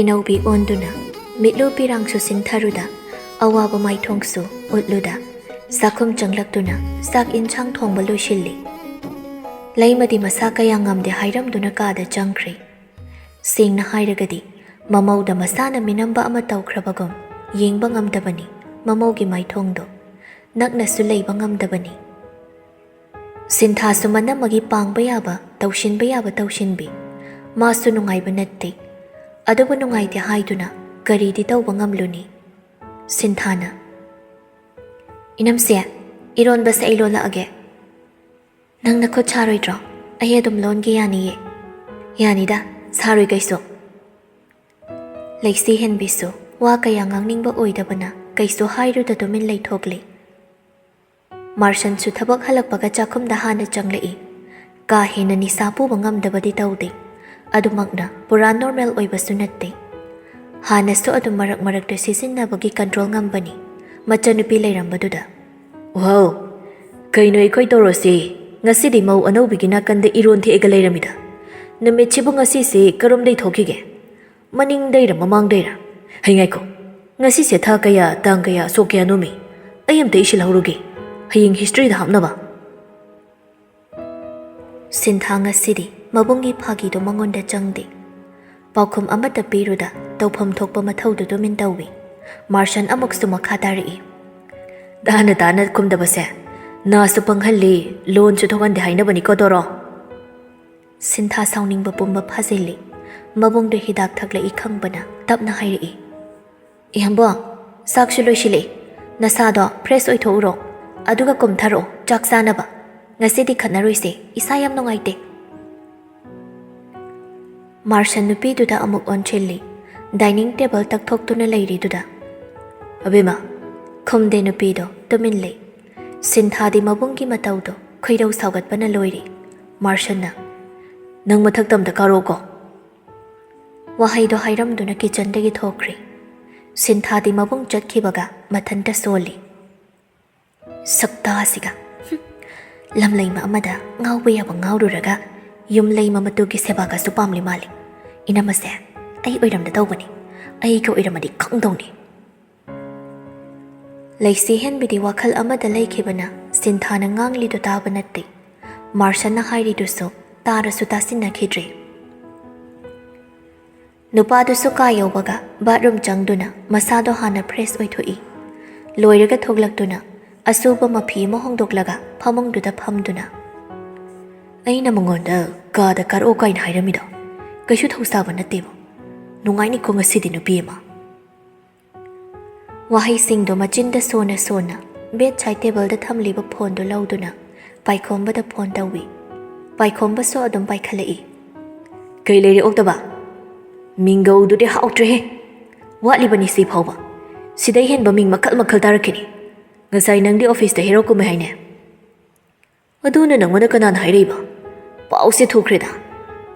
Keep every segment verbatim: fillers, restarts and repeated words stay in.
ꯏꯅꯧꯕꯤ ꯑꯣꯟꯗꯨꯅ ꯃꯤꯠꯂꯨ ꯄꯤꯔꯥꯡꯁꯨ ꯁꯤꯟꯊꯔꯨꯗ, ꯑꯋꯥꯕ ꯃꯥꯏꯊꯣꯡꯁꯨ ꯎꯠꯂꯨꯗ, ꯆꯥꯛꯈꯨꯝ ꯆꯪꯂꯛꯇꯨꯅ ꯆꯥꯛ ꯏꯟꯁꯥꯡ ꯊꯣꯡꯕ ꯂꯣꯏꯁꯤꯜꯂꯤ꯫ ꯂꯩꯃꯗꯤ ꯃꯁꯥ ꯀꯌꯥ ꯉꯝꯗꯦ ꯍꯥꯏꯔꯝꯗꯨꯅ ꯀꯥꯗ ꯆꯪꯈ꯭ꯔꯦ꯫ ꯁꯦꯡꯅ ꯍꯥꯏꯔꯒꯗꯤ ꯃꯃꯧꯗ ꯃꯁꯥꯅ ꯃꯤꯅꯝꯕ ꯑꯃ ꯇꯧꯈ꯭ꯔꯕꯒꯨꯝ ꯌꯦꯡꯕ ꯉꯝꯗꯕꯅꯤ ꯃꯃꯧꯒꯤ ꯃꯥꯏꯊꯣꯡꯗꯣ꯫ ꯅꯛꯅꯁꯨ ꯂꯩꯕ ꯉꯝꯗꯕꯅꯤ꯫ ꯁꯤꯟꯊꯥꯁꯨ ꯃꯅꯝꯃꯒꯤ ꯄꯥꯡꯕ ꯌꯥꯕ, ꯇꯧꯁꯤꯟꯕ ꯌꯥꯕ ꯇꯧꯁꯤꯟꯕꯤ꯫ ꯃꯥꯁꯨ ꯅꯨꯡꯉꯥꯏꯕ ꯅꯠꯇꯦ꯫ ꯑꯗꯨꯕꯨ ꯅꯨꯡꯉꯥꯏꯇꯦ ꯍꯥꯏꯗꯨꯅ ꯀꯔꯤꯗꯤ ꯇꯧꯕ ꯉꯝꯂꯨꯅꯤ? ꯁꯤꯟꯊꯥꯅ, "ꯏꯅꯝꯁꯦ, ꯏꯔꯣꯟꯕꯁꯦ ꯑꯩ ꯂꯣꯜꯂꯛꯑꯒꯦ꯫ ꯅꯪ ꯅꯈꯨꯠ ꯁꯥꯔꯣꯏꯗ꯭ꯔꯣ? ꯑꯩ ꯑꯗꯨꯝ ꯂꯣꯟꯒꯦ ꯌꯥꯅꯤꯌꯦ꯫" "ꯌꯥꯅꯤꯗ, ꯁꯥꯔꯣꯏ ꯀꯩꯁꯨ꯫" ꯂꯩꯁꯤ ꯍꯦꯟꯕꯤꯁꯨ ꯋꯥ ꯀꯌꯥ ꯉꯥꯡꯅꯤꯡꯕ ꯑꯣꯏꯗꯕꯅ ꯀꯩꯁꯨ ꯍꯥꯏꯔꯨꯗ ꯇꯨꯃꯤꯟ ꯂꯩꯊꯣꯛꯂꯤ꯫ ꯃꯥꯔꯁꯟꯁꯨ ꯊꯕꯛ ꯍꯜꯂꯛꯄꯒ ꯆꯥꯛꯈꯨꯝꯗ ꯍꯥꯟꯅ ꯆꯪꯂꯛꯏ꯫ ꯀꯥ ꯍꯦꯟꯅ ꯅꯤꯁꯥ ꯄꯨꯕ ꯉꯝꯗꯕꯗꯤ ꯇꯧꯗꯦ꯫ ꯑꯗꯨꯃꯛꯅ ꯄꯨꯔꯥ ꯅꯣꯔꯃꯦꯜ ꯑꯣꯏꯕꯁꯨ ꯅꯠꯇꯦ꯫ ꯍꯥꯟꯅꯁꯨ ꯑꯗꯨꯝ ꯃꯔꯛ ꯃꯔꯛꯇ ꯁꯤꯖꯤꯟꯅꯕꯒꯤ ꯀꯟꯇ꯭ꯔꯣꯜ ꯉꯝꯕꯅꯤ꯫ ꯃꯆꯟꯅꯨꯄꯤ ꯂꯩꯔꯝꯕꯗꯨꯗ, "ꯋꯥꯎ, ꯀꯩꯅꯣ ꯑꯩꯈꯣꯏ ꯇꯧꯔꯣꯁꯤ? ꯉꯁꯤꯗꯤ ꯃꯧ ꯑꯅꯧꯕꯤꯒꯤ ꯅꯥꯀꯟꯗ ꯏꯔꯣꯟ ꯊꯦꯛꯑꯒ ꯂꯩꯔꯝꯃꯤꯗ꯫ ꯅꯨꯃꯤꯠꯁꯤꯕꯨ ꯉꯁꯤꯁꯤ ꯀꯔꯣꯝꯗꯩ ꯊꯣꯛꯈꯤꯒꯦ? ꯃꯅꯤꯡꯗꯩꯔ ꯃꯃꯥꯡꯗꯩꯔ? ꯍꯩ, ꯉꯥꯏꯈꯣ, ꯉꯁꯤꯁꯦ ꯊꯥ ꯀꯌꯥ, ꯇꯥꯡ ꯀꯌꯥ, ꯁꯣꯛ ꯀꯌꯥꯅꯣꯃꯤ? ꯑꯩ ꯑꯝꯇ ꯏꯁꯤꯜꯍꯧꯔꯨꯒꯦ, ꯍꯌꯦꯡ ꯍꯤꯁꯇ꯭ꯔꯤꯗ ꯍꯥꯞꯅꯕ꯫" ꯁꯤꯟꯊꯥ ꯉꯁꯤꯗꯤ ꯃꯕꯨꯡꯒꯤ ꯐꯥꯒꯤꯗꯣ ꯃꯉꯣꯟꯗ ꯆꯪꯗꯦ꯫ ꯄꯥꯎꯈꯨꯝ ꯑꯃꯠꯇ ꯄꯤꯔꯨꯗ ꯇꯧꯐꯝ ꯊꯣꯛꯄ ꯃꯊꯧꯗꯨ ꯇꯨꯃꯤꯟ ꯇꯧꯏ꯫ ꯃꯥꯔꯁꯟ ꯑꯃꯨꯛꯁꯨ ꯃꯈꯥ ꯇꯥꯔꯛꯏ꯫ "ꯇꯥꯅ ꯇꯥꯅ ꯈꯨꯝꯗꯕꯁꯦ ꯅꯥꯁꯨ ꯄꯪꯍꯜꯂꯤ, ꯂꯣꯟꯁꯨ ꯊꯣꯛꯍꯟꯗꯦ ꯍꯥꯏꯅꯕꯅꯤꯀꯣ, ꯗꯣꯔꯣ?" ꯁꯤꯟꯊꯥ ꯁꯥꯎꯅꯤꯡꯕ ꯄꯨꯝꯕ ꯐꯥꯖꯤꯜꯂꯤ꯫ ꯃꯕꯨꯡꯗꯣ ꯍꯤꯗꯥꯛ ꯊꯛꯂꯛꯏ ꯈꯪꯕꯅ ꯇꯞꯅ ꯍꯥꯏꯔꯛꯏ, "ꯏꯌꯥꯝꯕꯣ, ꯆꯥꯛꯁꯨ ꯂꯣꯏꯁꯤꯜꯂꯛꯏ꯫ ꯅꯁꯥꯗꯣ ꯐ꯭ꯔꯦꯁ ꯑꯣꯏꯊꯣꯛꯎꯔꯣ, ꯑꯗꯨꯒ ꯀꯨꯝꯊꯔꯛꯑꯣ ꯆꯥꯛ ꯆꯥꯅꯕ꯫ ꯉꯁꯤꯗꯤ ꯈꯠꯅꯔꯣꯏꯁꯦ, ꯏꯁꯥ ꯌꯥꯝ ꯅꯨꯡꯉꯥꯏꯇꯦ꯫" ꯃꯥꯔꯁꯟ ꯅꯨꯄꯤꯗꯨꯗ ꯑꯃꯨꯛ ꯑꯣꯟꯁꯤꯜꯂꯤ꯫ Dining table ꯇꯛꯊꯣꯛꯇꯨꯅ ꯂꯩꯔꯤꯗꯨꯗ, "ꯑꯕꯦꯝꯃ!" ꯈꯨꯝꯗꯦ ꯅꯨꯄꯤꯗꯣ, ꯇꯨꯃꯤꯟ ꯂꯩ꯫ ꯁꯤꯟꯊꯥꯗꯤ ꯃꯕꯨꯡꯒꯤ ꯃꯇꯧꯗꯣ ꯈꯣꯏꯔꯧ ꯁꯥꯎꯒꯠꯄꯅ ꯂꯣꯏꯔꯤ꯫ ꯃꯥꯔꯁꯟꯅ, "ꯅꯪ ꯃꯊꯛꯇ ꯑꯝꯇ ꯀꯥꯔꯛꯑꯣꯀꯣ꯫" ꯋꯥꯍꯩꯗꯣ ꯍꯥꯏꯔꯝꯗꯨꯅ ꯀꯤꯆꯟꯗꯒꯤ ꯊꯣꯛꯈ꯭ꯔꯦ꯫ ꯁꯤꯟꯊꯥꯗꯤ ꯃꯕꯨꯡ ꯆꯠꯈꯤꯕꯒ ꯃꯊꯟꯇ ꯁꯣꯜꯂꯤ꯫ ꯁꯛꯇꯥꯁꯤꯒ꯫ ꯍꯨꯝ꯫ ꯂꯝꯂꯩꯃ ꯑꯃꯗ ꯉꯥꯎꯕ ꯌꯥꯕ ꯉꯥꯎꯔꯨꯔꯒ ꯌꯨꯝꯂꯩꯃ ꯃꯇꯨꯒꯤ ꯁꯦꯕꯥꯒꯁꯨ ꯄꯥꯝꯂꯤ ꯃꯥꯜꯂꯤ꯫ ꯏꯅꯝꯃꯁꯦ, ꯑꯩ ꯑꯣꯏꯔꯝꯗ ꯇꯧꯕꯅꯤ꯫ ꯑꯩꯒ ꯑꯣꯏꯔꯝꯃꯗꯤ ꯈꯪꯗꯧꯅꯤ꯫ ꯂꯩꯁꯤ ꯍꯦꯟꯕꯤꯗꯤ ꯋꯥꯈꯜ ꯑꯃꯗ ꯂꯩꯈꯤꯕꯅ ꯁꯤꯟꯊꯥꯅ ꯉꯥꯡꯂꯤꯗꯨ ꯇꯥꯕ ꯅꯠꯇꯦ꯫ ꯃꯥꯔꯁꯟꯅ ꯍꯥꯏꯔꯤꯗꯨꯁꯨ ꯇꯥꯔꯁꯨ ꯇꯥꯁꯤꯟꯅꯈꯤꯗ꯭ꯔꯦ꯫ ꯅꯨꯄꯥꯗꯨꯁꯨ ꯀꯥ ꯌꯧꯕꯒ ꯕꯥꯠꯔꯨꯝ ꯆꯪꯗꯨꯅ ꯃꯁꯥꯗꯣ ꯍꯥꯟꯅ ꯐ꯭ꯔꯦꯁ ꯑꯣꯏꯊꯣꯛꯏ꯫ ꯂꯣꯏꯔꯒ ꯊꯣꯛꯂꯛꯇꯨꯅ ꯑꯁꯨꯕ ꯃꯐꯤ ꯑꯃ ꯍꯣꯡꯗꯣꯛꯂꯒ ꯐꯃꯨꯡꯗꯨꯗ ꯐꯝꯗꯨꯅ, "ꯑꯩꯅ ꯃꯉꯣꯟꯗ ꯀꯥꯗ ꯀꯥꯔꯛꯑꯣ ꯀꯥꯏꯅ ꯍꯥꯏꯔꯝꯃꯤꯗꯣ ꯀꯩꯁꯨ ꯊꯧꯁꯥꯕ ꯅꯠꯇꯦꯕ꯫ ꯅꯨꯡꯉꯥꯏꯅꯤꯀꯣ ꯉꯁꯤꯗꯤ ꯅꯨꯄꯤ ꯑꯃ"꯫ ꯋꯥꯍꯩꯁꯤꯡꯗꯣ ꯃꯆꯤꯟꯗ ꯁꯣꯟꯅ ꯁꯣꯟꯅ ꯕꯦꯗ ꯁꯥꯏꯠ ꯇꯦꯕꯜꯗ ꯊꯝꯂꯤꯕ ꯐꯣꯟꯗꯨ ꯂꯧꯗꯨꯅ ꯄꯥꯏꯈꯣꯝꯕꯗ ꯐꯣꯟ ꯇꯧꯏ꯫ ꯄꯥꯏꯈꯣꯝꯕꯁꯨ ꯑꯗꯨꯝ ꯄꯥꯏꯈꯠꯂꯛꯏ꯫ "ꯀꯩ ꯂꯩꯔꯦ ꯑꯣꯛꯇꯕ? ꯃꯤꯡꯒꯧꯗꯨꯗꯤ ꯍꯥꯎꯇ꯭ꯔꯦꯍꯦ꯫ ꯋꯥꯠꯂꯤꯕꯅꯤ ꯁꯤ ꯐꯥꯎꯕ꯫ ꯁꯤꯗꯩ ꯍꯦꯟꯕ ꯃꯤꯡ ꯃꯈꯜ ꯃꯈꯜ ꯇꯥꯔꯛꯈꯤꯅꯤ꯫ ꯉꯁꯥꯏ ꯅꯪꯗꯤ ꯑꯣꯐꯤꯁꯇ ꯍꯦꯔꯣ ꯀꯨꯝꯃꯦ ꯍꯥꯏꯅꯦ꯫ ꯑꯗꯨꯅ ꯅꯪꯉꯣꯟꯗ ꯀꯅꯥꯅ ꯍꯥꯏꯔꯛꯏꯕ? ꯄꯥꯎꯁꯦ ꯊꯣꯛꯈ꯭ꯔꯦꯗ꯫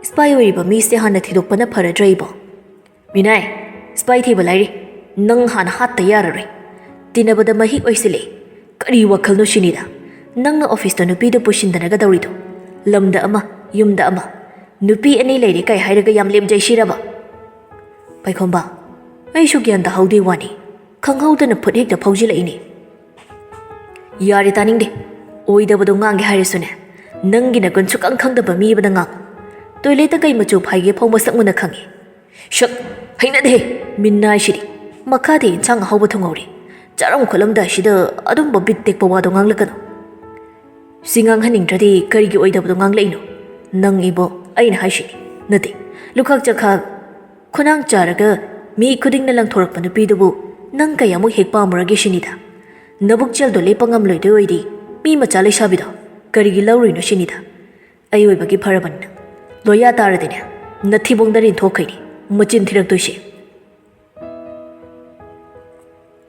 ꯁ꯭ꯄꯥꯏ ꯑꯣꯏꯔꯤꯕ ꯃꯤꯁꯦ ꯍꯥꯟꯅ ꯊꯤꯗꯣꯛꯄꯅ ꯐꯔꯗ꯭ꯔꯥ ꯏꯕꯣ?" "ꯃꯤꯅꯥꯏ, ꯁ꯭ꯄꯥꯏ ꯊꯤꯕ ꯂꯥꯏꯔꯤ꯫ ꯅꯪ ꯍꯥꯟꯅ ꯍꯥꯠꯇ ꯌꯥꯔꯔꯣꯏ꯫ ꯇꯤꯟꯅꯕꯗ ꯃꯍꯤꯛ ꯑꯣꯏꯁꯤꯜꯂꯦ꯫ ꯀꯔꯤ ꯋꯥꯈꯜꯅꯣ ꯁꯤꯅꯤꯗ? ꯅꯪꯅ ꯑꯣꯐꯤꯁꯇ ꯅꯨꯄꯤꯗꯨ ꯄꯨꯁꯤꯟꯗꯅꯒ ꯇꯧꯔꯤꯗꯣ꯫ ꯂꯝꯗ ꯑꯃ, ꯌꯨꯝꯗ ꯑꯃ꯫ ꯅꯨꯄꯤ ꯑꯅꯤ ꯂꯩꯔꯦ ꯀꯥꯏ ꯍꯥꯏꯔꯒ ꯌꯥꯝ ꯂꯦꯝꯖꯩ ꯁꯤꯔꯕ?" "ꯄꯥꯏꯈꯣꯝꯕ, ꯑꯩꯁꯨ ꯒ꯭ꯌꯥꯟ ꯇꯥꯍꯧꯗꯦ ꯋꯥꯅꯤ꯫ ꯈꯪꯍꯧꯗꯅ ꯐꯨꯠ ꯍꯦꯛꯇ ꯐꯥꯎꯖꯤꯜꯂꯛꯏꯅꯦ꯫" "ꯌꯥꯔꯦ ꯇꯥꯅꯤꯡꯗꯦ꯫ ꯑꯣꯏꯗꯕꯗꯣ ꯉꯥꯡꯒꯦ ꯍꯥꯏꯔꯁꯨꯅꯦ, ꯅꯪꯒꯤ ꯅꯒꯨꯟ ꯁꯨꯛꯈꯪ ꯈꯪꯗꯕ ꯃꯤ ꯑꯃꯅ ꯉꯥꯡ꯫ ꯇꯣꯏꯂꯦꯠꯇ ꯀꯩ ꯃꯆꯨ ꯐꯥꯏꯒꯦ ꯐꯥꯎ ꯃꯁꯛ ꯃꯨꯟꯅ ꯈꯪꯉꯤ꯫ ꯁꯛ, ꯍꯩꯅꯗꯦ꯫ ꯃꯤꯅꯥꯏꯁꯤꯗꯤ ꯃꯈꯥꯗꯤ ꯏꯟꯁꯥꯡ ꯑꯍꯥꯎꯕ ꯊꯣꯡꯍꯧꯔꯤ꯫ ꯆꯥꯔꯝ ꯈꯣꯠꯂꯝꯗꯥꯏꯁꯤꯗ ꯑꯗꯨꯝꯕ ꯕꯤꯠ ꯇꯦꯛꯄ ꯋꯥꯗꯣ ꯉꯥꯡꯂꯛꯀꯅꯨ꯫ ꯁꯤ ꯉꯥꯡꯍꯟꯅꯤꯡꯗ꯭ꯔꯗꯤ ꯀꯔꯤꯒꯤ ꯑꯣꯏꯗꯕꯗꯣ ꯉꯥꯡꯂꯛꯏꯅꯣ? ꯅꯪ ꯏꯕꯣ, ꯑꯩꯅ ꯍꯥꯏꯁꯤꯅꯤ, ꯅꯠꯇꯦ, ꯂꯨꯈꯥꯛ ꯆꯈꯥꯛ ꯈꯨꯅꯥꯡ ꯆꯥꯔꯒ ꯃꯤ ꯈꯨꯗꯤꯡꯅ ꯂꯪꯊꯣꯔꯛꯄ ꯅꯨꯄꯤꯗꯨꯕꯨ ꯅꯪ ꯀꯌꯥꯃꯨꯛ ꯍꯦꯛ ꯄꯥꯝꯃꯨꯔꯒꯦ ꯁꯤꯅꯤꯗ꯫ ꯅꯕꯨꯛꯆꯦꯜꯗꯣ ꯂꯦꯞꯄ ꯉꯝꯂꯣꯏꯗꯣꯏ ꯑꯣꯏꯗꯤ ꯃꯤ ꯃꯆꯥ ꯂꯩꯁꯥꯕꯤꯗꯣ ꯀꯔꯤꯒꯤ ꯂꯧꯔꯨꯏꯅꯣ ꯁꯤꯅꯤꯗ꯫ ꯑꯩ ꯑꯣꯏꯕꯒꯤ ꯐꯔꯕꯅꯤꯅ꯫ ꯂꯣꯏꯌꯥ ꯇꯥꯔꯗꯤꯅꯦ, ꯅꯊꯤꯕꯣꯡꯗ ꯔꯤꯟꯊꯣꯛꯈꯩꯅꯤ, ꯃꯆꯤꯟ ꯊꯤꯔꯛꯇꯣꯏꯁꯦ꯫"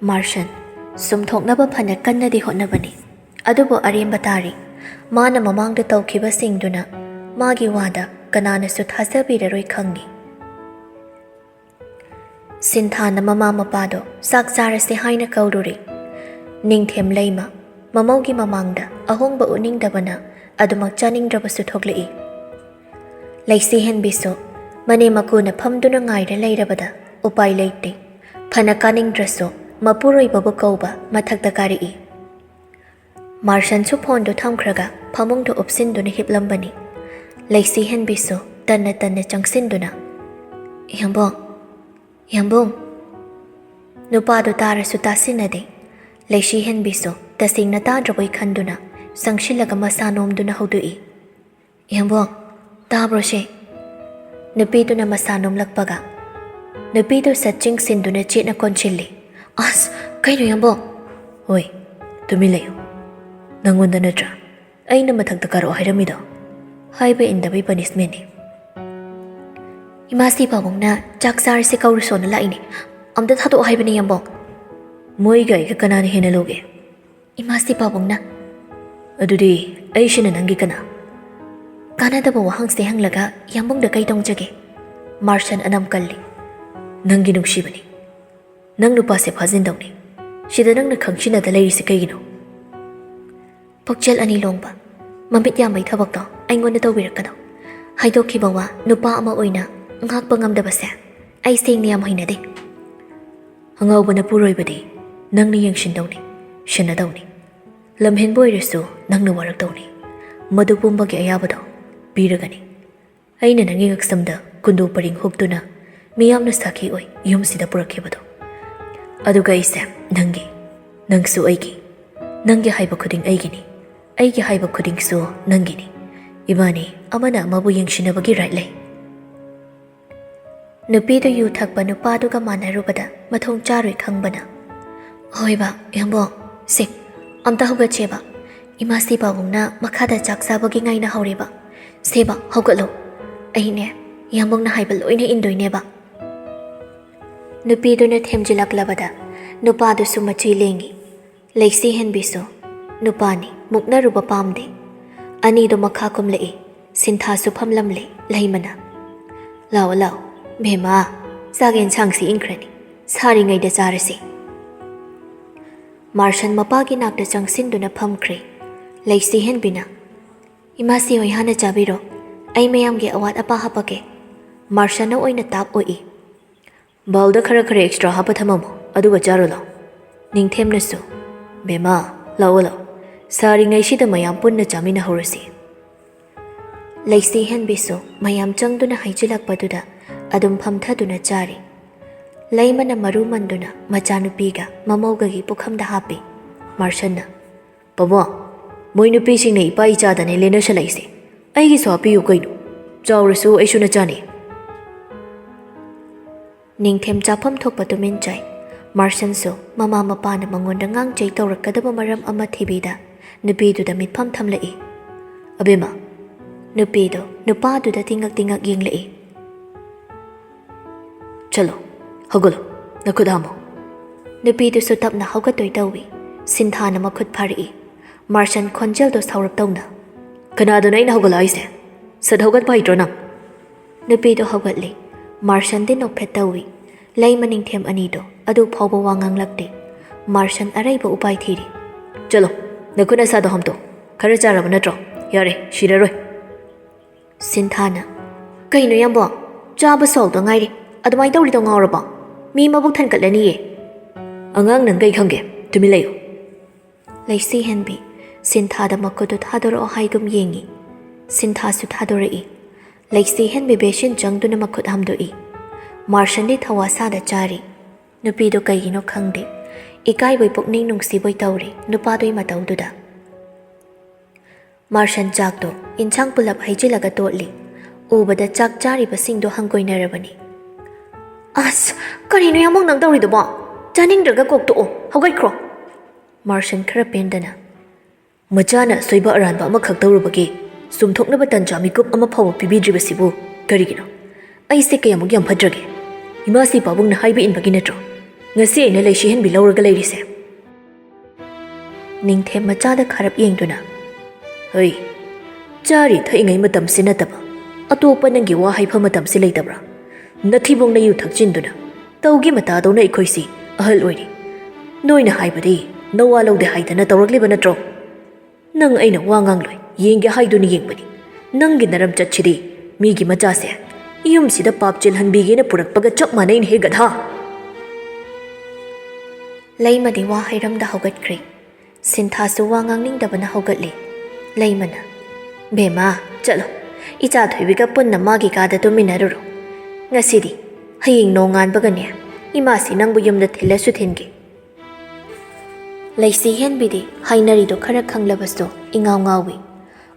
ꯃꯥꯔꯁꯟ ꯁꯨꯝꯊꯣꯛꯅꯕ ꯐꯅ ꯀꯟꯅꯗꯤ ꯍꯣꯠꯅꯕꯅꯤ, ꯑꯗꯨꯕꯨ ꯑꯔꯦꯝꯕ ꯇꯥꯔꯤ꯫ ꯃꯥꯅ ꯃꯃꯥꯡꯗ ꯇꯧꯈꯤꯕꯁꯤꯡꯗꯨꯅ ꯃꯥꯒꯤ ꯋꯥꯗ ꯀꯅꯥꯅꯁꯨ ꯊꯥꯖꯕꯤꯔꯔꯣꯏ ꯈꯪꯉꯤ꯫ ꯁꯤꯟꯊꯥꯅ ꯃꯃꯥ ꯃꯄꯥꯗꯣ ꯆꯥꯛ ꯆꯥꯔꯁꯦ ꯍꯥꯏꯅ ꯀꯧꯔꯨꯔꯦ꯫ ꯅꯤꯡꯊꯦꯝ ꯂꯩꯃ ꯃꯃꯧꯒꯤ ꯃꯃꯥꯡꯗ ꯑꯍꯣꯡꯕ ꯎꯠꯅꯤꯡꯗꯕꯅ ꯑꯗꯨꯃꯛ ꯆꯥꯅꯤꯡꯗ꯭ꯔꯕꯁꯨ ꯊꯣꯛꯂꯛꯏ꯫ ꯂꯩꯁꯤ ꯍꯦꯟꯕꯤꯁꯨ ꯃꯅꯦꯝ ꯃꯀꯨꯅ ꯐꯝꯗꯨꯅ ꯉꯥꯏꯔ ꯂꯩꯔꯕꯗ ꯎꯄꯥꯏ ꯂꯩꯇꯦ꯫ ꯐꯅ ꯀꯥꯅꯤꯡꯗ꯭ꯔꯁꯨ ꯃꯄꯨꯔꯣꯏꯕꯕꯨ ꯀꯧꯕ ꯃꯊꯛꯇ ꯀꯥꯔꯛꯏ꯫ ꯃꯥꯔꯁꯟꯁꯨ ꯐꯣꯟꯗꯨ ꯊꯝꯈ꯭ꯔꯒ ꯐꯃꯨꯡꯗ ꯎꯞꯁꯤꯟꯗꯨꯅ ꯍꯤꯞꯂꯝꯕꯅꯤ꯫ ꯂꯩꯁꯤ ꯍꯦꯟꯕꯤꯁꯨ ꯇꯟꯅ ꯇꯟꯅ ꯆꯪꯁꯤꯟꯗꯨꯅ, "ꯌꯥꯝꯕꯣꯡ, ꯌꯥꯝꯕꯣꯡ!" ꯅꯨꯄꯥꯗꯨ ꯇꯥꯔꯁꯨ ꯇꯥꯁꯤꯟꯅꯗꯦ꯫ ꯂꯩꯁꯤ ꯍꯦꯟꯕꯤꯁꯨ ꯇꯁꯦꯡꯅ ꯇꯥꯗ꯭ꯔꯕꯣꯏ ꯈꯟꯗꯨꯅ ꯆꯪꯁꯤꯜꯂꯒ ꯃꯁꯥ ꯅꯣꯝꯗꯨꯅ ꯍꯧꯗꯣꯛꯏ꯫ "ꯌꯥꯝꯕꯣꯡ, ꯇꯥꯕ꯭ꯔꯣ ꯁꯦ?" ꯅꯨꯄꯤꯗꯨꯅ ꯃꯁꯥ ꯅꯣꯝꯂꯛꯄꯒ ꯅꯨꯄꯤꯗꯨ ꯁꯠ ꯆꯤꯡꯁꯤꯟꯗꯨꯅ ꯆꯦꯠꯅ ꯀꯣꯟꯁꯤꯜꯂꯤ꯫ "ꯑꯁ, ꯀꯩꯅꯣ ꯌꯥꯝꯕꯣꯡ?" "ꯍꯣꯏ, ꯇꯨꯃꯤꯟ ꯂꯩꯌꯨ꯫ ꯅꯪꯉꯣꯟꯗ ꯅꯠꯇ꯭ꯔꯥ ꯑꯩꯅ ꯃꯊꯛꯇ ꯀꯥꯔꯛꯑꯣ ꯍꯥꯏꯔꯝꯃꯤꯗꯣ? ꯍꯥꯏꯕ ꯏꯟꯗꯕꯩ ꯄꯅꯤꯁꯃꯦꯟꯅꯤ꯫" "ꯏꯃꯥꯁꯤ ꯄꯥꯕꯨꯡꯅ ꯆꯥꯛ ꯆꯥꯔꯁꯤ ꯀꯧꯔꯨꯁꯣꯅ ꯂꯥꯛꯏꯅꯦ꯫ ꯑꯝꯇ ꯊꯥꯗꯣꯛꯑꯣ ꯍꯥꯏꯕꯅꯤ ꯌꯥꯝꯕꯣꯡ꯫" "ꯃꯣꯏꯒ ꯑꯩꯒ ꯀꯅꯥꯅ ꯍꯦꯟꯅ ꯂꯨꯒꯦ?" "ꯏꯃꯥꯁꯤ ꯄꯥꯕꯨꯡꯅ꯫" "ꯑꯗꯨꯗꯤ ꯑꯩꯁꯤꯅ ꯅꯪꯒꯤ ꯀꯅꯥ?" "ꯀꯥꯟꯅꯗꯕ ꯋꯥꯍꯪꯁꯦ ꯍꯪꯂꯒ ꯌꯥꯝꯕꯨꯡꯗ ꯀꯩ ꯇꯣꯡꯖꯒꯦ?" ꯃꯥꯔꯁꯟ ꯑꯅꯝ ꯀꯜꯂꯤ꯫ "ꯅꯪꯒꯤ ꯅꯨꯡꯁꯤꯕꯅꯤ꯫ ꯅꯪ ꯅꯨꯄꯥꯁꯦ ꯐꯥꯖꯤꯟꯗꯧꯅꯤ꯫ ꯁꯤꯗ ꯅꯪꯅ ꯈꯪꯁꯤꯟꯅꯗ ꯂꯩꯔꯤꯁꯦ ꯀꯩꯒꯤꯅꯣ?" "ꯄꯨꯛꯆꯦꯜ ꯑꯅꯤ ꯂꯣꯡꯕ, ꯃꯃꯤꯠ ꯌꯥꯝꯕꯩ ꯊꯕꯛꯇꯣ ꯑꯩꯉꯣꯟꯗ ꯇꯧꯕꯤꯔꯛꯀꯅꯣ꯫ ꯍꯥꯏꯗꯣꯛꯈꯤꯕ ꯋꯥ ꯅꯨꯄꯥ ꯑꯃ ꯑꯣꯏꯅ ꯉꯥꯛꯄ ꯉꯝꯗꯕꯁꯦ ꯑꯩ ꯁꯦꯡꯅ ꯌꯥꯝ ꯍꯩꯅꯗꯦ꯫" "ꯑꯉꯥꯎꯕ ꯅꯄꯨꯔꯣꯏꯕꯗꯤ ꯅꯪꯅ ꯌꯦꯡꯁꯤꯟꯗꯧꯅꯤ, ꯁꯦꯟꯅꯗꯧꯅꯤ꯫ ꯂꯝꯍꯦꯟꯕ ꯑꯣꯏꯔꯁꯨ ꯅꯪꯅ ꯋꯥꯔꯛꯇꯧꯅꯤ꯫ ꯃꯗꯨ ꯄꯨꯝꯕꯒꯤ ꯑꯌꯥꯕꯗꯣ ꯄꯤꯔꯒꯅꯤ꯫ ꯑꯩꯅ ꯅꯪꯒꯤ ꯉꯛꯁꯝꯗ ꯀꯨꯟꯗꯣ ꯄꯔꯤꯡ ꯍꯨꯛꯇꯨꯅ ꯃꯤꯌꯥꯝꯅ ꯁꯥꯈꯤ ꯑꯣꯏ ꯌꯨꯝꯁꯤꯗ ꯄꯨꯔꯛꯈꯤꯕꯗꯣ꯫ ꯑꯗꯨꯒ ꯑꯩꯁꯦ ꯅꯪꯒꯤ, ꯅꯪꯁꯨ ꯑꯩꯒꯤ꯫ ꯅꯪꯒꯤ ꯍꯥꯏꯕ ꯈꯨꯗꯤꯡ ꯑꯩꯒꯤꯅꯤ, ꯑꯩꯒꯤ ꯍꯥꯏꯕ ꯈꯨꯗꯤꯡꯁꯨ ꯅꯪꯒꯤꯅꯤ꯫ ꯏꯕꯥꯅꯤ ꯑꯃꯅ ꯑꯃꯕꯨ ꯌꯦꯡꯁꯤꯟꯅꯕꯒꯤ ꯔꯥꯏꯠ ꯂꯩ꯫" ꯅꯨꯄꯤꯗꯨ ꯌꯨ ꯊꯛꯄ ꯅꯨꯄꯥꯗꯨꯒ ꯃꯥꯟꯅꯔꯨꯕꯗ ꯃꯊꯣꯡ ꯆꯥꯔꯣꯏ ꯈꯪꯕꯅ, "ꯍꯣꯏꯕ, ꯌꯥꯝꯕꯣꯡ, ꯁꯦ, ꯑꯝꯇ ꯍꯧꯒꯠꯁꯦꯕ꯫ ꯏꯃꯥꯁꯤ ꯄꯥꯕꯨꯡꯅ ꯃꯈꯥꯗ ꯆꯥꯛ ꯆꯥꯕꯒꯤ ꯉꯥꯏꯅ ꯍꯧꯔꯦꯕ꯫ ꯁꯦꯕ, ꯍꯧꯒꯠꯂꯣ꯫ ꯑꯩꯅꯦ, ꯌꯥꯝꯕꯣꯡꯅ ꯍꯥꯏꯕ ꯂꯣꯏꯅ ꯏꯟꯗꯣꯏꯅꯦꯕ꯫" ꯅꯨꯄꯤꯗꯨꯅ ꯊꯦꯝꯖꯤꯜꯂꯛꯂꯕꯗ ꯅꯨꯄꯥꯗꯨꯁꯨ ꯃꯆꯤ ꯂꯦꯡꯉꯤ꯫ ꯂꯩꯁꯤ ꯍꯦꯟꯕꯤꯁꯨ ꯅꯨꯄꯥꯅꯤ, ꯃꯨꯛꯅꯔꯨꯕ ꯄꯥꯝꯗꯦ꯫ ꯑꯅꯤꯗꯨ ꯃꯈꯥ ꯀꯨꯝꯂꯛꯏ꯫ ꯁꯤꯟꯊꯥꯁꯨ ꯐꯝꯂꯝꯂꯦ ꯂꯩꯃꯅ꯫ "ꯂꯥꯛꯑꯣ, ꯂꯥꯛꯑꯣ, ꯕꯦꯝꯃ, ꯆꯥꯛ ꯌꯦꯟꯁꯥꯡꯁꯤ ꯏꯪꯈ꯭ꯔꯅꯤ, ꯁꯥꯔꯤꯉꯩꯗ ꯆꯥꯔꯁꯤ꯫" ꯃꯥꯔꯁꯟ ꯃꯄꯥꯒꯤ ꯅꯥꯛꯇ ꯆꯪꯁꯤꯟꯗꯨꯅ ꯐꯝꯈ꯭ꯔꯦ꯫ ꯂꯩꯁꯤ ꯍꯦꯟꯕꯤꯅ, "ꯏꯃꯥꯁꯤ ꯍꯣꯏ ꯍꯥꯟꯅ ꯆꯥꯕꯤꯔꯣ, ꯑꯩ ꯃꯌꯥꯝꯒꯤ ꯑꯋꯥꯠ ꯑꯄꯥ ꯍꯥꯄꯛꯀꯦ꯫" ꯃꯥꯔꯁꯟꯅ ꯑꯣꯏꯅ ꯇꯥꯛ ꯑꯣꯛꯏ꯫ "ꯕꯥꯎꯜꯗ ꯈꯔ ꯈꯔ ꯑꯦꯛꯁꯇ꯭ꯔꯥ ꯍꯥꯞꯄ ꯊꯝꯃꯝꯃꯣ, ꯑꯗꯨꯒ ꯆꯥꯔꯣ ꯂꯥꯎ꯫" ꯅꯤꯡꯊꯦꯝꯅꯁꯨ, "ꯕꯦꯝꯃ, ꯂꯥꯛꯑꯣ ꯂꯥꯛꯑꯣ, ꯁꯥꯔꯤꯉꯩꯁꯤꯗ ꯃꯌꯥꯝ ꯄꯨꯟꯅ ꯆꯥꯃꯤꯟꯅꯍꯧꯔꯁꯤ꯫" ꯂꯩꯁꯤ ꯍꯦꯟꯕꯤꯁꯨ ꯃꯌꯥꯝ ꯆꯪꯗꯨꯅ ꯍꯩꯖꯤꯜꯂꯛꯄꯗꯨꯗ ꯑꯗꯨꯝ ꯐꯝꯊꯗꯨꯅ ꯆꯥꯔꯤ꯫ ꯂꯩꯃꯅ ꯃꯔꯨ ꯃꯟꯗꯨꯅ ꯃꯆꯥꯅꯨꯄꯤꯒ ꯃꯃꯧꯒꯒꯤ ꯄꯨꯈꯝꯗ ꯍꯥꯞꯄꯤ꯫ ꯃꯥꯔꯁꯟꯅ, "ꯄꯥꯕꯨꯡ, ꯃꯣꯏ ꯅꯨꯄꯤꯁꯤꯡꯅ ꯏꯄꯥ ꯏꯆꯥꯗꯅꯦ ꯂꯦꯟꯅꯁꯜꯂꯛꯏꯁꯦ꯫ ꯑꯩꯒꯤꯁꯨ ꯍꯥꯞꯄꯤꯌꯨ ꯀꯩꯅꯣ꯫ ꯆꯥꯎꯔꯁꯨ ꯑꯩꯁꯨ ꯅꯆꯥꯅꯤ꯫" ꯅꯤꯡꯊꯦꯝ ꯆꯥꯐꯝ ꯊꯣꯛꯄ ꯇꯨꯃꯤꯟ ꯆꯥꯏ꯫ ꯃꯥꯔꯁꯟꯁꯨ ꯃꯃꯥ ꯃꯄꯥꯅ ꯃꯉꯣꯟꯗ ꯉꯥꯡꯆꯩ ꯇꯧꯔꯛꯀꯗꯕ ꯃꯔꯝ ꯑꯃ ꯊꯤꯕꯤꯗ ꯅꯨꯄꯤꯗꯨꯗ ꯃꯤꯠꯐꯝ ꯊꯝꯂꯛꯏ꯫ "ꯑꯕꯦꯝꯃ꯫" ꯅꯨꯄꯤꯗꯨ ꯅꯨꯄꯥꯗꯨꯗ ꯇꯤꯡꯉꯛ ꯇꯤꯡꯉꯛ ꯌꯦꯡꯂꯛꯏ꯫ "ꯆꯠꯂꯣ, ꯍꯧꯒꯠꯂꯣ, ꯅꯈꯨꯠ ꯍꯥꯝꯃꯣ꯫" ꯅꯨꯄꯤꯗꯨꯁꯨ ꯇꯞꯅ ꯍꯧꯒꯠꯇꯣꯏ ꯇꯧꯏ꯫ ꯁꯤꯟꯊꯥꯅ ꯃꯈꯨꯠ ꯐꯥꯔꯛꯏ꯫ ꯃꯥꯔꯁꯟ ꯈꯣꯟꯖꯦꯜꯗꯣ ꯁꯥꯎꯔꯞ ꯇꯧꯅ, "ꯀꯅꯥꯗꯅꯣ ꯑꯩꯅ ꯍꯧꯒꯠꯂꯣ ꯍꯥꯏꯁꯦ? ꯁꯠ ꯍꯧꯒꯠꯄ ꯍꯩꯇ꯭ꯔꯣ ꯅꯪ?" ꯅꯨꯄꯤꯗꯣ ꯍꯧꯒꯠꯂꯤ꯫ ꯃꯥꯔꯁꯟꯗꯤ ꯅꯣꯛꯐꯦꯠ ꯇꯧꯏ꯫ ꯂꯩꯃ ꯅꯤꯡꯊꯦꯝ ꯑꯅꯤꯗꯣ ꯑꯗꯨ ꯐꯥꯎꯕ ꯋꯥ ꯉꯥꯡꯂꯛꯇꯦ꯫ ꯃꯥꯔꯁꯟ ꯑꯔꯩꯕ ꯎꯄꯥꯏ ꯊꯤꯔꯤ꯫ "ꯆꯠꯂꯣ, ꯅꯈꯨꯠ ꯅꯁꯥꯗꯣ ꯍꯥꯝꯇꯣꯛ꯫ ꯈꯔ ꯆꯥꯔꯕ ꯅꯠꯇ꯭ꯔꯣ? ꯌꯥꯔꯦ, ꯁꯤꯔꯔꯣꯏ꯫" ꯁꯤꯟꯊꯥꯅ, "ꯀꯩꯅꯣ ꯌꯥꯝꯕꯣ? ꯆꯥꯕ ꯁꯥꯎꯗ ꯉꯥꯏꯔꯤ꯫ ꯑꯗꯨꯃꯥꯏꯅ ꯇꯧꯔꯤꯗꯣ ꯉꯥꯎꯔꯕꯣ? ꯃꯤ ꯃꯕꯨꯛ ꯊꯟꯀꯠꯂꯅꯤꯌꯦ꯫" "ꯑꯉꯥꯡ ꯅꯪ ꯀꯩ ꯈꯪꯒꯦ? ꯇꯨꯃꯤꯟ ꯂꯩꯌꯨ꯫" ꯂꯩꯁꯤ ꯍꯦꯟꯕꯤ ꯁꯤꯟꯊꯥꯗ ꯃꯈꯨꯠꯇꯨ ꯊꯥꯗꯣꯔꯛꯑꯣ ꯍꯥꯏꯒꯨꯝ ꯌꯦꯡꯉꯤ꯫ ꯁꯤꯟꯊꯥꯁꯨ ꯊꯥꯗꯣꯔꯛꯏ꯫ ꯂꯩꯁꯤ ꯍꯦꯟꯕꯤ ꯕꯦꯁꯤꯟ ꯆꯪꯗꯨꯅ ꯃꯈꯨꯠ ꯍꯥꯝꯗꯣꯛꯏ꯫ ꯃꯥꯔꯁꯟꯗꯤ ꯊꯋꯥ ꯁꯥꯗ ꯆꯥꯔꯤ꯫ ꯅꯨꯄꯤꯗꯣ ꯀꯩꯒꯤꯅꯣ ꯈꯪꯗꯦ, ꯏꯀꯥꯏꯕꯣꯏ ꯄꯨꯛꯅꯤꯡ ꯅꯨꯡꯁꯤꯕꯣꯏ ꯇꯧꯔꯤ ꯅꯨꯄꯥꯗꯨꯒꯤ ꯃꯇꯧꯗꯨꯗ꯫ ꯃꯥꯔꯁꯟ ꯆꯥꯛꯇꯣ ꯏꯟꯁꯥꯡ ꯄꯨꯂꯞ ꯍꯩꯖꯤꯜꯂꯒ ꯇꯣꯠꯂꯤ꯫ ꯎꯕꯗ ꯆꯥꯛ ꯆꯥꯔꯤꯕꯁꯤꯡꯗꯣ ꯍꯪꯒꯣꯏꯅꯔꯕꯅꯤ꯫ "ꯑꯁ, ꯀꯔꯤꯅꯣ ꯌꯥꯝꯕꯨꯡ ꯅꯪ ꯇꯧꯔꯤꯗꯨꯕꯣ? ꯆꯥꯅꯤꯡꯗ꯭ꯔꯒ ꯀꯣꯛ ꯇꯣꯛꯑꯣ, ꯍꯧꯒꯠꯈ꯭ꯔꯣ꯫" ꯃꯥꯔꯁꯟ ꯈꯔ ꯄꯦꯟꯗꯅ, "ꯃꯆꯥꯅ ꯑꯁꯣꯏꯕ ꯑꯔꯥꯟꯕ ꯑꯃꯈꯛ ꯇꯧꯔꯨꯕꯒꯤ ꯆꯨꯝꯊꯣꯛꯅꯕ ꯇꯟꯖꯥ ꯃꯤꯀꯨꯞ ꯑꯃ ꯐꯥꯎꯕ ꯄꯤꯕꯤꯗ꯭ꯔꯤꯕꯁꯤꯕꯨ ꯀꯔꯤꯒꯤꯅꯣ? ꯑꯩꯁꯦ ꯀꯌꯥꯃꯨꯛ ꯌꯥꯝ ꯐꯠꯇ꯭ꯔꯒꯦ? ꯏꯃꯥꯁꯤ ꯄꯥꯕꯨꯡꯅ ꯍꯥꯏꯕ ꯏꯟꯕꯒꯤ ꯅꯠꯇ꯭ꯔꯣ ꯉꯁꯤ ꯑꯩꯅ ꯂꯩꯁꯤ ꯍꯦꯟꯕꯤ ꯂꯧꯔꯒ ꯂꯩꯔꯤꯁꯦ?" ꯅꯤꯡꯊꯦꯝ ꯃꯆꯥꯗ ꯈꯥꯔꯞ ꯌꯦꯡꯗꯨꯅ, "ꯍꯩ, ꯆꯥꯔꯤ ꯊꯛꯏꯉꯩ ꯃꯇꯝꯁꯤ ꯅꯠꯇꯕ ꯑꯇꯣꯞꯄ ꯅꯪꯒꯤ ꯋꯥ ꯍꯥꯏꯐꯝ ꯃꯇꯝꯁꯤ ꯂꯩꯇꯕ꯭ꯔꯥ? ꯅꯊꯤꯕꯣꯡꯅ ꯌꯨ ꯊꯛꯆꯤꯟꯗꯨꯅ ꯇꯧꯒꯤ ꯃꯇꯥꯗꯧꯅ ꯑꯩꯈꯣꯏꯁꯤ ꯑꯍꯜ ꯑꯣꯏꯔꯤ꯫ ꯅꯣꯏꯅ ꯍꯥꯏꯕꯗꯤ ꯅꯋꯥ ꯂꯧꯗꯦ ꯍꯥꯏꯗꯅ ꯇꯧꯔꯛꯂꯤꯕ ꯅꯠꯇ꯭ꯔꯣ? ꯅꯪ ꯑꯩꯅ ꯋꯥ ꯉꯥꯡꯂꯣꯏ, ꯌꯦꯡꯒꯦ ꯍꯥꯏꯗꯨꯅ ꯌꯦꯡꯕꯅꯤ꯫ ꯅꯪꯒꯤ ꯅꯔꯝꯆꯠꯁꯤꯗꯤ ꯃꯤꯒꯤ ꯃꯆꯥꯁꯦ ꯌꯨꯝꯁꯤꯗ ꯄꯥꯞ ꯆꯦꯜꯍꯟꯕꯤꯒꯦꯅ ꯄꯨꯔꯛꯄꯒ ꯆꯞ ꯃꯥꯟꯅꯩꯅꯦꯍꯦ, ꯒꯙꯥ꯫ ꯂꯩꯃꯗꯤ ꯋꯥ ꯍꯩꯔꯝꯗ ꯍꯧꯒꯠꯈ꯭ꯔꯦ꯫ ꯁꯤꯟꯊꯥꯁꯨ ꯋꯥ ꯉꯥꯡꯅꯤꯡꯗꯕꯅ ꯍꯧꯒꯠꯂꯦ꯫ ꯂꯩꯃꯅ, "ꯕꯦꯝꯃ, ꯆꯠꯂꯣ꯫ ꯏꯆꯥ ꯊꯣꯏꯕꯤꯒ ꯄꯨꯟꯅ ꯃꯥꯒꯤ ꯀꯥꯗ ꯇꯨꯝꯃꯤꯟꯅꯔꯨꯔꯣ꯫ ꯉꯁꯤꯗꯤ, ꯍꯌꯦꯡ ꯅꯣꯡꯉꯥꯟꯕꯒꯅꯦ, ꯏꯃꯥꯁꯤ ꯅꯪꯕꯨ ꯌꯨꯝꯗ ꯊꯤꯜꯂꯁꯨ ꯊꯤꯟꯒꯦ꯫" ꯂꯩꯁꯤ ꯍꯦꯟꯕꯤꯗꯤ ꯍꯥꯏꯅꯔꯤꯗꯣ ꯈꯔ ꯈꯪꯂꯕꯁꯨ ꯏꯉꯥꯎ ꯉꯥꯎꯏ꯫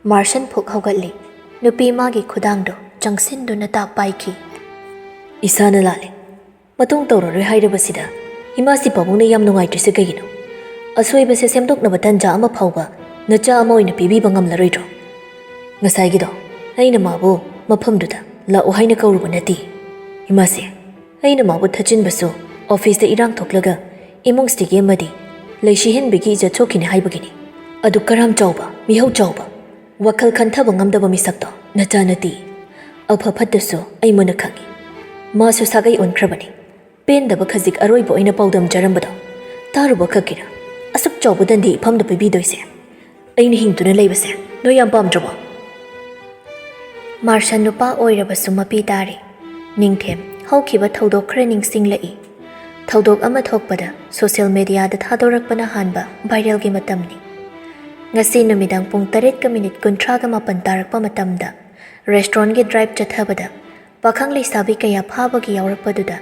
ꯃꯥꯔꯁꯟ ꯐꯨꯛ ꯍꯧꯒꯠꯂꯤ꯫ ꯅꯨꯄꯤ ꯃꯥꯒꯤ ꯈꯨꯗꯥꯡꯗꯣ ꯆꯪꯁꯤꯟꯗꯨꯅ ꯇꯥꯞ ꯄꯥꯏꯈꯤ꯫ "ꯏꯁꯥꯅ ꯂꯥꯜꯂꯦ꯫ ꯃꯇꯨꯡ ꯇꯧꯔꯔꯣꯏ ꯍꯥꯏꯔꯕꯁꯤꯗ ꯏꯃꯥꯁꯤ ꯄꯥꯕꯨꯡꯅ ꯌꯥꯝ ꯅꯨꯡꯉꯥꯏꯇ꯭ꯔꯤꯁꯦ ꯀꯩꯒꯤꯅꯣ? ꯑꯁꯣꯏꯕꯁꯦ ꯁꯦꯝꯗꯣꯛꯅꯕ ꯇꯟꯖꯥ ꯑꯃ ꯐꯥꯎꯕ ꯅꯆꯥ ꯑꯃ ꯑꯣꯏꯅ ꯄꯤꯕꯤꯕ ꯉꯝꯂꯔꯣꯏꯗ꯭ꯔꯣ? ꯉꯁꯥꯏꯒꯤꯗꯣ ꯑꯩꯅ ꯃꯥꯕꯨ ꯃꯐꯝꯗꯨꯗ ꯂꯥꯛꯑꯣ ꯍꯥꯏꯅ ꯀꯧꯔꯨꯕ ꯅꯠꯇꯦ꯫ ꯏꯃꯥꯁꯦ, ꯑꯩꯅ ꯃꯥꯕꯨ ꯊꯠꯆꯤꯟꯕꯁꯨ ꯑꯣꯐꯤꯁꯇ ꯏꯔꯥꯡ ꯊꯣꯛꯂꯒ ꯏꯃꯨꯡꯁꯤꯒꯤ ꯑꯃꯗꯤ ꯂꯩꯁꯤꯍꯦꯟꯕꯤꯒꯤ ꯏꯖꯠ ꯁꯣꯛꯈꯤꯅꯤ ꯍꯥꯏꯕꯒꯤꯅꯤ꯫ ꯑꯗꯨ ꯀꯔꯥꯝ ꯆꯥꯎꯕ, ꯃꯤꯍꯧ ꯆꯥꯎꯕ, ꯋꯥꯈꯜ ꯈꯟꯊꯕ ꯉꯝꯗꯕ ꯃꯤꯁꯛꯇꯣ ꯅꯆꯥ ꯅꯠꯇꯦ꯫ ꯑꯐ ꯐꯠꯇꯁꯨ ꯑꯩ ꯃꯨꯟꯅ ꯈꯪꯏ꯫ ꯃꯥꯁꯨ ꯁꯥꯒꯩ ꯑꯣꯟꯈ꯭ꯔꯕꯅꯤ꯫ ꯄꯦꯟꯗꯕ ꯈꯖꯤꯛ ꯑꯔꯣꯏꯕ ꯑꯣꯏꯅ ꯄꯥꯎꯗꯝꯖꯔꯝꯕꯗꯣ ꯇꯥꯔꯨꯕ ꯈꯛꯀꯤꯔ ꯑꯁꯨꯛ ꯆꯥꯎꯕ ꯗꯟꯗꯤ ꯏꯐꯝꯗ ꯄꯤꯕꯤꯗꯣꯏꯁꯦ? ꯑꯩꯅ ꯍꯤꯡꯗꯨꯅ ꯂꯩꯕꯁꯦ ꯅꯣꯏ ꯌꯥꯝ ꯄꯥꯝꯗ꯭ꯔꯕꯣ?" ꯃꯥꯔꯁꯟ ꯅꯨꯄꯥ ꯑꯣꯏꯔꯕꯁꯨ ꯃꯄꯤ ꯇꯥꯔꯤ꯫ ꯅꯤꯡꯊꯦꯝ ꯍꯧꯈꯤꯕ ꯊꯧꯗꯣꯛ ꯈꯔ ꯅꯤꯡꯁꯤꯡꯂꯛꯏ꯫ ꯊꯧꯗꯣꯛ ꯑꯃ ꯊꯣꯛꯄꯗ ꯁꯣꯁꯤꯌꯦꯜ ꯃꯦꯗꯤꯌꯥꯗ ꯊꯥꯗꯣꯔꯛꯄꯅ ꯍꯥꯟꯕ ꯚꯥꯏꯔꯦꯜꯒꯤ ꯃꯇꯝꯅꯤ꯫ ꯉꯁꯤ ꯅꯨꯃꯤꯗꯥꯡ ꯄꯨꯡ ꯇꯔꯦꯠꯀ ꯃꯤꯅꯤꯠ ꯀꯨꯟꯊ꯭ꯔꯥꯒ ꯃꯥꯄꯟ ꯇꯥꯔꯛꯄ ꯃꯇꯝꯗ ꯔꯦꯁꯇ꯭ꯔꯣꯟꯒꯤ ꯗ꯭ꯔꯥꯏꯚ ꯆꯠꯊꯕꯗ ꯄꯥꯈꯪ ꯂꯩꯁꯥꯕꯤ ꯀꯌꯥ ꯐꯥꯕꯒꯤ ꯌꯥꯎꯔꯛꯄꯗꯨꯗ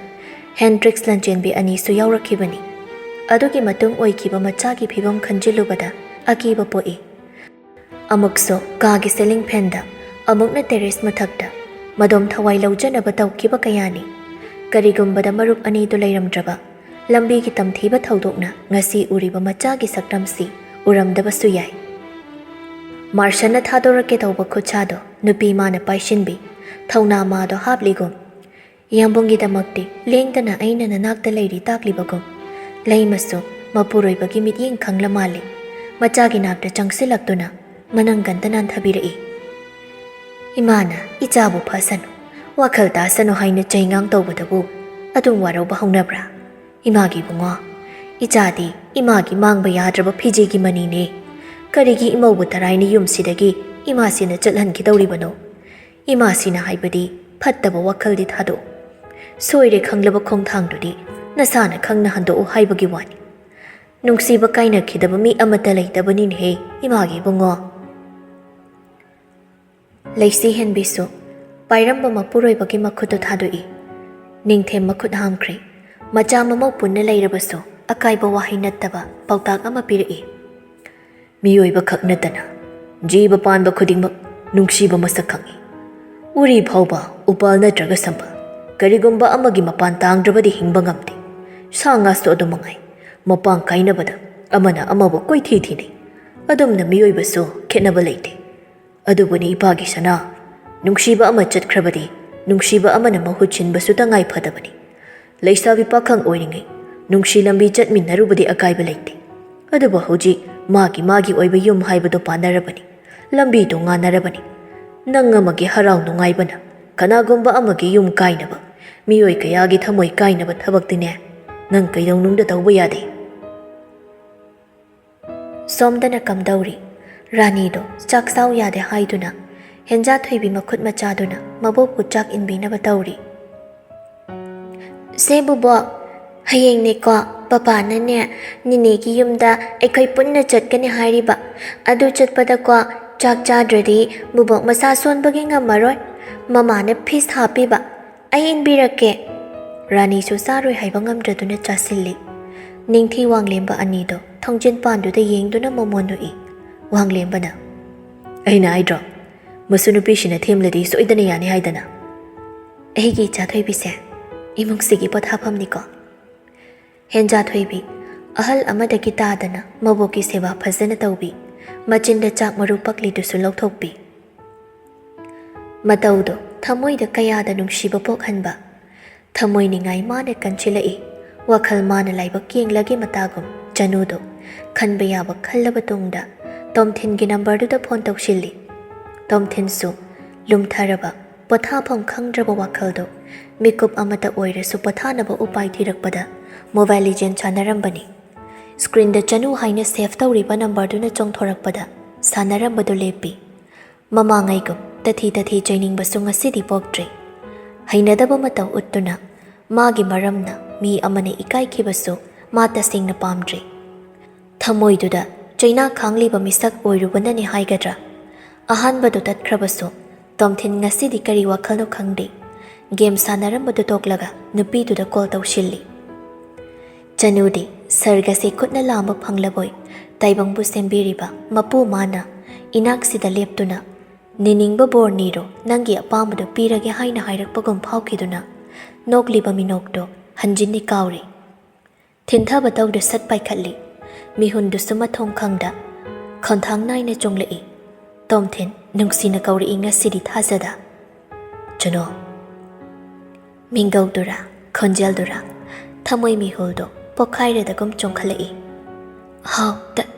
ꯍꯦꯟꯗ꯭ꯔꯤꯛꯁ ꯂꯟꯆꯦꯟꯕꯤ ꯑꯅꯤꯁꯨ ꯌꯥꯎꯔꯛꯈꯤꯕꯅꯤ꯫ ꯑꯗꯨꯒꯤ ꯃꯇꯨꯡ ꯑꯣꯏꯈꯤꯕ ꯃꯆꯥꯒꯤ ꯐꯤꯕꯝ ꯈꯟꯖꯤꯜꯂꯨꯕꯗ ꯑꯀꯤꯕ ꯄꯣꯛꯏ꯫ ꯑꯃꯨꯛꯁꯨ ꯀꯥꯒꯤ ꯁꯤꯂꯤꯡ ꯐꯦꯟꯗ, ꯑꯃꯨꯛꯅ ꯇꯦꯔꯦꯁ ꯃꯊꯛꯇ ꯃꯗꯣꯝ ꯊꯋꯥꯏ ꯂꯧꯖꯅꯕ ꯇꯧꯈꯤꯕ ꯀꯌꯥꯅꯤ꯫ ꯀꯔꯤꯒꯨꯝꯕꯗ ꯃꯔꯨꯞ ꯑꯅꯤꯗꯨ ꯂꯩꯔꯝꯗ꯭ꯔꯕ, ꯂꯝꯕꯤꯒꯤ ꯇꯝꯊꯤꯕ ꯊꯧꯗꯣꯛꯅ ꯉꯁꯤ ꯎꯔꯤꯕ ꯃꯆꯥꯒꯤ ꯁꯛꯇꯝꯁꯤ ꯎꯔꯝꯗꯕꯁꯨ ꯌꯥꯏ꯫ ꯃꯥꯔꯁꯟꯅ ꯊꯥꯗꯣꯔꯛꯀꯦ ꯇꯧꯕ ꯈꯨꯠꯁꯥꯗꯣ ꯅꯨꯄꯤ ꯃꯥꯅ ꯄꯥꯏꯁꯤꯟꯕꯤ, ꯊꯧꯅꯥ ꯃꯥꯗꯣ ꯍꯥꯞꯂꯤꯒꯨꯝ꯫ ꯌꯥꯝꯕꯨꯡꯒꯤꯗꯃꯛꯇꯤ ꯂꯦꯡꯗꯅ ꯑꯩꯅ ꯅꯅꯥꯛꯇ ꯂꯩꯔꯤ ꯇꯥꯛꯂꯤꯕꯒꯨꯝ꯫ ꯂꯩꯃꯁꯨ ꯃꯄꯨꯔꯣꯏꯕꯒꯤ ꯃꯤꯠꯌꯦꯡ ꯈꯪꯂ ꯃꯥꯜꯂꯤ꯫ ꯃꯆꯥꯒꯤ ꯅꯥꯛꯇ ꯆꯪꯁꯤꯜꯂꯛꯇꯨꯅ ꯃꯅꯪꯒꯟꯗ ꯅꯥꯟꯊꯕꯤꯔꯛꯏ꯫ ꯏꯃꯥꯅ ꯏꯆꯥꯕꯨ ꯐꯁꯅꯨ, ꯋꯥꯈꯜ ꯇꯥꯁꯅꯨ ꯍꯥꯏꯅ ꯆꯩꯉꯥꯡ ꯇꯧꯕꯗꯕꯨ ꯑꯗꯨꯝ ꯋꯥꯔꯧꯕ ꯍꯧꯅꯕ꯭ꯔꯥ? ꯏꯃꯥꯒꯤ ꯏꯕꯨꯡꯉꯣ, ꯏꯆꯥꯗꯤ ꯏꯃꯥꯒꯤ ꯃꯥꯡꯕ ꯌꯥꯗ꯭ꯔꯕ ꯐꯤꯖꯤꯒꯤ ꯃꯅꯤꯅꯦ꯫ ꯀꯔꯤꯒꯤ ꯏꯃꯧꯕꯨ ꯇꯔꯥꯏꯅ ꯌꯨꯝꯁꯤꯗꯒꯤ ꯏꯃꯥꯁꯤꯅ ꯆꯠꯍꯟꯈꯤꯗꯧꯔꯤꯕꯅꯣ? ꯏꯃꯥꯁꯤꯅ ꯍꯥꯏꯕꯗꯤ ꯐꯠꯇꯕ ꯋꯥꯈꯜꯗꯤ ꯊꯥꯗꯣꯛꯎ꯫ ꯁꯣꯏꯔꯦ ꯈꯪꯂꯕ ꯈꯣꯡꯊꯥꯡꯗꯨꯗꯤ ꯅꯁꯥꯅ ꯈꯪꯅ ꯍꯟꯗꯣꯛꯎ ꯍꯥꯏꯕꯒꯤ ꯋꯥꯅꯤ꯫ ꯅꯨꯡꯁꯤꯕ ꯀꯥꯏꯅꯈꯤꯗꯕ ꯃꯤ ꯑꯃꯠꯇ ꯂꯩꯇꯕꯅꯤꯅꯦꯍꯦ, ꯏꯃꯥꯒꯤ ꯏꯕꯨꯡꯉꯣ꯫ ꯂꯩꯁꯤ ꯍꯦꯟꯕꯤꯁꯨ ꯄꯥꯏꯔꯝꯕ ꯃꯄꯨꯔꯣꯏꯕꯒꯤ ꯃꯈꯨꯠꯇꯨ ꯊꯥꯗꯣꯛꯏ꯫ ꯅꯤꯡꯊꯦꯝ ꯃꯈꯨꯠ ꯍꯥꯝꯈ꯭ꯔꯦ꯫ ꯃꯆꯥ ꯃꯃꯧ ꯄꯨꯟꯅ ꯂꯩꯔꯕꯁꯨ ꯑꯀꯥꯏꯕ ꯋꯥꯍꯩ ꯅꯠꯇꯕ ꯄꯥꯎꯇꯥꯛ ꯑꯃ ꯄꯤꯔꯛꯏ꯫ ꯃꯤꯑꯣꯏꯕ ꯈꯛ ꯅꯠꯇꯅ ꯖꯤꯕ ꯄꯥꯟꯕ ꯈꯨꯗꯤꯡꯃꯛ ꯅꯨꯡꯁꯤꯕ ꯃꯁꯛ ꯈꯪꯏ꯫ ꯎꯔꯤ ꯐꯥꯎꯕ ꯎꯄꯥꯜ ꯅꯠꯇ꯭ꯔꯒ ꯁꯝꯕꯜ, ꯀꯔꯤꯒꯨꯝꯕ ꯑꯃꯒꯤ ꯃꯄꯥꯟ ꯇꯥꯡꯗ꯭ꯔꯕꯗꯤ ꯍꯤꯡꯕ ꯉꯝꯗꯦ꯫ ꯁꯥ ꯉꯥꯁꯨ ꯑꯗꯨ ꯃꯉꯥꯏ꯫ ꯃꯄꯥꯡ ꯀꯥꯏꯅꯕꯗ ꯑꯃꯅ ꯑꯃꯕꯨ ꯀꯣꯏꯊꯤ ꯊꯤꯅꯩ꯫ ꯑꯗꯨꯝꯅ ꯃꯤꯑꯣꯏꯕꯁꯨ ꯈꯦꯠꯅꯕ ꯂꯩꯇꯦ꯫ ꯑꯗꯨꯕꯨꯅꯤ ꯏꯄꯥꯒꯤ ꯁꯅꯥ, ꯅꯨꯡꯁꯤꯕ ꯑꯃ ꯆꯠꯈ꯭ꯔꯕꯗꯤ ꯅꯨꯡꯁꯤꯕ ꯑꯃꯅ ꯃꯍꯨꯠ ꯁꯤꯟꯕꯁꯨ ꯇꯉꯥꯏ ꯐꯗꯕꯅꯤ꯫ ꯂꯩꯁꯥꯕꯤ ꯄꯥꯈꯪ ꯑꯣꯏꯔꯤꯉꯩ ꯅꯨꯡꯁꯤ ꯂꯝꯕꯤ ꯆꯠꯃꯤꯟꯅꯔꯨꯕꯗꯤ ꯑꯀꯥꯏꯕ ꯂꯩꯇꯦ꯫ ꯑꯗꯨꯕꯨ ꯍꯧꯖꯤꯛ ꯃꯥꯒꯤ ꯃꯥꯒꯤ ꯑꯣꯏꯕ ꯌꯨꯝ ꯍꯥꯏꯕꯗꯨ ꯄꯥꯟꯅꯔꯕꯅꯤ, ꯂꯝꯕꯤ ꯇꯣꯉꯥꯟꯅꯔꯕꯅꯤ꯫ ꯅꯪ ꯑꯃꯒꯤ ꯍꯔꯥꯎ ꯅꯨꯡꯉꯥꯏꯕꯅ ꯀꯅꯥꯒꯨꯝꯕ ꯑꯃꯒꯤ ꯌꯨꯝ ꯀꯥꯏꯅꯕ, ꯃꯤꯑꯣꯏ ꯀꯌꯥꯒꯤ ꯊꯃꯣꯏ ꯀꯥꯏꯅꯕ ꯊꯕꯛꯇꯤꯅꯦ ꯅꯪ ꯀꯩꯗꯧꯅꯨꯡꯗ ꯇꯧꯕ ꯌꯥꯗꯦ꯫ ꯁꯣꯝꯗꯅ ꯀꯝꯗꯧꯔꯤ? ꯔꯥꯅꯤꯗꯣ ꯆꯥꯛ ꯆꯥꯎ ꯌꯥꯗꯦ ꯍꯥꯏꯗꯨꯅ ꯍꯦꯟꯖꯥ ꯊꯣꯏꯕꯤ ꯃꯈꯨꯠ ꯃꯆꯥꯗꯨꯅ ꯃꯕꯣꯛꯄꯨ ꯆꯥꯛ ꯏꯟꯕꯤꯅꯕ ꯇꯧꯔꯤ꯫ "ꯁꯦ ꯕꯨꯕꯣꯛ, ꯍꯌꯦꯡꯅꯦꯀꯣ ꯄꯄꯥꯅꯅꯦ ꯅꯤꯅꯦꯒꯤ ꯌꯨꯝꯗ ꯑꯩꯈꯣꯏ ꯄꯨꯟꯅ ꯆꯠꯀꯅꯤ ꯍꯥꯏꯔꯤꯕ꯫ ꯑꯗꯨ ꯆꯠꯄꯗꯀꯣ ꯆꯥꯛ ꯆꯥꯗ꯭ꯔꯗꯤ ꯕꯨꯕꯣꯛ ꯃꯁꯥ ꯁꯣꯟꯕꯒꯤ ꯉꯝꯃꯔꯣꯏ꯫ ꯃꯃꯥꯅ ꯐꯤꯁ ꯍꯥꯞꯄꯤꯕ꯫ ꯑꯩ ꯏꯟꯕꯤꯔꯛꯀꯦ꯫" ꯔꯥꯅꯤꯁꯨ ꯆꯥꯔꯣꯏ ꯍꯥꯏꯕ ꯉꯝꯗ꯭ꯔꯗꯨꯅ ꯆꯥꯁꯤꯜꯂꯤ꯫ ꯅꯤꯡꯊꯤ ꯋꯥꯡꯂꯦꯝꯕ ꯑꯅꯤꯗꯣ ꯊꯣꯡꯖꯤꯟ ꯄꯥꯟꯗꯨꯗ ꯌꯦꯡꯗꯨꯅ ꯃꯣꯃꯣꯟ ꯅꯣꯛꯏ꯫ ꯋꯥꯡꯂꯦꯝꯕꯅ, "ꯑꯩꯅ ꯍꯥꯏꯗ꯭ꯔꯣ, ꯃꯁꯨ ꯅꯨꯄꯤꯁꯤꯅ ꯊꯦꯝꯂꯗꯤ ꯁꯣꯏꯗꯅ ꯌꯥꯅꯤ ꯍꯥꯏꯗꯅ?" "ꯑꯩꯒꯤ ꯏꯆꯥ ꯊꯣꯏꯕꯤꯁꯦ ꯏꯃꯨꯡꯁꯤꯒꯤ ꯄꯣꯊꯥꯐꯝꯅꯤꯀꯣ꯫" ꯍꯦꯟꯖꯥ ꯊꯣꯏꯕꯤ ꯑꯍꯜ ꯑꯃꯗꯒꯤ ꯇꯥꯗꯅ ꯃꯕꯣꯛꯀꯤ ꯁꯦꯕꯥ ꯐꯖꯅ ꯇꯧꯕꯤ꯫ ꯃꯆꯤꯟꯗ ꯆꯥꯛ ꯃꯔꯨ ꯄꯛꯂꯤꯗꯨꯁꯨ ꯂꯧꯊꯣꯛꯄꯤ꯫ ꯃꯇꯧꯗꯣ ꯊꯃꯣꯏꯗ ꯀꯌꯥꯗ ꯅꯨꯡꯁꯤꯕ ꯄꯣꯛꯍꯟꯕ꯫ ꯊꯃꯣꯏ ꯅꯤꯡꯉꯥꯏ ꯃꯥꯅ ꯀꯟꯁꯤꯜꯂꯛꯏ꯫ ꯋꯥꯈꯜ ꯃꯥꯅ ꯂꯥꯏꯕꯛ ꯌꯦꯡꯂꯒꯦ ꯃꯇꯥꯒꯨꯝ ꯆꯅꯨꯗꯣ ꯈꯟꯕ ꯌꯥꯕ ꯈꯜꯂꯕ ꯇꯨꯡꯗ ꯇꯣꯝꯊꯤꯟꯒꯤ ꯅꯝꯕꯔꯗꯨꯗ ꯐꯣꯟ ꯇꯧꯁꯤꯜꯂꯤ꯫ ꯇꯣꯝꯊꯤꯟꯁꯨ ꯂꯨꯝꯊꯔꯕ, ꯄꯣꯊꯥꯐꯝ ꯈꯪꯗ꯭ꯔꯕ ꯋꯥꯈꯜꯗꯣ ꯃꯤꯀꯨꯞ ꯑꯃꯇ ꯑꯣꯏꯔꯁꯨ ꯄꯣꯊꯥꯅꯕ ꯎꯄꯥꯏ ꯊꯤꯔꯛꯄꯗ Mobile Legend ꯁꯥꯟꯅꯔꯝꯕꯅꯤ꯫ ꯁ꯭ꯀ꯭ꯔꯤꯟꯗ ꯆꯅꯨ ꯍꯥꯏꯅ ꯁꯦꯚ ꯇꯧꯔꯤꯕ ꯅꯝꯕꯔꯗꯨꯅ ꯆꯣꯡꯊꯣꯔꯛꯄꯗ ꯁꯥꯟꯅꯔꯝꯕꯗꯨ ꯂꯦꯞꯄꯤ꯫ ꯃꯃꯥꯡꯉꯩꯒꯨꯝ ꯇꯊꯤ ꯇꯊꯤ ꯆꯩꯅꯤꯡꯕꯁꯨ ꯉꯁꯤꯗꯤ ꯄꯣꯛꯇ꯭ꯔꯦ꯫ ꯍꯩꯅꯗꯕ ꯃꯇꯧ ꯎꯠꯇꯨꯅ ꯃꯥꯒꯤ ꯃꯔꯝꯅ ꯃꯤ ꯑꯃꯅ ꯏꯀꯥꯏꯈꯤꯕꯁꯨ ꯃꯥ ꯇꯁꯦꯡꯅ ꯄꯥꯝꯗ꯭ꯔꯤ꯫ ꯊꯃꯣꯏꯗꯨꯗ ꯆꯩꯅꯥ ꯈꯥꯡꯂꯤꯕ ꯃꯤꯁꯛ ꯑꯣꯏꯔꯨꯕꯅꯅꯤ ꯍꯥꯏꯒꯗ꯭ꯔꯥ? ꯑꯍꯥꯟꯕꯗꯨ ꯇꯠꯈ꯭ꯔꯕꯁꯨ ꯇꯣꯝꯊꯤꯟ ꯉꯁꯤꯗꯤ ꯀꯔꯤ ꯋꯥꯈꯜꯅꯣ ꯈꯪꯗꯦ, ꯒꯦꯝ ꯁꯥꯟꯅꯔꯝꯕꯗꯨ ꯇꯣꯛꯂꯒ ꯅꯨꯄꯤꯗꯨꯗ ꯀꯣꯜ ꯇꯧꯁꯤꯜꯂꯤ꯫ ꯆꯅꯨꯗꯤ ꯁꯔꯒꯁꯦ ꯈꯨꯠꯅ ꯂꯥꯝꯕ ꯐꯪꯂꯕꯣꯏ ꯇꯥꯏꯕꯪꯕꯨ ꯁꯦꯝꯕꯤꯔꯤꯕ ꯃꯄꯨ ꯃꯥꯅ ꯏꯅꯥꯛꯁꯤꯗ ꯂꯦꯞꯇꯨꯅ, "ꯅꯤꯅꯤꯡꯕ ꯕꯣꯔ ꯅꯤꯔꯣ, ꯅꯪꯒꯤ ꯑꯄꯥꯝꯕꯗꯨ ꯄꯤꯔꯒꯦ" ꯍꯥꯏꯅ ꯍꯥꯏꯔꯛꯄꯒꯨꯝ ꯐꯥꯎꯈꯤꯗꯨꯅ ꯅꯣꯛꯂꯤꯕ ꯃꯤꯅꯣꯛꯇꯣ ꯍꯟꯖꯤꯟꯅꯤ ꯀꯥꯎꯔꯤ꯫ ꯊꯤꯟꯊꯕ ꯇꯧꯗꯨ ꯁꯠ ꯄꯥꯏꯈꯠꯂꯤ꯫ ꯃꯤꯍꯨꯟꯗꯨꯁꯨ ꯃꯊꯣꯡ ꯈꯪꯗ ꯈꯣꯟꯊꯥꯡ ꯅꯥꯏꯅ ꯆꯣꯡꯂꯛꯏ꯫ "ꯇꯣꯝꯊꯤꯟ, ꯅꯨꯡꯁꯤꯅ ꯀꯧꯔꯛꯏ ꯉꯁꯤꯗꯤ ꯊꯥꯖꯗ꯫ ꯆꯅꯣ!" ꯃꯤꯡꯒꯧꯗꯨꯔꯥ, ꯈꯣꯟꯖꯦꯜꯗꯨꯔꯥ, ꯊꯃꯣꯏ ꯃꯤꯍꯨꯜꯗꯣ ꯄꯣꯛꯈꯥꯏꯔꯗꯒꯨꯝ ꯆꯣꯡꯈꯠꯂꯛꯏ꯫ "ꯍꯥꯎ, ꯇ-,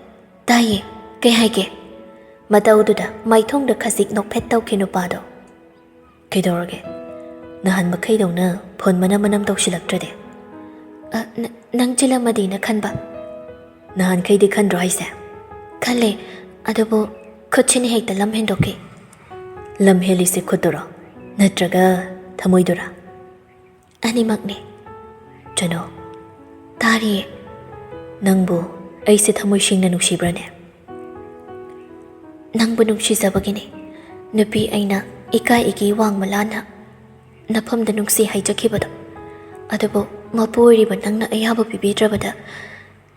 ꯇꯥꯏꯌꯦ꯫ ꯀꯩ ꯍꯥꯏꯒꯦ?" ꯃꯇꯧꯗꯨꯗ ꯃꯥꯏꯊꯣꯡꯗ ꯈꯖꯤꯛ ꯅꯣꯛꯐꯦꯠ ꯇꯧꯈꯤ ꯅꯨꯄꯥꯗꯣ꯫ "ꯀꯩꯗꯧꯔꯒꯦ? ꯅꯍꯥꯟ ꯃꯈꯩꯗꯧꯅ ꯐꯣꯟ ꯃꯅꯝ ꯃꯅꯝ ꯇꯧꯁꯤꯜꯂꯛꯇ꯭ꯔꯗꯤ?" "ꯑ, ꯅ-, ꯅꯪ ꯆꯤꯜꯂꯝꯃꯗꯤꯅ ꯈꯟꯕ꯫" "ꯅꯍꯥꯟꯈꯩꯗꯤ ꯈꯟꯗ꯭ꯔꯣ ꯍꯥꯏꯁꯦ?" "ꯈꯜꯂꯦ, ꯑꯗꯨꯕꯨ ꯈꯨꯠꯁꯤꯅ ꯍꯦꯛꯇ ꯂꯝ ꯍꯦꯟꯗꯣꯛꯈꯤ꯫" "ꯂꯝ ꯍꯦꯜꯂꯤꯁꯦ ꯈꯨꯠꯇꯨꯔꯣ, ꯅꯠꯇ꯭ꯔꯒ ꯊꯃꯣꯏꯗꯨꯔꯥ?" "ꯑꯅꯤꯃꯛꯅꯦ꯫" "ꯆꯅꯣ!" "ꯇꯥꯔꯤꯌꯦ꯫" "ꯅꯪꯕꯨ ꯑꯩꯁꯦ ꯊꯃꯣꯏ ꯁꯦꯡꯅ ꯅꯨꯡꯁꯤꯕ꯭ꯔꯥꯅꯦ?" "ꯅꯪꯕꯨ ꯅꯨꯡꯁꯤꯖꯕꯒꯤꯅꯦ ꯅꯨꯄꯤ ꯑꯩꯅ ꯏꯀꯥꯏ ꯏꯒꯤ ꯋꯥꯡꯃ ꯂꯥꯟꯅ ꯅꯐꯝꯗ ꯅꯨꯡꯁꯤ ꯍꯥꯏꯖꯈꯤꯕꯗꯣ꯫ ꯑꯗꯨꯕꯨ ꯃꯄꯨ ꯑꯣꯏꯔꯤꯕ ꯅꯪꯅ ꯑꯌꯥꯕ ꯄꯤꯕꯤꯗ꯭ꯔꯕꯗ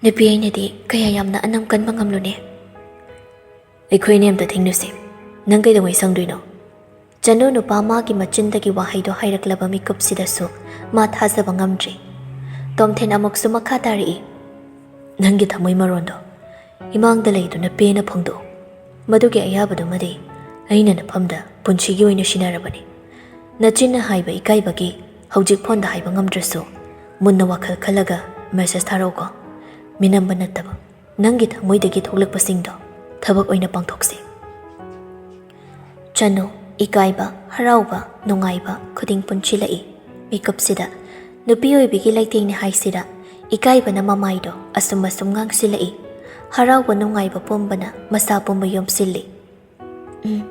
ꯅꯨꯄꯤ ꯑꯩꯅꯗꯤ ꯀꯌꯥ ꯌꯥꯝꯅ ꯑꯅꯝ ꯀꯟꯕ ꯉꯝꯂꯨꯅꯦ?" "ꯑꯩꯈꯣꯏ ꯑꯅꯤ ꯑꯝꯇ ꯊꯦꯡꯅꯁꯤ꯫ ꯅꯪ ꯀꯩꯗꯧꯉꯩ ꯁꯪꯗꯣꯏꯅꯣ?" ꯆꯅꯨ ꯅꯨꯄꯥ ꯃꯥꯒꯤ ꯃꯆꯤꯟꯗꯒꯤ ꯋꯥꯍꯩꯗꯣ ꯍꯥꯏꯔꯛꯂꯕ ꯃꯤꯀꯨꯞꯁꯤꯗꯁꯨ ꯃꯥ ꯊꯥꯖꯕ ꯉꯝꯗ꯭ꯔꯤ꯫ ꯇꯣꯝꯊꯤꯟ ꯑꯃꯨꯛꯁꯨ ꯃꯈꯥ ꯇꯥꯔꯛꯏ꯫ "ꯅꯪꯒꯤ ꯊꯃꯣꯏ ꯃꯔꯣꯟꯗꯣ ꯏꯃꯥꯡꯗ ꯂꯩꯗꯨꯅ ꯄꯦꯟꯅ ꯐꯣꯡꯗꯣꯛꯎ꯫ ꯃꯗꯨꯒꯤ ꯑꯌꯥꯕꯗꯨꯃꯗꯤ ꯑꯩꯅ ꯅꯐꯝꯗ ꯄꯨꯟꯁꯤꯒꯤ ꯑꯣꯏꯅ ꯁꯤꯟꯅꯔꯕꯅꯤ꯫ ꯅꯆꯤꯟꯅ ꯍꯥꯏꯕ ꯏꯀꯥꯏꯕꯒꯤ ꯍꯧꯖꯤꯛ ꯐꯣꯟꯗ ꯍꯥꯏꯕ ꯉꯝꯗ꯭ꯔꯁꯨ, ꯃꯨꯟꯅ ꯋꯥꯈꯜ ꯈꯜꯂꯒ ꯃꯦꯁꯦꯖ ꯊꯥꯔꯛꯎꯀꯣ꯫ ꯃꯤꯅꯝꯕ ꯅꯠꯇꯕ, ꯅꯪꯒꯤ ꯊꯃꯣꯏꯗꯒꯤ ꯊꯣꯛꯂꯛꯄꯁꯤꯡꯗꯣ ꯊꯕꯛ ꯑꯣꯏꯅ ꯄꯥꯡꯊꯣꯛꯁꯤ꯫" ꯆꯅꯨ, ꯏꯀꯥꯏꯕ, ꯍꯔꯥꯎꯕ, ꯅꯨꯡꯉꯥꯏꯕ ꯈꯨꯗꯤꯡ ꯄꯨꯟꯁꯤꯜꯂꯛꯏ꯫ ꯃꯤꯀꯨꯞꯁꯤꯗ ꯅꯨꯄꯤ ꯑꯣꯏꯕꯤꯒꯤ ꯂꯩꯇꯦꯡꯅꯤ ꯍꯥꯏꯁꯤꯔꯥ, ꯏꯀꯥꯏꯕꯅ ꯃꯃꯥꯏꯗꯣ ꯑꯁꯨꯝ ꯑꯁꯨꯝ ꯉꯥꯡꯁꯤꯜꯂꯛꯏ꯫ ꯍꯔꯥꯎꯕ ꯅꯨꯡꯉꯥꯏꯕ ꯄꯨꯝꯕꯅ ꯃꯁꯥ ꯄꯨꯝꯕ ꯌꯣꯝꯁꯤꯜꯂꯤ꯫ "ꯎꯝ,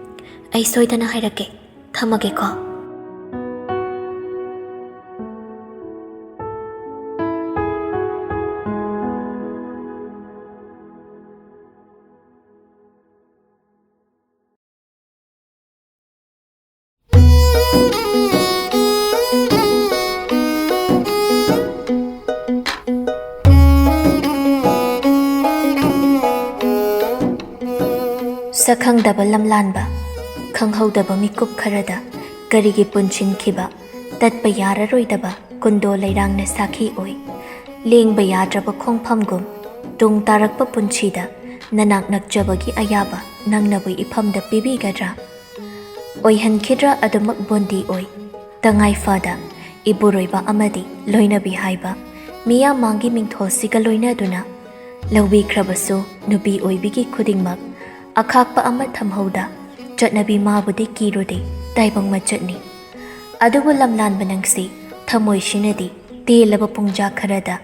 ꯑꯩ ꯁꯣꯏꯗꯅ ꯍꯥꯏꯔꯛꯀꯦ꯫ ꯊꯝꯃꯒꯦꯀꯣ꯫" ꯁꯛꯈꯪꯗꯕ ꯂꯝꯂꯥꯟꯕ, ꯈꯪꯍꯧꯗꯕ ꯃꯤꯀꯨꯞ ꯈꯔꯗ ꯀꯔꯤꯒꯤ ꯄꯨꯟꯁꯤꯟꯈꯤꯕ, ꯇꯠꯄ ꯌꯥꯔꯔꯣꯏꯗꯕ ꯀꯨꯟꯗꯣ ꯂꯩꯔꯥꯡꯅ ꯁꯥꯈꯤ ꯑꯣꯏ꯫ ꯂꯦꯡꯕ ꯌꯥꯗ꯭ꯔꯕ ꯈꯣꯡꯐꯝꯒꯨꯝ, ꯇꯨꯡ ꯇꯥꯔꯛꯄ ꯄꯨꯟꯁꯤꯗ ꯅꯅꯥꯛ ꯅꯛꯆꯕꯒꯤ ꯑꯌꯥꯕ ꯅꯪꯅꯕꯨ ꯏꯐꯝꯗ ꯄꯤꯕꯤꯒꯗ꯭ꯔꯥ? ꯑꯣꯏꯍꯟꯈꯤꯗ꯭ꯔꯥ ꯑꯗꯨꯃꯛ ꯕꯣꯟꯗꯤ ꯑꯣꯏ꯫ ꯇꯉꯥꯏ ꯐꯗ ꯏꯄꯨꯔꯣꯏꯕ ꯑꯃꯗꯤ ꯂꯣꯏꯅꯕꯤ ꯍꯥꯏꯕ ꯃꯤꯌꯥꯝ ꯃꯥꯡꯒꯤ ꯃꯤꯡꯊꯣꯜꯁꯤꯒ ꯂꯣꯏꯅꯗꯨꯅ ꯂꯧꯕꯤꯈ꯭ꯔꯕꯁꯨ, ꯅꯨꯄꯤ ꯑꯣꯏꯕꯤꯒꯤ ꯈꯨꯗꯤꯡꯃꯛ ꯑꯈꯥꯛꯄ ꯑꯃ ꯊꯝꯍꯧꯗ ꯆꯠꯅꯕꯤ ꯃꯥꯕꯨꯗꯤ ꯀꯤꯔꯨꯗꯦ, ꯇꯥꯏꯕꯪ ꯃꯆꯠꯅꯤ꯫ ꯑꯗꯨꯕꯨ ꯂꯝꯂꯥꯟꯕ ꯅꯪꯁꯤ ꯊꯃꯣꯏꯁꯤꯅꯗꯤ ꯇꯦꯜꯂꯕ ꯄꯨꯡꯖꯥ ꯈꯔꯗ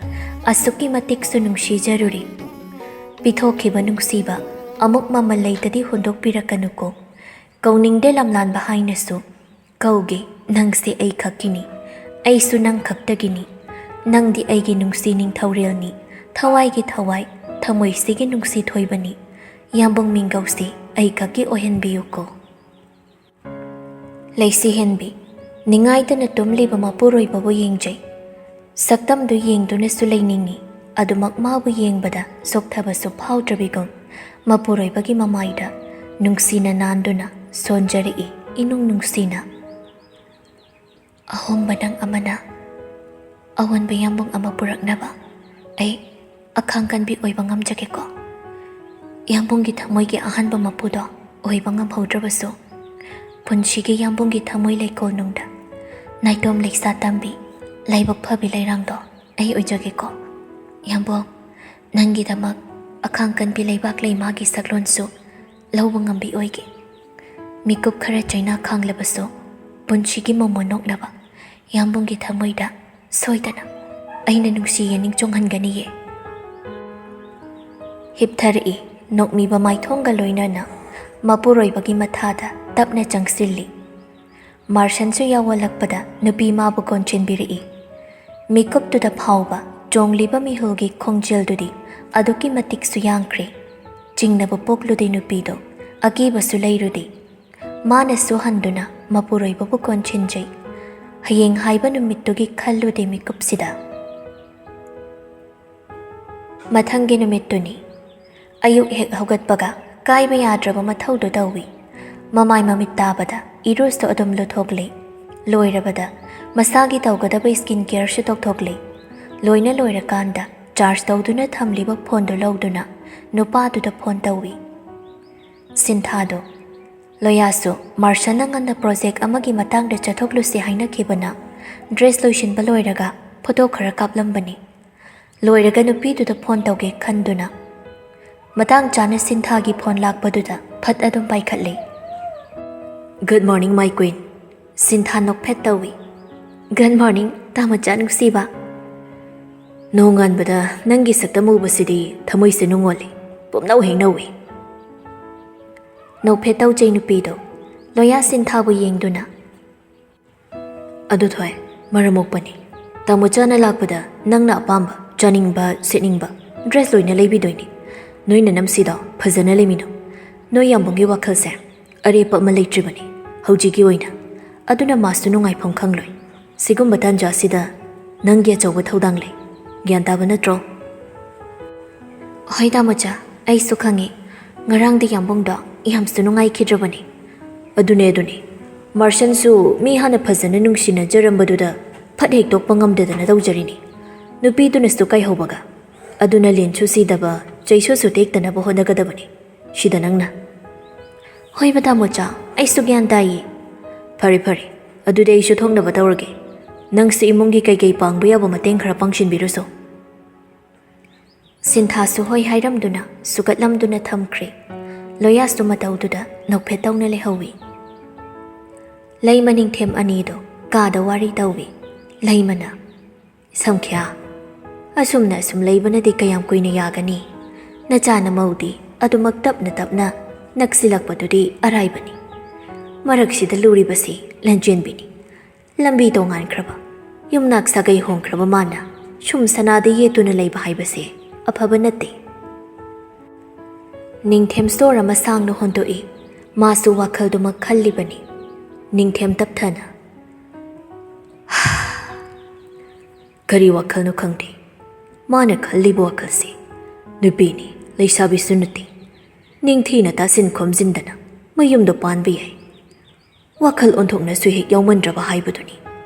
ꯑꯁꯨꯛꯀꯤ ꯃꯇꯤꯛꯁꯨ ꯅꯨꯡꯁꯤꯖꯔꯨꯔꯤ꯫ ꯄꯤꯊꯣꯛꯈꯤꯕ ꯅꯨꯡꯁꯤꯕ ꯑꯃꯨꯛ ꯃꯃꯜ ꯂꯩꯇꯗꯤ ꯍꯨꯟꯗꯣꯛꯄꯤꯔꯛꯀꯅꯨꯀꯣ꯫ ꯀꯧꯅꯤꯡꯗꯦ ꯂꯝꯂꯥꯟꯕ ꯍꯥꯏꯅꯁꯨ ꯀꯧꯒꯦ, ꯅꯪꯁꯦ ꯑꯩ ꯈꯛꯀꯤꯅꯤ, ꯑꯩꯁꯨ ꯅꯪ ꯈꯛꯇꯒꯤꯅꯤ꯫ ꯅꯪꯗꯤ ꯑꯩꯒꯤ ꯅꯨꯡꯁꯤ ꯅꯤꯡꯊꯧꯔꯦꯜꯅꯤ, ꯊꯋꯥꯏꯒꯤ ꯊꯋꯥꯏ, ꯊꯃꯣꯏꯁꯤꯒꯤ ꯅꯨꯡꯁꯤ ꯊꯣꯏꯕꯅꯤ꯫ ꯌꯥꯝꯕꯨꯡ ꯃꯤꯡꯒꯧꯁꯤ ꯑꯩ ꯈꯛꯀꯤ ꯑꯣꯏꯍꯟꯕꯤꯌꯨꯀꯣ꯫ ꯂꯩꯁꯤ ꯍꯦꯟꯕꯤ, ꯅꯤꯡꯉꯥꯏꯗꯅ ꯇꯨꯝꯂꯤꯕ ꯃꯄꯨꯔꯣꯏꯕꯕꯨ ꯌꯦꯡꯖꯩ꯫ ꯁꯛꯇꯝꯗꯨ ꯌꯦꯡꯗꯨꯅꯁꯨ ꯂꯩꯅꯤꯡꯏ, ꯑꯗꯨꯃꯛ ꯃꯥꯕꯨ ꯌꯦꯡꯕꯗ ꯆꯣꯛꯊꯕꯁꯨ ꯐꯥꯎꯗ꯭ꯔꯕꯤꯒꯨꯝ ꯃꯄꯨꯔꯣꯏꯕꯒꯤ ꯃꯃꯥꯏꯗ ꯅꯨꯡꯁꯤꯅ ꯅꯥꯟꯗꯨꯅ ꯁꯣꯟꯖꯔꯛꯏ, ꯏꯅꯨꯡ ꯅꯨꯡꯁꯤꯅ꯫ ꯑꯍꯣꯡꯕ ꯅꯪ ꯑꯃꯅ ꯑꯑꯣꯟꯕ ꯌꯥꯝꯕꯨꯡ ꯑꯃ ꯄꯨꯔꯛꯅꯕ ꯑꯩ ꯑꯈꯥꯡ ꯀꯟꯕꯤ ꯑꯣꯏꯕ ꯉꯝꯖꯒꯦꯀꯣ꯫ ꯌꯥꯝꯕꯨꯡꯒꯤ ꯊꯃꯣꯏꯒꯤ ꯑꯍꯥꯟꯕ ꯃꯄꯨꯗꯣ ꯑꯣꯏꯕ ꯉꯝꯍꯧꯗ꯭ꯔꯕꯁꯨ, ꯄꯨꯟꯁꯤꯒꯤ ꯌꯥꯝꯕꯨꯡꯒꯤ ꯊꯃꯣꯏ ꯂꯩꯀꯣꯜꯅꯨꯡꯗ ꯅꯥꯏꯇꯣꯝ ꯂꯩꯁꯥ ꯇꯝꯕꯤ, ꯂꯥꯏꯕꯛ ꯐꯕꯤ ꯂꯩꯔꯥꯡꯗꯣ ꯑꯩ ꯑꯣꯏꯖꯒꯦꯀꯣ꯫ ꯌꯥꯝꯕꯨꯡ, ꯅꯪꯒꯤꯗꯃꯛ ꯑꯈꯥꯡ ꯀꯟꯕꯤ ꯂꯩꯕꯥꯛ ꯂꯩꯃꯥꯒꯤ ꯁꯛꯂꯣꯟꯁꯨ ꯂꯧꯕ ꯉꯝꯕꯤ ꯑꯣꯏꯒꯦ꯫ ꯃꯤꯀꯨꯞ ꯈꯔ ꯆꯩꯅꯥ ꯈꯥꯡꯂꯕꯁꯨ, ꯄꯨꯟꯁꯤꯒꯤ ꯃꯣꯃꯣꯟ ꯅꯣꯛꯅꯕ ꯌꯥꯝꯕꯨꯡꯒꯤ ꯊꯃꯣꯏꯗ ꯁꯣꯏꯗꯅ ꯑꯩꯅ ꯅꯨꯡꯁꯤ ꯌꯦꯅꯤꯡ ꯆꯣꯡꯍꯟꯒꯅꯤꯌꯦ꯫ ꯍꯤꯞꯊꯔꯛꯏ, ꯅꯣꯛꯃꯤꯕ ꯃꯥꯏꯊꯣꯡꯒ ꯂꯣꯏꯅꯅ ꯃꯄꯨꯔꯣꯏꯕꯒꯤ ꯃꯊꯥꯗ ꯇꯞꯅ ꯆꯪꯁꯤꯜꯂꯤ꯫ ꯃꯥꯔꯁꯟꯁꯨ ꯌꯥꯎꯋꯜꯂꯛꯄꯗ ꯅꯨꯄꯤ ꯃꯥꯕꯨ ꯀꯣꯟꯁꯤꯟꯕꯤꯔꯛꯏ꯫ ꯃꯤꯀꯨꯞꯇꯨꯗ ꯐꯥꯎꯕ ꯆꯣꯡꯂꯤꯕ ꯃꯤꯍꯨꯜꯒꯤ ꯈꯣꯡꯖꯦꯜꯗꯨꯗꯤ ꯑꯗꯨꯛꯀꯤ ꯃꯇꯤꯛꯁꯨ ꯌꯥꯡꯈ꯭ꯔꯦ꯫ ꯆꯤꯡꯅꯕ ꯄꯣꯛꯂꯨꯗꯦ ꯅꯨꯄꯤꯗꯣ, ꯑꯀꯤꯕꯁꯨ ꯂꯩꯔꯨꯗꯦ꯫ ꯃꯥꯅꯁꯨ ꯍꯟꯗꯨꯅ ꯃꯄꯨꯔꯣꯏꯕꯕꯨ ꯀꯣꯟꯁꯤꯟꯖꯩ꯫ ꯍꯌꯦꯡ ꯍꯥꯏꯕ ꯅꯨꯃꯤꯠꯇꯨꯒꯤ ꯈꯜꯂꯨꯗꯦ ꯃꯤꯀꯨꯞꯁꯤꯗ꯫ ꯃꯊꯪꯒꯤ ꯅꯨꯃꯤꯠꯇꯨꯅꯤ꯫ ꯑꯌꯨꯛ ꯍꯦꯛ ꯍꯧꯒꯠꯄꯒ ꯀꯥꯏꯕ ꯌꯥꯗ꯭ꯔꯕ ꯃꯊꯧꯗꯨ ꯇꯧꯏ꯫ ꯃꯃꯥꯏ ꯃꯃꯤꯠ ꯇꯥꯕꯗ ꯏꯔꯨꯁꯨ ꯑꯗꯨꯝ ꯂꯨꯊꯣꯛꯂꯤ꯫ ꯂꯣꯏꯔꯕꯗ ꯃꯁꯥꯒꯤ ꯇꯧꯒꯗꯕ skin careꯁꯨ ꯇꯧꯊꯣꯛꯂꯤ꯫ ꯂꯣꯏꯅ ꯂꯣꯏꯔꯀꯥꯟꯗ charge ꯇꯧꯗꯨꯅ ꯊꯝꯂꯤꯕ phoneꯗꯨ ꯂꯧꯗꯨꯅ ꯅꯨꯄꯥꯗꯨꯗ phone ꯇꯧꯏ꯫ ꯁꯤꯟꯊꯥꯗꯣ, ꯂꯣꯌꯥꯁꯨ ꯃꯥꯔꯁꯟꯅ ꯉꯟꯅ project ꯑꯃꯒꯤ ꯃꯇꯥꯡꯗ ꯆꯠꯊꯣꯛꯂꯨꯁꯤ ꯍꯥꯏꯅꯈꯤꯕꯅ dress ꯂꯣꯏꯁꯤꯟꯕ ꯂꯣꯏꯔꯒ photo ꯈꯔ ꯀꯥꯞꯂꯝꯕꯅꯤ꯫ ꯂꯣꯏꯔꯒ ꯅꯨꯄꯤꯗꯨꯗ phone ꯇꯧꯒꯦ ꯈꯟꯗꯨꯅ ꯃꯇꯥꯡ ꯆꯥꯅ ꯁꯤꯟꯊꯥꯒꯤ phone ꯂꯥꯛꯄꯗꯨꯗ ꯐꯠ ꯑꯗꯨꯝ ꯄꯥꯏꯈꯠꯂꯤ꯫ "Good morning, my queen." ꯁꯤꯟꯊꯥ ꯅꯣꯛꯐꯦꯠ ꯇꯧꯏ꯫ "Good morning, ꯇꯥꯃꯣꯆꯥ ꯅꯨꯡꯁꯤꯕ꯫ ꯅꯣꯡꯉꯥꯟꯕꯗ ꯅꯪꯒꯤ ꯁꯛꯇꯝ ꯎꯕꯁꯤꯗꯤ ꯊꯃꯣꯏꯁꯦ ꯅꯨꯡꯉꯣꯜꯂꯤ, ꯄꯨꯝꯅꯧ ꯍꯦꯛ ꯅꯧꯏ꯫" ꯅꯣꯛꯐꯦꯠ ꯇꯧꯖꯩ ꯅꯨꯄꯤꯗꯣ ꯂꯣꯌꯥ ꯁꯤꯟꯊꯥꯕꯨ ꯌꯦꯡꯗꯨꯅ꯫ "ꯑꯗꯨ ꯊꯣꯏ, ꯃꯔꯝ ꯃꯣꯛꯄꯅꯤ꯫ ꯇꯥꯃꯣꯆꯥꯅ ꯂꯥꯛꯄꯗ ꯅꯪꯅ ꯑꯄꯥꯝꯕ, ꯆꯥꯅꯤꯡꯕ, ꯁꯦꯠꯅꯤꯡꯕ dress ꯂꯣꯏꯅ ꯂꯩꯕꯤꯗꯣꯏꯅꯤ꯫ ꯅꯣꯏ ꯅꯅꯝꯁꯤꯗꯣ ꯐꯖꯅ ꯂꯩꯃꯤꯅꯧ꯫ ꯅꯣꯏ ꯌꯥꯝꯕꯨꯡꯒꯤ ꯋꯥꯈꯜꯁꯦ ꯑꯔꯦꯞꯄ ꯑꯃ ꯂꯩꯇ꯭ꯔꯤꯕꯅꯤ ꯍꯧꯖꯤꯛꯀꯤ ꯑꯣꯏꯅ꯫ ꯑꯗꯨꯅ ꯃꯥꯁꯨ ꯅꯨꯡꯉꯥꯏꯐꯝ ꯈꯪꯂꯣꯏ꯫ ꯁꯤꯒꯨꯝꯕ ꯇꯥꯟꯖꯥꯁꯤꯗ ꯅꯪꯒꯤ ꯑꯆꯧꯕ ꯊꯧꯗꯥꯡ ꯂꯩ꯫ ꯒ꯭ꯌꯥꯟ ꯇꯥꯕ ꯅꯠꯇ꯭ꯔꯣ?" "ꯍꯣꯏ ꯇꯥꯃꯣꯆꯥ, ꯑꯩꯁꯨ ꯈꯪꯉꯤ꯫ ꯉꯔꯥꯡꯗꯤ ꯌꯥꯝꯕꯨꯡꯗꯣ ꯌꯥꯝꯁꯨ ꯅꯨꯡꯉꯥꯏꯈꯤꯗ꯭ꯔꯕꯅꯤ꯫" "ꯑꯗꯨꯅꯦ, ꯑꯗꯨꯅꯦ꯫ ꯃꯥꯔꯁꯟꯁꯨ ꯃꯤ ꯍꯥꯟꯅ ꯐꯖꯅ ꯅꯨꯡꯁꯤꯅꯖꯔꯝꯕꯗꯨꯗ ꯐꯠ ꯍꯦꯛꯇꯣꯛꯄ ꯉꯝꯗꯗꯅ ꯇꯧꯖꯔꯤꯅꯤ꯫ ꯅꯨꯄꯤꯗꯨꯅꯁꯨ ꯀꯥꯏꯍꯧꯕꯒ꯫ ꯑꯗꯨꯅ ꯂꯦꯟꯁꯨ ꯁꯤꯗꯕ, ꯆꯩꯁꯨꯁꯨ ꯇꯦꯛꯇꯅꯕ ꯍꯣꯠꯅꯒꯗꯕꯅꯤ꯫ ꯁꯤꯗ ꯅꯪꯅ꯫" "ꯍꯣꯏꯕ ꯇꯥꯃꯣꯆꯥ, ꯑꯩꯁꯨ ꯒ꯭ꯌꯥꯟ ꯇꯥꯏꯌꯦ꯫" "ꯐꯔꯦ, ꯐꯔꯦ꯫ ꯑꯗꯨꯗꯤ ꯑꯩꯁꯨ ꯊꯣꯛꯅꯕ ꯇꯧꯔꯒꯦ꯫ ꯅꯪꯁꯨ ꯏꯃꯨꯡꯒꯤ ꯀꯩꯀꯩ ꯄꯥꯡꯕ ꯌꯥꯕ ꯃꯇꯦꯡ ꯈꯔ ꯄꯥꯡꯁꯤꯟꯕꯤꯔꯨꯆꯣ꯫" ꯁꯤꯟꯊꯥꯁꯨ ꯍꯣꯏ ꯍꯥꯏꯔꯝꯗꯨꯅ ꯁꯨꯒꯠꯂꯝꯗꯨꯅ ꯊꯝꯈ꯭ꯔꯦ꯫ ꯂꯣꯌꯥꯁꯨ ꯃꯇꯧꯗꯨꯗ ꯅꯣꯛꯐꯦꯠ ꯇꯧꯅ ꯂꯩꯍꯧꯏ꯫ ꯂꯩꯃ ꯅꯤꯡꯊꯦꯝ ꯑꯅꯤꯗꯣ ꯀꯥꯗ ꯋꯥꯔꯤ ꯇꯧꯏ꯫ ꯂꯩꯃꯅ, "ꯁꯪꯈ꯭ꯌꯥ, ꯑꯁꯨꯝꯅ ꯑꯁꯨꯝ ꯂꯩꯕꯅꯗꯤ ꯀꯌꯥꯝ ꯀꯨꯏꯅ ꯌꯥꯒꯅꯤ? ꯅꯆꯥ ꯅꯃꯧꯗꯤ ꯑꯗꯨꯃꯛ ꯇꯞꯅ ꯇꯞꯅ ꯅꯛꯁꯤꯜꯂꯛꯄꯗꯨꯗꯤ ꯑꯔꯥꯏꯕꯅꯤ꯫ ꯃꯔꯛꯁꯤꯗ ꯂꯨꯔꯤꯕꯁꯤ ꯂꯟꯆꯦꯟꯕꯤꯅꯤ꯫ ꯂꯝꯕꯤ ꯇꯣꯉꯥꯟꯈ꯭ꯔꯕ, ꯌꯨꯝꯅꯥꯛ ꯁꯥꯒꯩ ꯍꯣꯡꯈ꯭ꯔꯕ ꯃꯥꯅ ꯁꯨꯝ ꯁꯅꯥꯗ ꯌꯦꯠꯇꯨꯅ ꯂꯩꯕ ꯍꯥꯏꯕꯁꯦ ꯑꯐꯕ ꯅꯠꯇꯦ꯫" ꯅꯤꯡꯊꯦꯝ ꯁꯣꯔ ꯑꯃ ꯁꯥꯡꯅ ꯍꯣꯟꯗꯣꯛꯏ꯫ ꯃꯥꯁꯨ ꯋꯥꯈꯜꯗꯨꯃꯛ ꯈꯜꯂꯤꯕꯅꯤ꯫ ꯅꯤꯡꯊꯦꯝ ꯇꯞꯊꯅ, "ꯀꯔꯤ ꯋꯥꯈꯜꯅꯣ ꯈꯪꯗꯦ ꯃꯥꯅ ꯈꯜꯂꯤꯕ ꯋꯥꯈꯜꯁꯤ꯫ ꯅꯨꯄꯤꯅꯤ, ꯂꯩꯁꯥꯕꯤꯁꯨ ꯅꯠꯇꯦ꯫ ꯅꯤꯡꯊꯤꯅ ꯇꯥꯁꯤꯟ ꯈꯣꯝꯖꯤꯟꯗꯅ ꯃꯌꯨꯝꯗꯣ ꯄꯥꯟꯕ ꯌꯥꯏ꯫ ꯋꯥꯈꯜ ꯑꯣꯟꯊꯣꯛꯅꯁꯨ ꯍꯦꯛ ꯌꯥꯎꯃꯟꯗ꯭ꯔꯕ ꯍꯥꯏꯕꯗꯨꯅꯤ꯫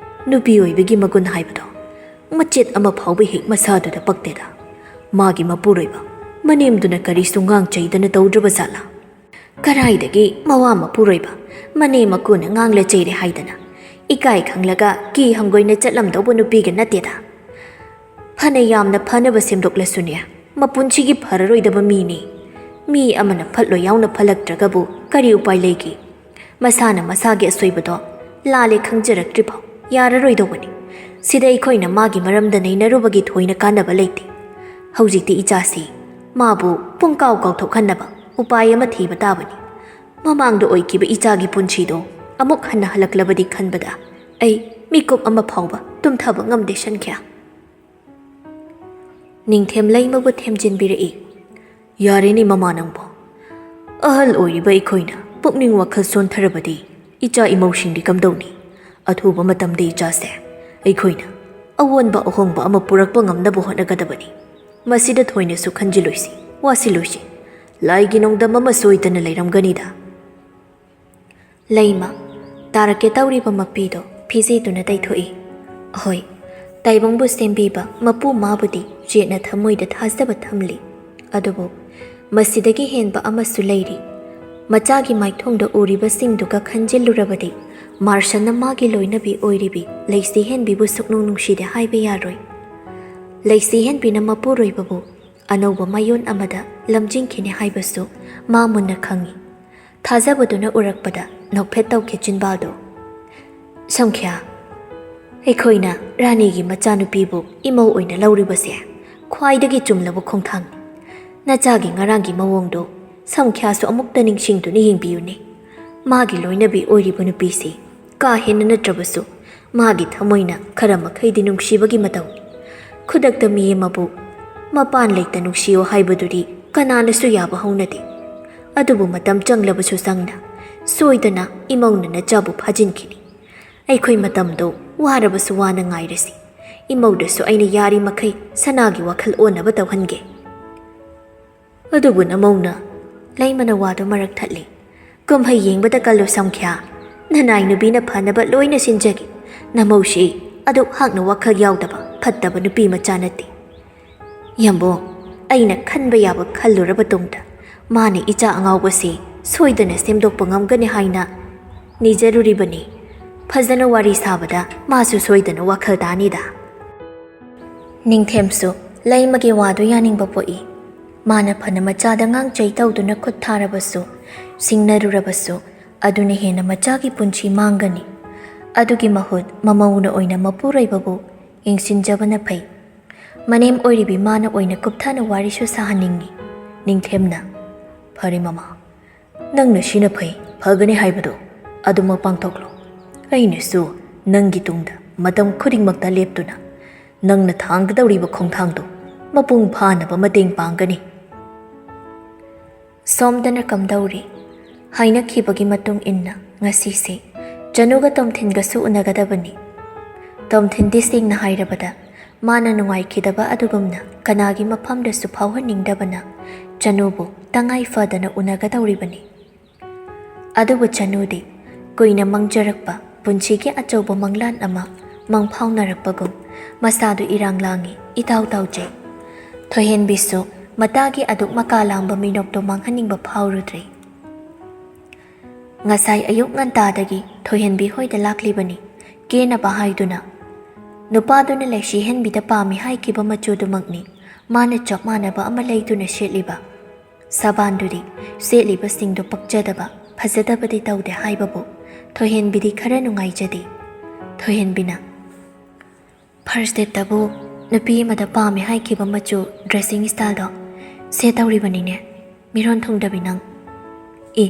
ꯅꯨꯄꯤ ꯑꯣꯏꯕꯒꯤ ꯃꯒꯨꯟ ꯍꯥꯏꯕꯗꯣ ꯃꯆꯦꯠ ꯑꯃ ꯐꯥꯎꯕ ꯍꯦꯛ ꯃꯁꯥꯗꯨꯗ ꯄꯛꯇꯦꯗ꯫ ꯃꯥꯒꯤ ꯃꯄꯨꯔꯣꯏꯕ ꯃꯅꯦꯝꯗꯨꯅ ꯀꯔꯤꯁꯨ ꯉꯥꯡ ꯆꯩꯗꯅ ꯇꯧꯗ꯭ꯔꯕ ꯖꯥꯠꯂꯥ? ꯀꯔꯥꯏꯗꯒꯤ ꯃꯋꯥ ꯃꯄꯨꯔꯣꯏꯕ ꯃꯅꯦꯝ ꯃꯀꯨꯅ ꯉꯥꯡꯂ ꯆꯩꯔꯦ ꯍꯥꯏꯗꯅ ꯏꯀꯥꯏ ꯈꯪꯂꯒ ꯀꯤ ꯍꯪꯒꯣꯏꯅ ꯆꯠꯂꯝꯗꯧꯕ ꯅꯨꯄꯤꯒ ꯅꯠꯇꯦꯗ꯫ ꯐꯅ ꯌꯥꯝꯅ ꯐꯅꯕ ꯁꯦꯝꯗꯣꯛꯂꯁꯨꯅꯦ, ꯃꯄꯨꯟꯁꯤꯒꯤ ꯐꯔꯔꯣꯏꯗꯕ ꯃꯤꯅꯤ꯫ ꯃꯤ ꯑꯃꯅ ꯐꯠꯂꯣꯏ ꯌꯥꯎꯅ ꯐꯠꯂꯛꯇ꯭ꯔꯒꯕꯨ ꯀꯔꯤ ꯎꯄꯥꯏ ꯂꯩꯒꯦ? ꯃꯁꯥꯅ ꯃꯁꯥꯒꯤ ꯑꯁꯣꯏꯕꯗꯣ ꯂꯥꯜꯂꯦ ꯈꯪꯖꯔꯛꯇ꯭ꯔꯤꯐꯥꯎ ꯌꯥꯔꯔꯣꯏꯗꯧꯕꯅꯤ꯫ ꯁꯤꯗ ꯑꯩꯈꯣꯏꯅ ꯃꯥꯒꯤ ꯃꯔꯝꯗ ꯅꯩꯅꯔꯨꯕꯒꯤ ꯊꯣꯏꯅ ꯀꯥꯟꯅꯕ ꯂꯩꯇꯦ꯫ ꯍꯧꯖꯤꯛꯇꯤ ꯏꯆꯥꯁꯤ ꯃꯥꯕꯨ ꯄꯨꯡꯀꯥꯎ ꯀꯥꯎꯊꯣꯛꯍꯟꯅꯕ ꯎꯄꯥꯏ ꯑꯃ ꯊꯤꯕ ꯇꯥꯕꯅꯤ꯫ ꯃꯃꯥꯡꯗ ꯑꯣꯏꯈꯤꯕ ꯏꯆꯥꯒꯤ ꯄꯨꯟꯁꯤꯗꯣ ꯑꯃꯨꯛ ꯍꯟꯅ ꯍꯜꯂꯛꯂꯕꯗꯤ ꯈꯟꯕꯗ ꯑꯩ ꯃꯤꯀꯨꯞ ꯑꯃ ꯐꯥꯎꯕ ꯇꯨꯝꯊꯕ ꯉꯝꯗꯦ, ꯁꯟꯈ꯭ꯌꯥ꯫ ꯅꯤꯡꯊꯦꯝ ꯂꯩꯃꯕꯨ ꯊꯦꯝꯖꯤꯟꯕꯤꯔꯛꯏ꯫ ꯌꯥꯔꯦꯅꯦ ꯃꯃꯥ ꯅꯪꯕꯣ꯫ ꯑꯍꯜ ꯑꯣꯏꯔꯤꯕ ꯑꯩꯈꯣꯏꯅ ꯄꯨꯛꯅꯤꯡ ꯋꯥꯈꯜ ꯁꯣꯟꯊꯔꯕꯗꯤ ꯏꯆꯥ ꯏꯃꯧꯁꯤꯡꯗꯤ ꯀꯝꯗꯧꯅꯤ? ꯑꯊꯨꯕ ꯃꯇꯝꯗ ꯏꯆꯥꯁꯦ ꯑꯩꯈꯣꯏꯅ ꯑꯑꯣꯟꯕ ꯑꯍꯣꯡꯕ ꯑꯃ ꯄꯨꯔꯛꯄ ꯉꯝꯅꯕ ꯍꯣꯠꯅꯒꯗꯕꯅꯤ꯫ ꯃꯁꯤꯗ ꯊꯣꯏꯅꯁꯨ ꯈꯟꯖꯤꯜꯂꯣꯏꯁꯤ, ꯋꯥꯁꯤꯜꯂꯣꯏꯁꯤ꯫ ꯂꯥꯏꯒꯤ ꯅꯣꯡꯗꯝ ꯑꯃ ꯁꯣꯏꯗꯅ ꯂꯩꯔꯝꯒꯅꯤꯗ꯫ ꯂꯩꯃ, ꯇꯥꯔꯛꯀꯦ ꯇꯧꯔꯤꯕ ꯃꯄꯤꯗꯣ ꯐꯤꯖꯦꯗꯨꯅ ꯇꯩꯊꯣꯛꯏ꯫ ꯍꯣꯏ, ꯇꯥꯏꯕꯪꯕꯨ ꯁꯦꯝꯕꯤꯕ ꯃꯄꯨ ꯃꯥꯕꯨꯗꯤ ꯆꯦꯠꯅ ꯊꯃꯣꯏꯗ ꯊꯥꯖꯕ ꯊꯝꯂꯤ꯫ ꯑꯗꯨꯕꯨ ꯃꯁꯤꯗꯒꯤ ꯍꯦꯟꯕ ꯑꯃꯁꯨ ꯂꯩꯔꯤ꯫ ꯃꯆꯥꯒꯤ ꯃꯥꯏꯊꯣꯡꯗ ꯎꯔꯤꯕꯁꯤꯡꯗꯨꯒ ꯈꯟꯖꯤꯜꯂꯨꯔꯕꯗꯤ ꯃꯥꯔꯁꯟꯅ ꯃꯥꯒꯤ ꯂꯣꯏꯅꯕꯤ ꯑꯣꯏꯔꯤꯕꯤ ꯂꯩꯁꯤꯍꯦꯟꯕꯤꯕꯨ ꯁꯨꯛꯅꯨꯡ ꯅꯨꯡꯁꯤꯗꯦ ꯍꯥꯏꯕ ꯌꯥꯔꯣꯏ꯫ ꯂꯩꯁꯤꯍꯦꯟꯕꯤꯅ ꯃꯄꯨꯔꯣꯏꯕꯕꯨ ꯑꯅꯧꯕ ꯃꯥꯌꯣꯟ ꯑꯃꯗ ꯂꯝꯖꯤꯡꯈꯤꯅꯤ ꯍꯥꯏꯕꯁꯨ ꯃꯥ ꯃꯨꯟꯅ ꯈꯪꯏ꯫ ꯊꯥꯖꯕꯗꯨꯅ ꯎꯔꯛꯄꯗ ꯅꯣꯛꯐꯦꯠ ꯇꯧꯈꯤ ꯆꯤꯟꯕꯥꯜꯗꯨ꯫ ꯁꯪꯈ꯭ꯌꯥ, ꯑꯩꯈꯣꯏꯅ ꯔꯥꯅꯤꯒꯤ ꯃꯆꯥꯅꯨꯄꯤꯕꯨ ꯏꯃꯧ ꯑꯣꯏꯅ ꯂꯧꯔꯤꯕꯁꯦ ꯈ꯭ꯋꯥꯏꯗꯒꯤ ꯆꯨꯝꯂꯕ ꯈꯣꯡꯊꯥꯡꯅꯤ꯫ ꯅꯆꯥꯒꯤ ꯉꯔꯥꯡꯒꯤ ꯃꯑꯣꯡꯗꯨ ꯁꯪꯈ꯭ꯌꯥꯁꯨ ꯑꯃꯨꯛꯇ ꯅꯤꯡꯁꯤꯡꯗꯨꯅ ꯌꯦꯡꯕꯤꯌꯨꯅꯦ꯫ ꯃꯥꯒꯤ ꯂꯣꯏꯅꯕꯤ ꯑꯣꯏꯔꯤꯕ ꯅꯨꯄꯤꯁꯤ ꯀꯥ ꯍꯦꯟꯅ ꯅꯠꯇ꯭ꯔꯕꯁꯨ ꯃꯥꯒꯤ ꯊꯃꯣꯏꯅ ꯈꯔ ꯃꯈꯩꯗꯤ ꯅꯨꯡꯁꯤꯕꯒꯤ ꯃꯇꯧꯅꯤ꯫ ꯈꯨꯗꯛꯇ ꯃꯤ ꯑꯃꯕꯨ ꯃꯄꯥꯟ ꯂꯩꯇ ꯅꯨꯡꯁꯤꯌꯣ ꯍꯥꯏꯕꯗꯨꯗꯤ ꯀꯅꯥꯅꯁꯨ ꯌꯥꯕ ꯍꯧꯅꯗꯦ꯫ ꯑꯗꯨꯕꯨ ꯃꯇꯝ ꯆꯪꯂꯕꯁꯨ ꯆꯪꯅ ꯁꯣꯏꯗꯅ ꯏꯃꯧꯅ ꯅꯆꯥꯕꯨ ꯐꯥꯖꯤꯟꯈꯤꯅꯤ꯫ ꯑꯩꯈꯣꯏ ꯃꯇꯝꯗꯣ ꯋꯥꯔꯕꯁꯨ ꯋꯥꯅ ꯉꯥꯏꯔꯁꯤ꯫ ꯏꯃꯧꯗꯁꯨ ꯑꯩꯅ ꯌꯥꯔꯤꯃꯈꯩ ꯁꯅꯥꯒꯤ ꯋꯥꯈꯜ ꯑꯣꯟꯅꯕ ꯇꯧꯍꯟꯒꯦ꯫ ꯑꯗꯨꯕꯨ ꯅꯃꯧꯅ ꯂꯩꯃꯅ ꯋꯥꯗꯨ ꯃꯔꯛ ꯊꯠꯂꯤ꯫ "ꯀꯨꯝꯍꯩ ꯌꯦꯡꯕꯗ ꯀꯜꯂꯨ ꯁꯝꯈ꯭ꯌꯥ꯫ ꯅꯅꯥꯏ ꯅꯨꯄꯤꯅ ꯐꯅꯕ ꯂꯣꯏꯅ ꯁꯤꯟꯖꯒꯦ꯫ ꯅꯃꯧꯁꯤ ꯑꯗꯨꯛ ꯍꯥꯛꯅ ꯋꯥꯈꯜ ꯌꯥꯎꯗꯕ ꯐꯠꯇꯕ ꯅꯨꯄꯤ ꯃꯆꯥ ꯅꯠꯇꯦ꯫ ꯌꯥꯝꯕꯨꯡ, ꯑꯩꯅ ꯈꯟꯕ ꯌꯥꯕ ꯈꯜꯂꯨꯔꯕ ꯇꯨꯡꯗ ꯃꯥꯅ ꯏꯆꯥ ꯑꯉꯥꯎꯕꯁꯤ ꯁꯣꯏꯗꯅ ꯁꯦꯝꯗꯣꯛꯄ ꯉꯝꯒꯅꯤ ꯍꯥꯏꯅ ꯅꯤꯖꯔꯨꯔꯤꯕꯅꯤ꯫ ꯐꯖꯅ ꯋꯥꯔꯤ ꯁꯥꯕꯗ ꯃꯥꯁꯨ ꯁꯣꯏꯗꯅ ꯋꯥꯈꯜ ꯇꯥꯅꯤꯗ꯫" ꯅꯤꯡꯊꯦꯝꯁꯨ ꯂꯩꯃꯒꯤ ꯋꯥꯗꯨ ꯌꯥꯅꯤꯡꯕ ꯄꯣꯛꯏ꯫ ꯃꯥꯅ ꯐꯅ ꯃꯆꯥꯗ ꯉꯥꯡꯆꯩ ꯇꯧꯗꯨꯅ ꯈꯨꯠ ꯊꯥꯔꯕꯁꯨ, ꯁꯤꯡꯅꯔꯨꯔꯕꯁꯨ, ꯑꯗꯨꯅ ꯍꯦꯟꯅ ꯃꯆꯥꯒꯤ ꯄꯨꯟꯁꯤ ꯃꯥꯡꯒꯅꯤ꯫ ꯑꯗꯨꯒꯤ ꯃꯍꯨꯠ ꯃꯃꯧꯅ ꯑꯣꯏꯅ ꯃꯄꯨꯔꯣꯏꯕꯕꯨ ꯌꯦꯡꯁꯤꯟꯖꯕꯅ ꯐꯩ꯫ ꯃꯅꯦꯝ ꯑꯣꯏꯔꯤꯕꯤ ꯃꯥꯅ ꯑꯣꯏꯅ ꯀꯨꯞꯊꯅ ꯋꯥꯔꯤꯁꯨ ꯁꯥꯍꯟꯅꯤꯡꯏ꯫ ꯅꯤꯡꯊꯦꯝꯅ, "ꯐꯔꯦ ꯃꯃꯥ, ꯅꯪꯅ ꯁꯤꯅ ꯐꯩ, ꯐꯒꯅꯤ ꯍꯥꯏꯕꯗꯨ ꯑꯗꯨꯃꯛ ꯄꯥꯡꯊꯣꯛꯂꯣ꯫ ꯑꯩꯅꯁꯨ ꯅꯪꯒꯤ ꯇꯨꯡꯗ ꯃꯇꯝ ꯈꯨꯗꯤꯡꯃꯛꯇ ꯂꯦꯞꯇꯨꯅ ꯅꯪꯅ ꯊꯥꯡꯒꯗꯧꯔꯤꯕ ꯈꯣꯡꯊꯥꯡꯗꯨ ꯃꯄꯨꯡ ꯐꯥꯅꯕ ꯃꯇꯦꯡ ꯄꯥꯡꯒꯅꯤ꯫" ꯁꯣꯝꯗꯅ ꯀꯝꯗꯧꯔꯤ? ꯍꯥꯏꯅꯈꯤꯕꯒꯤ ꯃꯇꯨꯡ ꯏꯟꯅ ꯉꯁꯤꯁꯦ ꯆꯅꯨꯒ ꯇꯣꯝꯊꯤꯟꯒꯁꯨ ꯎꯅꯒꯗꯕꯅꯤ꯫ ꯇꯣꯝꯊꯤꯟꯗꯤ ꯁꯦꯡꯅ ꯍꯥꯏꯔꯕꯗ ꯃꯥꯅ ꯅꯨꯡꯉꯥꯏꯈꯤꯗꯕ ꯑꯗꯨꯒꯨꯝꯅ ꯀꯅꯥꯒꯤ ꯃꯐꯝꯗꯁꯨ ꯐꯥꯎꯍꯟꯅꯤꯡꯗꯕꯅ ꯆꯅꯨꯕꯨ ꯇꯉꯥꯏ ꯐꯗꯅ ꯎꯅꯒꯗꯧꯔꯤꯕꯅꯤ꯫ ꯑꯗꯨꯕꯨ ꯆꯅꯨꯗꯤ ꯀꯨꯏꯅ ꯃꯪꯖꯔꯛꯄ ꯄꯨꯟꯁꯤꯒꯤ ꯑꯆꯧꯕ ꯃꯪꯂꯥꯟ ꯑꯃ ꯃꯪꯐꯥꯎꯅꯔꯛꯄꯒꯨꯝ ꯃꯁꯥꯗꯨ ꯏꯔꯥꯡ ꯂꯥꯡꯏ, ꯏꯇꯥꯎ ꯇꯥꯎꯖꯩ꯫ ꯊꯣꯏꯍꯦꯟꯕꯤꯁꯨ ꯃꯇꯥꯒꯤ ꯑꯗꯨꯛ ꯃꯀꯥ ꯂꯥꯡꯕ ꯃꯤꯅꯣꯛꯇꯣ ꯃꯥꯡꯍꯟꯅꯤꯡꯕ ꯐꯥꯎꯔꯨꯗ꯭ꯔꯦ꯫ ꯉꯁꯥꯏ ꯑꯌꯨꯛ ꯉꯟꯇꯥꯗꯒꯤ ꯊꯣꯏꯍꯦꯟꯕꯤ ꯍꯣꯏꯗ ꯂꯥꯛꯂꯤꯕꯅꯤ, ꯀꯦꯅꯕ ꯍꯥꯏꯗꯨꯅ꯫ ꯅꯨꯄꯥꯗꯨꯅ ꯂꯩꯁꯤꯍꯦꯟꯕꯤꯗ ꯄꯥꯝꯃꯤ ꯍꯥꯏꯈꯤꯕ ꯃꯆꯨꯗꯨꯃꯛꯅꯤ ꯃꯥꯅ ꯆꯞ ꯃꯥꯟꯅꯕ ꯑꯃ ꯂꯩꯗꯨꯅ ꯁꯦꯠꯂꯤꯕ꯫ ꯁꯕꯥꯟꯗꯨꯗꯤ ꯁꯦꯠꯂꯤꯕꯁꯤꯡꯗꯨ ꯄꯛꯆꯗꯕ, ꯐꯖꯗꯕꯗꯤ ꯇꯧꯗꯦ ꯍꯥꯏꯕꯕꯨ ꯊꯣꯏꯍꯦꯟꯕꯤꯗꯤ ꯈꯔ ꯅꯨꯡꯉꯥꯏꯖꯗꯦ꯫ ꯊꯣꯏꯍꯦꯟꯕꯤꯅ, "ꯐꯥꯔꯁ ꯗꯦꯠꯇꯕꯨ ꯅꯨꯄꯤ ꯑꯃꯗ ꯄꯥꯝꯃꯦ ꯍꯥꯏꯈꯤꯕ ꯃꯆꯨ ꯗ꯭ꯔꯦꯁꯤꯡ ꯁ꯭ꯇꯥꯏꯜꯗꯣ ꯁꯦꯠꯇꯧꯔꯤꯕꯅꯤꯅꯦ, ꯃꯤꯔꯣꯟ ꯊꯨꯡꯗꯕꯤ ꯅꯪ꯫" "ꯑꯦ,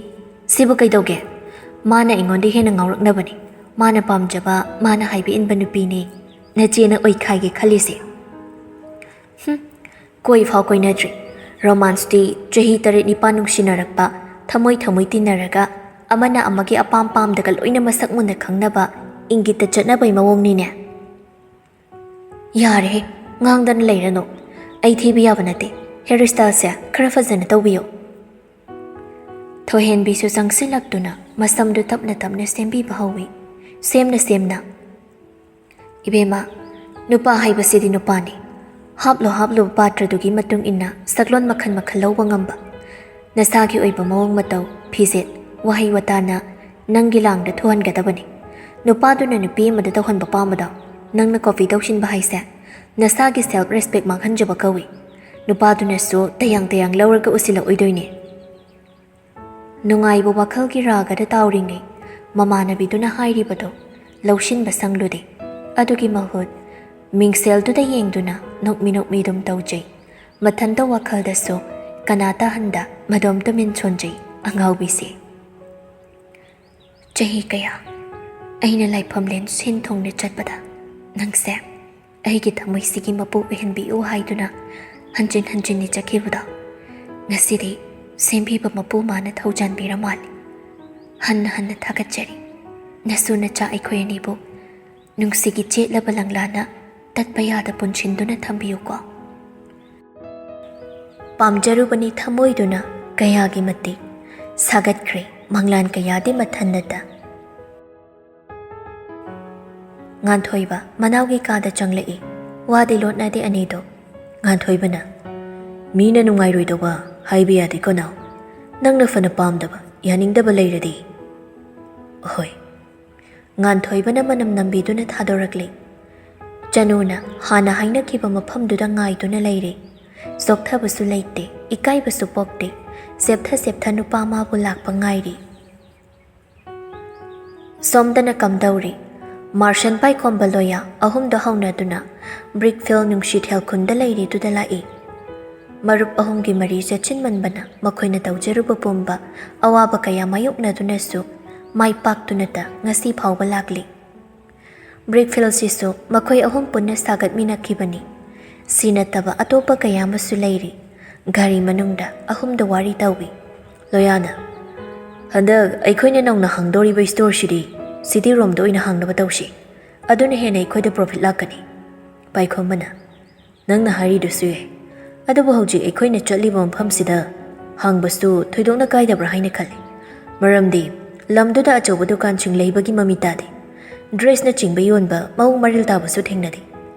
ꯁꯤꯕꯨ ꯀꯩꯗꯧꯒꯦ? ꯃꯥꯅ ꯑꯩꯉꯣꯟꯗ ꯍꯦꯟꯅ ꯉꯥꯎꯔꯛꯅꯕꯅꯤ꯫ ꯃꯥꯅ ꯄꯥꯝꯖꯕ, ꯃꯥꯅ ꯍꯥꯏꯕ ꯏꯟꯕ ꯅꯨꯄꯤꯅꯦ ꯅꯆꯦꯅ ꯑꯣꯏꯈꯥꯏꯒꯦ ꯈꯜꯂꯤꯁꯦ꯫" "ꯍꯨꯝ, ꯀꯣꯏ ꯐꯥꯎ ꯀꯣꯏꯅꯗ꯭ꯔꯤ꯫ ꯔꯣꯃꯥꯟꯁꯇꯤ ꯆꯍꯤ ꯇꯔꯦꯠ ꯅꯤꯄꯥꯟ ꯅꯨꯡꯁꯤꯅꯔꯛꯄ, ꯊꯃꯣꯏ ꯊꯃꯣꯏ ꯇꯤꯟꯅꯔꯒ ꯑꯃꯅ ꯑꯃꯒꯤ ꯑꯄꯥꯝ ꯄꯥꯝꯗꯒ ꯂꯣꯏꯅ ꯃꯁꯛ ꯃꯨꯟꯅ ꯈꯪꯅꯕ, ꯏꯪꯒꯤꯠꯇ ꯆꯠꯅꯕꯩ ꯃꯑꯣꯡꯅꯤꯅꯦ꯫" "ꯌꯥꯔꯦꯍꯦ, ꯉꯥꯡꯗꯅ ꯂꯩꯔꯅꯨ꯫ ꯑꯩ ꯊꯤꯕ ꯌꯥꯕ ꯅꯠꯇꯦ꯫ ꯍꯦꯌꯔ ꯁ꯭ꯇꯥꯏꯜꯁꯦ ꯈꯔ ꯐꯖꯅ ꯇꯧꯕꯤꯌꯨ꯫" ꯊꯣꯏꯍꯦꯟꯕꯤꯁꯨ ꯆꯪꯁꯤꯜꯂꯛꯇꯨꯅ ꯃꯁꯝꯗꯨ ꯇꯞꯅ ꯇꯞꯅ ꯁꯦꯝꯕꯤꯕ ꯍꯧꯏ꯫ ꯁꯦꯝꯅ ꯁꯦꯝꯅ, "ꯏꯕꯦꯝꯃ, ꯅꯨꯄꯥ ꯍꯥꯏꯕꯁꯤꯗꯤ ꯅꯨꯄꯥꯅꯤ꯫ ꯍꯥꯞꯂꯨ ꯍꯥꯞꯂꯨꯕ ꯄꯥꯇ꯭ꯔꯗꯨꯒꯤ ꯃꯇꯨꯡ ꯏꯟꯅ ꯁꯛꯂꯣꯟ ꯃꯈꯜ ꯃꯈꯜ ꯂꯧꯕ ꯉꯝꯕ, ꯅꯁꯥꯒꯤ ꯑꯣꯏꯕ ꯃꯑꯣꯡ ꯃꯇꯧ, ꯐꯤꯖꯦꯠ, ꯋꯥꯍꯩ ꯋꯥꯇꯥꯅ ꯅꯪꯒꯤ ꯂꯥꯡꯗ ꯊꯨꯍꯟꯒꯗꯕꯅꯤ꯫ ꯅꯨꯄꯥꯗꯨꯅ ꯅꯨꯄꯤ ꯑꯃꯗ ꯇꯧꯍꯟꯕ ꯄꯥꯝꯕꯗꯣ ꯅꯪꯅ ꯀꯣꯄꯤ ꯇꯧꯁꯤꯟꯕ ꯍꯥꯏꯁꯦ ꯅꯁꯥꯒꯤ ꯁꯦꯜꯐ ꯔꯦꯁꯄꯦꯛ ꯃꯥꯡꯍꯟꯖꯕ ꯀꯧꯏ꯫ ꯅꯨꯄꯥꯗꯨꯅꯁꯨ ꯇꯌꯥꯡ ꯇꯌꯥꯡ ꯂꯧꯔꯒ ꯎꯁꯤꯜꯂꯛꯑꯣꯏꯗꯣꯏꯅꯦ꯫" ꯅꯨꯡꯉꯥꯏꯕ ꯋꯥꯈꯜꯒꯤ ꯔꯥꯒꯗ ꯇꯥꯎꯔꯤꯉꯩ ꯃꯃꯥꯟꯅꯕꯤꯗꯨꯅ ꯍꯥꯏꯔꯤꯕꯗꯨ ꯂꯧꯁꯤꯟꯕ ꯁꯪꯂꯨꯗꯦ꯫ ꯑꯗꯨꯒꯤ ꯃꯍꯨꯠ ꯃꯤꯡꯁꯦꯜꯗꯨꯗ ꯌꯦꯡꯗꯨꯅ ꯅꯣꯛꯃꯤ ꯅꯣꯛꯃꯤ ꯑꯗꯨꯝ ꯇꯧꯖꯩ꯫ ꯃꯊꯟꯇ ꯋꯥꯈꯜꯗꯁꯨ ꯀꯅꯥ ꯇꯥꯍꯟꯗ ꯃꯗꯣꯝ ꯇꯨꯃꯤꯟ ꯁꯣꯟꯖꯩ ꯑꯉꯥꯎꯕꯤꯁꯦ꯫ "ꯆꯍꯤ ꯀꯌꯥ ꯑꯩꯅ ꯂꯥꯏꯐꯝꯂꯦꯟ ꯁꯤꯟ ꯊꯨꯡꯅ ꯆꯠꯄꯗ ꯅꯪꯁꯦ ꯑꯩꯒꯤ ꯊꯃꯣꯏꯁꯤꯒꯤ ꯃꯄꯨ ꯑꯣꯏꯍꯟꯕꯤꯌꯨ ꯍꯥꯏꯗꯨꯅ ꯍꯟꯖꯤꯟ ꯍꯟꯖꯤꯟ ꯅꯤꯖꯈꯤꯕꯗꯣ ꯉꯁꯤꯗꯤ ꯁꯦꯝꯕꯤꯕ ꯃꯄꯨ ꯃꯥꯅ ꯊꯧꯖꯥꯟꯕꯤꯔ ꯃꯥꯜꯂꯤ꯫ ꯍꯟꯅ ꯍꯟꯅ ꯊꯥꯒꯠꯆꯔꯤ꯫ ꯅꯁꯨ ꯅꯆꯥ ꯑꯩꯈꯣꯏ ꯑꯅꯤꯕꯨ ꯅꯨꯡꯁꯤꯒꯤ ꯆꯦꯠꯂꯕ ꯂꯪꯂꯥꯅ ꯇꯠꯄ ꯌꯥꯗ ꯄꯨꯟꯁꯤꯟꯗꯨꯅ ꯊꯝꯕꯤꯌꯨꯀꯣ꯫" ꯄꯥꯝꯖꯔꯨꯕꯅꯤ ꯊꯃꯣꯏꯗꯨꯅ ꯀꯌꯥꯒꯤ ꯃꯇꯤꯛ ꯁꯥꯒꯠꯈ꯭ꯔꯦ ꯃꯪꯂꯥꯟ ꯀꯌꯥꯗꯤ ꯃꯊꯟꯅꯇ꯫ ꯉꯥꯟꯊꯣꯏꯕ ꯃꯅꯥꯎꯒꯤ ꯀꯥꯗ ꯆꯪꯂꯛꯏ꯫ ꯋꯥꯗꯤ ꯂꯣꯠꯅꯗꯦ ꯑꯅꯤꯗꯣ꯫ ꯉꯥꯟꯊꯣꯏꯕꯅ, "ꯃꯤꯅ ꯅꯨꯡꯉꯥꯏꯔꯣꯏꯗꯧꯕ ꯍꯥꯏꯕ ꯌꯥꯗꯦꯀꯣ ꯅꯥꯎ꯫ ꯅꯪꯅ ꯐꯅ ꯄꯥꯝꯗꯕ, ꯌꯥꯅꯤꯡꯗꯕ ꯂꯩꯔꯗꯤ꯫" "ꯍꯣꯏ꯫" ꯉꯥꯟꯊꯣꯏꯕꯅ ꯃꯅꯝ ꯅꯝꯕꯤꯗꯨꯅ ꯊꯥꯗꯣꯔꯛꯂꯤ꯫ ꯆꯅꯨꯅ ꯍꯥꯟꯅ ꯍꯥꯏꯅꯈꯤꯕ ꯃꯐꯝꯗꯨꯗ ꯉꯥꯏꯗꯨꯅ ꯂꯩꯔꯤ꯫ ꯆꯣꯛꯊꯕꯁꯨ ꯂꯩꯇꯦ, ꯏꯀꯥꯏꯕꯁꯨ ꯄꯣꯛꯇꯦ꯫ ꯆꯦꯞꯊ ꯆꯦꯞꯊ ꯅꯨꯄꯥ ꯃꯥꯕꯨ ꯂꯥꯛꯄ ꯉꯥꯏꯔꯤ꯫ ꯁꯣꯝꯗꯅ ꯀꯝꯗꯧꯔꯤ? ꯃꯥꯔꯁꯟ ꯄꯥꯏꯈꯣꯝꯕ ꯂꯣꯌꯥ ꯑꯍꯨꯝꯗ ꯍꯧꯅꯗꯨꯅ ꯕ꯭ꯔꯤꯛꯐꯤꯜ ꯅꯨꯡꯁꯤꯊꯦꯜ ꯈꯨꯟꯗ ꯂꯩꯔꯤꯗꯨꯗ ꯂꯥꯛꯏ꯫ ꯃꯔꯨꯞ ꯑꯍꯨꯝꯒꯤ ꯃꯔꯤ ꯆꯦꯠꯁꯤꯟꯃꯟꯕꯅ ꯃꯈꯣꯏꯅ ꯇꯧꯖꯔꯨꯕ ꯄꯨꯝꯕ ꯑꯋꯥꯕ ꯀꯌꯥ ꯃꯥꯌꯣꯛꯅꯗꯨꯅꯁꯨ ꯃꯥꯏ ꯄꯥꯛꯇꯨꯅꯇ ꯉꯁꯤ ꯐꯥꯎꯕ ꯂꯥꯛꯂꯤ꯫ ꯕ꯭ꯔꯤꯛꯐꯤꯜꯁꯤꯁꯨ ꯃꯈꯣꯏ ꯑꯍꯨꯝ ꯄꯨꯟꯅ ꯁꯥꯒꯠꯃꯤꯟꯅꯈꯤꯕꯅꯤ꯫ ꯁꯤ ꯅꯠꯇꯕ ꯑꯇꯣꯞꯄ ꯀꯌꯥ ꯑꯃꯁꯨ ꯂꯩꯔꯤ꯫ ꯒꯥꯔꯤ ꯃꯅꯨꯡꯗ ꯑꯍꯨꯝꯗ ꯋꯥꯔꯤ ꯇꯧꯏ꯫ ꯂꯣꯌꯥꯅ, "ꯍꯟꯗꯛ ꯑꯩꯈꯣꯏꯅ ꯅꯧꯅ ꯍꯥꯡꯗꯧꯔꯤꯕ ꯁ꯭ꯇꯣꯔꯁꯤꯗꯤ ꯁꯤꯇꯤ ꯔꯣꯝꯗ ꯑꯣꯏꯅ ꯍꯥꯡꯅꯕ ꯇꯧꯁꯤ꯫ ꯑꯗꯨꯅ ꯍꯦꯟꯅ ꯑꯩꯈꯣꯏꯗ ꯄ꯭ꯔꯣꯐꯤꯠ ꯂꯥꯛꯀꯅꯤ꯫" ꯄꯥꯏꯈꯣꯝꯕꯅ, "ꯅꯪꯅ ꯍꯥꯏꯔꯤꯗꯨꯁꯨ ꯌꯥꯏ꯫ ꯑꯗꯨꯕꯨ ꯍꯧꯖꯤꯛ ꯑꯩꯈꯣꯏꯅ ꯆꯠꯂꯤꯕ ꯃꯐꯝꯁꯤꯗ ꯍꯥꯡꯕꯁꯨ ꯊꯣꯏꯗꯣꯛꯅ ꯀꯥꯏꯗꯕ꯭ꯔꯥ ꯍꯥꯏꯅ ꯈꯜꯂꯤ꯫ ꯃꯔꯝꯗꯤ ꯂꯝꯗꯨꯗ ꯑꯆꯧꯕ ꯗꯨꯀꯥꯟꯁꯤꯡ ꯂꯩꯕꯒꯤ ꯃꯃꯤ ꯇꯥꯗꯦ꯫ ꯗ꯭ꯔꯦꯁꯅꯆꯤꯡꯕ ꯌꯣꯟꯕ ꯃꯑꯣꯡ ꯃꯔꯤꯜ ꯇꯥꯕꯁꯨ ꯊꯦꯡꯅꯗꯦ꯫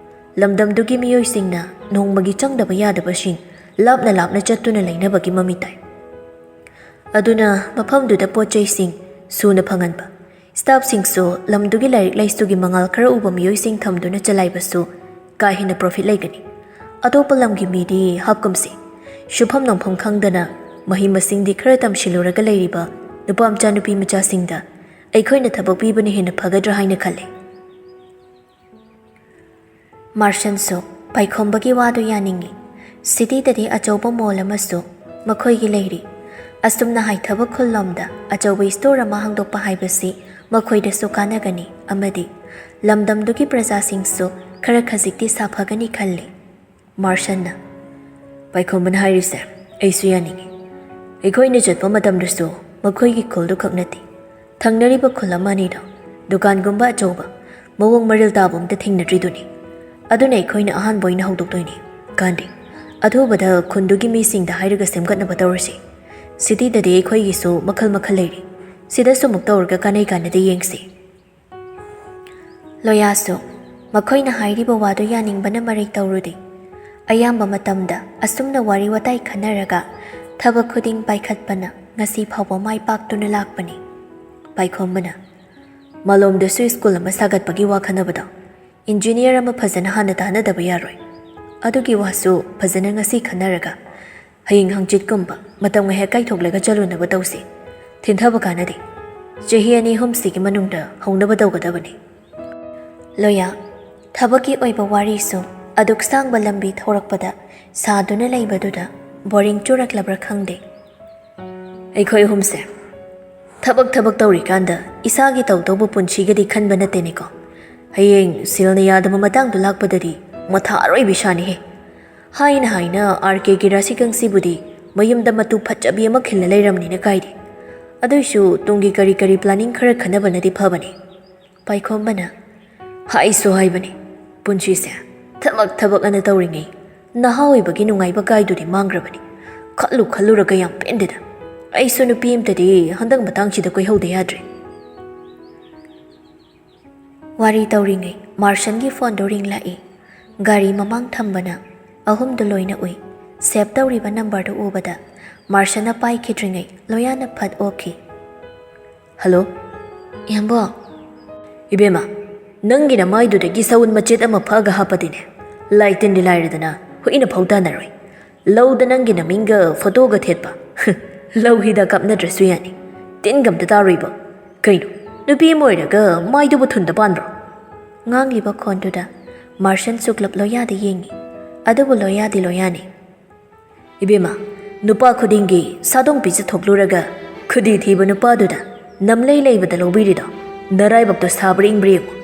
ꯂꯝꯗꯝꯗꯨꯒꯤ ꯃꯤꯑꯣꯏꯁꯤꯡꯅ ꯅꯣꯡꯃꯒꯤ ꯆꯪꯗꯕ ꯌꯥꯗꯕꯁꯤꯡ ꯂꯥꯞꯅ ꯂꯥꯞꯅ ꯆꯠꯇꯨꯅ ꯂꯩꯅꯕꯒꯤ ꯃꯃꯤ ꯇꯥꯏ꯫ ꯑꯗꯨꯅ ꯃꯐꯝꯗꯨꯗ ꯄꯣꯠ ꯆꯩꯁꯤꯡ ꯁꯨꯅ ꯐꯪꯍꯟꯕ, ꯁ꯭ꯇꯥꯐꯁꯤꯡꯁꯨ ꯂꯝꯗꯨꯒꯤ ꯂꯥꯏꯔꯤꯛ ꯂꯥꯏꯁꯨꯒꯤ ꯃꯉꯥꯜ ꯈꯔ ꯎꯕ ꯃꯤꯑꯣꯏꯁꯤꯡ ꯊꯝꯗꯨꯅ ꯆꯂꯥꯏꯕꯁꯨ ꯀꯥ ꯍꯦꯟꯅ ꯄ꯭ꯔꯣꯐꯤꯠ ꯂꯩꯒꯅꯤ꯫ ꯑꯇꯣꯞꯄ ꯂꯝꯒꯤ ꯃꯤꯗꯤ ꯍꯥꯞꯀꯨꯝꯁꯤ ꯁꯨꯐꯝ ꯅꯣꯝꯐꯝ ꯈꯪꯗꯅ ꯃꯍꯩ ꯃꯁꯤꯡꯗꯤ ꯈꯔ ꯇꯝꯁꯤꯜꯂꯨꯔꯒ ꯂꯩꯔꯤꯕ ꯅꯨꯄꯥ ꯃꯆꯥ ꯅꯨꯄꯤ ꯃꯆꯥꯁꯤꯡꯗ ꯑꯩꯈꯣꯏꯅ ꯊꯕꯛ ꯄꯤꯕꯅ ꯍꯦꯟꯅ ꯐꯒꯗ꯭ꯔꯥ ꯍꯥꯏꯅ ꯈꯜꯂꯤ꯫ ꯃꯥꯔꯁꯟꯁꯨ ꯄꯥꯏꯈꯣꯝꯕꯒꯤ ꯋꯥꯗꯨ ꯌꯥꯅꯤꯡꯏ꯫ ꯁꯤꯇꯤꯗꯗꯤ ꯑꯆꯧꯕ ꯃꯣꯜ ꯑꯃꯁꯨ ꯃꯈꯣꯏꯒꯤ ꯂꯩꯔꯤ꯫ ꯑꯁꯨꯝꯅ ꯍꯥꯏꯊꯕ ꯈꯨꯜꯂꯣꯝꯗ ꯑꯆꯧꯕ ꯏꯁꯇꯣꯔ ꯑꯃ ꯍꯥꯡꯗꯣꯛꯄ ꯍꯥꯏꯕꯁꯤ ꯃꯈꯣꯏꯗꯁꯨ ꯀꯥꯟꯅꯒꯅꯤ ꯑꯃꯗꯤ ꯂꯝꯗꯝꯗꯨꯒꯤ ꯄ꯭ꯔꯖꯥꯁꯤꯡꯁꯨ ꯈꯔ ꯈꯖꯤꯛꯇꯤ ꯁꯥꯐꯒꯅꯤ ꯈꯜꯂꯤ꯫ ꯃꯥꯔꯁꯟꯅ, "ꯄꯥꯏꯈꯣꯝꯕꯅ ꯍꯥꯏꯔꯤꯁꯦ ꯑꯩꯁꯨ ꯌꯥꯅꯤꯡꯏ꯫ ꯑꯩꯈꯣꯏꯅ ꯆꯠꯄ ꯃꯇꯝꯗꯁꯨ ꯃꯈꯣꯏꯒꯤ ꯈꯨꯜꯗꯨ ꯈꯛ ꯅꯠꯇꯦ, ꯊꯪꯅꯔꯤꯕ ꯈꯨꯜ ꯑꯃ ꯑꯅꯤꯗ ꯗꯨꯀꯥꯟꯒꯨꯝꯕ ꯑꯆꯧꯕ ꯃꯑꯣꯡ ꯃꯔꯤꯜ ꯇꯥꯕ ꯑꯝꯇ ꯊꯦꯡꯅꯗ꯭ꯔꯤꯗꯨꯅꯤ꯫ ꯑꯗꯨꯅ ꯑꯩꯈꯣꯏꯅ ꯑꯍꯥꯟꯕ ꯑꯣꯏꯅ ꯍꯧꯗꯣꯛꯇꯣꯏꯅꯤ꯫ ꯀꯥꯟꯗꯦ, ꯑꯊꯨꯕꯗ ꯈꯨꯟꯗꯨꯒꯤ ꯃꯤꯁꯤꯡꯗ ꯍꯥꯏꯔꯒ ꯁꯦꯝꯒꯠꯅꯕ ꯇꯧꯔꯁꯤ꯫ ꯁꯤꯇꯤꯗꯁꯨ ꯃꯈꯜ ꯃꯈꯜ ꯂꯩꯔꯤ꯫ ꯁꯤꯗꯁꯨ ꯑꯃꯨꯛ ꯇꯧꯔꯒ ꯀꯥꯟꯅꯩ ꯀꯥꯟꯅꯗꯦ ꯌꯦꯡꯁꯤ꯫" ꯂꯣꯌꯥꯁꯨ ꯃꯈꯣꯏꯅ ꯍꯥꯏꯔꯤꯕ ꯋꯥꯗꯨ ꯌꯥꯅꯤꯡꯕꯅ ꯃꯔꯩ ꯇꯧꯔꯨꯗꯦ꯫ ꯑꯌꯥꯝꯕ ꯃꯇꯝꯗ ꯑꯁꯨꯝꯅ ꯋꯥꯔꯤ ꯋꯥꯇꯥꯏ ꯈꯟꯅꯔꯒ ꯊꯕꯛ ꯈꯨꯗꯤꯡ ꯄꯥꯏꯈꯠꯄꯅ ꯉꯁꯤ ꯐꯥꯎꯕ ꯃꯥꯏ ꯄꯥꯛꯇꯨꯅ ꯂꯥꯛꯄꯅꯤ꯫ ꯄꯥꯏꯈꯣꯝꯕꯅ, "ꯃꯥꯂꯣꯝꯗꯁꯨ ꯁ꯭ꯀꯨꯜ ꯑꯃ ꯁꯥꯒꯠꯄꯒꯤ ꯋꯥ ꯈꯟꯅꯕꯗꯣ ꯏꯟꯖꯤꯅꯤꯌꯔ ꯑꯃ ꯐꯖꯅ ꯍꯥꯟꯅ ꯇꯥꯟꯅꯗꯕ ꯌꯥꯔꯣꯏ꯫ ꯑꯗꯨꯒꯤ ꯋꯥꯁꯨ ꯐꯖꯅ ꯉꯁꯤ ꯈꯟꯅꯔꯒ ꯍꯌꯦꯡ ꯍꯪꯆꯤꯠꯀꯨꯝꯕ ꯃꯇꯝ ꯉꯥꯏꯍꯥꯛ ꯀꯥꯏꯊꯣꯛꯂꯒ ꯆꯠꯂꯨꯅꯕ ꯇꯧꯁꯤ꯫ ꯊꯤꯟꯊꯕ ꯀꯥꯟꯅꯗꯦ꯫ ꯆꯍꯤ ꯑꯅꯤ ꯑꯍꯨꯝꯁꯤꯒꯤ ꯃꯅꯨꯡꯗ ꯍꯧꯅꯕ ꯇꯧꯒꯗꯕꯅꯤ꯫" ꯂꯣꯌꯥ, ꯊꯕꯛꯀꯤ ꯑꯣꯏꯕ ꯋꯥꯔꯤꯁꯨ ꯑꯗꯨꯛ ꯁꯥꯡꯕ ꯂꯝꯕꯤ ꯊꯧꯔꯛꯄꯗ ꯁꯥꯗꯨꯅ ꯂꯩꯕꯗꯨꯗ ꯕꯣꯔꯤꯡ ꯆꯨꯔꯛꯂꯕ꯭ꯔꯥ ꯈꯪꯗꯦ꯫ "ꯑꯩꯈꯣꯏ ꯑꯍꯨꯝꯁꯦ ꯊꯕꯛ ꯊꯕꯛ ꯇꯧꯔꯤꯀꯥꯟꯗ ꯏꯁꯥꯒꯤ ꯇꯧꯗꯧꯕ ꯄꯨꯟꯁꯤꯒꯗꯤ ꯈꯟꯕ ꯅꯠꯇꯦꯅꯦꯀꯣ꯫ ꯍꯌꯦꯡ ꯁꯦꯜꯅ ꯌꯥꯗꯕ ꯃꯇꯥꯡꯗꯨ ꯂꯥꯛꯄꯗꯗꯤ ꯃꯊꯥ ꯑꯔꯣꯏꯕꯤ ꯁꯥꯅꯤꯍꯦ꯫ ꯍꯥꯏꯅ ꯍꯥꯏꯅ ꯑꯥꯔ ꯀꯦꯒꯤ ꯔꯥꯁꯤꯀꯪꯁꯤꯕꯨꯗꯤ ꯃꯌꯨꯝꯗ ꯃꯇꯨ ꯐꯠꯖꯕꯤ ꯑꯃ ꯈꯤꯜꯂ ꯂꯩꯔꯝꯅꯤꯅ ꯀꯥꯏꯗꯦ꯫ ꯑꯗꯨꯏꯁꯨ ꯇꯨꯡꯒꯤ ꯀꯔꯤ ꯀꯔꯤ ꯄ꯭ꯂꯥꯅꯤꯡ ꯈꯔ ꯈꯟꯅꯕꯅꯗꯤ ꯐꯕꯅꯤ꯫" ꯄꯥꯏꯈꯣꯝꯕꯅ, "ꯍꯥꯏꯁꯨ ꯍꯥꯏꯕꯅꯤ, ꯄꯨꯟꯁꯤꯁꯦ ꯊꯕꯛ ꯊꯕꯛ ꯑꯅ ꯇꯧꯔꯤꯉꯩ ꯅꯍꯥ ꯑꯣꯏꯕꯒꯤ ꯅꯨꯡꯉꯥꯏꯕ ꯀꯥꯏꯗꯨꯗꯤ ꯃꯥꯡꯈ꯭ꯔꯕꯅꯤ꯫ ꯈꯜꯂꯨ ꯈꯜꯂꯨꯔꯒ ꯌꯥꯝ ꯄꯦꯟꯗꯦꯗ꯫ ꯑꯩꯁꯨ ꯅꯨꯄꯤ ꯑꯃꯇꯗꯤ ꯍꯟꯗꯛ ꯃꯇꯥꯡꯁꯤꯗ ꯀꯣꯏꯍꯧꯗ ꯌꯥꯗ꯭ꯔꯦ꯫ ꯋꯥꯔꯤ ꯇꯧꯔꯤꯉꯩ ꯃꯥꯔꯁꯟꯒꯤ ꯐꯣꯟꯗꯨ ꯔꯤꯡ ꯂꯥꯛꯏ꯫ ꯒꯥꯔꯤ ꯃꯃꯥꯡ ꯊꯝꯕꯅ ꯑꯍꯨꯝꯗꯨ ꯂꯣꯏꯅ ꯎꯏ꯫ ꯁꯦꯚ ꯇꯧꯔꯤꯕ ꯅꯝꯕꯔꯗꯨ ꯎꯕꯗ ꯃꯥꯔꯁꯟꯅ ꯄꯥꯏꯈꯤꯗ꯭ꯔꯤꯉꯩ ꯂꯣꯌꯥꯅ ꯐꯠ ꯑꯣꯛꯈꯤ꯫ "ꯍꯜꯂꯣ?" "ꯏꯌꯥꯝꯕ?" "ꯏꯕꯦꯝꯃ, ꯅꯪꯒꯤ ꯅꯃꯥꯏꯗꯨꯗꯒꯤ ꯁꯎꯟ ꯃꯆꯦꯠ ꯑꯃ ꯐꯛꯑꯒ ꯍꯥꯞꯄꯗꯤꯅꯦ, ꯂꯥꯏ ꯇꯤꯟꯗꯤ ꯂꯥꯏꯔꯗꯅ ꯍꯨꯏꯅ ꯐꯥꯎ ꯇꯥꯟꯅꯔꯣꯏ꯫ ꯂꯧꯗ ꯅꯪꯒꯤ ꯅꯃꯤꯡꯒ ꯐꯣꯇꯣꯒ ꯊꯦꯠꯄ꯫ ꯂꯧ ꯍꯤꯗꯥꯛ ꯀꯥꯞꯅꯗ꯭ꯔꯁꯨ ꯌꯥꯅꯤ꯫ ꯇꯤꯟꯒ ꯑꯝꯇ ꯇꯥꯔꯣꯏꯕ꯫ ꯀꯩꯅꯣ, ꯅꯨꯄꯤ ꯑꯃ ꯑꯣꯏꯔꯒ ꯃꯥꯏꯗꯨꯕꯨ ꯊꯨꯟꯗ ꯄꯥꯟꯕ꯭ꯔꯣ?" ꯉꯥꯡꯂꯤꯕ ꯈꯣꯟꯗꯨꯗ ꯃꯥꯔꯁꯟ ꯆꯨꯛꯂꯞ ꯂꯣꯌꯥꯗ ꯌꯦꯡꯉꯤ꯫ ꯑꯗꯨꯕꯨ ꯂꯣꯌꯥꯗꯤ ꯂꯣꯌꯥꯅꯤ꯫ "ꯏꯕꯦꯝꯃ, ꯅꯨꯄꯥ ꯈꯨꯗꯤꯡꯒꯤ ꯁꯥꯗꯣꯡ ꯄꯤꯖꯊꯣꯛꯂꯨꯔꯒ ꯈꯨꯗꯤ ꯊꯤꯕ ꯅꯨꯄꯥꯗꯨꯗ ꯅꯝꯂꯩ ꯂꯩꯕꯗ ꯂꯧꯕꯤꯔꯤꯗꯣ ꯅꯔꯥꯏꯕꯛꯇꯣ ꯁꯥꯕ꯭ꯔꯥ ꯏꯪꯕ꯭ꯔꯥ ꯌꯦꯡꯉꯨ꯫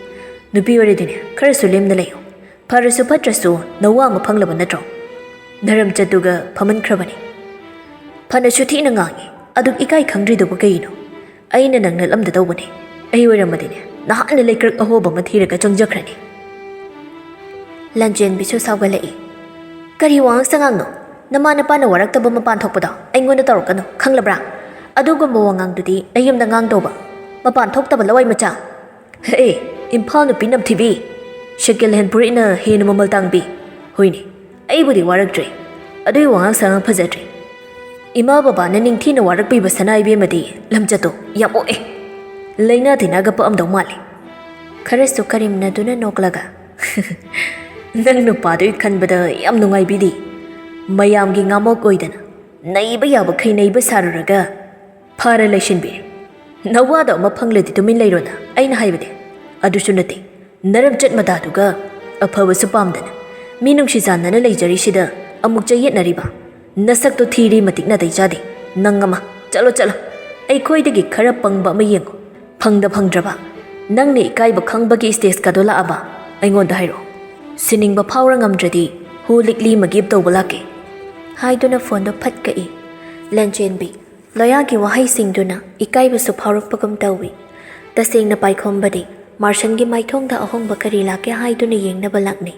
ꯅꯨꯄꯤ ꯑꯣꯏꯔꯗꯤꯅꯦ, ꯈꯔꯁꯨ ꯂꯦꯝꯅ ꯂꯩꯌꯨ꯫ ꯐꯔꯁꯨ ꯐꯠꯇ꯭ꯔꯁꯨ ꯅꯋꯥ ꯑꯃ ꯐꯪꯂꯕ ꯅꯠꯇ꯭ꯔꯣ? ꯅꯔꯝꯆꯠꯇꯨꯒ ꯐꯃꯟꯈ꯭ꯔꯕꯅꯤ꯫ ꯐꯅꯁꯨ ꯊꯤꯅ ꯉꯥꯡꯉꯤ, ꯑꯗꯨꯛ ꯏꯀꯥꯏ ꯈꯪꯗ꯭ꯔꯤꯗꯨꯕꯨ ꯀꯩꯒꯤꯅꯣ? ꯑꯩꯅ ꯅꯪ ꯅꯠꯂꯝꯗ ꯇꯧꯕꯅꯦ꯫ ꯑꯩ ꯑꯣꯏꯔꯝꯃꯗꯤꯅꯦ, ꯅꯍꯥꯟꯅ ꯂꯩꯀ꯭ꯔꯛ ꯑꯍꯣꯕ ꯑꯃ ꯊꯤꯔꯒ ꯆꯪꯖꯈ꯭ꯔꯅꯤ꯫" ꯂꯟꯆꯦꯟꯕꯤꯁꯨ ꯁꯥꯎꯒꯠꯂꯛꯏ꯫ "ꯀꯔꯤ ꯋꯥꯉꯥꯡ ꯁꯉꯥꯡꯅꯣ? ꯅꯃꯥ ꯅꯄꯥꯅ ꯋꯥꯔꯛꯇꯕ ꯃꯄꯥꯟ ꯊꯣꯛꯄꯗꯣ ꯑꯩꯉꯣꯟꯗ ꯇꯧꯔꯛꯀꯅꯨ, ꯈꯪꯂꯕ꯭ꯔꯥ? ꯑꯗꯨꯒꯨꯝꯕ ꯋꯥꯉꯥꯡꯗꯨꯗꯤ ꯅꯌꯨꯝꯗ ꯉꯥꯡꯗꯧꯕ, ꯃꯄꯥꯟ ꯊꯣꯛꯇꯕ ꯂꯋꯥꯏ ꯃꯆꯥ꯫ ꯍꯦ, ꯏꯝꯐꯥꯜ ꯅꯨꯄꯤ ꯅꯝꯊꯤꯕꯤ, ꯁꯦꯀꯦꯟ ꯍꯦꯟ ꯐꯨꯔꯤꯠꯅ ꯍꯦꯟꯅ ꯃꯃꯜ ꯇꯥꯡꯕꯤ꯫ ꯍꯣꯏꯅꯦ, ꯑꯩꯕꯨꯗꯤ ꯋꯥꯔꯛꯇ꯭ꯔꯦ, ꯑꯗꯨꯒꯤ ꯋꯥꯉꯥꯡ ꯁꯉꯥꯡ ꯐꯖꯗ꯭ꯔꯦ꯫ ꯏꯃꯥ ꯕꯕꯥꯅ ꯅꯤꯡꯊꯤꯅ ꯋꯥꯔꯛꯄꯤꯕ ꯁꯅꯥ ꯏꯕꯦꯝꯃꯗꯤ ꯂꯝꯆꯠꯇꯣ ꯌꯥꯝ ꯑꯣꯛꯑꯦ꯫ ꯂꯩꯅꯥ ꯇꯤꯟꯅꯒ ꯄꯛꯑꯝꯗꯧ ꯃꯥꯜꯂꯦ꯫" ꯈꯔꯁꯨ ꯀꯔꯦꯝꯅꯗꯨꯅ ꯅꯣꯛꯂꯒ, "ꯅꯪ ꯅꯨꯄꯥꯗꯨꯒꯤ ꯈꯟꯕꯗ ꯌꯥꯝ ꯅꯨꯡꯉꯥꯏꯕꯤꯗꯤ꯫ ꯃꯌꯥꯝꯒꯤ ꯉꯥꯃꯣꯛ ꯑꯣꯏꯗꯅ ꯅꯩꯕ ꯌꯥꯕꯈꯩ ꯅꯩꯕ ꯁꯥꯔꯨꯔꯒ ꯐꯔ ꯂꯩꯁꯤꯟꯕꯤꯔꯦ꯫ ꯅꯋꯥꯗꯣ ꯑꯃ ꯐꯪꯂꯗꯤ ꯇꯨꯃꯤꯟ ꯂꯩꯔꯣꯅ ꯑꯩꯅ ꯍꯥꯏꯕꯗꯤ꯫ ꯑꯗꯨꯁꯨ ꯅꯠꯇꯦ, ꯅꯔꯝꯆꯠ ꯃꯇꯥꯗꯨꯒ ꯑꯐꯕꯁꯨ ꯄꯥꯝꯗꯅ ꯃꯤ ꯅꯨꯡꯁꯤ ꯆꯥꯟꯅꯅ ꯂꯩꯖꯔꯤꯁꯤꯗ ꯑꯃꯨꯛ ꯆꯌꯦꯠꯅꯔꯤꯕ꯫ ꯅꯁꯛꯇꯣ ꯊꯤꯔꯤ ꯃꯇꯤꯛ ꯅꯥꯇꯩ ꯆꯥꯗꯦ꯫ ꯅꯪ ꯑꯃ, ꯆꯠꯂꯣ, ꯆꯠꯂꯣ꯫ ꯑꯩꯈꯣꯏꯗꯒꯤ ꯈꯔ ꯄꯪꯕ ꯑꯃ ꯌꯦꯡꯉꯣ꯫ ꯐꯪꯗ ꯐꯪꯗ꯭ꯔꯕ꯫ ꯅꯪꯅ ꯏꯀꯥꯏꯕ ꯈꯪꯕꯒꯤ ꯁ꯭ꯇꯦꯖꯀꯗꯣ ꯂꯥꯛꯑꯕ ꯑꯩꯉꯣꯟꯗ ꯍꯥꯏꯔꯛꯑꯣ꯫ ꯁꯤꯅꯤꯡꯕ ꯐꯥꯎꯔ ꯉꯝꯗ꯭ꯔꯗꯤ ꯍꯨ ꯂꯤꯛꯂꯤ ꯑꯃ ꯒꯤꯐ ꯇꯧꯕ ꯂꯥꯛꯀꯦ꯫" ꯍꯥꯏꯗꯨꯅ ꯐꯣꯟꯗꯣ ꯐꯠ ꯀꯛꯏ꯫ ꯂꯟꯆꯦꯟꯕꯤ ꯂꯣꯌꯥꯒꯤ ꯋꯥꯍꯩꯁꯤꯡꯗꯨꯅ ꯏꯀꯥꯏꯕꯁꯨ ꯐꯥꯎꯔꯛꯄꯒꯨꯝ ꯇꯧꯏ꯫ ꯇꯁꯦꯡꯅ ꯄꯥꯏꯈꯣꯝꯕꯗꯤ ꯃꯥꯔꯁꯟꯒꯤ ꯃꯥꯏꯊꯣꯡꯗ ꯑꯍꯣꯡꯕ ꯀꯔꯤ ꯂꯥꯛꯀꯦ ꯍꯥꯏꯗꯨꯅ ꯌꯦꯡꯅꯕ ꯂꯥꯛꯅꯩ꯫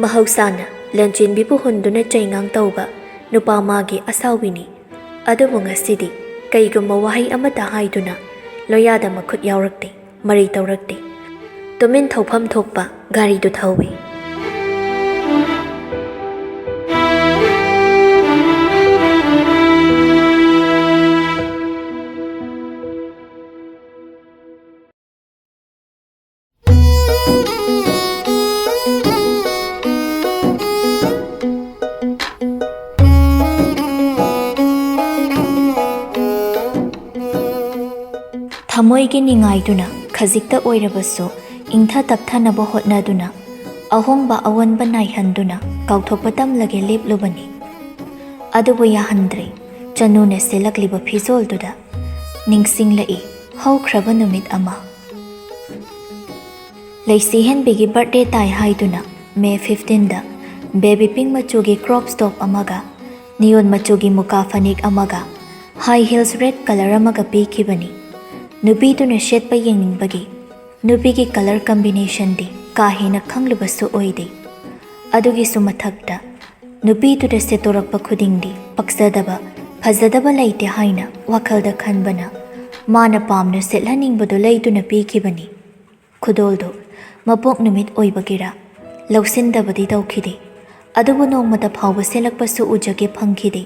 ꯃꯍꯧꯁꯥꯅ ꯂꯟꯆꯦꯟꯕꯤꯕꯨ ꯍꯨꯟꯗꯨꯅ ꯆꯩꯉꯥꯡ ꯇꯧꯕ ꯅꯨꯄꯥ ꯃꯥꯒꯤ ꯑꯁꯥꯎꯕꯤꯅꯤ꯫ ꯑꯗꯨꯕꯨ ꯉꯁꯤꯗꯤ ꯀꯩꯒꯨꯝꯕ ꯋꯥꯍꯩ ꯑꯃꯠꯇ ꯍꯥꯏꯗꯨꯅ ꯂꯣꯌꯥꯗ ꯃꯈꯨꯠ ꯌꯥꯎꯔꯛꯇꯦ, ꯃꯔꯩ ꯇꯧꯔꯛꯇꯦ꯫ ꯇꯨꯃꯤꯟ ꯊꯧꯐꯝ ꯊꯣꯛꯄ ꯒꯥꯔꯤꯗꯨ ꯊꯧꯏ꯫ ꯊꯃꯣꯏꯒꯤ ꯅꯤꯡꯉꯥꯏꯗꯨꯅ ꯈꯖꯤꯛꯇ ꯑꯣꯏꯔꯕꯁꯨ ꯏꯪꯊ ꯇꯞꯊꯅꯕ ꯍꯣꯠꯅꯗꯨꯅ, ꯑꯍꯣꯡꯕ ꯑꯑꯣꯟꯕ ꯅꯥꯏꯍꯟꯗꯨꯅ ꯀꯥꯎꯊꯣꯛꯄ ꯇꯝꯂꯒꯦ ꯂꯦꯞꯂꯨꯕꯅꯤ꯫ ꯑꯗꯨꯕꯨ ꯌꯥꯍꯟꯗ꯭ꯔꯦ꯫ ꯆꯅꯨꯅ ꯁꯦꯠꯂꯛꯂꯤꯕ ꯐꯤꯖꯣꯜꯗꯨꯗ ꯅꯤꯡꯁꯤꯡꯂꯛꯏ ꯍꯧꯈ꯭ꯔꯕ ꯅꯨꯃꯤꯠ ꯑꯃ꯫ ꯂꯩꯁꯤꯍꯦꯟꯕꯤꯒꯤ ꯕꯥꯔꯠꯗꯦ ꯇꯥꯏ ꯍꯥꯏꯗꯨꯅ ꯃꯦ ꯐꯤꯐꯇꯤꯟꯗ ꯕꯦꯕꯤ ꯄꯤꯡ ꯃꯆꯨꯒꯤ ꯀ꯭ꯔꯣꯞ ꯇꯣꯞ ꯑꯃꯒ ꯅꯤꯌꯣꯟ ꯃꯆꯨꯒꯤ ꯃꯨꯀꯥ ꯐꯅꯦꯛ ꯑꯃꯒ ꯍꯥꯏ ꯍꯤꯜꯁ ꯔꯦꯗ ꯀꯂꯔ ꯑꯃꯒ ꯄꯤꯈꯤꯕꯅꯤ꯫ ꯅꯨꯄꯤꯗꯨꯅ ꯁꯦꯠꯄ ꯌꯦꯡꯅꯤꯡꯕꯒꯤ ꯅꯨꯄꯤꯒꯤ ꯀꯂꯔ ꯀꯝꯕꯤꯅꯦꯁꯟꯗꯤ ꯀꯥ ꯍꯦꯟꯅ ꯈꯪꯂꯨꯕꯁꯨ ꯑꯣꯏꯗꯦ꯫ ꯑꯗꯨꯒꯤꯁꯨ ꯃꯊꯛꯇ ꯅꯨꯄꯤꯗꯨꯗ ꯁꯦꯠꯇꯣꯔꯛꯄ ꯈꯨꯗꯤꯡꯗꯤ ꯄꯛꯆꯗꯕ, ꯐꯖꯗꯕ ꯂꯩꯇꯦ ꯍꯥꯏꯅ ꯋꯥꯈꯜꯗ ꯈꯟꯕꯅ ꯃꯥꯅ ꯄꯥꯝꯅ ꯁꯦꯠꯍꯟꯅꯤꯡꯕꯗꯨ ꯂꯩꯗꯨꯅ ꯄꯤꯈꯤꯕꯅꯤ꯫ ꯈꯨꯗꯣꯜꯗꯨ ꯃꯄꯣꯛ ꯅꯨꯃꯤꯠ ꯑꯣꯏꯕꯒꯤꯔꯥ ꯂꯧꯁꯤꯟꯗꯕꯗꯤ ꯇꯧꯈꯤꯗꯦ꯫ ꯑꯗꯨꯕꯨ ꯅꯣꯡꯃꯇ ꯐꯥꯎꯕ ꯁꯦꯠꯂꯛꯄꯁꯨ ꯎꯖꯒꯦ ꯐꯪꯈꯤꯗꯦ꯫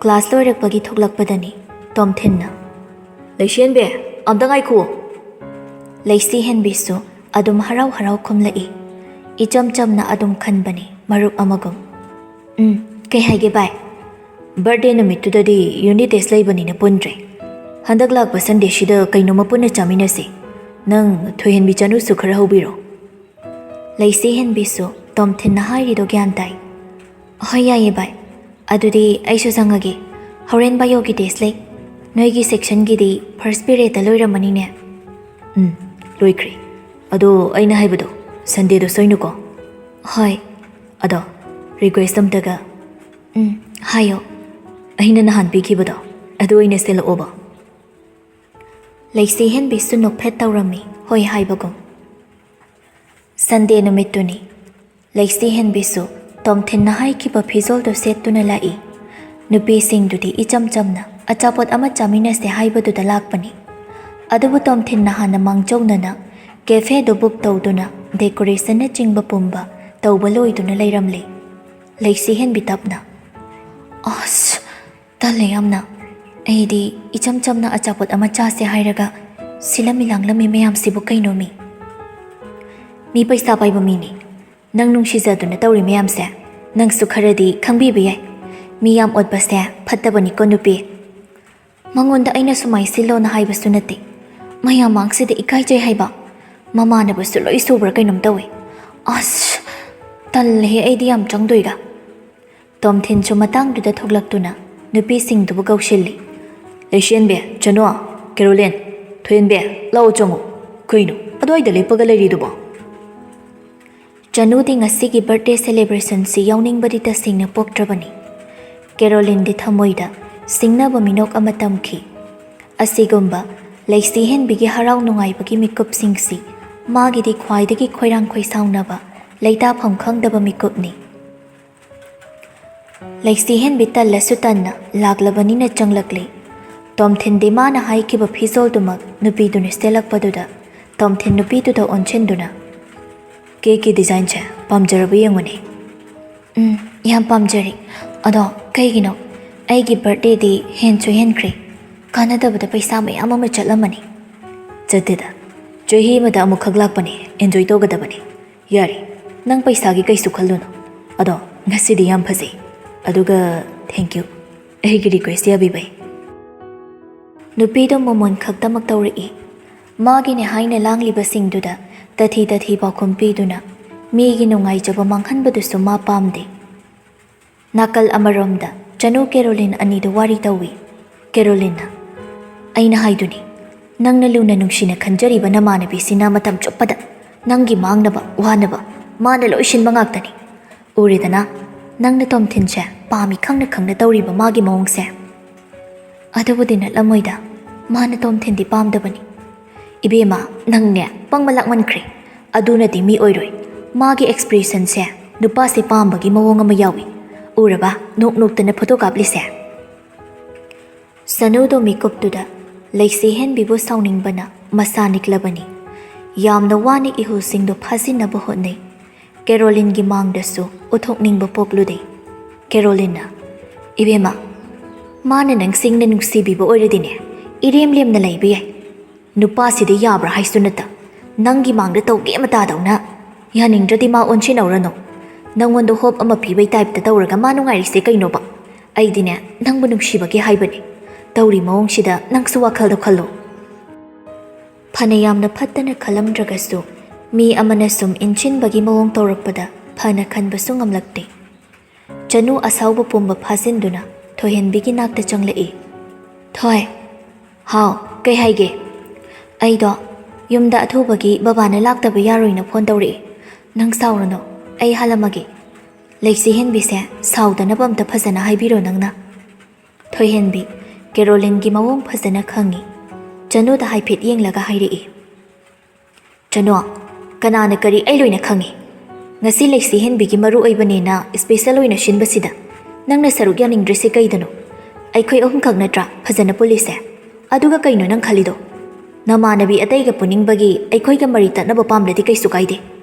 ꯀ꯭ꯂꯥꯁ ꯂꯣꯏꯔꯛꯄꯒꯤ ꯊꯣꯛꯂꯛꯄꯗꯅꯤ ꯇꯣꯝꯊꯤꯟꯅ, "ꯂꯩꯁꯦꯟꯕꯤ, ꯑꯝꯇ ꯉꯥꯏꯈꯨꯑꯣ!" ꯂꯩꯁꯤꯍꯦꯟꯕꯤꯁꯨ ꯑꯗꯨꯝ ꯍꯔꯥꯎ ꯍꯔꯥꯎ ꯈꯨꯝꯂꯛꯏ꯫ ꯏꯆꯝ ꯆꯝꯅ ꯑꯗꯨꯝ ꯈꯟꯕꯅꯤ, ꯃꯔꯨꯞ ꯑꯃꯒꯨꯝ꯫ "ꯎꯝ, ꯀꯩ ꯍꯥꯏꯒꯦ ꯚꯥꯏ?" "ꯕꯥꯔꯗꯦ ꯅꯨꯃꯤꯠꯇꯨꯗꯗꯤ ꯌꯨꯅꯤꯠ ꯇꯦꯁ ꯂꯩꯕꯅꯤꯅ ꯄꯨꯟꯗ꯭ꯔꯦ꯫ ꯍꯟꯗꯛ ꯂꯥꯛꯄ ꯁꯟꯗꯦꯁꯤꯗ ꯀꯩꯅꯣꯝꯃ ꯄꯨꯟꯅ ꯆꯥꯃꯤꯟꯅꯁꯤ꯫ ꯅꯪ ꯊꯣꯏꯍꯦꯟꯕꯤ ꯆꯅꯨꯁꯨ ꯈꯔ ꯍꯧꯕꯤꯔꯣ꯫" ꯂꯩꯁꯤꯍꯦꯟꯕꯤꯁꯨ ꯇꯣꯝꯊꯤꯟꯅ ꯍꯥꯏꯔꯤꯗꯣ ꯒ꯭ꯌꯥꯟ ꯇꯥꯏ꯫ "ꯍꯣꯏ, ꯌꯥꯏꯌꯦ ꯚꯥꯏ꯫ ꯑꯗꯨꯗꯤ ꯑꯩꯁꯨ ꯆꯪꯉꯒꯦ꯫ ꯍꯣꯔꯦꯟ ꯕꯥꯏꯑꯣꯒꯤ ꯇꯦꯁ ꯂꯩ꯫ ꯅꯣꯏꯒꯤ ꯁꯦꯛꯁꯟꯒꯤꯗꯤ ꯐꯥꯔꯁ ꯄꯤꯔꯤꯌꯠꯇ ꯂꯣꯏꯔꯝꯃꯅꯤꯅꯦ?" "ꯎꯝ, ꯂꯣꯏꯈ꯭ꯔꯦ꯫ ꯑꯗꯣ ꯑꯩꯅ ꯍꯥꯏꯕꯗꯣ, ꯁꯟꯗꯦꯗꯣ ꯁꯣꯏꯅꯨꯀꯣ꯫" "ꯍꯣꯏ꯫" "ꯑꯗꯣ ꯔꯤꯀ꯭ꯋꯦꯁ ꯑꯝꯇꯒ꯫" "ꯎꯝ, ꯍꯥꯏꯌꯣ꯫" "ꯑꯩꯅ ꯅꯍꯥꯟ ꯄꯤꯈꯤꯕꯗꯣ ꯑꯗꯨ ꯑꯣꯏꯅ ꯁꯦꯠꯂꯛꯑꯣꯕ꯫" ꯂꯩꯁꯤꯍꯦꯟꯕꯤꯁꯨ ꯅꯣꯛꯐꯦꯠ ꯇꯧꯔꯝꯃꯤ, ꯍꯣꯏ ꯍꯥꯏꯕꯒꯨꯝ꯫ ꯁꯟꯗꯦ ꯅꯨꯃꯤꯠꯇꯨꯅꯤ꯫ ꯂꯩꯁꯤꯍꯦꯟꯕꯤꯁꯨ ꯇꯣꯝꯊꯤꯟꯅ ꯍꯥꯏꯈꯤꯕ ꯐꯤꯖꯣꯜꯗꯨ ꯁꯦꯠꯇꯨꯅ ꯂꯥꯛꯏ꯫ ꯅꯨꯄꯤꯁꯤꯡꯗꯨꯗꯤ ꯏꯆꯝ ꯆꯝꯅ ꯑꯆꯥꯄꯣꯠ ꯑꯃ ꯆꯥꯃꯤꯟꯅꯁꯦ ꯍꯥꯏꯕꯗꯨꯗ ꯂꯥꯛꯄꯅꯤ꯫ ꯑꯗꯨꯕꯨ ꯇꯣꯝꯊꯤꯟꯅ ꯍꯥꯟꯅ ꯃꯥꯡꯖꯧꯅꯅ ꯀꯦꯐꯦꯗꯨ ꯕꯨꯛ ꯇꯧꯗꯨꯅ ꯗꯦꯀꯣꯔꯦꯁꯟꯅꯆꯤꯡꯕ ꯄꯨꯝꯕ ꯇꯧꯕ ꯂꯣꯏꯗꯨꯅ ꯂꯩꯔꯝꯂꯦ꯫ ꯂꯩꯁꯤꯍꯦꯟꯕꯤ ꯇꯞꯅ, "ꯑꯁ, ꯇꯜꯂꯦ ꯌꯥꯝꯅ꯫ ꯑꯩꯗꯤ ꯏꯆꯝ ꯆꯝꯅ ꯑꯆꯥꯄꯣꯠ ꯑꯃ ꯆꯥꯁꯦ ꯍꯥꯏꯔꯒ ꯁꯤꯜꯂꯝꯃꯤ ꯂꯥꯡꯂꯝꯃꯤ ꯃꯌꯥꯝꯁꯤꯕꯨ ꯀꯩꯅꯣꯃꯤ? ꯃꯤ ꯄꯩꯁꯥ ꯄꯥꯏꯕ ꯃꯤꯅꯤ꯫ ꯅꯪ ꯅꯨꯡꯁꯤꯖꯗꯨꯅ ꯇꯧꯔꯤ ꯃꯌꯥꯝꯁꯦ ꯅꯪꯁꯨ ꯈꯔꯗꯤ ꯈꯪꯕꯤꯕ ꯌꯥꯏ꯫ ꯃꯤ ꯌꯥꯝ ꯑꯣꯠꯄꯁꯦ ꯐꯠꯇꯕꯅꯤꯀꯣ ꯅꯨꯄꯤ꯫ ꯃꯉꯣꯟꯗ ꯑꯩꯅ ꯁꯨꯃꯥꯏ ꯁꯤꯜꯂꯣꯅ ꯍꯥꯏꯕꯁꯨ ꯅꯠꯇꯦ꯫ ꯃꯌꯥꯝ ꯃꯥꯡꯁꯤꯗ ꯏꯀꯥꯏꯖꯩ ꯍꯥꯏꯕ꯫ ꯃꯃꯥꯟꯅꯕꯁꯨ ꯂꯣꯏ ꯁꯨꯕ꯭ꯔꯥ ꯀꯩꯅꯣꯝ ꯇꯧꯋꯦ꯫ ꯑꯁ, ꯇꯜꯂꯦꯍꯦ, ꯑꯩꯗꯤ ꯌꯥꯝ ꯆꯪꯗꯣꯏꯗ꯫" ꯇꯣꯝꯊꯤꯟꯁꯨ ꯃꯇꯥꯡꯗꯨꯗ ꯊꯣꯛꯂꯛꯇꯨꯅ ꯅꯨꯄꯤꯁꯤꯡꯗꯨꯕꯨ ꯀꯧꯁꯤꯜꯂꯤ꯫ "ꯂꯩꯁꯦꯟꯕꯤ, ꯆꯅꯨ, ꯀꯦꯔꯣꯂꯤꯟ, ꯊꯣꯏꯍꯦꯟꯕꯤ, ꯂꯥꯛꯑꯣ ꯆꯪꯉꯣ꯫ ꯀꯩꯅꯣ ꯑꯗꯨꯋꯥꯏꯗ ꯂꯦꯞꯄꯒ ꯂꯩꯔꯤꯗꯨꯕꯣ?" ꯆꯅꯨꯗꯤ ꯉꯁꯤꯒꯤ ꯕꯔꯊꯗꯦ ꯁꯦꯂꯦꯕ꯭ꯔꯦꯁꯟꯁꯤ ꯌꯥꯎꯅꯤꯡꯕꯗꯤ ꯇꯁꯦꯡꯅ ꯄꯣꯛꯇ꯭ꯔꯕꯅꯤ꯫ ꯀꯦꯔꯣꯂꯤꯟꯗꯤ ꯊꯃꯣꯏꯗ ꯁꯤꯡꯅꯕ ꯃꯤꯅꯣꯛ ꯑꯃ ꯇꯝꯈꯤ꯫ ꯑꯁꯤꯒꯨꯝꯕ ꯂꯩꯁꯤꯍꯦꯟꯕꯤꯒꯤ ꯍꯔꯥꯎ ꯅꯨꯡꯉꯥꯏꯕꯒꯤ ꯃꯤꯀꯨꯞꯁꯤꯡꯁꯤ ꯃꯥꯒꯤꯗꯤ ꯈ꯭ꯋꯥꯏꯗꯒꯤ ꯈꯣꯏꯔꯥꯡ ꯈꯣꯏꯁꯥꯎꯅꯕ, ꯂꯩꯇꯥꯐꯝ ꯈꯪꯗꯕ ꯃꯤꯀꯨꯞꯅꯤ꯫ ꯂꯩꯁꯤꯍꯦꯟꯕꯤ ꯇꯜꯂꯁꯨ ꯇꯟꯅ ꯂꯥꯛꯂꯕꯅꯤꯅ ꯆꯪꯂꯛꯂꯦ꯫ ꯇꯣꯝꯊꯤꯟꯗꯤ ꯃꯥꯅ ꯍꯥꯏꯈꯤꯕ ꯐꯤꯖꯣꯜꯗꯨꯃꯛ ꯅꯨꯄꯤꯗꯨꯅ ꯁꯦꯠꯂꯛꯄꯗꯨꯗ ꯇꯣꯝꯊꯤꯟ ꯅꯨꯄꯤꯗꯨꯗ ꯑꯣꯟꯁꯤꯟꯗꯨꯅ, "ꯀꯦꯛꯀꯤ ꯗꯤꯖꯥꯏꯟꯁꯦ ꯄꯥꯝꯖꯔꯕ ꯌꯦꯡꯉꯨꯅꯦ꯫" "ꯎꯝ, ꯌꯥꯝ ꯄꯥꯝꯖꯔꯦ꯫ ꯑꯗꯣ ꯀꯩꯒꯤꯅꯣ? ꯑꯩꯒꯤ ꯕꯔꯊꯗꯦꯗꯤ ꯍꯦꯟꯁꯨ ꯍꯦꯟꯈ꯭ꯔꯦ꯫ ꯀꯥꯟꯅꯗꯕꯗ ꯄꯩꯁꯥ ꯃꯌꯥꯝ ꯑꯃ ꯆꯠꯂꯝꯃꯅꯤ꯫" "ꯆꯠꯇꯦꯗ꯫ ꯆꯍꯤ ꯑꯃꯗ ꯑꯃꯨꯛꯈꯛ ꯂꯥꯛꯄꯅꯦ, ꯑꯦꯟꯖꯣꯏ ꯇꯧꯒꯗꯕꯅꯦ꯫ ꯌꯥꯔꯦ, ꯅꯪ ꯄꯩꯁꯥꯒꯤ ꯀꯩꯁꯨ ꯈꯜꯂꯨꯅꯨ꯫ ꯑꯗꯣ ꯉꯁꯤꯗꯤ ꯌꯥꯝ ꯐꯖꯩ꯫ ꯑꯗꯨꯒ thank you, ꯑꯩꯒꯤ ꯔꯤꯀ꯭ꯋꯦꯁ ꯌꯥꯕꯤꯕꯩ꯫" ꯅꯨꯄꯤꯗꯣ ꯃꯃꯣꯟ ꯈꯛꯇꯃꯛ ꯇꯧꯔꯛꯏ꯫ ꯃꯥꯒꯤꯅꯦ ꯍꯥꯏꯅ ꯂꯥꯡꯂꯤꯕꯁꯤꯡꯗꯨꯗ ꯇꯊꯤ ꯇꯊꯤ ꯄꯥꯎꯈꯨꯝ ꯄꯤꯗꯨꯅ ꯃꯤꯒꯤ ꯅꯨꯡꯉꯥꯏꯖꯕ ꯃꯥꯡꯍꯟꯕꯗꯨꯁꯨ ꯃꯥ ꯄꯥꯝꯗꯦ꯫ ꯅꯥꯀꯜ ꯑꯃꯔꯣꯝꯗ ꯆꯅꯨ ꯀꯦꯔꯣꯂꯤꯟ ꯑꯅꯤꯗꯨ ꯋꯥꯔꯤ ꯇꯧꯏ꯫ ꯀꯦꯔꯣꯂꯤꯟꯅ, "ꯑꯩꯅ ꯍꯥꯏꯗꯨꯅꯤ, ꯅꯪꯅ ꯂꯨꯅ ꯅꯨꯡꯁꯤꯅ ꯈꯟꯖꯔꯤꯕ ꯅꯃꯥꯟꯅꯕꯤꯁꯤꯅ ꯃꯇꯝ ꯆꯨꯞꯄꯗ ꯅꯪꯒꯤ ꯃꯥꯡꯅꯕ, ꯋꯥꯅꯕ ꯃꯥꯅ ꯂꯣꯏ ꯁꯤꯟꯕ ꯉꯥꯛꯇꯅꯤ꯫ ꯎꯔꯦꯗꯅ, ꯅꯪꯅ ꯇꯣꯝꯊꯤꯟꯁꯦ ꯄꯥꯝꯃꯤ ꯈꯪꯅ ꯈꯪꯅ ꯇꯧꯔꯤꯕ ꯃꯥꯒꯤ ꯃꯑꯣꯡꯁꯦ꯫" "ꯑꯗꯨꯕꯨꯗꯤ ꯅꯠꯂꯝꯃꯣꯏꯗ, ꯃꯥꯅ ꯇꯣꯝꯊꯤꯟꯗꯤ ꯄꯥꯝꯗꯕꯅꯤ꯫" "ꯏꯕꯦꯝꯃ, ꯅꯪꯅꯦ ꯄꯪꯕ ꯂꯥꯛꯃꯟꯈ꯭ꯔꯦ꯫ ꯑꯗꯨꯅꯗꯤ ꯃꯤ ꯑꯣꯏꯔꯣꯏ꯫ ꯃꯥꯒꯤ ꯑꯦꯛꯁꯄ꯭ꯔꯦꯁꯟꯁꯦ ꯅꯨꯄꯥꯁꯦ ꯄꯥꯝꯕꯒꯤ ꯃꯑꯣꯡ ꯑꯃ ꯌꯥꯎꯏ꯫ ꯎꯔꯕ? Knock ꯅꯣꯛꯇꯅ photo ꯀꯥꯞꯂꯤꯁꯦ꯫ ꯁꯅꯨꯗꯣ ꯃꯤꯀꯨꯞꯇꯨꯗ ꯂꯩꯁꯤ ꯍꯦꯟꯕꯤꯕꯨ ꯁꯥꯎꯅꯤꯡꯕꯅ ꯃꯁꯥ ꯅꯤꯛꯂꯕꯅꯤ꯫ ꯌꯥꯝꯅ ꯋꯥꯅ ꯏꯍꯨꯜꯁꯤꯡꯗꯣ ꯐꯥꯖꯤꯟꯅꯕ ꯍꯣꯠꯅꯩ꯫ ꯀꯦꯔꯣꯂꯤꯟꯒꯤ ꯃꯥꯡꯗꯁꯨ ꯎꯠꯊꯣꯛꯅꯤꯡꯕ ꯄꯣꯛꯂꯨꯗꯦ꯫ ꯀꯦꯔꯣꯂꯤꯟꯅ, "ꯏꯕꯦꯝꯃ, ꯃꯥꯅ ꯅꯪ ꯁꯤꯡꯅ ꯅꯨꯡꯁꯤꯕꯤꯕ ꯑꯣꯏꯔꯗꯤꯅꯦ, ꯏꯔꯦꯝ ꯂꯦꯝꯅ ꯂꯩꯕ ꯌꯥꯏ꯫ ꯅꯨꯄꯥꯁꯤꯗꯤ ꯌꯥꯕ꯭ꯔꯥ ꯍꯥꯏꯁꯨ ꯅꯠꯇ, ꯅꯪꯒꯤ ꯃꯥꯡꯗ ꯇꯧꯒꯦ ꯃꯇꯥꯗꯧꯅ꯫ ꯌꯥꯅꯤꯡꯗ꯭ꯔꯗꯤ ꯃꯥ ꯑꯣꯟꯁꯤꯟꯍꯧꯔꯅꯨ꯫ ꯅꯪꯉꯣꯟꯗ ꯍꯣꯞ ꯑꯃ ꯄꯤꯕꯩ ꯇꯥꯏꯞꯇ ꯇꯧꯔꯒ ꯃꯥ ꯅꯨꯡꯉꯥꯏꯔꯤꯁꯦ ꯀꯩꯅꯣꯕ? ꯑꯩꯗꯤꯅꯦ, ꯅꯪꯕꯨ ꯅꯨꯡꯁꯤꯕꯒꯤ ꯍꯥꯏꯕꯅꯦ꯫ ꯇꯧꯔꯤ ꯃꯑꯣꯡꯁꯤꯗ ꯅꯪꯁꯨ ꯋꯥꯈꯜꯗꯣ ꯈꯜꯂꯣ꯫" ꯐꯅ ꯌꯥꯝꯅ ꯐꯠꯇꯅ ꯈꯜꯂꯝꯗ꯭ꯔꯒꯁꯨ, ꯃꯤ ꯑꯃꯅ ꯁꯨꯝ ꯏꯟꯁꯤꯟꯕꯒꯤ ꯃꯑꯣꯡ ꯇꯧꯔꯛꯄꯗ ꯐꯅ ꯈꯟꯕꯁꯨ ꯉꯝꯂꯛꯇꯦ꯫ ꯆꯅꯨ ꯑꯁꯥꯎꯕ ꯄꯨꯝꯕ ꯐꯥꯖꯤꯟꯗꯨꯅ ꯊꯣꯏꯍꯦꯟꯕꯤꯒꯤ ꯅꯥꯛꯇ ꯆꯪꯂꯛꯏ꯫ "ꯊꯣꯏ꯫" "ꯍꯥꯎ, ꯀꯩ ꯍꯥꯏꯒꯦ?" "ꯑꯩꯗꯣ ꯌꯨꯝꯗ ꯑꯊꯨꯕꯒꯤ ꯕꯕꯥꯅ ꯂꯥꯛꯇꯕ ꯌꯥꯔꯣꯏꯅ ꯐꯣꯟ ꯇꯧꯔꯛꯏ꯫ ꯅꯪ ꯁꯥꯎꯔꯅꯨ, ꯑꯩ ꯍꯜꯂꯝꯃꯒꯦ꯫ ꯂꯩꯁꯤ ꯍꯦꯟꯕꯤꯁꯦ ꯁꯥꯎꯗꯅꯕ ꯑꯝꯇ ꯐꯖꯅ ꯍꯥꯏꯕꯤꯔꯣ ꯅꯪꯅ꯫" ꯊꯣꯏꯍꯦꯟꯕꯤ ꯀꯦꯔꯣꯂꯤꯟꯒꯤ ꯃꯑꯣꯡ ꯐꯖꯅ ꯈꯪꯉꯤ꯫ ꯆꯅꯨꯗ ꯍꯥꯏꯐꯦꯠ ꯌꯦꯡꯂꯒ ꯍꯥꯏꯔꯛꯏ꯫ "ꯆꯅꯨ, ꯀꯅꯥꯅ ꯀꯔꯤ ꯑꯩ ꯂꯣꯏꯅ ꯈꯪꯉꯤ꯫ ꯉꯁꯤ ꯂꯩꯁꯤ ꯍꯦꯟꯕꯤꯒꯤ ꯃꯔꯨ ꯑꯣꯏꯕꯅꯦꯅ ꯏꯁꯄꯦꯁꯦꯜ ꯑꯣꯏꯅ ꯁꯤꯟꯕꯁꯤꯗ ꯅꯪꯅ ꯁꯔꯨꯛ ꯌꯥꯅꯤꯡꯗ꯭ꯔꯤꯁꯦ ꯀꯩꯗꯅꯣ? ꯑꯩꯈꯣꯏ ꯑꯍꯨꯝꯈꯛ ꯅꯠꯇ꯭ꯔꯥ ꯐꯖꯅ ꯄꯨꯜꯂꯤꯁꯦ? ꯑꯗꯨꯒ ꯀꯩꯅꯣ ꯅꯪ ꯈꯜꯂꯤꯗꯣ? ꯅꯃꯥꯟꯅꯕꯤ ꯑꯇꯩꯒ ꯄꯨꯅꯤꯡꯕꯒꯤ ꯑꯩꯈꯣꯏꯒ ꯃꯔꯤ ꯇꯠꯅꯕ ꯄꯥꯝꯂꯗꯤ ꯀꯩꯁꯨ ꯀꯥꯏꯗꯦ꯫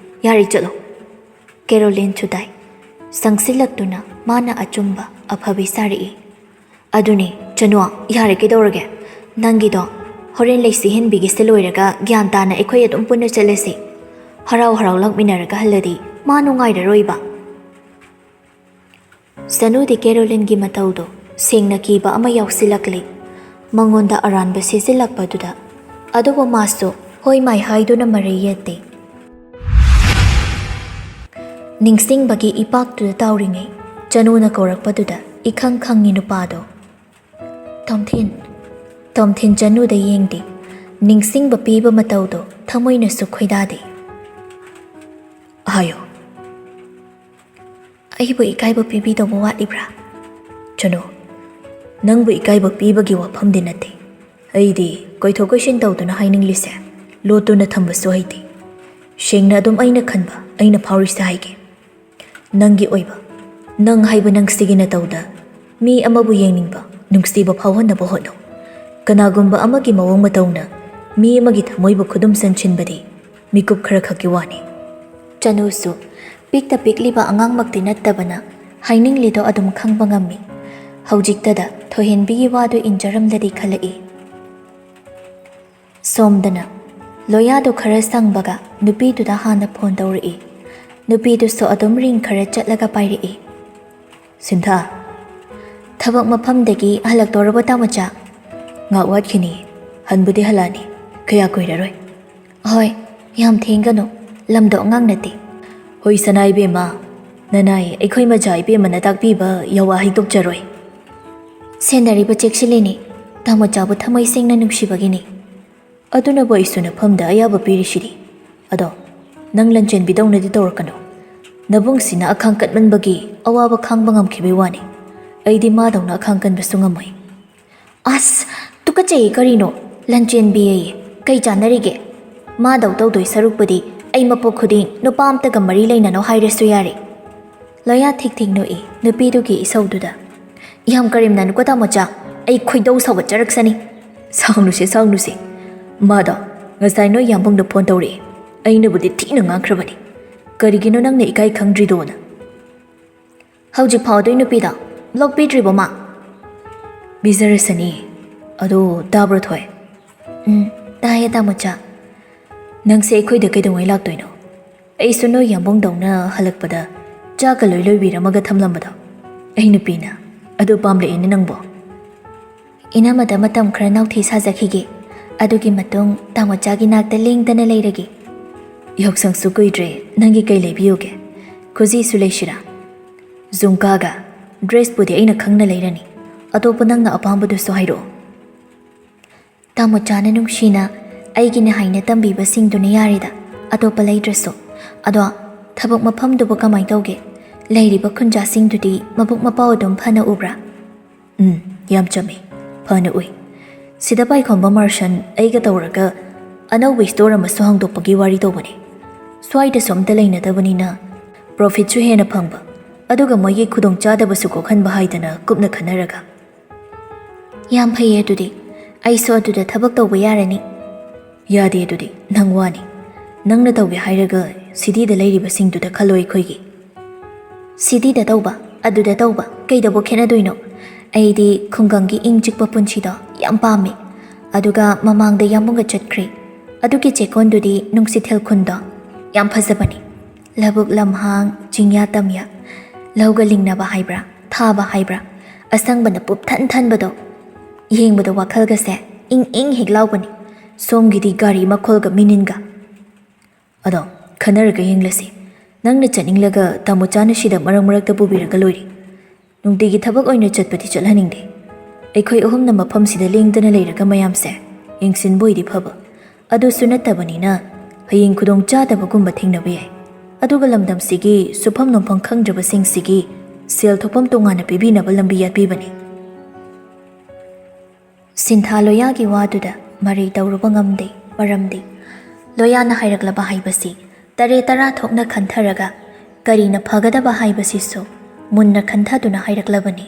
ꯌꯥꯔꯦ, ꯆꯠꯂꯣ꯫" ꯀꯦꯔꯣꯂꯤꯟ ꯊꯨꯗꯥꯏ ꯁꯪꯁꯤꯜꯂꯛꯇꯨꯅ ꯃꯥꯅ ꯑꯆꯨꯝꯕ ꯑꯐꯕꯤ ꯁꯥꯔꯛꯏ꯫ "ꯑꯗꯨꯅꯤ, ꯆꯅꯨ, ꯌꯥꯔꯦ, ꯀꯩꯗꯧꯔꯒꯦ? ꯅꯪꯒꯤꯗꯣ ꯍꯣꯔꯦꯟ ꯂꯩꯁꯤ ꯍꯦꯟꯕꯤꯒꯤꯁꯦ ꯂꯣꯏꯔꯒ ꯒ꯭ꯌꯥꯟ ꯇꯥꯅ ꯑꯩꯈꯣꯏ ꯑꯗꯨꯝ ꯄꯨꯟꯅ ꯆꯠꯂꯁꯤ꯫ ꯍꯔꯥꯎ ꯍꯔꯥꯎ ꯂꯥꯛꯃꯤꯟꯅꯔꯒ ꯍꯜꯂꯗꯤ ꯃꯥ ꯅꯨꯡꯉꯥꯏꯔꯔꯣꯏꯕ꯫" ꯁꯅꯨꯗꯤ ꯀꯦꯔꯣꯂꯤꯟꯒꯤ ꯃꯇꯧꯗꯣ ꯁꯦꯡꯅ ꯀꯤꯕ ꯑꯃ ꯌꯥꯎꯁꯤꯜꯂꯛꯂꯤ꯫ ꯃꯉꯣꯟꯗ ꯑꯔꯥꯟꯕ ꯁꯤꯖꯤꯜꯂꯛꯄꯗꯨꯗ꯫ ꯑꯗꯨꯕꯨ ꯃꯥꯁꯨ ꯍꯣꯏ ꯃꯥꯏ ꯍꯥꯏꯗꯨꯅ ꯃꯔꯩ ꯌꯦꯠꯇꯦ꯫ ꯅꯤꯡꯁꯤꯡꯕꯒꯤ ꯏꯄꯥꯛꯇꯨꯗ ꯇꯥꯎꯔꯤꯉꯩ ꯆꯅꯨꯅ ꯀꯧꯔꯛꯄꯗꯨꯗ ꯏꯈꯪ ꯈꯪꯉꯤ ꯅꯨꯄꯥꯗꯣ꯫ "ꯇꯣꯝꯊꯤꯟ꯫" ꯇꯣꯝꯊꯤꯟ ꯆꯅꯨꯗ ꯌꯦꯡꯗꯦ꯫ ꯅꯤꯡꯁꯤꯡꯕ ꯄꯤꯕ ꯃꯇꯧꯗꯣ ꯊꯃꯣꯏꯅꯁꯨ ꯈꯣꯏꯗꯥꯗꯦ꯫ "ꯍꯥꯏꯌꯣ꯫" "ꯑꯩꯕꯨ ꯏꯀꯥꯏꯕ ꯄꯤꯕꯤꯗꯧꯕ ꯋꯥꯠꯂꯤꯕ꯭ꯔꯥ?" "ꯆꯅꯨ, ꯅꯪꯕꯨ ꯏꯀꯥꯏꯕ ꯄꯤꯕꯒꯤ ꯋꯥꯐꯝꯗꯤ ꯅꯠꯇꯦ꯫ ꯑꯩꯗꯤ ꯀꯣꯏꯊꯣꯛ ꯀꯣꯏꯁꯤꯟ ꯇꯧꯗꯨꯅ ꯍꯥꯏꯅꯤꯡꯂꯤꯁꯦ ꯂꯣꯠꯇꯨꯅ ꯊꯝꯕꯁꯨ ꯍꯩꯇꯦ꯫ ꯁꯦꯡꯅ ꯑꯗꯨꯝ ꯑꯩꯅ ꯈꯟꯕ, ꯑꯩꯅ ꯐꯥꯎꯔꯤꯁꯦ ꯍꯥꯏꯒꯦ꯫ ꯅꯪꯒꯤ ꯑꯣꯏꯕ, ꯅꯪ ꯍꯥꯏꯕ ꯅꯪꯁꯤꯒꯤ ꯅꯇꯧꯗ ꯃꯤ ꯑꯃꯕꯨ ꯌꯦꯡꯅꯤꯡꯕ, ꯅꯨꯡꯁꯤꯕ ꯐꯥꯎꯍꯟꯅꯕ ꯍꯣꯠꯅꯧ꯫ ꯀꯅꯥꯒꯨꯝꯕ ꯑꯃꯒꯤ ꯃꯑꯣꯡ ꯃꯇꯧꯅ ꯃꯤ ꯑꯃꯒꯤ ꯊꯃꯣꯏꯕꯨ ꯈꯨꯗꯨꯝ ꯆꯟꯁꯤꯟꯕꯗꯤ ꯃꯤꯀꯨꯞ ꯈꯔ ꯈꯛꯀꯤ ꯋꯥꯅꯤ꯫ ꯆꯅꯨꯁꯨ ꯄꯤꯛꯇ ꯄꯤꯛꯂꯤꯕ ꯑꯉꯥꯡꯃꯛꯇꯤ ꯅꯠꯇꯕꯅ ꯍꯥꯏꯅꯤꯡꯂꯤꯗꯣ ꯑꯗꯨꯝ ꯈꯪꯕ ꯉꯝꯃꯤ꯫ ꯍꯧꯖꯤꯛꯇꯗ ꯊꯣꯏꯍꯦꯟꯕꯤꯒꯤ ꯋꯥꯗꯨ ꯏꯟꯖꯔꯝꯂꯗꯤ ꯈꯜꯂꯛꯏ꯫ ꯁꯣꯝꯗꯅ ꯂꯣꯌꯥꯗꯨ ꯈꯔ ꯁꯪꯕꯒ ꯅꯨꯄꯤꯗꯨꯗ ꯍꯥꯟꯅ ꯐꯣꯟ ꯇꯧꯔꯛꯏ꯫ ꯅꯨꯄꯤꯗꯨꯁꯨ ꯑꯗꯨꯝ ꯔꯤꯡ ꯈꯔ ꯆꯠꯂꯒ ꯄꯥꯏꯔꯛꯏ꯫ ꯁꯤꯟꯊꯥ, ꯊꯕꯛ ꯃꯐꯝꯗꯒꯤ ꯍꯜꯂꯛꯇꯣꯔꯕꯣ ꯇꯥꯃꯣꯆꯥ? ꯉꯥꯛ ꯋꯥꯠꯈꯤꯅꯤ, ꯍꯟꯕꯨꯗꯤ ꯍꯜꯂꯛꯑꯅꯤ, ꯀꯌꯥ ꯀꯨꯏꯔꯔꯣꯏ꯫ ꯍꯣꯏ, ꯌꯥꯝ ꯊꯦꯡꯒꯅꯨ, ꯂꯝꯗꯣ ꯑꯉꯥꯡ ꯅꯠꯇꯦ꯫ ꯍꯣꯏ ꯁꯅꯥ ꯏꯕꯦꯝꯃ, ꯅꯅꯥꯏ ꯑꯩꯈꯣꯏ ꯃꯆꯥ ꯏꯕꯦꯝꯃꯅ ꯇꯥꯛꯄꯤꯕ ꯌꯥꯋꯥ ꯍꯩꯗꯣꯛꯆꯔꯣꯏ꯫ ꯁꯦꯟꯅꯔꯤꯕ ꯆꯦꯛꯁꯤꯜꯂꯤꯅꯤ, ꯇꯥꯃꯣꯆꯥꯕꯨ ꯊꯃꯣꯏ ꯁꯦꯡꯅ ꯅꯨꯡꯁꯤꯕꯒꯤꯅꯤ꯫ ꯑꯗꯨꯅꯕꯨ ꯑꯩꯁꯨ ꯅꯐꯝꯗ ꯑꯌꯥꯕ ꯄꯤꯔꯤꯁꯤꯗꯤ꯫ ꯑꯗꯣ ꯅꯪ ꯂꯟꯆꯦꯟꯕꯤꯗꯧꯅꯗꯤ ꯇꯧꯔꯛꯀꯅꯨ꯫ ꯅꯕꯨꯡꯁꯤꯅ ꯑꯈꯥꯡ ꯀꯟꯃꯟꯕꯒꯤ ꯑꯋꯥꯕ ꯈꯥꯡꯕ ꯉꯝꯈꯤꯕꯩ ꯋꯥꯅꯤ꯫ ꯑꯩꯗꯤ ꯃꯥꯗꯧꯅ ꯑꯈꯥꯡ ꯀꯟꯕꯁꯨ ꯉꯝꯃꯣꯏ꯫ ꯑꯁ, ꯇꯨꯀꯠꯆꯩꯌꯦ ꯀꯔꯤꯅꯣ? ꯂꯟꯆꯦꯟꯕꯤꯌꯦ? ꯀꯩ ꯆꯥꯟꯅꯔꯤꯒꯦ? ꯃꯥꯗꯧ ꯇꯧꯗꯣꯏ ꯁꯔꯨꯛꯄꯨꯗꯤ ꯑꯩ ꯃꯄꯣꯛ ꯈꯨꯗꯤꯡ ꯅꯨꯄꯥ ꯑꯝꯇꯒ ꯃꯔꯤ ꯂꯩꯅꯅꯣ ꯍꯥꯏꯔꯁꯨ ꯌꯥꯔꯦ꯫ ꯂꯣꯌꯥ ꯊꯤꯛ ꯊꯤꯛ ꯅꯣꯛꯏ ꯅꯨꯄꯤꯗꯨꯒꯤ ꯏꯁꯧꯗꯨꯗ꯫ ꯌꯥꯝ ꯀꯔꯦꯝꯅꯅꯨꯀꯣ ꯇꯥꯃꯣꯆꯥ, ꯑꯩ ꯈꯣꯏꯗꯧ ꯁꯥꯎꯒꯠꯆꯔꯛꯁꯅꯤ꯫ ꯁꯥꯎꯅꯨꯁꯦ, ꯁꯥꯎꯅꯨꯁꯦ꯫ ꯃꯥꯗꯣ ꯉꯁꯥꯏ ꯅꯣꯏ ꯌꯥꯝꯕꯨꯡꯗ ꯐꯣꯟ ꯇꯧꯔꯛꯑꯦ꯫ ꯑꯩꯅꯕꯨꯗꯤ ꯊꯤꯅ ꯉꯥꯡꯈ꯭ꯔꯕꯅꯤ꯫ ꯀꯔꯤꯒꯤꯅꯣ ꯅꯪꯅ ꯏꯀꯥꯏ ꯈꯪꯗ꯭ꯔꯤꯗꯣꯅ? ꯍꯧꯖꯤꯛ ꯐꯥꯎ ꯑꯗꯨꯏ ꯅꯨꯄꯤꯗꯣ ꯕ꯭ꯂꯣꯛ ꯄꯤꯗ꯭ꯔꯤꯕꯣ ꯃꯥ? ꯄꯤꯖꯔꯁꯅꯤ꯫ ꯑꯗꯣ ꯇꯥꯕ꯭ꯔꯣ ꯊꯣꯏ? ꯎꯝ, ꯇꯥꯏꯌꯦ ꯇꯥꯃꯣꯆꯥ꯫ ꯅꯪꯁꯦ ꯑꯩꯈꯣꯏꯗ ꯀꯩꯗꯧꯉꯩ ꯂꯥꯛꯇꯣꯏꯅꯣ? ꯑꯩꯁꯨ ꯅꯣꯏ ꯌꯥꯝꯕꯨꯡꯗꯧꯅ ꯍꯜꯂꯛꯄꯗ ꯆꯥꯛꯀ ꯂꯣꯏ ꯂꯣꯏꯕꯤꯔꯝꯃꯒ ꯊꯝꯂꯝꯕꯗꯣ꯫ ꯑꯩ ꯅꯨꯄꯤꯅ ꯑꯗꯨ ꯄꯥꯝꯂꯛꯑꯦꯅꯦ ꯅꯪꯕꯣ꯫ ꯏꯅꯝꯃꯗ ꯃꯇꯝ ꯈꯔ ꯅꯥꯎꯊꯤ ꯁꯥꯖꯈꯤꯒꯦ꯫ ꯑꯗꯨꯒꯤ ꯃꯇꯨꯡ ꯇꯥꯃꯣꯆꯥꯒꯤ ꯅꯥꯛꯇ ꯂꯦꯡꯗꯅ ꯂꯩꯔꯒꯦ꯫ ꯌꯥꯎꯁꯪꯁꯨ ꯀꯨꯏꯗ꯭ꯔꯦ, ꯅꯪꯒꯤ ꯀꯩ ꯂꯩꯕꯤꯌꯨꯒꯦ? ꯈꯨꯖꯤꯁꯨ ꯂꯩꯁꯤꯔꯥ? ꯖꯨꯝꯀꯥꯒ ꯗ꯭ꯔꯦꯁꯄꯨꯗꯤ ꯑꯩꯅ ꯈꯪꯅ ꯂꯩꯔꯅꯤ꯫ ꯑꯇꯣꯞꯄ ꯅꯪꯅ ꯑꯄꯥꯝꯕꯗꯨꯁꯨ ꯍꯥꯏꯔꯛꯑꯣ꯫ ꯇꯥꯃꯣꯆꯥꯅ ꯅꯨꯡꯁꯤꯅ ꯑꯩꯒꯤꯅꯦ ꯍꯥꯏꯅ ꯇꯝꯕꯤꯕꯁꯤꯡꯗꯨꯅ ꯌꯥꯔꯦꯗ, ꯑꯇꯣꯞꯄ ꯂꯩꯗ꯭ꯔꯁꯨ꯫ ꯑꯗꯣ ꯊꯕꯛ ꯃꯐꯝꯗꯨꯕꯨ ꯀꯃꯥꯏ ꯇꯧꯒꯦ? ꯂꯩꯔꯤꯕ ꯈꯨꯟꯖꯥꯁꯤꯡꯗꯨꯗꯤ ꯃꯕꯨꯛ ꯃꯄꯥꯎ ꯑꯗꯨꯝ ꯐꯅ ꯎꯕ꯭ꯔꯥ? ꯎꯝ, ꯌꯥꯝ ꯆꯝꯃꯤ, ꯐꯅ ꯎꯏ꯫ ꯁꯤꯗ ꯄꯥꯏꯈꯣꯝꯕ ꯃꯥꯔꯁꯟ ꯑꯩꯒ ꯇꯧꯔꯒ ꯑꯅꯧꯕ ꯁ꯭ꯇꯣꯔ ꯑꯃꯁꯨ ꯍꯥꯡꯗꯣꯛꯄꯒꯤ ꯋꯥꯔꯤ ꯇꯧꯕꯅꯦ꯫ ꯁ꯭ꯋꯥꯏꯗꯁꯨ ꯑꯝꯇ ꯂꯩꯅꯗꯕꯅꯤꯅ ꯄ꯭ꯔꯣꯐꯤꯠꯁꯨ ꯍꯦꯟꯅ ꯐꯪꯕ, ꯑꯗꯨꯒ ꯃꯣꯏꯒꯤ ꯈꯨꯗꯣꯡꯆꯥꯗꯕꯁꯨ ꯀꯣꯛꯍꯟꯕ ꯍꯥꯏꯗꯅ ꯀꯨꯞꯅ ꯈꯟꯅꯔꯒ꯫ ꯌꯥꯝ ꯐꯩꯌꯦ ꯑꯗꯨꯗꯤ, ꯑꯩꯁꯨ ꯑꯗꯨꯗ ꯊꯕꯛ ꯇꯧꯕ ꯌꯥꯔꯅꯤ꯫ ꯌꯥꯗꯦ ꯑꯗꯨꯗꯤ, ꯅꯪ ꯋꯥꯅꯤ꯫ ꯅꯪꯅ ꯇꯧꯒꯦ ꯍꯥꯏꯔꯒ ꯁꯤꯇꯤꯗ ꯂꯩꯔꯤꯕꯁꯤꯡꯗꯨꯗ ꯈꯜꯂꯣ ꯑꯩꯈꯣꯏꯒꯤ꯫ ꯁꯤꯇꯤꯗ ꯇꯧꯕ, ꯑꯗꯨꯗ ꯇꯧꯕ, ꯀꯩꯗꯕꯨ ꯈꯦꯠꯅꯗꯣꯏꯅꯣ? ꯑꯩꯗꯤ ꯈꯨꯡꯒꯪꯒꯤ ꯏꯪ ꯆꯤꯛꯄ ꯄꯨꯟꯁꯤꯗꯣ ꯌꯥꯝ ꯄꯥꯝꯃꯤ꯫ ꯑꯗꯨꯒ ꯃꯃꯥꯡꯗ ꯌꯥꯝꯕꯨꯡꯒ ꯆꯠꯈ꯭ꯔꯦ꯫ ꯑꯗꯨꯒꯤ ꯆꯦꯛꯀꯣꯟꯗꯨꯗꯤ ꯅꯨꯡꯁꯤꯊꯦꯜ ꯈꯨꯟꯗꯣ ꯌꯥꯝ ꯐꯖꯕꯅꯤ꯫ ꯂꯧꯕꯨꯛ ꯂꯝꯍꯥꯡ, ꯆꯤꯡꯌꯥ ꯇꯝꯌꯥ, ꯂꯧꯒ ꯂꯤꯡꯅꯕ ꯍꯥꯏꯕ꯭ꯔꯥ, ꯊꯥꯕ ꯍꯥꯏꯕ꯭ꯔꯥ, ꯑꯁꯪꯕꯅ ꯄꯨꯞꯊꯟ ꯊꯟꯕꯗꯣ, ꯌꯦꯡꯕꯗ ꯋꯥꯈꯜꯒꯁꯦ ꯏꯪ ꯏꯪ ꯍꯦꯛ ꯂꯥꯎꯕꯅꯤ꯫ ꯁꯣꯝꯒꯤꯗꯤ ꯒꯥꯔꯤ ꯃꯈꯣꯜꯒ ꯃꯤꯅꯤꯟꯒ꯫ ꯑꯗꯣ, ꯈꯟꯅꯔꯒ ꯌꯦꯡꯂꯁꯤ꯫ ꯅꯪꯅ ꯆꯠꯅꯤꯡꯂꯒ ꯇꯥꯃꯣꯆꯥꯅ ꯁꯤꯗ ꯃꯔꯛ ꯃꯔꯛꯇ ꯄꯨꯕꯤꯔꯒ ꯂꯣꯏꯔꯦ꯫ ꯅꯨꯡꯇꯤꯒꯤ ꯊꯕꯛ ꯑꯣꯏꯅ ꯆꯠꯄꯗꯤ ꯆꯠꯍꯟꯅꯤꯡꯗꯦ꯫ ꯑꯩꯈꯣꯏ ꯑꯍꯨꯝꯅ ꯃꯐꯝꯁꯤꯗ ꯂꯦꯡꯗꯅ ꯂꯩꯔꯒ ꯃꯌꯥꯝꯁꯦ ꯌꯦꯡꯁꯤꯟꯕ ꯑꯣꯏꯗꯤ ꯐꯕ꯫ ꯑꯗꯨꯁꯨ ꯅꯠꯇꯕꯅꯤꯅ ꯍꯌꯦꯡ ꯈꯨꯗꯣꯡ ꯆꯥꯗꯕꯒꯨꯝꯕ ꯊꯦꯡꯅꯕ ꯌꯥꯏ꯫ ꯑꯗꯨꯒ ꯂꯝꯗꯝꯁꯤꯒꯤ ꯁꯨꯐꯝ ꯅꯣꯝꯐꯝ ꯈꯪꯗ꯭ꯔꯕꯁꯤꯡꯁꯤꯒꯤ ꯁꯦꯜ ꯊꯣꯛꯐꯝ ꯇꯣꯉꯥꯟꯅ ꯄꯤꯕꯤꯅꯕ ꯂꯝꯕꯤ ꯌꯥꯠꯄꯤꯕꯅꯤ꯫ ꯁꯤꯟꯊꯥ ꯂꯣꯌꯥꯒꯤ ꯋꯥꯗꯨꯗ ꯃꯔꯩ ꯇꯧꯔꯨꯕ ꯉꯝꯗꯦ꯫ ꯃꯔꯝꯗꯤ ꯂꯣꯌꯥꯅ ꯍꯥꯏꯔꯛꯂꯕ ꯍꯥꯏꯕꯁꯤ ꯇꯔꯦ ꯇꯔꯥ ꯊꯣꯛꯅ ꯈꯟꯊꯔꯒ ꯀꯔꯤꯅ ꯐꯒꯗꯕ ꯍꯥꯏꯕꯁꯤꯁꯨ ꯃꯨꯟꯅ ꯈꯟꯊꯗꯨꯅ ꯍꯥꯏꯔꯛꯂꯕꯅꯤ꯫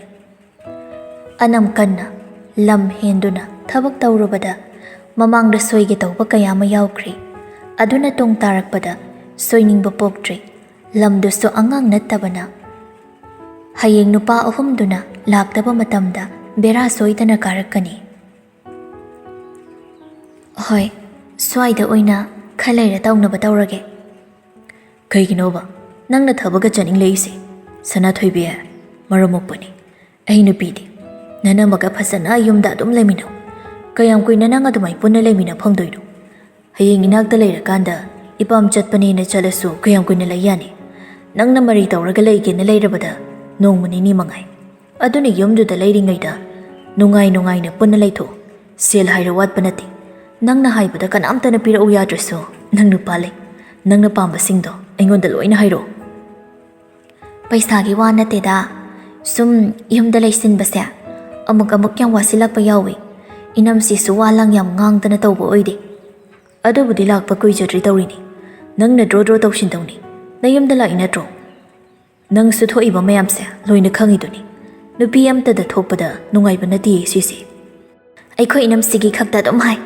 ꯑꯅꯝ ꯀꯟꯅ ꯂꯝ ꯍꯦꯟꯗꯨꯅ ꯊꯕꯛ ꯇꯧꯔꯨꯕꯗ ꯃꯃꯥꯡꯗ ꯁꯣꯏꯒꯦ ꯇꯧꯕ ꯀꯌꯥ ꯑꯃ ꯌꯥꯎꯈ꯭ꯔꯦ꯫ ꯑꯗꯨꯅ ꯇꯨꯡ ꯇꯥꯔꯛꯄꯗ ꯁꯣꯏꯅꯤꯡꯕ ꯄꯣꯛꯇ꯭ꯔꯦ꯫ ꯂꯝꯗꯨꯁꯨ ꯑꯉꯥꯡ ꯅꯠꯇꯕꯅ ꯍꯌꯦꯡ ꯅꯨꯄꯥ ꯑꯍꯨꯝꯗꯨꯅ ꯂꯥꯛꯇꯕ ꯃꯇꯝꯗ ꯕꯦꯔꯥ ꯁꯣꯏꯗꯅ ꯀꯥꯔꯛꯀꯅꯤ꯫ ꯍꯣꯏ, ꯁ꯭ꯋꯥꯏꯗ ꯑꯣꯏꯅ ꯈꯔ ꯂꯩꯔ ꯇꯧꯅꯕ ꯇꯧꯔꯒꯦ꯫ ꯀꯩꯒꯤꯅꯣꯕ ꯅꯪꯅ ꯊꯕꯛꯀ ꯆꯠꯅꯤꯡꯂꯛꯏꯁꯦ? ꯁꯅꯥꯊꯣꯏꯕꯤ, ꯃꯔꯝ ꯃꯣꯛꯄꯅꯤ꯫ ꯑꯩ ꯅꯨꯄꯤꯗꯤ ꯅꯅꯝꯃꯒ ꯐꯖꯅ ꯌꯨꯝꯗ ꯑꯗꯨꯝ ꯂꯩꯃꯤꯟꯅꯧ꯫ ꯀꯌꯥꯝ ꯀꯨꯏꯅ ꯅꯪ ꯑꯗꯨꯃꯥꯏ ꯄꯨꯟꯅ ꯂꯩꯃꯤꯟꯅ ꯐꯪꯗꯣꯏꯅꯣ? ꯍꯌꯦꯡ ꯏꯅꯥꯛꯇ ꯂꯩꯔꯀꯥꯟꯗ ꯏꯄꯥꯝ ꯆꯠꯄꯅꯦꯅ ꯆꯠꯂꯁꯨ ꯀꯌꯥꯝ ꯀꯨꯏꯅ ꯂꯩ ꯌꯥꯅꯤ? ꯅꯪꯅ ꯃꯔꯩ ꯇꯧꯔꯒ ꯂꯩꯒꯦꯅ ꯂꯩꯔꯕꯗ ꯅꯣꯡꯃ ꯅꯤꯅꯤ ꯃꯉꯥꯏ꯫ ꯑꯗꯨꯅ ꯌꯨꯝꯗꯨꯗ ꯂꯩꯔꯤꯉꯩꯗ ꯅꯨꯡꯉꯥꯏ ꯅꯨꯡꯉꯥꯏꯅ ꯄꯨꯟꯅ ꯂꯩꯊꯣꯛꯎ꯫ ꯁꯦꯜ ꯍꯥꯏꯔ ꯋꯥꯠꯄ ꯅꯠꯇꯦ꯫ ꯅꯪꯅ ꯍꯥꯏꯕꯗ ꯀꯅꯥꯝꯇꯅ ꯄꯤꯔꯛꯎ ꯌꯥꯗ꯭ꯔꯁꯨ ꯅꯪ ꯅꯨꯄꯥ ꯂꯩ꯫ ꯅꯪꯅ ꯄꯥꯝꯕꯁꯤꯡꯗꯣ ꯑꯩꯉꯣꯟꯗ ꯂꯣꯏꯅ ꯍꯥꯏꯔꯛꯑꯣ꯫ ꯄꯩꯁꯥꯒꯤ ꯋꯥ ꯅꯠꯇꯦꯗ, ꯁꯨꯝ ꯌꯨꯝꯗ ꯂꯩꯁꯤꯟꯕꯁꯦ ꯑꯃꯨꯛ ꯑꯃꯨꯛ ꯌꯥꯝ ꯋꯥꯁꯤꯜꯂꯛꯄ ꯌꯥꯎꯏ꯫ ꯏꯅꯝꯁꯤꯁꯨ ꯋꯥ ꯂꯥꯡ ꯌꯥꯝ ꯉꯥꯡꯗꯅ ꯇꯧꯕ ꯑꯣꯏꯗꯦ꯫ ꯑꯗꯨꯕꯨꯗꯤ ꯂꯥꯛꯄ ꯀꯨꯏꯖꯗ꯭ꯔꯤ ꯇꯧꯔꯤꯅꯤ꯫ ꯅꯪꯅ ꯗ꯭ꯔꯣ ꯗ꯭ꯔꯣ ꯇꯧꯁꯤꯟꯗꯧꯅꯤ꯫ ꯅꯌꯨꯝꯗ ꯂꯥꯛꯏ ꯅꯠꯇ꯭ꯔꯣ? ꯅꯪꯁꯨ ꯊꯣꯛꯏꯕ ꯃꯌꯥꯝꯁꯦ ꯂꯣꯏꯅ ꯈꯪꯉꯤꯗꯨꯅꯤ꯫ ꯅꯨꯄꯤ ꯑꯃꯠꯇꯗ ꯊꯣꯛꯄꯗ ꯅꯨꯡꯉꯥꯏꯕ ꯅꯠꯇꯦ ꯁꯤꯁꯦ꯫ ꯑꯩꯈꯣꯏ ꯏꯅꯝꯁꯤꯒꯤ ꯈꯛꯇ ꯑꯗꯨꯝ ꯍꯥꯏ꯫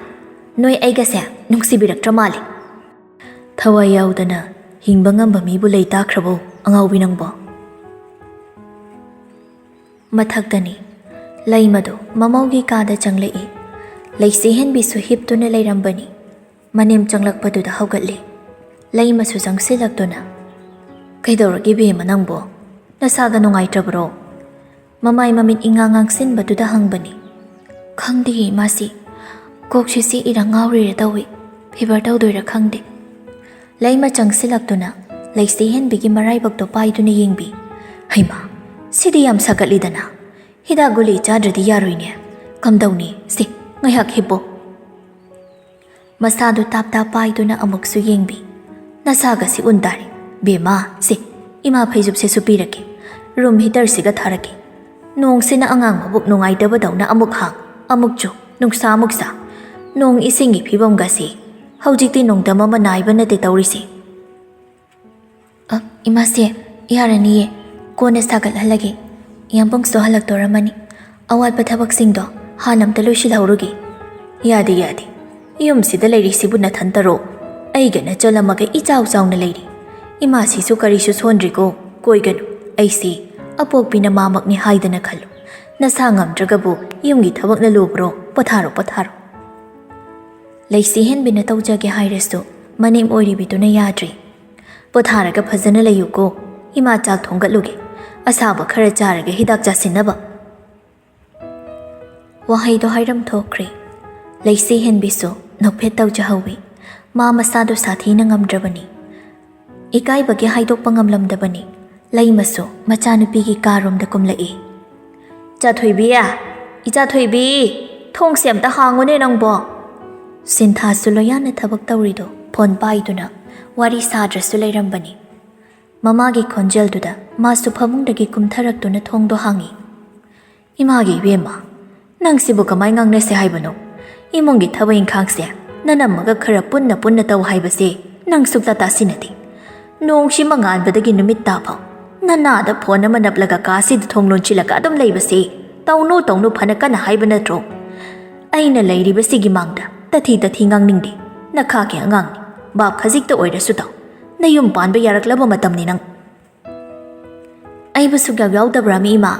ꯅꯣꯏ ꯑꯩꯒꯁꯦ ꯅꯨꯡꯁꯤꯕꯤꯔꯛꯇ꯭ꯔ ꯃꯥꯜꯂꯦ꯫ ꯊꯋꯥꯏ ꯌꯥꯎꯗꯅ ꯍꯤꯡꯕ ꯉꯝꯕ ꯃꯤꯕꯨ ꯂꯩ ꯇꯥꯈ꯭ꯔꯕꯣ, ꯑꯉꯥꯎꯕꯤ ꯅꯪꯕꯣ? ꯃꯊꯛꯇꯅꯤ꯫ ꯂꯩꯃꯗꯣ ꯃꯃꯧꯒꯤ ꯀꯥꯗ ꯆꯪꯂꯛꯏ꯫ ꯂꯩꯁꯤ ꯍꯦꯟꯕꯤꯁꯨ ꯍꯤꯞꯇꯨꯅ ꯂꯩꯔꯝꯕꯅꯤ꯫ ꯃꯅꯦꯝ ꯆꯪꯂꯛꯄꯗꯨꯗ ꯍꯧꯒꯠꯂꯤ꯫ ꯂꯩꯃꯁꯨ ꯆꯪꯁꯤꯜꯂꯛꯇꯨꯅ, "ꯀꯩꯗꯧꯔꯒꯦ ꯏꯕꯦꯝꯃ ꯅꯪꯕꯣ? ꯅꯁꯥꯒ ꯅꯨꯡꯉꯥꯏꯇ꯭ꯔꯕ꯭ꯔꯣ?" ꯃꯃꯥꯏ ꯃꯃꯤꯠ ꯏꯉꯥꯡ ꯉꯥꯡꯁꯤꯟꯕꯗꯨꯗ ꯍꯪꯕꯅꯤ꯫ "ꯈꯪꯗꯦꯌꯦ ꯏꯃꯥꯁꯤ, ꯀꯣꯛꯁꯤ ꯆꯤꯛꯏꯔ ꯉꯥꯎꯔꯤꯔ ꯇꯧꯏ꯫ ꯐꯤꯚꯔ ꯇꯧꯗꯣꯏꯔ ꯈꯪꯗꯦ꯫" ꯂꯩꯃ ꯆꯪꯁꯤꯜꯂꯛꯇꯨꯅ ꯂꯩꯁꯤ ꯍꯦꯟꯕꯤꯒꯤ ꯃꯔꯥꯏꯕꯛꯇꯣ ꯄꯥꯏꯗꯨꯅ ꯌꯦꯡꯕꯤ꯫ "ꯍꯩꯃꯥ, ꯁꯤꯗꯤ ꯌꯥꯝ ꯁꯥꯒꯠꯂꯤꯗꯅ꯫ ꯍꯤꯗꯥꯛ ꯒꯨꯂꯤ ꯆꯥꯗ꯭ꯔꯗꯤ ꯌꯥꯔꯣꯏꯅꯦ꯫ ꯀꯝꯗꯧꯅꯤ? ꯁꯤ, ꯉꯥꯏꯍꯥꯛ ꯍꯤꯞꯄꯣ꯫" ꯃꯁꯥꯗꯨ ꯇꯥꯞ ꯇꯥꯞ ꯄꯥꯏꯗꯨꯅ ꯑꯃꯨꯛꯁꯨ ꯌꯦꯡꯕꯤ꯫ "ꯅꯁꯥꯒꯁꯤ ꯎꯟ ꯇꯥꯔꯦ꯫ ꯕꯦꯝꯃ, ꯁꯤ, ꯏꯃꯥ ꯐꯩꯖꯨꯞꯁꯦ ꯁꯨꯞꯄꯤꯔꯒꯦ꯫ ꯔꯨꯝ ꯍꯤꯇꯔꯁꯤꯒ ꯊꯥꯔꯛꯀꯦ꯫ ꯅꯣꯡꯁꯤꯅ ꯑꯉꯥꯡ ꯃꯕꯨꯛ ꯅꯨꯡꯉꯥꯏꯇꯕꯗꯧꯅ ꯑꯃꯨꯛ ꯍꯥꯡ, ꯑꯃꯨꯛ ꯆꯨ, ꯅꯨꯡꯁꯥ ꯑꯃꯨꯛ ꯁꯥ꯫ ꯅꯣꯡ ꯏꯁꯤꯡꯒꯤ ꯐꯤꯕꯝꯒꯁꯤ ꯍꯧꯖꯤꯛꯇꯤ ꯅꯣꯡꯗꯝ ꯑꯃ ꯅꯥꯏꯕ ꯅꯠꯇꯦ ꯇꯧꯔꯤꯁꯦ꯫" "ꯑ, ꯏꯃꯥꯁꯦ, ꯌꯥꯔꯅꯤꯌꯦ꯫ ꯀꯣꯟꯅ ꯁꯥꯒꯠꯍꯜꯂꯒꯦ꯫ ꯏꯌꯥꯝꯕꯨꯡꯁꯨ ꯍꯜꯂꯛꯇꯣꯔꯝꯃꯅꯤ꯫ ꯑꯋꯥꯠꯄ ꯊꯕꯛꯁꯤꯡꯗꯣ ꯍꯥꯟꯅ ꯑꯝꯇ ꯂꯣꯏꯁꯤꯜꯍꯧꯔꯨꯒꯦ꯫" "ꯌꯥꯗꯦ, ꯌꯥꯗꯦ꯫ ꯌꯨꯝꯁꯤꯗ ꯂꯩꯔꯤꯁꯤꯕꯨ ꯅꯊꯟꯇꯔꯣ? ꯑꯩꯒ ꯅꯆꯜ ꯑꯃꯒ ꯏꯆꯥꯎ ꯆꯥꯎꯅ ꯂꯩꯔꯤ꯫ ꯏꯃꯥꯁꯤꯁꯨ ꯀꯔꯤꯁꯨ ꯁꯣꯟꯗ꯭ꯔꯤꯀꯣ꯫ ꯀꯣꯏꯒꯅꯨ꯫ ꯑꯩꯁꯤ ꯑꯄꯣꯛꯄꯤ ꯅꯃꯥꯃꯛꯅꯤ ꯍꯥꯏꯗꯅ ꯈꯜꯂꯨ꯫ ꯅꯁꯥ ꯉꯝꯗ꯭ꯔꯒꯕꯨ ꯌꯨꯝꯒꯤ ꯊꯕꯛꯅ ꯂꯨꯕ꯭ꯔꯣ? ꯄꯣꯊꯥꯔꯣ, ꯄꯣꯊꯥꯔꯣ꯫" ꯂꯩꯁꯤ ꯍꯦꯟꯕꯤꯅ ꯇꯧꯖꯒꯦ ꯍꯥꯏꯔꯁꯨ ꯃꯅꯦꯝ ꯑꯣꯏꯔꯤꯕꯤꯗꯨꯅ ꯌꯥꯗ꯭ꯔꯤ꯫ "ꯄꯣꯊꯥꯔꯒ ꯐꯖꯅ ꯂꯩꯌꯨꯀꯣ꯫ ꯏꯃꯥ ꯆꯥꯛ ꯊꯣꯡꯒꯠꯂꯨꯒꯦ꯫ ꯑꯁꯥꯕ ꯈꯔ ꯆꯥꯔꯒ ꯍꯤꯗꯥꯛ ꯆꯥꯁꯤꯟꯅꯕ꯫" ꯋꯥꯍꯩꯗꯣ ꯍꯥꯏꯔꯝ ꯊꯣꯛꯈ꯭ꯔꯦ꯫ ꯂꯩꯁꯤ ꯍꯦꯟꯕꯤꯁꯨ ꯅꯣꯛꯐꯦꯠ ꯇꯧꯖꯍꯧꯋꯤ꯫ ꯃꯥ ꯃꯁꯥꯗꯣ ꯁꯥꯊꯤꯅ ꯉꯝꯗ꯭ꯔꯕꯅꯤ꯫ ꯏꯀꯥꯏꯕꯒꯤ ꯍꯥꯏꯗꯣꯛꯄ ꯉꯝꯂꯝꯗꯕꯅꯤ꯫ ꯂꯩꯃꯁꯨ ꯃꯆꯥꯅꯨꯄꯤꯒꯤ ꯀꯥꯔꯣꯝꯗ ꯀꯨꯝꯂꯛꯏ꯫ "ꯏꯆꯥꯊꯣꯏꯕꯤ! ꯏꯆꯥꯊꯣꯏꯕꯤ! ꯊꯣꯡꯁꯦ ꯑꯝꯇ ꯍꯥꯡꯉꯨꯅꯦ ꯅꯪꯕꯣ!" ꯁꯤꯟꯊꯥꯁꯨ ꯂꯣꯌꯥꯅ ꯊꯕꯛ ꯇꯧꯔꯤꯗꯣ ꯐꯣꯟ ꯄꯥꯏꯗꯨꯅ ꯋꯥꯔꯤ ꯁꯥꯗ꯭ꯔꯁꯨ ꯂꯩꯔꯝꯕꯅꯤ꯫ ꯃꯃꯥꯒꯤ ꯈꯣꯟꯖꯦꯜꯗꯨꯗ ꯃꯥꯁꯨ ꯐꯃꯨꯡꯗꯒꯤ ꯀꯨꯝꯊꯔꯛꯇꯨꯅ ꯊꯣꯡꯗꯣ ꯍꯥꯡꯉꯤ꯫ "ꯏꯃꯥꯒꯤ ꯏꯕꯦꯝꯃ, ꯅꯪꯁꯤꯕꯨ ꯀꯃꯥꯏ ꯉꯥꯡꯅꯁꯦ ꯍꯥꯏꯕꯅꯣ? ꯏꯃꯨꯡꯒꯤ ꯊꯕꯛ ꯏꯪꯈꯥꯡꯁꯦ ꯅꯅꯝꯃꯒ ꯈꯔ ꯄꯨꯟꯅ ꯄꯨꯟꯅ ꯇꯧ ꯍꯥꯏꯕꯁꯦ ꯅꯪ ꯁꯨꯛꯇꯥ ꯇꯥꯁꯤꯟꯅꯗꯦ꯫ ꯅꯣꯡꯁꯤ ꯃꯉꯥꯟꯕꯗꯒꯤ ꯅꯨꯃꯤꯠ ꯇꯥꯐꯥꯎ ꯅꯅꯥꯗ ꯐꯣꯟ ꯑꯃ ꯅꯞꯂꯒ ꯀꯥꯁꯤꯗ ꯊꯣꯡ ꯂꯣꯟꯁꯤꯜꯂꯒ ꯑꯗꯨꯝ ꯂꯩꯕꯁꯤ ꯇꯧꯅꯨ ꯇꯧꯅꯨ ꯐꯅ ꯀꯟꯅ ꯍꯥꯏꯕ ꯅꯠꯇ꯭ꯔꯣ? ꯑꯩꯅ ꯂꯩꯔꯤꯕꯁꯤꯒꯤ ꯃꯥꯡꯗ ꯇꯊꯤ ꯇꯊꯤ ꯉꯥꯡꯅꯤꯡꯗꯦ꯫ ꯅꯈꯥꯒꯤ ꯑꯉꯥꯡꯅꯤ꯫ ꯕꯥꯞ ꯈꯖꯤꯛꯇ ꯑꯣꯏꯔꯁꯨ ꯇꯧ꯫ ꯅꯌꯨꯝ ꯄꯥꯟꯕ ꯌꯥꯔꯛꯂꯕ ꯃꯇꯝꯅꯤ ꯅꯪ꯫ ꯑꯩꯕꯨ ꯁꯨꯛꯌꯥꯎ ꯌꯥꯎꯗꯕ꯭ꯔꯥ ꯃꯤ ꯏꯃꯥ?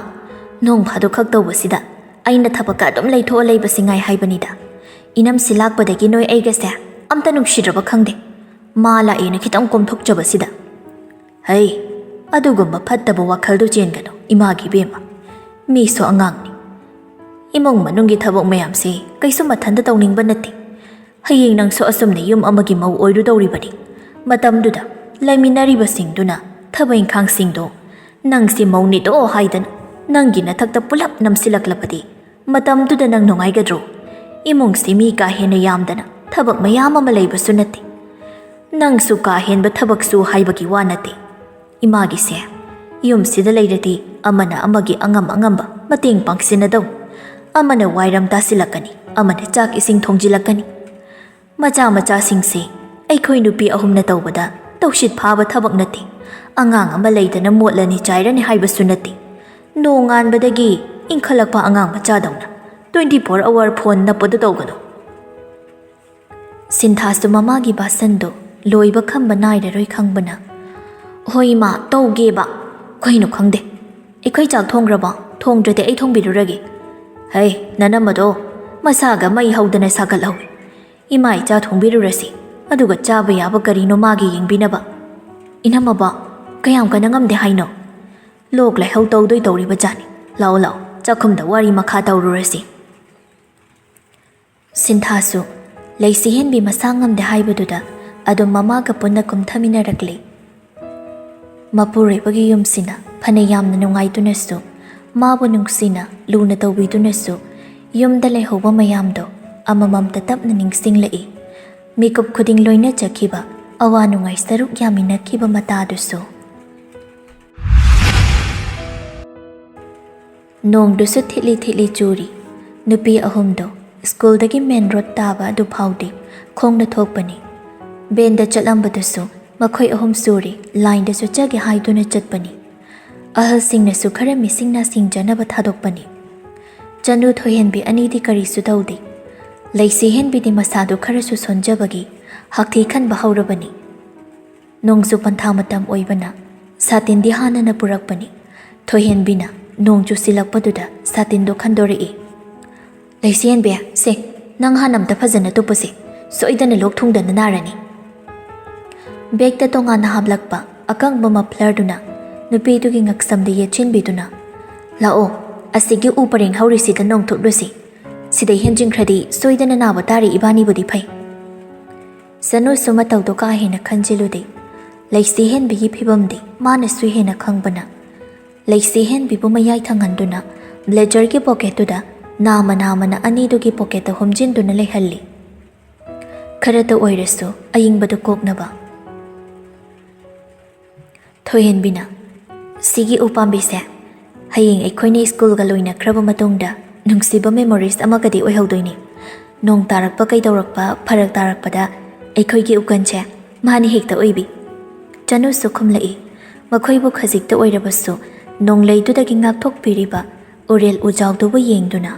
ꯅꯣꯡ ꯐꯥꯗꯣꯛ ꯈꯛ ꯇꯧꯕꯁꯤꯗ ꯑꯩꯅ ꯊꯕꯛꯀ ꯑꯗꯨꯝ ꯂꯩꯊꯣꯛꯑ ꯂꯩꯕꯁꯤ ꯉꯥꯏ ꯍꯥꯏꯕꯅꯤꯗ꯫ ꯏꯅꯝꯁꯤ ꯂꯥꯛꯄꯗꯒꯤ ꯅꯣꯏ ꯑꯩꯒꯁꯦ ꯑꯝꯇ ꯅꯨꯡꯁꯤꯗ꯭ꯔꯕ ꯈꯪꯗꯦ꯫ ꯃꯥ ꯂꯥꯛꯑꯦꯅ ꯈꯤꯇꯪ ꯀꯣꯝꯊꯣꯛꯆꯕꯁꯤꯗ꯫ ꯍꯩ, ꯑꯗꯨꯒꯨꯝꯕ ꯐꯠꯇꯕ ꯋꯥꯈꯜꯗꯨ ꯆꯦꯟꯒꯅꯨ ꯏꯃꯥꯒꯤ ꯏꯕꯦꯝꯃ꯫ ꯃꯤꯁꯨ ꯑꯉꯥꯡꯅꯤ꯫ ꯏꯃꯨꯡ ꯃꯅꯨꯡꯒꯤ ꯊꯕꯛ ꯃꯌꯥꯝꯁꯤ ꯀꯩꯁꯨ ꯃꯊꯟꯇ ꯇꯧꯅꯤꯡꯕ ꯅꯠꯇꯦ꯫ ꯍꯌꯦꯡ ꯅꯪꯁꯨ ꯑꯁꯨꯝꯅ ꯌꯨꯝ ꯑꯃꯒꯤ ꯃꯧ ꯑꯣꯏꯔꯨꯗꯧꯔꯤꯕꯅꯤ꯫ ꯃꯇꯝꯗꯨꯗ ꯂꯩꯃꯤꯟꯅꯔꯤꯕꯁꯤꯡꯗꯨꯅ ꯊꯕꯛ ꯏꯪꯈꯥꯡꯁꯤꯡꯗꯣ ꯅꯪꯁꯤ ꯃꯧꯅꯤꯗꯣ ꯍꯥꯏꯗꯅ ꯅꯪꯒꯤ ꯅꯊꯛꯇ ꯄꯨꯂꯞ ꯅꯝꯁꯤꯜꯂꯛꯂꯕꯗꯤ ꯃꯇꯝꯗꯨꯗ ꯅꯪ ꯅꯨꯡꯉꯥꯏꯒꯗ꯭ꯔꯣ? ꯏꯃꯨꯡꯁꯤ ꯃꯤ ꯀꯥ ꯍꯦꯟꯅ ꯌꯥꯝꯗꯅ ꯊꯕꯛ ꯃꯌꯥꯝ ꯑꯃ ꯂꯩꯕꯁꯨ ꯅꯠꯇꯦ꯫ ꯅꯪꯁꯨ ꯀꯥ ꯍꯦꯟꯕ ꯊꯕꯛꯁꯨ ꯍꯥꯏꯕꯒꯤ ꯋꯥ ꯅꯠꯇꯦ꯫ ꯏꯃꯥꯒꯤꯁꯦ ꯌꯨꯝꯁꯤꯗ ꯂꯩꯔꯗꯤ ꯑꯃꯅ ꯑꯃꯒꯤ ꯑꯉꯝ ꯑꯉꯝꯕ ꯃꯇꯦꯡ ꯄꯥꯡꯁꯤꯟꯅꯗꯧ꯫ ꯑꯃꯅ ꯋꯥꯏꯔꯝ ꯇꯥꯁꯤꯜꯂꯛꯀꯅꯤ, ꯑꯃꯅ ꯆꯥꯛ ꯏꯁꯤꯡ ꯊꯣꯡꯖꯤꯜꯂꯛꯀꯅꯤ꯫ ꯃꯆꯥ ꯃꯆꯥꯁꯤꯡꯁꯤ ꯑꯩꯈꯣꯏ ꯅꯨꯄꯤ ꯑꯍꯨꯝꯅ ꯇꯧꯕꯗ ꯇꯧꯁꯤꯠ ꯐꯥꯕ ꯊꯕꯛ ꯅꯠꯇꯦ꯫ ꯑꯉꯥꯡ ꯑꯃ ꯂꯩꯗꯅ ꯃꯣꯠꯂꯅꯤ ꯆꯥꯏꯔꯅꯤ ꯍꯥꯏꯕꯁꯨ ꯅꯠꯇꯦ꯫ ꯅꯣꯡꯉꯥꯟꯕꯗꯒꯤ ꯏꯟꯈꯠꯂꯛꯄ ꯑꯉꯥꯡ ꯃꯆꯥꯗꯧꯅ twenty four hour phone ꯅꯞꯄꯗꯨ ꯇꯧꯒꯅꯨ꯫ ꯁꯤꯟꯊꯥꯁꯨ ꯃꯃꯥꯒꯤ ꯚꯥꯁꯟꯗꯨ ꯂꯣꯏꯕ ꯈꯝꯕ ꯅꯥꯏꯔꯔꯣꯏ ꯈꯪꯕꯅ, "ꯍꯣꯏ ꯏꯃꯥ, ꯇꯧꯒꯦꯕ꯫ ꯀꯩꯅꯣ ꯈꯪꯗꯦ꯫ ꯑꯩꯈꯣꯏ ꯆꯥꯛ ꯊꯣꯡꯈ꯭ꯔꯕꯣ? ꯊꯣꯡꯗ꯭ꯔꯗꯤ ꯑꯩ ꯊꯣꯡꯕꯤꯔꯨꯔꯒꯦ?" "ꯍꯩ, ꯅꯅꯝꯃꯗꯣ ꯃꯁꯥꯒ ꯃꯩ ꯍꯧꯗꯅ ꯁꯥꯒꯠꯍꯧꯏ꯫ ꯏꯃꯥ ꯏꯆꯥ ꯊꯣꯡꯕꯤꯔꯨꯔꯁꯤ, ꯑꯗꯨꯒ ꯆꯥꯕ ꯌꯥꯕ ꯀꯔꯤꯅꯣ ꯃꯥꯒꯤ ꯌꯦꯡꯕꯤꯅꯕ꯫" "ꯏꯅꯝꯃꯕꯣ, ꯀꯌꯥꯝ ꯀꯟꯅ ꯉꯝꯗꯦ ꯍꯥꯏꯅꯣ?" "ꯂꯣꯛ ꯂꯥꯏꯍꯧ ꯇꯧꯗꯣꯏ ꯇꯧꯔꯤꯕ ꯖꯥꯠꯅꯤ꯫ ꯂꯥꯛꯑꯣ ꯂꯥꯛꯑꯣ, ꯆꯥꯛꯈꯨꯝꯗ ꯋꯥꯔꯤ ꯃꯈꯥ ꯇꯧꯔꯨꯔꯁꯤ꯫" ꯁꯤꯟꯊꯥꯁꯨ ꯂꯩꯁꯤꯍꯦꯟꯕꯤ ꯃꯁꯥ ꯉꯝꯗꯦ ꯍꯥꯏꯕꯗꯨꯗ ꯑꯗꯨꯝ ꯃꯃꯥꯒ ꯄꯨꯟꯅ ꯀꯨꯝꯊꯃꯤꯟꯅꯔꯛꯂꯤ꯫ ꯃꯄꯨꯔꯣꯏꯕꯒꯤ ꯌꯨꯝꯁꯤꯅ ꯐꯅ ꯌꯥꯝꯅ ꯅꯨꯡꯉꯥꯏꯗꯨꯅꯁꯨ, ꯃꯥꯕꯨ ꯅꯨꯡꯁꯤꯅ ꯂꯨꯅ ꯇꯧꯕꯤꯗꯨꯅꯁꯨ, ꯌꯨꯝꯗ ꯂꯩꯍꯧꯕ ꯃꯌꯥꯝꯗꯣ ꯑꯃꯃꯝꯇ ꯇꯞꯅ ꯅꯤꯡꯁꯤꯡꯂꯛꯏ꯫ ꯃꯤꯀꯨꯞ ꯈꯨꯗꯤꯡ ꯂꯣꯏꯅꯖꯈꯤꯕ, ꯑꯋꯥ ꯅꯨꯡꯉꯥꯏ ꯁꯔꯨꯛ ꯌꯥꯃꯤꯟꯅꯈꯤꯕ ꯃꯇꯥꯗꯨꯁꯨ꯫ ꯅꯣꯡꯗꯨꯁꯨ ꯊꯤꯠꯂꯤ ꯊꯤꯠꯂꯤ ꯆꯨꯔꯤ꯫ ꯅꯨꯄꯤ ꯑꯍꯨꯝꯗꯣ ꯁ꯭ꯀꯨꯜꯗꯒꯤ ꯃꯦꯟ ꯔꯣꯗ ꯇꯥꯕ ꯑꯗꯨ ꯐꯥꯎꯗꯤ ꯈꯣꯡꯅ ꯊꯣꯛꯄꯅꯤ꯫ ꯚꯦꯟꯗ ꯆꯠꯂꯝꯕꯗꯨꯁꯨ ꯃꯈꯣꯏ ꯑꯍꯨꯝ ꯁꯨꯔꯤ ꯂꯥꯏꯟꯗ ꯆꯠꯆꯒꯦ ꯍꯥꯏꯗꯨꯅ ꯆꯠꯄꯅꯤ꯫ ꯑꯍꯜꯁꯤꯡꯅꯁꯨ ꯈꯔ ꯃꯤꯁꯤꯡ ꯅꯥꯁꯤꯡꯖꯅꯕ ꯊꯥꯗꯣꯛꯄꯅꯤ꯫ ꯆꯅꯨ ꯊꯣꯏꯍꯦꯟꯕꯤ ꯑꯅꯤꯗꯤ ꯀꯔꯤꯁꯨ ꯇꯧꯗꯦ꯫ ꯂꯩꯁꯤꯍꯦꯟꯕꯤꯗꯤ ꯃꯁꯥꯗꯨ ꯈꯔꯁꯨ ꯁꯣꯟꯖꯕꯒꯤ ꯍꯥꯛꯊꯤ ꯈꯟꯕ ꯍꯧꯔꯕꯅꯤ꯫ ꯅꯣꯡꯖꯨ ꯄꯟꯊꯥ ꯃꯇꯝ ꯑꯣꯏꯕꯅ ꯁꯥꯇꯤꯟꯗꯤ ꯍꯥꯟꯅꯅ ꯄꯨꯔꯛꯄꯅꯤ꯫ ꯊꯣꯏꯍꯦꯟꯕꯤꯅ ꯅꯣꯡ ꯆꯨꯁꯤꯜꯂꯛꯄꯗꯨꯗ ꯁꯥꯇꯤꯟꯗꯣ ꯈꯟꯗꯣꯔꯛꯏ꯫ "ꯂꯩꯁꯦꯟꯕꯤ, ꯁꯦ, ꯅꯪ ꯍꯥꯟꯅ ꯑꯝꯇ ꯐꯖꯅ ꯇꯨꯞꯄꯨꯁꯦ, ꯁꯣꯏꯗꯅ ꯂꯣꯛ ꯊꯨꯡꯗꯅ ꯅꯥꯔꯅꯤ꯫" ꯕꯦꯒꯇ ꯇꯣꯉꯥꯟꯅ ꯍꯥꯞꯂꯛꯄ ꯑꯀꯪꯕ ꯃꯐ꯭ꯂꯔꯗꯨꯅ ꯅꯨꯄꯤꯗꯨꯒꯤ ꯉꯛꯁꯝꯗ ꯌꯦꯠꯁꯤꯟꯕꯤꯗꯨꯅ, "ꯂꯥꯛꯑꯣ, ꯑꯁꯤꯒꯤ ꯎ ꯄꯔꯦꯡ ꯍꯧꯔꯤꯁꯤꯗ ꯅꯣꯡ ꯊꯨꯞꯂꯨꯁꯤ꯫ ꯁꯤꯗꯩ ꯍꯦꯟꯖꯤꯟꯈ꯭ꯔꯗꯤ ꯁꯣꯏꯗꯅ ꯅꯥꯕ ꯇꯥꯔꯦ, ꯏꯕꯥꯅꯤꯕꯨꯗꯤ ꯐꯩ꯫" ꯁꯅꯨꯁꯨ ꯃꯇꯧꯗꯣ ꯀꯥ ꯍꯦꯟꯅ ꯈꯟꯖꯤꯜꯂꯨꯗꯦ꯫ ꯂꯩꯁꯤ ꯍꯦꯟꯕꯤꯒꯤ ꯐꯤꯕꯝꯗꯤ ꯃꯥꯅꯁꯨ ꯍꯦꯟꯅ ꯈꯪꯕꯅ, ꯂꯩꯁꯤ ꯍꯦꯟꯕꯤꯕꯨ ꯃꯌꯥꯏ ꯊꯪꯍꯟꯗꯨꯅ ꯕ꯭ꯂꯦꯖꯔꯒꯤ ꯄꯣꯀꯦꯠꯇꯨꯗ ꯅꯥꯃ ꯅꯥꯃꯅ ꯑꯅꯤꯗꯨꯒꯤ ꯄꯣꯀꯦꯠꯇ ꯍꯨꯝꯖꯤꯟꯗꯨꯅ ꯂꯩꯍꯜꯂꯤ꯫ ꯈꯔꯇ ꯑꯣꯏꯔꯁꯨ ꯑꯏꯪꯕꯗꯨ ꯀꯣꯛꯅꯕ꯫ ꯊꯣꯏꯍꯦꯟꯕꯤꯅ, "ꯁꯤꯒꯤ ꯎ ꯄꯥꯝꯕꯤꯁꯦ ꯍꯌꯦꯡ ꯑꯩꯈꯣꯏꯅ ꯁ꯭ꯀꯨꯜꯒ ꯂꯣꯏꯅꯈ꯭ꯔꯕ ꯃꯇꯨꯡꯗ ꯅꯨꯡꯁꯤꯕ ꯃꯦꯃꯣꯔꯤꯁ ꯑꯃꯒꯗꯤ ꯑꯣꯏꯍꯧꯗꯣꯏꯅꯤ꯫ ꯅꯣꯡ ꯇꯥꯔꯛꯄ ꯀꯩꯗꯧꯔꯛꯄ ꯐꯔꯛ ꯇꯥꯔꯛꯄꯗ ꯑꯩꯈꯣꯏꯒꯤ ꯎꯀꯟꯁꯦ ꯃꯥꯅ ꯍꯦꯛꯇ ꯑꯣꯏꯕꯤ꯫" ꯆꯅꯨꯁꯨ ꯈꯨꯝꯂꯛꯏ꯫ ꯃꯈꯣꯏꯕꯨ ꯈꯖꯤꯛꯇ ꯑꯣꯏꯔꯕꯁꯨ ꯅꯣꯡꯂꯩꯗꯨꯗꯒꯤ ꯉꯥꯛꯊꯣꯛꯄꯤꯔꯤꯕ ꯎꯔꯦꯜ ꯎꯖꯥꯎꯗꯨꯕꯨ ꯌꯦꯡꯗꯨꯅ꯫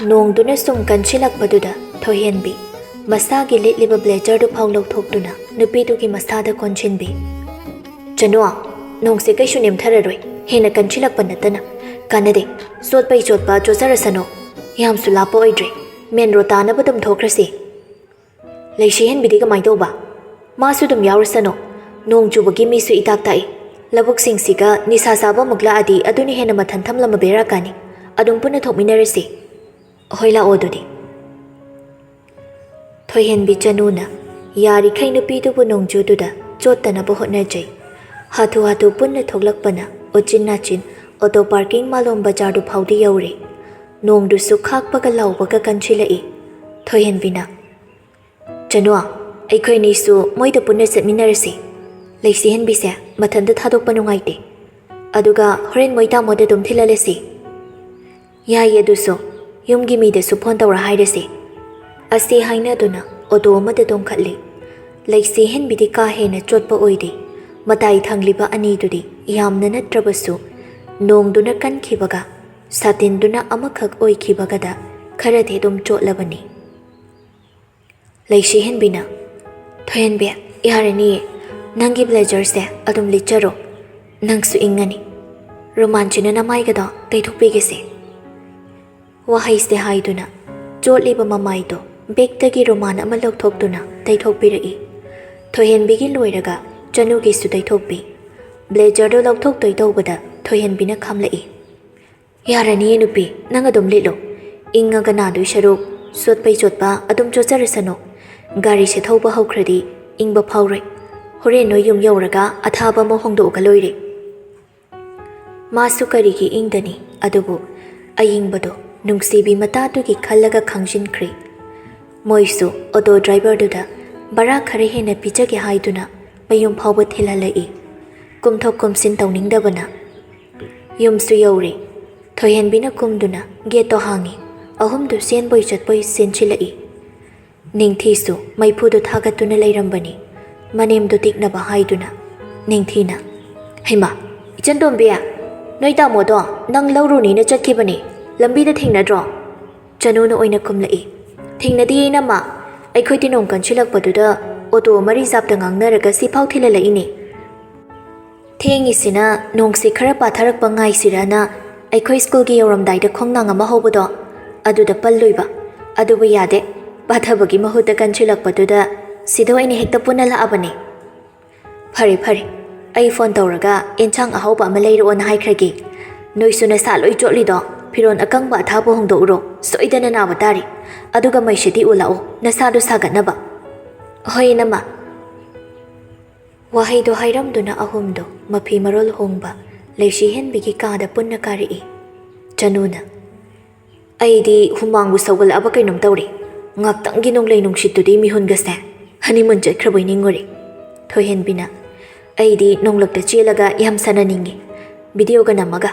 ꯅꯣꯡꯗꯨꯅ ꯁꯨꯝ ꯀꯟꯁꯤꯜꯂꯛꯄꯗꯨꯗ ꯊꯣꯏꯍꯦꯟꯕꯤ ꯃꯁꯥꯒꯤ ꯂꯤꯠꯂꯤꯕ ꯕ꯭ꯂꯦꯖꯔꯗꯨ ꯐꯥꯎ ꯂꯧꯊꯣꯛꯇꯨꯅ ꯅꯨꯄꯤꯗꯨꯒꯤ ꯃꯁꯥꯗ ꯀꯣꯟꯁꯤꯟꯕꯤ꯫ "ꯆꯅꯨ, ꯅꯣꯡꯁꯦ ꯀꯩꯁꯨ ꯅꯦꯝꯊꯔꯔꯣꯏ, ꯍꯦꯟꯅ ꯀꯟꯁꯤꯜꯂꯛꯄ ꯅꯠꯇꯅ꯫ ꯀꯥꯟꯅꯗꯦ, ꯆꯣꯠꯄꯩ ꯆꯣꯠꯄ ꯆꯣꯠꯆꯔꯁꯅꯨ꯫ ꯌꯥꯝꯁꯨ ꯂꯥꯞꯄ ꯑꯣꯏꯗ꯭ꯔꯦ, ꯃꯦꯟ ꯔꯣꯗ ꯇꯥꯅꯕ ꯑꯗꯨꯝ ꯊꯣꯛꯈ꯭ꯔꯁꯤ꯫" ꯂꯩꯁꯤꯍꯦꯟꯕꯤꯗꯤ ꯀꯃꯥꯏ ꯇꯧꯕ? ꯃꯥꯁꯨ ꯑꯗꯨꯝ ꯌꯥꯎꯔꯁꯅꯨ꯫ ꯅꯣꯡ ꯆꯨꯕꯒꯤ ꯃꯤꯁꯨ ꯏꯇꯥꯛ ꯇꯥꯛꯏ꯫ ꯂꯧꯕꯨꯛꯁꯤꯡꯁꯤꯒ ꯅꯤꯁꯥ ꯆꯥꯕ ꯑꯃꯨꯛ ꯂꯥꯛꯑꯗꯤ ꯑꯗꯨꯅ ꯍꯦꯟꯅ ꯃꯊꯟ ꯊꯝꯂꯝꯃ ꯕꯦꯔꯥ ꯀꯥꯅꯤ꯫ ꯑꯗꯨꯝ ꯄꯨꯟꯅ ꯊꯣꯛꯃꯤꯟꯅꯔꯁꯤ꯫ ꯍꯣꯏ, ꯂꯥꯛꯑꯣ ꯑꯗꯨꯗꯤ꯫ ꯊꯣꯏꯍꯦꯟꯕꯤ ꯆꯅꯨꯅ ꯌꯥꯔꯤꯈꯩ ꯅꯨꯄꯤꯗꯨꯕꯨ ꯅꯣꯡꯖꯨꯗꯨꯗ ꯆꯣꯠꯇꯅꯕ ꯍꯣꯠꯅꯖꯩ꯫ ꯍꯥꯊꯨ ꯍꯥꯊꯨ ꯄꯨꯟꯅ ꯊꯣꯛꯂꯛꯄꯅ ꯎꯆꯤꯟ ꯅꯥꯆꯤꯟ ꯑꯣꯇꯣ ꯄꯥꯔꯀꯤꯡ ꯃꯥꯂꯣꯝ ꯕꯖꯥꯔꯗꯨ ꯐꯥꯎꯗꯤ ꯌꯧꯔꯦ꯫ ꯅꯣꯡꯗꯨꯁꯨ ꯈꯥꯛꯄꯒ ꯂꯥꯎꯕꯒ ꯀꯟꯁꯤꯜꯂꯛꯏ꯫ ꯊꯣꯏꯍꯦꯟꯕꯤꯅ, "ꯆꯅꯨ, ꯑꯩꯈꯣꯏꯅꯤꯁꯨ ꯃꯣꯏꯗ ꯄꯨꯟꯅ ꯆꯠꯃꯤꯟꯅꯔꯁꯤ꯫ ꯂꯩꯁꯤꯍꯦꯟꯕꯤꯁꯦ ꯃꯊꯟꯇ ꯊꯥꯗꯣꯛꯄ ꯅꯨꯡꯉꯥꯏꯇꯦ꯫ ꯑꯗꯨꯒ ꯍꯣꯔꯦꯟ ꯃꯣꯏ ꯇꯥꯃꯣꯗ ꯑꯗꯨꯝ ꯊꯤꯜꯍꯜꯂꯁꯤ꯫" "ꯌꯥꯏꯌꯦ, ꯑꯗꯨꯁꯨ꯫ ꯌꯨꯝꯒꯤ ꯃꯤꯗꯁꯨ ꯐꯣꯟ ꯇꯧꯔ ꯍꯥꯏꯔꯁꯤ꯫" ꯑꯁꯤ ꯍꯥꯏꯅꯗꯨꯅ ꯑꯣꯇꯣ ꯑꯃꯗ ꯇꯣꯡꯈꯠꯂꯤ꯫ ꯂꯩꯁꯤꯍꯦꯟꯕꯤꯗꯤ ꯀꯥ ꯍꯦꯟꯅ ꯆꯣꯠꯄ ꯑꯣꯏꯗꯦ꯫ ꯃꯇꯥꯏ ꯊꯪꯂꯤꯕ ꯑꯅꯤꯗꯨꯗꯤ ꯌꯥꯝꯅ ꯅꯠꯇ꯭ꯔꯕꯁꯨ ꯅꯣꯡꯗꯨꯅ ꯀꯟꯈꯤꯕꯒ ꯁꯥꯇꯤꯟꯗꯨꯅ ꯑꯃꯈꯛ ꯑꯣꯏꯈꯤꯕꯒꯗ ꯈꯔꯗꯤ ꯑꯗꯨꯝ ꯆꯣꯠꯂꯕꯅꯤ꯫ ꯂꯩꯁꯤꯍꯦꯟꯕꯤꯅ, "ꯊꯣꯏꯍꯦꯟꯕꯤ, ꯌꯥꯔꯅꯤꯌꯦ, ꯅꯪꯒꯤ ꯕ꯭ꯂꯦꯖꯔꯁꯦ ꯑꯗꯨꯝ ꯂꯤꯠꯆꯔꯣ꯫ ꯅꯪꯁꯨ ꯏꯪꯉꯅꯤ꯫ ꯔꯨꯃꯥꯟꯁꯤꯅ ꯅꯃꯥꯏꯒꯗꯣ ꯇꯩꯊꯣꯛꯄꯤꯒꯦꯁꯦ꯫" ꯋꯥꯍꯩꯁꯦ ꯍꯥꯏꯗꯨꯅ ꯆꯣꯠꯂꯤꯕ ꯃꯃꯥꯏꯗꯣ ꯕꯦꯛꯇꯒꯤ ꯔꯨꯃꯥꯟ ꯑꯃ ꯂꯧꯊꯣꯛꯇꯨꯅ ꯇꯩꯊꯣꯛꯄꯤꯔꯛꯏ꯫ ꯊꯣꯏꯍꯦꯟꯕꯤꯒꯤ ꯂꯣꯏꯔꯒ ꯆꯅꯨꯒꯤꯁꯨ ꯇꯩꯊꯣꯛꯄꯤ꯫ ꯕ꯭ꯂꯦꯖꯔꯗꯣ ꯂꯧꯊꯣꯛꯇꯣꯏ ꯇꯧꯕꯗ ꯊꯣꯏꯍꯦꯟꯕꯤꯅ ꯈꯝꯂꯛꯏ꯫ "ꯌꯥꯔꯅꯤꯌꯦ ꯅꯨꯄꯤ, ꯅꯪ ꯑꯗꯨꯝ ꯂꯤꯠꯂꯣ꯫ ꯏꯪꯉꯒ ꯅꯥꯗꯣꯏ ꯁꯔꯨꯛ, ꯆꯣꯠꯄꯩ ꯆꯣꯠꯄ ꯑꯗꯨꯝ ꯆꯣꯠꯆꯔꯁꯅꯨ꯫ ꯒꯥꯔꯤꯁꯦ ꯊꯧꯕ ꯍꯧꯈ꯭ꯔꯗꯤ ꯏꯪꯕ ꯐꯥꯎꯔꯣꯏ꯫ ꯍꯣꯔꯦꯟ ꯅꯣꯏ ꯌꯨꯝ ꯌꯧꯔꯒ ꯑꯊꯥꯕ ꯑꯃ ꯍꯣꯡꯗꯣꯛꯑꯒ ꯂꯣꯏꯔꯦ꯫" ꯃꯥꯁꯨ ꯀꯔꯤꯒꯤ ꯏꯪꯗꯅꯤ, ꯑꯗꯨꯕꯨ ꯑꯏꯪꯕꯗꯣ ꯅꯨꯡꯁꯤꯕꯤ ꯃꯇꯥꯗꯨꯒꯤ ꯈꯜꯂꯒ ꯈꯪꯖꯤꯟꯈ꯭ꯔꯦ꯫ ꯃꯣꯏꯁꯨ ꯑꯣꯇꯣ ꯗ꯭ꯔꯥꯏꯚꯔꯗꯨꯗ ꯚꯔꯥ ꯈꯔ ꯍꯦꯟꯅ ꯄꯤꯖꯒꯦ ꯍꯥꯏꯗꯨꯅ ꯃꯌꯨꯝ ꯐꯥꯎꯕ ꯊꯤꯜꯍꯜꯂꯛꯏ꯫ ꯀꯨꯝꯊꯣꯛ ꯀꯨꯝꯁꯤꯟ ꯇꯧꯅꯤꯡꯗꯕꯅ꯫ ꯌꯨꯝꯁꯨ ꯌꯧꯔꯦ꯫ ꯊꯣꯏꯍꯦꯟꯕꯤꯅ ꯀꯨꯝꯗꯨꯅ ꯒꯦꯠꯇꯣ ꯍꯥꯡꯉꯤ꯫ ꯑꯍꯨꯝꯗꯨ ꯆꯦꯟꯕꯣꯏ ꯆꯠꯄꯣꯏ ꯆꯦꯟꯁꯤꯜꯂꯛꯏ꯫ ꯅꯤꯡꯊꯤꯁꯨ ꯃꯩꯐꯨꯗꯨ ꯊꯥꯒꯠꯇꯨꯅ ꯂꯩꯔꯝꯕꯅꯤ꯫ ꯃꯅꯦꯝꯗꯨ ꯇꯤꯛꯅꯕ ꯍꯥꯏꯗꯨꯅ꯫ ꯅꯤꯡꯊꯤꯅ, "ꯍꯩꯃꯥ, ꯏꯆꯟꯇꯣꯝꯕꯤ, ꯅꯣꯏ ꯇꯥꯃꯣꯗꯣ ꯅꯪ ꯂꯧꯔꯨꯅꯤꯅ ꯆꯠꯈꯤꯕꯅꯤ, ꯂꯝꯕꯤꯗ ꯊꯦꯡꯅꯗ꯭ꯔꯣ?" ꯆꯅꯨꯅ ꯑꯣꯏꯅ ꯈꯨꯝꯂꯛꯏ꯫ "ꯊꯦꯡꯅꯗꯦ ꯏꯅꯝꯃ, ꯑꯩꯈꯣꯏꯗꯤ ꯅꯣꯡ ꯀꯟꯁꯤꯜꯂꯛꯄꯗꯨꯗ ꯑꯣꯇꯣ ꯑꯃ ꯔꯤꯖꯥꯞꯇ ꯉꯥꯡꯅꯔꯒ ꯁꯤꯐꯥꯎ ꯊꯤꯜꯍꯜꯂꯛꯏꯅꯤ꯫ ꯊꯦꯡꯉꯤꯁꯤꯅ ꯅꯣꯡꯁꯤ ꯈꯔ ꯄꯥꯊꯔꯛꯄ ꯉꯥꯏꯁꯤꯔꯅ ꯑꯩꯈꯣꯏ ꯁ꯭ꯀꯨꯜꯒꯤ ꯌꯧꯔꯝꯗꯥꯏꯗ ꯈꯣꯡꯅꯥꯡ ꯑꯃ ꯍꯧꯕꯗꯣ, ꯑꯗꯨꯗ ꯄꯜꯂꯨꯏꯕ꯫ ꯑꯗꯨꯕꯨ ꯌꯥꯗꯦ, ꯄꯥꯊꯕꯒꯤ ꯃꯍꯨꯠꯇ ꯀꯟꯁꯤꯜꯂꯛꯄꯗꯨꯗ ꯁꯤꯗ ꯑꯣꯏꯅ ꯍꯦꯛꯇ ꯄꯨꯟꯅ ꯂꯥꯛꯑꯕꯅꯦ꯫ ꯐꯔꯦ ꯐꯔꯦ, ꯑꯩ ꯐꯣꯟ ꯇꯧꯔꯒ ꯑꯦꯟꯁꯥꯡ ꯑꯍꯥꯎꯕ ꯑꯃ ꯂꯩꯔꯛꯑꯣꯅ ꯍꯥꯏꯈ꯭ꯔꯒꯦ꯫ ꯅꯣꯏꯁꯨ ꯅꯁꯥ ꯂꯣꯏ ꯆꯣꯠꯂꯤꯗꯣ, ꯐꯤꯔꯣꯜ ꯑꯀꯪꯕ ꯑꯊꯥꯕ ꯍꯣꯡꯗꯣꯛꯎꯔꯣ, ꯁꯣꯏꯗꯅ ꯅꯥꯕ ꯇꯥꯔꯤ꯫ ꯑꯗꯨꯒ ꯃꯩꯁꯤꯗꯤ ꯎ ꯂꯥꯛꯑꯣ, ꯅꯁꯥꯗꯣ ꯁꯥꯒꯠꯅꯕ꯫ ꯍꯣꯏ ꯏꯅꯝꯃ꯫ ꯋꯥꯍꯩꯗꯣ ꯍꯥꯏꯔꯝꯗꯨꯅ ꯑꯍꯨꯝꯗꯣ ꯃꯐꯤ ꯃꯔꯣꯜ ꯍꯣꯡꯕ ꯂꯩꯁꯤ ꯍꯦꯟꯕꯤꯒꯤ ꯀꯥꯗ ꯄꯨꯟꯅ ꯀꯥꯔꯛꯏ꯫ ꯆꯅꯨꯅ, "ꯑꯩꯗꯤ ꯍꯨꯃꯥꯡꯕꯨ ꯁꯧꯒꯠꯂꯛꯑꯕ ꯀꯩꯅꯣꯝ ꯇꯧꯔꯦ꯫ ꯉꯥꯛꯇꯪꯒꯤ ꯅꯣꯡꯂꯩ ꯅꯨꯡꯁꯤꯠꯇꯨꯗꯤ ꯃꯤꯍꯨꯟꯒꯁꯦ ꯍꯅꯤꯃꯨꯟ ꯆꯠꯈ꯭ꯔꯕꯣꯏ ꯅꯤꯡꯉꯨꯔꯦ꯫" ꯊꯣꯏꯍꯦꯟꯕꯤꯅ, "ꯑꯩꯗꯤ ꯅꯣꯡꯂꯛꯇ ꯆꯦꯜꯂꯒ ꯌꯥꯝ ꯁꯥꯟꯅꯅꯤꯡꯉꯤ, ꯚꯤꯗꯤꯑꯣꯒ ꯅꯝꯃꯒ꯫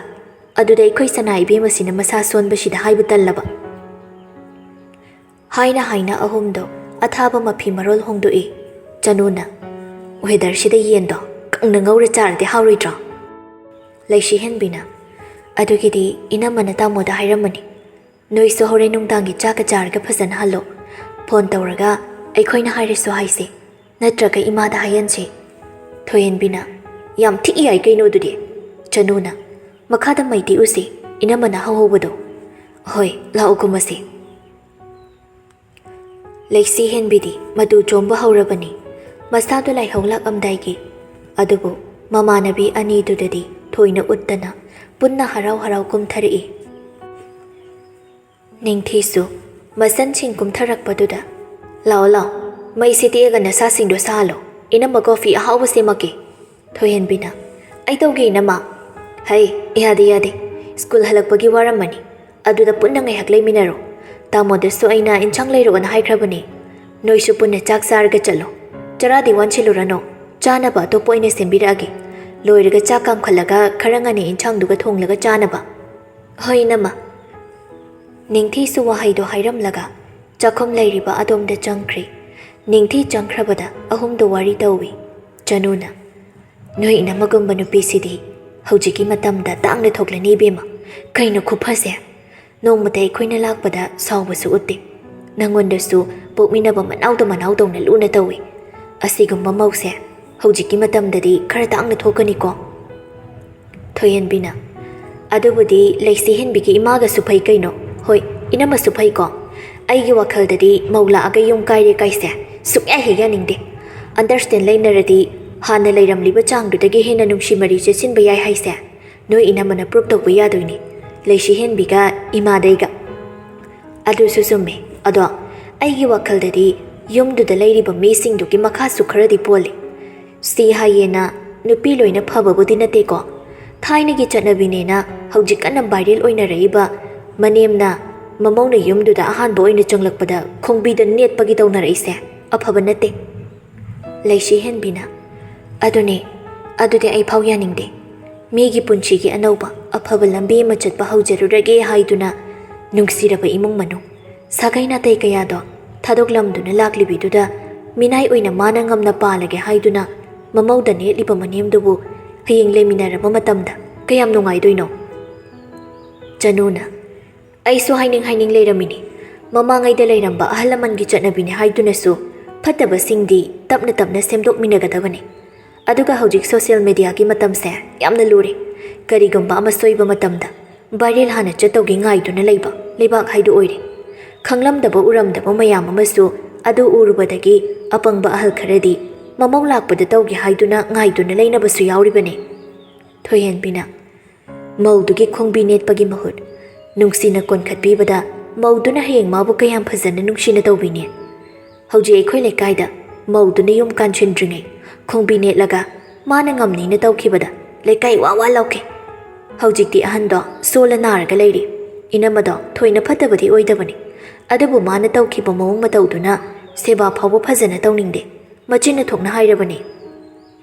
ꯑꯗꯨꯗ ꯑꯩꯈꯣꯏ ꯁꯅꯥ ꯏꯕꯦꯝꯃꯁꯤꯅ ꯃꯁꯥ ꯁꯣꯟꯕꯁꯤꯗ ꯍꯥꯏꯕ ꯇꯜꯂꯕ꯫" ꯍꯥꯏꯅ ꯍꯥꯏꯅ ꯑꯍꯨꯝꯗꯣ ꯑꯊꯥꯕ ꯃꯐꯤ ꯃꯔꯣꯜ ꯍꯣꯡꯗꯣꯛꯏ꯫ ꯆꯅꯨꯅ, "ꯋꯦꯗꯔꯁꯤꯗ ꯌꯦꯟꯗꯣ ꯀꯪꯅ ꯉꯧꯔ ꯆꯥꯔꯗꯤ ꯍꯥꯎꯔꯣꯏꯗ꯭ꯔꯣ?" ꯂꯩꯁꯤ ꯍꯦꯟꯕꯤꯅ, "ꯑꯗꯨꯒꯤꯗꯤ ꯏꯅꯝꯃꯅ ꯇꯥꯃꯣꯗ ꯍꯥꯏꯔꯝꯃꯅꯤ꯫ ꯅꯣꯏꯁꯨ ꯍꯣꯔꯦꯟ ꯅꯨꯡꯗꯥꯡꯒꯤ ꯆꯥꯛꯀ ꯆꯥꯔꯒ ꯐꯖꯅ ꯍꯜꯂꯣ꯫ ꯐꯣꯟ ꯇꯧꯔꯒ ꯑꯩꯈꯣꯏꯅ ꯍꯥꯏꯔꯁꯨ ꯍꯥꯏꯁꯦ, ꯅꯠꯇ꯭ꯔꯒ ꯏꯃꯥꯗ ꯍꯥꯏꯍꯟꯁꯦ꯫" ꯊꯣꯏꯍꯦꯟꯕꯤꯅ, "ꯌꯥꯝ ꯊꯤ ꯌꯥꯏ ꯀꯩꯅꯣ ꯑꯗꯨꯗꯤ꯫" ꯆꯅꯨꯅ, "ꯃꯈꯥꯗ ꯃꯩ ꯇꯦꯛꯎꯁꯦ, ꯏꯅꯝꯃꯅ ꯍꯧꯍꯧꯕꯗꯣ꯫ ꯍꯣꯏ, ꯂꯥꯛꯑꯣ ꯀꯨꯝꯃꯁꯦ꯫" ꯂꯩꯁꯤ ꯍꯦꯟꯕꯤꯗꯤ ꯃꯇꯨ ꯆꯣꯝꯕ ꯍꯧꯔꯕꯅꯤ, ꯃꯁꯥꯗꯨ ꯂꯥꯏꯍꯧ ꯂꯥꯛꯂꯝꯗꯥꯏꯒꯤ꯫ ꯑꯗꯨꯕꯨ ꯃꯃꯥꯟꯅꯕꯤ ꯑꯅꯤꯗꯨꯗꯗꯤ ꯊꯣꯏꯅ ꯎꯠꯇꯅ ꯄꯨꯟꯅ ꯍꯔꯥꯎ ꯍꯔꯥꯎ ꯀꯨꯝꯊꯔꯛꯏ꯫ ꯅꯤꯡꯊꯤꯁꯨ ꯃꯁꯟꯁꯤꯡ ꯀꯨꯝꯊꯔꯛꯄꯗꯨꯗ, "ꯂꯥꯛꯑꯣ, ꯂꯥꯛꯑꯣ, ꯃꯩꯁꯤ ꯇꯦꯛꯑꯒ ꯅꯁꯥꯁꯤꯡꯗꯣ ꯁꯥꯍꯜꯂꯣ꯫ ꯏꯅꯝꯃ ꯀꯣꯐꯤ ꯑꯍꯥꯎꯕ ꯁꯦꯝꯃꯛꯀꯦ꯫" ꯊꯣꯏꯍꯦꯟꯕꯤꯅ, "ꯑꯩ ꯇꯧꯒꯦ, ꯏꯅꯝꯃ꯫" "ꯍꯩ, ꯌꯥꯗꯦ, ꯌꯥꯗꯦ꯫ ꯁ꯭ꯀꯨꯜ ꯍꯜꯂꯛꯄꯒꯤ ꯋꯥꯔꯝꯃꯅꯤ꯫ ꯑꯗꯨꯗ ꯄꯨꯟꯅ ꯉꯥꯏꯍꯥꯛ ꯂꯩꯃꯤꯟꯅꯔꯣ꯫ ꯇꯥꯃꯣꯗꯁꯨ ꯑꯩꯅ ꯏꯟꯁꯥꯡ ꯂꯩꯔꯛꯑꯣꯅ ꯍꯥꯏꯈ꯭ꯔꯕꯅꯦ꯫ ꯅꯣꯏꯁꯨ ꯄꯨꯟꯅ ꯆꯥꯛ ꯆꯥꯔꯒ ꯆꯠꯂꯣ꯫ ꯆꯔꯥꯗꯤ ꯋꯥꯟꯁꯤꯜꯂꯨꯔꯅꯣ꯫ ꯆꯥꯅꯕ ꯑꯇꯣꯞꯄ ꯑꯣꯏꯅ ꯁꯦꯝꯕꯤꯔꯛꯑꯒꯦ꯫ ꯂꯣꯏꯔꯒ ꯆꯥꯛ ꯀꯥꯝꯈꯠꯂꯒ ꯈꯔ ꯉꯟꯅ ꯏꯟꯁꯥꯡꯗꯨꯒ ꯊꯣꯡꯂꯒ ꯆꯥꯅꯕ꯫" "ꯍꯣꯏ, ꯏꯅꯝꯃ꯫" ꯅꯤꯡꯊꯤꯁꯨ ꯋꯥꯍꯩꯗꯣ ꯍꯥꯏꯔꯝꯂꯒ ꯆꯥꯛꯈꯨꯝ ꯂꯩꯔꯤꯕ ꯑꯗꯣꯝꯗ ꯆꯪꯈ꯭ꯔꯦ꯫ ꯅꯤꯡꯊꯤ ꯆꯪꯈ꯭ꯔꯕꯗ ꯑꯍꯨꯝꯗꯣ ꯋꯥꯔꯤ ꯇꯧꯏ꯫ ꯆꯅꯨꯅ, "ꯅꯣꯏ ꯏꯅꯝꯃꯒꯨꯝꯕ ꯅꯨꯄꯤꯁꯤꯗꯤ ꯍꯧꯖꯤꯛꯀꯤ ꯃꯇꯝꯗ ꯇꯥꯡꯅ ꯊꯣꯛꯂꯅꯤ ꯏꯕꯦꯝꯃ꯫ ꯀꯩꯅꯣ ꯈꯨꯐꯁꯦ! ꯅꯣꯡꯃꯇ ꯑꯩꯈꯣꯏꯅ ꯂꯥꯛꯄꯗ ꯁꯥꯎꯕꯁꯨ ꯎꯠꯇꯦ꯫ ꯅꯪꯉꯣꯟꯗꯁꯨ ꯄꯣꯛꯃꯤꯟꯅꯕ ꯃꯅꯥꯎꯗ ꯃꯅꯥꯎꯗꯧꯅ ꯂꯨꯅ ꯇꯧꯏ꯫ ꯑꯁꯤꯒꯨꯝꯕ ꯃꯧꯁꯦ ꯍꯧꯖꯤꯛꯀꯤ ꯃꯇꯝꯗꯗꯤ ꯈꯔ ꯇꯥꯡꯅ ꯊꯣꯛꯀꯅꯤꯀꯣ꯫" ꯊꯣꯏꯍꯦꯟꯕꯤꯅ, "ꯑꯗꯨꯕꯨꯗꯤ ꯂꯩꯁꯤ ꯍꯦꯟꯕꯤꯒꯤ ꯏꯃꯥꯒꯁꯨ ꯐꯩ ꯀꯩꯅꯣ꯫ ꯍꯣꯏ, ꯏꯅꯝꯃꯁꯨ ꯐꯩꯀꯣ꯫ ꯑꯩꯒꯤ ꯋꯥꯈꯜꯗꯗꯤ ꯃꯧ ꯂꯥꯛꯑꯒ ꯌꯨꯝ ꯀꯥꯏꯔꯦ ꯀꯥꯏꯁꯦ ꯁꯨꯛꯌꯥ ꯍꯦꯛ ꯌꯥꯅꯤꯡꯗꯦ꯫ ꯑꯟꯗꯔꯁꯇꯦꯟ ꯂꯩꯅꯔꯗꯤ ꯍꯥꯟꯅ ꯂꯩꯔꯝꯂꯤꯕ ꯆꯥꯡꯗꯨꯗꯒꯤ ꯍꯦꯟꯅ ꯅꯨꯡꯁꯤ ꯃꯔꯤ ꯆꯦꯠꯁꯤꯟꯕ ꯌꯥꯏ ꯍꯥꯏꯁꯦ ꯅꯣꯏ ꯏꯅꯝꯃꯅ ꯄ꯭ꯔꯨꯞ ꯇꯧꯕ ꯌꯥꯗꯣꯏꯅꯤ, ꯂꯩꯁꯤ ꯍꯦꯟꯕꯤꯒ ꯏꯃꯥꯗꯩꯒ꯫ ꯑꯗꯨꯁꯨ ꯆꯨꯝꯃꯦ꯫ ꯑꯗꯣ ꯑꯩꯒꯤ ꯋꯥꯈꯜꯗꯗꯤ ꯌꯨꯝꯗꯨꯗ ꯂꯩꯔꯤꯕ ꯃꯤꯁꯤꯡꯗꯨꯒꯤ ꯃꯈꯥꯁꯨ ꯈꯔꯗꯤ ꯄꯣꯜꯂꯤ꯫ ꯁꯤ ꯍꯥꯏꯌꯦꯅ ꯅꯨꯄꯤ ꯂꯣꯏꯅ ꯐꯕꯕꯨꯗꯤ ꯅꯠꯇꯦꯀꯣ꯫ ꯊꯥꯏꯅꯒꯤ ꯆꯠꯅꯕꯤꯅꯦꯅ ꯍꯧꯖꯤꯛ ꯀꯟꯅ viral ꯑꯣꯏꯅꯔꯛꯏꯕ ꯃꯅꯦꯝꯅ ꯃꯃꯧꯅ ꯌꯨꯝꯗꯨꯗ ꯑꯍꯥꯟꯕ ꯑꯣꯏꯅ ꯆꯪꯂꯛꯄꯗ ꯈꯣꯡꯕꯤꯗ ꯅꯦꯠꯄꯒꯤ ꯇꯧꯅꯔꯛꯏꯁꯦ ꯑꯐꯕ ꯅꯠꯇꯦ꯫ ꯂꯩꯁꯤ ꯍꯦꯟꯕꯤꯅ, "ꯑꯗꯨꯅꯦ, ꯑꯗꯨꯗꯤ ꯑꯩ ꯐꯥꯎ ꯌꯥꯅꯤꯡꯗꯦ꯫ ꯃꯤꯒꯤ ꯄꯨꯟꯁꯤꯒꯤ ꯑꯅꯧꯕ ꯑꯐꯕ ꯂꯝꯕꯤ ꯑꯃ ꯆꯠꯄ ꯍꯧꯖꯔꯨꯔꯒꯦ ꯍꯥꯏꯗꯨꯅ ꯅꯨꯡꯁꯤꯔꯕ ꯏꯃꯨꯡ ꯃꯅꯨꯡ, ꯁꯥꯒꯩ ꯅꯥꯇꯩ ꯀꯌꯥꯗꯣ ꯊꯥꯗꯣꯛꯂꯝꯗꯨꯅ ꯂꯥꯛꯂꯤꯕꯤꯗꯨꯗ ꯃꯤꯅꯥꯏ ꯑꯣꯏꯅ ꯃꯥꯅ ꯉꯝꯅ ꯄꯥꯜꯂꯒꯦ ꯍꯥꯏꯗꯨꯅ ꯃꯃꯧꯗ ꯅꯦꯠꯂꯤꯕ ꯃꯅꯦꯝꯗꯨꯕꯨ ꯍꯌꯦꯡ ꯂꯩꯃꯤꯟꯅꯔꯕ ꯃꯇꯝꯗ ꯀꯌꯥꯝ ꯅꯨꯡꯉꯥꯏꯗꯣꯏꯅꯣ?" ꯆꯅꯨꯅ, "ꯑꯩꯁꯨ ꯍꯥꯏꯅꯤꯡ ꯍꯥꯏꯅꯤꯡ ꯂꯩꯔꯝꯃꯤꯅꯤ꯫ ꯃꯃꯥꯡꯉꯩꯗ ꯂꯩꯔꯝꯕ ꯑꯍꯜ ꯂꯃꯟꯒꯤ ꯆꯠꯅꯕꯤꯅꯤ ꯍꯥꯏꯗꯨꯅꯁꯨ ꯐꯠꯇꯕꯁꯤꯡꯗꯤ ꯇꯞꯅ ꯇꯞꯅ ꯁꯦꯝꯗꯣꯛꯃꯤꯟꯅꯒꯗꯕꯅꯤ꯫ ꯑꯗꯨꯒ ꯍꯧꯖꯤꯛ social mediaꯒꯤ ꯃꯇꯝꯁꯦ ꯌꯥꯝꯅ ꯂꯨꯔꯦ꯫ ꯀꯔꯤꯒꯨꯝꯕ ꯑꯃ ꯁꯣꯏꯕ ꯃꯇꯝꯗ viral ꯍꯥꯟꯅ ꯆꯠꯇꯧꯒꯤ ꯉꯥꯏꯗꯨꯅ ꯂꯩꯕ ꯂꯩꯕꯥꯛ ꯍꯥꯏꯗꯨ ꯑꯣꯏꯔꯦ꯫ ꯈꯪꯂꯝꯗꯕ ꯎꯔꯝꯗꯕ ꯃꯌꯥꯝ ꯑꯃꯁꯨ ꯑꯗꯨ ꯎꯔꯨꯕꯗꯒꯤ ꯑꯄꯪꯕ ꯑꯍꯜ ꯈꯔꯗꯤ ꯃꯃꯧ ꯂꯥꯛꯄꯗ ꯇꯧꯒꯦ ꯍꯥꯏꯗꯨꯅ ꯉꯥꯏꯗꯨꯅ ꯂꯩꯅꯕꯁꯨ ꯌꯥꯎꯔꯤꯕꯅꯤ꯫" ꯊꯣꯏꯍꯦꯟꯕꯤꯅ, "ꯃꯧꯗꯨꯒꯤ ꯈꯣꯡꯕꯤ ꯅꯦꯠꯄꯒꯤ ꯃꯍꯨꯠ ꯅꯨꯡꯁꯤꯅ ꯀꯣꯟꯈꯠꯄꯤꯕꯗ ꯃꯧꯗꯨꯅ ꯍꯌꯦꯡ ꯃꯥꯕꯨ ꯀꯌꯥꯝ ꯐꯖꯅ ꯅꯨꯡꯁꯤꯅ ꯇꯧꯕꯤꯅꯤ꯫ ꯍꯧꯖꯤꯛ ꯑꯩꯈꯣꯏ ꯂꯩꯀꯥꯏꯗ ꯃꯧꯗꯨꯅ ꯌꯨꯝ ꯀꯥꯟꯁꯤꯟꯗ꯭ꯔꯤꯉꯩ ꯈꯣꯡꯕꯤ ꯅꯦꯠꯂꯒ ꯃꯥꯅ ꯉꯝꯅꯤꯅ ꯇꯧꯈꯤꯕꯗ ꯂꯩꯀꯥꯏ ꯋꯥ ꯋꯥ ꯂꯥꯎꯈꯤ꯫ ꯍꯧꯖꯤꯛꯇꯤ ꯑꯍꯟꯗꯣ ꯁꯣꯜꯂ ꯅꯥꯔꯒ ꯂꯩꯔꯤ꯫ ꯏꯅꯝꯃꯗꯣ ꯊꯣꯏꯅ ꯐꯠꯇꯕꯗꯤ ꯑꯣꯏꯗꯕꯅꯤ, ꯑꯗꯨꯕꯨ ꯃꯥꯅ ꯇꯧꯈꯤꯕ ꯃꯑꯣꯡ ꯃꯇꯧꯗꯨꯅ ꯁꯦꯕꯥ ꯐꯥꯎꯕ ꯐꯖꯅ ꯇꯧꯅꯤꯡꯗꯦ꯫ ꯃꯆꯤꯟꯅ ꯊꯣꯛꯅ ꯍꯥꯏꯔꯕꯅꯤ꯫"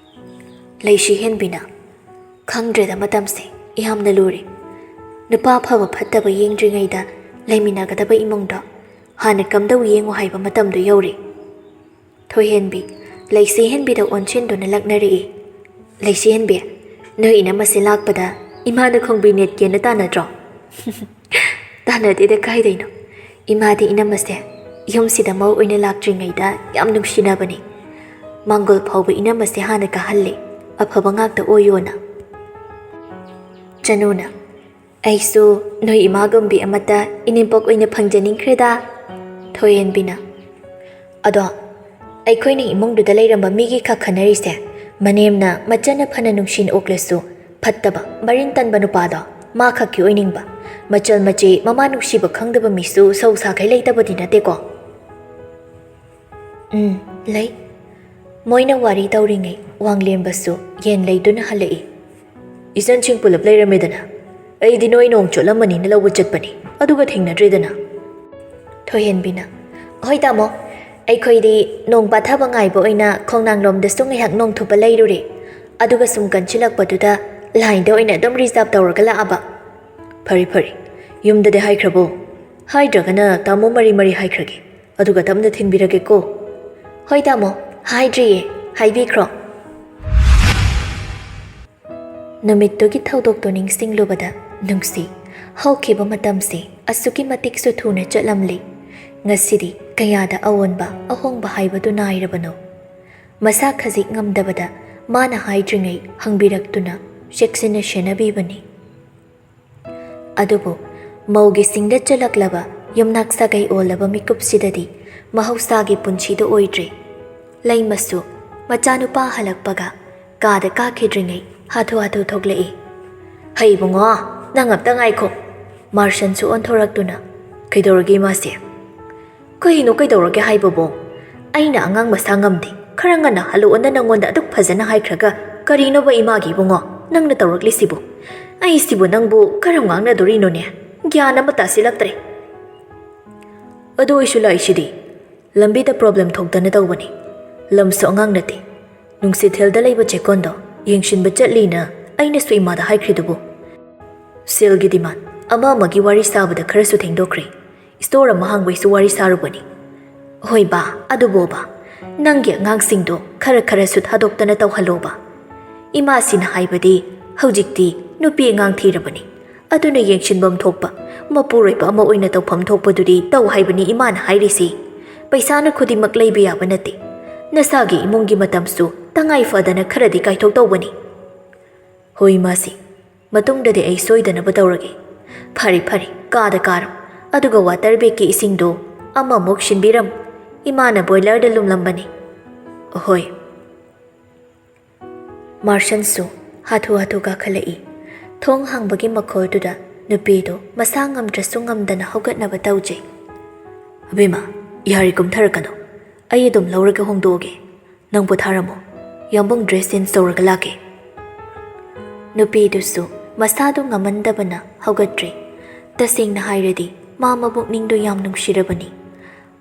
ꯂꯩꯁꯤ ꯍꯦꯟꯕꯤꯅ, "ꯈꯪꯗ꯭ꯔꯦꯗ, ꯃꯇꯝꯁꯦ ꯌꯥꯝꯅ ꯂꯨꯔꯦ꯫ ꯅꯨꯄꯥ ꯐꯕ ꯐꯠꯇꯕ ꯌꯦꯡꯗ꯭ꯔꯤꯉꯩꯗ ꯂꯩꯃꯤꯟꯅꯒꯗꯕ ꯏꯃꯨꯡꯗꯣ ꯍꯥꯟꯅ ꯀꯝꯗꯧ ꯌꯦꯡꯉꯨ ꯍꯥꯏꯕ ꯃꯇꯝꯗꯣ ꯌꯧꯔꯦ꯫" ꯊꯣꯏꯍꯦꯟꯕꯤ ꯂꯩꯁꯤ ꯍꯦꯟꯕꯤꯗ ꯑꯣꯟꯁꯤꯟꯗꯨꯅ ꯂꯛꯅꯔꯛꯏ꯫ "ꯂꯩꯁꯤ ꯍꯦꯟꯕꯤ, ꯅꯣꯏ ꯏꯅꯝꯃꯁꯦ ꯂꯥꯛꯄꯗ ꯏꯃꯥꯅ ꯈꯣꯡꯕꯤ ꯅꯦꯠꯀꯦꯅ ꯇꯥꯟꯅꯗ꯭ꯔꯣ?" "ꯇꯥꯟꯅꯗꯦꯗ, ꯀꯥꯏꯗꯩꯅꯣ꯫ ꯏꯃꯥꯗꯤ ꯏꯅꯝꯃꯁꯦ ꯌꯨꯝꯁꯤꯗ ꯃꯧ ꯑꯣꯏꯅ ꯂꯥꯛꯇ꯭ꯔꯤꯉꯩꯗ ꯌꯥꯝ ꯅꯨꯡꯁꯤꯅꯕꯅꯤ꯫ ꯃꯥꯡꯒꯣꯜ ꯐꯥꯎꯕ ꯏꯅꯝꯃꯁꯦ ꯍꯥꯟꯅ ꯀꯥꯍꯜꯂꯦ, ꯑꯐꯕ ꯉꯥꯛꯇ ꯑꯣꯏꯌꯣꯅ꯫" ꯆꯅꯨꯅ, "ꯑꯩꯁꯨ ꯅꯣꯏ ꯏꯃꯥꯒꯨꯝꯕꯤ ꯑꯃꯠꯇ ꯏꯅꯦꯝꯄꯣꯛ ꯑꯣꯏꯅ ꯐꯪꯖꯅꯤꯡꯈ꯭ꯔꯦꯗ꯫" ꯊꯣꯏꯍꯦꯟꯕꯤꯅ, "ꯑꯗꯣ ꯑꯩꯈꯣꯏꯅ ꯏꯃꯨꯡꯗꯨꯗ ꯂꯩꯔꯝꯕ ꯃꯤꯒꯤ ꯈꯛ ꯈꯟꯅꯔꯤꯁꯦ, ꯃꯅꯦꯝꯅ ꯃꯆꯟꯅ ꯐꯅ ꯅꯨꯡꯁꯤꯅ ꯑꯣꯛꯂꯁꯨ ꯐꯠꯇꯕ, ꯃꯔꯤꯟ ꯇꯟꯕ ꯅꯨꯄꯥꯗꯣ ꯃꯥ ꯈꯛꯀꯤ ꯑꯣꯏꯅꯤꯡꯕ, ꯃꯆꯜ ꯃꯆꯦ ꯃꯃꯥ ꯅꯨꯡꯁꯤꯕ ꯈꯪꯗꯕ ꯃꯤꯁꯨ ꯁꯧ ꯁꯥꯈꯩ ꯂꯩꯇꯕꯗꯤ ꯅꯠꯇꯦꯀꯣ?" "ꯎꯝ, ꯂꯩ꯫" ꯃꯣꯏꯅ ꯋꯥꯔꯤ ꯇꯧꯔꯤꯉꯩ ꯋꯥꯡꯂꯦꯝꯕꯁꯨ ꯌꯦꯟ ꯂꯩꯗꯨꯅ ꯍꯜꯂꯛꯏ꯫ "ꯏꯆꯟꯁꯤꯡ ꯄꯨꯂꯞ ꯂꯩꯔꯝꯃꯦꯗꯅ꯫ ꯑꯩꯗꯤ ꯅꯣꯏ ꯅꯣꯡ ꯆꯣꯠꯂꯝꯃꯅꯤꯅ ꯂꯧꯕ ꯆꯠꯄꯅꯤ, ꯑꯗꯨꯒ ꯊꯦꯡꯅꯗ꯭ꯔꯦꯗꯅ꯫" ꯊꯣꯏꯍꯦꯟꯕꯤꯅ, "ꯍꯣꯏ ꯇꯥꯃꯣ, ꯑꯩꯈꯣꯏꯗꯤ ꯅꯣꯡ ꯄꯥꯊꯕ ꯉꯥꯏꯕ ꯑꯣꯏꯅ ꯈꯣꯡꯅꯥꯡꯂꯣꯝꯗꯁꯨ ꯉꯥꯏꯍꯥꯛ ꯅꯣꯡ ꯊꯨꯞꯄ ꯂꯩꯔꯨꯔꯦ꯫ ꯑꯗꯨꯒ ꯁꯨꯝ ꯀꯟꯁꯤꯜꯂꯛꯄꯗꯨꯗ ꯂꯥꯏꯟꯗ ꯑꯣꯏꯅ ꯑꯗꯨꯝ ꯔꯤꯖꯥꯔꯚ ꯇꯧꯔꯒ ꯂꯥꯛꯑꯕ꯫" "ꯐꯔꯦ ꯐꯔꯦ꯫ ꯌꯨꯝꯗꯗꯤ ꯍꯥꯏꯈ꯭ꯔꯕꯣ?" "ꯍꯥꯏꯗ꯭ꯔꯒꯅ ꯇꯥꯃꯣ ꯃꯔꯤ ꯃꯔꯤ ꯍꯥꯏꯈ꯭ꯔꯒꯦ, ꯑꯗꯨꯒ ꯇꯞꯅ ꯊꯤꯟꯕꯤꯔꯒꯦꯀꯣ꯫" "ꯍꯣꯏ ꯇꯥꯃꯣ, ꯍꯥꯏꯗ꯭ꯔꯤꯌꯦ, ꯍꯥꯏꯕꯤꯈ꯭ꯔꯣ꯫" ꯅꯨꯃꯤꯠꯇꯨꯒꯤ ꯊꯧꯗꯣꯛꯇꯨ ꯅꯤꯡꯁꯤꯡꯂꯨꯕꯗ ꯅꯨꯡꯁꯤ꯫ ꯍꯧꯈꯤꯕ ꯃꯇꯝꯁꯤ ꯑꯁꯨꯛꯀꯤ ꯃꯇꯤꯛꯁꯨ ꯊꯨꯅ ꯆꯠꯂꯝꯂꯤ꯫ ꯉꯁꯤꯗꯤ ꯀꯌꯥꯗ ꯑꯑꯣꯟꯕ ꯑꯍꯣꯡꯕ ꯍꯥꯏꯕꯗꯨ ꯅꯥꯏꯔꯕꯅꯣ? ꯃꯁꯥ ꯈꯖꯤꯛ ꯉꯝꯗꯕꯗ ꯃꯥꯅ ꯍꯥꯏꯗ꯭ꯔꯤꯉꯩ ꯍꯪꯕꯤꯔꯛꯇꯨꯅ ꯆꯦꯛꯁꯤꯟꯅ ꯁꯦꯟꯅꯕꯤꯕꯅꯤ꯫ ꯑꯗꯨꯕꯨ ꯃꯧꯒꯤ ꯁꯤꯡꯗ ꯆꯜꯂꯛꯂꯕ ꯌꯨꯝꯅꯥꯛ ꯁꯥꯒꯩ ꯑꯣꯜꯂꯕ ꯃꯤꯀꯨꯞꯁꯤꯗꯗꯤ ꯃꯍꯧꯁꯥꯒꯤ ꯄꯨꯟꯁꯤꯗꯨ ꯑꯣꯏꯗ꯭ꯔꯦ꯫ ꯂꯩꯃꯁꯨ ꯃꯆꯥꯅꯨꯄꯥ ꯍꯜꯂꯛꯄꯒ ꯀꯥꯗ ꯀꯥꯈꯤꯗ꯭ꯔꯤꯉꯩ ꯍꯥꯊꯨ ꯍꯥꯊꯨ ꯊꯣꯛꯂꯛꯏ꯫ "ꯍꯩ ꯏꯕꯨꯡꯉꯣ, ꯅꯪ ꯑꯝꯇ ꯉꯥꯏꯈꯣ꯫" ꯃꯥꯔꯁꯟꯁꯨ ꯑꯣꯟꯊꯣꯔꯛꯇꯨꯅ, "ꯀꯩꯗꯧꯔꯒꯦ ꯏꯃꯥꯁꯦ?" "ꯀꯩꯅꯣ ꯀꯩꯗꯧꯔꯒꯦ ꯍꯥꯏꯕꯕꯣ? ꯑꯩꯅ ꯑꯉꯥꯡ ꯃꯁꯥ ꯉꯝꯗꯦ, ꯈꯔ ꯉꯟꯅ ꯍꯜꯂꯛꯑꯣꯅ ꯅꯪꯉꯣꯟꯗ ꯑꯗꯨꯛ ꯐꯖꯅ ꯍꯥꯏꯈ꯭ꯔꯒ ꯀꯔꯤꯅꯣꯕ ꯏꯃꯥꯒꯤ ꯏꯕꯨꯡꯉꯣ ꯅꯪꯅ ꯇꯧꯔꯛꯂꯤꯁꯤꯕꯨ? ꯑꯩꯁꯤꯕꯨ ꯅꯪꯕꯨ ꯀꯔꯝ ꯉꯥꯡꯅꯗꯣꯔꯤꯅꯣꯅꯦ? ꯒ꯭ꯌꯥꯟ ꯑꯃ ꯇꯥꯁꯤꯜꯂꯛꯇ꯭ꯔꯦ꯫" "ꯑꯗꯨ ꯑꯣꯏꯁꯨ ꯂꯥꯛꯏꯁꯤꯗꯤ ꯂꯝꯕꯤꯗ ꯄ꯭ꯔꯣꯕ꯭ꯂꯦꯝ ꯊꯣꯛꯇꯅ ꯇꯧꯕꯅꯤ꯫ ꯂꯝꯁꯨ ꯑꯉꯥꯡ ꯅꯠꯇꯦ꯫ ꯅꯨꯡꯁꯤꯠ ꯍꯤꯜꯗ ꯂꯩꯕ ꯆꯦꯛꯀꯣꯟꯗꯣ ꯌꯦꯡꯁꯤꯟꯕ ꯆꯠꯂꯤꯅ ꯑꯩꯅꯁꯨ ꯏꯃꯥꯗ ꯍꯥꯏꯈ꯭ꯔꯤꯗꯨꯕꯨ꯫ ꯁꯦꯜꯒꯤ ꯗꯤꯃꯥꯟ ꯑꯃ ꯑꯃꯒꯤ ꯋꯥꯔꯤ ꯁꯥꯕꯗ ꯈꯔꯁꯨ ꯊꯦꯡꯗꯣꯛꯈ꯭ꯔꯦ꯫ ꯁ꯭ꯇꯣꯔ ꯑꯃ ꯍꯥꯡꯕꯩꯁꯨ ꯋꯥꯔꯤ ꯁꯥꯔꯨꯕꯅꯤ꯫" "ꯍꯣꯏ ꯕꯥ, ꯑꯗꯨꯕꯣꯕ, ꯅꯪꯒꯤ ꯑꯉꯥꯡꯁꯤꯡꯗꯣ ꯈꯔ ꯈꯔꯁꯨ ꯊꯥꯗꯣꯛꯇꯅ ꯇꯧꯍꯜꯂꯣꯕ꯫ ꯏꯃꯥꯁꯤꯅ ꯍꯥꯏꯕꯗꯤ ꯍꯧꯖꯤꯛꯇꯤ ꯅꯨꯄꯤ ꯑꯉꯥꯡ ꯊꯤꯔꯕꯅꯤ, ꯑꯗꯨꯅ ꯌꯦꯡꯁꯤꯟꯐꯝ ꯊꯣꯛꯄ ꯃꯄꯨꯔꯣꯏꯕ ꯑꯃ ꯑꯣꯏꯅ ꯇꯧꯐꯝ ꯊꯣꯛꯄꯗꯨꯗꯤ ꯇꯧ ꯍꯥꯏꯕꯅꯤ ꯏꯃꯥꯅ ꯍꯥꯏꯔꯤꯁꯤ꯫ ꯄꯩꯁꯥꯅ ꯈꯨꯗꯤꯡꯃꯛ ꯂꯩꯕ ꯌꯥꯕ ꯅꯠꯇꯦ꯫ ꯅꯁꯥꯒꯤ ꯏꯃꯨꯡꯒꯤ ꯃꯇꯝꯁꯨ ꯇꯉꯥꯏ ꯐꯗꯅ ꯈꯔꯗꯤ ꯀꯥꯏꯊꯣꯛꯇꯧꯕꯅꯤ꯫" "ꯍꯣꯏ ꯏꯃꯥꯁꯤ, ꯃꯇꯨꯡꯗꯗꯤ ꯑꯩ ꯁꯣꯏꯗꯅꯕ ꯇꯧꯔꯒꯦ꯫" "ꯐꯔꯦ ꯐꯔꯦ, ꯀꯥꯗ ꯀꯥꯔꯣ, ꯑꯗꯨꯒ ꯋꯥꯇꯔ ꯕꯦꯒꯀꯤ ꯏꯁꯤꯡꯗꯣ ꯑꯃꯃꯨꯛ ꯁꯤꯟꯕꯤꯔꯝꯃꯨ꯫ ꯏꯃꯥꯅ ꯕꯣꯏꯂꯔꯗ ꯂꯨꯝꯂꯝꯕꯅꯤ꯫" "ꯍꯣꯏ꯫" ꯃꯥꯔꯁꯟꯁꯨ ꯍꯥꯊꯨ ꯍꯥꯊꯨ ꯀꯥꯈꯠꯂꯛꯏ꯫ ꯊꯣꯡ ꯍꯥꯡꯕꯒꯤ ꯃꯈꯣꯜꯗꯨꯗ ꯅꯨꯄꯤꯗꯨ ꯃꯁꯥ ꯉꯝꯗ꯭ꯔꯁꯨ ꯉꯝꯗꯅ ꯍꯧꯒꯠꯅꯕ ꯇꯧꯖꯩ꯫ "ꯑꯕꯦꯝꯃ, ꯌꯥꯔꯦ ꯀꯨꯝꯊꯔꯛꯀꯅꯨ꯫ ꯑꯩ ꯑꯗꯨꯝ ꯂꯧꯔꯒ ꯍꯣꯡꯗꯣꯛꯑꯒꯦ꯫ ꯅꯪ ꯄꯣꯊꯥꯔꯝꯃꯣ꯫ ꯌꯥꯝꯕꯨꯡ ꯗ꯭ꯔꯦꯁ ꯆꯦꯟꯖ ꯇꯧꯔꯒ ꯂꯥꯛꯀꯦ꯫" ꯅꯨꯄꯤꯗꯨꯁꯨ ꯃꯁꯥꯗꯨ ꯉꯝꯃꯟꯗꯕꯅ ꯍꯧꯒꯠꯇ꯭ꯔꯦ꯫ ꯇꯁꯦꯡꯅ ꯍꯥꯏꯔꯗꯤ ꯃꯥ ꯃꯕꯨꯛꯅꯤꯡꯗꯨ ꯌꯥꯝ ꯅꯨꯡꯁꯤꯔꯕꯅꯤ꯫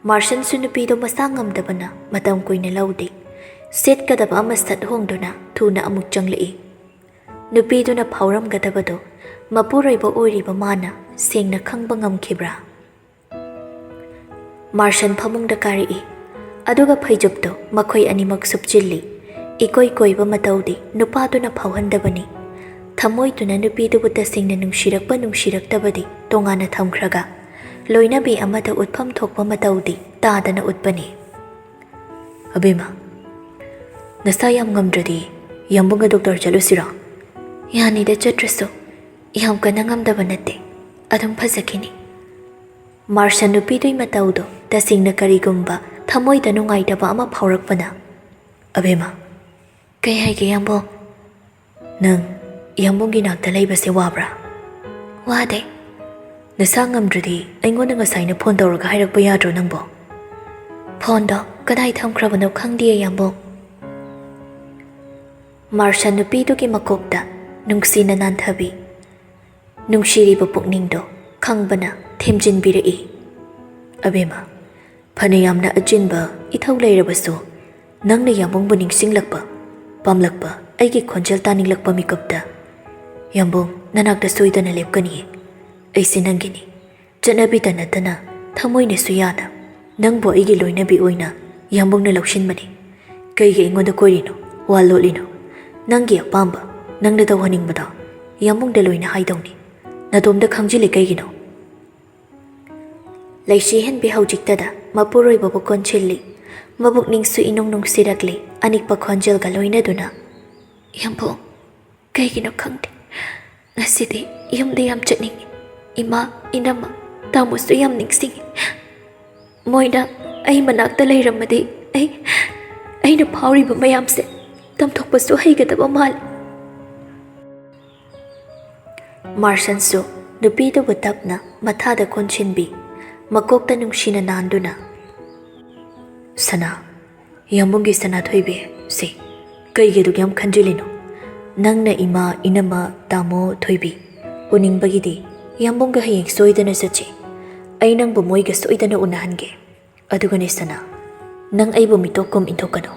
ꯃꯥꯔꯁꯟꯁꯨ ꯅꯨꯄꯤꯗꯨ ꯃꯁꯥ ꯉꯝꯗꯕꯅ ꯃꯇꯝ ꯀꯨꯏꯅ ꯂꯧꯗꯦ꯫ ꯁꯦꯠꯀꯗꯕ ꯑꯃ ꯁꯠ ꯍꯣꯡꯗꯨꯅ ꯊꯨꯅ ꯑꯃꯨꯛ ꯆꯪꯂꯛꯏ꯫ ꯅꯨꯄꯤꯗꯨꯅ ꯐꯥꯎꯔꯝꯒꯗꯕꯗꯨ ꯃꯄꯨꯔꯣꯏꯕ ꯑꯣꯏꯔꯤꯕ ꯃꯥꯅ ꯁꯦꯡꯅ ꯈꯪꯕ ꯉꯝꯈꯤꯕ꯭ꯔꯥ? ꯃꯥꯔꯁꯟ ꯐꯃꯨꯡꯗ ꯀꯥꯔꯛꯏ, ꯑꯗꯨꯒ ꯐꯩꯖꯨꯞꯇꯨ ꯃꯈꯣꯏ ꯑꯅꯤꯃꯛ ꯁꯨꯞꯆꯤꯜꯂꯤ꯫ ꯏꯀꯣꯏ ꯀꯣꯏꯕ ꯃꯇꯧꯗꯤ ꯅꯨꯄꯥꯗꯨꯅ ꯐꯥꯎꯍꯟꯗꯕꯅꯤ꯫ ꯊꯃꯣꯏꯗꯨꯅ ꯅꯨꯄꯤꯗꯨꯕꯨ ꯇꯁꯦꯡꯅ ꯅꯨꯡꯁꯤꯔꯛꯄ ꯅꯨꯡꯁꯤꯔꯛꯇꯕꯗꯤ ꯇꯣꯉꯥꯟꯅ ꯊꯝꯈ꯭ꯔꯒ, ꯂꯣꯏꯅꯕꯤ ꯑꯃꯗ ꯎꯠꯐꯝ ꯊꯣꯛꯄ ꯃꯇꯧꯗꯤ ꯇꯥꯗꯅ ꯎꯠꯄꯅꯤ꯫ "ꯑꯕꯦꯝꯃ, ꯅꯁꯥ ꯌꯥꯝ ꯉꯝꯗ꯭ꯔꯗꯤ ꯌꯥꯝꯕꯨꯡꯒ ꯗꯣꯛꯇꯔ ꯆꯠꯂꯨꯁꯤꯔꯣ?" "ꯌꯥꯅꯤꯗ, ꯆꯠꯇ꯭ꯔꯁꯨ꯫ ꯌꯥꯝ ꯀꯟꯅ ꯉꯝꯗꯕ ꯅꯠꯇꯦ, ꯑꯗꯨꯝ ꯐꯖꯈꯤꯅꯤ꯫" ꯃꯥꯔꯁꯟ ꯅꯨꯄꯤꯗꯨꯒꯤ ꯃꯇꯧꯗꯣ ꯇꯁꯦꯡꯅ ꯀꯔꯤꯒꯨꯝꯕ ꯊꯃꯣꯏꯗ ꯅꯨꯡꯉꯥꯏꯇꯕ ꯑꯃ ꯐꯥꯎꯔꯛꯄꯅ, "ꯑꯕꯦꯝꯃ꯫" "ꯀꯩ ꯍꯥꯏꯒꯦ, ꯌꯥꯝꯕꯨꯡ?" "ꯅꯪ ꯌꯥꯝꯕꯨꯡꯒꯤ ꯅꯥꯛꯇ ꯂꯩꯕꯁꯦ ꯋꯥꯕ꯭ꯔꯥ?" "ꯋꯥꯗꯦ꯫" "ꯅꯁꯥ ꯉꯝꯗ꯭ꯔꯗꯤ ꯑꯩꯉꯣꯟꯗ ꯉꯁꯥꯏꯅ ꯐꯣꯟ ꯇꯧꯔꯒ ꯍꯥꯏꯔꯛꯄ ꯌꯥꯗ꯭ꯔꯣ ꯅꯪꯕꯣ?" "ꯐꯣꯟꯗꯣ ꯀꯗꯥꯏ ꯊꯝꯈ꯭ꯔꯕꯅꯣ ꯈꯪꯗꯤꯌꯦ, ꯌꯥꯝꯕꯨꯡ꯫" ꯃꯥꯔꯁꯟ ꯅꯨꯄꯤꯗꯨꯒꯤ ꯃꯀꯣꯛꯇ ꯅꯨꯡꯁꯤꯅ ꯅꯥꯟꯊꯕꯤ꯫ ꯅꯨꯡꯁꯤꯔꯤꯕ ꯄꯨꯛꯅꯤꯡꯗꯣ ꯈꯪꯕꯅ ꯊꯦꯝꯖꯤꯟꯕꯤꯔꯛꯏ꯫ "ꯑꯕꯦꯝꯃ, ꯐꯅ ꯌꯥꯝꯅ ꯑꯆꯤꯟꯕ ꯏꯊꯧ ꯂꯩꯔꯕꯁꯨ, ꯅꯪꯅ ꯌꯥꯝꯕꯨꯡꯕꯨ ꯅꯤꯡꯁꯤꯡꯂꯛꯄ, ꯄꯥꯝꯂꯛꯄ, ꯑꯩꯒꯤ ꯈꯣꯟꯖꯦꯜ ꯇꯥꯅꯤꯡꯂꯛꯄ ꯃꯤꯀꯨꯞꯇ, ꯌꯥꯝꯕꯨꯡ ꯅꯅꯥꯛꯇ ꯁꯣꯏꯗꯅ ꯂꯦꯞꯀꯅꯤꯌꯦ꯫ ꯑꯩꯁꯦ ꯅꯪꯒꯤꯅꯤ꯫ ꯆꯠꯅꯕꯤꯗ ꯅꯠꯇꯅ ꯊꯃꯣꯏꯅꯁꯨ ꯌꯥꯅ ꯅꯪꯕꯨ ꯑꯩꯒꯤ ꯂꯣꯏꯅꯕꯤ ꯑꯣꯏꯅ ꯌꯥꯝꯕꯨꯡꯅ ꯂꯧꯁꯤꯟꯕꯅꯤ꯫ ꯀꯩꯒꯤ ꯑꯩꯉꯣꯟꯗ ꯀꯣꯏꯔꯤꯅꯣ, ꯋꯥ ꯂꯣꯠꯂꯤꯅꯣ? ꯅꯪꯒꯤ ꯑꯄꯥꯝꯕ, ꯅꯪꯅ ꯇꯧꯍꯟꯅꯤꯡꯕꯗꯣ ꯌꯥꯝꯕꯨꯡꯗ ꯂꯣꯏꯅ ꯍꯥꯏꯗꯧꯅꯤ꯫ ꯅꯇꯣꯝꯇ ꯈꯪꯖꯤꯜꯂꯤ ꯀꯩꯒꯤꯅꯣ?" ꯂꯩꯁꯤ ꯍꯦꯟꯕꯤ ꯍꯧꯖꯤꯛꯇꯗ ꯃꯄꯨꯔꯣꯏꯕꯕꯨ ꯀꯣꯟꯁꯤꯜꯂꯤ꯫ ꯃꯕꯨꯛꯅꯤꯡꯁꯨ ꯏꯅꯨꯡ ꯅꯨꯡꯁꯤꯔꯛꯂꯤ꯫ ꯑꯅꯤꯛꯄ ꯈꯣꯟꯖꯦꯜꯒ ꯂꯣꯏꯅꯗꯨꯅ, "ꯌꯥꯝꯕꯨꯡ, ꯀꯩꯒꯤꯅꯣ ꯈꯪꯗꯦ, ꯉꯁꯤꯗꯤ ꯌꯨꯝꯗ ꯌꯥꯝ ꯆꯠꯅꯤꯡꯉꯤ꯫ ꯏꯃꯥ, ꯏꯅꯝꯃ, ꯇꯥꯃꯣꯁꯨ ꯌꯥꯝ ꯅꯤꯡꯁꯤꯡꯉꯤ꯫ ꯃꯣꯏꯅ ꯑꯩ ꯃꯅꯥꯛꯇ ꯂꯩꯔꯝꯃꯗꯤ ꯑꯩ, ꯑꯩꯅ ꯐꯥꯎꯔꯤꯕ ꯃꯌꯥꯝꯁꯦ ꯇꯝꯊꯣꯛꯄꯁꯨ ꯍꯩꯒꯗꯕ ꯃꯥꯜꯂꯤ꯫" ꯃꯥꯔꯁꯟꯁꯨ ꯅꯨꯄꯤꯗꯨꯕꯨ ꯇꯞꯅ ꯃꯊꯥꯗ ꯀꯣꯟꯁꯤꯟꯕꯤ, ꯃꯀꯣꯛꯇ ꯅꯨꯡꯁꯤꯅ ꯅꯥꯟꯗꯨꯅ, "ꯁꯅꯥ, ꯌꯥꯝꯕꯨꯡꯒꯤ ꯁꯅꯥꯊꯣꯏꯕꯤ, ꯁꯤ ꯀꯩꯒꯤ ꯑꯗꯨꯛ ꯌꯥꯝ ꯈꯟꯖꯤꯜꯂꯤꯅꯣ? ꯅꯪꯅ ꯏꯃꯥ, ꯏꯅꯝꯃ, ꯇꯥꯃꯣ, ꯊꯣꯏꯕꯤ ꯎꯅꯤꯡꯕꯒꯤꯗꯤ ꯌꯥꯝꯕꯨꯡꯒ ꯍꯌꯦꯡ ꯁꯣꯏꯗꯅ ꯆꯠꯁꯤ꯫ ꯑꯩ ꯅꯪꯕꯨ ꯃꯣꯏꯒ ꯁꯣꯏꯗꯅ ꯎꯅꯍꯟꯒꯦ꯫ ꯑꯗꯨꯒꯅꯦ ꯁꯅꯥ, ꯅꯪ ꯑꯩꯕꯨ ꯃꯤꯇꯣꯞ ꯀꯨꯝ ꯏꯟꯊꯣꯛꯀꯅꯨ,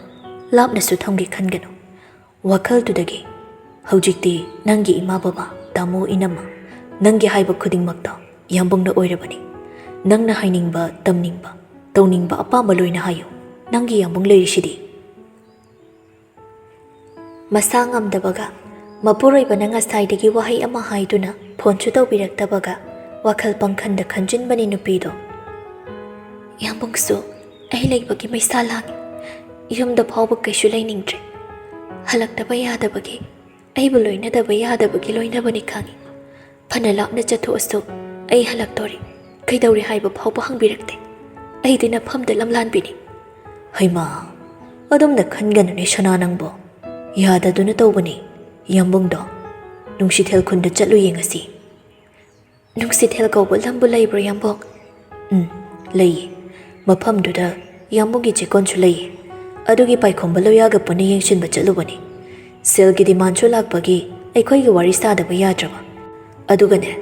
ꯂꯥꯞꯅꯁꯨ ꯊꯝꯒꯦ ꯈꯟꯒꯅꯨ꯫ ꯋꯥꯈꯜꯗꯨꯗꯒꯤ ꯍꯧꯖꯤꯛꯇꯤ ꯅꯪꯒꯤ ꯏꯃꯥ ꯕꯕꯥ, ꯇꯥꯃꯣ ꯏꯅꯝꯃ, ꯅꯪꯒꯤ ꯍꯥꯏꯕ ꯈꯨꯗꯤꯡꯃꯛꯇꯣ ꯌꯥꯝꯕꯨꯡꯅ ꯑꯣꯏꯔꯕꯅꯤ꯫ ꯅꯪꯅ ꯍꯥꯏꯅꯤꯡꯕ, ꯇꯝꯅꯤꯡꯕ, ꯇꯧꯅꯤꯡꯕ ꯑꯄꯥꯝꯕ ꯂꯣꯏꯅ ꯍꯥꯏꯌꯨ꯫ ꯅꯪꯒꯤ ꯌꯥꯝꯕꯨꯡ ꯂꯩꯔꯤꯁꯤꯗꯤ꯫ ꯃꯁꯥ ꯉꯝꯗꯕꯒ ꯃꯄꯨꯔꯣꯏꯕꯅ ꯉꯁꯥꯏꯗꯒꯤ ꯋꯥꯍꯩ ꯑꯃ ꯍꯥꯏꯗꯨꯅ ꯐꯣꯟꯁꯨ ꯇꯧꯕꯤꯔꯛꯇꯕꯒ ꯋꯥꯈꯜ ꯄꯪꯈꯟꯗ ꯈꯟꯖꯤꯟꯕꯅꯤ ꯅꯨꯄꯤꯗꯣ꯫ ꯌꯥꯝꯕꯨꯡꯁꯨ ꯑꯩ ꯂꯩꯕꯒꯤ ꯃꯩꯁꯥ ꯂꯥꯡꯉꯤ꯫ ꯌꯨꯝꯗ ꯐꯥꯎꯕ ꯀꯩꯁꯨ ꯂꯩꯅꯤꯡꯗ꯭ꯔꯦ꯫ ꯍꯜꯂꯛꯇꯕ ꯌꯥꯗꯕꯒꯤ, ꯑꯩꯕꯨ ꯂꯣꯏꯅꯗꯕ ꯌꯥꯗꯕꯒꯤ ꯂꯣꯏꯅꯕꯅꯤ ꯈꯪꯉꯤ꯫ ꯐꯅ ꯂꯥꯞꯅ ꯆꯠꯊꯣꯛꯑꯁꯨ ꯑꯩ ꯍꯜꯂꯛꯇꯣꯔꯦ꯫ ꯀꯩꯗꯧꯔꯦ ꯍꯥꯏꯕ ꯐꯥꯎꯕ ꯍꯪꯕꯤꯔꯛꯇꯦ꯫ ꯑꯩꯗꯤ ꯅꯐꯝꯗ ꯂꯝꯂꯥꯟꯕꯤꯅꯤ꯫ ꯍꯩꯃꯥ, ꯑꯗꯨꯝꯅ ꯈꯟꯒꯅꯨꯅꯦ ꯁꯅꯥ ꯅꯪꯕꯣ꯫ ꯌꯥꯗꯗꯨꯅ ꯇꯧꯕꯅꯤ꯫ ꯌꯥꯝꯕꯨꯡꯗꯣ ꯅꯨꯡꯁꯤꯊꯦꯜ ꯈꯨꯟꯗ ꯆꯠꯂꯨ ꯌꯦꯡꯉꯁꯤ꯫ ꯅꯨꯡꯁꯤꯊꯦꯜ ꯀꯧꯕ ꯂꯝꯕꯨ ꯂꯩꯕ꯭ꯔꯣ ꯌꯥꯝꯕꯨꯡ? ꯎꯝ, ꯂꯩꯌꯦ꯫ ꯃꯐꯝꯗꯨꯗ ꯌꯥꯝꯕꯨꯡꯒꯤ ꯆꯦꯛꯀꯣꯟꯁꯨ ꯂꯩꯌꯦ꯫ ꯑꯗꯨꯒꯤ ꯄꯥꯏꯈꯣꯝꯕ ꯂꯣꯌꯥꯒ ꯄꯨꯟꯅ ꯌꯦꯡꯁꯤꯟꯕ ꯆꯠꯂꯨꯕꯅꯤ꯫ ꯁꯦꯜꯒꯤ ꯗꯤꯃꯥꯟꯁꯨ ꯂꯥꯛꯄꯒꯤ ꯑꯩꯈꯣꯏꯒꯤ ꯋꯥꯔꯤ ꯁꯥꯗꯕ ꯌꯥꯗ꯭ꯔꯕ꯫ ꯑꯗꯨꯒꯅꯦ,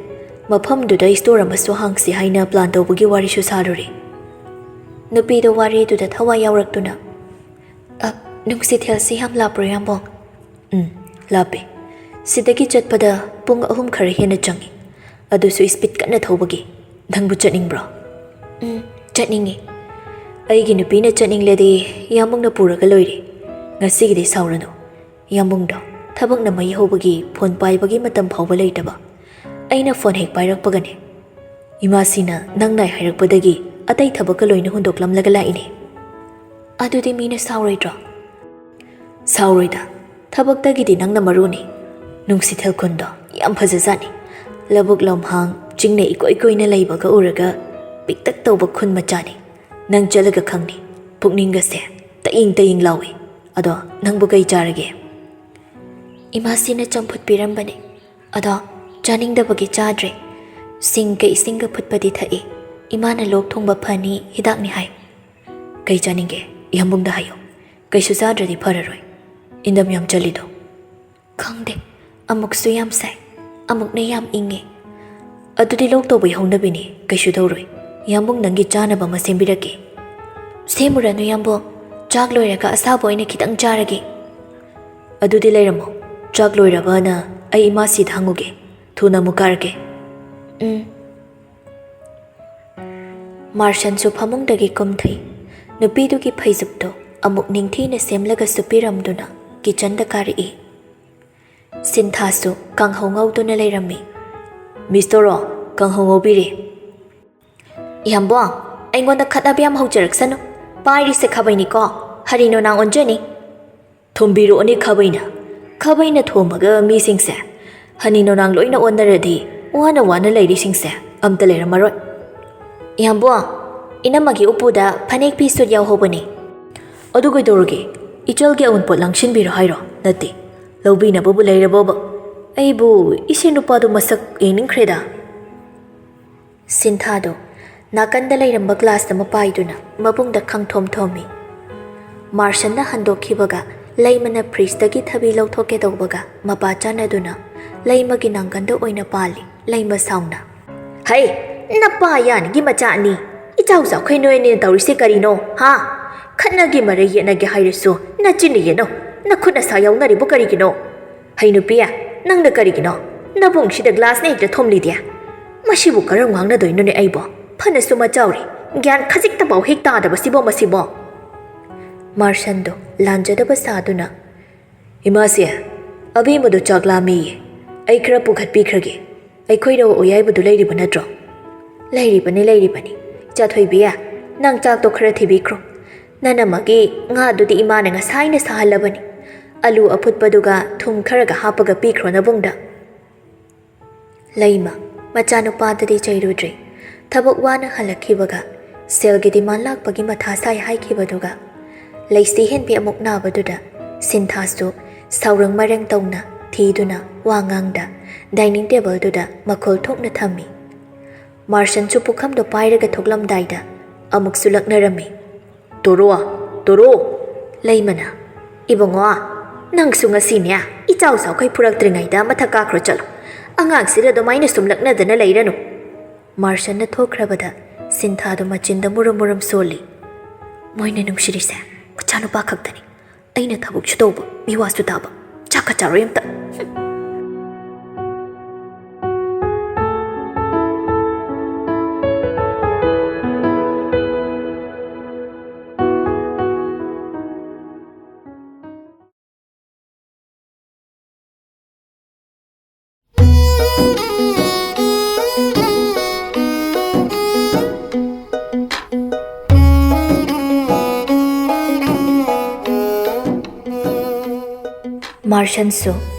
ꯃꯐꯝꯗꯨꯗ ꯏꯁꯇꯣꯔ ꯑꯃꯁꯨ ꯍꯥꯡꯁꯤ ꯍꯥꯏꯅ ꯄ꯭ꯂꯥꯟ ꯇꯧꯕꯒꯤ ꯋꯥꯔꯤꯁꯨ ꯁꯥꯔꯨꯔꯦ꯫ ꯅꯨꯄꯤꯗꯣ ꯋꯥꯔꯤꯗꯨꯗ ꯊꯋꯥꯏ ꯌꯥꯎꯔꯛꯇꯨꯅ, "ꯑ, ꯅꯨꯡꯁꯤꯊꯦꯜꯁꯤ ꯌꯥꯝ ꯂꯥꯞꯄ꯭ꯔꯣ ꯌꯥꯝꯕꯨꯡ?" "ꯎꯝ, ꯂꯥꯞꯄꯦ꯫ ꯁꯤꯗꯒꯤ ꯆꯠꯄꯗ ꯄꯨꯡ ꯑꯍꯨꯝ ꯈꯔ ꯍꯦꯟꯅ ꯆꯪꯏ꯫ ꯑꯗꯨꯁꯨ ꯏꯁꯄꯤꯠ ꯀꯟꯅ ꯊꯧꯕꯒꯤ꯫ ꯅꯪꯕꯨ ꯆꯠꯅꯤꯡꯕ꯭ꯔꯣ?" "ꯎꯝ, ꯆꯠꯅꯤꯡꯉꯤ꯫" "ꯑꯩꯒꯤ ꯅꯨꯄꯤꯅ ꯆꯠꯅꯤꯡꯂꯗꯤ ꯌꯥꯝꯕꯨꯡꯅ ꯄꯨꯔꯒ ꯂꯣꯏꯔꯦ꯫ ꯉꯁꯤꯒꯤꯗꯤ ꯁꯥꯎꯔꯅꯨ꯫" ꯌꯥꯝꯕꯨꯡꯗꯣ ꯊꯕꯛꯅ ꯃꯩ ꯍꯧꯕꯒꯤ ꯐꯣꯟ ꯄꯥꯏꯕꯒꯤ ꯃꯇꯝ ꯐꯥꯎꯕ ꯂꯩꯇꯕ꯫ ꯑꯩꯅ ꯐꯣꯟ ꯍꯦꯛ ꯄꯥꯏꯔꯛꯄꯒꯅꯦ, "ꯏꯃꯥꯁꯤꯅ ꯅꯪ ꯅꯥꯏ ꯍꯥꯏꯔꯛꯄꯗꯒꯤ ꯑꯇꯩ ꯊꯕꯛꯀ ꯂꯣꯏꯅ ꯍꯨꯟꯗꯣꯛꯂꯝꯂꯒ ꯂꯥꯛꯏꯅꯦ꯫" "ꯑꯗꯨꯗꯤ ꯃꯤꯅ ꯁꯥꯎꯔꯣꯏꯗ꯭ꯔꯣ?" "ꯁꯥꯎꯔꯣꯏꯗ꯫ ꯊꯕꯛꯇꯒꯤꯗꯤ ꯅꯪꯅ ꯃꯔꯨꯅꯤ꯫" ꯅꯨꯡꯁꯤꯊꯦꯜ ꯈꯨꯟꯗꯣ ꯌꯥꯝ ꯐꯖꯖꯥꯠꯅꯤ꯫ ꯂꯧꯕꯨꯛ ꯂꯝꯍꯥꯡ, ꯆꯤꯡꯅ ꯏꯀꯣꯏ ꯀꯣꯏꯅ ꯂꯩꯕꯒ ꯎꯔꯒ ꯄꯤꯛꯇꯛ ꯇꯧꯕ ꯈꯨꯟ ꯃꯆꯥꯅꯤ꯫ ꯅꯪ ꯆꯠꯂꯒ ꯈꯪꯅꯤ꯫ ꯄꯨꯛꯅꯤꯡꯒꯁꯦ ꯇꯌꯤꯡ ꯇꯌꯤꯡ ꯂꯥꯎꯏ꯫ ꯑꯗꯣ ꯅꯪꯕꯨ ꯀꯩ ꯆꯥꯔꯒꯦ? "ꯏꯃꯥꯁꯤꯅ ꯆꯝꯐꯨꯠ ꯄꯤꯔꯝꯕꯅꯦ꯫ ꯑꯗꯣ ꯆꯥꯅꯤꯡꯗꯕꯒꯤ ꯆꯥꯗ꯭ꯔꯦ꯫ ꯁꯤꯡꯒ ꯏꯁꯤꯡꯒ ꯐꯨꯠꯄꯗꯤ ꯊꯛꯏ꯫ ꯏꯃꯥꯅ ꯂꯣꯛ ꯊꯨꯡꯕ ꯐꯅꯤ ꯍꯤꯗꯥꯛꯅꯤ ꯍꯥꯏ꯫" "ꯀꯩ ꯆꯥꯅꯤꯡꯒꯦ? ꯌꯥꯝꯕꯨꯡꯗ ꯍꯥꯏꯌꯣ꯫ ꯀꯩꯁꯨ ꯆꯥꯗ꯭ꯔꯗꯤ ꯐꯔꯔꯣꯏ꯫ ꯏꯟꯗꯝ ꯌꯥꯝ ꯆꯜꯂꯤꯗꯣ꯫" ꯈꯪꯗꯦ, ꯑꯃꯨꯛꯁꯨ ꯌꯥꯝ ꯁꯥꯏ, ꯑꯃꯨꯛꯅ ꯌꯥꯝ ꯏꯪꯉꯦ꯫ ꯑꯗꯨꯗꯤ ꯂꯣꯛ ꯇꯧꯕꯩ ꯍꯧꯅꯕꯤꯅꯦ, ꯀꯩꯁꯨ ꯇꯧꯔꯣꯏ꯫ ꯌꯥꯝꯕꯨꯡ, ꯅꯪꯒꯤ ꯆꯥꯅꯕ ꯑꯃ ꯁꯦꯝꯕꯤꯔꯛꯀꯦ꯫ ꯁꯦꯝꯃꯨꯔꯅꯨ ꯌꯥꯝꯕꯨꯡ, ꯆꯥꯛ ꯂꯣꯏꯔꯒ ꯑꯁꯥꯕ ꯑꯣꯏꯅ ꯈꯤꯇꯪ ꯆꯥꯔꯒꯦ꯫ ꯑꯗꯨꯗꯤ ꯂꯩꯔꯝꯃꯣ, ꯆꯥꯛ ꯂꯣꯏꯔꯕꯅ ꯑꯩ ꯏꯃꯥꯁꯤꯗ ꯍꯪꯉꯨꯒꯦ꯫ ꯊꯨꯅ ꯑꯃꯨꯛ ꯀꯥꯔꯛꯀꯦ꯫ ꯎꯝ꯫ ꯃꯥꯔꯁꯟꯁꯨ ꯐꯃꯨꯡꯗꯒꯤ ꯀꯨꯝꯊꯩ꯫ ꯅꯨꯄꯤꯗꯨꯒꯤ ꯐꯩꯖꯨꯞꯇꯣ ꯑꯃꯨꯛ ꯅꯤꯡꯊꯤꯅ ꯁꯦꯝꯂꯒ ꯁꯨꯞꯄꯤꯔꯝꯗꯨꯅ ꯀꯤꯆꯟꯗ ꯀꯥꯔꯛꯏ꯫ ꯁꯤꯟꯊꯥꯁꯨ ꯀꯥꯡꯍꯧ ꯉꯧꯗꯨꯅ ꯂꯩꯔꯝꯃꯤ꯫ "ꯃꯤꯁ ꯇꯣꯔꯣ, ꯀꯥꯡꯍꯧ ꯉꯧꯕꯤꯔꯦ꯫" "ꯏꯌꯥꯝꯕꯣ, ꯑꯩꯉꯣꯟꯗ ꯈꯠꯅꯕ ꯌꯥꯝ ꯍꯧꯖꯔꯛꯁꯅꯨ꯫ ꯄꯥꯏꯔꯤꯁꯦ ꯈꯥꯕꯩꯅꯤꯀꯣ, ꯍꯔꯤ ꯅꯣꯅꯥꯡ ꯑꯣꯟꯖꯅꯤ꯫" "ꯊꯣꯝꯕꯤꯔꯛꯑꯣꯅꯦ ꯈꯥꯕꯩꯅ꯫ ꯈꯥꯕꯩꯅ ꯊꯣꯝꯃꯒ ꯃꯤꯁꯤꯡꯁꯦ ꯍꯅꯤ ꯅꯣꯅꯥꯡ ꯂꯣꯏꯅ ꯑꯣꯟꯅꯔꯗꯤ ꯋꯥꯅ ꯋꯥꯅ ꯂꯩꯔꯤꯁꯤꯡꯁꯦ ꯑꯝꯇ ꯂꯩꯔꯝꯃꯔꯣꯏ꯫" "ꯏꯌꯥꯝꯕꯣ, ꯏꯅꯝꯃꯒꯤ ꯎꯄꯨꯗ ꯐꯅꯦꯛ ꯐꯤ ꯁꯨꯠ ꯌꯥꯎꯍꯧꯕꯅꯦ꯫" "ꯑꯗꯨ ꯀꯩꯗꯧꯔꯒꯦ? ꯏꯆꯜꯒꯤ ꯑꯎꯟꯄꯣꯠ ꯂꯥꯡꯁꯤꯟꯕꯤꯔꯣ ꯍꯥꯏꯔꯣ? ꯅꯠꯇꯦ, ꯂꯧꯕꯤꯅꯕꯕꯨ ꯂꯩꯔꯕꯣꯕ? ꯑꯩꯕꯨ ꯏꯁꯤ ꯅꯨꯄꯥꯗꯣ ꯃꯁꯛ ꯌꯦꯡꯅꯤꯡꯈ꯭ꯔꯦꯗ꯫" ꯁꯤꯟꯊꯥꯗꯣ ꯅꯥꯀꯟꯗ ꯂꯩꯔꯝꯕ ꯒ꯭ꯂꯥꯁ ꯑꯃ ꯄꯥꯏꯗꯨꯅ ꯃꯕꯨꯡꯗ ꯈꯪꯊꯣꯝ ꯊꯣꯝꯃꯤ꯫ ꯃꯥꯔꯁꯟꯅ ꯍꯟꯗꯣꯛꯈꯤꯕꯒ ꯂꯩꯃꯅ ꯐ꯭ꯔꯤꯖꯇꯒꯤ ꯊꯕꯤ ꯂꯧꯊꯣꯛꯀꯦ ꯇꯧꯕꯒ ꯃꯄꯥ ꯆꯥꯟꯅꯗꯨꯅ ꯂꯩꯃꯒꯤ ꯅꯥꯡꯒꯟꯗ ꯑꯣꯏꯅ ꯄꯥꯜꯂꯤ꯫ ꯂꯩꯃ ꯁꯥꯎꯅ, "ꯍꯩ, ꯅꯄꯥ ꯌꯥꯅꯤꯒꯤ ꯃꯆꯥ ꯑꯅꯤ! ꯏꯆꯥꯎ ꯆꯥꯎꯈꯩ ꯅꯣꯏ ꯑꯅꯤꯅ ꯇꯧꯔꯤꯁꯦ ꯀꯔꯤꯅꯣ, ꯍꯥ? ꯈꯠꯅꯒꯦ ꯃꯔꯩ ꯌꯦꯠꯅꯒꯦ ꯍꯥꯏꯔꯁꯨ ꯅꯆꯤꯟꯅ ꯌꯦꯠꯅꯧ, ꯅꯈꯨꯠ ꯅꯁꯥ ꯌꯥꯎꯅꯔꯤꯕ ꯀꯔꯤꯒꯤꯅꯣ? ꯍꯩ ꯅꯨꯄꯤ, ꯅꯪꯅ ꯀꯔꯤꯒꯤꯅꯣ ꯅꯕꯨꯡꯁꯤꯗ ꯒ꯭ꯂꯥꯁꯅ ꯍꯦꯛꯇ ꯊꯣꯝꯂꯤꯗꯤ? ꯃꯁꯤꯕꯨ ꯀꯔꯝ ꯉꯥꯡꯅꯗꯣꯏꯅꯣꯅꯦ ꯑꯩꯕꯣ? ꯐꯅꯁꯨ ꯃꯆꯥꯎꯔꯤ, ꯒ꯭ꯌꯥꯟ ꯈꯖꯤꯛꯇꯐꯥꯎ ꯍꯦꯛ ꯇꯥꯗꯕꯁꯤꯕꯣ ꯃꯁꯤꯕꯣ?" ꯃꯥꯔꯁꯟꯗꯣ ꯂꯥꯟꯖꯗꯕ ꯁꯥꯗꯨꯅ, "ꯏꯃꯥꯁꯦ, ꯑꯕꯦꯝꯃꯗꯣ ꯆꯥꯛ ꯂꯥꯝꯃꯦꯌꯦ, ꯑꯩ ꯈꯔ ꯄꯨꯈꯠꯄꯤꯈ꯭ꯔꯒꯦ꯫ ꯑꯩꯈꯣꯏ ꯔꯧ ꯑꯣꯌꯥꯏꯕꯗꯨ ꯂꯩꯔꯤꯕ ꯅꯠꯇ꯭ꯔꯣ?" "ꯂꯩꯔꯤꯕꯅꯤ, ꯂꯩꯔꯤꯕꯅꯤ꯫ ꯏꯆꯥꯊꯣꯏꯕꯤ, ꯅꯪ ꯆꯥꯛꯇꯣ ꯈꯔ ꯊꯤꯕꯤꯈ꯭ꯔꯣ꯫ ꯅꯅꯝꯃꯒꯤ ꯉꯥꯗꯨꯗꯤ ꯏꯃꯥꯅ ꯉꯁꯥꯏꯅ ꯁꯥꯍꯜꯂꯕꯅꯤ꯫ ꯑꯂꯨ ꯑꯐꯨꯠꯄꯗꯨꯒ ꯊꯨꯝ ꯈꯔꯒ ꯍꯥꯞꯄꯒ ꯄꯤꯈ꯭ꯔꯣ ꯅꯕꯨꯡꯗ꯫" ꯂꯩꯃ ꯃꯆꯥꯅꯨꯄꯥꯗꯗꯤ ꯆꯩꯔꯨꯗ꯭ꯔꯦ꯫ ꯊꯕꯛ ꯋꯥꯅ ꯍꯜꯂꯛꯈꯤꯕꯒ ꯁꯦꯜꯒꯤ ꯗꯤꯃꯥꯟ ꯂꯥꯛꯄꯒꯤ ꯃꯊꯥ ꯁꯥꯏ ꯍꯥꯏꯈꯤꯕꯗꯨꯒ, ꯂꯩꯁꯤ ꯍꯦꯟꯕꯤ ꯑꯃꯨꯛ ꯅꯥꯕꯗꯨꯗ ꯁꯤꯟꯊꯥꯁꯨ ꯁꯥꯎꯔꯪ ꯃꯔꯪ ꯇꯧꯅ ꯊꯤꯗꯨꯅ ꯋꯥ ꯉꯥꯡꯗ ꯗꯥꯏꯅꯤꯡ ꯇꯦꯕꯜꯗꯨꯗ ꯃꯈꯣꯜ ꯊꯣꯛꯅ ꯊꯝꯃꯤ꯫ ꯃꯥꯔꯁꯟꯁꯨ ꯄꯨꯈꯝꯗꯣ ꯄꯥꯏꯔꯒ ꯊꯣꯛꯂꯝꯗꯥꯏꯗ ꯑꯃꯨꯛꯁꯨ ꯂꯛꯅꯔꯝꯃꯤ꯫ "ꯇꯣꯔꯣ, ꯇꯣꯔꯣ!" ꯂꯩꯃꯅ, "ꯏꯕꯨꯡꯉꯣ, "ꯅꯪꯁꯨ ꯉꯁꯤꯅꯦ, ꯏꯆꯥꯎ ꯆꯥꯎꯈꯩ ꯐꯨꯔꯛꯇ꯭ꯔꯤꯉꯩꯗ ꯃꯊꯛ ꯀꯥꯈ꯭ꯔꯣ ꯆꯠꯂꯣ꯫ ꯑꯉꯥꯡꯁꯤꯗ ꯑꯗꯨꯃꯥꯏꯅ ꯁꯨꯝ ꯂꯛꯅꯗꯅ ꯂꯩꯔꯅꯨ꯫" ꯃꯥꯔꯁꯟꯅ ꯊꯣꯛꯈ꯭ꯔꯕꯗ ꯁꯤꯟꯊꯥꯗꯨ ꯃꯆꯤꯟꯗ ꯃꯨꯔꯨꯝ ꯃꯨꯔꯨꯝ ꯁꯣꯜꯂꯤ꯫ "ꯃꯣꯏꯅ ꯅꯨꯡꯁꯤꯔꯤꯁꯦ ꯃꯆꯥꯅꯨꯄꯥ ꯈꯛꯇꯅꯤ꯫ ꯑꯩꯅ ꯊꯕꯛꯁꯨ ꯇꯧꯕ, ꯃꯤꯋꯥꯁꯨ ꯇꯥꯕ꯫ ꯆꯥꯛꯀ ꯆꯥꯔꯣꯏ ꯑꯝꯇ꯫" ꯃꯥꯔꯁꯟꯁꯨ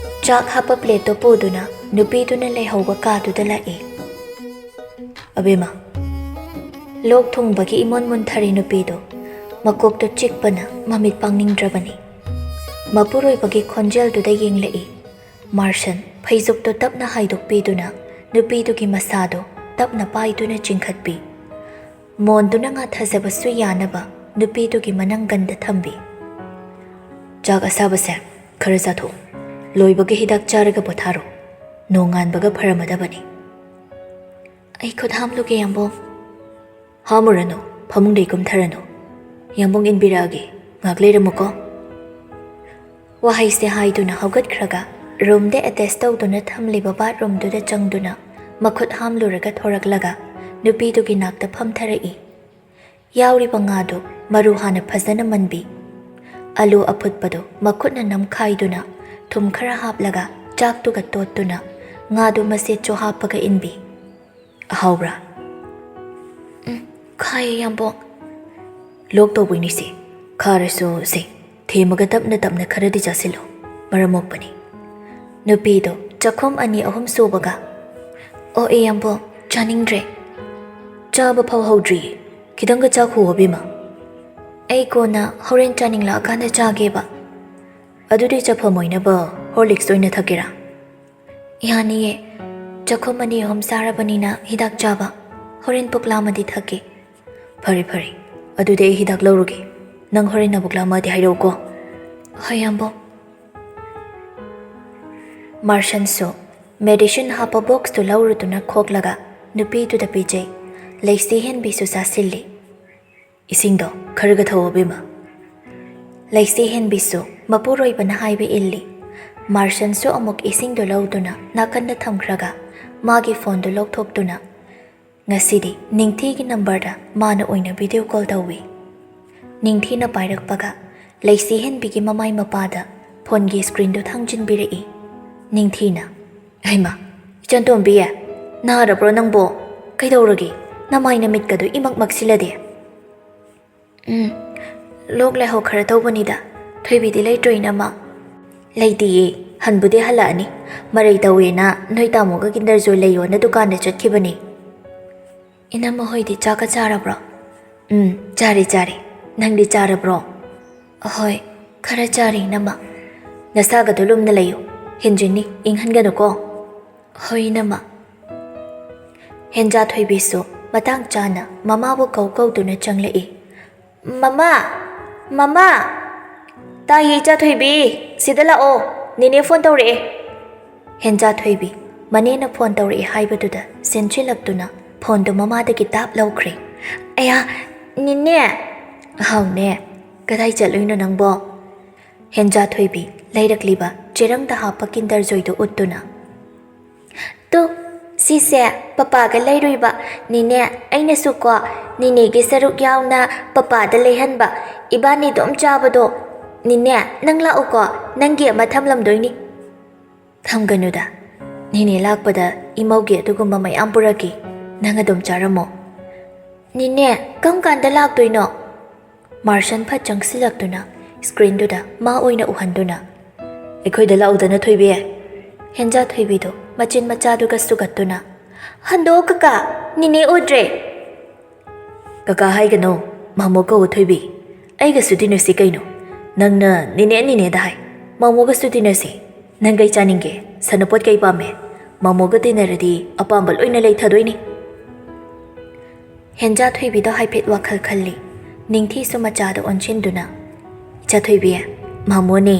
ꯆꯥꯛ ꯍꯥꯞꯄ ꯄ꯭ꯂꯦꯠꯇꯣ ꯄꯨꯗꯨꯅ ꯅꯨꯄꯤꯗꯨꯅ ꯂꯩꯍꯧꯕ ꯀꯥꯗꯨꯗ ꯂꯥꯛꯏ꯫ "ꯑꯕꯦꯝꯃ꯫" ꯂꯣꯛ ꯊꯨꯡꯕꯒꯤ ꯏꯃꯣꯟ ꯃꯨꯟꯊꯔꯤ ꯅꯨꯄꯤꯗꯣ ꯃꯀꯣꯛꯇꯣ ꯆꯤꯛꯄꯅ ꯃꯃꯤꯠ ꯄꯥꯡꯅꯤꯡꯗ꯭ꯔꯕꯅꯤ꯫ ꯃꯄꯨꯔꯣꯏꯕꯒꯤ ꯈꯣꯟꯖꯦꯜꯗꯨꯗ ꯌꯦꯡꯂꯛꯏ꯫ ꯃꯥꯔꯁꯟ ꯐꯩꯖꯨꯞꯇꯣ ꯇꯞꯅ ꯍꯥꯏꯗꯣꯛꯄꯤꯗꯨꯅ ꯅꯨꯄꯤꯗꯨꯒꯤ ꯃꯁꯥꯗꯣ ꯇꯞꯅ ꯄꯥꯏꯗꯨꯅ ꯆꯤꯡꯈꯠꯄꯤ꯫ ꯃꯣꯟꯗꯨꯅ ꯉꯥꯊꯖꯕꯁꯨ ꯌꯥꯅꯕ ꯅꯨꯄꯤꯗꯨꯒꯤ ꯃꯅꯪꯒꯟꯗ ꯊꯝꯕꯤ꯫ "ꯆꯥꯛ ꯑꯁꯥꯕꯁꯦ ꯈꯔ ꯆꯥꯊꯣꯛꯎ꯫ ꯂꯣꯏꯕꯒ ꯍꯤꯗꯥꯛ ꯆꯥꯔꯒ ꯄꯣꯊꯥꯔꯣ꯫ ꯅꯣꯡꯉꯥꯟꯕꯒ ꯐꯔꯝꯃꯗꯕꯅꯤ꯫" "ꯑꯩ ꯈꯨꯠ ꯍꯥꯝꯂꯨꯒꯦ, ꯌꯥꯝꯕꯨꯡ꯫" "ꯍꯥꯝꯃꯨꯔꯅꯨ, ꯐꯃꯨꯡꯗꯩ ꯀꯨꯝꯊꯔꯅꯨ꯫ ꯌꯥꯝꯕꯨꯡ ꯏꯟꯕꯤꯔꯛꯑꯒꯦ, ꯉꯥꯏꯍꯥꯛ ꯂꯩꯔꯝꯃꯨꯀꯣ꯫" ꯋꯥꯍꯩꯁꯦ ꯍꯥꯏꯗꯨꯅ ꯍꯧꯒꯠꯈ꯭ꯔꯒ ꯔꯨꯝꯗ ꯑꯦꯇꯦꯆ ꯇꯧꯗꯨꯅ ꯊꯝꯂꯤꯕ ꯕꯥꯠꯔꯨꯝꯗꯨꯗ ꯆꯪꯗꯨꯅ ꯃꯈꯨꯠ ꯍꯥꯝꯂꯨꯔꯒ ꯊꯣꯔꯛꯂꯒ ꯅꯨꯄꯤꯗꯨꯒꯤ ꯅꯥꯛꯇ ꯐꯝꯊꯔꯛꯏ꯫ ꯌꯥꯎꯔꯤꯕ ꯉꯥꯗꯨ ꯃꯔꯨ ꯍꯥꯟꯅ ꯐꯖꯅ ꯃꯟꯕꯤ꯫ ꯑꯂꯨ ꯑꯐꯨꯠꯄꯗꯨ ꯃꯈꯨꯠꯅ ꯅꯝꯈꯥꯏꯗꯨꯅ ꯊꯨꯝ ꯈꯔ ꯍꯥꯞꯂꯒ ꯆꯥꯛꯇꯨꯒ ꯇꯣꯠꯇꯨꯅ ꯉꯥꯗꯨ ꯃꯆꯦꯠꯁꯨ ꯍꯥꯞꯄꯒ ꯏꯟꯕꯤ꯫ "ꯑꯍꯥꯎꯕ꯭ꯔꯥ?" "ꯎꯝ, ꯈꯥꯏꯌꯦ, ꯌꯥꯝꯕꯣꯛ꯫" "ꯂꯣꯛ ꯇꯧꯕꯩꯅꯤꯁꯦ꯫ ꯈꯥꯔꯁꯨ ꯁꯦ, ꯊꯦꯝꯃꯒ ꯇꯞꯅ ꯇꯞꯅ ꯈꯔꯗꯤ ꯆꯥꯁꯤꯜꯂꯨ꯫ ꯃꯔꯝ ꯃꯣꯛꯄꯅꯤ꯫" ꯅꯨꯄꯤꯗꯣ ꯆꯥꯛꯈꯨꯝ ꯑꯅꯤ ꯑꯍꯨꯝ ꯁꯨꯕꯒ, "ꯑꯣ, ꯑꯦ, ꯌꯥꯝꯕꯣꯛ, ꯆꯥꯅꯤꯡꯗ꯭ꯔꯦ꯫" "ꯆꯥꯕ ꯐꯥꯎ ꯍꯧꯗ꯭ꯔꯤꯌꯦ꯫ ꯈꯤꯇꯪꯒ ꯆꯥꯈꯨꯑꯣ, ꯑꯕꯦꯝꯃ꯫" "ꯑꯩ ꯀꯣꯟꯅ ꯍꯣꯔꯦꯟ ꯆꯥꯅꯤꯡꯂꯛꯑꯀꯥꯟꯗ ꯆꯥꯒꯦꯕ꯫" "ꯑꯗꯨꯗꯤ ꯆꯐꯝ ꯑꯣꯏꯅꯕ ꯍꯣꯔꯂꯤꯛꯁ ꯑꯣꯏꯅ ꯊꯛꯀꯦꯔꯥ?" "ꯌꯥꯅꯤꯌꯦ꯫ ꯆꯥꯛꯈꯨꯝ ꯑꯅꯤ ꯑꯍꯨꯝ ꯆꯥꯔꯕꯅꯤꯅ ꯍꯤꯗꯥꯛ ꯆꯥꯕ꯫ ꯍꯣꯔꯦꯟ ꯄꯨꯛ ꯂꯥꯝꯃꯗꯤ ꯊꯛꯀꯦ꯫" "ꯐꯔꯦ, ꯐꯔꯦ꯫ ꯑꯗꯨꯗꯤ ꯑꯩ ꯍꯤꯗꯥꯛ ꯂꯧꯔꯨꯒꯦ꯫ ꯅꯪ ꯍꯣꯔꯦꯟ ꯅꯕꯨꯛ ꯂꯥꯝꯃꯛꯑꯗꯤ ꯍꯥꯏꯔꯛꯎꯀꯣ꯫" "ꯍꯣꯏ, ꯌꯥꯝꯕꯣꯛ꯫" ꯃꯥꯔꯁꯟꯁꯨ ꯃꯦꯗꯤꯁꯤꯟ ꯍꯥꯞꯄ ꯕꯣꯛꯁꯇꯨ ꯂꯧꯔꯨꯗꯨꯅ ꯈꯣꯛꯂꯒ ꯅꯨꯄꯤꯗꯨꯗ ꯄꯤꯖꯩ꯫ ꯂꯩꯁꯤ ꯍꯦꯟꯕꯤꯁꯨ ꯆꯥꯁꯤꯜꯂꯤ꯫ "ꯏꯁꯤꯡꯗꯣ ꯈꯔꯒ ꯊꯛꯑꯣ, ꯕꯦꯝꯃ꯫" ꯂꯩꯁꯤ ꯍꯦꯟꯕꯤꯁꯨ ꯃꯄꯨꯔꯣꯏꯕꯅ ꯍꯥꯏꯕ ꯏꯜꯂꯤ꯫ ꯃꯥꯔꯁꯟꯁꯨ ꯑꯃꯨꯛ ꯏꯁꯤꯡꯗꯨ ꯂꯧꯗꯨꯅ ꯅꯥꯀꯟꯗ ꯊꯝꯈ꯭ꯔꯒ ꯃꯥꯒꯤ ꯐꯣꯟꯗꯨ ꯂꯧꯊꯣꯛꯇꯨꯅ, ꯉꯁꯤꯗꯤ ꯅꯤꯡꯊꯤꯒꯤ ꯅꯝꯕꯔꯗ ꯃꯥꯅ ꯑꯣꯏꯅ ꯚꯤꯗꯤꯑꯣ ꯀꯣꯜ ꯇꯧꯏ꯫ ꯅꯤꯡꯊꯤꯅ ꯄꯥꯏꯔꯛꯄꯒ ꯂꯩꯁꯤ ꯍꯦꯟꯕꯤꯒꯤ ꯃꯃꯥꯏ ꯃꯄꯥꯗ ꯐꯣꯟꯒꯤ ꯁ꯭ꯀ꯭ꯔꯤꯟꯗꯨ ꯊꯥꯡꯖꯤꯟꯕꯤꯔꯛꯏ꯫ ꯅꯤꯡꯊꯤꯅ, "ꯍꯩꯃꯥ, ꯏꯆꯟꯇꯣꯝꯕꯤ, ꯅꯥꯔꯕ꯭ꯔꯣ ꯅꯪꯕꯣ? ꯀꯩꯗꯧꯔꯒꯦ? ꯅꯃꯥꯏ ꯅꯃꯤꯠꯀꯗꯨ ꯏꯃꯛ ꯃꯛꯁꯤꯜꯂꯗꯦ?" "ꯎꯝ, ꯂꯣꯛ ꯂꯥꯏꯍꯧ ꯈꯔ ꯇꯧꯕꯅꯤꯗ꯫ ꯊꯣꯏꯕꯤꯗꯤ ꯂꯩꯇ꯭ꯔꯣ, ꯏꯅꯝꯃ?" "ꯂꯩꯇꯤꯌꯦ, ꯍꯟꯕꯨꯗꯤ ꯍꯜꯂꯛꯑꯅꯤ꯫ ꯃꯔꯩ ꯇꯧꯋꯦꯅ ꯅꯣꯏ ꯇꯥꯃꯣꯒ ꯀꯤꯟꯗꯔ ꯖꯣꯏ ꯂꯩꯌꯣꯅ ꯗꯨꯀꯥꯟꯗ ꯆꯠꯈꯤꯕꯅꯦ꯫" "ꯏꯅꯝꯃ ꯍꯣꯏꯗꯤ ꯆꯥꯛꯀ ꯆꯥꯔꯕ꯭ꯔꯣ?" "ꯎꯝ, ꯆꯥꯔꯦ, ꯆꯥꯔꯦ꯫ ꯅꯪꯗꯤ ꯆꯥꯔꯕ꯭ꯔꯣ?" "ꯑꯍꯣꯏ, ꯈꯔ ꯆꯥꯔꯦ, ꯏꯅꯝꯃ꯫" "ꯅꯁꯥꯒꯗꯣ ꯂꯨꯝꯅ ꯂꯩꯌꯨ꯫ ꯍꯦꯟꯖꯤꯟꯅꯤ, ꯏꯪꯍꯟꯒꯅꯨꯀꯣ꯫" "ꯍꯣꯏ, ꯏꯅꯝꯃ꯫" ꯍꯦꯟꯖꯥ ꯊꯣꯏꯕꯤꯁꯨ ꯃꯇꯥꯡ ꯆꯥꯅ ꯃꯃꯥꯕꯨ ꯀꯧ ꯀꯧꯗꯨꯅ ꯆꯪꯂꯛꯏ꯫ "ꯃꯃꯥ! ꯃꯃꯥ!" "ꯇꯥꯏꯌꯦ, ꯏꯆꯥ ꯊꯣꯏꯕꯤ꯫ ꯁꯤꯗ ꯂꯥꯛꯑꯣ꯫ ꯅꯦꯅꯦ ꯐꯣꯟ ꯇꯧꯔꯛꯑꯦ꯫" ꯍꯦꯟꯖꯥ ꯊꯣꯏꯕꯤ ꯃꯅꯦꯅ ꯐꯣꯟ ꯇꯧꯔꯛꯑꯦ ꯍꯥꯏꯕꯗꯨꯗ ꯆꯦꯟꯁꯤꯜꯂꯛꯇꯨꯅ ꯐꯣꯟꯗꯨ ꯃꯃꯥꯗꯒꯤ ꯇꯥꯞ ꯂꯧꯈ꯭ꯔꯦ꯫ "ꯑꯌꯥ, ꯅꯦꯅꯦ!" "ꯍꯥꯎꯅꯦ, ꯀꯗꯥꯏ ꯆꯠꯂꯨꯏꯅꯣ ꯅꯪꯕꯣ?" ꯍꯦꯟꯖꯥ ꯊꯣꯏꯕꯤ ꯂꯩꯔꯛꯂꯤꯕ ꯆꯦꯔꯪꯗ ꯍꯥꯞꯄ ꯀꯤꯟꯗꯔ ꯖꯣꯏꯗꯨ ꯎꯠꯇꯨꯅ, "ꯇꯨ, ꯁꯤꯁꯦ ꯄꯄꯥꯒ ꯂꯩꯔꯨꯏꯕ꯫ ꯅꯦꯅꯦ, ꯑꯩꯅꯁꯨꯀꯣ ꯅꯦꯅꯦꯒꯤ ꯁꯔꯨꯛ ꯌꯥꯎꯅ ꯄꯄꯥꯗ ꯂꯩꯍꯟꯕ꯫ ꯏꯕꯥꯅꯤ ꯑꯗꯨꯝ ꯆꯥꯕꯗꯣ꯫ ꯅꯦꯅꯦ, ꯅꯪ ꯂꯥꯛꯎꯀꯣ, ꯅꯪꯒꯤ ꯑꯃ ꯊꯝꯂꯝꯗꯣꯏꯅꯤ꯫" "ꯊꯝꯒꯅꯨꯗ꯫ ꯅꯦꯅꯦ ꯂꯥꯛꯄꯗ ꯏꯃꯧꯒꯤ ꯑꯗꯨꯒꯨꯝꯕ ꯃꯌꯥꯝ ꯄꯨꯔꯛꯀꯦ꯫ ꯅꯪ ꯑꯗꯨꯝ ꯆꯥꯔꯝꯃꯣ꯫" "ꯅꯦꯅꯦ, ꯀꯔꯝ ꯀꯥꯟꯗ ꯂꯥꯛꯇꯣꯏꯅꯣ?" ꯃꯥꯔꯁꯟ ꯐꯠ ꯆꯪꯁꯤꯜꯂꯛꯇꯨꯅ ꯁ꯭ꯀ꯭ꯔꯤꯟꯗꯨꯗ ꯃꯥ ꯑꯣꯏꯅ ꯎꯍꯟꯗꯨꯅ, "ꯑꯩꯈꯣꯏꯗ ꯂꯥꯛꯎꯗꯅ, ꯊꯣꯏꯕꯤ꯫" ꯍꯦꯟꯖꯥ ꯊꯣꯏꯕꯤꯗꯨ ꯃꯆꯤꯟ ꯃꯆꯥꯗꯨꯒ ꯁꯨꯒꯠꯇꯨꯅ, "ꯍꯟꯗꯣꯛꯑꯣ ꯀꯀꯥ, ꯅꯦꯅꯦ ꯎꯗ꯭ꯔꯦ꯫" "ꯀꯀꯥ ꯍꯥꯏꯒꯅꯨ, ꯃꯥꯃꯣ ꯀꯧ, ꯊꯣꯏꯕꯤ꯫ ꯑꯩꯒꯁꯨ ꯇꯤꯟꯅꯁꯤ ꯀꯩꯅꯣ꯫ ꯅꯪꯅ ꯅꯦꯅꯦ ꯅꯦꯅꯦꯗ ꯍꯥꯏ꯫ ꯃꯥꯃꯣꯒꯁꯨ ꯇꯤꯟꯅꯁꯤ꯫ ꯅꯪ ꯀꯩ ꯆꯥꯅꯤꯡꯒꯦ? ꯁꯅꯄꯣꯠ ꯀꯩ ꯄꯥꯝꯃꯦ? ꯃꯥꯃꯣꯒ ꯇꯤꯟꯅꯔꯗꯤ ꯑꯄꯥꯝꯕ ꯂꯣꯏꯅ ꯂꯩꯊꯗꯣꯏꯅꯤ꯫" ꯍꯦꯟꯖꯥ ꯊꯣꯏꯕꯤꯗꯣ ꯍꯥꯏꯐꯦꯠ ꯋꯥꯈꯜ ꯈꯜꯂꯤ꯫ ꯅꯤꯡꯊꯤꯁꯨ ꯃꯆꯥꯗ ꯑꯣꯟꯁꯤꯟꯗꯨꯅ, "ꯏꯆꯥ ꯊꯣꯏꯕꯤ, ꯃꯥꯃꯣꯅꯦ,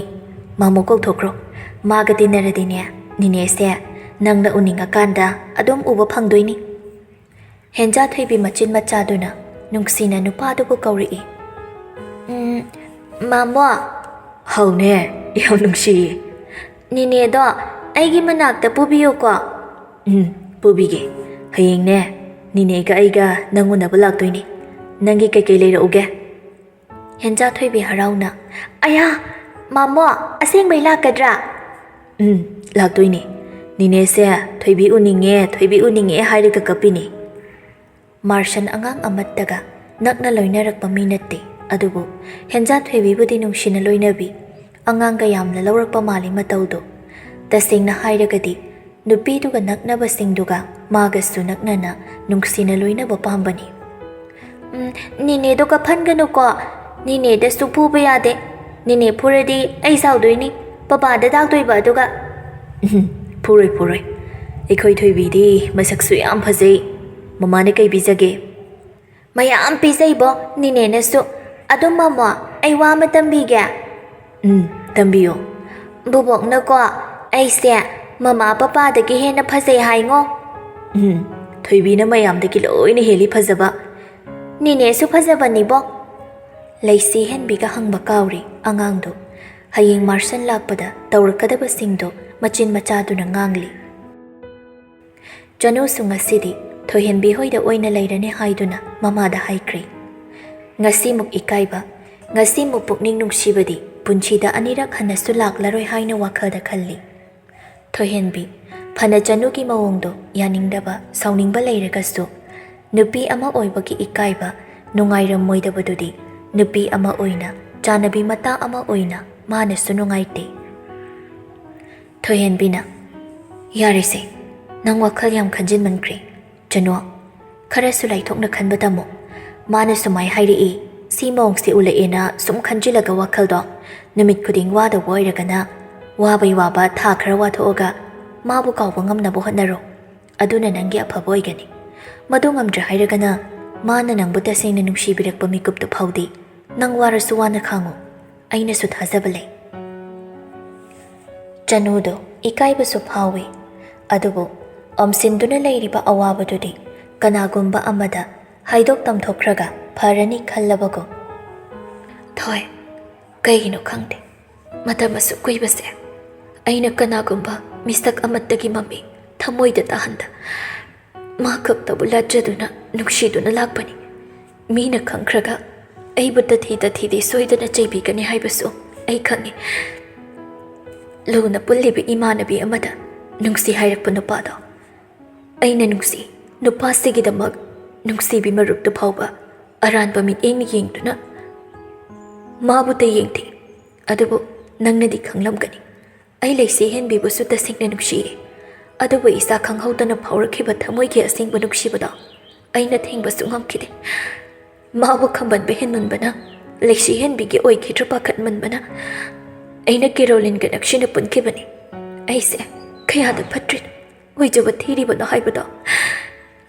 ꯃꯥꯃꯣ ꯀꯧꯊꯣꯛꯈ꯭ꯔꯣ꯫ ꯃꯥꯒ ꯇꯤꯟꯅꯔꯗꯤꯅꯦ, ꯅꯤꯅꯦꯁꯦ ꯅꯪꯅ ꯎꯅꯤꯡꯉꯀꯥꯟꯗ ꯑꯗꯨꯝ ꯎꯕ ꯐꯪꯗꯣꯏꯅꯤ꯫ ꯍꯦꯟꯖꯥ ꯊꯣꯏꯕꯤ ꯃꯆꯤꯟ ꯃꯆꯥꯗꯨꯅ ꯅꯨꯡꯁꯤꯅ ꯅꯨꯄꯥꯗꯨꯕꯨ ꯀꯧꯔꯛꯏ꯫ "ꯎꯝ, ꯃꯥꯃꯣ꯫" "ꯍꯧꯅꯦ, ꯌꯥꯝ ꯅꯨꯡꯁꯤꯌꯦ꯫" "ꯅꯤꯅꯦꯗꯣ ꯑꯩꯒꯤ ꯃꯅꯥꯛꯇ ꯄꯨꯕꯤꯌꯨꯀꯣ꯫" "ꯎꯝ, ꯄꯨꯕꯤꯒꯦ꯫ ꯍꯌꯦꯡꯅꯦ, ꯅꯤꯅꯦꯒ ꯑꯩꯒ ꯅꯪ ꯎꯅꯕ ꯂꯥꯛꯇꯣꯏꯅꯦ꯫ ꯅꯪꯒꯤ ꯀꯩꯀꯩ ꯂꯩꯔꯛꯎꯒꯦ?" ꯍꯦꯟꯖꯥ ꯊꯣꯏꯕꯤ ꯍꯔꯥꯎꯅ, "ꯑꯌꯥ, ꯃꯥꯃꯣ, ꯑꯁꯦꯡꯕꯩ ꯂꯥꯛꯀꯗ꯭ꯔꯥ?" "ꯎꯝ, ꯂꯥꯛꯇꯣꯏꯅꯦ꯫ ꯅꯤꯅꯦꯁꯦ ꯊꯣꯏꯕꯤ ꯎꯅꯤꯡꯉꯦ, ꯊꯣꯏꯕꯤ ꯎꯅꯤꯡꯉꯦ ꯍꯥꯏꯔꯒ ꯀꯞꯄꯤꯅꯦ꯫" ꯃꯥꯔꯁꯟ ꯑꯉꯥꯡ ꯑꯃꯠꯇꯒ ꯅꯛꯅ ꯂꯣꯏꯅꯔꯛꯄ ꯃꯤ ꯅꯠꯇꯦ, ꯑꯗꯨꯕꯨ ꯍꯦꯟꯖꯥ ꯊꯣꯏꯕꯤꯕꯨꯗꯤ ꯅꯨꯡꯁꯤꯅ ꯂꯣꯏꯅꯕꯤ꯫ ꯑꯉꯥꯡꯒ ꯌꯥꯝꯅ ꯂꯧꯔꯛꯄ ꯃꯥꯜꯂꯤ ꯃꯇꯧꯗꯣ꯫ ꯇꯁꯦꯡꯅ ꯍꯥꯏꯔꯒꯗꯤ ꯅꯨꯄꯤꯗꯨꯒ ꯅꯛꯅꯕꯁꯤꯡꯗꯨꯒ ꯃꯥꯒꯁꯨ ꯅꯛꯅꯅ ꯅꯨꯡꯁꯤꯅ ꯂꯣꯏꯅꯕ ꯄꯥꯝꯕꯅꯤ꯫ "ꯎꯝ, ꯅꯤꯅꯦꯗꯣ ꯀꯞꯍꯟꯒꯅꯨꯀꯣ꯫ ꯅꯤꯅꯦꯗꯁꯨ ꯐꯨꯕ ꯌꯥꯗꯦ꯫ ꯅꯤꯅꯦ ꯐꯨꯔꯗꯤ ꯑꯩ ꯁꯥꯎꯗꯣꯏꯅꯤ꯫ ꯄꯄꯥꯗ ꯇꯥꯛꯇꯣꯏꯕ ꯑꯗꯨꯒ꯫" "ꯎꯝ, ꯐꯨꯔꯣꯏ, ꯐꯨꯔꯣꯏ꯫ ꯑꯩꯈꯣꯏ ꯊꯣꯏꯕꯤꯗꯤ ꯃꯁꯛꯁꯨ ꯌꯥꯝ ꯐꯖꯩ꯫ ꯃꯃꯥꯅ ꯀꯩ ꯄꯤꯖꯒꯦ?" "ꯃꯌꯥꯝ ꯄꯤꯖꯩꯕꯣ ꯅꯤꯅꯦꯅꯁꯨ꯫ ꯑꯗꯨꯝ ꯃꯃꯣ, ꯑꯩ ꯋꯥ ꯑꯃ ꯇꯝꯕꯤꯒꯦ꯫" "ꯎꯝ, ꯇꯝꯕꯤꯌꯣ꯫" "ꯕꯨꯕꯣꯛꯅꯀꯣ ꯑꯩꯁꯦ ꯃꯃꯥ ꯄꯄꯥꯗꯒꯤ ꯍꯦꯟꯅ ꯐꯖꯩ ꯍꯥꯏꯉꯣ꯫" "ꯎꯝ, ꯊꯣꯏꯕꯤꯅ ꯃꯌꯥꯝꯗꯒꯤ ꯂꯣꯏꯅ ꯍꯦꯜꯂꯤ ꯐꯖꯕ꯫" "ꯅꯤꯅꯦꯁꯨ ꯐꯖꯕꯅꯤꯕꯣ꯫" ꯂꯩꯁꯤ ꯍꯦꯟꯕꯤꯒ ꯍꯪꯕ ꯀꯥꯎꯔꯦ ꯑꯉꯥꯡꯗꯣ꯫ ꯍꯌꯦꯡ ꯃꯥꯔꯁꯟ ꯂꯥꯛꯄꯗ ꯇꯧꯔꯛꯀꯗꯕꯁꯤꯡꯗꯣ ꯃꯆꯤꯟ ꯃꯆꯥꯗꯨꯅ ꯉꯥꯡꯂꯤ꯫ ꯆꯅꯨꯁꯨ ꯉꯁꯤꯗꯤ ꯊꯣꯏꯍꯦꯟꯕꯤ ꯍꯣꯏꯗ ꯑꯣꯏꯅ ꯂꯩꯔꯅꯤ ꯍꯥꯏꯗꯨꯅ ꯃꯃꯥꯗ ꯍꯥꯏꯈ꯭ꯔꯦ꯫ ꯉꯁꯤꯃꯨꯛ ꯏꯀꯥꯏꯕ, ꯉꯁꯤꯃꯨꯛ ꯄꯨꯛꯅꯤꯡ ꯅꯨꯡꯁꯤꯕꯗꯤ ꯄꯨꯟꯁꯤꯗ ꯑꯅꯤꯔꯛ ꯍꯟꯅꯁꯨ ꯂꯥꯛꯂꯔꯣꯏ ꯍꯥꯏꯅ ꯋꯥꯈꯜꯗ ꯈꯜꯂꯤ꯫ ꯊꯣꯏꯍꯦꯟꯕꯤ, ꯐꯅ ꯆꯅꯨꯒꯤ ꯃꯑꯣꯡꯗꯣ ꯌꯥꯅꯤꯡꯗꯕ, ꯁꯥꯎꯅꯤꯡꯕ ꯂꯩꯔꯒꯁꯨ, ꯅꯨꯄꯤ ꯑꯃ ꯑꯣꯏꯕꯒꯤ ꯏꯀꯥꯏꯕ, ꯅꯨꯡꯉꯥꯏꯔꯝꯃꯣꯏꯗꯕꯗꯨꯗꯤ ꯅꯨꯄꯤ ꯑꯃ ꯑꯣꯏꯅ, ꯆꯥꯟꯅꯕꯤ ꯃꯇꯥ ꯑꯃ ꯑꯣꯏꯅ ꯃꯥꯅꯁꯨ ꯅꯨꯡꯉꯥꯏꯇꯦ꯫ ꯊꯣꯏꯍꯦꯟꯕꯤꯅ, "ꯌꯥꯔꯦꯁꯦ, ꯅꯪ ꯋꯥꯈꯜ ꯌꯥꯝ ꯈꯟꯖꯤꯟꯃꯟꯈ꯭ꯔꯦ꯫ ꯆꯅꯨ, ꯈꯔꯁꯨ ꯂꯥꯏꯊꯣꯛꯅ ꯈꯟꯕ ꯇꯝꯃꯨ꯫ ꯃꯥꯅ ꯁꯨꯃꯥꯏ ꯍꯥꯏꯔꯛꯏ, ꯁꯤ ꯃꯑꯣꯡꯁꯦ ꯎꯠꯂꯛꯑꯦꯅ ꯁꯨꯝ ꯈꯟꯖꯤꯜꯂꯒ ꯋꯥꯈꯜꯗꯣ ꯅꯨꯃꯤꯠ ꯈꯨꯗꯤꯡ ꯋꯥꯗꯧꯕ ꯑꯣꯏꯔꯒꯅ, ꯋꯥꯕꯩ ꯋꯥꯕ ꯊꯥ ꯈꯔ ꯋꯥꯊꯣꯛꯑꯒ ꯃꯥꯕꯨ ꯀꯥꯎꯕ ꯉꯝꯅꯕ ꯍꯣꯠꯅꯔꯣ꯫ ꯑꯗꯨꯅ ꯅꯪꯒꯤ ꯑꯐꯕ ꯑꯣꯏꯒꯅꯤ꯫ ꯃꯗꯨ ꯉꯝꯗ꯭ꯔꯦ ꯍꯥꯏꯔꯒꯅ, ꯃꯥꯅ ꯅꯪꯕꯨ ꯇꯁꯦꯡꯅ ꯅꯨꯡꯁꯤꯕꯤꯔꯛꯄ ꯃꯤꯀꯨꯞꯇꯨ ꯐꯥꯎꯗꯤ ꯅꯪ ꯋꯥꯔꯁꯨ ꯋꯥꯅ ꯈꯥꯡꯉꯨ꯫ ꯑꯩꯅꯁꯨ ꯊꯥꯖꯕ ꯂꯩ꯫" ꯆꯅꯨꯗꯣ ꯏꯀꯥꯏꯕꯁꯨ ꯐꯥꯎꯏ꯫ ꯑꯗꯨꯕꯨ ꯑꯣꯝꯁꯤꯟꯗꯨꯅ ꯂꯩꯔꯤꯕ ꯑꯋꯥꯕꯗꯨꯗꯤ ꯀꯅꯥꯒꯨꯝꯕ ꯑꯃꯗ ꯍꯥꯏꯗꯣꯛ ꯇꯝꯊꯣꯛꯈ꯭ꯔꯒ ꯐꯔꯅꯤ ꯈꯜꯂꯕꯒꯨꯝ꯫ ꯊꯣꯏ, ꯀꯩꯒꯤꯅꯣ ꯈꯪꯗꯦ, ꯃꯇꯝ ꯑꯁꯨꯛ ꯀꯨꯏꯕꯁꯦ ꯑꯩꯅ ꯀꯅꯥꯒꯨꯝꯕ ꯃꯤꯁꯛ ꯑꯃꯠꯇꯒꯤ ꯃꯃꯤ ꯊꯃꯣꯏꯗ ꯇꯥꯍꯟꯗ ꯃꯥ ꯈꯛꯇꯕꯨ ꯂꯥꯠꯆꯗꯨꯅ ꯅꯨꯡꯁꯤꯗꯨꯅ ꯂꯥꯛꯄꯅꯤ꯫ ꯃꯤꯅ ꯈꯪꯈ꯭ꯔꯒ ꯑꯩꯕꯨ ꯇꯊꯤ ꯇꯊꯤꯗꯤ ꯁꯣꯏꯗꯅ ꯆꯩꯕꯤꯒꯅꯤ ꯍꯥꯏꯕꯁꯨ ꯑꯩ ꯈꯪꯏ꯫ ꯂꯨꯅ ꯄꯨꯜꯂꯤꯕ ꯏꯃꯥꯟꯅꯕꯤ ꯑꯃꯗ ꯅꯨꯡꯁꯤ ꯍꯥꯏꯔꯛꯄ ꯅꯨꯄꯥꯗꯣ ꯑꯩꯅ ꯅꯨꯡꯁꯤ꯫ ꯅꯨꯄꯥꯁꯤꯒꯤꯗꯃꯛ ꯅꯨꯡꯁꯤꯕꯤ ꯃꯔꯨꯞꯇꯨ ꯐꯥꯎꯕ ꯑꯔꯥꯟꯕ ꯃꯤꯠꯌꯦꯡꯅ ꯌꯦꯡꯗꯨꯅ ꯃꯥꯕꯨꯇ ꯌꯦꯡꯊꯤ꯫ ꯑꯗꯨꯕꯨ ꯅꯪꯅꯗꯤ ꯈꯪꯂꯝꯒꯅꯤ, ꯑꯩ ꯂꯩꯁꯤ ꯍꯦꯟꯕꯤꯕꯨꯁꯨ ꯇꯁꯦꯡꯅ ꯅꯨꯡꯁꯤꯌꯦ꯫ ꯑꯗꯨꯕꯨ ꯏꯁꯥ ꯈꯪꯍꯧꯗꯅ ꯐꯥꯎꯔꯛꯈꯤꯕ ꯊꯃꯣꯏꯒꯤ ꯑꯁꯦꯡꯕ ꯅꯨꯡꯁꯤꯕꯗꯣ ꯑꯩꯅ ꯊꯦꯡꯕꯁꯨ ꯉꯝꯈꯤꯗꯦ꯫ ꯃꯥꯕꯨ ꯈꯝꯕꯟꯕ ꯍꯦꯟꯃꯟꯕꯅ, ꯂꯩꯁꯤ ꯍꯦꯟꯕꯤꯒꯤ ꯑꯣꯏꯈꯤꯗ꯭ꯔꯥ ꯄꯥꯈꯠꯃꯟꯕꯅ ꯑꯩꯅ ꯀꯦꯔꯣꯂꯤꯟꯒ ꯅꯛꯁꯤꯟꯅ ꯄꯨꯟꯈꯤꯕꯅꯤ꯫ ꯑꯩꯁꯦ ꯀꯌꯥꯗ ꯐꯠꯇ꯭ꯔꯤꯅꯣ, ꯑꯣꯏꯖꯕ ꯊꯤꯔꯤꯕꯅꯣ ꯍꯥꯏꯕꯗꯣ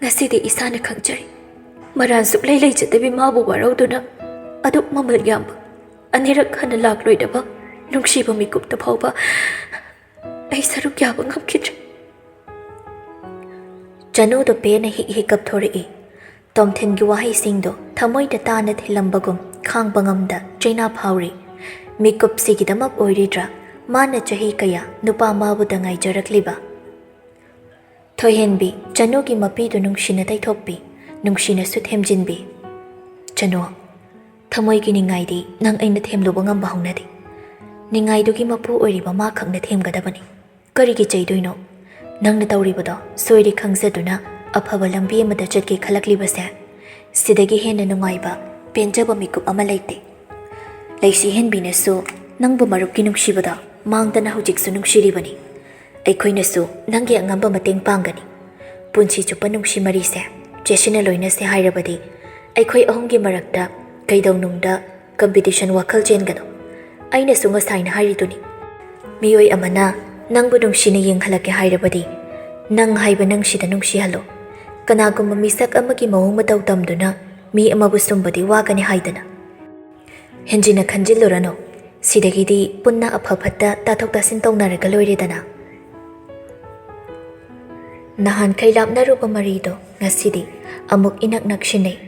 ꯉꯁꯤꯗꯤ ꯏꯁꯥꯅ ꯈꯪꯖꯔꯤ꯫ ꯃꯔꯥꯜ ꯁꯨꯛꯂꯩ ꯂꯩꯖꯗꯕꯤ ꯃꯥꯕꯨ ꯋꯥꯔꯧꯗꯨꯅ ꯑꯗꯨꯛ ꯃꯃꯜ ꯌꯥꯝꯕ, ꯑꯅꯤꯔꯛ ꯍꯟꯅ ꯂꯥꯛꯂꯣꯏꯗꯕ ꯅꯨꯡꯁꯤꯕ ꯃꯤꯀꯨꯞꯇ ꯐꯥꯎꯕ ꯑꯩ ꯁꯔꯨꯛ ꯌꯥꯕ ꯉꯝꯈꯤꯗ꯭ꯔꯦ꯫ ꯆꯅꯨꯗꯣ ꯄꯦꯟꯅ ꯍꯤꯛ ꯍꯤꯛ ꯀꯞꯊꯣꯔꯛꯏ꯫ ꯇꯣꯝꯊꯤꯟꯒꯤ ꯋꯥꯍꯩꯁꯤꯡꯗꯣ ꯊꯃꯣꯏꯗ ꯇꯥꯅ ꯊꯤꯜꯂꯝꯕꯒꯨꯝ ꯈꯥꯡꯕ ꯉꯝꯗ ꯆꯩꯅꯥ ꯐꯥꯎꯔꯤ꯫ ꯃꯤꯀꯨꯞꯁꯤꯒꯤꯗꯃꯛ ꯑꯣꯏꯔꯤꯗ꯭ꯔꯥ ꯃꯥꯅ ꯆꯍꯤ ꯀꯌꯥ ꯅꯨꯄꯥ ꯃꯥꯕꯨꯗ ꯉꯥꯏꯖꯔꯛꯂꯤꯕ? ꯊꯣꯏꯍꯦꯟꯕꯤ ꯆꯅꯨꯒꯤ ꯃꯄꯤꯗꯨ ꯅꯨꯡꯁꯤꯅ ꯇꯩꯊꯣꯛꯄꯤ, ꯅꯨꯡꯁꯤꯅꯁꯨ ꯊꯦꯝꯖꯤꯟꯕꯤ꯫ "ꯆꯅꯨ, ꯊꯃꯣꯏꯒꯤ ꯅꯤꯡꯉꯥꯏꯗꯤ ꯅꯪ ꯑꯩꯅ ꯊꯦꯝꯂꯨꯕ ꯉꯝꯕ ꯍꯧꯅꯗꯦ꯫ ꯅꯤꯡꯉꯥꯏꯗꯨꯒꯤ ꯃꯄꯨ ꯑꯣꯏꯔꯤꯕ ꯃꯥ ꯈꯛꯅ ꯊꯦꯝꯒꯗꯕꯅꯤ꯫ ꯀꯔꯤꯒꯤ ꯆꯩꯗꯣꯏꯅꯣ? ꯅꯪꯅ ꯇꯧꯔꯤꯕꯗꯣ ꯁꯣꯏꯔꯦ ꯈꯪꯖꯗꯨꯅ ꯑꯐꯕ ꯂꯝꯕꯤ ꯑꯃꯗ ꯆꯠꯀꯦ ꯈꯜꯂꯛꯂꯤꯕꯁꯦ, ꯁꯤꯗꯒꯤ ꯍꯦꯟꯅ ꯅꯨꯡꯉꯥꯏꯕ, ꯄꯦꯟꯖꯕ ꯃꯤꯀꯨꯞ ꯑꯃ ꯂꯩꯇꯦ꯫ ꯂꯩꯁꯤ ꯍꯦꯟꯕꯤꯅꯁꯨ ꯅꯪꯕꯨ ꯃꯔꯨꯞꯀꯤ ꯅꯨꯡꯁꯤꯕꯗ ꯃꯥꯡꯗꯅ ꯍꯧꯖꯤꯛꯁꯨ ꯅꯨꯡꯁꯤꯔꯤꯕꯅꯤ꯫ ꯑꯩꯈꯣꯏꯅꯁꯨ ꯅꯪꯒꯤ ꯑꯉꯝꯕ ꯃꯇꯦꯡ ꯄꯥꯡꯒꯅꯤ꯫ ꯄꯨꯟꯁꯤ ꯆꯨꯞꯄ ꯅꯨꯡꯁꯤ ꯃꯔꯤꯁꯦ ꯆꯦꯠꯁꯤꯟꯅ ꯂꯣꯏꯅꯁꯦ ꯍꯥꯏꯔꯕꯗꯤ ꯑꯩꯈꯣꯏ ꯑꯍꯨꯝꯒꯤ ꯃꯔꯛꯇ ꯀꯩꯗꯧꯅꯨꯡꯗ ꯀꯝꯄꯤꯇꯤꯁꯟ ꯋꯥꯈꯜ ꯆꯦꯟꯒꯅꯨ꯫ ꯑꯩꯅꯁꯨ ꯉꯁꯥꯏꯅ ꯍꯥꯏꯔꯤꯗꯨꯅꯤ, ꯃꯤꯑꯣꯏ ꯑꯃꯅ ꯅꯪꯕꯨ ꯅꯨꯡꯁꯤꯅ ꯌꯦꯡꯍꯜꯂꯛꯀꯦ ꯍꯥꯏꯔꯕꯗꯤ ꯅꯪ ꯍꯥꯏꯕ ꯅꯪꯁꯤꯗ ꯅꯨꯡꯁꯤꯍꯜꯂꯨ꯫ ꯀꯅꯥꯒꯨꯝꯕ ꯃꯤꯁꯛ ꯑꯃꯒꯤ ꯃꯑꯣꯡ ꯃꯇꯧ ꯇꯝꯗꯨꯅ ꯃꯤ ꯑꯃꯕꯨ ꯁꯨꯝꯕꯗꯤ ꯋꯥꯒꯅꯤ ꯍꯥꯏꯗꯅ꯫ ꯍꯦꯟꯖꯤꯟꯅ ꯈꯟꯖꯤꯜꯂꯨꯔꯅꯨ꯫ ꯁꯤꯗꯒꯤꯗꯤ ꯄꯨꯟꯅ ꯑꯐ ꯐꯠꯇ ꯇꯥꯊꯣꯛ ꯇꯥꯁꯤꯟ ꯇꯧꯅꯔꯒ ꯂꯣꯏꯔꯦꯗꯅ꯫ ꯅꯍꯥꯟꯈꯩ ꯂꯥꯞꯅꯔꯨꯕ ꯃꯔꯤꯗꯣ ꯉꯁꯤꯗꯤ ꯑꯃꯨꯛ ꯏꯅꯛ ꯅꯛꯁꯤꯟꯅꯩ꯫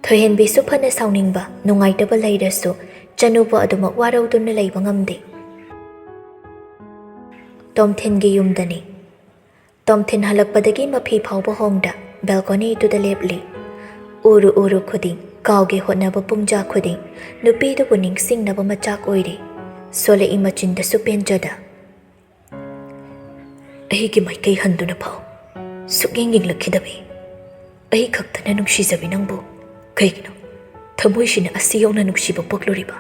ꯊꯣꯏꯍꯦꯟꯕꯤꯁꯨ ꯐꯅ ꯁꯥꯎꯅꯤꯡꯕ, ꯅꯨꯡꯉꯥꯏꯇꯕ ꯂꯩꯔꯁꯨ ꯆꯅꯨꯕꯨ ꯑꯗꯨꯃꯛ ꯋꯥꯔꯧꯗꯨꯅ ꯂꯩꯕ ꯉꯝꯗꯦ꯫ ꯇꯣꯝꯊꯤꯟꯒꯤ ꯌꯨꯝꯗꯅꯤ꯫ ꯇꯣꯝꯊꯤꯟ ꯍꯜꯂꯛꯄꯗꯒꯤ ꯃꯐꯤ ꯐꯥꯎꯕ ꯍꯣꯡꯗ ꯕꯦꯜꯀꯣꯅꯤꯗꯨꯗ ꯂꯦꯞꯂꯤ꯫ ꯎꯔꯨ ꯎꯔꯨ ꯈꯨꯗꯤꯡ, ꯀꯥꯎꯒꯦ ꯍꯣꯠꯅꯕ ꯄꯨꯡꯖꯥ ꯈꯨꯗꯤꯡ ꯅꯨꯄꯤꯗꯨꯕꯨ ꯅꯤꯡꯁꯤꯡꯅꯕ ꯃꯆꯥꯛ ꯑꯣꯏꯔꯤ꯫ ꯁꯣꯂꯛꯏ ꯃꯆꯤꯟꯗꯁꯨ ꯄꯦꯟꯖꯗ꯫ "ꯑꯩꯒꯤ ꯃꯥꯏꯀꯩ ꯍꯟꯗꯨꯅ ꯐꯥꯎ ꯁꯨꯛꯌꯦꯡ ꯌꯦꯡꯂꯛꯈꯤꯗꯕꯤ꯫ ꯑꯩ ꯈꯛꯇꯅ ꯅꯨꯡꯁꯤꯖꯕꯤ ꯅꯪꯕꯨ ꯀꯩꯒꯤꯅꯣ ꯊꯃꯣꯏꯁꯤꯅ ꯑꯁꯤ ꯌꯧꯅ ꯅꯨꯡꯁꯤꯕ ꯄꯣꯛꯂꯨꯔꯤꯕ?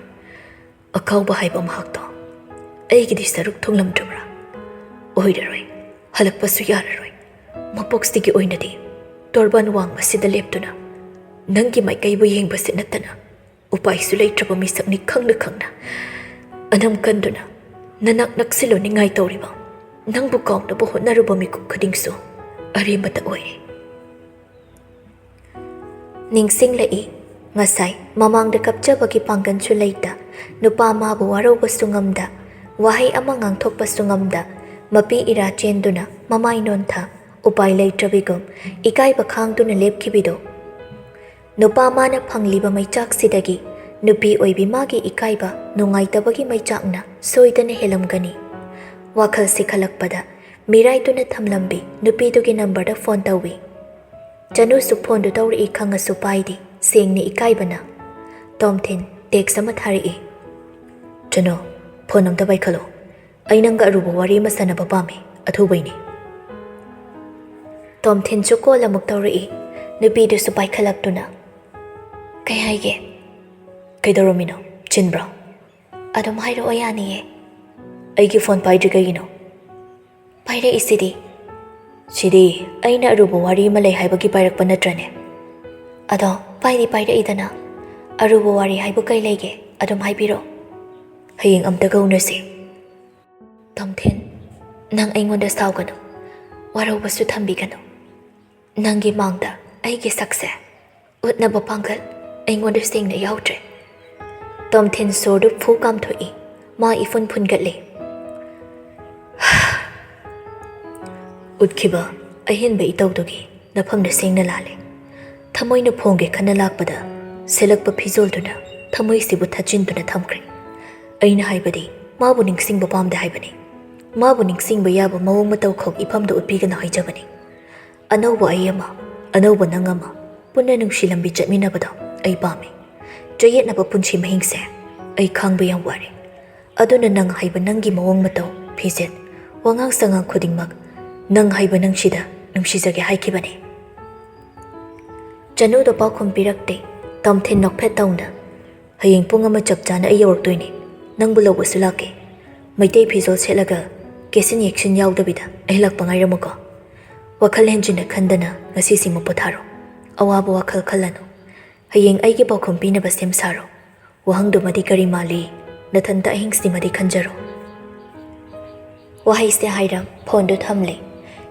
ꯑꯀꯥꯎꯕ ꯍꯥꯏꯕ ꯃꯍꯥꯛꯇꯣ ꯑꯩꯒꯤꯗꯤ ꯁꯔꯨꯛ ꯊꯨꯡꯂꯝꯗ꯭ꯔꯕ꯭ꯔꯥ? ꯑꯣꯏꯔꯔꯣꯏ, ꯍꯜꯂꯛꯄꯁꯨ ꯌꯥꯔꯔꯣꯏ꯫ ꯃꯄꯣꯛꯁꯤꯒꯤ ꯑꯣꯏꯅꯗꯤ ꯇꯣꯔꯕꯥꯟ ꯋꯥꯡꯃꯁꯤꯗ ꯂꯦꯞꯇꯨꯅ ꯅꯪꯒꯤ ꯃꯥꯏꯀꯩꯕꯨ ꯌꯦꯡꯕꯁꯤ ꯅꯠꯇꯅ ꯎꯄꯥꯏꯁꯨ ꯂꯩꯇ꯭ꯔꯕ ꯃꯤꯁꯛꯅꯤ ꯈꯪꯅ ꯈꯪꯅ꯫ ꯑꯅꯝ ꯀꯟꯗꯨꯅ ꯅꯅꯥꯛ ꯅꯛꯁꯤꯜꯂꯨ ꯅꯤꯡꯉꯥꯏ ꯇꯧꯔꯤꯕ ꯅꯪꯕꯨ ꯀꯥꯎꯅꯕ ꯍꯣꯠꯅꯔꯨꯕ ꯃꯤꯀꯨꯞ ꯈꯨꯗꯤꯡꯁꯨ ꯑꯔꯦꯝꯕꯇ ꯑꯣꯏꯔꯦ꯫" ꯅꯤꯡꯁꯤꯡꯂꯛꯏ꯫ ꯉꯁꯥꯏ ꯃꯃꯥꯡꯗ ꯀꯞꯆꯕꯒꯤ ꯄꯥꯡꯒꯜꯁꯨ ꯂꯩꯇ, ꯅꯨꯄꯥ ꯃꯥꯕꯨ ꯋꯥꯔꯧꯕꯁꯨ ꯉꯝꯗ, ꯋꯥꯍꯩ ꯑꯃ ꯉꯥꯡꯊꯣꯛꯄꯁꯨ ꯉꯝꯗ, ꯃꯄꯤ ꯏꯔꯥ ꯆꯦꯟꯗꯨꯅ ꯃꯃꯥꯏ ꯅꯣꯟꯊ, ꯎꯄꯥꯏ ꯂꯩꯇ꯭ꯔꯕꯤꯒꯨꯝ ꯏꯀꯥꯏꯕ ꯈꯥꯡꯗꯨꯅ ꯂꯦꯞꯈꯤꯕꯤꯗꯣ꯫ ꯅꯨꯄꯥ ꯃꯥꯅ ꯐꯪꯂꯤꯕ ꯃꯩꯆꯥꯛꯁꯤꯗꯒꯤ ꯅꯨꯄꯤ ꯑꯣꯏꯕꯤ ꯃꯥꯒꯤ ꯏꯀꯥꯏꯕ, ꯅꯨꯡꯉꯥꯏꯇꯕꯒꯤ ꯃꯩꯆꯥꯛꯅ ꯁꯣꯏꯗꯅ ꯍꯦꯜꯂꯝꯒꯅꯤ꯫ ꯋꯥꯈꯜꯁꯤ ꯈꯜꯂꯛꯄꯗ ꯃꯤꯔꯥꯏꯗꯨꯅ ꯊꯝꯂꯝꯕꯤ ꯅꯨꯄꯤꯗꯨꯒꯤ ꯅꯝꯕꯔꯗ ꯐꯣꯟ ꯇꯧꯏ꯫ ꯆꯅꯨꯁꯨ ꯐꯣꯟꯗꯨ ꯇꯧꯔꯛꯏ ꯈꯪꯉꯁꯨ ꯄꯥꯏꯗꯦ, ꯁꯦꯡꯅ ꯏꯀꯥꯏꯕꯅ꯫ ꯇꯣꯝꯊꯤꯟ ꯇꯦꯛꯁ ꯑꯃ ꯊꯥꯔꯛꯏ꯫ "ꯆꯅꯨ, ꯐꯣꯟ ꯑꯝꯇ ꯄꯥꯏꯈꯠꯂꯣ꯫ ꯑꯩ ꯅꯪꯒ ꯑꯔꯨꯕ ꯋꯥꯔꯤ ꯑꯃ ꯁꯥꯟꯅꯕ ꯄꯥꯝꯃꯤ, ꯑꯊꯨꯕꯩꯅꯤ꯫" ꯇꯣꯝꯊꯤꯟꯁꯨ ꯀꯣꯜ ꯑꯃꯨꯛ ꯇꯧꯔꯛꯏ꯫ ꯅꯨꯄꯤꯗꯨꯁꯨ ꯄꯥꯏꯈꯠꯂꯛꯇꯨꯅ, "ꯀꯩ ꯍꯥꯏꯒꯦ?" "ꯀꯩꯗꯧꯔꯝꯃꯤꯅꯣ? ꯆꯤꯟꯕ꯭ꯔꯣ?" "ꯑꯗꯨꯝ ꯍꯥꯏꯔꯛꯑꯣ, ꯌꯥꯅꯤꯌꯦ꯫" "ꯑꯩꯒꯤ ꯐꯣꯟ ꯄꯥꯏꯗ꯭ꯔꯤ ꯀꯩꯒꯤꯅꯣ?" "ꯄꯥꯏꯔꯛꯏꯁꯤꯗꯤ꯫" "ꯁꯤꯗꯤ ꯑꯩꯅ ꯑꯔꯨꯕ ꯋꯥꯔꯤ ꯑꯃ ꯂꯩ ꯍꯥꯏꯕꯒꯤ ꯄꯥꯏꯔꯛꯄ ꯅꯠꯇ꯭ꯔꯅꯦ?" "ꯑꯗꯣ ꯄꯥꯏꯗꯤ ꯄꯥꯏꯔꯛꯏꯗꯅ, ꯑꯔꯨꯕ ꯋꯥꯔꯤ ꯍꯥꯏꯕꯨ ꯀꯩ ꯂꯩꯒꯦ? ꯑꯗꯨꯝ ꯍꯥꯏꯕꯤꯔꯣ꯫" "ꯍꯌꯦꯡ ꯑꯝꯇꯒ ꯎꯅꯁꯤ꯫" "ꯇꯣꯝꯊꯤꯟ, ꯅꯪ ꯑꯩꯉꯣꯟꯗ ꯁꯥꯎꯒꯅꯨ, ꯋꯥꯔꯧꯕꯁꯨ ꯊꯝꯕꯤꯒꯅꯨ꯫ ꯅꯪꯒꯤ ꯃꯥꯡꯗ ꯑꯩꯒꯤ ꯁꯛꯁꯦ ꯎꯠꯅꯕ ꯄꯥꯡꯒꯜ ꯑꯩꯉꯣꯟꯗ ꯁꯦꯡꯅ ꯌꯥꯎꯗ꯭ꯔꯦ꯫" ꯇꯣꯝꯊꯤꯟ ꯁꯣꯔꯗꯨ ꯐꯨ ꯀꯥꯝꯊꯣꯛꯏ꯫ ꯃꯥ ꯏꯐꯨꯟ ꯐꯨꯟꯒꯠꯂꯤ꯫ "ꯎꯠꯈꯤꯕ ꯑꯍꯦꯟꯕ ꯏꯇꯧꯗꯨꯒꯤ ꯅꯐꯝꯗ ꯁꯦꯡꯅ ꯂꯥꯜꯂꯦ꯫ ꯊꯃꯣꯏꯅ ꯐꯣꯡꯒꯦ ꯈꯟꯅ ꯂꯥꯛꯄꯗ ꯁꯦꯠꯂꯛꯄ ꯐꯤꯖꯣꯜꯗꯨꯅ ꯊꯃꯣꯏꯁꯤꯕꯨ ꯊꯠꯆꯤꯟꯗꯨꯅ ꯊꯝꯈ꯭ꯔꯦ꯫ ꯑꯩꯅ ꯍꯥꯏꯕꯗꯤ ꯃꯥꯕꯨ ꯅꯤꯡꯁꯤꯡꯕ ꯄꯥꯝꯗꯦ ꯍꯥꯏꯕꯅꯤ꯫ ꯃꯥꯕꯨ ꯅꯤꯡꯁꯤꯡꯕ ꯌꯥꯕ ꯃꯑꯣꯡ ꯃꯇꯧ ꯈꯛ ꯏꯐꯝꯗ ꯎꯠꯄꯤꯒꯅꯨ ꯍꯥꯏꯖꯕꯅꯤ꯫ ꯑꯅꯧꯕ ꯑꯩ ꯑꯃ, ꯑꯅꯧꯕ ꯅꯪ ꯑꯃ, ꯄꯨꯟꯅ ꯅꯨꯡꯁꯤ ꯂꯝꯕꯤ ꯆꯠꯃꯤꯟꯅꯕꯗꯣ ꯑꯩ ꯄꯥꯝꯃꯤ꯫ ꯆꯌꯦꯠꯅꯕ ꯄꯨꯟꯁꯤ ꯃꯍꯤꯡꯁꯦ ꯑꯩ ꯈꯥꯡꯕ ꯌꯥꯝ ꯋꯥꯔꯦ꯫ ꯑꯗꯨꯅ ꯅꯪ ꯍꯥꯏꯕ ꯅꯪꯒꯤ ꯃꯑꯣꯡ ꯃꯇꯧ, ꯐꯤꯖꯦꯠ, ꯋꯥꯉꯥꯡ ꯁꯉꯥꯡ ꯈꯨꯗꯤꯡꯃꯛ ꯅꯪ ꯍꯥꯏꯕ ꯅꯪꯁꯤꯗ ꯅꯨꯡꯁꯤꯖꯒꯦ ꯍꯥꯏꯈꯤꯕꯅꯤ꯫ ꯆꯅꯨꯗꯣ ꯄꯥꯎꯈꯨꯝ ꯄꯤꯔꯛꯇꯦ꯫ ꯇꯝꯊꯤꯟ ꯅꯣꯛꯐꯦꯠ ꯇꯧꯅ, "ꯍꯌꯦꯡ ꯄꯨꯡ ꯑꯃ ꯆꯞ ꯆꯥꯅ ꯑꯩ ꯌꯧꯔꯛꯇꯣꯏꯅꯦ꯫ ꯅꯪꯕꯨ ꯂꯧꯕꯁꯨ ꯂꯥꯛꯀꯦ꯫ ꯃꯩꯇꯩ ꯐꯤꯖꯣꯜ ꯁꯦꯠꯂꯒ ꯀꯦꯁꯤꯟ ꯌꯦꯛꯁꯤꯟ ꯌꯥꯎꯗꯕꯤꯗ ꯑꯩ ꯂꯥꯛꯄ ꯉꯥꯏꯔꯝꯃꯨꯀꯣ꯫ ꯋꯥꯈꯜ ꯍꯦꯟꯖꯤꯟꯅ ꯈꯟꯗꯅ ꯉꯁꯤꯁꯤꯃ ꯄꯣꯊꯥꯔꯣ꯫ ꯑꯋꯥꯕ ꯋꯥꯈꯜ ꯈꯜꯂꯅꯨ꯫ ꯍꯌꯦꯡ ꯑꯩꯒꯤ ꯄꯥꯎꯈꯨꯝ ꯄꯤꯅꯕ ꯁꯦꯝ ꯁꯥꯔꯣ꯫ ꯋꯥꯍꯪꯗꯨꯃꯗꯤ ꯀꯔꯤ ꯃꯥꯜꯂꯤ? ꯅꯊꯟꯇ ꯑꯍꯤꯡꯁꯤꯃꯗꯤ ꯈꯟꯖꯔꯣ꯫" ꯋꯥꯍꯩꯁꯦ ꯍꯥꯏꯔꯝ ꯐꯣꯟꯗꯨ ꯊꯝꯂꯦ꯫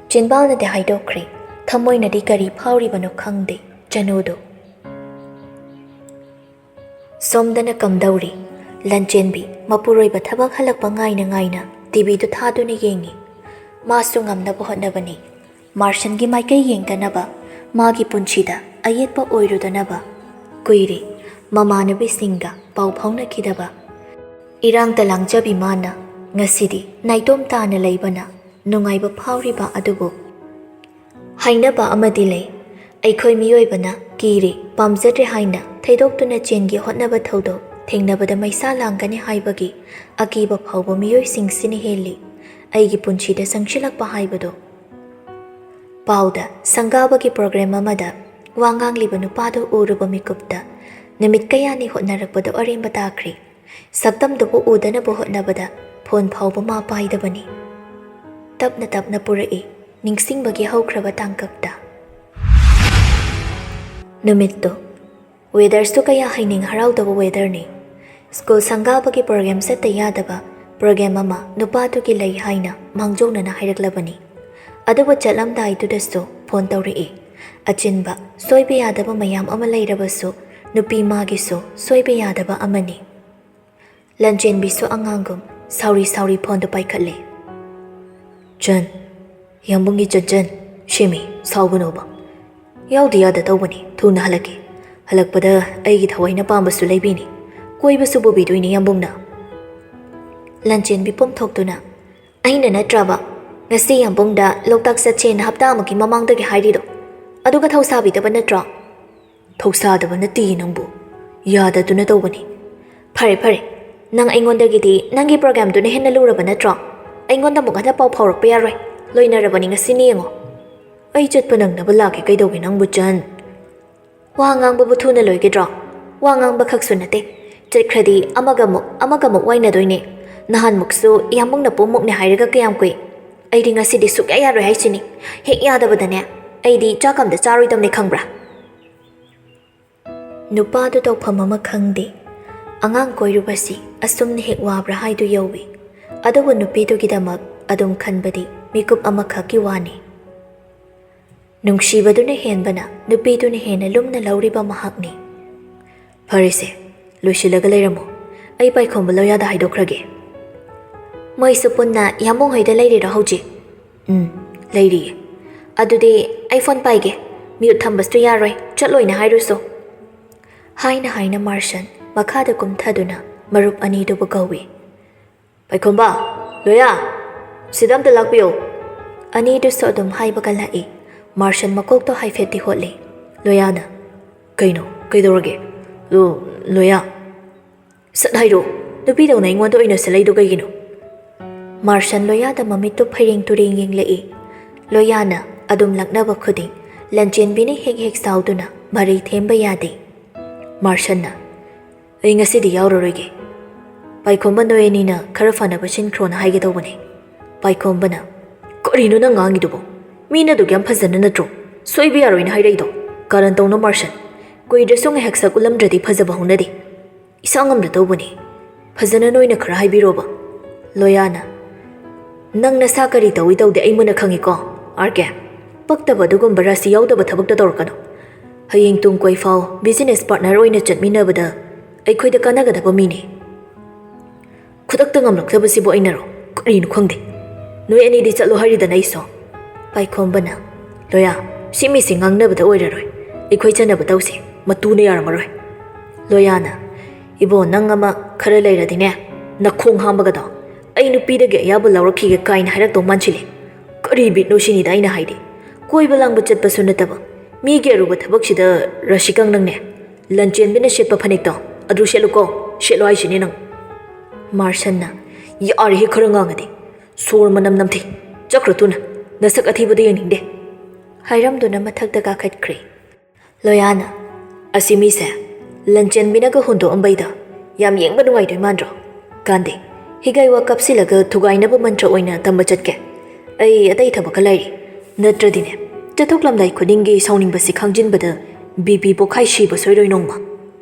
ꯆꯤꯟꯕꯥꯜꯅꯗꯤ ꯍꯥꯏꯗꯣꯛꯈ꯭ꯔꯦ, ꯊꯃꯣꯏꯅꯗꯤ ꯀꯔꯤ ꯐꯥꯎꯔꯤꯕꯅꯣ ꯈꯪꯗꯦ ꯆꯅꯨꯗꯨ꯫ ꯁꯣꯝꯗꯅ ꯀꯝꯗꯧꯔꯤ? ꯂꯟꯆꯦꯟꯕꯤ ꯃꯄꯨꯔꯣꯏꯕ ꯊꯕꯛ ꯍꯜꯂꯛꯄ ꯉꯥꯏꯅ ꯉꯥꯏꯅ ꯇꯤꯚꯤꯗꯨ ꯊꯥꯗꯨꯅ ꯌꯦꯡꯉꯤ꯫ ꯃꯥꯁꯨ ꯉꯝꯅꯕ ꯍꯣꯠꯅꯕꯅꯤ꯫ ꯃꯥꯔꯁꯟꯒꯤ ꯃꯥꯏꯀꯩ ꯌꯦꯡꯗꯅꯕ, ꯃꯥꯒꯤ ꯄꯨꯟꯁꯤꯗ ꯑꯌꯦꯠꯄ ꯑꯣꯏꯔꯨꯗꯅꯕ꯫ ꯀꯨꯏꯔꯦ ꯃꯃꯥꯟꯅꯕꯤꯁꯤꯡꯒ ꯄꯥꯎ ꯐꯥꯎꯅꯈꯤꯗꯕ꯫ ꯏꯔꯥꯡꯗ ꯂꯥꯡꯖꯕꯤ ꯃꯥꯅ ꯉꯁꯤꯗꯤ ꯅꯥꯏꯇꯣꯝ ꯇꯥꯅ ꯂꯩꯕꯅ ꯅꯨꯡꯉꯥꯏꯕ ꯐꯥꯎꯔꯤꯕ ꯑꯗꯨꯕꯨ ꯍꯥꯏꯅꯕ ꯑꯃꯗꯤ ꯂꯩ, ꯑꯩꯈꯣꯏ ꯃꯤꯑꯣꯏꯕꯅ ꯀꯤꯔꯦ, ꯄꯥꯝꯖꯗ꯭ꯔꯦ ꯍꯥꯏꯅ ꯊꯩꯗꯣꯛꯇꯨꯅ ꯆꯦꯟꯒꯦ ꯍꯣꯠꯅꯕ ꯊꯧꯗꯣꯛ ꯊꯦꯡꯅꯕꯗ ꯃꯩꯁꯥ ꯂꯥꯡꯒꯅꯤ ꯍꯥꯏꯕꯒꯤ ꯑꯀꯤꯕ ꯐꯥꯎꯕ ꯃꯤꯑꯣꯏꯁꯤꯡꯁꯤꯅ ꯍꯦꯜꯂꯤ꯫ ꯑꯩꯒꯤ ꯄꯨꯟꯁꯤꯗ ꯆꯪꯁꯤꯜꯂꯛꯄ ꯍꯥꯏꯕꯗꯣ꯫ ꯄꯥꯎꯗ ꯁꯪꯒꯥꯕꯒꯤ ꯄ꯭ꯔꯣꯒ꯭ꯔꯥꯝ ꯑꯃꯗ ꯋꯥ ꯉꯥꯡꯂꯤꯕ ꯅꯨꯄꯥꯗꯨ ꯎꯔꯨꯕ ꯃꯤꯀꯨꯞꯇ ꯅꯨꯃꯤꯠ ꯀꯌꯥꯅꯤ ꯍꯣꯠꯅꯔꯛꯄꯗꯣ ꯑꯔꯦꯝꯕ ꯇꯥꯈ꯭ꯔꯦ꯫ ꯁꯛꯇꯝꯗꯨꯕꯨ ꯎꯗꯅꯕ ꯍꯣꯠꯅꯕꯗ ꯐꯣꯟ ꯐꯥꯎꯕ ꯃꯥ ꯄꯥꯏꯗꯕꯅꯤ꯫ ꯇꯞꯅ ꯇꯞꯅ ꯄꯨꯔꯛꯏ ꯅꯤꯡꯁꯤꯡꯕꯒꯤ ꯍꯧꯈ꯭ꯔꯕ ꯇꯥꯡꯀꯛꯇ꯫ ꯅꯨꯃꯤꯠꯇꯨ꯫ ꯋꯦꯗꯔꯁꯨ ꯀꯌꯥ ꯍꯩꯅꯤꯡ ꯍꯔꯥꯎꯗꯕ ꯋꯦꯗꯔꯅꯤ꯫ ꯁ꯭ꯀꯨꯜ ꯁꯪꯒꯥꯕꯒꯤ ꯄ꯭ꯔꯣꯒ꯭ꯔꯥꯝ ꯆꯠꯇ ꯌꯥꯗꯕ ꯄ꯭ꯔꯣꯒ꯭ꯔꯥꯝ ꯑꯃ ꯅꯨꯄꯥꯗꯨꯒꯤ ꯂꯩ ꯍꯥꯏꯅ ꯃꯥꯡꯖꯧꯅꯅ ꯍꯥꯏꯔꯛꯂꯕꯅꯤ꯫ ꯑꯗꯨꯕꯨ ꯆꯠꯂꯝꯗꯥꯏꯗꯨꯗꯁꯨ ꯐꯣꯟ ꯇꯧꯔꯛꯏ꯫ ꯑꯆꯤꯟꯕ, ꯁꯣꯏꯕ ꯌꯥꯗꯕ ꯃꯌꯥꯝ ꯑꯃ ꯂꯩꯔꯕꯁꯨ ꯅꯨꯄꯤ ꯃꯥꯒꯤꯁꯨ ꯁꯣꯏꯕ ꯌꯥꯗꯕ ꯑꯃꯅꯤ꯫ ꯂꯟꯆꯦꯟꯕꯤꯁꯨ ꯑꯉꯥꯡꯒꯨꯝ ꯁꯥꯎꯔꯤ ꯁꯥꯎꯔꯤ ꯐꯣꯟꯗꯨ ꯄꯥꯏꯈꯠꯂꯦ꯫ "ꯆꯟ, ꯌꯥꯝꯕꯨꯡꯒꯤ ꯆꯟꯆꯟ, ꯁꯤꯃꯤ, ꯁꯥꯎꯒꯅꯣꯕ꯫ ꯌꯥꯎꯗꯤ ꯌꯥꯗ ꯇꯧꯕꯅꯤ, ꯊꯨꯅ ꯍꯜꯂꯛꯀꯦ꯫ ꯍꯜꯂꯛꯄꯗ ꯑꯩꯒꯤ ꯊꯋꯥꯏꯅ ꯄꯥꯝꯕꯁꯨ ꯂꯩꯕꯤꯅꯤ, ꯀꯣꯏꯕꯁꯨ ꯄꯨꯕꯤꯗꯣꯏꯅꯤ ꯌꯥꯝꯕꯨꯡꯅ꯫ ꯂꯟꯆꯦꯟꯕꯤ ꯄꯣꯝꯊꯣꯛꯇꯨꯅ, "ꯑꯩꯅ ꯅꯠꯇ꯭ꯔꯕ ꯉꯁꯤ ꯌꯥꯝꯕꯨꯡꯗ ꯂꯣꯛꯇꯥꯛ ꯆꯠꯁꯦꯅ ꯍꯞꯇꯥ ꯑꯃꯒꯤ ꯃꯃꯥꯡꯗꯒꯤ ꯍꯥꯏꯔꯤꯗꯣ? ꯑꯗꯨꯒ ꯊꯧꯁꯥꯕꯤꯗꯕ ꯅꯠꯇ꯭ꯔꯣ?" "ꯊꯧꯁꯥꯗꯕ ꯅꯠꯇꯤꯌꯦ ꯅꯪꯕꯨ, ꯌꯥꯗꯗꯨꯅ ꯇꯧꯕꯅꯤ꯫" "ꯐꯔꯦ ꯐꯔꯦ, ꯅꯪ ꯑꯩꯉꯣꯟꯗꯒꯤꯗꯤ ꯅꯪꯒꯤ ꯄ꯭ꯔꯣꯒ꯭ꯔꯥꯝꯗꯨꯅ ꯍꯦꯟꯅ ꯂꯨꯔꯕ ꯅꯠꯇ꯭ꯔꯣ? ꯑꯩꯉꯣꯟꯗ ꯑꯃꯨꯛ ꯍꯟꯅ ꯄꯥꯎ ꯐꯥꯎꯔꯛꯄ ꯌꯥꯔꯣꯏ, ꯂꯣꯏꯅꯔꯕꯅꯤ ꯉꯁꯤꯅꯤ ꯌꯦꯡꯉꯣ꯫" "ꯑꯩ ꯆꯠꯄ ꯅꯪꯅꯕ ꯂꯥꯛꯀꯦ ꯀꯩꯗꯧꯒꯦ ꯅꯪꯕꯨ, ꯆꯟ?" "ꯋꯥ ꯉꯥꯡꯕꯕꯨ ꯊꯨꯅ ꯂꯣꯏꯒꯗ꯭ꯔꯣ? ꯋꯥ ꯉꯥꯡꯕ ꯈꯛꯁꯨ ꯅꯠꯇꯦ, ꯆꯠꯈ꯭ꯔꯗꯤ ꯑꯃꯒ ꯑꯃꯨꯛ ꯑꯃꯒ ꯑꯃꯨꯛ ꯋꯥꯏꯅꯗꯣꯏꯅꯦ꯫ ꯅꯍꯥꯟꯃꯨꯛꯁꯨ ꯏꯌꯥꯝꯕꯨꯡꯅ ꯄꯨꯝꯃꯨꯛꯅꯦ ꯍꯥꯏꯔꯒ ꯀꯌꯥꯝ ꯀꯨꯏ? ꯑꯩꯗꯤ ꯉꯁꯤꯗꯤ ꯁꯨꯛꯌꯥ ꯌꯥꯔꯣꯏ ꯍꯥꯏꯁꯤꯅꯤ꯫ ꯍꯦꯛ ꯌꯥꯗꯕꯗꯅꯦ, ꯑꯩꯗꯤ ꯆꯥꯛ ꯑꯝꯇ ꯆꯥꯔꯣꯏꯗꯕꯅꯦ ꯈꯪꯕ꯭ꯔꯥ?" ꯅꯨꯄꯥꯗꯨ ꯇꯧꯐꯝ ꯑꯃ ꯈꯪꯗꯦ꯫ ꯑꯉꯥꯡ ꯀꯣꯏꯔꯨꯕꯁꯤ ꯑꯁꯨꯝꯅ ꯍꯦꯛ ꯋꯥꯕ꯭ꯔꯥ ꯍꯥꯏꯗꯨ ꯌꯧꯏ꯫ ꯑꯗꯨꯕꯨ ꯅꯨꯄꯤꯗꯨꯒꯤꯗꯃꯛ ꯑꯗꯨꯝ ꯈꯟꯕꯗꯤ ꯃꯤꯀꯨꯞ ꯑꯃꯈꯛꯀꯤ ꯋꯥꯅꯤ꯫ ꯅꯨꯡꯁꯤꯕꯗꯨꯅ ꯍꯦꯟꯕꯅ ꯅꯨꯄꯤꯗꯨꯅ ꯍꯦꯟꯅ ꯂꯨꯝꯅ ꯂꯧꯔꯤꯕ ꯃꯍꯥꯛꯅꯤ꯫ "ꯐꯔꯦꯁꯦ, ꯂꯣꯏꯁꯤꯜꯂꯒ ꯂꯩꯔꯝꯃꯣ꯫ ꯑꯩ ꯄꯥꯏꯈꯣꯝꯕ ꯂꯣꯌꯥꯗ ꯍꯥꯏꯗꯣꯛꯈ꯭ꯔꯒꯦ꯫" "ꯃꯣꯏꯁꯨ ꯄꯨꯟꯅ ꯌꯥꯝꯕꯨꯡ ꯍꯣꯏꯗ ꯂꯩꯔꯤꯔꯣ ꯍꯧꯖꯤꯛ?" "ꯎꯝ, ꯂꯩꯔꯤꯌꯦ꯫" "ꯑꯗꯨꯗꯤ ꯑꯩ ꯐꯣꯟ ꯄꯥꯏꯒꯦ꯫ ꯃ꯭ꯌꯨꯠ ꯊꯝꯕꯁꯨ ꯌꯥꯔꯣꯏ, ꯆꯠꯂꯣꯏꯅ ꯍꯥꯏꯔꯨꯁꯣ꯫" ꯍꯥꯏꯅ ꯍꯥꯏꯅ ꯃꯥꯔꯁꯟ ꯃꯈꯥꯗ ꯀꯨꯝꯊꯗꯨꯅ ꯃꯔꯨꯞ ꯑꯅꯤꯗꯨꯕꯨ ꯀꯧꯏ꯫ "ꯄꯥꯏꯈꯣꯝꯕ, ꯂꯣꯌꯥ, ꯁꯤꯗ ꯑꯝꯇ ꯂꯥꯛꯄꯤꯌꯣ꯫" ꯑꯅꯤꯗꯨꯁꯨ ꯑꯗꯨꯝ ꯍꯥꯏꯕꯒ ꯂꯥꯛꯏ꯫ ꯃꯥꯔꯁꯟ ꯃꯀꯣꯛꯇꯣ ꯍꯥꯏꯐꯦꯠꯇꯤ ꯍꯣꯠꯂꯤ꯫ ꯂꯣꯌꯥꯅ, "ꯀꯩꯅꯣ? ꯀꯩꯗꯧꯔꯒꯦ? ꯂꯣ-, ꯂꯣꯌꯥ?" "ꯁꯠ ꯍꯥꯏꯔꯣ, ꯅꯨꯄꯤꯗꯧꯅ ꯑꯩꯉꯣꯟꯗ ꯑꯣꯏꯅ ꯁꯤꯜꯂꯛꯏꯗꯣ ꯀꯩꯒꯤꯅꯣ?" ꯃꯥꯔꯁꯟ ꯂꯣꯌꯥꯗ ꯃꯃꯤꯠꯇꯨ ꯐꯩꯔꯦꯡ ꯇꯨꯔꯦꯡ ꯌꯦꯡꯂꯛꯏ꯫ ꯂꯣꯌꯥꯅ ꯑꯗꯨꯝ ꯂꯛꯅꯕ ꯈꯨꯗꯤꯡ ꯂꯟꯆꯦꯟꯕꯤꯅ ꯍꯦꯛ ꯍꯦꯛ ꯁꯥꯎꯗꯨꯅ ꯃꯔꯩ ꯊꯦꯝꯕ ꯌꯥꯗꯦ꯫ ꯃꯥꯔꯁꯟꯅ, "ꯑꯩ ꯉꯁꯤꯗꯤ ꯌꯥꯎꯔꯔꯣꯏꯒꯦ꯫ ꯄꯥꯏꯈꯣꯝꯕ, ꯅꯣꯏ ꯑꯅꯤꯅ ꯈꯔ ꯐꯅꯕ ꯁꯤꯟꯈ꯭ꯔꯣꯅ ꯍꯥꯏꯒꯦ ꯇꯧꯕꯅꯦ꯫" ꯄꯥꯏꯈꯣꯝꯕꯅ, "ꯀꯔꯤꯅꯣ ꯅꯪ ꯉꯥꯡꯉꯤꯗꯨꯕꯣ? ꯃꯤꯅ ꯑꯗꯨꯛ ꯌꯥꯝ ꯐꯖꯅ ꯅꯠꯇ꯭ꯔꯣ ꯁꯣꯏꯕ ꯌꯥꯔꯣꯏꯅ ꯍꯥꯏꯔꯛꯏꯗꯣ? ꯀꯥꯔꯟ ꯇꯧꯅꯣ ꯃꯥꯔꯁꯟ꯫ ꯀꯨꯏꯗ꯭ꯔꯁꯨ ꯉꯥꯏꯍꯥꯛ ꯁꯛ ꯎꯠꯂꯝꯗ꯭ꯔꯗꯤ ꯐꯖꯕ ꯍꯧꯅꯗꯦ꯫ ꯏꯁꯥ ꯉꯝꯅ ꯇꯧꯕꯅꯤ꯫ ꯐꯖꯅ ꯅꯣꯏꯅ ꯈꯔ ꯍꯥꯏꯕꯤꯔꯣꯕ꯫" ꯂꯣꯌꯥꯅ, "ꯅꯪ ꯅꯁꯥ ꯀꯔꯤ ꯇꯧꯏ ꯇꯧꯗꯦ ꯑꯩ ꯃꯨꯟꯅ ꯈꯪꯉꯤꯀꯣ, ꯑꯥꯔ ꯀꯦ꯫ ꯄꯛꯇꯕ ꯑꯗꯨꯒꯨꯝꯕ ꯔꯥꯁꯤ ꯌꯥꯎꯗꯕ ꯊꯕꯛꯇ ꯇꯧꯔꯛꯀꯅꯨ꯫ ꯍꯌꯦꯡ ꯇꯨꯡ ꯀꯣꯏꯐꯥꯎ ꯕꯤꯖꯤꯅꯦꯁ ꯄꯥꯔꯠꯅꯔ ꯑꯣꯏꯅ ꯆꯠꯃꯤꯟꯅꯕꯗ ꯑꯩꯈꯣꯏꯗ ꯀꯥꯟꯅꯒꯗꯕ ꯃꯤꯅꯤ꯫ ꯈꯨꯗꯛꯇ ꯉꯝꯂꯛꯇꯕꯁꯤꯕꯨ ꯑꯩꯅꯔꯣ? ꯀꯔꯤꯅꯣ ꯈꯪꯗꯦ꯫ ꯅꯣꯏ ꯑꯅꯤꯗꯤ ꯆꯠꯂꯣ ꯍꯥꯏꯔꯤꯗꯅ ꯑꯩꯁꯨ꯫" ꯄꯥꯏꯈꯣꯝꯕꯅ, ꯂꯣꯌꯥ, ꯁꯤ ꯃꯤꯁꯦ ꯉꯥꯡꯅꯕꯗ ꯑꯣꯏꯔꯔꯣꯏ꯫ ꯑꯩꯈꯣꯏ ꯆꯠꯅꯕ ꯇꯧꯁꯦ꯫ ꯃꯇꯨꯅ ꯌꯥꯔꯝꯃꯔꯣꯏ꯫ ꯂꯣꯌꯥꯅ, "ꯏꯕꯣ, ꯅꯪ ꯑꯃ ꯈꯔ ꯂꯩꯔꯗꯤꯅꯦ, ꯅꯈꯣꯡ ꯍꯥꯝꯕꯒꯗꯣ ꯑꯩ ꯅꯨꯄꯤꯗꯒꯤ ꯑꯌꯥꯕ ꯂꯧꯔꯛꯈꯤꯒꯦ ꯀꯥꯏꯅ ꯍꯥꯏꯔꯛꯇꯧ ꯃꯥꯟꯁꯤꯜꯂꯦ꯫ ꯀꯔꯤ ꯕꯤꯠꯅꯣ ꯁꯤꯅꯤꯗ ꯑꯩꯅ ꯍꯥꯏꯗꯤ꯫ ꯀꯣꯏꯕ ꯂꯥꯡꯕ ꯆꯠꯄꯁꯨ ꯅꯠꯇꯕ, ꯃꯤꯒꯤ ꯑꯔꯨꯕ ꯊꯕꯛꯁꯤꯗ ꯔꯥꯁꯤꯀꯥ ꯅꯪꯅꯦ, ꯂꯟꯆꯦꯟꯕꯤꯅ ꯁꯦꯠꯄ ꯐꯅꯦꯛꯇꯣ ꯑꯗꯨ ꯁꯦꯠꯂꯨꯀꯣ, ꯁꯦꯠꯂꯣ ꯍꯥꯏꯁꯤꯅꯦ ꯅꯪ꯫" ꯃꯥꯔꯁꯟꯅ, "ꯌꯥꯔꯦꯍꯦ, ꯈꯔ ꯉꯥꯡꯉꯗꯤ꯫ ꯁꯣꯔ ꯃꯅꯝ ꯅꯝꯊꯤ꯫ ꯆꯠꯈ꯭ꯔꯣ ꯊꯨꯅ꯫ ꯅꯁꯛ ꯑꯊꯤꯕꯗ ꯌꯦꯡꯅꯤꯡꯗꯦ꯫" ꯍꯥꯏꯔꯝꯗꯨꯅ ꯃꯊꯛꯇ ꯀꯥꯈꯠꯈ꯭ꯔꯦ꯫ ꯂꯣꯌꯥꯅ, "ꯑꯁꯤ ꯃꯤꯁꯦ ꯂꯟꯆꯦꯟꯕꯤꯅꯒ ꯍꯨꯟꯗꯣꯛꯑꯝꯕꯩꯗꯣ ꯌꯥꯝ ꯌꯦꯡꯕ ꯅꯨꯡꯉꯥꯏꯗꯣꯏ ꯃꯥꯟꯗ꯭ꯔꯣ? ꯀꯥꯟꯗꯦ, ꯍꯤꯒꯥꯏ ꯋꯥ ꯀꯥꯞꯁꯤꯜꯂꯒ ꯊꯨꯒꯥꯏꯅꯕ ꯃꯟꯇ꯭ꯔ ꯑꯣꯏꯅ ꯇꯝꯕ ꯆꯠꯀꯦ꯫ ꯑꯩ ꯑꯇꯩ ꯊꯕꯛꯀ ꯂꯩꯔꯤ꯫ ꯅꯠꯇ꯭ꯔꯗꯤꯅꯦ, ꯆꯠꯊꯣꯛꯂꯝꯗꯥꯏ ꯈꯨꯗꯤꯡꯒꯤ ꯁꯥꯎꯅꯤꯡꯕꯁꯤ ꯈꯥꯡꯖꯤꯟꯕꯗ ꯕꯤ ꯄꯤ ꯄꯣꯛꯈꯥꯏ ꯁꯤꯕ ꯁꯣꯏꯔꯣꯏ ꯅꯣꯡꯃ꯫"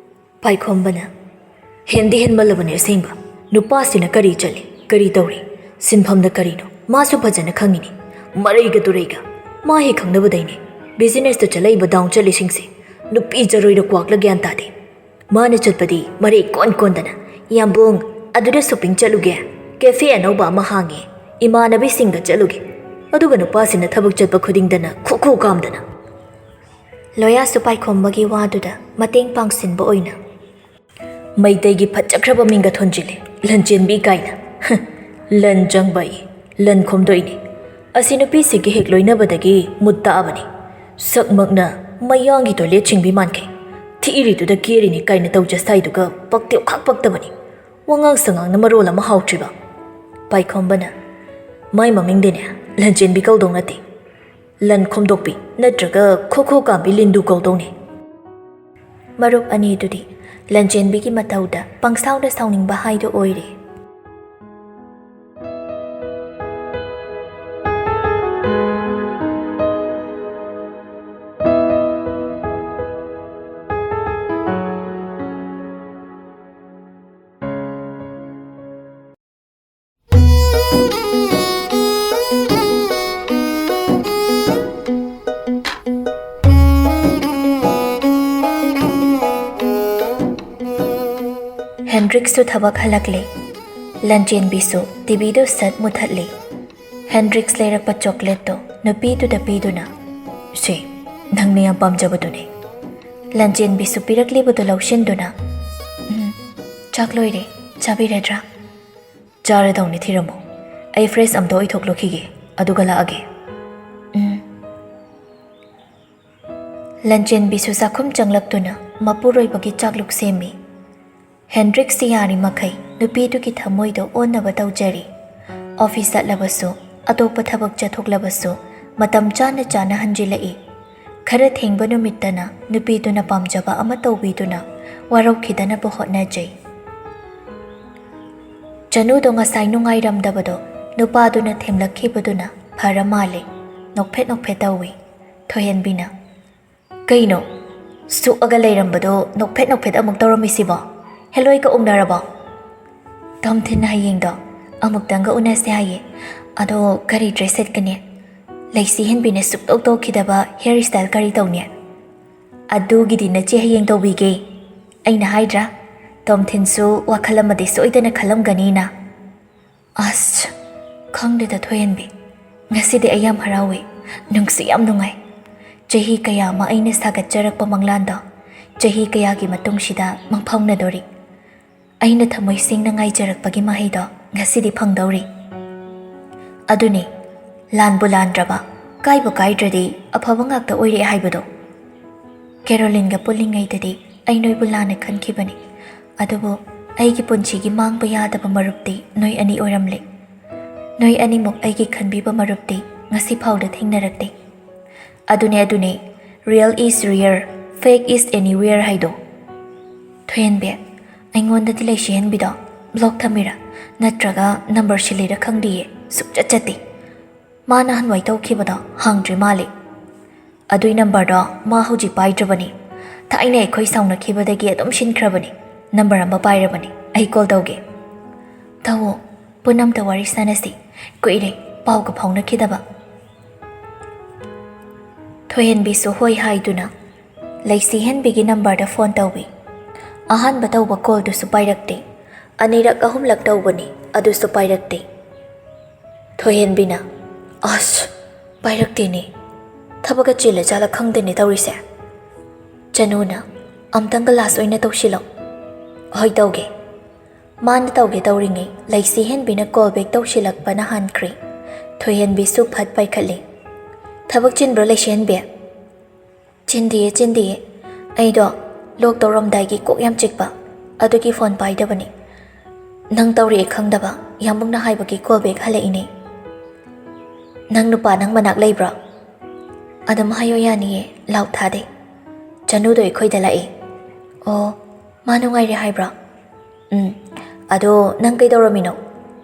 ꯄꯥꯏꯈꯣꯝꯕꯅ, "ꯍꯦꯟꯗꯤ ꯍꯦꯟꯃꯜꯂꯕꯅꯦ ꯑꯁꯦꯡꯕ꯫ ꯅꯨꯄꯥꯁꯤꯅ ꯀꯔꯤ ꯆꯠꯂꯤ, ꯀꯔꯤ ꯇꯧꯔꯤ, ꯁꯤꯟꯐꯝꯅ ꯀꯔꯤꯅꯣ ꯃꯥꯁꯨ ꯐꯖꯅ ꯈꯪꯉꯤꯅꯦ꯫ ꯃꯔꯩꯒ ꯇꯨꯔꯩꯒ꯫ ꯃꯥ ꯍꯦꯛ ꯈꯪꯅꯕꯗꯩꯅꯦ ꯕꯤꯖꯤꯅꯦꯁꯇ ꯆꯠꯂꯛꯏꯕ ꯗꯥꯎꯟ ꯆꯠꯂꯤꯁꯤꯡꯁꯦ꯫ ꯅꯨꯄꯤ ꯖꯔꯣꯏꯗ ꯀ꯭ꯋꯥꯛꯂ ꯒ꯭ꯌꯥꯟ ꯇꯥꯗꯦ꯫ ꯃꯥꯅ ꯆꯠꯄꯗꯤ ꯃꯔꯩ ꯀꯣꯟ ꯀꯣꯟꯗꯅ, 'ꯏꯌꯥꯝꯕꯨꯡ, ꯑꯗꯨꯗ ꯁꯣꯄꯤꯡ ꯆꯠꯂꯨꯒꯦ, ꯀꯦꯐꯦ ꯑꯅꯧꯕ ꯑꯃ ꯍꯥꯡꯉꯦ, ꯏꯃꯥꯟꯅꯕꯤꯁꯤꯡꯒ ꯆꯠꯂꯨꯒꯦ꯫ ꯑꯗꯨꯒ ꯅꯨꯄꯥꯁꯤꯅ ꯊꯕꯛ ꯆꯠꯄ ꯈꯨꯗꯤꯡꯗꯅ ꯈꯨ ꯈꯨ ꯀꯥꯝꯗꯅ꯫" ꯂꯣꯌꯥꯁꯨ ꯄꯥꯏꯈꯣꯝꯕꯒꯤ ꯋꯥꯗꯨꯗ ꯃꯇꯦꯡ ꯄꯥꯡꯁꯤꯟꯕ ꯑꯣꯏꯅ, "ꯃꯩꯇꯩꯒꯤ ꯐꯠꯖꯈ꯭ꯔꯕ ꯃꯤꯡꯒ ꯊꯣꯟꯖꯤꯜꯂꯦ, ꯂꯟꯆꯦꯟꯕꯤ ꯀꯥꯏꯅ꯫ ꯍ, ꯂꯟ ꯆꯪꯕ ꯑꯩ, ꯂꯟ ꯈꯣꯝꯗꯣꯛꯏꯅꯦ꯫ ꯑꯁꯤ ꯅꯨꯄꯤꯁꯤꯒ ꯍꯦꯛ ꯂꯣꯏꯅꯕꯗꯒꯤ ꯃꯨꯠ ꯇꯥꯛꯑꯕꯅꯤ꯫ ꯁꯛꯃꯛꯅ ꯃꯌꯥꯡꯒꯤ ꯇꯣꯏꯂꯦꯠ ꯁꯤꯡꯕꯤ ꯃꯥꯟꯈꯩ꯫ ꯊꯤꯔꯤꯗꯨꯗ ꯀꯦꯔꯤꯅꯤ ꯀꯥꯏꯅ ꯇꯧꯖ ꯁꯥꯏꯗꯨꯒ ꯄꯛꯇꯦ ꯈꯥꯛ ꯄꯛꯇꯕꯅꯤ꯫ ꯋꯥꯉꯥꯡ ꯁꯉꯥꯡꯅ ꯃꯔꯣꯜ ꯑꯃ ꯍꯥꯎꯇ꯭ꯔꯤꯕ꯫" ꯄꯥꯏꯈꯣꯝꯕꯅ, "ꯃꯥꯏ ꯃꯃꯤꯡꯗꯤꯅꯦ ꯂꯟꯆꯦꯟꯕꯤ ꯀꯧꯗꯧ ꯅꯠꯇꯦ꯫ ꯂꯟ ꯈꯣꯝꯗꯣꯛꯄꯤ ꯅꯠꯇ꯭ꯔꯒ ꯈꯣꯈꯣ ꯀꯥꯝꯕꯤ ꯂꯤꯟꯗꯨ ꯀꯧꯗꯧꯅꯤ꯫" ꯃꯔꯨꯞ ꯑꯅꯤꯗꯨꯗꯤ ꯂꯟꯆꯦꯟꯕꯤꯒꯤ ꯃꯇꯧꯗ ꯄꯪꯁꯥꯎꯗ ꯁꯥꯎꯅꯤꯡꯕ ꯍꯥꯏꯗꯨ ꯑꯣꯏꯔꯦ꯫ ꯍꯦꯟꯗ꯭ꯔꯤꯛꯁꯁꯨ ꯊꯕꯛ ꯍꯜꯂꯛꯂꯦ꯫ ꯂꯟꯆꯦꯟꯕꯤꯁꯨ ꯇꯤꯚꯤꯗꯨ ꯁꯠ ꯃꯨꯊꯠꯂꯦ꯫ ꯍꯦꯟꯗ꯭ꯔꯤꯛꯁ ꯂꯩꯔꯛꯄ ꯆꯣꯀ꯭ꯂꯦꯠꯇꯣ ꯅꯨꯄꯤꯗꯨꯗ ꯄꯤꯗꯨꯅ, ꯁꯦ, ꯅꯪꯅ ꯌꯥꯝ ꯄꯥꯝꯖꯕꯗꯨꯅꯦ꯫ ꯂꯟꯆꯦꯟꯕꯤꯁꯨ ꯄꯤꯔꯛꯂꯤꯕꯗꯨ ꯂꯧꯁꯤꯟꯗꯨꯅ, "ꯎꯝ, ꯆꯥꯛ ꯂꯣꯏꯔꯦ, ꯆꯥꯕꯤꯔꯗ꯭ꯔꯥ?" "ꯆꯥꯔꯗꯧꯅꯤ, ꯊꯤꯔꯝꯃꯣ꯫ ꯑꯩ fresh ꯑꯝꯇ ꯑꯣꯏꯊꯣꯛꯂꯨꯈꯤꯒꯦ, ꯑꯗꯨꯒ ꯂꯥꯛꯑꯒꯦ꯫" "ꯎꯝ꯫" ꯂꯟꯆꯦꯟꯕꯤꯁꯨ ꯆꯥꯛꯈꯨꯝ ꯆꯪꯂꯛꯇꯨꯅ ꯃꯄꯨꯔꯣꯏꯕꯒꯤ ꯆꯥꯛꯂꯨꯛ ꯁꯦꯝꯃꯤ꯫ ꯍꯦꯟꯗ꯭ꯔꯤꯛꯁꯤ ꯌꯥꯔꯤꯃꯈꯩ ꯅꯨꯄꯤꯗꯨꯒꯤ ꯊꯃꯣꯏꯗꯣ ꯑꯣꯟꯅꯕ ꯇꯧꯖꯔꯤ꯫ ꯑꯣꯐꯤꯁ ꯆꯠꯂꯕꯁꯨ, ꯑꯇꯣꯞꯄ ꯊꯕꯛ ꯆꯠꯊꯣꯛꯂꯕꯁꯨ ꯃꯇꯝ ꯆꯥꯅ ꯆꯥꯅ ꯍꯟꯖꯤꯜꯂꯛꯏ꯫ ꯈꯔ ꯊꯦꯡꯕ ꯅꯨꯃꯤꯠꯇꯅ ꯅꯨꯄꯤꯗꯨꯅ ꯄꯥꯝꯖꯕ ꯑꯃ ꯇꯧꯕꯤꯗꯨꯅ ꯋꯥꯔꯧꯈꯤꯗꯅꯕ ꯍꯣꯠꯅꯖꯩ꯫ ꯆꯅꯨꯗꯣ ꯉꯁꯥꯏ ꯅꯨꯡꯉꯥꯏꯔꯝꯗꯕꯗꯣ ꯅꯨꯄꯥꯗꯨꯅ ꯊꯦꯝꯂꯛꯈꯤꯕꯗꯨꯅ ꯐꯔ ꯃꯥꯜꯂꯦ꯫ ꯅꯣꯛꯐꯦꯠ ꯅꯣꯛꯐꯦꯠ ꯇꯧꯏ꯫ ꯊꯣꯏꯍꯦꯟꯕꯤꯅ, "ꯀꯩꯅꯣ? ꯁꯨꯛꯑꯒ ꯂꯩꯔꯝꯕꯗꯣ ꯅꯣꯛꯐꯦꯠ ꯅꯣꯛꯐꯦꯠ ꯑꯃꯨꯛ ꯇꯧꯔꯝꯃꯤꯁꯤꯕꯣ? ꯍꯦꯂꯣꯏꯒ ꯎꯅꯔꯕꯣ?" "ꯇꯣꯝꯊꯤꯟꯅ ꯍꯌꯦꯡꯗꯣ ꯑꯃꯨꯛꯇꯪꯒ ꯎꯅꯁꯦ ꯍꯥꯏꯌꯦ꯫ ꯑꯗꯣ ꯀꯔꯤ ꯗ꯭ꯔꯦꯁ ꯁꯦꯠꯀꯅꯤ? ꯂꯩꯁꯤ ꯍꯦꯟꯕꯤꯅ ꯁꯨꯛꯇꯧ ꯇꯧꯈꯤꯗꯕ ꯍꯤꯌꯔ ꯁ꯭ꯇꯥꯏꯜ ꯀꯔꯤ ꯇꯧꯅꯤ?" "ꯑꯗꯨꯒꯤꯗꯤ ꯅꯆꯦ ꯍꯌꯦꯡ ꯇꯧꯕꯤꯒꯦ꯫ ꯑꯩꯅ ꯍꯥꯏꯗ꯭ꯔꯥ, ꯇꯣꯝꯊꯤꯟꯁꯨ ꯋꯥꯈꯜ ꯑꯃꯗꯤ ꯁꯣꯏꯗꯅ ꯈꯜꯂꯝꯒꯅꯤꯅ꯫" ꯑꯁ, ꯈꯪꯗꯦꯗ ꯊꯣꯏꯍꯦꯟꯕꯤ, ꯉꯁꯤꯗꯤ ꯑꯩ ꯌꯥꯝ ꯍꯔꯥꯎꯏ, ꯅꯨꯡꯁꯨ ꯌꯥꯝ ꯅꯨꯡꯉꯥꯏ꯫ ꯆꯍꯤ ꯀꯌꯥ ꯑꯃ ꯑꯩꯅ ꯁꯥꯒꯠꯆꯔꯛꯄ ꯃꯪꯂꯥꯟꯗꯣ ꯆꯍꯤ ꯀꯌꯥꯒꯤ ꯃꯇꯨꯡꯁꯤꯗ ꯃꯪꯐꯥꯎꯅꯗꯣꯔꯤ꯫ ꯑꯩꯅ ꯊꯃꯣꯏ ꯁꯦꯡꯅ ꯉꯥꯏꯖꯔꯛꯄꯒꯤ ꯃꯍꯩꯗꯣ ꯉꯁꯤꯗꯤ ꯐꯪꯗꯧꯔꯤ꯫ ꯑꯗꯨꯅꯤ, ꯂꯥꯟꯕꯨ ꯂꯥꯟꯗ꯭ꯔꯕ, ꯀꯥꯏꯕꯨ ꯀꯥꯏꯗ꯭ꯔꯗꯤ ꯑꯐꯕ ꯉꯥꯛꯇ ꯑꯣꯏꯔꯛꯑꯦ ꯍꯥꯏꯕꯗꯣ꯫ ꯀꯦꯔꯣꯂꯤꯟꯒ ꯄꯨꯜꯂꯤꯉꯩꯗꯗꯤ ꯑꯩ ꯅꯣꯏꯕꯨ ꯂꯥꯟꯅ ꯈꯟꯈꯤꯕꯅꯤ, ꯑꯗꯨꯕꯨ ꯑꯩꯒꯤ ꯄꯨꯟꯁꯤꯒꯤ ꯃꯥꯡꯕ ꯌꯥꯗꯕ ꯃꯔꯨꯞꯇꯤ ꯅꯣꯏ ꯑꯅꯤ ꯑꯣꯏꯔꯝꯂꯦ꯫ ꯅꯣꯏ ꯑꯅꯤꯃꯨꯛ ꯑꯩꯒꯤ ꯈꯟꯕꯤꯕ ꯃꯔꯨꯞꯇꯤ ꯉꯁꯤ ꯐꯥꯎꯗ ꯊꯦꯡꯅꯔꯛꯇꯦ꯫ ꯑꯗꯨꯅꯦ, ꯑꯗꯨꯅꯦ, "Real is rare, fake is anywhere" ꯍꯥꯏꯗꯣ꯫ ꯊꯣꯏꯍꯦꯟꯕꯤ, ꯑꯩꯉꯣꯟꯗꯗꯤ ꯂꯩꯁꯤ ꯍꯦꯟꯕꯤꯗꯣ ꯕ꯭ꯂꯣꯛ ꯊꯝꯃꯤꯔꯥ, ꯅꯠꯇ꯭ꯔꯒ ꯅꯝꯕꯔ ꯁꯤꯜꯂꯤꯔꯥ ꯈꯪꯗꯤꯌꯦ, ꯁꯨꯛꯆꯠ ꯆꯠꯇꯦ꯫ ꯃꯥ ꯅꯍꯥꯟꯋꯥꯏ ꯇꯧꯈꯤꯕꯗꯣ ꯍꯥꯡꯗ꯭ꯔꯤ ꯃꯥꯜꯂꯦ꯫ ꯑꯗꯨꯏ ꯅꯝꯕꯔꯗꯣ ꯃꯥ ꯍꯧꯖꯤꯛ ꯄꯥꯏꯗ꯭ꯔꯕꯅꯤ꯫ ꯊꯥꯏꯅ ꯑꯩꯈꯣꯏ ꯁꯥꯎꯅꯈꯤꯕꯗꯒꯤ ꯑꯗꯨꯝ ꯁꯤꯟꯈ꯭ꯔꯕꯅꯤ꯫ ꯅꯝꯕꯔ ꯑꯃ ꯄꯥꯏꯔꯕꯅꯤ꯫ ꯑꯩ ꯀꯣꯜ ꯇꯧꯒꯦ꯫ ꯇꯧꯋꯣ, ꯄꯨꯟꯅ ꯑꯝꯇ ꯋꯥꯔꯤ ꯁꯥꯟꯅꯁꯤ꯫ ꯀꯨꯏꯔꯦ ꯄꯥꯎꯒ ꯐꯥꯎꯅꯈꯤꯗꯕ꯫ ꯊꯣꯏꯍꯦꯟꯕꯤꯁꯨ ꯍꯣꯏ ꯍꯥꯏꯗꯨꯅ ꯂꯩꯁꯤ ꯍꯦꯟꯕꯤꯒꯤ ꯅꯝꯕꯔꯗ ꯐꯣꯟ ꯇꯧꯏ꯫ ꯑꯍꯥꯟꯕ ꯇꯧꯕ ꯀꯣꯜꯗꯨꯁꯨ ꯄꯥꯏꯔꯛꯇꯦ꯫ ꯑꯅꯤꯔꯛ ꯑꯍꯨꯝꯂꯛ ꯇꯧꯕꯅꯤ, ꯑꯗꯨꯁꯨ ꯄꯥꯏꯔꯛꯇꯦ꯫ ꯊꯣꯏꯍꯦꯟꯕꯤꯅ, "ꯑꯁ, ꯄꯥꯏꯔꯛꯇꯦꯅꯦ꯫ ꯊꯕꯛꯀ ꯆꯤꯜꯂ ꯖꯥꯠꯂ ꯈꯪꯗꯦꯅꯦ ꯇꯧꯔꯤꯁꯦ꯫ ꯆꯅꯨꯅ, "ꯑꯝꯇꯪꯒ ꯂꯥꯁ ꯑꯣꯏꯅ ꯇꯧꯁꯤꯜꯂꯣ꯫" "ꯍꯣꯏ, ꯇꯧꯒꯦ꯫" ꯃꯥꯅ ꯇꯧꯒꯦ ꯇꯧꯔꯤꯉꯩ ꯂꯩꯁꯤꯍꯦꯟꯕꯤꯅ ꯀꯣꯜ ꯕꯦꯛ ꯇꯧꯁꯤꯜꯂꯛꯄꯅ ꯍꯥꯟꯈ꯭ꯔꯦ꯫ ꯊꯣꯏꯍꯦꯟꯕꯤꯁꯨ ꯐꯠ ꯄꯥꯏꯈꯠꯂꯤ꯫ "ꯊꯕꯛ ꯆꯤꯟꯕ꯭ꯔꯣ ꯂꯩꯁꯤꯍꯦꯟꯕꯤ?" "ꯆꯤꯟꯗꯤꯌꯦ, ꯆꯤꯟꯗꯤꯌꯦ꯫ ꯑꯩꯗꯣ ꯂꯣꯛ ꯇꯧꯔꯝꯗꯥꯏꯒꯤ ꯀꯣꯛ ꯌꯥꯝ ꯆꯤꯛꯄ, ꯑꯗꯨꯒꯤ ꯐꯣꯟ ꯄꯥꯏꯗꯕꯅꯤ꯫ ꯅꯪ ꯇꯧꯔꯛꯑꯦ ꯈꯪꯗꯕ ꯌꯥꯝꯕꯨꯡꯅ ꯍꯥꯏꯕꯒꯤ ꯀꯣꯜ ꯕꯦꯛ ꯍꯜꯂꯛꯏꯅꯦ꯫" "ꯅꯪ ꯅꯨꯄꯥ ꯅꯪ ꯃꯅꯥꯛ ꯂꯩꯕ꯭ꯔꯣ?" "ꯑꯗꯨꯝ ꯍꯥꯏꯌꯣ ꯌꯥꯅꯤꯌꯦ, ꯂꯥꯎ ꯊꯥꯗꯦ꯫" "ꯆꯅꯨꯗꯣ ꯑꯩꯈꯣꯏꯗ ꯂꯥꯛꯑꯦ꯫" "ꯑꯣ, ꯃꯥ ꯅꯨꯡꯉꯥꯏꯔꯦ ꯍꯥꯏꯕ꯭ꯔꯣ?" "ꯎꯝ꯫ ꯑꯗꯣ ꯅꯪ ꯀꯩꯗꯧꯔꯝꯃꯤꯅꯣ?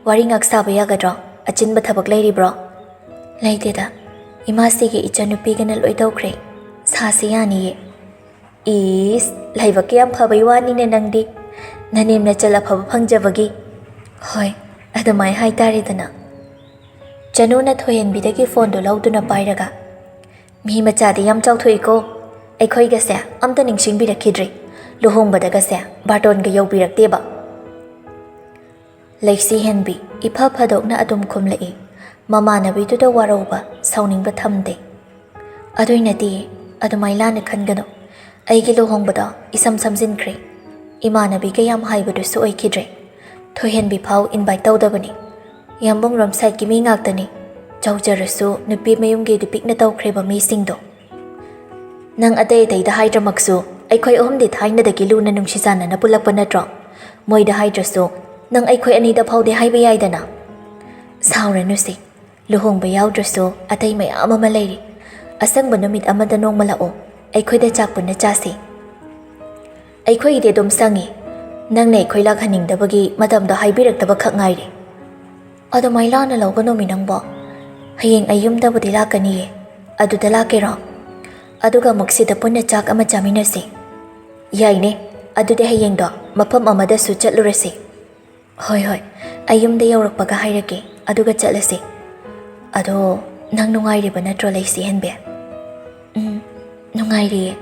ꯋꯥꯔꯤ ꯉꯥꯛ ꯁꯥꯕ ꯌꯥꯒꯗ꯭ꯔꯣ? ꯑꯆꯤꯟꯕ ꯊꯕꯛ ꯂꯩꯔꯤꯕ꯭ꯔꯣ?" "ꯂꯩꯇꯦꯗ, ꯏꯃꯥꯁꯤꯒꯤ ꯏꯆꯟꯅꯨꯄꯤꯒꯅ ꯂꯣꯏ ꯇꯧꯈ꯭ꯔꯦ꯫ ꯁꯥꯁꯤ ꯌꯥꯅꯤꯌꯦ꯫" "ꯏꯁ, ꯂꯥꯏꯕꯛ ꯀꯌꯥꯝ ꯐꯕꯩ ꯋꯥꯅꯤꯅꯦ ꯅꯪꯗꯤ꯫ ꯅꯅꯦꯝ ꯅꯆꯜ ꯑꯐꯕ ꯐꯪꯖꯕꯒꯤ꯫" "ꯍꯣꯏ, ꯑꯗꯨꯃꯥꯏ ꯍꯥꯏꯇꯥꯔꯦꯗꯅ꯫" ꯆꯅꯨꯅ ꯊꯣꯏꯍꯦꯟꯕꯤꯗꯒꯤ ꯐꯣꯟꯗꯨ ꯂꯧꯗꯨꯅ ꯄꯥꯏꯔꯒ, "ꯃꯤ ꯃꯆꯥꯗꯤ ꯌꯥꯝ ꯆꯥꯎꯊꯣꯛꯏꯀꯣ꯫ ꯑꯩꯈꯣꯏꯒꯁꯦ ꯑꯝꯇ ꯅꯤꯡꯁꯤꯡꯕꯤꯔꯛꯈꯤꯗ꯭ꯔꯦ꯫ ꯂꯨꯍꯣꯡꯕꯗꯒꯁꯦ ꯕꯥꯔꯇꯣꯟꯒ ꯌꯧꯕꯤꯔꯛꯇꯦꯕ꯫" ꯂꯩꯁꯤꯍꯦꯟꯕꯤ ꯏꯐ ꯐꯗꯣꯛꯅ ꯑꯗꯨꯝ ꯈꯨꯝꯂꯛꯏ꯫ ꯃꯃꯥꯟꯅꯕꯤꯗꯨꯗ ꯋꯥꯔꯧꯕ, ꯁꯥꯎꯅꯤꯡꯕ ꯊꯝꯗꯦ꯫ "ꯑꯗꯨꯏ ꯅꯠꯇꯦ, ꯑꯗꯨꯃꯥꯏ ꯂꯥꯟꯅ ꯈꯟꯒꯅꯨ꯫ ꯑꯩꯒꯤ ꯂꯨꯍꯣꯡꯕꯗꯣ ꯏꯁꯝ ꯁꯝꯖꯤꯟꯈ꯭ꯔꯦ꯫ ꯏꯃꯥꯟꯅꯕꯤ ꯀꯌꯥꯝ ꯍꯥꯏꯕꯗꯨꯁꯨ ꯑꯣꯏꯈꯤꯗ꯭ꯔꯦ꯫ ꯊꯣꯏꯍꯦꯟꯕꯤ ꯐꯥꯎ ꯏꯟꯚꯥꯏꯠ ꯇꯧꯗꯕꯅꯤ꯫ ꯌꯥꯝꯕꯨꯡ ꯔꯣꯝ ꯁꯥꯏꯠꯀꯤ ꯃꯤ ꯉꯥꯛꯇꯅꯤ꯫ ꯆꯥꯎꯖꯔꯁꯨ ꯅꯨꯄꯤ ꯃꯌꯨꯝꯒꯤꯗꯤ ꯄꯤꯛꯅ ꯇꯧꯈ꯭ꯔꯦꯕ ꯃꯤꯁꯤꯡꯗꯣ꯫ ꯅꯪ ꯑꯇꯩ ꯑꯇꯩꯗ ꯍꯥꯏꯗ꯭ꯔꯃꯛꯁꯨ ꯑꯩꯈꯣꯏ ꯑꯍꯨꯝꯗꯤ ꯊꯥꯏꯅꯗꯒꯤ ꯂꯨꯅ ꯅꯨꯡꯁꯤ ꯆꯥꯟꯅꯅ ꯄꯨꯜꯂꯛꯄ ꯅꯠꯇ꯭ꯔꯣ? ꯃꯣꯏꯗ ꯍꯥꯏꯗ꯭ꯔꯁꯨ ꯅꯪ ꯑꯩꯈꯣꯏ ꯑꯅꯤꯗ ꯐꯥꯎꯗꯤ ꯍꯥꯏꯕ ꯌꯥꯏꯗꯅ꯫" "ꯁꯥꯎꯔꯅꯨꯁꯦ, ꯂꯨꯍꯣꯡꯕ ꯌꯥꯎꯗ꯭ꯔꯁꯨ ꯑꯇꯩ ꯃꯌꯥꯝ ꯑꯃ ꯂꯩꯔꯤ꯫ ꯑꯁꯪꯕ ꯅꯨꯃꯤꯠ ꯑꯃꯗ ꯅꯣꯡꯃ ꯂꯥꯛꯑꯣ, ꯑꯩꯈꯣꯏꯗ ꯆꯥꯛ ꯄꯨꯟꯅ ꯆꯥꯁꯤ꯫" "ꯑꯩꯈꯣꯏꯒꯤꯗꯤ ꯑꯗꯨꯝ ꯁꯪꯉꯤ꯫ ꯅꯪꯅ ꯑꯩꯈꯣꯏ ꯂꯥꯛꯍꯟꯅꯤꯡꯗꯕꯒꯤ ꯃꯇꯝꯗꯣ ꯍꯥꯏꯕꯤꯔꯛꯇꯕ ꯈꯛ ꯉꯥꯏꯔꯦ꯫" "ꯑꯗꯨꯃꯥꯏ ꯂꯥꯟꯅ ꯂꯧꯒꯅꯣꯃꯤ ꯅꯪꯕꯣ꯫ ꯍꯌꯦꯡ ꯑꯩ ꯌꯨꯝꯗꯕꯨꯗꯤ ꯂꯥꯛꯀꯅꯤꯌꯦ꯫ ꯑꯗꯨꯗ ꯂꯥꯛꯀꯦꯔꯣ? ꯑꯗꯨꯒ ꯑꯃꯨꯛ ꯁꯤꯗ ꯄꯨꯟꯅ ꯆꯥꯛ ꯑꯃ ꯆꯥꯃꯤꯟꯅꯁꯤ꯫" "ꯌꯥꯏꯅꯦ꯫ ꯑꯗꯨꯗꯤ ꯍꯌꯦꯡꯗꯣ ꯃꯐꯝ ꯑꯃꯗꯁꯨ ꯆꯠꯂꯨꯔꯁꯤ꯫" "ꯍꯣꯏ, ꯍꯣꯏ꯫ ꯑꯩ ꯌꯨꯝꯗ ꯌꯧꯔꯛꯄꯒ ꯍꯥꯏꯔꯛꯀꯦ, ꯑꯗꯨꯒ ꯆꯠꯂꯁꯤ꯫ ꯑꯗꯣ ꯅꯪ ꯅꯨꯡꯉꯥꯏꯔꯤꯕ ꯅꯠꯇ꯭ꯔꯣ, ꯂꯩꯁꯤꯍꯦꯟꯕꯤ?" "ꯎꯝ, ꯅꯨꯡꯉꯥꯏꯔꯤꯌꯦ꯫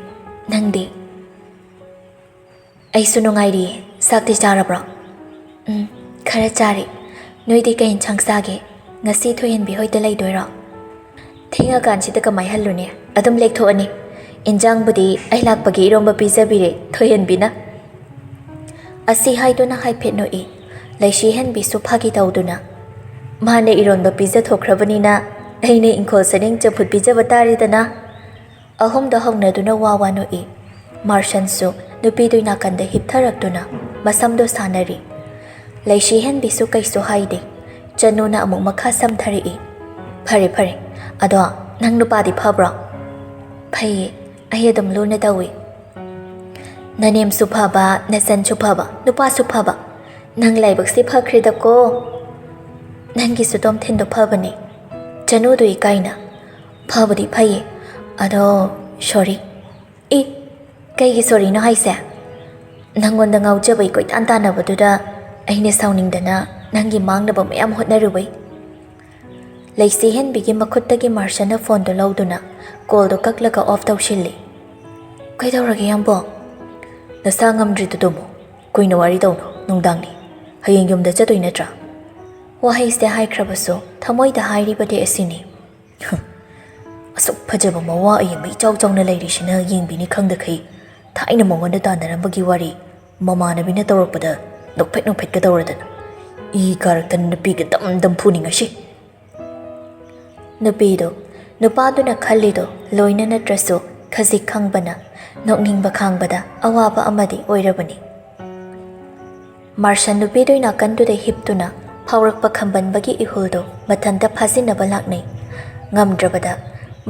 ꯅꯪꯗꯤ?" "ꯑꯩꯁꯨ ꯅꯨꯡꯉꯥꯏꯔꯤꯌꯦ꯫ ꯆꯥꯛꯇꯤ ꯆꯥꯔꯕ꯭ꯔꯣ?" "ꯎꯝ, ꯈꯔ ꯆꯥꯔꯦ꯫ ꯅꯣꯏꯗꯤ ꯀꯩ ꯏꯟꯁꯥꯡ ꯆꯥꯒꯦ? ꯉꯁꯤ ꯊꯣꯏꯍꯦꯟꯕꯤ ꯍꯣꯏꯗ ꯂꯩꯗꯣꯏꯔꯣ?" "ꯊꯦꯡꯉꯀꯥꯟꯁꯤꯗ ꯀꯃꯥꯏ ꯍꯜꯂꯨꯅꯤ? ꯑꯗꯨꯝ ꯂꯦꯛꯊꯣꯛꯑꯅꯤ꯫ ꯏꯟꯖꯥꯡꯕꯨꯗꯤ ꯑꯩ ꯂꯥꯛꯄꯒꯤ ꯏꯔꯣꯝꯕ ꯄꯤꯖꯕꯤꯔꯦ ꯊꯣꯏꯍꯟꯕꯤꯅ"꯫ ꯑꯁꯤ ꯍꯥꯏꯗꯨꯅ ꯍꯥꯏꯐꯦꯠ ꯅꯣꯛꯏ꯫ ꯂꯩꯁꯤꯍꯟꯕꯤꯁꯨ ꯐꯥꯒꯤ ꯇꯧꯗꯨꯅ, "ꯃꯥꯅ ꯏꯔꯣꯟꯕ ꯄꯤꯖꯊꯣꯛꯈ꯭ꯔꯕꯅꯤꯅ ꯑꯩꯅ ꯏꯪꯈꯣꯜ ꯁꯅꯤꯡ ꯆꯝꯐꯨꯠ ꯄꯤꯖꯕ ꯇꯥꯔꯦꯗꯅ"꯫ ꯑꯍꯨꯝꯗꯣ ꯍꯧꯅꯗꯨꯅ ꯋꯥ ꯋꯥ ꯅꯣꯛꯏ꯫ ꯃꯥꯔꯁꯟꯁꯨ ꯅꯨꯄꯤꯗꯨꯒꯤ ꯅꯥꯀꯟꯗ ꯍꯤꯞꯊꯔꯛꯇꯨꯅ ꯃꯁꯝꯗꯣ ꯁꯥꯟꯅꯔꯤ꯫ ꯂꯩꯁꯤꯍꯟꯕꯤꯁꯨ ꯀꯩꯁꯨ ꯍꯥꯏꯗꯦ꯫ ꯆꯅꯨꯅ ꯑꯃꯨꯛ ꯃꯈꯥ ꯁꯝꯊꯔꯛꯏ꯫ "ꯐꯔꯦ, ꯐꯔꯦ꯫ ꯑꯗꯣ ꯅꯪ ꯅꯨꯄꯥꯗꯤ ꯐꯕ꯭ꯔꯣ?" "ꯐꯩꯌꯦ꯫ ꯑꯩ ꯑꯗꯨꯝ ꯂꯨꯅ ꯇꯧꯏ"꯫ "ꯅꯅꯦꯝꯁꯨ ꯐꯕ, ꯅꯆꯟꯁꯨ ꯐꯕ, ꯅꯨꯄꯥꯁꯨ ꯐꯕ꯫ ꯅꯪ ꯂꯥꯏꯕꯛꯁꯤ ꯐꯈ꯭ꯔꯦꯗꯀꯣ꯫ ꯅꯪꯒꯤꯁꯨ ꯇꯣꯝꯊꯤꯟꯗꯣ ꯐꯕꯅꯦ"꯫ ꯆꯅꯨꯗꯨ ꯏꯀꯥꯏꯅ, "ꯐꯕꯨꯗꯤ ꯐꯩꯌꯦ꯫ ꯑꯗꯣ, ꯁꯣꯔꯤ"꯫ "ꯑꯦ, ꯀꯩꯒꯤ ꯁꯣꯔꯤꯅꯣ ꯍꯥꯏꯁꯦ? ꯅꯪꯉꯣꯟꯗ ꯉꯥꯎꯖꯕꯩ ꯀꯣꯏꯇꯥꯟ ꯇꯥꯟꯅꯕꯗꯨꯗ ꯑꯩꯅ ꯁꯥꯎꯅꯤꯡꯗꯅ ꯅꯪꯒꯤ ꯃꯥꯡꯅꯕ ꯃꯌꯥꯝ ꯍꯣꯠꯅꯔꯨꯕꯩ"꯫ ꯂꯩꯁꯤꯍꯟꯕꯤꯒꯤ ꯃꯈꯨꯠꯇꯒꯤ ꯃꯥꯔꯁꯟꯅ ꯐꯣꯟꯗꯨ ꯂꯧꯗꯨꯅ ꯀꯣꯜꯗꯨ ꯀꯛꯂꯒ ꯑꯣꯐ ꯇꯧꯁꯤꯜꯂꯤ꯫ "ꯀꯩꯗꯧꯔꯒꯦ, ꯌꯥꯝꯕꯣ?" "ꯅꯁꯥ ꯉꯝꯗ꯭ꯔꯤꯗꯨ ꯇꯨꯝꯃꯨ꯫ ꯀꯨꯏꯅ ꯋꯥꯔꯤ ꯇꯧꯅꯨ꯫ ꯅꯨꯡꯗꯥꯡꯅꯤ꯫ ꯍꯌꯦꯡ ꯌꯨꯝꯗ ꯆꯠꯇꯣꯏ ꯅꯠꯇ꯭ꯔꯥ?" ꯋꯥꯍꯩꯁꯦ ꯍꯥꯏꯈ꯭ꯔꯕꯁꯨ ꯊꯃꯣꯏꯗ ꯍꯥꯏꯔꯤꯕꯗꯤ ꯑꯁꯤꯅꯤ꯫ "ꯍꯨꯝ, ꯑꯁꯨꯛ ꯐꯖꯕ ꯃꯋꯥ ꯑꯌꯦꯡꯕ ꯏꯆꯥꯎ ꯆꯥꯎꯅ ꯂꯩꯔꯤꯁꯤꯅ ꯌꯦꯡꯕꯤꯅꯤ ꯈꯪꯗꯈꯩ ꯊꯥꯏꯅ ꯃꯉꯣꯟꯗ ꯇꯥꯟꯅꯔꯝꯕꯒꯤ ꯋꯥꯔꯤ ꯃꯃꯥꯟꯅꯕꯤꯅ ꯇꯧꯔꯛꯄꯗ ꯅꯣꯛꯐꯦꯠ ꯅꯣꯛꯐꯦꯠꯀ ꯇꯧꯔꯗꯅ꯫ ꯏ ꯀꯥꯔꯛꯇꯅ ꯅꯨꯄꯤꯒ ꯗꯝ ꯗꯝ ꯐꯨꯅꯤꯡꯉꯁꯤ"꯫ ꯅꯨꯄꯤꯗꯣ, ꯅꯨꯄꯥꯗꯨꯅ ꯈꯜꯂꯤꯗꯣ ꯂꯣꯏꯅ ꯅꯠꯇ꯭ꯔꯁꯨ ꯈꯖꯤꯛ ꯈꯪꯕꯅ ꯅꯣꯛꯅꯤꯡꯕ ꯈꯥꯡꯕꯗ ꯑꯋꯥꯕ ꯑꯃꯗꯤ ꯑꯣꯏꯔꯕꯅꯤ꯫ ꯃꯥꯔꯁꯟ ꯅꯨꯄꯤꯗꯨꯒꯤ ꯅꯥꯀꯟꯗꯨꯗ ꯍꯤꯞꯇꯨꯅ ꯐꯥꯎꯔꯛꯄ ꯈꯝꯕꯟꯕꯒꯤ ꯏꯍꯨꯜꯗꯨ ꯃꯊꯟꯇ ꯐꯥꯖꯤꯟꯅꯕ ꯂꯥꯛꯅꯩ꯫ ꯉꯝꯗ꯭ꯔꯕꯗ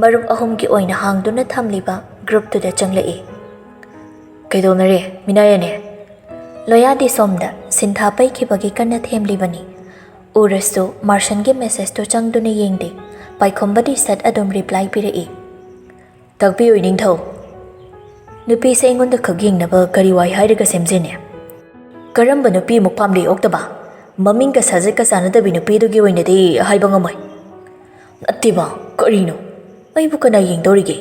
ꯃꯔꯨꯞ ꯑꯍꯨꯝꯒꯤ ꯑꯣꯏꯅ ꯍꯥꯡꯗꯨꯅ ꯊꯝꯂꯤꯕ ꯒ꯭ꯔꯨꯞꯇꯨꯗ ꯆꯪꯂꯛꯏ꯫ "ꯀꯩꯗꯧꯅꯔꯦ, ꯃꯤꯅꯥꯏ ꯑꯅꯤ?" ꯂꯣꯌꯥꯗꯤ ꯁꯣꯝꯗ ꯁꯤꯟꯊꯥ ꯄꯩꯈꯤꯕꯒꯤ ꯀꯟꯅ ꯊꯦꯝꯂꯤꯕꯅꯤ꯫ ꯎꯔꯁꯨ ꯃꯥꯔꯁꯟꯒꯤ ꯃꯦꯁꯦꯖꯇꯨ ꯆꯪꯗꯨꯅ ꯌꯦꯡꯗꯦ꯫ ꯄꯥꯏꯈꯣꯝꯕꯗꯤ ꯁꯠ ꯑꯗꯨꯝ ꯔꯤꯄ꯭ꯂꯥꯏ ꯄꯤꯔꯛꯏ꯫ "ꯇꯥꯛꯄꯤꯌꯨ, ꯏꯅꯤꯡꯊꯧ꯫ ꯅꯨꯄꯤꯁꯦ ꯑꯩꯉꯣꯟꯗ ꯈꯛ ꯌꯦꯡꯅꯕ ꯀꯔꯤ ꯋꯥꯏ ꯍꯥꯏꯔꯒ ꯁꯦꯝꯖꯤꯟꯅꯦ? ꯀꯔꯝꯕ ꯅꯨꯄꯤ ꯑꯃꯨꯛ ꯄꯥꯝꯂꯤ ꯑꯣꯛꯇꯕ? ꯃꯃꯤꯡꯒ ꯁꯥꯖꯠꯀ ꯆꯥꯟꯅꯗꯕꯤ ꯅꯨꯄꯤꯗꯨꯒꯤ ꯑꯣꯏꯅꯗꯤ ꯍꯥꯏꯕ ꯉꯝꯃꯣꯏ"꯫ "ꯅꯠꯇꯦꯕ, ꯀꯔꯤꯅꯣ? ꯑꯩꯕꯨ ꯀꯅꯥ ꯌꯦꯡꯗꯧꯔꯤꯒꯦ?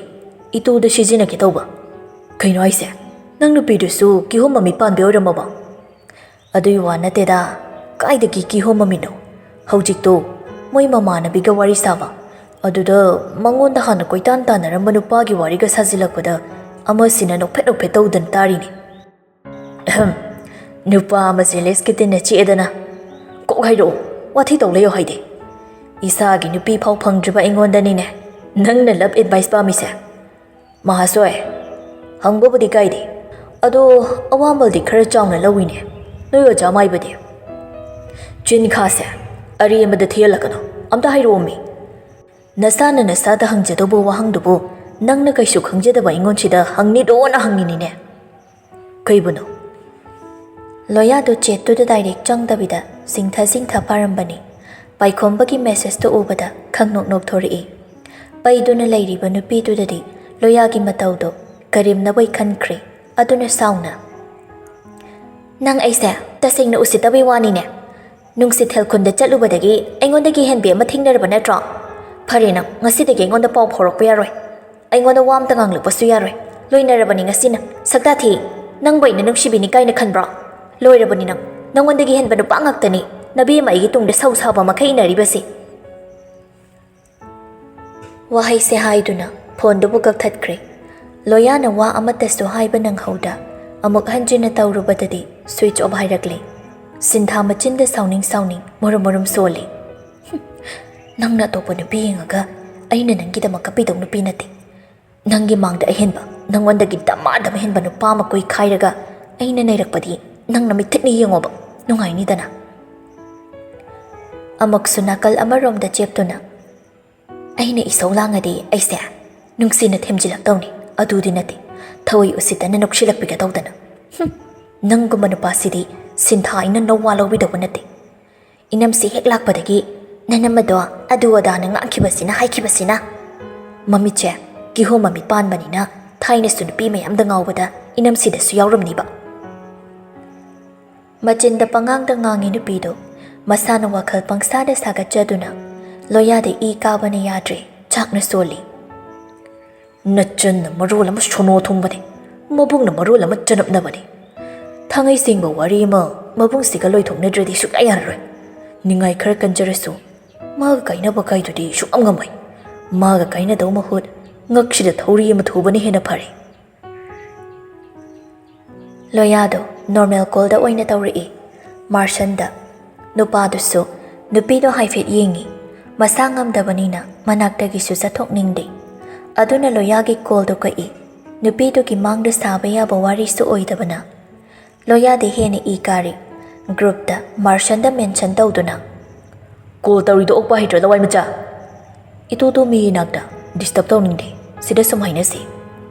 ꯏꯇꯨꯗ ꯁꯤꯖꯤꯟꯅꯒꯦ ꯇꯧꯕ? ꯀꯩꯅꯣ ꯍꯥꯏꯁꯦ? ꯅꯪ ꯅꯨꯄꯤꯗꯨꯁꯨ ꯀꯤꯍꯣꯝ ꯃꯃꯤꯠ ꯄꯥꯟꯕꯤ ꯑꯣꯏꯔꯝꯃꯕ?" "ꯑꯗꯨꯏ ꯋꯥ ꯅꯠꯇꯦꯗ꯫ ꯀꯥꯏꯗꯒꯤ ꯀꯤꯍꯣꯝ ꯃꯃꯤꯠꯅꯣ? ꯍꯧꯖꯤꯛꯇꯣ ꯃꯣꯏ ꯃꯃꯥꯟꯅꯕꯤꯒ ꯋꯥꯔꯤ ꯁꯥꯕ, ꯑꯗꯨꯗ ꯃꯉꯣꯟꯗ ꯍꯥꯟꯅ ꯀꯣꯏꯇꯥꯟ ꯇꯥꯟꯅꯔꯝꯕ ꯅꯨꯄꯥꯒꯤ ꯋꯥꯔꯤꯒ ꯁꯥꯖꯤꯜꯂꯛꯄꯗ ꯑꯃꯁꯤꯅ ꯅꯣꯛꯐꯦꯠ ꯅꯣꯛꯐꯦꯠ ꯇꯧꯗꯅ ꯇꯥꯔꯤꯅꯦ꯫ ꯑꯍꯝ, ꯅꯨꯄꯥ ꯑꯃ ꯖꯦꯂꯦꯁꯀꯤ ꯇꯤꯟꯅ ꯆꯤꯛꯑꯦꯗꯅ꯫ ꯀꯣꯛ ꯍꯥꯏꯔꯛꯑꯣ, ꯋꯥꯊꯤ ꯇꯧ ꯂꯩꯌꯣ ꯍꯥꯏꯗꯦ꯫ ꯏꯁꯥꯒꯤ ꯅꯨꯄꯤ ꯐꯥꯎ ꯐꯪꯗ꯭ꯔꯤꯕ ꯑꯩꯉꯣꯟꯗꯅꯤꯅꯦ ꯅꯪꯅ ꯂꯞ ꯑꯦꯗꯚꯥꯏꯁ ꯄꯥꯝꯃꯤꯁꯦ꯫ ꯃꯍꯥꯁꯣꯏ, ꯍꯪꯕꯕꯨꯗꯤ ꯀꯥꯏꯗꯦ, ꯑꯗꯣ ꯑꯋꯥꯃꯜꯗꯤ ꯈꯔ ꯆꯥꯎꯅ ꯂꯧꯏꯅꯦ ꯅꯣꯏ ꯑꯣꯖꯥ ꯃꯥꯏꯕꯗꯤ꯫ ꯆꯤꯟꯈꯥꯁꯦ ꯑꯔꯦꯝꯕꯗ ꯊꯤꯍꯜꯂꯛꯀꯅꯨ, ꯑꯝꯇ ꯍꯥꯏꯔꯛꯑꯣꯃꯤ꯫ ꯅꯁꯥꯅ ꯅꯁꯥꯗ ꯍꯪꯖꯗꯧꯕ ꯋꯥꯍꯪꯗꯨꯕꯨ ꯅꯪꯅ ꯀꯩꯁꯨ ꯈꯪꯖꯗꯕ ꯑꯩꯉꯣꯟꯁꯤꯗ ꯍꯪꯅꯤꯗꯣꯅ ꯍꯪꯉꯤꯅꯤꯅꯦ꯫ ꯀꯩꯕꯨꯅꯣ? ꯂꯣꯌꯥꯗꯨ ꯆꯦꯠꯇꯨꯗ ꯗꯥꯏꯔꯦꯛ ꯆꯪꯗꯕꯤꯗ ꯆꯤꯡꯊ ꯆꯤꯡꯊ ꯄꯥꯔꯝꯕꯅꯤ꯫ ꯄꯥꯏꯈꯣꯝꯕꯒꯤ ꯃꯦꯁꯦꯖꯇꯨ ꯎꯕꯗ ꯈꯪꯅꯣꯛ ꯅꯣꯛꯊꯣꯔꯛꯏ꯫ ꯄꯩꯗꯨꯅ ꯂꯩꯔꯤꯕ ꯅꯨꯄꯤꯗꯨꯗꯗꯤ ꯂꯣꯌꯥꯒꯤ ꯃꯇꯧꯗꯨ ꯀꯔꯦꯝꯅꯕꯩ ꯈꯟꯈ꯭ꯔꯦ꯫ ꯑꯗꯨꯅ ꯁꯥꯎꯅ, "ꯅꯪ ꯑꯩꯁꯦ ꯇꯁꯦꯡꯅ ꯎꯁꯤꯠꯇꯕꯩ ꯋꯥꯅꯤꯅꯦ꯫ ꯅꯨꯡꯁꯤꯠ ꯊꯦꯜꯈꯨꯟꯗ ꯆꯠꯂꯨꯕꯗꯒꯤ ꯑꯩꯉꯣꯟꯗꯒꯤ ꯍꯦꯟꯕꯤ ꯑꯃ ꯊꯦꯡꯅꯔꯕ ꯅꯠꯇ꯭ꯔꯣ? ꯐꯔꯦ, ꯅꯪ ꯉꯁꯤꯗꯒꯤ ꯑꯩꯉꯣꯟꯗ ꯄꯥꯎ ꯐꯥꯎꯔꯛꯄ ꯌꯥꯔꯣꯏ꯫ ꯑꯩꯉꯣꯟꯗ ꯋꯥ ꯑꯝꯇ ꯉꯥꯡꯂꯛꯄꯁꯨ ꯌꯥꯔꯣꯏ꯫ ꯂꯣꯏꯅꯔꯕꯅꯤ ꯉꯁꯤꯅ꯫ ꯁꯛꯇꯥ ꯊꯤ, ꯅꯪꯕꯨ ꯑꯩꯅ ꯅꯨꯡꯁꯤꯕꯤꯅꯤ ꯀꯥꯏꯅ ꯈꯟꯕ꯭ꯔꯣ? ꯂꯣꯏꯔꯕꯅꯤ ꯅꯪ꯫ ꯅꯪꯉꯣꯟꯗꯒꯤ ꯍꯦꯟꯕ ꯅꯨꯄꯥ ꯉꯥꯛꯇꯅꯤ ꯅꯕꯦꯝꯃ ꯑꯩꯒꯤ ꯇꯨꯡꯗ ꯁꯧ ꯁꯥꯕ ꯃꯈꯩ ꯏꯟꯅꯔꯤꯕꯁꯤ꯫" ꯋꯥꯍꯩꯁꯦ ꯍꯥꯏꯗꯨꯅ ꯐꯣꯟꯗꯨꯕꯨ ꯀꯛꯊꯠꯈ꯭ꯔꯦ꯫ ꯂꯣꯌꯥꯅ ꯋꯥ ꯑꯃꯠꯇꯁꯨ ꯍꯥꯏꯕ ꯅꯪꯍꯧꯗ ꯑꯃꯨꯛ ꯍꯟꯖꯤꯟꯅ ꯇꯧꯔꯨꯕꯗꯗꯤ ꯁ꯭ꯋꯤꯆ ꯑꯣꯐ ꯍꯥꯏꯔꯛꯂꯦ꯫ ꯁꯤꯟꯊꯥ ꯃꯆꯤꯟꯗ ꯁꯥꯎꯅꯤꯡ ꯁꯥꯎꯅꯤꯡ ꯃꯨꯔꯨꯝ ꯃꯨꯔꯨꯝ ꯁꯣꯜꯂꯤ꯫ "ꯍꯨꯝ, ꯅꯪꯅ ꯑꯇꯣꯞꯄ ꯅꯨꯄꯤ ꯌꯦꯡꯉꯒ ꯑꯩꯅ ꯅꯪꯒꯤꯗꯃꯛ ꯀꯞꯄꯤꯗꯧ ꯅꯨꯄꯤ ꯅꯠꯇꯦ꯫ ꯅꯪꯒꯤ ꯃꯥꯡꯗ ꯑꯍꯦꯟꯕ, ꯅꯪꯉꯣꯟꯗꯒꯤ ꯗꯃꯥ ꯗꯃ ꯍꯦꯟꯕ ꯅꯨꯄꯥ ꯑꯃ ꯀꯣꯏꯈꯥꯏꯔꯒ ꯑꯩꯅ ꯅꯩꯔꯛꯄꯗꯤ ꯅꯪ ꯅꯃꯤꯠꯊꯤꯠꯅ ꯌꯦꯡꯉꯣꯕ, ꯅꯨꯡꯉꯥꯏꯅꯤꯗꯅ꯫" ꯑꯃꯨꯛꯁꯨ ꯅꯥꯀꯜ ꯑꯃꯔꯣꯝꯗ ꯆꯦꯞꯇꯨꯅ, "ꯑꯩꯅ ꯏꯁꯧ ꯂꯥꯡꯉꯗꯤ ꯑꯩꯁꯦ ꯅꯨꯡꯁꯤꯅ ꯊꯦꯝꯖꯤꯜꯂꯛꯇꯧꯅꯤ, ꯑꯗꯨꯗꯤ ꯅꯠꯇꯦ, ꯊꯋꯥꯏ ꯎꯁꯤꯠꯇꯅ ꯅꯣꯛꯁꯤꯜꯂꯛꯄꯤꯒꯗꯧꯗꯅ꯫ ꯍꯨꯝ, ꯅꯪꯒꯨꯝꯕ ꯅꯨꯄꯥꯁꯤꯗꯤ ꯁꯤꯟꯊꯥ ꯑꯩꯅ ꯅꯋꯥ ꯂꯧꯕꯤꯗꯧꯕ ꯅꯠꯇꯦ꯫" ꯏꯅꯝꯁꯤ ꯍꯦꯛ ꯂꯥꯛꯄꯗꯒꯤ ꯅꯅꯝ ꯑꯗꯣ ꯑꯗꯨ ꯑꯗꯥꯅ ꯉꯥꯡꯈꯤꯕꯁꯤꯅ ꯍꯥꯏꯈꯤꯕꯁꯤꯅ꯫ ꯃꯃꯤꯠꯁꯦ ꯀꯤꯍꯣꯝ ꯃꯃꯤꯠ ꯄꯥꯟꯕꯅꯤꯅ ꯊꯥꯏꯅꯁꯨ ꯅꯨꯄꯤ ꯃꯌꯥꯝꯗ ꯉꯥꯎꯕꯗ ꯏꯅꯝꯁꯤꯗꯁꯨ ꯌꯥꯎꯔꯝꯅꯤꯕ꯫ ꯃꯆꯤꯟꯗ ꯄꯉꯥꯡꯗ ꯉꯥꯡꯉꯤ ꯅꯨꯄꯤꯗꯣ꯫ ꯃꯁꯥꯅ ꯋꯥꯈꯜ ꯄꯪꯁꯥꯗ ꯁꯥꯒꯠꯆꯗꯨꯅ ꯂꯣꯌꯥꯗ ꯏ ꯀꯥꯕꯅ ꯌꯥꯗ꯭ꯔꯦ, ꯆꯥꯛꯅ ꯁꯣꯜꯂꯤ꯫ ꯅꯆꯟꯅ ꯃꯔꯣꯜ ꯑꯃ ꯁꯣꯅꯣ ꯊꯨꯡꯕꯅꯦ, ꯃꯕꯨꯡꯅ ꯃꯔꯣꯜ ꯑꯃ ꯆꯅꯞꯅꯕꯅꯦ꯫ ꯊꯥꯡꯉꯩ ꯁꯦꯡꯕ ꯋꯥꯔꯤ ꯑꯃ ꯃꯕꯨꯡꯁꯤꯒ ꯂꯣꯏꯊꯣꯛꯅꯗ꯭ꯔꯗꯤ ꯁꯨꯛꯌꯥ ꯌꯥꯔꯔꯣꯏ꯫ ꯅꯤꯡꯉꯥꯏ ꯈꯔ ꯀꯟꯖꯔꯁꯨ ꯃꯥꯒ ꯀꯥꯏꯅꯕ ꯀꯥꯏꯗꯨꯗꯤ ꯁꯨꯛꯉꯝ ꯉꯝꯃꯣꯏ꯫ ꯃꯥꯒ ꯀꯥꯏꯅꯗꯧ ꯃꯍꯨꯠ ꯉꯛꯁꯤꯗ ꯊꯧꯔꯤ ꯑꯃ ꯊꯨꯕꯅ ꯍꯦꯟꯅ ꯐꯔꯦ꯫ ꯂꯣꯌꯥꯗꯣ ꯅꯣꯔꯃꯦꯜ ꯀꯣꯜꯗ ꯑꯣꯏꯅ ꯇꯧꯔꯛꯏ ꯃꯥꯔꯁꯟꯗ꯫ ꯅꯨꯄꯥꯗꯨꯁꯨ ꯅꯨꯄꯤꯗꯣ ꯍꯥꯏꯐꯦꯠ ꯌꯦꯡꯉꯤ꯫ ꯃꯁꯥ ꯉꯝꯗꯕꯅꯤꯅ ꯃꯅꯥꯛꯇꯒꯤꯁꯨ ꯆꯠꯊꯣꯛꯅꯤꯡꯗꯦ꯫ ꯑꯗꯨꯅ ꯂꯣꯌꯥꯒꯤ ꯀꯣꯜꯗꯣ ꯀꯛꯏ꯫ ꯅꯨꯄꯤꯗꯨꯒꯤ ꯃꯥꯡꯗ ꯁꯥꯕ ꯌꯥꯕ ꯋꯥꯔꯤꯁꯨ ꯑꯣꯏꯗꯕꯅ꯫ ꯂꯣꯌꯥꯗꯤ ꯍꯦꯟꯅ ꯏ ꯀꯥꯔꯤ꯫ ꯒ꯭ꯔꯨꯞꯇ ꯃꯥꯔꯁꯟꯗ ꯃꯦꯟꯁꯟ ꯇꯧꯗꯨꯅ, "ꯀꯣꯜ ꯇꯧꯔꯤꯗꯣ ꯑꯣꯛꯄ ꯍꯩꯇ꯭ꯔꯣ, ꯂꯋꯥꯏ ꯃꯆꯥ? ꯏꯇꯨ ꯇꯨ ꯃꯤ ꯏꯅꯥꯛꯇ ꯗꯤꯁꯇꯔꯕ ꯇꯧꯅꯤꯡꯗꯦ, ꯁꯤꯗ ꯁꯨꯝ ꯍꯥꯏꯅꯁꯤ꯫"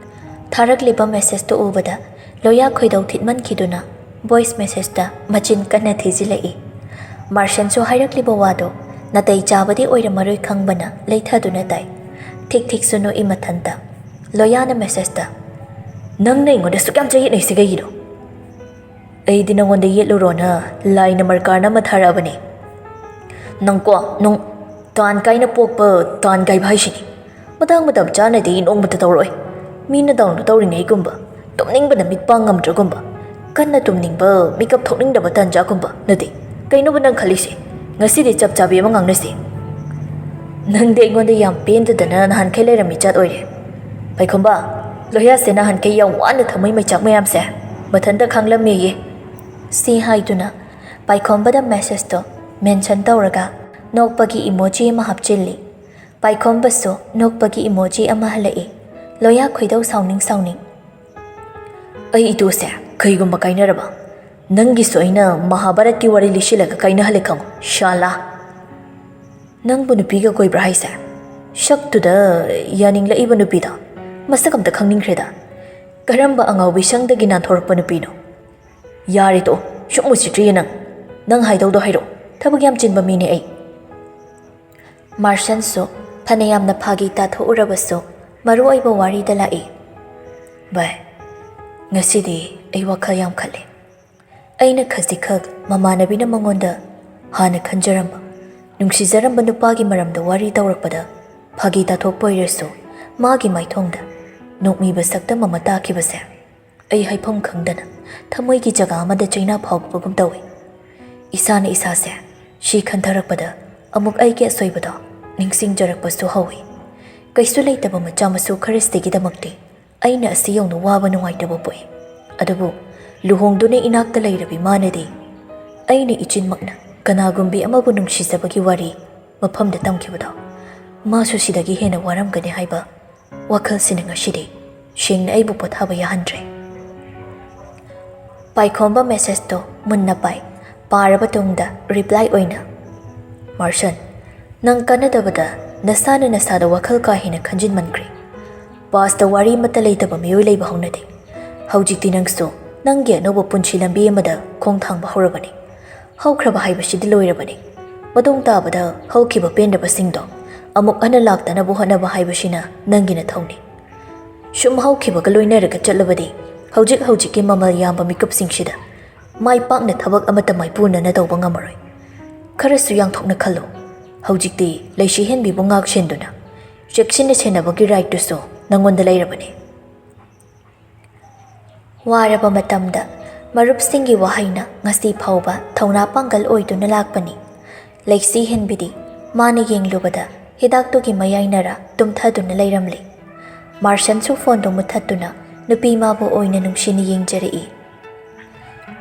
ꯊꯥꯔꯛꯂꯤꯕ ꯃꯦꯁꯦꯖꯇꯨ ꯎꯕꯗ ꯂꯣꯌꯥ ꯈꯣꯏꯗꯧ ꯊꯤꯠꯃꯟꯈꯤꯗꯨꯅ ꯚꯣꯏꯁ ꯃꯦꯁꯦꯖꯇ ꯃꯆꯤꯟ ꯀꯟꯅ ꯊꯤꯖꯤꯜꯂꯛꯏ꯫ ꯃꯥꯔꯁꯟꯁꯨ ꯍꯥꯏꯔꯛꯂꯤꯕ ꯋꯥꯗꯣ ꯅꯥꯇꯩ ꯆꯥꯕꯗꯤ ꯑꯣꯏꯔꯝꯃꯔꯣꯏ ꯈꯪꯕꯅ ꯂꯩꯊꯗꯨꯅ ꯇꯥꯏ꯫ ꯊꯤꯛ ꯊꯤꯛꯁꯨ ꯅꯣꯛꯏ ꯃꯊꯟꯇ꯫ ꯂꯣꯌꯥꯅ ꯃꯦꯁꯦꯖꯇ, "ꯅꯪꯅ ꯑꯩꯉꯣꯟꯗ ꯑꯁꯨꯛ ꯌꯥꯝ ꯆꯌꯦꯠꯅꯩꯁꯤ ꯀꯩꯒꯤꯅꯣ?" "ꯑꯩꯗꯤ ꯅꯪꯉꯣꯟꯗ ꯌꯦꯠꯂꯨꯔꯣꯅ ꯂꯥꯏꯅ ꯃꯔꯀꯥꯔꯅ ꯑꯃ ꯊꯥꯔꯛꯑꯕꯅꯦ꯫ ꯅꯪꯀꯣ, ꯅꯨꯡ ꯇꯥꯟ ꯀꯥꯏꯅ ꯄꯣꯛꯄ ꯇꯥꯟ ꯀꯥꯏꯕ ꯍꯥꯏꯁꯤꯅꯤ꯫ ꯃꯇꯥꯡ ꯃꯇꯝ ꯆꯥꯅꯗꯤ ꯅꯣꯡꯃꯇ ꯇꯧꯔꯣꯏ꯫ ꯃꯤꯅ ꯗꯥꯎꯟꯂꯣꯗ ꯇꯧꯔꯤꯉꯩꯒꯨꯝꯕ, ꯇꯨꯝꯅꯤꯡꯕꯅ ꯃꯤꯠ ꯄꯥꯡ ꯉꯝꯗ꯭ꯔꯒꯨꯝꯕ, ꯀꯟꯅ ꯇꯨꯝꯅꯤꯡꯕ, ꯃꯤꯀꯞ ꯊꯣꯛꯅꯤꯡꯗꯕ ꯇꯥꯟꯖꯥꯒꯨꯝꯕ ꯅꯠꯇꯦ꯫ ꯀꯩꯅꯣꯕ ꯅꯪ ꯈꯜꯂꯤꯁꯦ? ꯉꯁꯤꯗꯤ ꯆꯞ ꯆꯥꯕꯤ ꯑꯃ ꯉꯥꯡꯅꯁꯤ꯫ ꯅꯪꯗꯤ ꯑꯩꯉꯣꯟꯗ ꯌꯥꯝ ꯄꯦꯟꯗꯗꯅ ꯅꯍꯥꯟꯈꯩ ꯂꯩꯔꯝꯃꯤ ꯖꯥꯠ ꯑꯣꯏꯔꯦ꯫ ꯄꯥꯏꯈꯣꯝꯕ, ꯂꯣꯌꯥꯁꯦ ꯅꯍꯥꯟꯈꯩ ꯌꯥꯝ ꯋꯥꯅ ꯊꯝꯃꯣꯏ ꯃꯩꯆꯥꯛ ꯃꯌꯥꯝꯁꯦ ꯃꯊꯟꯇ ꯈꯥꯡꯂꯝꯃꯦꯌꯦ꯫" ꯁꯤ ꯍꯥꯏꯗꯨꯅ ꯄꯥꯏꯈꯣꯝꯕꯗ ꯃꯦꯁꯦꯖꯇꯣ ꯃꯦꯟꯁꯟ ꯇꯧꯔꯒ ꯅꯣꯛꯄꯒꯤ ꯏꯃꯣꯖꯤ ꯑꯃ ꯍꯥꯞꯆꯤꯜꯂꯤ꯫ ꯄꯥꯏꯈꯣꯝꯕꯁꯨ ꯅꯣꯛꯄꯒꯤ ꯏꯃꯣꯖꯤ ꯑꯃ ꯍꯜꯂꯛꯏ꯫ ꯂꯣꯌꯥ ꯈꯣꯏꯗꯧ ꯁꯥꯎꯅꯤꯡ ꯁꯥꯎꯅꯤꯡ꯫ "ꯑꯩ ꯏꯇꯨꯁꯦ ꯀꯩꯒꯨꯝꯕ ꯀꯥꯏꯅꯔꯕ? ꯅꯪꯒꯤꯁꯨ ꯑꯩꯅ ꯃꯍꯥꯚꯥꯔꯠꯀꯤ ꯋꯥꯔꯤ ꯂꯤꯁꯤꯜꯂꯒ ꯀꯥꯏꯅꯍꯜꯂꯦ ꯈꯪꯉꯨ, ꯁꯥꯂꯥ꯫ ꯅꯪꯕꯨ ꯅꯨꯄꯤꯒ ꯀꯣꯏꯕ꯭ꯔꯥ ꯍꯥꯏꯁꯦ? ꯁꯛꯇꯨꯗ ꯌꯥꯅꯤꯡꯂꯛꯏꯕ ꯅꯨꯄꯤꯗꯣ ꯃꯁꯛ ꯑꯝꯇ ꯈꯪꯅꯤꯡꯈ꯭ꯔꯦꯗ꯫ ꯀꯔꯝꯕ ꯑꯉꯥꯎꯕꯤ ꯁꯪꯗꯒꯤ ꯅꯥꯟꯊꯣꯔꯛꯄ ꯅꯨꯄꯤꯅꯣ? ꯌꯥꯔꯦ ꯇꯣꯛꯑꯣ, ꯁꯨꯝ ꯎꯁꯤꯠꯇ꯭ꯔꯤꯌꯦ ꯅꯪ꯫ ꯅꯪ ꯍꯥꯏꯗꯧꯗꯣ ꯍꯥꯏꯔꯛꯑꯣ, ꯊꯕꯛ ꯌꯥꯝ ꯆꯤꯟꯕ ꯃꯤꯅꯦ ꯑꯩ꯫" ꯃꯥꯔꯁꯟꯁꯨ ꯐꯅꯌꯥꯝꯅ ꯐꯥꯒꯤ ꯇꯥꯊꯣꯛꯎꯔꯕꯁꯨ ꯃꯔꯨ ꯑꯣꯏꯕ ꯋꯥꯔꯤꯗ ꯂꯥꯛꯏ꯫ "ꯚꯥꯏ, ꯉꯁꯤꯗꯤ ꯑꯩ ꯋꯥꯈꯜ ꯌꯥꯝ ꯈꯜꯂꯦ꯫ ꯑꯩꯅ ꯈꯖꯤꯛꯈꯛ ꯃꯃꯥꯟꯅꯕꯤꯅ ꯃꯉꯣꯟꯗ ꯍꯥꯟꯅ ꯈꯟꯖꯔꯝꯕ, ꯅꯨꯡꯁꯤꯖꯔꯝꯕ ꯅꯨꯄꯥꯒꯤ ꯃꯔꯝꯗ ꯋꯥꯔꯤ ꯇꯧꯔꯛꯄꯗ ꯐꯥꯒꯤ ꯇꯥꯊꯣꯛꯄ ꯑꯣꯏꯔꯁꯨ ꯃꯥꯒꯤ ꯃꯥꯏꯊꯣꯡꯗ ꯅꯣꯛꯃꯤꯕ ꯁꯛꯇꯝ ꯑꯃ ꯇꯥꯈꯤꯕꯁꯦ ꯑꯩ ꯍꯥꯏꯐꯝ ꯈꯪꯗꯅ ꯊꯃꯣꯏꯒꯤ ꯖꯒꯥ ꯑꯃꯗ ꯆꯩꯅꯥ ꯐꯥꯎꯕꯒꯨꯝ ꯇꯧꯏ꯫ ꯏꯁꯥꯅ ꯏꯁꯥꯁꯦ ꯁꯤ ꯈꯟꯊꯔꯛꯄꯗ ꯑꯃꯨꯛ ꯑꯩꯒꯤ ꯑꯁꯣꯏꯕꯗꯣ ꯅꯤꯡꯁꯤꯡꯖꯔꯛꯄꯁꯨ ꯍꯧꯏ꯫ ꯀꯩꯁꯨ ꯂꯩꯇꯕ ꯃꯆꯥ ꯃꯁꯨ ꯈꯔꯁꯤꯒꯤꯗꯃꯛꯇꯤ ꯑꯩꯅ ꯑꯁꯤ ꯌꯧꯅ ꯋꯥꯕ ꯅꯨꯡꯉꯥꯏꯇꯕ ꯄꯣꯛꯏ꯫ ꯑꯗꯨꯕꯨ ꯂꯨꯍꯣꯡꯗꯨꯅ ꯏꯅꯥꯛꯇ ꯂꯩꯔꯕꯤ ꯃꯥꯅꯗꯤ ꯑꯩꯅ ꯏꯆꯤꯟꯃꯛꯅ ꯀꯅꯥꯒꯨꯝꯕꯤ ꯑꯃꯕꯨ ꯅꯨꯡꯁꯤꯖꯕꯒꯤ ꯋꯥꯔꯤ ꯃꯐꯝꯗ ꯇꯝꯈꯤꯕꯗꯣ, ꯃꯥꯁꯨ ꯁꯤꯗꯒꯤ ꯍꯦꯟꯅ ꯋꯥꯔꯝꯒꯅꯤ ꯍꯥꯏꯕ ꯋꯥꯈꯜꯁꯤꯅ ꯉꯁꯤꯗꯤ ꯁꯦꯡꯅ ꯑꯩꯕꯨ ꯄꯣꯊꯥꯕ ꯌꯥꯍꯟꯗ꯭ꯔꯦ꯫ ꯄꯥꯏꯈꯣꯝꯕ ꯃꯦꯁꯦꯖꯇꯣ ꯃꯨꯟꯅ ꯄꯥꯏ꯫ ꯄꯥꯔꯕ ꯇꯨꯡꯗ ꯔꯤꯄ꯭ꯂꯥꯏ ꯑꯣꯏꯅ, "ꯃꯥꯔꯁꯟ, ꯅꯪ ꯀꯥꯟꯅꯗꯕꯗ ꯅꯁꯥꯅ ꯅꯁꯥꯗ ꯋꯥꯈꯜ ꯀꯥ ꯍꯦꯟꯅ ꯈꯟꯖꯤꯟꯃꯟꯈ꯭ꯔꯦ꯫ ꯄꯥꯁꯇ ꯋꯥꯔꯤ ꯑꯃꯠꯇ ꯂꯩꯇꯕ ꯃꯤꯑꯣꯏ ꯂꯩꯕ ꯍꯧꯅꯗꯦ꯫ ꯍꯧꯖꯤꯛꯇꯤ ꯅꯪꯁꯨ ꯅꯪꯒꯤ ꯑꯅꯧꯕ ꯄꯨꯟꯁꯤ ꯂꯝꯕꯤ ꯑꯃꯗ ꯈꯣꯡ ꯊꯥꯡꯕ ꯍꯧꯔꯕꯅꯤ꯫ ꯍꯧꯈ꯭ꯔꯕ ꯍꯥꯏꯕꯁꯤꯗꯤ ꯂꯣꯏꯔꯕꯅꯤ꯫ ꯃꯇꯨꯡ ꯇꯥꯕꯗ ꯍꯧꯈꯤꯕ ꯄꯦꯟꯗꯕꯁꯤꯡꯗꯣ ꯑꯃꯨꯛ ꯍꯟꯅ ꯂꯥꯛꯇꯅꯕ ꯍꯣꯠꯅꯕ ꯍꯥꯏꯕꯁꯤꯅ ꯅꯪꯒꯤ ꯅꯊꯧꯅꯤ꯫ ꯁꯨꯝ ꯍꯧꯈꯤꯕꯒ ꯂꯣꯏꯅꯔꯒ ꯆꯠꯂꯕꯗꯤ ꯍꯧꯖꯤꯛ ꯍꯧꯖꯤꯛꯀꯤ ꯃꯃꯜ ꯌꯥꯝꯕ ꯃꯤꯀꯨꯞꯁꯤꯡꯁꯤꯗ ꯃꯥꯏ ꯄꯥꯛꯅ ꯊꯕꯛ ꯑꯃꯠꯇ ꯃꯥꯏꯄꯨꯅꯅ ꯇꯧꯕ ꯉꯝꯃꯔꯣꯏ꯫ ꯈꯔꯁꯨ ꯌꯥꯡꯊꯣꯛꯅ ꯈꯜꯂꯨ꯫ ꯍꯧꯖꯤꯛꯇꯤ ꯂꯩꯁꯤ ꯍꯦꯟꯕꯤꯕꯨ ꯉꯥꯛ ꯁꯦꯟꯗꯨꯅ, ꯆꯦꯛꯁꯤꯟꯅ ꯁꯦꯟꯅꯕꯒꯤ ꯔꯥꯏꯠꯇꯨꯁꯨ ꯅꯪꯉꯣꯟꯗ ꯂꯩꯔꯕꯅꯤ꯫" ꯋꯥꯔꯕ ꯃꯇꯝꯗ ꯃꯔꯨꯞꯁꯤꯡꯒꯤ ꯋꯥꯍꯩꯅ ꯉꯁꯤ ꯐꯥꯎꯕ ꯊꯧꯅꯥ ꯄꯥꯡꯒꯜ ꯑꯣꯏꯗꯨꯅ ꯂꯥꯛꯄꯅꯤ꯫ ꯂꯩꯁꯤ ꯍꯦꯟꯕꯤꯗꯤ ꯃꯥꯅ ꯌꯦꯡꯂꯨꯕꯗ ꯍꯤꯗꯥꯛꯇꯨꯒꯤ ꯃꯌꯥꯏꯅꯔ ꯇꯨꯝꯊꯗꯨꯅ ꯂꯩꯔꯝꯂꯤ꯫ ꯃꯥꯔꯁꯟꯁꯨ ꯐꯣꯟꯗꯨ ꯃꯨꯠꯊꯠꯇꯨꯅ ꯅꯨꯄꯤ ꯃꯥꯕꯨ ꯑꯣꯏꯅ ꯅꯨꯡꯁꯤꯅ ꯌꯦꯡꯖꯔꯛꯏ꯫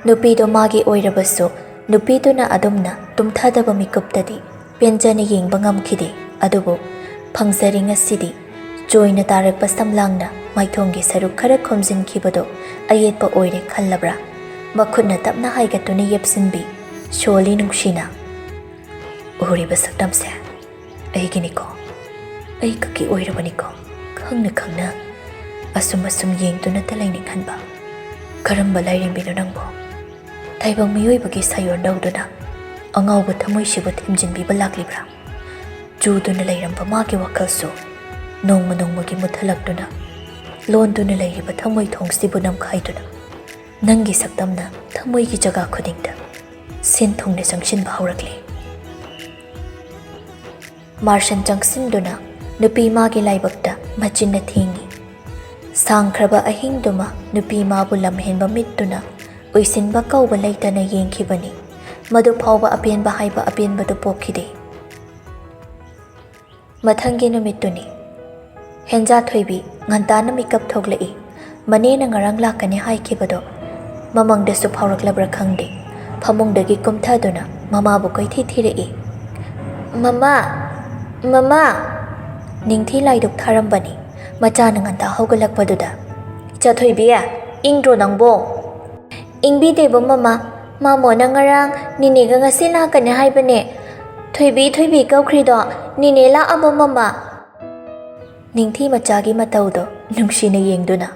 ꯅꯨꯄꯤꯗꯣ ꯃꯥꯒꯤ ꯑꯣꯏꯔꯕꯁꯨ, ꯅꯨꯄꯤꯗꯨꯅ ꯑꯗꯨꯝꯅ ꯇꯨꯝꯊꯗꯕ ꯃꯤꯀꯨꯞꯇꯗꯤ ꯄꯦꯟꯖꯅ ꯌꯦꯡꯕ ꯉꯝꯈꯤꯗꯦ꯫ ꯑꯗꯨꯕꯨ ꯐꯪꯖꯔꯤ ꯉꯁꯤꯗꯤ꯫ ꯆꯣꯏꯅ ꯇꯥꯔꯛꯄ ꯁꯝꯂꯥꯡꯅ ꯃꯥꯏꯊꯣꯡꯒꯤ ꯁꯔꯨꯛ ꯈꯔ ꯈꯨꯝꯖꯤꯟꯈꯤꯕꯗꯣ ꯑꯌꯦꯠꯄ ꯑꯣꯏꯔꯦ ꯈꯜꯂꯕ꯭ꯔꯥ? ꯃꯈꯨꯠꯅ ꯇꯞꯅ ꯍꯥꯏꯒꯠꯇꯨꯅ ꯌꯦꯞꯁꯤꯟꯕꯤ꯫ ꯁꯣꯜꯂꯤ ꯅꯨꯡꯁꯤꯅ꯫ ꯎꯔꯤꯕ ꯁꯛꯇꯝꯁꯦ ꯑꯩꯒꯤꯅꯤꯀꯣ, ꯑꯩ ꯈꯛꯀꯤ ꯑꯣꯏꯔꯕꯅꯤꯀꯣ꯫ ꯈꯪꯅ ꯈꯪꯅ ꯑꯁꯨꯝ ꯑꯁꯨꯝ ꯌꯦꯡꯗꯨꯅꯇ ꯂꯩꯅꯤꯡꯍꯟꯕ꯫ ꯀꯔꯝꯕ ꯂꯥꯏꯔꯦꯝꯕꯤꯅꯣ ꯅꯪꯕꯣ? ꯇꯥꯏꯕꯪ ꯃꯤꯑꯣꯏꯕꯒꯤ ꯁꯥꯌꯣꯟ ꯂꯧꯗꯨꯅ ꯑꯉꯥꯎꯕ ꯊꯃꯣꯏꯁꯤꯕꯨ ꯊꯦꯝꯖꯤꯟꯕꯤꯕ ꯂꯥꯛꯂꯤꯕ꯭ꯔꯥ? ꯆꯨꯗꯨꯅ ꯂꯩꯔꯝꯕ ꯃꯥꯒꯤ ꯋꯥꯈꯜꯁꯨ ꯅꯣꯡꯃ ꯅꯣꯡꯃꯒꯤ ꯃꯨꯠꯊꯠꯂꯛꯇꯨꯅ, ꯂꯣꯟꯗꯨꯅ ꯂꯩꯔꯤꯕ ꯊꯃꯣꯏ ꯊꯣꯡꯁꯤꯕꯨ ꯅꯝꯈꯥꯏꯗꯨꯅ, ꯅꯪꯒꯤ ꯁꯛꯇꯝꯅ ꯊꯃꯣꯏꯒꯤ ꯖꯒꯥ ꯈꯨꯗꯤꯡꯗ ꯁꯤꯟ ꯊꯨꯡꯅ ꯆꯪꯁꯤꯟꯕ ꯍꯧꯔꯛꯂꯦ꯫ ꯃꯥꯔꯁꯟ ꯆꯪꯁꯤꯟꯗꯨꯅ ꯅꯨꯄꯤ ꯃꯥꯒꯤ ꯂꯥꯏꯕꯛꯇ ꯃꯆꯤꯟꯅ ꯊꯦꯡꯉꯤ꯫ ꯁꯥꯡꯈ꯭ꯔꯕ ꯑꯍꯤꯡꯗꯨꯃ ꯅꯨꯄꯤ ꯃꯥꯕꯨ ꯂꯝꯍꯦꯟꯕ ꯃꯤꯠꯇꯨꯅ ꯎꯏꯁꯤꯟꯕ ꯀꯧꯕ ꯂꯩꯇꯅ ꯌꯦꯡꯈꯤꯕꯅꯤ꯫ ꯃꯗꯨ ꯐꯥꯎꯕ ꯑꯄꯦꯟꯕ ꯍꯥꯏꯕ ꯑꯄꯦꯟꯕꯗꯨ ꯄꯣꯛꯈꯤꯗꯦ꯫ ꯃꯊꯪꯒꯤ ꯅꯨꯃꯤꯠꯇꯨꯅꯤ꯫ ꯍꯦꯟꯖꯥ ꯊꯣꯏꯕꯤ ꯉꯟꯇꯥꯅ ꯃꯤꯀꯞ ꯊꯣꯛꯂꯛꯏ꯫ ꯃꯅꯦꯅ ꯉꯔꯥꯡ ꯂꯥꯛꯀꯅꯤ ꯍꯥꯏꯈꯤꯕꯗꯣ ꯃꯃꯪꯗꯁꯨ ꯐꯥꯎꯔꯛꯂꯕ꯭ꯔꯥ ꯈꯪꯗꯦ꯫ ꯐꯃꯨꯡꯗꯒꯤ ꯀꯨꯝꯊꯗꯨꯅ ꯃꯃꯥꯕꯨ ꯀꯣꯏꯊꯤ ꯊꯤꯔꯛꯏ꯫ "ꯃꯃꯥ! ꯃꯃꯥ!" ꯅꯤꯡꯊꯤ ꯂꯥꯏꯗꯨꯛ ꯊꯥꯔꯝꯕꯅꯤ꯫ ꯃꯆꯥꯅ ꯉꯟꯇꯥ ꯍꯧꯒꯠꯂꯛꯄꯗꯨꯗ, "ꯏꯆꯥ ꯊꯣꯏꯕꯤ, ꯏꯪꯗ꯭ꯔꯣ ꯅꯪꯕꯣ?" "ꯏꯪꯕꯤꯗꯦꯕ ꯃꯃꯥ, ꯃꯥꯃꯣꯅ ꯉꯔꯥꯡ ꯅꯤꯅꯦꯒ ꯉꯁꯤ ꯂꯥꯛꯀꯅꯤ ꯍꯥꯏꯕꯅꯦ꯫ ꯊꯣꯏꯕꯤ, ꯊꯣꯏꯕꯤ ꯀꯧꯈ꯭ꯔꯤꯗꯣ ꯅꯤꯅꯦ ꯂꯥꯛꯑꯕꯣ ꯃꯃꯥ?" ꯅꯤꯡꯊꯤ ꯃꯆꯥꯒꯤ ꯃꯇꯧꯗꯣ ꯅꯨꯡꯁꯤꯅ ꯌꯦꯡꯗꯨꯅ,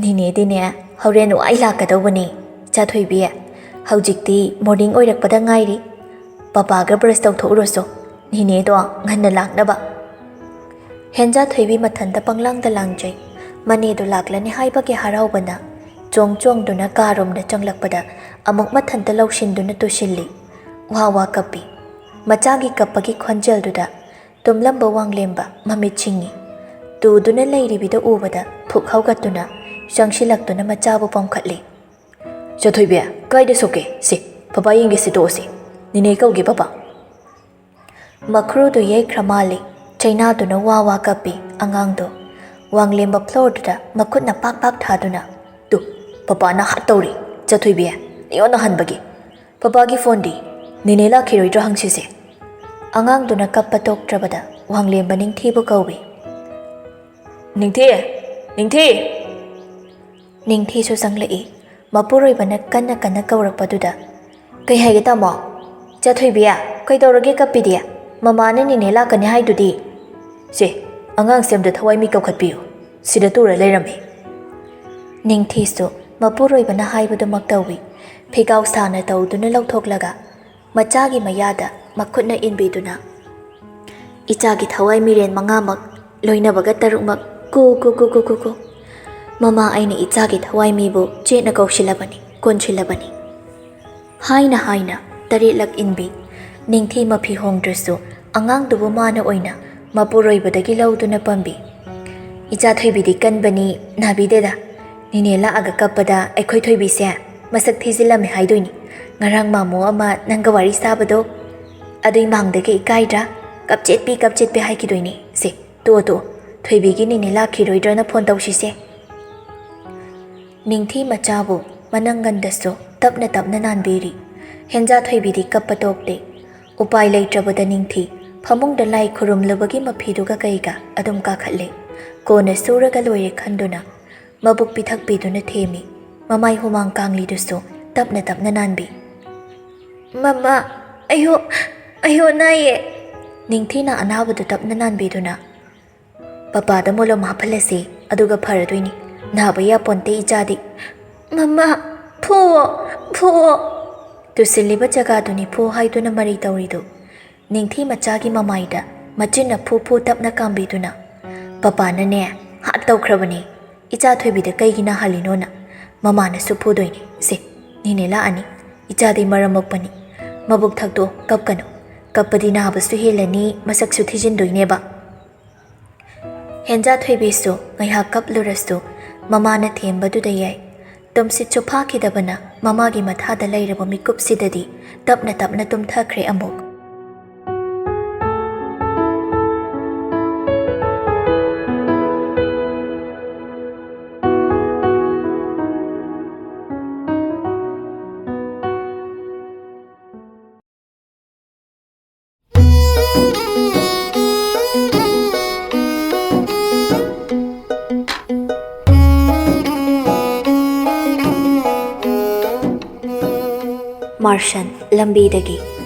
"ꯅꯤꯅꯦꯗꯤꯅꯦ ꯍꯣꯔꯦꯟ ꯋꯥꯏ ꯂꯥꯛꯀꯗꯧꯕꯅꯦ ꯏꯆꯥ ꯊꯣꯏꯕꯤ꯫ ꯍꯧꯖꯤꯛꯇꯤ ꯃꯣꯔꯅꯤꯡ ꯑꯣꯏꯔꯛꯄꯗ ꯉꯥꯏꯔꯤ꯫ ꯄꯄꯥꯒ ꯕ꯭ꯔꯁ ꯇꯧꯊꯣꯛꯎꯔꯣꯁꯣ, ꯅꯤꯅꯦꯗꯣ ꯉꯟꯅ ꯂꯥꯛꯅꯕ꯫" ꯍꯦꯟꯖꯥ ꯊꯣꯏꯕꯤ ꯃꯊꯟꯇ ꯄꯪꯂꯥꯡꯗ ꯂꯥꯡꯖꯩ꯫ ꯃꯅꯦꯗꯨ ꯂꯥꯛꯂꯅꯤ ꯍꯥꯏꯕꯒꯤ ꯍꯔꯥꯎꯕꯅ ꯆꯣꯡ ꯆꯣꯡꯗꯨꯅ ꯀꯥꯔꯣꯝꯗ ꯆꯪꯂꯛꯄꯗ ꯑꯃꯨꯛ ꯃꯊꯟꯇ ꯂꯧꯁꯤꯟꯗꯨꯅ ꯇꯨꯁꯤꯜꯂꯤ꯫ ꯋꯥ ꯋꯥ ꯀꯞꯄꯤ꯫ ꯃꯆꯥꯒꯤ ꯀꯞꯄꯒꯤ ꯈꯣꯟꯖꯦꯜꯗꯨꯗ ꯇꯨꯝꯂꯝꯕ ꯋꯥꯡꯂꯦꯝꯕ ꯃꯃꯤꯠ ꯁꯤꯡꯏ꯫ ꯇꯨꯗꯨꯅ ꯂꯩꯔꯤꯕꯤꯗ ꯎꯕꯗ ꯐꯨꯛ ꯍꯧꯒꯠꯇꯨꯅ ꯆꯪꯁꯤꯜꯂꯛꯇꯨꯅ ꯃꯆꯥꯕꯨ ꯄꯝꯈꯠꯂꯤ꯫ "ꯆꯥꯊꯣꯏꯕꯤ, ꯀꯥꯏꯗ ꯁꯣꯛꯀꯦ? ꯁꯦ, ꯄꯄꯥ ꯌꯦꯡꯒꯦꯁꯦ, ꯇꯣꯛꯑꯁꯦ꯫ ꯅꯤꯅꯦ ꯀꯧꯒꯦ ꯄꯄꯥ꯫" ꯃꯈ꯭ꯔꯨꯗꯨ ꯌꯩꯈ꯭ꯔ ꯃꯥꯜꯂꯤ꯫ ꯆꯩꯅꯥꯗꯨꯅ ꯋꯥ ꯋꯥ ꯀꯞꯄꯤ ꯑꯉꯥꯡꯗꯣ꯫ ꯋꯥꯡꯂꯦꯝꯕ ꯐ꯭ꯂꯣꯔꯗꯨꯗ ꯃꯈꯨꯠꯅ ꯄꯥꯛ ꯄꯥꯛ ꯊꯥꯗꯨꯅ, "ꯇꯨ, ꯄꯄꯥꯅ ꯍꯥꯠꯇꯧꯔꯤ꯫ ꯆꯥꯊꯣꯏꯕꯤ, ꯂꯤꯌꯣꯅ ꯍꯟꯕꯒꯤ꯫ ꯄꯄꯥꯒꯤ ꯐꯣꯟꯗꯤ? ꯅꯤꯅꯦ ꯂꯥꯛꯈꯤꯔꯣꯏꯗ꯭ꯔꯣ ꯍꯪꯁꯤꯁꯦ?" ꯑꯉꯥꯡꯗꯨꯅ ꯀꯞꯄ ꯇꯣꯛꯇ꯭ꯔꯕꯗ ꯋꯥꯡꯂꯦꯝꯕ ꯅꯤꯡꯊꯤꯕꯨ ꯀꯧꯏ꯫ "ꯅꯤꯡꯊꯤ! ꯅꯤꯡꯊꯤ!" ꯅꯤꯡꯊꯤꯁꯨ ꯆꯪꯂꯛꯏ꯫ ꯃꯄꯨꯔꯣꯏꯕꯅ ꯀꯟꯅ ꯀꯟꯅ ꯀꯧꯔꯛꯄꯗꯨꯗ, "ꯀꯩ ꯍꯥꯏꯒꯦ ꯇꯥꯃꯣ? ꯆꯥꯊꯣꯏꯕꯤ, ꯀꯩꯗꯧꯔꯒꯦ ꯀꯞꯄꯤꯗꯤ? ꯃꯃꯥꯅ ꯅꯤꯅꯦ ꯂꯥꯛꯀꯅꯤ ꯍꯥꯏꯗꯨꯗꯤ?" "ꯁꯦ, ꯑꯉꯥꯡꯁꯦ ꯑꯝꯇ ꯊꯋꯥꯏ ꯃꯤ ꯀꯧꯈꯠꯄꯤꯌꯨ꯫ ꯁꯤꯗ ꯇꯨꯔ ꯂꯩꯔꯝꯃꯤ꯫" ꯅꯤꯡꯊꯤꯁꯨ ꯃꯄꯨꯔꯣꯏꯕꯅ ꯍꯥꯏꯕꯗꯨꯃꯛ ꯇꯧꯏ꯫ ꯐꯤꯒꯥꯎ ꯁꯥꯅ ꯇꯧꯗꯨꯅ ꯂꯧꯊꯣꯛꯂꯒ ꯃꯆꯥꯒꯤ ꯃꯌꯥꯗ ꯃꯈꯨꯠꯅ ꯏꯟꯕꯤꯗꯨꯅ, "ꯏꯆꯥꯒꯤ ꯊꯋꯥꯏ ꯃꯤꯔꯦꯟ ꯃꯉꯥꯃꯛ, ꯂꯣꯏꯅꯕꯒ ꯇꯔꯨꯛꯃꯛ, ꯀꯨ, ꯀꯨ, ꯀꯨ, ꯀꯨ, ꯀꯨ, ꯀꯨ꯫ ꯃꯃꯥ ꯑꯩꯅ ꯏꯆꯥꯒꯤ ꯊꯋꯥꯏ ꯃꯤꯕꯨ ꯆꯦꯠꯅ ꯀꯧꯁꯤꯜꯂꯕꯅꯤ, ꯀꯣꯟꯁꯤꯜꯂꯕꯅꯤ꯫" ꯍꯥꯏꯅ ꯍꯥꯏꯅ ꯇꯔꯦꯠꯂꯛ ꯏꯟꯕꯤ꯫ ꯅꯤꯡꯊꯤ ꯃꯐꯤ ꯍꯣꯡꯗ꯭ꯔꯁꯨ ꯑꯉꯥꯡꯗꯨꯕꯨ ꯃꯥꯅ ꯑꯣꯏꯅ ꯃꯄꯨꯔꯣꯏꯕꯗꯒꯤ ꯂꯧꯗꯨꯅ ꯄꯝꯕꯤ꯫ "ꯏꯆꯥ ꯊꯣꯏꯕꯤꯗꯤ ꯀꯟꯕꯅꯤ, ꯅꯥꯕꯤꯗꯦꯗ꯫ ꯅꯤꯅꯦ ꯂꯥꯛꯑꯒ ꯀꯞꯄꯗ ꯑꯩꯈꯣꯏ ꯊꯣꯏꯕꯤꯁꯦ ꯃꯁꯛ ꯊꯤꯖꯤꯜꯂꯝꯃꯦ ꯍꯥꯏꯗꯣꯏꯅꯤ꯫ ꯉꯔꯥꯡ ꯃꯥꯃꯣ ꯑꯃ ꯅꯪꯒ ꯋꯥꯔꯤ ꯁꯥꯕꯗꯣ, ꯑꯗꯨꯏ ꯃꯥꯡꯗꯒꯤ ꯏꯀꯥꯏꯗ꯭ꯔꯥ? ꯀꯞꯆꯦꯠꯄꯤ ꯀꯞꯆꯦꯠꯄꯤ ꯍꯥꯏꯈꯤꯗꯣꯏꯅꯤ꯫ ꯁꯦ, "ꯇꯣ ꯇꯣ, ꯊꯣꯏꯕꯤꯒꯤ ꯅꯤꯅꯦ ꯂꯥꯛꯈꯤꯔꯣꯏꯗ꯭ꯔꯅ ꯐꯣꯟ ꯇꯧꯁꯤꯁꯦ?" ꯅꯤꯡꯊꯤ ꯃꯆꯥꯕꯨ ꯃꯅꯪꯒꯟꯗꯁꯨ ꯇꯞꯅ ꯇꯞꯅ ꯅꯥꯟꯕꯤꯔꯤ꯫ ꯍꯦꯟꯖꯥ ꯊꯣꯏꯕꯤꯗꯤ ꯀꯞꯄ ꯇꯣꯛꯇꯦ꯫ ꯎꯄꯥꯏ ꯂꯩꯇ꯭ꯔꯕꯗ ꯅꯤꯡꯊꯤ ꯐꯃꯨꯡꯗ ꯂꯥꯏ ꯈꯨꯔꯨꯝꯂꯨꯕꯒꯤ ꯃꯐꯤꯗꯨꯒ ꯀꯩꯒ ꯑꯗꯨꯝ ꯀꯥꯈꯠꯂꯦ꯫ ꯀꯣꯟꯅ ꯁꯨꯔꯒ ꯂꯣꯏꯔꯦ ꯈꯟꯗꯨꯅ ꯃꯕꯨꯛ ꯄꯤꯊꯛꯄꯤꯗꯨꯅ ꯊꯦꯝꯃꯤ꯫ ꯃꯃꯥꯏ ꯍꯨꯃꯥꯡ ꯀꯥꯡꯂꯤꯗꯨꯁꯨ ꯇꯞꯅ ꯇꯞꯅ ꯅꯥꯟꯕꯤ꯫ "ꯃꯃꯥ, ꯑꯩꯌꯣ, ꯑꯩꯌꯣ ꯅꯥꯏꯌꯦ!" ꯅꯤꯡꯊꯤꯅ ꯑꯅꯥꯕꯗꯨ ꯇꯞꯅ ꯅꯥꯟꯕꯤꯗꯨꯅ, "ꯄꯄꯥꯗ ꯃꯣꯂꯣꯝ ꯍꯥꯞꯍꯜꯂꯁꯤ, ꯑꯗꯨꯒ ꯐꯔꯗꯣꯏꯅꯤ꯫ ꯅꯥꯕ ꯌꯥꯄꯣꯟꯇꯦ ꯏꯆꯥꯗꯤ꯫ ꯃꯃꯥ, ꯐꯨꯋꯣ, ꯐꯨꯋꯣ!" ꯇꯨꯁꯤꯜꯂꯤꯕ ꯖꯒꯥꯗꯨꯅꯤ ꯐꯨ ꯍꯥꯏꯗꯨꯅ ꯃꯔꯩ ꯇꯧꯔꯤꯗꯨ꯫ ꯅꯤꯡꯊꯤ ꯃꯆꯥꯒꯤ ꯃꯃꯥꯏꯗ ꯃꯆꯤꯟꯅ ꯐꯨ ꯐꯨ ꯇꯞꯅ ꯀꯥꯝꯕꯤꯗꯨꯅ, "ꯄꯄꯥꯅꯅꯦ, ꯍꯥꯠ ꯇꯧꯈ꯭ꯔꯕꯅꯤ꯫ ꯏꯆꯥ ꯊꯣꯏꯕꯤꯗ ꯀꯩꯒꯤ ꯅꯥꯍꯜꯂꯤꯅꯣꯅ ꯃꯃꯥꯅꯁꯨ ꯐꯨꯗꯣꯏꯅꯤ꯫ ꯁꯦ, ꯅꯦꯅꯦ ꯂꯥꯛꯑꯅꯤ꯫ ꯏꯆꯥꯗꯤ ꯃꯔꯝ ꯃꯣꯛꯄꯅꯤ꯫ ꯃꯕꯨꯛ ꯊꯛꯇꯣ, ꯀꯞꯀꯅꯨ꯫ ꯀꯞꯄꯗꯤ ꯅꯥꯕꯁꯨ ꯍꯦꯜꯂꯅꯤ, ꯃꯁꯛꯁꯨ ꯊꯤꯖꯤꯟꯗꯣꯏꯅꯦꯕ꯫" ꯍꯦꯟꯖꯥ ꯊꯣꯏꯕꯤꯁꯨ ꯉꯥꯏꯍꯥꯛ ꯀꯞꯂꯨꯔꯁꯨ ꯃꯃꯥꯅ ꯊꯦꯝꯕꯗꯨꯗ ꯌꯥꯏ꯫ ꯇꯨꯝꯁꯤꯠꯁꯨ ꯐꯥꯈꯤꯗꯕꯅ ꯃꯃꯥꯒꯤ ꯃꯊꯥꯗ ꯂꯩꯔꯕ ꯃꯤꯀꯨꯞꯁꯤꯗꯗꯤ ꯇꯞꯅ ꯇꯞꯅ ꯇꯨꯝꯊꯈ꯭ꯔꯦ ꯑꯃꯨꯛ꯫ ꯃꯥꯔꯁꯟ ꯂꯝꯕꯤꯗꯒꯤ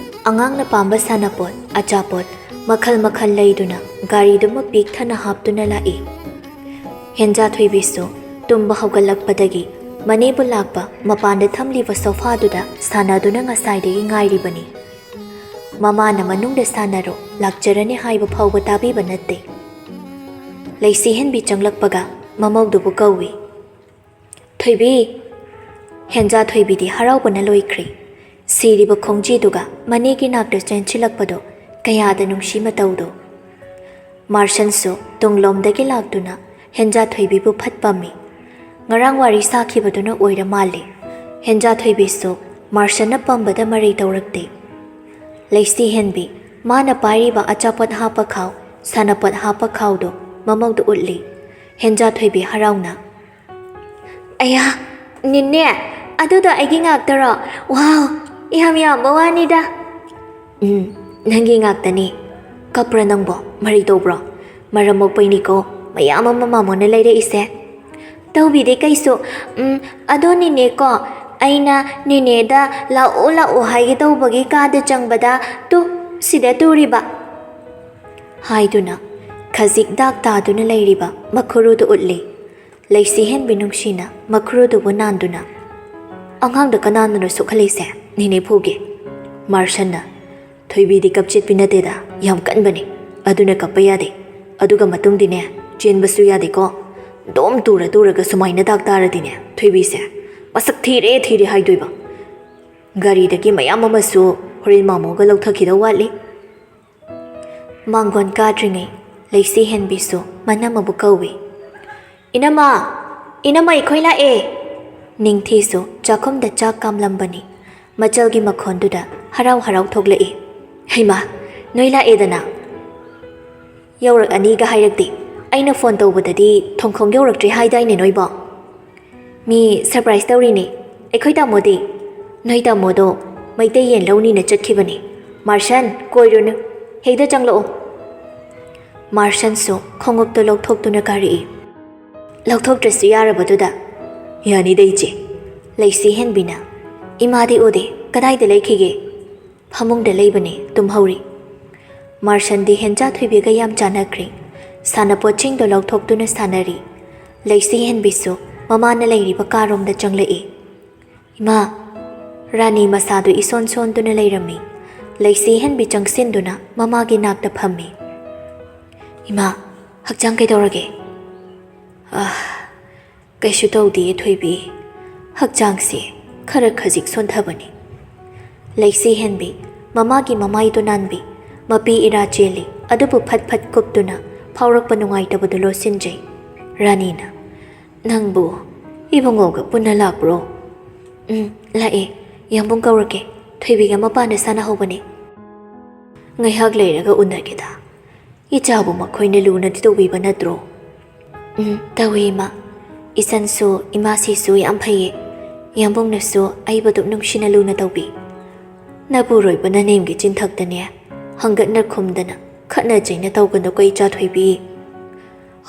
ꯑꯉꯥꯡꯅ ꯄꯥꯝꯕ ꯁꯥꯟꯅꯄꯣꯠ, ꯑꯆꯥꯄꯣꯠ ꯃꯈꯜ ꯃꯈꯜ ꯂꯩꯗꯨꯅ ꯒꯥꯔꯤꯗꯨꯃ ꯄꯤꯛ ꯊꯟꯅ ꯍꯥꯞꯇꯨꯅ ꯂꯥꯛꯏ꯫ ꯍꯦꯟꯖꯥ ꯊꯣꯏꯕꯤꯁꯨ ꯇꯨꯝꯕ ꯍꯧꯒꯠꯂꯛꯄꯗꯒꯤ ꯃꯅꯦꯕꯨ ꯂꯥꯛꯄ ꯃꯄꯥꯟꯗ ꯊꯝꯂꯤꯕ ꯁꯣꯐꯥꯗꯨꯗ ꯁꯥꯟꯅꯗꯨꯅ ꯉꯁꯥꯏꯗꯒꯤ ꯉꯥꯏꯔꯤꯕꯅꯤ꯫ ꯃꯃꯥꯅ ꯃꯅꯨꯡꯗ ꯁꯥꯟꯅꯔꯣ, ꯂꯥꯛꯆꯔꯅꯤ ꯍꯥꯏꯕ ꯐꯥꯎꯕ ꯇꯥꯕꯤꯕ ꯅꯠꯇꯦ꯫ ꯂꯩꯁꯤꯍꯦꯟꯕꯤ ꯆꯪꯂꯛꯄꯒ ꯃꯃꯧꯗꯨꯕꯨ ꯀꯧꯏ꯫ "ꯊꯣꯏꯕꯤ!" ꯍꯦꯟꯖꯥ ꯊꯣꯏꯕꯤꯗꯤ ꯍꯔꯥꯎꯕꯅ ꯂꯣꯏꯈ꯭ꯔꯦ꯫ ꯁꯤꯔꯤꯕ ꯈꯣꯡꯖꯤꯗꯨꯒ ꯃꯅꯦꯒꯤ ꯅꯥꯛꯇ ꯆꯦꯟꯁꯤꯜꯂꯛꯄꯗꯣ ꯀꯌꯥꯗ ꯅꯨꯡꯁꯤ ꯃꯇꯧꯗꯣ꯫ ꯃꯥꯔꯁꯟꯁꯨ ꯇꯨꯡꯂꯣꯝꯗꯒꯤ ꯂꯥꯛꯇꯨꯅ ꯍꯦꯟꯖꯥ ꯊꯣꯏꯕꯤꯕꯨ ꯐꯠ ꯄꯝꯃꯤ꯫ ꯉꯔꯥꯡ ꯋꯥꯔꯤ ꯁꯥꯈꯤꯕꯗꯨꯅ ꯑꯣꯏꯔ ꯃꯥꯜꯂꯦ꯫ ꯍꯦꯟꯖꯥ ꯊꯣꯏꯕꯤꯁꯨ ꯃꯥꯔꯁꯟꯅ ꯄꯝꯕꯗ ꯃꯔꯩ ꯇꯧꯔꯛꯇꯦ꯫ ꯂꯩꯁꯤ ꯍꯦꯟꯕꯤ, ꯃꯥꯅ ꯄꯥꯏꯔꯤꯕ ꯑꯆꯥꯄꯣꯠ ꯍꯥꯞꯄ ꯈꯥꯎ ꯁꯥꯟꯅꯄꯣꯠ ꯍꯥꯞꯄ ꯈꯥꯎꯗꯣ ꯃꯃꯧꯗ ꯎꯠꯂꯤ꯫ ꯍꯦꯟꯖꯥ ꯊꯣꯏꯕꯤ ꯍꯔꯥꯎꯅ, "ꯑꯌꯥ, ꯅꯦꯅꯦ, ꯑꯗꯨꯗꯣ ꯑꯩꯒꯤ ꯉꯥꯛꯇꯔꯣ? ꯋꯥꯎ, ꯌꯥꯝ ꯌꯥꯝꯕ ꯋꯥꯅꯤꯗ!" "ꯎꯝ, ꯅꯪꯒꯤ ꯉꯥꯛꯇꯅꯤ꯫ ꯀꯞꯄ꯭ꯔꯥ ꯅꯪꯕꯣ? ꯃꯔꯩ ꯇꯧꯕ꯭ꯔꯣ? ꯃꯔꯝ ꯃꯣꯛꯄꯩꯅꯤꯀꯣ ꯃꯌꯥꯝ ꯑꯃ ꯃꯥꯃꯣꯅ ꯂꯩꯔꯛꯏꯁꯦ꯫" "ꯇꯧꯕꯤꯗꯦ ꯀꯩꯁꯨ꯫ ꯎꯝ, ꯑꯗꯣ ꯅꯦꯅꯦꯀꯣ, ꯑꯩꯅ ꯅꯦꯅꯦꯗ ꯂꯥꯛꯑꯣ ꯂꯥꯛꯑꯣ ꯍꯥꯏꯒꯦ ꯇꯧꯕꯒꯤ ꯀꯥꯗ ꯆꯪꯕꯗ ꯇꯨ, ꯁꯤꯗ ꯇꯨꯔꯤꯕ꯫" ꯍꯥꯏꯗꯨꯅ ꯈꯖꯤꯛ ꯗꯥꯛ ꯇꯥꯗꯨꯅ ꯂꯩꯔꯤꯕ ꯃꯈꯨꯔꯨꯗꯨ ꯎꯠꯂꯤ꯫ ꯂꯩꯁꯤ ꯍꯦꯟꯕꯤ ꯅꯨꯡꯁꯤꯅ ꯃꯈꯨꯔꯨꯗꯨꯕꯨ ꯅꯥꯟꯗꯨꯅ, "ꯑꯉꯥꯡꯗ ꯀꯅꯥꯅꯅꯣ ꯁꯣꯛꯍꯜꯂꯤꯁꯦ? ꯅꯦꯅꯦ ꯐꯨꯒꯦ꯫" ꯃꯥꯔꯁꯟꯅ, "ꯊꯣꯏꯕꯤꯗꯤ ꯀꯞꯆꯦꯠꯄꯤ ꯅꯠꯇꯦꯗ, ꯌꯥꯝ ꯀꯟꯕꯅꯤ꯫ ꯑꯗꯨꯅ ꯀꯞꯄ ꯌꯥꯗꯦ꯫ ꯑꯗꯨꯒ ꯃꯇꯨꯡꯗꯤꯅꯦ, ꯆꯦꯟꯕꯁꯨ ꯌꯥꯗꯦꯀꯣ꯫ ꯗꯣꯝ ꯇꯨꯔ ꯇꯨꯔꯒ ꯁꯨꯃꯥꯏꯅ ꯗꯥꯛ ꯇꯥꯔꯗꯤꯅꯦ, ꯊꯣꯏꯕꯤꯁꯦ ꯃꯁꯛ ꯊꯤꯔꯦ ꯊꯤꯔꯦ ꯍꯥꯏꯗꯣꯏꯕ꯫ ꯒꯥꯔꯤꯗꯒꯤ ꯃꯌꯥꯝ ꯑꯃꯁꯨ ꯍꯣꯔꯦꯟ ꯃꯥꯃꯣꯒ ꯂꯧꯊꯈꯤꯗꯧ ꯋꯥꯠꯂꯤ꯫" ꯃꯥꯡꯒꯣꯟ ꯀꯥꯗ꯭ꯔꯤꯉꯩ ꯂꯩꯁꯤ ꯍꯦꯟꯕꯤꯁꯨ ꯃꯅꯝꯃꯕꯨ ꯀꯧꯏ꯫ "ꯏꯅꯝꯃ! ꯏꯅꯝꯃ, ꯑꯩꯈꯣꯏ ꯂꯥꯛꯑꯦ!" ꯅꯤꯡꯊꯤꯁꯨ ꯆꯥꯛꯈꯨꯝꯗ ꯆꯥꯛ ꯀꯥꯝꯂꯝꯕꯅꯤ꯫ ꯃꯆꯜꯒꯤ ꯃꯈꯣꯟꯗꯨꯗ ꯍꯔꯥꯎ ꯍꯔꯥꯎ ꯊꯣꯛꯂꯛꯏ꯫ "ꯍꯩꯃꯥ, ꯅꯣꯏ ꯂꯥꯛꯑꯦꯗꯅ! ꯌꯧꯔꯛꯑꯅꯤꯒ ꯍꯥꯏꯔꯛꯇꯦ꯫ ꯑꯩꯅ ꯐꯣꯟ ꯇꯧꯕꯗꯗꯤ ꯊꯣꯡꯈꯣꯡ ꯌꯧꯔꯛꯇ꯭ꯔꯤ ꯍꯥꯏꯗꯥꯏꯅꯦ ꯅꯣꯏꯕꯣ?" "ꯃꯤ ꯁꯔꯄ꯭ꯔꯥꯏꯖ ꯇꯧꯔꯤꯅꯦ꯫ ꯑꯩꯈꯣꯏ ꯇꯥꯃꯣꯗꯤ?" "ꯅꯣꯏ ꯇꯥꯃꯣꯗꯣ ꯃꯩꯇꯩ ꯌꯦꯟ ꯂꯧꯅꯤꯅ ꯆꯠꯈꯤꯕꯅꯦ꯫ ꯃꯥꯔꯁꯟ, ꯀꯣꯏꯔꯨꯅꯨ꯫ ꯍꯦꯛꯇ ꯆꯪꯂꯛꯑꯣ꯫" ꯃꯥꯔꯁꯟꯁꯨ ꯈꯣꯡꯎꯞꯇꯨ ꯂꯧꯊꯣꯛꯇꯨꯅ ꯀꯥꯔꯛꯏ꯫ "ꯂꯧꯊꯣꯛꯇ꯭ꯔꯁꯨ ꯌꯥꯔꯕꯗꯨꯗ꯫" "ꯌꯥꯅꯤꯗ ꯏꯆꯦ꯫" ꯂꯩꯁꯤ ꯍꯦꯟꯕꯤꯅ, "ꯏꯃꯥꯗꯤ ꯎꯗꯦ, ꯀꯗꯥꯏꯗ ꯂꯩꯈꯤꯒꯦ?" "ꯐꯃꯨꯡꯗ ꯂꯩꯕꯅꯦ, ꯇꯨꯝꯍꯧꯔꯤ꯫" ꯃꯥꯔꯁꯟꯗꯤ ꯍꯦꯟꯖꯥ ꯊꯣꯏꯕꯤꯒ ꯌꯥꯝ ꯆꯥꯟꯅꯈ꯭ꯔꯦ꯫ ꯁꯥꯟꯅꯄꯣꯠꯁꯤꯡꯗꯣ ꯂꯧꯊꯣꯛꯇꯨꯅ ꯁꯥꯟꯅꯔꯤ꯫ ꯂꯩꯁꯤ ꯍꯦꯟꯕꯤꯁꯨ ꯃꯃꯥꯅ ꯂꯩꯔꯤꯕ ꯀꯥꯔꯣꯝꯗ ꯆꯪꯂꯛꯏ꯫ "ꯏꯃꯥ!" ꯔꯥꯅꯤ ꯃꯁꯥꯗꯨ ꯏꯁꯣꯟ ꯁꯣꯟꯗꯨꯅ ꯂꯩꯔꯝꯃꯤ꯫ ꯂꯩꯁꯤ ꯍꯦꯟꯕꯤ ꯆꯪꯁꯤꯟꯗꯨꯅ ꯃꯃꯥꯒꯤ ꯅꯥꯛꯇ ꯐꯝꯃꯤ꯫ "ꯏꯃꯥ, ꯍꯛꯆꯥꯡ ꯀꯩꯗꯧꯔꯒꯦ?" "ꯑꯥ, ꯀꯩꯁꯨ ꯇꯧꯗꯤꯌꯦ ꯊꯣꯏꯕꯤ꯫ ꯍꯛꯆꯥꯡꯁꯦ ꯈꯔ ꯈꯖꯤꯛ ꯁꯣꯟꯊꯕꯅꯤ꯫" ꯂꯩꯁꯤ ꯍꯦꯟꯕꯤ ꯃꯃꯥꯒꯤ ꯃꯃꯥꯏꯗꯨ ꯅꯥꯟꯕꯤ꯫ ꯃꯄꯤ ꯏꯔꯥ ꯆꯦꯜꯂꯤ, ꯑꯗꯨꯕꯨ ꯐꯠ ꯐꯠ ꯀꯨꯞꯇꯨꯅ ꯐꯥꯎꯔꯛꯄ ꯅꯨꯡꯉꯥꯏꯇꯕꯗꯨ ꯂꯣꯠꯁꯤꯟꯖꯩ꯫ ꯔꯥꯅꯤꯅ, "ꯅꯪꯕꯨ ꯏꯕꯨꯡꯉꯣꯒ ꯄꯨꯟꯅ ꯂꯥꯛꯄ꯭ꯔꯣ?" "ꯎꯝ, ꯂꯥꯛꯑꯦ꯫ ꯌꯥꯝꯕꯨꯡ ꯀꯧꯔꯛꯀꯦ꯫ ꯊꯣꯏꯕꯤꯒ ꯃꯄꯥꯟꯗ ꯁꯥꯟꯅꯍꯧꯕꯅꯦ꯫" "ꯉꯥꯏꯍꯥꯛ ꯂꯩꯔꯒ ꯎꯅꯒꯦꯗ꯫" ꯏꯆꯥꯕꯨ ꯃꯈꯣꯏꯅ ꯂꯨꯅꯗꯤ ꯇꯧꯕꯤꯕ ꯅꯠꯇ꯭ꯔꯣ? ꯎꯝ, ꯇꯧꯏ, ꯏꯃꯥ꯫ ꯏꯆꯟꯁꯨ ꯏꯃꯥꯁꯤꯁꯨ ꯌꯥꯝ ꯐꯩꯌꯦ꯫ ꯌꯥꯝꯕꯨꯡꯅꯁꯨ ꯑꯩꯕꯨ ꯑꯗꯨꯝ ꯅꯨꯡꯁꯤꯅ ꯂꯨꯅ ꯇꯧꯕꯤ꯫ ꯅꯄꯨꯔꯣꯏꯕ ꯅꯅꯦꯝꯒꯤ ꯆꯤꯟꯊꯛꯇꯅꯦ ꯍꯪꯒꯠꯅ ꯈꯨꯝꯗꯅ ꯈꯠꯅ ꯆꯩꯅ ꯇꯧꯒꯅꯨꯀꯣ, ꯏꯆꯥ ꯊꯣꯏꯕꯤ꯫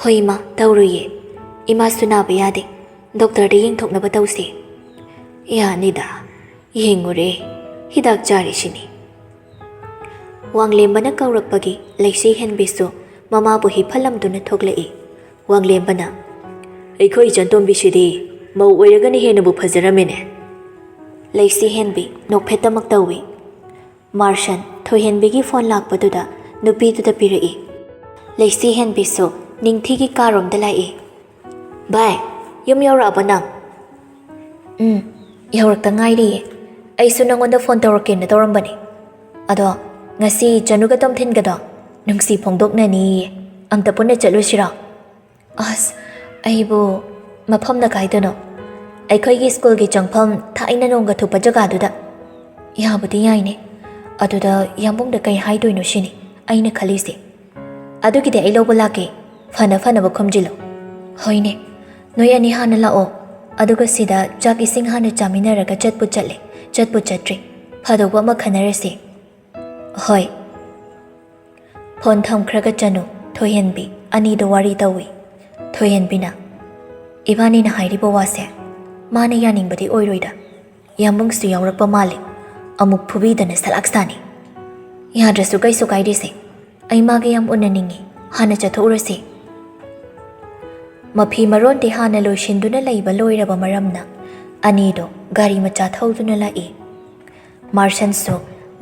ꯍꯣꯏ, ꯏꯃꯥ, ꯇꯧꯔꯣꯏꯌꯦ꯫ ꯏꯃꯥꯁꯨ ꯅꯥꯕ ꯌꯥꯗꯦ꯫ ꯗꯣꯛꯇꯔꯗ ꯌꯦꯡꯊꯣꯛꯅꯕ ꯇꯧꯁꯦ꯫ ꯌꯥꯅꯤꯗ, ꯌꯦꯡꯉꯨꯔꯦ, ꯍꯤꯗꯥꯛ ꯆꯥꯔꯤꯁꯤꯅꯤ꯫ ꯋꯥꯡꯂꯦꯝꯕꯅ ꯀꯧꯔꯛꯄꯒꯤ ꯂꯩꯁꯤ ꯍꯦꯟꯕꯤꯁꯨ ꯃꯃꯥꯕꯨ ꯍꯤꯞꯍꯜꯂꯝꯗꯨꯅ ꯊꯣꯛꯂꯛꯏ꯫ ꯋꯥꯡꯂꯦꯝꯕꯅ, "ꯑꯩꯈꯣꯏ ꯏꯆꯟꯇꯣꯝꯕꯤꯁꯤꯗꯤ ꯃꯧ ꯑꯣꯏꯔꯒꯅ ꯍꯦꯟꯅꯕꯨ ꯐꯖꯔꯝꯃꯦꯅꯦ꯫" ꯂꯩꯁꯤ ꯍꯦꯟꯕꯤ ꯅꯣꯛꯐꯦꯠꯇꯃꯛ ꯇꯧꯏ꯫ ꯃꯥꯔꯁꯟ ꯊꯣꯏꯍꯦꯟꯕꯤꯒꯤ ꯐꯣꯟ ꯂꯥꯛꯄꯗꯨꯗ ꯅꯨꯄꯤꯗꯨꯗ ꯄꯤꯔꯛꯏ꯫ ꯂꯩꯁꯤ ꯍꯦꯟꯕꯤꯁꯨ ꯅꯤꯡꯊꯤꯒꯤ ꯀꯥꯔꯣꯝꯗ ꯂꯥꯛꯏ꯫ "ꯚꯥꯏ, ꯌꯨꯝ ꯌꯧꯔꯛꯑꯕ ꯅꯪ?" "ꯎꯝ, ꯌꯧꯔꯛꯇ ꯉꯥꯏꯔꯤꯌꯦ꯫ ꯑꯩꯁꯨ ꯅꯪꯉꯣꯟꯗ ꯐꯣꯟ ꯇꯧꯔꯛꯀꯦꯅ ꯇꯧꯔꯝꯕꯅꯦ꯫ ꯑꯗꯣ ꯉꯁꯤ ꯆꯅꯨꯒ ꯇꯣꯝꯊꯤꯟꯒꯗꯣ ꯅꯨꯡꯁꯤ ꯐꯣꯡꯗꯣꯛꯅꯅꯤꯌꯦ꯫ ꯑꯝꯇ ꯄꯨꯟꯅ ꯆꯠꯂꯨꯁꯤꯔꯣ?" "ꯑꯁ, ꯑꯩꯕꯨ ꯃꯐꯝꯅ ꯀꯥꯏꯗꯅꯣ?" "ꯑꯩꯈꯣꯏꯒꯤ ꯁ꯭ꯀꯨꯜꯒꯤ ꯆꯪꯐꯝ ꯊꯥꯏꯅ ꯅꯣꯡꯒ ꯊꯨꯞꯄ ꯖꯒꯥꯗꯨꯗ꯫" "ꯌꯥꯕꯨꯗꯤ ꯌꯥꯏꯅꯦ꯫ ꯑꯗꯨꯗ ꯌꯥꯝꯕꯨꯡꯗ ꯀꯩ ꯍꯥꯏꯗꯣꯏꯅꯣ ꯁꯤꯅꯤ ꯑꯩꯅ ꯈꯜꯂꯤꯁꯦ꯫ ꯑꯗꯨꯒꯤꯗꯤ ꯑꯩ ꯂꯧꯕ ꯂꯥꯛꯀꯦ꯫ ꯐꯅ ꯐꯅꯕ ꯈꯨꯝꯖꯤꯜꯂꯨ꯫" "ꯍꯣꯏꯅꯦ, ꯅꯣꯏ ꯑꯅꯤ ꯍꯥꯟꯅ ꯂꯥꯛꯑꯣ꯫ ꯑꯗꯨꯒ ꯁꯤꯗ ꯆꯥꯛ ꯏꯁꯤꯡ ꯍꯥꯟꯅ ꯆꯥꯃꯤꯟꯅꯔꯒ ꯆꯠꯄꯨ ꯆꯠꯂꯦ, ꯆꯠꯄꯨ ꯆꯠꯇ꯭ꯔꯤ, ꯐꯗꯧꯕ ꯑꯃ ꯈꯟꯅꯔꯁꯤ꯫" "ꯍꯣꯏ꯫" ꯐꯣꯟ ꯊꯝꯈ꯭ꯔꯒ ꯆꯅꯨ, ꯊꯣꯏꯍꯦꯟꯕꯤ ꯑꯅꯤꯗꯣ ꯋꯥꯔꯤ ꯇꯧꯏ꯫ ꯊꯣꯏꯍꯦꯟꯕꯤꯅ, "ꯏꯕꯥꯅꯤꯅ ꯍꯥꯏꯔꯤꯕ ꯋꯥꯁꯦ ꯃꯥꯅ ꯌꯥꯅꯤꯡꯕꯗꯤ ꯑꯣꯏꯔꯣꯏꯗ꯫ ꯌꯥꯝꯕꯨꯡꯁꯨ ꯌꯥꯎꯔꯛꯄ ꯃꯥꯜꯂꯤ꯫ ꯑꯃꯨꯛ ꯐꯨꯕꯤꯗꯅ ꯁꯂꯥꯛ ꯁꯥꯅꯤ꯫ ꯌꯥꯗ꯭ꯔꯁꯨ ꯀꯩꯁꯨ ꯀꯥꯏꯗꯦꯁꯦ꯫ ꯑꯩ ꯃꯥꯒ ꯌꯥꯝ ꯎꯅꯅꯤꯡꯉꯤ꯫ ꯍꯥꯟꯅ ꯆꯠꯊꯣꯛꯎꯔꯁꯤ꯫" ꯃꯐꯤ ꯃꯔꯣꯟꯗꯤ ꯍꯥꯟꯅ ꯂꯣꯏꯁꯤꯟꯗꯨꯅ ꯂꯩꯕ ꯂꯣꯏꯔꯕ ꯃꯔꯝꯅ ꯑꯅꯤꯗꯣ ꯒꯥꯔꯤ ꯃꯆꯥ ꯊꯧꯗꯨꯅ ꯂꯥꯛꯏ꯫ ꯃꯥꯔꯁꯟꯁꯨ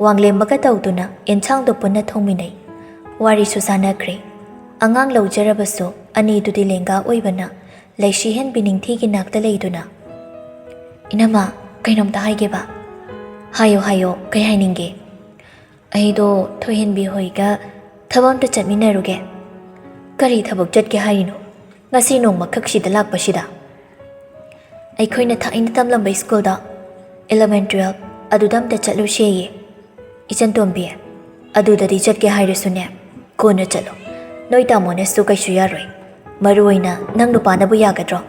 ꯋꯥꯡꯂꯦꯝꯕꯒ ꯇꯧꯗꯨꯅ ꯑꯦꯟꯁꯥꯡꯗꯣ ꯄꯨꯟꯅ ꯊꯣꯡꯃꯤꯟꯅꯩ꯫ ꯋꯥꯔꯤꯁꯨ ꯁꯥꯟꯅꯈ꯭ꯔꯦ꯫ ꯑꯉꯥꯡ ꯂꯧꯖꯔꯕꯁꯨ ꯑꯅꯤꯗꯨꯗꯤ ꯂꯦꯡꯒꯥ ꯑꯣꯏꯕꯅ ꯂꯩꯁꯤꯍꯦꯟꯕꯤ ꯅꯤꯡꯊꯤꯒꯤ ꯅꯥꯛꯇ ꯂꯩꯗꯨꯅ, "ꯏꯅꯝꯃ, ꯀꯩꯅꯣꯝꯇ ꯍꯥꯏꯒꯦꯕ꯫" "ꯍꯥꯏꯌꯣ, ꯍꯥꯏꯌꯣ, ꯀꯩ ꯍꯥꯏꯅꯤꯡꯒꯦ?" "ꯑꯩꯗꯣ ꯊꯣꯏꯍꯦꯟꯕꯤ ꯍꯣꯏꯒ ꯊꯕꯛ ꯑꯝꯇ ꯆꯠꯃꯤꯟꯅꯔꯨꯒꯦ꯫" "ꯀꯔꯤ ꯊꯕꯛ ꯆꯠꯀꯦ ꯍꯥꯏꯔꯤꯅꯣ ꯉꯁꯤ ꯅꯣꯡꯃꯈꯛꯁꯤꯗ ꯂꯥꯛꯄꯁꯤꯗ?" "ꯑꯩꯈꯣꯏꯅ ꯊꯥꯏꯅ ꯇꯝꯂꯝꯕ ꯁ꯭ꯀꯨꯜꯗ, ꯏꯂꯚꯦꯟ ꯇꯨꯋꯦꯜꯐ, ꯑꯗꯨꯗ ꯑꯝꯇ ꯆꯠꯂꯨꯁꯦꯌꯦ꯫" "ꯏꯆꯟꯇꯣꯝꯕꯤ, ꯑꯗꯨꯗꯗꯤ ꯆꯠꯀꯦ ꯍꯥꯏꯔꯁꯨꯅꯦ, "ꯀꯣꯟꯅ ꯆꯠꯂꯣ, ꯅꯣꯏ ꯇꯥꯃꯣꯅꯁꯨ ꯀꯩꯁꯨ ꯌꯥꯔꯣꯏ꯫ ꯃꯔꯨ ꯑꯣꯏꯅ ꯅꯪ ꯅꯨꯄꯥꯅꯕꯨ ꯌꯥꯒꯗ꯭ꯔꯣ?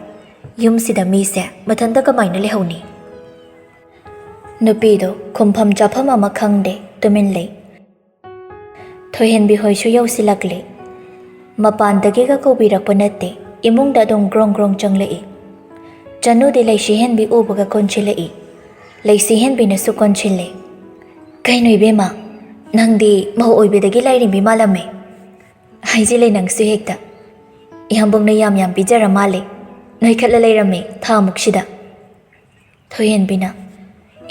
ꯌꯨꯝꯁꯤꯗ ꯃꯤꯁꯦ ꯃꯊꯟꯇ ꯀꯃꯥꯏꯅ ꯂꯩꯍꯧꯅꯤ?" ꯅꯨꯄꯤꯗꯣ ꯈꯨꯝꯐꯝ ꯆꯥꯐꯝ ꯑꯃ ꯈꯪꯗꯦ, ꯇꯨꯃꯤꯟ ꯂꯩ꯫ ꯊꯣꯏꯍꯦꯟꯕꯤ ꯍꯣꯏꯁꯨ ꯌꯧꯁꯤꯜꯂꯛꯂꯦ꯫ ꯃꯄꯥꯟꯗꯒꯤꯒ ꯀꯧꯕꯤꯔꯛꯄ ꯅꯠꯇꯦ, ꯏꯃꯨꯡꯗ ꯑꯗꯨꯝ ꯒ꯭ꯔꯣꯡ ꯒ꯭ꯔꯣꯡ ꯆꯪꯂꯛꯏ꯫ ꯆꯅꯨꯗꯤ ꯂꯩꯁꯤꯍꯦꯟꯕꯤ ꯎꯕꯒ ꯀꯣꯟꯁꯤꯜꯂꯛꯏ꯫ ꯂꯩꯁꯤꯍꯦꯟꯕꯤꯅꯁꯨ ꯀꯣꯟꯁꯤꯜꯂꯦ꯫ "ꯀꯩꯅꯣ ꯏꯕꯦꯝꯃ, ꯅꯪꯗꯤ ꯃꯧ ꯑꯣꯏꯕꯗꯒꯤ ꯂꯥꯏꯔꯦꯝꯕꯤ ꯃꯥꯜꯂꯝꯃꯦ"? ꯍꯥꯏꯖꯤꯜꯂꯦ ꯅꯪꯁꯨ ꯍꯦꯛꯇ꯫ "ꯏꯌꯥꯝꯕꯨꯡꯅ ꯌꯥꯝ ꯌꯥꯝ ꯄꯤꯖꯔ ꯃꯥꯜꯂꯦ, ꯅꯣꯏꯈꯠꯂ ꯂꯩꯔꯝꯃꯦ ꯊꯥꯃꯨꯛꯁꯤꯗ"꯫ ꯊꯣꯏꯍꯦꯟꯕꯤꯅ,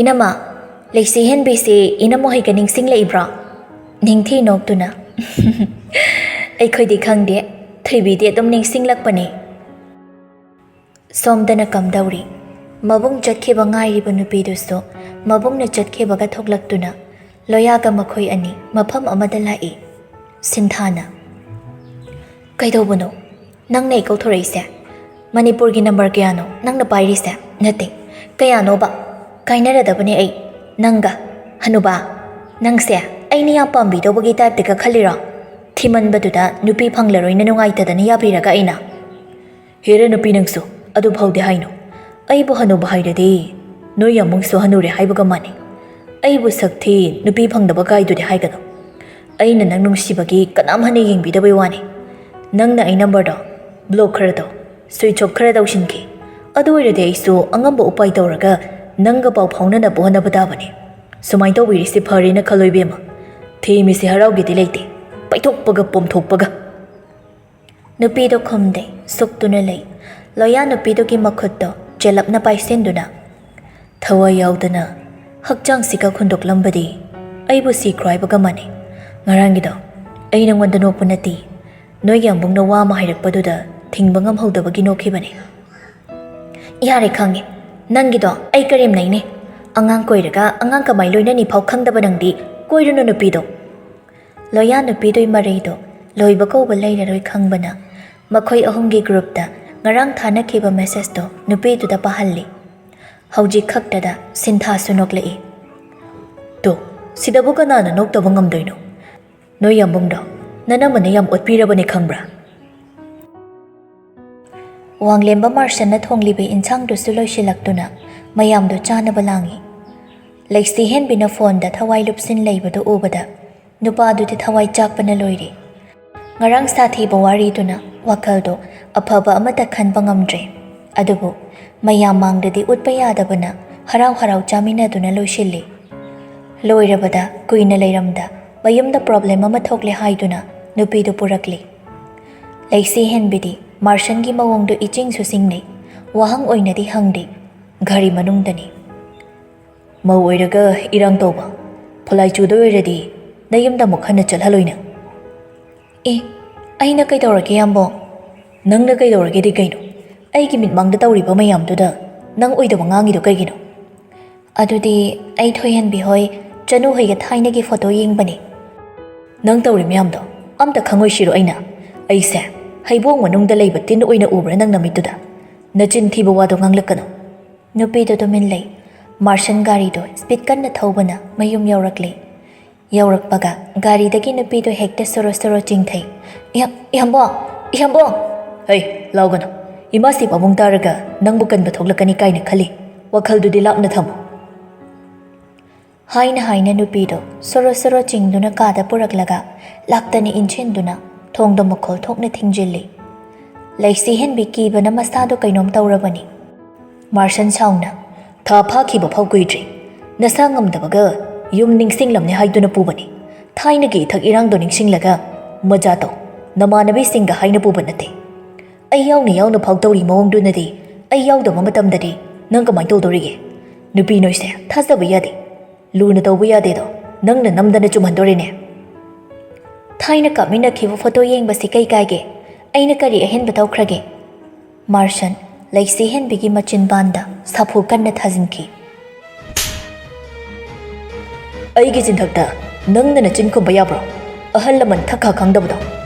"ꯏꯅꯝꯃ, ꯂꯩꯁꯤꯍꯦꯟꯕꯤꯁꯦ ꯏꯅꯝꯃ ꯍꯣꯏꯒ ꯅꯤꯡꯁꯤꯡꯂꯛꯏꯕ꯭ꯔꯣ?" ꯅꯤꯡꯊꯤ ꯅꯣꯛꯇꯨꯅ, "ꯑꯩꯈꯣꯏꯗꯤ ꯈꯪꯗꯦ, ꯊꯣꯏꯕꯤꯗꯤ ꯑꯗꯨꯝ ꯅꯤꯡꯁꯤꯡꯂꯛꯄꯅꯦ"꯫ ꯁꯣꯝꯗꯅ ꯀꯝꯗꯧꯔꯤ? ꯃꯕꯨꯡ ꯆꯠꯈꯤꯕ ꯉꯥꯏꯔꯤꯕ ꯅꯨꯄꯤꯗꯨꯁꯨ ꯃꯕꯨꯡꯅ ꯆꯠꯈꯤꯕꯒ ꯊꯣꯛꯂꯛꯇꯨꯅ ꯂꯣꯌꯥꯒ ꯃꯈꯣꯏ ꯑꯅꯤ ꯃꯐꯝ ꯑꯃꯗ ꯂꯥꯛꯏ꯫ ꯁꯤꯟꯊꯥꯅ, "ꯀꯩꯗꯧꯕꯅꯣ? ꯅꯪꯅ ꯑꯩ ꯀꯧꯊꯣꯔꯛꯏꯁꯦ? ꯃꯅꯤꯄꯨꯔꯒꯤ ꯅꯝꯕꯔ ꯀꯌꯥꯅꯣ ꯅꯪꯅ ꯄꯥꯏꯔꯤꯁꯦ?" "ꯅꯠꯇꯦ, ꯀꯌꯥꯅꯣꯕ? ꯀꯥꯏꯅꯔꯗꯕꯅꯦ ꯑꯩ ꯅꯪꯒ꯫ ꯍꯅꯨꯕꯥ, ꯅꯪꯁꯦ ꯑꯩꯅ ꯌꯥꯝ ꯄꯥꯝꯕꯤꯗꯧꯕꯒꯤ ꯇꯥꯏꯞꯇꯒ ꯈꯜꯂꯤꯔꯣ? ꯊꯤꯃꯟꯕꯗꯨꯗ ꯅꯨꯄꯤ ꯐꯪꯂꯔꯣꯏꯅ ꯅꯨꯡꯉꯥꯏꯇꯗꯅ ꯌꯥꯕꯤꯔꯒ ꯑꯩꯅ"꯫ "ꯍꯦꯔꯦ ꯅꯨꯄꯤ ꯅꯪꯁꯨ, ꯑꯗꯨ ꯐꯥꯎꯗꯤ ꯍꯥꯏꯅꯨ꯫ ꯑꯩꯕꯨ ꯍꯅꯨꯕ ꯍꯥꯏꯔꯗꯤ ꯅꯣꯏ ꯌꯥꯝꯕꯨꯡꯁꯨ ꯍꯅꯨꯔꯦ ꯍꯥꯏꯕꯒ ꯃꯥꯟꯅꯩ꯫ ꯑꯩꯕꯨ ꯁꯛ ꯊꯤ, ꯅꯨꯄꯤ ꯐꯪꯗꯕ ꯀꯥꯏꯗꯨꯗꯤ ꯍꯥꯏꯒꯅꯨ꯫ ꯑꯩꯅ ꯅꯪ ꯅꯨꯡꯁꯤꯕꯒꯤ ꯀꯅꯥꯝ ꯍꯟꯅ ꯌꯦꯡꯕꯤꯗꯕꯩ ꯋꯥꯅꯤ꯫ ꯅꯪꯅ ꯑꯩ ꯅꯝꯕꯔꯗꯣ ꯕ꯭ꯂꯣꯛ ꯈꯔ ꯇꯧ, ꯁ꯭ꯋꯤꯆ ꯑꯣꯐ ꯈꯔ ꯇꯧꯁꯤꯟꯈꯤ꯫ ꯑꯗꯨ ꯑꯣꯏꯔꯗꯤ ꯑꯩꯁꯨ ꯑꯉꯝꯕ ꯎꯄꯥꯏ ꯇꯧꯔꯒ ꯅꯪꯒ ꯄꯥꯎ ꯐꯥꯎꯅꯅꯕ ꯍꯣꯠꯅꯕ ꯇꯥꯕꯅꯤ꯫ ꯁꯨꯃꯥꯏꯅ ꯇꯧꯕꯤꯔꯤꯁꯤ ꯐꯔꯦꯅ ꯈꯜꯂꯣ ꯏꯕꯦꯝꯃ꯫ ꯊꯦꯝꯃꯤꯁꯤ ꯍꯔꯥꯎꯒꯦꯗꯤ ꯂꯩꯇꯦ, ꯄꯩꯊꯣꯛꯄꯒ ꯄꯣꯝꯊꯣꯛꯄꯒ"꯫ ꯅꯨꯄꯤꯗꯣ ꯈꯨꯝꯗꯦ, ꯁꯨꯛꯇꯨꯅ ꯂꯩ꯫ ꯂꯣꯌꯥ ꯅꯨꯄꯤꯗꯨꯒꯤ ꯃꯈꯨꯠꯇꯣ ꯆꯦꯂꯞꯅ ꯄꯥꯏꯁꯤꯟꯗꯨꯅ, "ꯊꯋꯥꯏ ꯌꯥꯎꯗꯅ ꯍꯛꯆꯥꯡꯁꯤꯒ ꯍꯨꯟꯗꯣꯛꯂꯝꯕꯗꯤ ꯑꯩꯕꯨ ꯁꯤꯈ꯭ꯔꯣ ꯍꯥꯏꯕꯒ ꯃꯥꯟꯅꯩ꯫ ꯉꯔꯥꯡꯒꯤꯗꯣ ꯑꯩ ꯅꯉꯣꯟꯗ ꯅꯣꯛꯄ ꯅꯠꯇꯦ, ꯅꯣꯏꯒꯤ ꯑꯃꯨꯛꯅ ꯋꯥ ꯑꯃ ꯍꯥꯏꯔꯛꯄꯗꯨꯗ ꯊꯤꯡꯕ ꯉꯝꯍꯧꯗꯕꯒꯤ ꯅꯣꯛꯈꯤꯕꯅꯦ"꯫ "ꯌꯥꯔꯦ, ꯈꯪꯉꯦ꯫ ꯅꯪꯒꯤꯗꯣ ꯑꯩ ꯀꯔꯦꯝꯅꯩꯅꯦ꯫ ꯑꯉꯥꯡ ꯀꯣꯏꯔꯒ ꯑꯉꯥꯡ ꯀꯃꯥꯏ ꯂꯣꯏꯅꯅꯤ ꯐꯥꯎ ꯈꯪꯗꯕ ꯅꯪꯗꯤ ꯀꯣꯏꯔꯨꯅꯨ ꯅꯨꯄꯤꯗꯣ"꯫ ꯂꯣꯌꯥ ꯅꯨꯄꯤꯗꯨꯒꯤ ꯃꯔꯩꯗꯣ ꯂꯣꯏꯕ ꯀꯧꯕ ꯂꯩꯔꯔꯣꯏ ꯈꯪꯕꯅ ꯃꯈꯣꯏ ꯑꯍꯨꯝꯒꯤ ꯒ꯭ꯔꯨꯞꯇ ꯉꯔꯥꯡ ꯊꯥꯅꯈꯤꯕ ꯃꯦꯁꯦꯖꯇꯣ ꯅꯨꯄꯤꯗꯨꯗ ꯄꯥꯍꯜꯂꯤ꯫ ꯍꯧꯖꯤꯛ ꯈꯛꯇꯗ ꯁꯤꯟꯊꯥꯁꯨ ꯅꯣꯛꯂꯛꯏ꯫ "ꯇꯣ, ꯁꯤꯗꯕꯨ ꯀꯅꯥꯅ ꯅꯣꯛꯇꯕ ꯉꯝꯗꯣꯏꯅꯣ? ꯅꯣꯏ ꯌꯥꯝꯕꯨꯡꯗꯣ ꯅꯅꯝꯃꯅ ꯌꯥꯝ ꯑꯣꯠꯄꯤꯔꯕꯅꯦ ꯈꯪꯕ꯭ꯔꯥ? ꯋꯥꯡꯂꯦꯝꯕ ꯃꯥꯔꯁꯟꯅ ꯊꯣꯡꯂꯤꯕ ꯏꯟꯁꯥꯡꯗꯨꯁꯨ ꯂꯣꯏꯁꯤꯜꯂꯛꯇꯨꯅ ꯃꯌꯥꯝꯗꯣ ꯆꯥꯅꯕ ꯂꯥꯡꯏ꯫ ꯂꯩꯁꯤ ꯍꯦꯟꯕꯤꯅ ꯐꯣꯟꯗ ꯊꯋꯥꯏ ꯂꯨꯞꯁꯤꯟ ꯂꯩꯕꯗꯨ ꯎꯕꯗ ꯅꯨꯄꯥꯗꯨꯗꯤ ꯊꯋꯥꯏ ꯆꯥꯛꯄꯅ ꯂꯣꯏꯔꯦ꯫ ꯉꯔꯥꯡ ꯁꯥꯊꯤꯕ ꯋꯥꯔꯤꯗꯨꯅ ꯋꯥꯈꯜꯗꯣ ꯑꯐꯕ ꯑꯃꯠꯇ ꯈꯟꯕ ꯉꯝꯗ꯭ꯔꯦ꯫ ꯑꯗꯨꯕꯨ ꯃꯌꯥꯝ ꯃꯥꯡꯗꯗꯤ ꯎꯠꯄ ꯌꯥꯗꯕꯅ ꯍꯔꯥꯎ ꯍꯔꯥꯎ ꯆꯥꯃꯤꯟꯅꯗꯨꯅ ꯂꯣꯏꯁꯤꯜꯂꯤ꯫ ꯂꯣꯏꯔꯕꯗ ꯀꯨꯏꯅ ꯂꯩꯔꯝꯗ ꯃꯌꯨꯝꯗ ꯄ꯭ꯔꯣꯕ꯭ꯂꯦꯝ ꯑꯃ ꯊꯣꯛꯂꯦ ꯍꯥꯏꯗꯨꯅ ꯅꯨꯄꯤꯗꯨ ꯄꯨꯔꯛꯂꯤ꯫ ꯂꯩꯁꯤ ꯍꯦꯟꯕꯤꯗꯤ ꯃꯥꯔꯁꯟꯒꯤ ꯃꯑꯣꯡꯗꯨ ꯏꯆꯤꯡꯁꯨ ꯆꯤꯡꯅꯩ꯫ ꯋꯥꯍꯪ ꯑꯣꯏꯅꯗꯤ ꯍꯪꯗꯦ꯫ ꯘꯔꯤ ꯃꯅꯨꯡꯗꯅꯤ꯫ ꯃꯧ ꯑꯣꯏꯔꯒ ꯏꯔꯥꯡ ꯇꯧꯕ? ꯐꯣꯂꯥꯏ ꯆꯨꯗꯣꯏ ꯑꯣꯏꯔꯗꯤ ꯅꯌꯨꯝꯗ ꯑꯃꯨꯛ ꯍꯟꯅ ꯆꯠꯍꯜꯂꯣꯏ ꯅꯪ꯫ ꯑꯦ, ꯑꯩꯅ ꯀꯩꯗꯧꯔꯒꯦ ꯌꯥꯝꯕꯣ? ꯅꯪꯅ ꯀꯩꯗꯧꯔꯒꯦꯗꯤ ꯀꯩꯅꯣ? ꯑꯩꯒꯤ ꯃꯤꯠꯃꯥꯡꯗ ꯇꯧꯔꯤꯕ ꯃꯌꯥꯝꯗꯨꯗ ꯅꯪ ꯑꯣꯏꯗꯕ ꯉꯥꯡꯉꯤꯗꯣ ꯀꯩꯒꯤꯅꯣ? ꯑꯗꯨꯗꯤ ꯑꯩ ꯊꯣꯏꯍꯟꯕꯤ ꯍꯣꯏ ꯆꯅꯨ ꯍꯣꯏꯒ ꯊꯥꯏꯅꯒꯤ ꯐꯣꯇꯣ ꯌꯦꯡꯕꯅꯤ꯫ ꯅꯪ ꯇꯧꯔꯤ ꯃꯌꯥꯝꯗꯣ ꯑꯝꯇ ꯈꯪꯉꯣꯏꯁꯤꯔꯣ ꯑꯩꯅ? ꯑꯩꯁꯦ ꯍꯩꯕꯣꯡ ꯃꯅꯨꯡꯗ ꯂꯩꯕ ꯇꯤꯟ ꯑꯣꯏꯅ ꯎꯕ꯭ꯔꯥ ꯅꯪ ꯅꯃꯤꯠꯇꯨꯗ? ꯅꯆꯤꯟ ꯊꯤꯕ ꯋꯥꯗꯣ ꯉꯥꯡꯂꯛꯀꯅꯨ꯫ ꯅꯨꯄꯤꯗꯣ ꯇꯨꯃꯤꯟ ꯂꯩ꯫ ꯃꯥꯔꯁꯟ ꯒꯥꯔꯤꯗꯣ ꯁ꯭ꯄꯤꯗ ꯀꯟꯅ ꯊꯧꯕꯅ ꯃꯌꯨꯝ ꯌꯧꯔꯛꯂꯦ꯫ ꯌꯧꯔꯛꯄꯒ ꯒꯥꯔꯤꯗꯒꯤ ꯅꯨꯄꯤꯗꯣ ꯍꯦꯛꯇ ꯁꯣꯔꯣ ꯁꯣꯔꯣ ꯆꯤꯡꯊꯩ꯫ "ꯏꯌꯥ-, ꯏꯌꯥꯝꯕꯣ! ꯏꯌꯥꯝꯕꯣ!" "ꯍꯩ, ꯂꯥꯎꯒꯅꯨ꯫ ꯏꯃꯥꯁꯤ ꯄꯥꯕꯨꯡ ꯇꯥꯔꯒ ꯅꯪꯕꯨ ꯀꯟꯕ ꯊꯣꯛꯂꯛꯀꯅꯤ ꯀꯥꯏꯅ ꯈꯜꯂꯤ꯫ ꯋꯥꯈꯜꯗꯨꯗꯤ ꯂꯥꯞꯅ ꯊꯝꯃꯨ꯫" ꯍꯥꯏꯅ ꯍꯥꯏꯅ ꯅꯨꯄꯤꯗꯣ ꯁꯣꯔꯣ ꯁꯣꯔꯣ ꯆꯤꯡꯗꯨꯅ ꯀꯥꯗ ꯄꯨꯔꯛꯂꯒ ꯂꯥꯛꯇꯅ ꯏꯟꯁꯤꯟꯗꯨꯅ ꯊꯣꯡꯗꯣ ꯃꯈꯣꯜ ꯊꯣꯛꯅ ꯊꯤꯡꯖꯤꯜꯂꯤ꯫ ꯂꯩꯁꯤ ꯍꯦꯟꯕꯤ ꯀꯤꯕꯅ ꯃꯁꯥꯗꯣ ꯀꯩꯅꯣꯝ ꯇꯧꯔꯕꯅꯤ꯫ ꯃꯥꯔꯁꯟ ꯁꯥꯎꯅ, "ꯊꯥ ꯐꯥꯈꯤꯕ ꯐꯥꯎ ꯀꯨꯏꯗ꯭ꯔꯤ꯫ ꯅꯁꯥ ꯉꯝꯗꯕꯒ ꯌꯨꯝ ꯅꯤꯡꯁꯤꯡꯂꯝꯅꯤ ꯍꯥꯏꯗꯨꯅ ꯄꯨꯕꯅꯤ꯫ ꯊꯥꯏꯅꯒꯤ ꯏꯊꯛ ꯏꯔꯥꯡꯗꯣ ꯅꯤꯡꯁꯤꯡꯂꯒ ꯃꯖꯥ ꯇꯧ꯫ ꯅꯃꯥꯟꯅꯕꯤꯁꯤꯡꯒ ꯍꯥꯏꯅ ꯄꯨꯕ ꯅꯠꯇꯦ꯫" "ꯑꯩ ꯌꯥꯎꯅ ꯌꯥꯎꯅ ꯐꯥꯎ ꯇꯧꯔꯤ ꯃꯑꯣꯡꯗꯨꯅꯗꯤ ꯑꯩ ꯌꯥꯎꯗꯕ ꯃꯇꯝꯗꯗꯤ ꯅꯪ ꯀꯃꯥꯏꯅ ꯇꯧꯗꯣꯔꯤꯒꯦ? ꯅꯨꯄꯤ ꯅꯣꯏꯁꯦ ꯊꯥꯖꯕ ꯌꯥꯗꯦ꯫ ꯂꯨꯅ ꯇꯧꯕ ꯌꯥꯗꯦꯗꯣ ꯅꯪꯅ ꯅꯝꯗꯅ ꯆꯨꯝꯍꯟꯗꯣꯔꯤꯅꯦ꯫" "ꯊꯥꯏꯅ ꯀꯥꯞꯃꯤꯟꯅꯈꯤꯕ ꯐꯣꯇꯣ ꯌꯦꯡꯕꯁꯤ ꯀꯩ ꯀꯥꯏꯒꯦ? ꯑꯩꯅ ꯀꯔꯤ ꯑꯍꯦꯟꯕ ꯇꯧꯈ꯭ꯔꯒꯦ?" ꯃꯥꯔꯁꯟ ꯂꯩꯁꯤ ꯍꯦꯟꯕꯤꯒꯤ ꯃꯆꯤꯟꯕꯥꯟꯗ ꯁꯥꯐꯨ ꯀꯟꯅ ꯊꯥꯖꯤꯟꯈꯤ꯫ "ꯑꯩꯒꯤ ꯆꯤꯟꯊꯛꯇ ꯅꯪꯅ ꯅꯆꯤꯟ ꯈꯨꯝꯕ ꯌꯥꯕ꯭ꯔꯣ? ꯑꯍꯜ ꯂꯃꯟ ꯊꯛꯈꯥ ꯈꯪꯗꯕꯗꯣ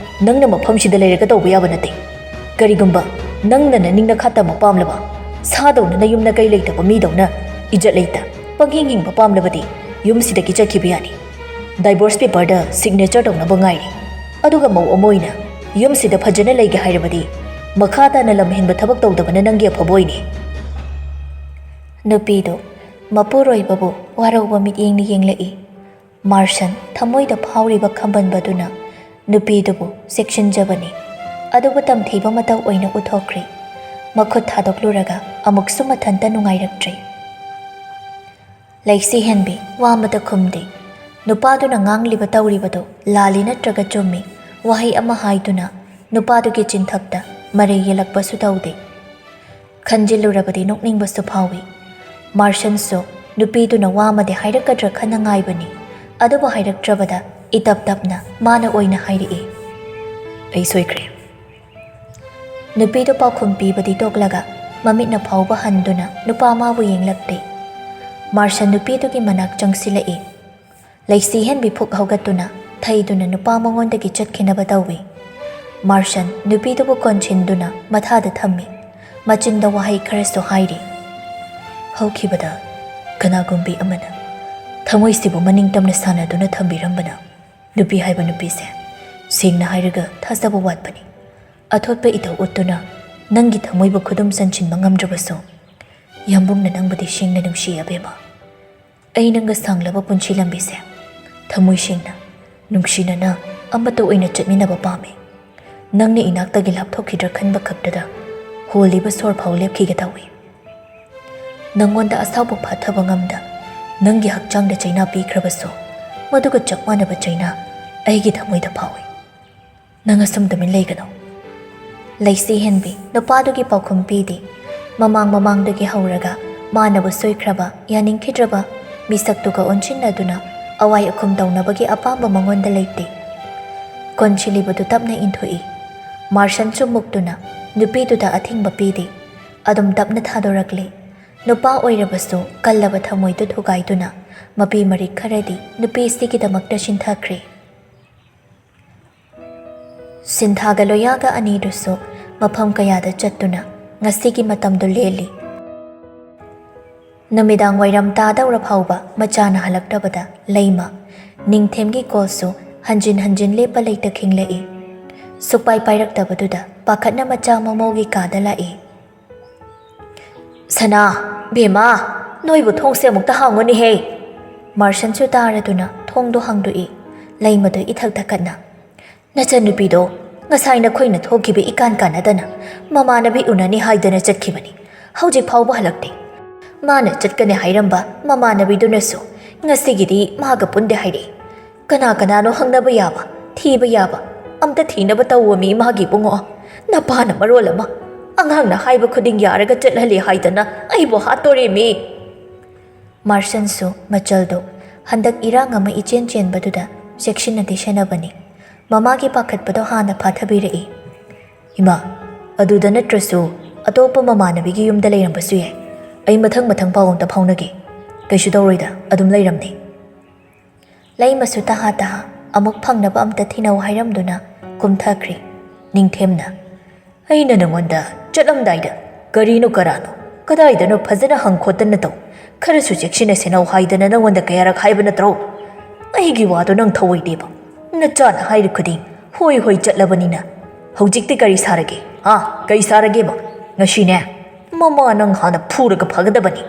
ꯅꯪꯅ ꯃꯐꯝꯁꯤꯗ ꯂꯩꯔꯒ ꯇꯧꯕ ꯌꯥꯕ ꯅꯠꯇꯦ꯫ ꯀꯔꯤꯒꯨꯝꯕ ꯅꯪꯅ ꯅꯅꯤꯡ ꯅꯈꯥ ꯇꯝꯕ ꯄꯥꯝꯂꯕ, ꯁꯥꯗꯧꯅ ꯅꯌꯨꯝ ꯅꯀꯩ ꯂꯩꯇꯕ ꯃꯤꯗꯧꯅ ꯏꯖꯠ ꯂꯩꯇ ꯄꯪꯍꯤꯡ ꯍꯤꯡꯕ ꯄꯥꯝꯂꯕꯗꯤ ꯌꯨꯝꯁꯤꯗꯒꯤ ꯆꯠꯈꯤꯕ ꯌꯥꯅꯤ꯫ ꯗꯥꯏꯚꯣꯔꯁ ꯄꯦꯄꯔꯗ ꯁꯤꯒꯅꯦꯆꯔ ꯇꯧꯅꯕ ꯉꯥꯏꯔꯤ꯫" ꯑꯗꯨꯒ ꯃꯧ ꯑꯃ ꯑꯣꯏꯅ ꯌꯨꯝꯁꯤꯗ ꯐꯖꯅ ꯂꯩꯒꯦ ꯍꯥꯏꯔꯕꯗꯤ ꯃꯈꯥ ꯇꯥꯅ ꯂꯝ ꯍꯦꯟꯕ ꯊꯕꯛ ꯇꯧꯗꯕꯅ ꯅꯪꯒꯤ ꯑꯐꯕ ꯑꯣꯏꯅꯤ꯫ ꯅꯨꯄꯤꯗꯨ ꯃꯄꯨꯔꯣꯏꯕꯕꯨ ꯋꯥꯔꯧꯕ ꯃꯤꯠꯌꯦꯡꯅ ꯌꯦꯡꯂꯛꯏ꯫ ꯃꯥꯔꯁꯟ ꯊꯃꯣꯏꯗ ꯐꯥꯎꯔꯤꯕ ꯈꯝꯕꯟꯕꯗꯨꯅ ꯅꯨꯄꯤꯗꯨꯕꯨ ꯆꯦꯛꯁꯤꯟꯖꯕꯅꯤ꯫ ꯑꯗꯨꯕꯨ ꯇꯝꯊꯤꯕ ꯃꯇꯧ ꯑꯣꯏꯅ ꯎꯠꯊꯣꯛꯈ꯭ꯔꯦ꯫ ꯃꯈꯨꯠ ꯊꯥꯗꯣꯛꯂꯨꯔꯒ ꯑꯃꯨꯛꯁꯨ ꯃꯊꯟꯇ ꯅꯨꯡꯉꯥꯏꯔꯛꯇ꯭ꯔꯦ꯫ ꯂꯩꯁꯤ ꯍꯦꯟꯕꯤ ꯋꯥ ꯑꯃꯇ ꯈꯨꯝꯗꯦ꯫ ꯅꯨꯄꯥꯗꯨꯅ ꯉꯥꯡꯂꯤꯕ ꯇꯧꯔꯤꯕꯗꯨ ꯂꯥꯜꯂꯤ ꯅꯠꯇ꯭ꯔꯒ ꯆꯨꯝꯃꯤ ꯋꯥꯍꯩ ꯑꯃ ꯍꯥꯏꯗꯨꯅ ꯅꯨꯄꯥꯗꯨꯒꯤ ꯆꯤꯟꯊꯛꯇ ꯃꯔꯩ ꯌꯦꯜꯂꯛꯄꯁꯨ ꯇꯧꯗꯦ꯫ ꯈꯟꯖꯤꯜꯂꯨꯔꯕꯗꯤ ꯅꯣꯛꯅꯤꯡꯕꯁꯨ ꯐꯥꯎꯏ꯫ ꯃꯥꯔꯁꯟꯁꯨ ꯅꯨꯄꯤꯗꯨꯅ ꯋꯥ ꯑꯃꯗꯤ ꯍꯥꯏꯔꯛꯀꯗ꯭ꯔꯥ ꯈꯟꯅ ꯉꯥꯏꯕꯅꯤ꯫ ꯑꯗꯨꯕꯨ ꯍꯥꯏꯔꯛꯇ꯭ꯔꯕꯗ ꯏꯇꯞ ꯇꯞꯅ ꯃꯥꯅ ꯑꯣꯏꯅ ꯍꯥꯏꯔꯛꯏ, "ꯑꯩ ꯁꯣꯏꯈ꯭ꯔꯦ꯫" ꯅꯨꯄꯤꯗꯨ ꯄꯥꯎꯈꯨꯝ ꯄꯤꯕꯗꯤ ꯇꯣꯛꯂꯒ ꯃꯃꯤꯠꯅ ꯐꯥꯎꯕ ꯍꯟꯗꯨꯅ ꯅꯨꯄꯥ ꯑꯃꯕꯨ ꯌꯦꯡꯂꯛꯇꯦ꯫ ꯃꯥꯔꯁꯟ ꯅꯨꯄꯤꯗꯨꯒꯤ ꯃꯅꯥꯛ ꯆꯪꯁꯤꯜꯂꯛꯏ꯫ ꯂꯩꯁꯤ ꯍꯦꯟꯕꯤ ꯐꯨꯛ ꯍꯧꯒꯠꯇꯨꯅ ꯊꯩꯗꯨꯅ ꯅꯨꯄꯥ ꯃꯉꯣꯟꯗꯒꯤ ꯆꯠꯈꯤꯅꯕ ꯇꯧꯏ꯫ ꯃꯥꯔꯁꯟ ꯅꯨꯄꯤꯗꯨꯕꯨ ꯀꯣꯟꯁꯤꯟꯗꯨꯅ ꯃꯊꯥꯗ ꯊꯝꯃꯤ꯫ ꯃꯆꯤꯟꯗ ꯋꯥꯍꯩ ꯈꯔꯁꯨ ꯍꯥꯏꯔꯤ꯫ ꯍꯧꯈꯤꯕꯗ ꯀꯅꯥꯒꯨꯝꯕꯤ ꯑꯃꯅ ꯊꯃꯣꯏꯁꯤꯕꯨ ꯃꯅꯤꯡ ꯇꯝꯅ ꯁꯥꯟꯅꯗꯨꯅ ꯊꯝꯕꯤꯔꯝꯕꯅ ꯅꯨꯄꯤ ꯍꯥꯏꯕ ꯅꯨꯄꯤꯁꯦ ꯁꯦꯡꯅ ꯍꯥꯏꯔꯒ ꯊꯥꯖꯕ ꯋꯥꯠꯄꯅꯤ꯫ ꯑꯊꯣꯠꯄ ꯏꯊꯧ ꯎꯠꯇꯨꯅ ꯅꯪꯒꯤ ꯊꯃꯣꯏꯕꯨ ꯈꯨꯗꯨꯝ ꯆꯟꯁꯤꯟꯕ ꯉꯝꯗ꯭ꯔꯕꯁꯨ ꯌꯥꯝꯕꯨꯡꯅ ꯅꯪꯕꯨꯗꯤ ꯁꯦꯡꯅ ꯅꯨꯡꯁꯤ ꯑꯕꯦꯝꯃ꯫ ꯑꯩ ꯅꯪꯒ ꯁꯥꯡꯂꯕ ꯄꯨꯟꯁꯤ ꯂꯝꯕꯤꯁꯦ ꯊꯃꯣꯏ ꯁꯦꯡꯅ, ꯅꯨꯡꯁꯤꯅꯅ ꯑꯃꯠꯇ ꯑꯣꯏꯅ ꯆꯠꯃꯤꯟꯅꯕ ꯄꯥꯝꯃꯤ꯫ ꯅꯪꯅ ꯏꯅꯥꯛꯇꯒꯤ ꯂꯥꯞꯊꯣꯛꯈꯤꯗ꯭ꯔꯥ ꯈꯟꯕ ꯈꯛꯇꯗ ꯍꯣꯜꯂꯤꯕ ꯁꯣꯔ ꯐꯥꯎ ꯂꯦꯞꯈꯤꯒꯦ ꯇꯧꯏ꯫ ꯅꯪꯉꯣꯟꯗ ꯑꯁꯥꯎꯕ ꯐꯥꯊꯕ ꯉꯝꯗ ꯅꯪꯒꯤ ꯍꯛꯆꯥꯡꯗ ꯆꯩꯅꯥ ꯄꯤꯈ꯭ꯔꯕꯁꯨ ꯃꯗꯨꯒ ꯆꯞ ꯃꯥꯟꯅꯕ ꯆꯩꯅꯥ ꯑꯩꯒꯤ ꯊꯃꯣꯏꯗ ꯐꯥꯎꯏ꯫ ꯅꯪ ꯑꯁꯨꯝ ꯇꯨꯃꯤꯟ ꯂꯩꯒꯅꯨ꯫ ꯂꯩꯁꯤ ꯍꯦꯟꯕꯤ ꯅꯨꯄꯥꯗꯨꯒꯤ ꯄꯥꯎꯈꯨꯝ ꯄꯤꯗꯦ꯫ ꯃꯃꯥꯡ ꯃꯃꯥꯡꯗꯒꯤ ꯍꯧꯔꯒ ꯃꯥꯅꯕꯨ ꯁꯣꯏꯈ꯭ꯔꯕ, ꯌꯥꯅꯤꯡꯈꯤꯗ꯭ꯔꯕ ꯃꯤꯁꯛꯇꯨꯒ ꯑꯣꯟꯁꯤꯟꯅꯗꯨꯅ ꯑꯋꯥꯏ ꯑꯈꯨꯝ ꯇꯧꯅꯕꯒꯤ ꯑꯄꯥꯝꯕ ꯃꯉꯣꯟꯗ ꯂꯩꯇꯦ꯫ ꯀꯣꯟꯁꯤꯜꯂꯤꯕꯗꯨ ꯇꯞꯅ ꯏꯟꯊꯣꯛꯏ꯫ ꯃꯥꯔꯁꯟꯁꯨ ꯃꯨꯛꯇꯨꯅ ꯅꯨꯄꯤꯗꯨꯗ ꯑꯊꯤꯡꯕ ꯄꯤꯗꯦ꯫ ꯑꯗꯨꯝ ꯇꯞꯅ ꯊꯥꯗꯣꯔꯛꯂꯦ꯫ ꯅꯨꯄꯥ ꯑꯣꯏꯔꯕꯁꯨ ꯀꯜꯂꯕ ꯊꯃꯣꯏꯗꯨ ꯊꯨꯒꯥꯏꯗꯨꯅ ꯃꯄꯤ ꯃꯔꯤꯛ ꯈꯔꯗꯤ ꯅꯨꯄꯤꯁꯤꯒꯤꯗꯃꯛꯇ ꯁꯤꯟꯊꯈ꯭ꯔꯦ꯫ ꯁꯤꯟꯊꯥꯒ ꯂꯣꯌꯥꯒ ꯑꯅꯤꯗꯨꯁꯨ ꯃꯐꯝ ꯀꯌꯥꯗ ꯆꯠꯇꯨꯅ ꯉꯁꯤꯒꯤ ꯃꯇꯝꯗꯨ ꯂꯦꯜꯂꯤ꯫ ꯅꯨꯃꯤꯗꯥꯡ ꯋꯥꯏꯔꯝ ꯇꯥꯗꯧꯔ ꯐꯥꯎꯕ ꯃꯆꯥꯅ ꯍꯜꯂꯛꯇꯕꯗ ꯂꯩꯃ ꯅꯤꯡꯊꯦꯝꯒꯤ ꯀꯣꯜꯁꯨ ꯍꯟꯖꯤꯟ ꯍꯟꯖꯤꯟ ꯂꯦꯞꯄ ꯂꯩꯇ ꯈꯤꯡꯂꯛꯏ꯫ ꯁꯨꯛꯄꯥꯏ ꯄꯥꯏꯔꯛꯇꯕꯗꯨꯗ ꯄꯥꯈꯠꯅ ꯃꯆꯥ ꯃꯃꯧꯒꯤ ꯀꯥꯗ ꯂꯥꯛꯏ꯫ "ꯁꯅꯥ, ꯕꯦꯝꯃ, ꯅꯣꯏꯕꯨ ꯊꯣꯡꯁꯦ ꯑꯃꯨꯛꯇ ꯍꯥꯡꯉꯨꯅꯦꯍꯦ!" ꯃꯥꯔꯁꯟꯁꯨ ꯇꯥꯔꯗꯨꯅ ꯊꯣꯡꯗꯣ ꯍꯥꯡꯗꯣꯛꯏ꯫ ꯂꯩꯃꯗꯨ ꯏꯊꯛ ꯊꯛꯀꯠꯅ, "ꯅꯆꯟꯅꯨꯄꯤꯗꯣ ꯉꯁꯥꯏ ꯅꯈꯣꯏꯅ ꯊꯣꯛꯈꯤꯕ ꯏꯀꯥꯟ ꯀꯥꯟꯅꯗꯅ ꯃꯃꯥꯟꯅꯕꯤ ꯎꯅꯅꯤ ꯍꯥꯏꯗꯅ ꯆꯠꯈꯤꯕꯅꯤ꯫ ꯍꯧꯖꯤꯛ ꯐꯥꯎꯕ ꯍꯜꯂꯛꯇꯦ꯫ ꯃꯥꯅ ꯆꯠꯀꯅꯤ ꯍꯥꯏꯔꯝꯕ ꯃꯃꯥꯟꯅꯕꯤꯗꯨꯅꯁꯨ ꯉꯁꯤꯒꯤꯗꯤ ꯃꯥꯒ ꯄꯨꯟꯗꯦ ꯍꯥꯏꯔꯛꯏ꯫ ꯀꯅꯥ ꯀꯅꯥꯅꯣ ꯍꯪꯅꯕ ꯌꯥꯕ, ꯊꯤꯕ ꯌꯥꯕ? ꯑꯝꯇ ꯊꯤꯅꯕ ꯇꯧꯑꯣꯃꯤ ꯃꯥꯒꯤ ꯏꯕꯨꯡꯉꯣ꯫ ꯅꯄꯥꯅ ꯃꯔꯣꯜ ꯑꯃ ꯑꯉꯥꯡꯅ ꯍꯥꯏꯕ ꯈꯨꯗꯤꯡ ꯌꯥꯔꯒ ꯆꯠꯍꯜꯂꯤ ꯍꯥꯏꯗꯅ ꯑꯩꯕꯨ ꯍꯥꯠꯇꯣꯔꯦꯃꯤ!" ꯃꯥꯔꯁꯟꯁꯨ ꯃꯆꯜꯗꯨ ꯍꯟꯗꯛ ꯏꯔꯥꯡ ꯑꯃ ꯏꯆꯦꯟ ꯆꯦꯟꯕꯗꯨꯗ ꯆꯦꯛꯁꯤꯟꯅꯗꯤ ꯁꯦꯟꯅꯕꯅꯤ꯫ ꯃꯃꯥꯒꯤ ꯄꯥꯈꯠꯄꯗꯣ ꯍꯥꯟꯅ ꯐꯥꯊꯕꯤꯔꯛꯏ꯫ "ꯏꯃꯥ, ꯑꯗꯨꯗ ꯅꯠꯇ꯭ꯔꯁꯨ ꯑꯇꯣꯞꯄ ꯃꯃꯥꯟꯅꯕꯤꯒꯤ ꯌꯨꯝꯗ ꯂꯩꯔꯝꯕꯁꯨ ꯌꯥꯏ꯫ ꯑꯩ ꯃꯊꯪ ꯃꯊꯪ ꯄꯥꯎ ꯑꯝꯇ ꯐꯥꯎꯅꯒꯦ꯫ ꯀꯩꯁꯨ ꯇꯧꯔꯣꯏꯗ, ꯑꯗꯨꯝ ꯂꯩꯔꯝꯅꯤ꯫" ꯂꯩꯃꯁꯨ ꯇꯍꯥ ꯇꯍꯥ ꯑꯃꯨꯛ ꯐꯪꯅꯕ ꯑꯝꯇ ꯊꯤꯅꯧ ꯍꯥꯏꯔꯝꯗꯨꯅ ꯀꯨꯝꯊꯈ꯭ꯔꯦ꯫ ꯅꯤꯡꯊꯦꯝꯅ, "ꯑꯩꯅ ꯅꯉꯣꯟꯗ ꯆꯠꯂꯝꯗꯥꯏꯗ ꯀꯔꯤꯅꯣ ꯀꯔꯥꯅꯣ ꯀꯗꯥꯏꯗꯅꯣ ꯐꯖꯅ ꯍꯪ ꯈꯣꯠꯇꯅ ꯇꯧ꯫ ꯈꯔꯁꯨ ꯆꯦꯛꯁꯤꯟꯅ ꯁꯦꯟꯅꯧ ꯍꯥꯏꯗꯅ ꯅꯉꯣꯟꯗ ꯀꯌꯥꯔꯛ ꯍꯥꯏꯕ ꯅꯠꯇ꯭ꯔꯣ? ꯑꯩꯒꯤ ꯋꯥꯗꯣ ꯅꯪ ꯊꯧꯑꯣꯏꯗꯦꯕ꯫ ꯅꯆꯥꯅ ꯍꯥꯏꯔꯤ ꯈꯨꯗꯤꯡ ꯍꯣꯏ ꯍꯣꯏ ꯆꯠꯂꯕꯅꯤꯅ ꯍꯧꯖꯤꯛꯇꯤ ꯀꯔꯤ ꯁꯥꯔꯒꯦ? ꯍꯥ? ꯀꯔꯤ ꯁꯥꯔꯒꯦꯕ? ꯉꯁꯤꯅꯦ, ꯃꯃꯥ ꯅꯪ ꯍꯥꯟꯅ ꯐꯨꯔꯒ ꯐꯒꯗꯕꯅꯤ꯫"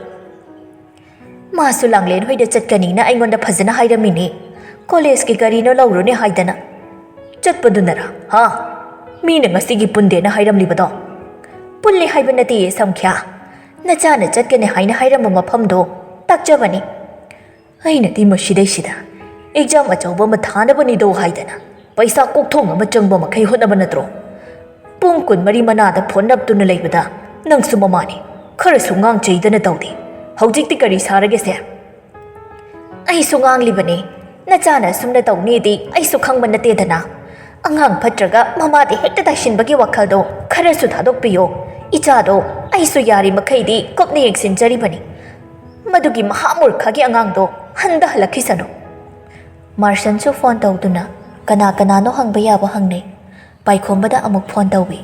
"ꯃꯥꯁꯨ ꯂꯥꯡꯂꯦꯟ ꯍꯣꯏꯗ ꯆꯠꯀꯅꯤꯅ ꯑꯩꯉꯣꯟꯗ ꯐꯖꯅ ꯍꯥꯏꯔꯝꯃꯤꯅꯦ꯫ ꯀꯣꯂꯦꯖꯀꯤ ꯒꯥꯔꯤꯅꯣ ꯂꯧꯔꯨꯅꯦ ꯍꯥꯏꯗꯅ꯫" "ꯆꯠꯄꯗꯨꯅꯔꯥ? ꯍꯥ? ꯃꯤꯅ ꯉꯁꯤꯒꯤ ꯄꯨꯟꯗꯦꯅ ꯍꯥꯏꯔꯝꯂꯤꯕꯗꯣ?" "ꯄꯨꯜꯂꯤ ꯍꯥꯏꯕ ꯅꯠꯇꯦꯌꯦ ꯁꯝꯈ꯭ꯌꯥ꯫ ꯅꯆꯥꯅ ꯆꯠꯀꯅꯤ ꯍꯥꯏꯅ ꯍꯥꯏꯔꯝꯕ ꯃꯐꯝꯗꯣ ꯇꯥꯛꯆꯕꯅꯤ꯫ ꯑꯩꯅꯗꯤ ꯃꯁꯤꯗꯩꯁꯤꯗ ꯑꯦꯛꯖꯥꯝ ꯑꯆꯧꯕ ꯑꯃ ꯊꯥꯅꯕꯅꯤꯗꯣ ꯍꯥꯏꯗꯅ ꯄꯩꯁꯥ ꯀꯣꯛꯊꯣꯡ ꯑꯃ ꯆꯪꯕ ꯃꯈꯩ ꯍꯣꯠꯅꯕ ꯅꯠꯇ꯭ꯔꯣ? ꯄꯨꯡ ꯀꯨꯟꯃꯔꯤ ꯃꯅꯥꯗ ꯐꯣꯟ ꯅꯞꯇꯨꯅ ꯂꯩꯕꯗ ꯅꯪꯁꯨ ꯃꯃꯥꯅꯤ꯫ ꯈꯔꯁꯨ ꯉꯥꯡ ꯆꯩꯗꯅ ꯇꯧꯗꯦ꯫ ꯍꯧꯖꯤꯛꯇꯤ ꯀꯔꯤ ꯁꯥꯔꯒꯦꯁꯦ?" "ꯑꯩꯁꯨ ꯉꯥꯡꯂꯤꯕꯅꯤ꯫ ꯅꯆꯥꯅ ꯑꯁꯨꯝꯅ ꯇꯧꯅꯤꯗꯤ ꯑꯩꯁꯨ ꯈꯪꯕ ꯅꯠꯇꯦꯗꯅ꯫ ꯑꯉꯥꯡ ꯐꯠꯇ꯭ꯔꯒ ꯃꯃꯥꯗ ꯍꯦꯛꯇ ꯇꯥꯏꯁꯤꯟꯕꯒꯤ ꯋꯥꯈꯜꯗꯣ ꯈꯔꯁꯨ ꯊꯥꯗꯣꯛꯄꯤꯌꯣ꯫ ꯏꯆꯥꯗꯣ ꯑꯩꯁꯨ ꯌꯥꯔꯤꯃꯈꯩꯗꯤ ꯀꯨꯞꯅ ꯌꯦꯡꯁꯤꯟꯖꯔꯤꯕꯅꯤ꯫ ꯃꯗꯨꯒꯤ ꯃꯍꯥꯃꯨꯔꯈꯒꯤ ꯑꯉꯥꯡꯗꯣ ꯍꯟꯗ ꯍꯜꯂꯛꯈꯤꯁꯅꯨ꯫" ꯃꯥꯔꯁꯟꯁꯨ ꯐꯣꯟ ꯇꯧꯗꯨꯅ ꯀꯅꯥ ꯀꯅꯥꯅꯣ ꯍꯪꯕ ꯌꯥꯕ ꯍꯪꯅꯩ꯫ ꯄꯥꯏꯈꯣꯝꯕꯗ ꯑꯃꯨꯛ ꯐꯣꯟ ꯇꯧꯏ꯫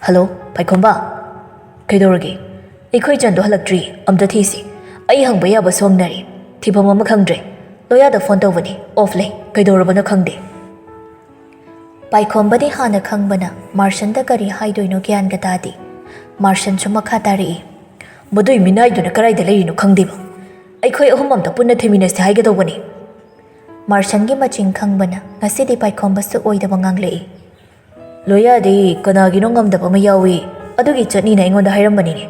"ꯍꯜꯂꯣ, ꯄꯥꯏꯈꯣꯝꯕ꯫ ꯀꯩꯗꯧꯔꯒꯦ? ꯑꯩꯈꯣꯏ ꯆꯟꯗꯣ ꯍꯜꯂꯛꯇ꯭ꯔꯤ꯫ ꯑꯝꯇ ꯊꯤꯁꯤ꯫ ꯑꯩ ꯍꯪꯕ ꯌꯥꯕꯁꯨ ꯍꯪꯅꯔꯦ꯫ ꯊꯤꯐꯝ ꯑꯃ ꯈꯪꯗ꯭ꯔꯦ꯫ ꯂꯣꯌꯥꯗ ꯐꯣꯟ ꯇꯧꯕꯅꯤ, ꯑꯣꯐ ꯂꯩ, ꯀꯩꯗꯧꯔꯕꯅꯣ ꯈꯪꯗꯦ꯫ ꯄꯥꯏꯈꯣꯝꯕꯗꯤ ꯍꯥꯟꯅ ꯈꯪꯕꯅ ꯃꯥꯔꯁꯟꯗ ꯀꯔꯤ ꯍꯥꯏꯗꯣꯏꯅꯣ ꯒ꯭ꯌꯥꯟꯒ ꯇꯥꯗꯦ꯫ ꯃꯥꯔꯁꯟꯁꯨ ꯃꯈꯥ ꯇꯥꯔꯛꯏ, "ꯃꯗꯨꯏ ꯃꯤꯅꯥꯏꯗꯨꯅ ꯀꯗꯥꯏꯗ ꯂꯩꯔꯤꯅꯣ ꯈꯪꯗꯦꯕ꯫ ꯑꯩꯈꯣꯏ ꯑꯍꯨꯝ ꯑꯝꯇ ꯄꯨꯟꯅ ꯊꯤꯃꯤꯟꯅꯁꯤ ꯍꯥꯏꯒꯗꯧꯕꯅꯤ꯫" ꯃꯥꯔꯁꯟꯒꯤ ꯃꯆꯤꯡ ꯈꯪꯕꯅ ꯉꯁꯤꯗꯤ ꯄꯥꯏꯈꯣꯝꯕꯁꯨ ꯑꯣꯏꯗꯕ ꯉꯥꯡꯂꯛꯏ꯫ "ꯂꯣꯌꯥꯗꯤ ꯀꯅꯥꯒꯤꯅꯣ ꯉꯝꯗꯕ ꯑꯃ ꯌꯥꯎꯏ, ꯑꯗꯨꯒꯤ ꯆꯠꯅꯤꯅ ꯑꯩꯉꯣꯟꯗ ꯍꯥꯏꯔꯝꯕꯅꯤꯅꯦ꯫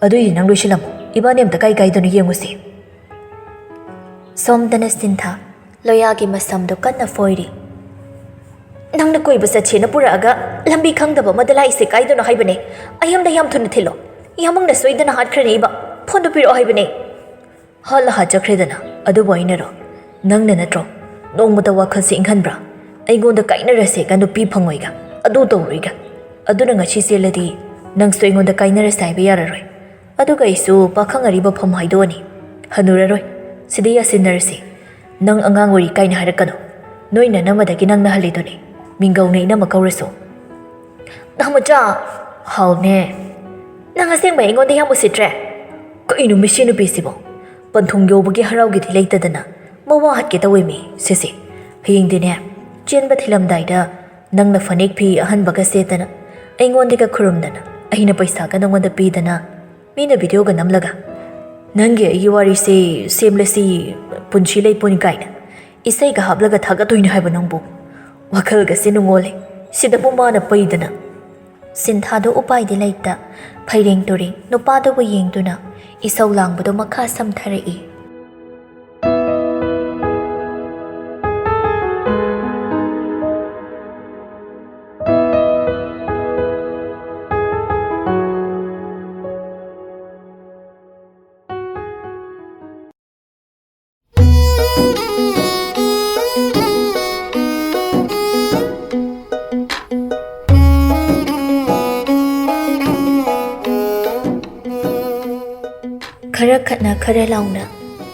ꯑꯗꯨꯏꯗꯤ ꯅꯪ ꯂꯣꯏꯁꯤꯜꯂꯝꯃꯣ, ꯏꯕꯥꯅꯤ ꯑꯝꯇ ꯀꯥꯏ ꯀꯥꯏꯗꯅꯣ ꯌꯦꯡꯉꯨꯁꯤ꯫" ꯁꯣꯝꯗꯅ ꯁꯤꯟꯊꯥ ꯂꯣꯌꯥꯒꯤ ꯃꯁꯝꯗꯨ ꯀꯟꯅ ꯐꯣꯏꯔꯤ꯫ "ꯅꯪꯅ ꯀꯣꯏꯕ ꯆꯠꯁꯦꯅ ꯄꯨꯔꯛꯑꯒ ꯂꯝꯕꯤ ꯈꯪꯗꯕ ꯑꯃꯗ ꯂꯥꯛꯏꯁꯦ ꯀꯥꯏꯗꯅꯣ ꯍꯥꯏꯕꯅꯦ? ꯑꯩ ꯑꯝꯗ ꯌꯥꯝ ꯊꯨꯅ ꯊꯤꯜꯂꯣ꯫ ꯌꯥꯝꯃꯨꯡꯅ ꯁꯣꯏꯗꯅ ꯍꯥꯠꯈ꯭ꯔꯅꯤ ꯏꯕ꯫ ꯐꯣꯟꯗꯨ ꯄꯤꯔꯛꯑꯣ ꯍꯥꯏꯕꯅꯦ꯫" "ꯍꯥꯠꯂ ꯍꯥꯠꯆꯈ꯭ꯔꯦꯗꯅ, ꯑꯗꯨꯕꯨ ꯑꯩꯅꯔꯣ? ꯅꯪꯅ ꯅꯠꯇ꯭ꯔꯣ ꯅꯣꯡꯃꯇ ꯋꯥꯈꯜꯁꯦ ꯏꯪꯍꯟꯕ꯭ꯔꯥ? ꯑꯩꯉꯣꯟꯗ ꯀꯥꯏꯅꯔꯁꯦꯒ ꯅꯨꯄꯤ ꯐꯪꯉꯣꯏꯒ ꯑꯗꯨ ꯇꯧꯔꯣꯏꯒ꯫ ꯑꯗꯨꯅ ꯉꯁꯤ ꯆꯦꯜꯂꯗꯤ ꯅꯪꯁꯨ ꯑꯩꯉꯣꯟꯗ ꯀꯥꯏꯅꯔꯁꯦ ꯍꯥꯏꯕ ꯌꯥꯔꯔꯣꯏ꯫ ꯑꯗꯨꯒ ꯑꯩꯁꯨ ꯄꯥꯈꯪ ꯑꯔꯤꯕ ꯐꯝ ꯍꯥꯏꯗꯣꯛꯑꯅꯤ꯫ ꯍꯟꯅꯨꯔꯔꯣꯏ꯫ ꯁꯤꯗ ꯌꯥꯁꯤꯟꯅꯔꯁꯤ꯫ ꯅꯪ ꯑꯉꯥꯡ ꯑꯣꯏꯔꯤ ꯀꯥꯏꯅ ꯍꯥꯏꯔꯛꯀꯅꯨ꯫ ꯅꯣꯏ ꯅꯅꯝꯃꯗꯒꯤ ꯅꯪꯅ ꯍꯜꯂꯤꯗꯨꯅꯤ꯫ ꯃꯤꯡꯒꯧꯅ ꯏꯅꯝꯃ ꯀꯧꯔꯁꯨ꯫" "ꯅꯥꯎꯃꯆꯥ!" "ꯍꯥꯎꯅꯦ?" "ꯅꯪ ꯑꯁꯦꯡꯕ ꯑꯩꯉꯣꯟꯗ ꯌꯥꯝ ꯎꯁꯤꯠꯇ꯭ꯔꯦ?" "ꯀꯩꯅꯣ ꯃꯁꯤ ꯅꯨꯄꯤꯁꯤꯕꯣ? ꯄꯟꯊꯨꯡ ꯌꯧꯕꯒꯤ ꯍꯔꯥꯎꯒꯦꯗꯤ ꯂꯩꯇꯗꯅ ꯃꯋꯥ ꯍꯠꯀꯦ ꯇꯧꯋꯦꯃꯤ꯫ ꯁꯦ ꯁꯦ, ꯍꯌꯦꯡꯗꯤꯅꯦ, ꯆꯦꯟꯕ ꯊꯤꯜꯂꯝꯗꯥꯏꯗ ꯅꯪꯅ ꯐꯅꯦꯛ ꯐꯤ ꯑꯍꯟꯕꯒ ꯁꯦꯠꯇꯅ, ꯑꯩꯉꯣꯟꯗꯒ ꯈꯨꯔꯨꯝꯗꯅ, ꯑꯩꯅ ꯄꯩꯁꯥꯒ ꯅꯪꯉꯣꯟꯗ ꯄꯤꯗꯅ, ꯃꯤꯅ ꯚꯤꯗꯤꯑꯣꯒ ꯅꯝꯂꯒ, ꯅꯪꯒꯤ ꯑꯩꯒꯤ ꯋꯥꯔꯤꯁꯦ ꯁꯦꯝꯂꯁꯤ, ꯄꯨꯟꯁꯤ ꯂꯩꯄꯨꯟ ꯀꯥꯏꯅ ꯏꯁꯩꯒ ꯍꯥꯞꯂꯒ ꯊꯥꯒꯠꯇꯣꯏꯅꯦ ꯍꯥꯏꯕ ꯅꯪꯕꯨ꯫ ꯋꯥꯈꯜꯒꯁꯦ ꯅꯨꯡꯉꯣꯜꯂꯦ꯫ ꯁꯤꯗꯕꯨ ꯃꯥꯅ ꯄꯩꯗꯅ꯫" ꯁꯤꯟꯊꯥꯗꯣ ꯎꯄꯥꯏꯗꯤ ꯂꯩꯇ ꯐꯩꯔꯦꯡ ꯇꯨꯔꯦꯡ ꯅꯨꯄꯥꯗꯨꯕꯨ ꯌꯦꯡꯗꯨꯅ ꯏꯁꯧ ꯂꯥꯡꯕꯗꯣ ꯃꯈꯥ ꯁꯝꯊꯔꯛꯏ꯫ ꯈꯔ ꯈꯠꯅ ꯈꯔ ꯂꯥꯎꯅ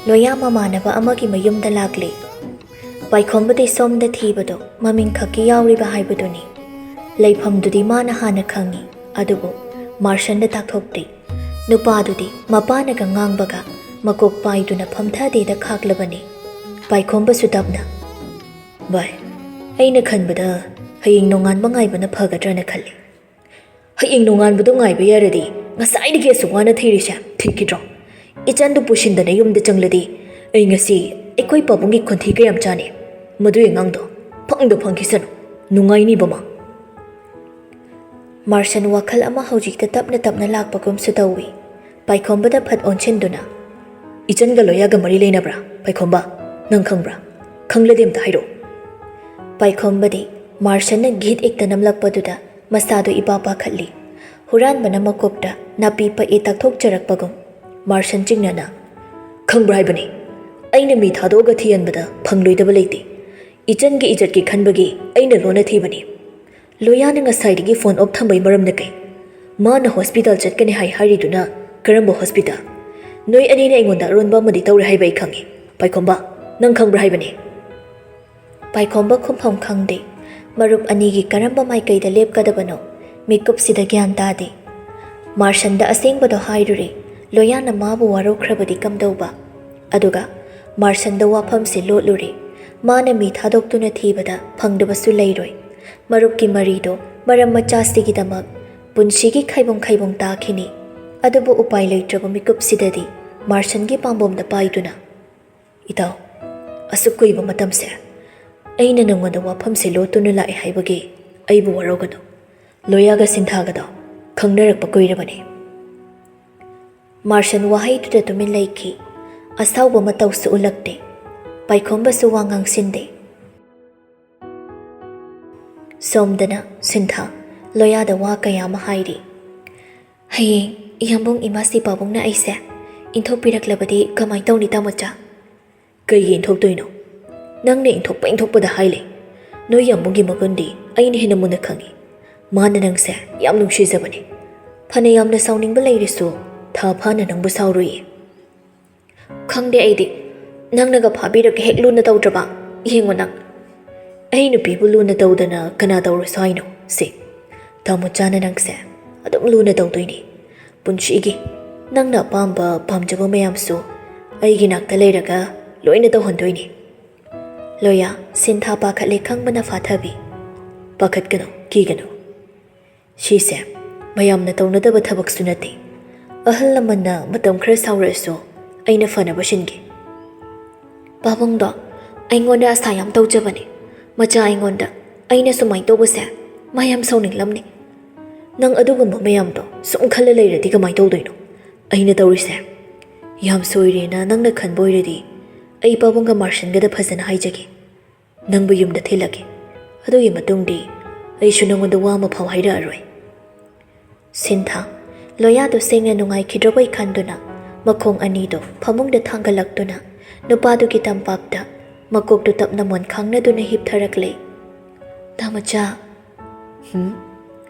ꯂꯣꯌꯥ ꯃꯃꯥꯟꯅꯕ ꯑꯃꯒꯤ ꯃꯌꯨꯝꯗ ꯂꯥꯛꯂꯤ꯫ ꯄꯥꯏꯈꯣꯝꯕꯗꯤ ꯁꯣꯝꯗ ꯊꯤꯕꯗꯣ ꯃꯃꯤꯡ ꯈꯛꯀꯤ ꯌꯥꯎꯔꯤꯕ ꯍꯥꯏꯕꯗꯨꯅꯤ꯫ ꯂꯩꯐꯝꯗꯨꯗꯤ ꯃꯥꯅ ꯍꯥꯟꯅ ꯈꯪꯏ, ꯑꯗꯨꯕꯨ ꯃꯥꯔꯁꯟꯗ ꯇꯥꯛꯊꯣꯛꯇꯦ꯫ ꯅꯨꯄꯥꯗꯨꯗꯤ ꯃꯄꯥꯅꯒ ꯉꯥꯡꯕꯒ ꯃꯀꯣꯛ ꯄꯥꯏꯗꯨꯅ ꯐꯝꯊꯗꯦꯗ ꯈꯥꯛꯂꯕꯅꯤ꯫ ꯄꯥꯏꯈꯣꯝꯕꯁꯨ ꯇꯞꯅ, "ꯚꯥꯏ, ꯑꯩꯅ ꯈꯟꯕꯗ ꯍꯌꯦꯡ ꯅꯣꯡꯉꯥꯟꯕ ꯉꯥꯏꯕꯅ ꯐꯒꯗ꯭ꯔꯅ ꯈꯜꯂꯤ꯫ ꯍꯌꯦꯡ ꯅꯣꯡꯉꯥꯟꯕꯗꯣ ꯉꯥꯏꯕ ꯌꯥꯔꯗꯤ ꯉꯁꯥꯏꯗꯒꯤ ꯑꯁꯨꯛ ꯋꯥꯅ ꯊꯤꯔꯤꯁꯦ ꯊꯤꯈꯤꯗ꯭ꯔꯣ? ꯏꯆꯟꯗꯨ ꯄꯨꯁꯤꯟꯗꯅ ꯌꯨꯝꯗ ꯆꯪꯂꯗꯤ ꯑꯩ ꯉꯁꯤ ꯑꯩꯈꯣꯏ ꯄꯥꯕꯨꯡꯒꯤ ꯈꯣꯟꯊꯤ ꯀꯌꯥꯝ ꯆꯥꯅꯤ꯫ ꯃꯗꯨꯒꯤ ꯑꯉꯥꯡꯗꯣ ꯐꯪꯗ ꯐꯪꯈꯤꯁꯅꯨ, ꯅꯨꯡꯉꯥꯏꯅꯤꯕ ꯃꯥ꯫" ꯃꯥꯔꯁꯟ ꯋꯥꯈꯜ ꯑꯃ ꯍꯧꯖꯤꯛꯇ ꯇꯞꯅ ꯇꯞꯅ ꯂꯥꯛꯄꯒꯨꯝꯁꯨ ꯇꯧꯏ꯫ ꯄꯥꯏꯈꯣꯝꯕꯗ ꯐꯠ ꯑꯣꯟꯁꯤꯟꯗꯨꯅ, "ꯏꯆꯟꯒ ꯂꯣꯌꯥꯒ ꯃꯔꯤ ꯂꯩꯅꯕ꯭ꯔꯥ, ꯄꯥꯏꯈꯣꯝꯕ? ꯅꯪ ꯈꯪꯕ꯭ꯔꯥ? ꯈꯪꯂꯗꯤ ꯑꯝꯇ ꯍꯥꯏꯔꯛꯑꯣ꯫" ꯄꯥꯏꯈꯣꯝꯕꯗꯤ ꯃꯥꯔꯁꯟꯅ ꯒꯤꯠ ꯍꯦꯛꯇ ꯅꯝꯂꯛꯄꯗꯨꯗ ꯃꯁꯥꯗꯣ ꯏꯄꯥ ꯄꯥꯈꯠꯂꯤ꯫ ꯍꯨꯔꯥꯟꯕꯅ ꯃꯀꯣꯛꯇ ꯅꯥꯄꯤ ꯄꯛꯏ ꯇꯥꯛꯊꯣꯛꯆꯔꯛꯄꯒꯨꯝ꯫ ꯃꯥꯔꯁꯟ ꯆꯤꯡꯅꯅ, "ꯈꯪꯕ꯭ꯔꯥ ꯍꯥꯏꯕꯅꯤ, ꯑꯩꯅ ꯃꯤ ꯊꯥꯗꯣꯛꯑꯒ ꯊꯤꯍꯟꯕꯗ ꯐꯪꯂꯣꯏꯗꯕ ꯂꯩꯇꯦ꯫ ꯏꯆꯟꯒꯤ ꯏꯖꯠꯀꯤ ꯈꯟꯕꯒꯤ ꯑꯩꯅ ꯂꯣꯟꯅ ꯊꯤꯕꯅꯤ꯫ ꯂꯣꯌꯥꯅ ꯉꯁꯥꯏꯗꯒꯤ ꯐꯣꯟ ꯑꯣꯐ ꯊꯝꯕꯩ ꯃꯔꯝꯅ ꯀꯩ? ꯃꯥꯅ ꯍꯣꯁꯄꯤꯇꯥꯜ ꯆꯠꯀꯅꯤ ꯍꯥꯏ ꯍꯥꯏꯔꯤꯗꯨꯅ ꯀꯔꯝꯕ ꯍꯣꯁꯄꯤꯇꯥꯜ? ꯅꯣꯏ ꯑꯅꯤꯅ ꯑꯩꯉꯣꯟꯗ ꯑꯔꯣꯟꯕ ꯑꯃꯗꯤ ꯇꯧꯔꯦ ꯍꯥꯏꯕ ꯑꯩ ꯈꯪꯉꯤ꯫ ꯄꯥꯏꯈꯣꯝꯕ, ꯅꯪ ꯈꯪꯕ꯭ꯔꯥ ꯍꯥꯏꯕꯅꯤ?" ꯄꯥꯏꯈꯣꯝꯕ ꯈꯨꯝꯐꯝ ꯈꯪꯗꯦ꯫ ꯃꯔꯨꯞ ꯑꯅꯤꯒꯤ ꯀꯔꯝꯕ ꯃꯥꯏꯀꯩꯗ ꯂꯦꯞꯀꯗꯕꯅꯣ ꯃꯤꯀꯨꯞꯁꯤꯗ ꯒ꯭ꯌꯥꯟ ꯇꯥꯗꯦ꯫ ꯃꯥꯔꯁꯟꯗ ꯑꯁꯦꯡꯕꯗꯣ ꯍꯥꯏꯔꯨꯔꯦ, ꯂꯣꯌꯥꯅ ꯃꯥꯕꯨ ꯋꯥꯔꯧꯈ꯭ꯔꯕꯗꯤ ꯀꯝꯗꯧꯕ? ꯑꯗꯨꯒ ꯃꯥꯔꯁꯟꯗ ꯋꯥꯐꯝꯁꯦ ꯂꯣꯠꯂꯨꯔꯦ, ꯃꯥꯅ ꯃꯤ ꯊꯥꯗꯣꯛꯇꯨꯅ ꯊꯤꯕꯗ ꯐꯪꯗꯕꯁꯨ ꯂꯩꯔꯣꯏ꯫ ꯃꯔꯨꯞꯀꯤ ꯃꯔꯤꯗꯣ ꯃꯔꯝ ꯃꯆꯥꯁꯤꯒꯤꯗꯃꯛ ꯄꯨꯟꯁꯤꯒꯤ ꯈꯥꯏꯕꯨꯡ ꯈꯥꯏꯕꯨꯡ ꯇꯥꯈꯤꯅꯤ꯫ ꯑꯗꯨꯕꯨ ꯎꯄꯥꯏ ꯂꯩꯇ꯭ꯔꯕ ꯃꯤꯀꯨꯞꯁꯤꯗꯗꯤ ꯃꯥꯔꯁꯟꯒꯤ ꯄꯥꯝꯕꯣꯝꯗ ꯄꯥꯏꯗꯨꯅ, "ꯏꯇꯥꯎ, ꯑꯁꯨꯛ ꯀꯨꯏꯕ ꯃꯇꯝꯁꯦ ꯑꯩꯅ ꯅꯪꯉꯣꯟꯗ ꯋꯥꯐꯝꯁꯦ ꯂꯣꯠꯇꯨꯅ ꯂꯥꯛꯑꯦ ꯍꯥꯏꯕꯒꯤ ꯑꯩꯕꯨ ꯋꯥꯔꯧꯒꯅꯨ꯫ ꯂꯣꯌꯥꯒ ꯁꯤꯟꯊꯥꯒꯗꯣ ꯈꯪꯅꯔꯛꯄ ꯀꯨꯏꯔꯕꯅꯤ꯫" ꯃꯥꯔꯁꯟ ꯋꯥꯍꯩꯗꯨꯗ ꯇꯨꯃꯤꯟ ꯂꯩꯈꯤ꯫ ꯑꯁꯥꯎꯕ ꯃꯇꯧꯁꯨ ꯎꯠꯂꯛꯇꯦ꯫ ꯄꯥꯏꯈꯣꯝꯕꯁꯨ ꯋꯥ ꯉꯥꯡꯁꯤꯟꯗꯦ꯫ ꯁꯣꯝꯗꯅ ꯁꯤꯟꯊꯥ ꯂꯣꯌꯥꯗ ꯋꯥ ꯀꯌꯥ ꯑꯃ ꯍꯥꯏꯔꯤ꯫ "ꯍꯌꯦꯡ ꯏꯌꯥꯝꯕꯨꯡ ꯏꯃꯥꯁꯤ ꯄꯥꯕꯨꯡꯅ ꯑꯩꯁꯦ ꯏꯟꯊꯣꯛꯄꯤꯔꯛꯂꯕꯗꯤ ꯀꯃꯥꯏ ꯇꯧꯅꯤ, ꯇꯥꯃꯣꯆꯥ?" "ꯀꯩꯒꯤ ꯏꯟꯊꯣꯛꯇꯣꯏꯅꯣ? ꯅꯪꯅ ꯏꯟꯊꯣꯛꯄ ꯏꯟꯊꯣꯛꯄꯗ ꯍꯥꯏꯂꯦ꯫ ꯅꯣꯏ ꯌꯥꯝꯕꯨꯡꯒꯤ ꯃꯒꯨꯟꯗꯤ ꯑꯩꯅ ꯍꯦꯟꯅ ꯃꯨꯟꯅ ꯈꯪꯉꯤ꯫ ꯃꯥꯅ ꯅꯪꯁꯦ ꯌꯥꯝ ꯅꯨꯡꯁꯤꯖꯕꯅꯦ꯫ ꯐꯅ ꯌꯥꯝꯅ ꯁꯥꯎꯅꯤꯡꯕ ꯂꯩꯔꯁꯨ ꯊꯥ ꯐꯥꯅ ꯅꯪꯕꯨ ꯁꯥꯎꯔꯨꯏꯌꯦ꯫" "ꯈꯪꯗꯦ ꯑꯩꯗꯤ꯫ ꯅꯪꯅꯒ ꯐꯥꯕꯤꯔꯒ ꯍꯦꯛ ꯂꯨꯅ ꯇꯧꯗ꯭ꯔꯕ? ꯌꯦꯡꯉꯣ ꯅꯪ꯫ ꯑꯩ ꯅꯨꯄꯤꯕꯨ ꯂꯨꯅ ꯇꯧꯗꯅ ꯀꯅꯥ ꯇꯧꯔꯁꯨ ꯍꯥꯏꯅꯣ? ꯁꯦ, ꯇꯥꯃꯣꯆꯥꯅ ꯅꯪꯁꯦ ꯑꯗꯨꯝ ꯂꯨꯅ ꯇꯧꯗꯣꯏꯅꯤ꯫ ꯄꯨꯟꯁꯤꯒꯤ ꯅꯪꯅ ꯑꯄꯥꯝꯕ ꯄꯥꯝꯖꯕ ꯃꯌꯥꯝꯁꯨ ꯑꯩꯒꯤ ꯅꯥꯛꯇ ꯂꯩꯔꯒ ꯂꯣꯏꯅ ꯇꯧꯍꯟꯗꯣꯏꯅꯤ꯫ ꯂꯣꯌꯥ, ꯁꯤꯟꯊꯥ ꯄꯥꯈꯠꯂꯦ ꯈꯪꯕꯅ ꯐꯥꯊꯕꯤ꯫ "ꯄꯥꯈꯠꯀꯅꯨ, ꯀꯤꯒꯅꯨ꯫ ꯁꯤꯁꯦ ꯃꯌꯥꯝꯅ ꯇꯧꯅꯗꯕ ꯊꯕꯛꯁꯨ ꯅꯠꯇꯦ꯫ ꯑꯍꯜ ꯂꯃꯟꯅ ꯃꯇꯝ ꯈꯔ ꯁꯥꯎꯔꯛꯑꯁꯨ ꯑꯩꯅ ꯐꯅꯕ ꯁꯤꯟꯒꯦ꯫" "ꯄꯥꯕꯨꯡꯗꯣ ꯑꯩꯉꯣꯟꯗ ꯑꯁꯥ ꯌꯥꯝ ꯇꯧꯖꯕꯅꯦ꯫ ꯃꯆꯥ ꯑꯩꯉꯣꯟꯗ ꯑꯩꯅ ꯁꯨꯃꯥꯏꯅ ꯇꯧꯕꯁꯦ ꯃꯥ ꯌꯥꯝ ꯁꯥꯎꯅꯤꯡꯂꯝꯅꯤ꯫ ꯅꯪ ꯑꯗꯨꯒꯨꯝꯕ ꯃꯌꯥꯝꯗꯣ ꯁꯨꯝ ꯈꯜꯂ ꯂꯩꯔꯗꯤ ꯀꯃꯥꯏꯅ ꯇꯧꯗꯣꯏꯅꯣ? ꯑꯩꯅ ꯇꯧꯔꯤꯁꯦ ꯌꯥꯝ ꯁꯣꯏꯔꯦꯅ ꯅꯪꯅ ꯈꯟꯕ ꯑꯣꯏꯔꯗꯤ ꯑꯩ ꯄꯥꯕꯨꯡꯒ ꯃꯥꯔꯁꯟꯒꯗ ꯐꯖꯅ ꯍꯥꯏꯖꯒꯦ꯫ ꯅꯪꯕꯨ ꯌꯨꯝꯗ ꯊꯤꯜꯂꯒꯦ꯫ ꯑꯗꯨꯒꯤ ꯃꯇꯨꯡꯗꯤ ꯑꯩꯁꯨ ꯅꯉꯣꯟꯗ ꯋꯥ ꯑꯃ ꯐꯥꯎ ꯍꯥꯏꯔꯛꯑꯔꯣꯏ꯫" ꯁꯤꯟꯊꯥ, ꯂꯣꯌꯥꯗꯨ ꯁꯦꯡꯅ ꯅꯨꯡꯉꯥꯏꯈꯤꯗ꯭ꯔꯕꯣꯏ ꯈꯟꯗꯨꯅ ꯃꯈꯣꯡ ꯑꯅꯤꯗꯨ ꯐꯃꯨꯡꯗ ꯊꯥꯡꯒꯠꯂꯛꯇꯨꯅ ꯅꯨꯄꯥꯗꯨꯒꯤ ꯇꯝꯄꯥꯛꯇ ꯃꯀꯣꯛꯇꯨ ꯇꯞꯅ ꯃꯣꯟ ꯈꯥꯡꯅꯗꯨꯅ ꯍꯤꯞꯊꯔꯛꯂꯦ꯫ "ꯇꯥꯃꯣꯆꯥ꯫" "ꯍꯨꯝ?"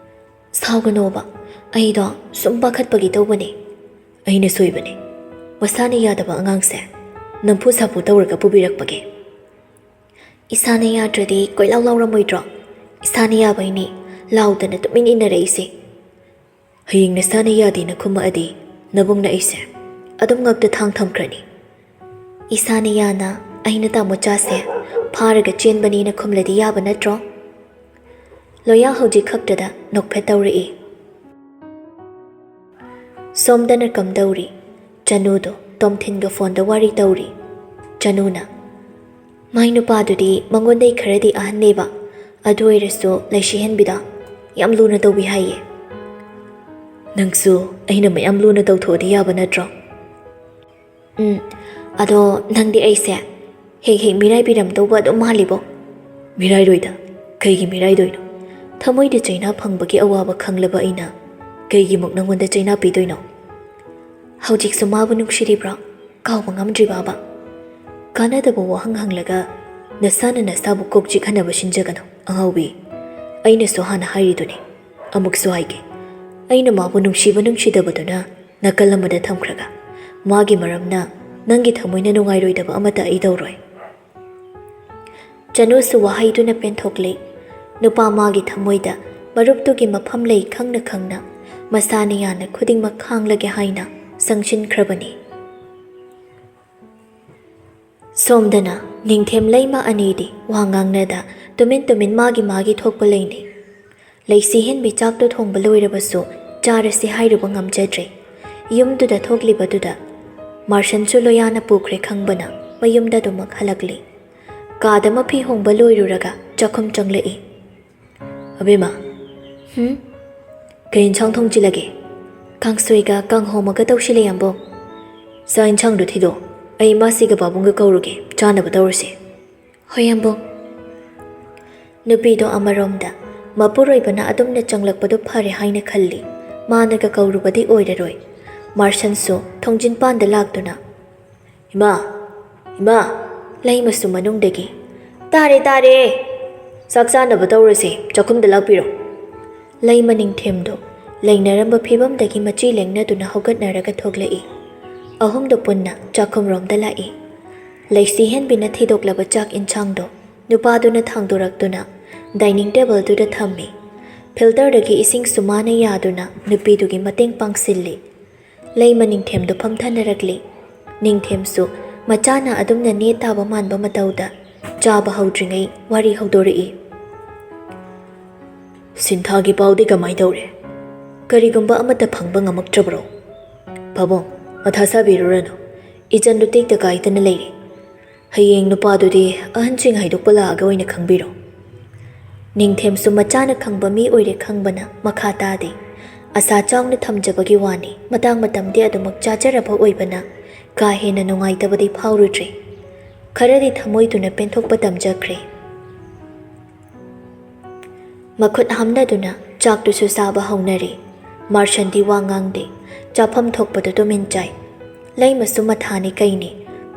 "ꯁꯥꯎꯒꯅꯣꯕ, ꯑꯩꯗꯣ ꯁꯨꯝ ꯄꯥꯈꯠꯄꯒꯤ ꯇꯧꯕꯅꯦ꯫" "ꯑꯩꯅ ꯁꯣꯏꯕꯅꯦ꯫ ꯃꯁꯥꯅ ꯌꯥꯗꯕ ꯑꯉꯥꯡꯁꯦ ꯅꯝꯐꯨ ꯁꯥꯐꯨ ꯇꯧꯔꯒ ꯄꯨꯕꯤꯔꯛꯄꯒꯦ꯫" "ꯏꯁꯥꯅ ꯌꯥꯗ꯭ꯔꯗꯤ ꯀꯣꯏꯂꯥꯎ ꯂꯥꯎꯔꯝꯃꯣꯏꯗ꯭ꯔꯣ? ꯏꯁꯥꯅ ꯌꯥꯕꯩꯅꯦ ꯂꯥꯎꯗꯅ ꯇꯨꯃꯤꯟ ꯏꯟꯅꯔꯛꯏꯁꯦ꯫" "ꯍꯌꯦꯡ ꯅꯁꯥꯅ ꯌꯥꯗꯦꯅ ꯈꯨꯝꯃꯛꯑꯗꯤ ꯅꯕꯨꯡꯅ ꯑꯩꯁꯦ ꯑꯗꯨꯝ ꯉꯛꯇ ꯊꯥꯡ ꯊꯝꯈ꯭ꯔꯅꯤ꯫" "ꯏꯁꯥꯅ ꯌꯥꯅ ꯑꯩꯅ ꯇꯥꯃꯣꯆꯥꯁꯦ ꯐꯥꯔꯒ ꯆꯦꯟꯕꯅꯦꯅ ꯈꯨꯝꯂꯗꯤ ꯌꯥꯕ ꯅꯠꯇ꯭ꯔꯣ?" ꯂꯣꯌꯥ ꯍꯧꯖꯤꯛ ꯈꯛꯇꯗ ꯅꯣꯛꯐꯦꯠ ꯇꯧꯔꯛꯏ꯫ ꯁꯣꯝꯗꯅ ꯀꯝꯗꯧꯔꯤ? ꯆꯅꯨꯗꯣ ꯇꯣꯝꯊꯤꯟꯒ ꯐꯣꯟꯗ ꯋꯥꯔꯤ ꯇꯧꯔꯤ꯫ ꯆꯅꯨꯅ, "ꯃꯥꯏ ꯅꯨꯄꯥꯗꯨꯗꯤ ꯃꯉꯣꯟꯗꯩ ꯈꯔꯗꯤ ꯑꯍꯟꯅꯦꯕ, ꯑꯗꯨ ꯑꯣꯏꯔꯁꯨ ꯂꯩꯁꯤꯍꯟꯕꯤꯗꯣ ꯌꯥꯝ ꯂꯨꯅ ꯇꯧꯕꯤ ꯍꯥꯏꯌꯦ꯫" "ꯅꯪꯁꯨ ꯑꯩꯅ ꯃꯌꯥꯝ ꯂꯨꯅ ꯇꯧꯊꯣꯛꯑꯗꯤ ꯌꯥꯕ ꯅꯠꯇ꯭ꯔꯣ?" "ꯎꯝ, ꯑꯗꯣ ꯅꯪꯗꯤ ꯑꯩꯁꯦ ꯍꯦꯛ ꯍꯦꯛ ꯃꯤꯔꯥꯏꯕꯤꯔꯝꯗꯧꯕ ꯑꯗꯨꯝ ꯃꯥꯜꯂꯤꯕꯣ?" "ꯃꯤꯔꯥꯏꯔꯣꯏꯗ, ꯀꯩꯒꯤ ꯃꯤꯔꯥꯏꯗꯣꯏꯅꯣ? ꯊꯃꯣꯏꯗ ꯆꯩꯅꯥ ꯐꯪꯕꯒꯤ ꯑꯋꯥꯕ ꯈꯪꯂꯕ ꯑꯩꯅ ꯀꯩꯒꯤꯃꯨꯛ ꯅꯪꯉꯣꯟꯗ ꯆꯩꯅꯥ ꯄꯤꯗꯣꯏꯅꯣ?" "ꯍꯧꯖꯤꯛꯁꯨ ꯃꯥꯕꯨ ꯅꯨꯡꯁꯤꯔꯤꯕ꯭ꯔꯣ? ꯀꯥꯎꯕ ꯉꯝꯗ꯭ꯔꯤꯕꯕ?" "ꯀꯥꯟꯅꯗꯕ ꯋꯥꯍꯪ ꯍꯪꯂꯒ ꯅꯁꯥꯅ ꯅꯁꯥꯕꯨ ꯀꯣꯛ ꯆꯤꯛꯍꯟꯅꯕ ꯁꯤꯟꯖꯒꯅꯨ, ꯑꯉꯥꯎꯕꯤ꯫ ꯑꯩꯅꯁꯨ ꯍꯥꯟꯅ ꯍꯥꯏꯔꯤꯗꯨꯅꯤ, ꯑꯃꯨꯛꯁꯨ ꯍꯥꯏꯒꯦ, ꯑꯩꯅ ꯃꯥꯕꯨ ꯅꯨꯡꯁꯤꯕ ꯅꯨꯡꯁꯤꯗꯕꯗꯨꯅ ꯅꯥꯀꯜ ꯑꯃꯗ ꯊꯝꯈ꯭ꯔꯒ, ꯃꯥꯒꯤ ꯃꯔꯝꯅ ꯅꯪꯒꯤ ꯊꯃꯣꯏꯅ ꯅꯨꯡꯉꯥꯏꯔꯣꯏꯗꯕ ꯑꯃꯠꯇ ꯑꯩ ꯇꯧꯔꯣꯏ꯫" ꯆꯅꯨꯁꯨ ꯋꯥꯍꯩꯗꯨꯅ ꯄꯦꯟꯊꯣꯛꯂꯦ꯫ ꯅꯨꯄꯥ ꯃꯥꯒꯤ ꯊꯃꯣꯏꯗ ꯃꯔꯨꯞꯇꯨꯒꯤ ꯃꯐꯝ ꯂꯩ ꯈꯪꯅ ꯈꯪꯅ ꯃꯁꯥꯅ ꯌꯥꯅ ꯈꯨꯗꯤꯡꯃꯛ ꯈꯥꯡꯂꯒꯦ ꯍꯥꯏꯅ ꯆꯪꯁꯤꯟꯈ꯭ꯔꯕꯅꯤ꯫ ꯁꯣꯝꯗꯅ ꯅꯤꯡꯊꯦꯝ ꯂꯩꯃ ꯑꯅꯤꯗꯤ ꯋꯥ ꯉꯥꯡꯅꯗ ꯇꯨꯃꯤꯟ ꯇꯨꯃꯤꯟ ꯃꯥꯒꯤ ꯃꯥꯒꯤ ꯊꯣꯛꯄ ꯂꯩꯅꯩ꯫ ꯂꯩꯁꯤ ꯍꯦꯟꯕꯤ ꯆꯥꯛꯇꯣ ꯊꯣꯡꯕ ꯂꯣꯏꯔꯕꯁꯨ ꯆꯥꯔꯁꯤ ꯍꯥꯏꯔꯨꯕ ꯉꯝꯖꯗ꯭ꯔꯦ꯫ ꯌꯨꯝꯗꯨꯗ ꯊꯣꯛꯂꯤꯕꯗꯨꯗ ꯃꯥꯔꯁꯟꯁꯨ ꯂꯣꯌꯥꯅ ꯄꯨꯈ꯭ꯔꯦ ꯈꯪꯕꯅ ꯃꯌꯨꯝꯗ ꯑꯗꯨꯃꯛ ꯍꯜꯂꯛꯂꯤ꯫ ꯀꯥꯗ ꯃꯐꯤ ꯍꯣꯡꯕ ꯂꯣꯏꯔꯨꯔꯒ ꯆꯥꯛꯈꯨꯝ ꯆꯪꯂꯛꯏ꯫ "ꯑꯕꯦꯝꯃ, ꯍꯨꯝ? ꯀꯩ ꯏꯟꯁꯥꯡ ꯊꯣꯡꯖꯤꯜꯂꯒꯦ?" "ꯀꯥꯡꯁꯣꯏꯒ ꯀꯥꯡꯍꯧ ꯑꯃꯒ ꯇꯧꯁꯤꯜꯂꯦ, ꯌꯥꯝꯕꯨꯡ꯫" "ꯆꯥꯛ ꯏꯟꯁꯥꯡꯗꯣ ꯊꯤꯗꯣꯛ, ꯑꯩ ꯏꯃꯥꯁꯤꯒ ꯄꯥꯕꯨꯡꯒ ꯀꯧꯔꯨꯒꯦ, ꯆꯥꯅꯕ ꯇꯧꯔꯁꯦ꯫" "ꯍꯣꯏ, ꯌꯥꯝꯕꯨꯡ꯫" ꯅꯨꯄꯤꯗꯣ ꯑꯃꯔꯣꯝꯗ ꯃꯄꯨꯔꯣꯏꯕꯅ ꯑꯗꯨꯝꯅ ꯆꯪꯂꯛꯄꯗꯣ ꯐꯔꯦ ꯍꯥꯏꯅ ꯈꯜꯂꯤ꯫ ꯃꯥꯅꯒ ꯀꯧꯔꯨꯕꯗꯤ ꯑꯣꯏꯔꯔꯣꯏ꯫ ꯃꯥꯔꯁꯟꯁꯨ ꯊꯣꯡꯖꯤꯟꯄꯥꯟꯗ ꯂꯥꯛꯇꯨꯅ, "ꯏꯃꯥ! ꯏꯃꯥ!" ꯂꯩꯃꯁꯨ ꯃꯅꯨꯡꯗꯒꯤ, "ꯇꯥꯔꯦ, ꯇꯥꯔꯦ! ꯆꯥꯛ ꯆꯥꯅꯕ ꯇꯧꯔꯁꯦ, ꯆꯥꯛꯈꯨꯝꯗ ꯂꯥꯛꯄꯤꯔꯣ꯫" ꯂꯩꯃ ꯅꯤꯡꯊꯦꯝꯗꯣ ꯂꯩꯅꯔꯝꯕ ꯐꯤꯕꯝꯗꯒꯤ ꯃꯆꯤ ꯂꯦꯡꯅꯗꯨꯅ ꯍꯧꯒꯠꯅꯔꯒ ꯊꯣꯛꯂꯛꯏ꯫ ꯑꯍꯨꯝꯗꯣ ꯄꯨꯟꯅ ꯆꯥꯛꯈꯨꯝꯔꯣꯝꯗ ꯂꯥꯛꯏ꯫ ꯂꯩꯁꯤ ꯍꯦꯟꯕꯤꯅ ꯊꯤꯗꯣꯛꯂꯕ ꯆꯥꯛ ꯏꯟꯁꯥꯡꯗꯣ ꯅꯨꯄꯥꯗꯨꯅ ꯊꯥꯡꯗꯣꯔꯛꯇꯨꯅ ꯗꯥꯏꯅꯤꯡ ꯇꯦꯕꯜꯗꯨꯗ ꯊꯝꯃꯤ꯫ ꯐꯤꯜꯇꯔꯗꯒꯤ ꯏꯁꯤꯡꯁꯨ ꯃꯥꯅ ꯌꯥꯗꯨꯅ ꯅꯨꯄꯤꯗꯨꯒꯤ ꯃꯇꯦꯡ ꯄꯥꯡꯁꯤꯜꯂꯤ꯫ ꯂꯩꯃ ꯅꯤꯡꯊꯦꯝꯗꯨ ꯐꯝꯊꯅꯔꯛꯂꯤ꯫ ꯅꯤꯡꯊꯦꯝꯁꯨ ꯃꯆꯥꯅ ꯑꯗꯨꯝꯅ ꯅꯦ ꯇꯥꯕ ꯃꯥꯟꯕ ꯃꯇꯧꯗ ꯆꯥꯕ ꯍꯧꯗ꯭ꯔꯤꯉꯩ ꯋꯥꯔꯤ ꯍꯧꯗꯣꯔꯛꯏ꯫ "ꯁꯤꯟꯊꯥꯒꯤ ꯄꯥꯎꯗꯤ ꯀꯃꯥꯏ ꯇꯧꯔꯦ? ꯀꯔꯤꯒꯨꯝꯕ ꯑꯃꯠꯇ ꯐꯪꯕ ꯉꯝꯃꯛꯇ꯭ꯔꯕ꯭ꯔꯣ?" "ꯄꯥꯕꯨꯡ, ꯃꯊꯥ ꯁꯥꯕꯤꯔꯨꯔꯅꯨ꯫ ꯏꯆꯟꯗꯨ ꯇꯦꯛꯇ ꯀꯥꯏꯗꯅ ꯂꯩꯔꯤ꯫ ꯍꯌꯦꯡ ꯅꯨꯄꯥꯗꯨꯗꯤ ꯑꯍꯟꯁꯤꯡ ꯍꯥꯏꯗꯣꯛꯄ ꯂꯥꯛꯑꯒ ꯑꯣꯏꯅ ꯈꯪꯕꯤꯔꯣ꯫" ꯅꯤꯡꯊꯦꯝꯁꯨ ꯃꯆꯥꯅ ꯈꯪꯕ ꯃꯤ ꯑꯣꯏꯔꯦ ꯈꯪꯕꯅ ꯃꯈꯥ ꯇꯥꯗꯦ꯫ ꯑꯁꯥ ꯆꯥꯎꯅ ꯊꯝꯖꯕꯒꯤ ꯋꯥꯅꯤ, ꯃꯇꯥꯡ ꯃꯇꯝꯗꯤ ꯑꯗꯨꯃꯛ ꯆꯥꯖꯔꯕ ꯑꯣꯏꯕꯅ ꯀꯥ ꯍꯦꯟꯅ ꯅꯨꯡꯉꯥꯏꯇꯕꯗꯤ ꯐꯥꯎꯔꯨꯗ꯭ꯔꯦ꯫ ꯈꯔꯗꯤ ꯊꯃꯣꯏꯗꯨꯅ ꯄꯦꯟꯊꯣꯛꯄ ꯇꯝꯖꯈ꯭ꯔꯦ꯫ ꯃꯈꯨꯠ ꯍꯥꯝꯅꯗꯨꯅ ꯆꯥꯛꯇꯨꯁꯨ ꯆꯥꯕ ꯍꯧꯅꯔꯦ꯫ ꯃꯥꯔꯁꯟꯗꯤ ꯋꯥ ꯉꯥꯡꯗꯦ꯫ ꯆꯥꯐꯝ ꯊꯣꯛꯄꯗꯨ ꯇꯨꯃꯤꯟ ꯆꯥꯏ꯫ ꯂꯩꯃꯁꯨ ꯃꯊꯥꯅꯤ ꯀꯩꯅꯤ,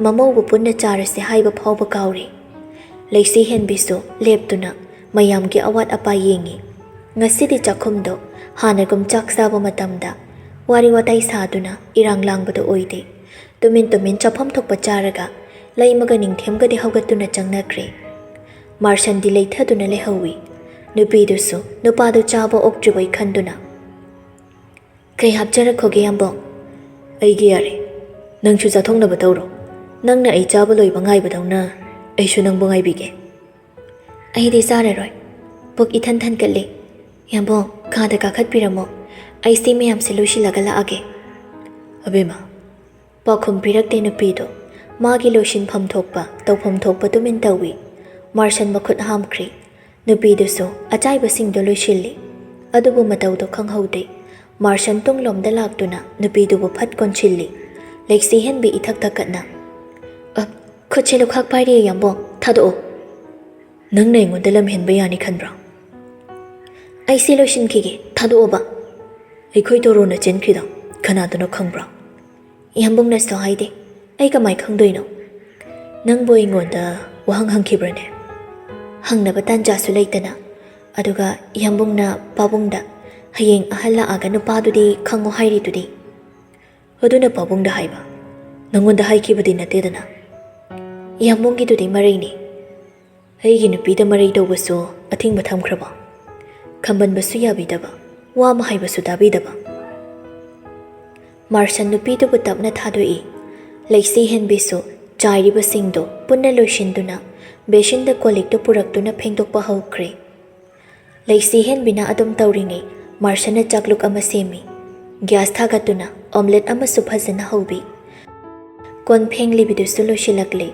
ꯃꯃꯧꯕꯨ ꯄꯨꯟꯅ ꯆꯥꯔꯁꯤ ꯍꯥꯏꯕ ꯐꯥꯎꯕ ꯀꯥꯎꯔꯦ꯫ ꯂꯩꯁꯤ ꯍꯦꯟꯕꯤꯁꯨ ꯂꯦꯞꯇꯨꯅ ꯃꯌꯥꯝꯒꯤ ꯑꯋꯥꯠ ꯑꯄꯥ ꯌꯦꯡꯉꯤ꯫ ꯉꯁꯤꯗꯤ ꯆꯥꯛꯈꯨꯝꯗꯣ ꯍꯥꯟꯅꯒꯨꯝ ꯆꯥꯛ ꯆꯥꯕ ꯃꯇꯝꯗ ꯋꯥꯔꯤ ꯋꯥꯇꯥꯏ ꯁꯥꯗꯨꯅ ꯏꯔꯥꯡ ꯂꯥꯡꯕꯗꯣ ꯑꯣꯏꯗꯦ꯫ ꯇꯨꯃꯤꯟ ꯇꯨꯃꯤꯟ ꯆꯥꯐꯝ ꯊꯣꯛꯄ ꯆꯥꯔꯒ ꯂꯩꯃꯒ ꯅꯤꯡꯊꯦꯝꯒꯗꯤ ꯍꯧꯒꯠꯇꯨꯅ ꯆꯪꯅꯈ꯭ꯔꯦ꯫ ꯃꯥꯔꯁꯟꯗꯤ ꯂꯩꯊꯗꯨꯅ ꯂꯩꯍꯧꯏ꯫ ꯅꯨꯄꯤꯗꯨꯁꯨ ꯅꯨꯄꯥꯗꯨ ꯆꯥꯕ ꯑꯣꯛꯇ꯭ꯔꯤꯕꯣꯏ ꯈꯟꯗꯨꯅ, "ꯀꯩ ꯍꯥꯞꯆꯔꯛꯈꯣꯒꯦ, ꯌꯥꯝꯕꯣꯡ?" "ꯑꯩꯒꯤ ꯌꯥꯔꯦ꯫ ꯅꯪꯁꯨ ꯆꯥꯊꯣꯛꯅꯕ ꯇꯧꯔꯣ꯫ ꯅꯪꯅ ꯑꯩ ꯆꯥꯕ ꯂꯣꯏꯕ ꯉꯥꯏꯕꯗꯧꯅ ꯑꯩꯁꯨ ꯅꯪꯕꯨ ꯉꯥꯏꯕꯤꯒꯦ꯫ ꯑꯩꯗꯤ ꯆꯥꯔꯔꯣꯏ꯫ ꯄꯨꯛ ꯏꯊꯟ ꯊꯟꯒꯠꯂꯦ꯫ ꯌꯥꯝꯕꯨꯡ, ꯀꯥꯗ ꯀꯥꯈꯠꯄꯤꯔꯝꯃꯣ꯫ ꯑꯩ ꯁꯤ ꯃꯌꯥꯝꯁꯦ ꯂꯣꯏꯁꯤꯜꯂꯒ ꯂꯥꯛꯑꯒꯦ꯫ ꯑꯕꯦꯝꯃ꯫ ꯄꯥꯎꯈꯨꯝ ꯄꯤꯔꯛꯇꯦ ꯅꯨꯄꯤꯗꯣ꯫ ꯃꯥꯒꯤ ꯂꯣꯏꯁꯤꯟꯐꯝ ꯊꯣꯛꯄ, ꯇꯧꯐꯝ ꯊꯣꯛꯄ ꯇꯨꯃꯤꯟ ꯇꯧꯏ꯫ ꯃꯥꯔꯁꯟ ꯃꯈꯨꯠ ꯍꯥꯝꯈ꯭ꯔꯦ꯫ ꯅꯨꯄꯤꯗꯨꯁꯨ ꯑꯆꯥꯏꯕꯁꯤꯡꯗꯣ ꯂꯣꯏꯁꯤꯜꯂꯤ꯫ ꯑꯗꯨꯕꯨ ꯃꯇꯧꯗꯣ ꯈꯪꯍꯧꯗꯦ꯫ ꯃꯥꯔꯁꯟ ꯇꯨꯡꯂꯣꯝꯗ ꯂꯥꯛꯇꯨꯅ ꯅꯨꯄꯤꯗꯨꯕꯨ ꯐꯠ ꯀꯣꯟꯁꯤꯜꯂꯤ꯫ ꯂꯩꯁꯤ ꯍꯦꯟꯕꯤ ꯏꯊꯛ ꯊꯛꯀꯠꯅ, "ꯑ, ꯈꯨꯠꯁꯦ ꯂꯨꯈꯥꯛ ꯄꯥꯏꯔꯦ ꯌꯥꯝꯕꯨꯡ, ꯊꯥꯗꯣꯛꯑꯣ꯫ ꯅꯪꯅ ꯑꯩꯉꯣꯟꯗ ꯂꯝ ꯍꯦꯟꯕ ꯌꯥꯅꯤ ꯈꯟꯕ꯭ꯔꯣ?" "ꯑꯩ ꯁꯤ ꯂꯣꯏꯁꯤꯟꯈꯤꯒꯦ, ꯊꯥꯗꯣꯛꯑꯣꯕ꯫" "ꯑꯩꯈꯣꯏ ꯇꯣꯔꯣꯅ ꯆꯦꯟꯈ꯭ꯔꯤꯗꯣ ꯀꯅꯥꯗꯅꯣ ꯈꯪꯕ꯭ꯔꯣ?" "ꯌꯥꯝꯕꯨꯡꯅꯁꯨ ꯍꯥꯏꯗꯦ, ꯑꯩ ꯀꯃꯥꯏ ꯈꯪꯗꯣꯏꯅꯣ?" "ꯅꯪꯕꯨ ꯑꯩꯉꯣꯟꯗ ꯋꯥꯍꯪ ꯍꯪꯈꯤꯕ꯭ꯔꯅꯦ?" "ꯍꯪꯅꯕ ꯇꯥꯟꯖꯥꯁꯨ ꯂꯩꯇꯅ꯫ ꯑꯗꯨꯒ ꯌꯥꯝꯕꯨꯡꯅ ꯄꯥꯕꯨꯡꯗ ꯍꯌꯦꯡ ꯑꯍꯜ ꯂꯥꯛꯑꯒ ꯅꯨꯄꯥꯗꯨꯗꯤ ꯈꯪꯉꯣ ꯍꯥꯏꯔꯤꯗꯨꯗꯤ?" "ꯑꯗꯨꯅ ꯄꯥꯕꯨꯡꯗ ꯍꯥꯏꯕ, ꯅꯪꯉꯣꯟꯗ ꯍꯥꯏꯈꯤꯕꯗꯤ ꯅꯠꯇꯦꯗꯅ?" "ꯌꯥꯝꯕꯨꯡꯒꯤꯗꯨꯗꯤ ꯃꯔꯩꯅꯤ꯫ ꯑꯩꯒꯤ ꯅꯨꯄꯤꯗ ꯃꯔꯩ ꯇꯧꯕꯁꯨ ꯑꯊꯤꯡꯕ ꯊꯝꯈ꯭ꯔꯕ? ꯈꯝꯕꯟꯕꯁꯨ ꯌꯥꯕꯤꯗꯕ, ꯋꯥ ꯑꯃ ꯍꯥꯏꯕꯁꯨ ꯇꯥꯕꯤꯗꯕ?" ꯃꯥꯔꯁꯟ ꯅꯨꯄꯤꯗꯨꯕꯨ ꯇꯞꯅ ꯊꯥꯗꯣꯛꯏ꯫ ꯂꯩꯁꯤ ꯍꯦꯟꯕꯤꯁꯨ ꯆꯥꯏꯔꯤꯕꯁꯤꯡꯗꯣ ꯄꯨꯟꯅ ꯂꯣꯏꯁꯤꯟꯗꯨꯅ ꯕꯦꯁꯤꯟꯗ ꯀꯣꯜ ꯂꯤꯛꯇꯨ ꯄꯨꯔꯛꯇꯨꯅ ꯐꯦꯡꯗꯣꯛꯄ ꯍꯧꯈ꯭ꯔꯦ꯫ ꯂꯩꯁꯤ ꯍꯦꯟꯕꯤꯅ ꯑꯗꯨꯝ ꯇꯧꯔꯤꯉꯩ ꯃꯥꯔꯁꯟꯅ ꯆꯥꯛꯂꯨꯛ ꯑꯃ ꯁꯦꯝꯃꯤ꯫ ꯒ꯭ꯌꯥꯁ ꯊꯥꯒꯠꯇꯨꯅ ꯑꯣꯝꯂꯦꯠ ꯑꯃꯁꯨ ꯐꯖꯅ ꯍꯧꯕꯤ꯫ ꯀꯣꯟ ꯐꯦꯡꯂꯤꯕꯤꯗꯨꯁꯨ ꯂꯣꯏꯁꯤꯜꯂꯛꯂꯦ꯫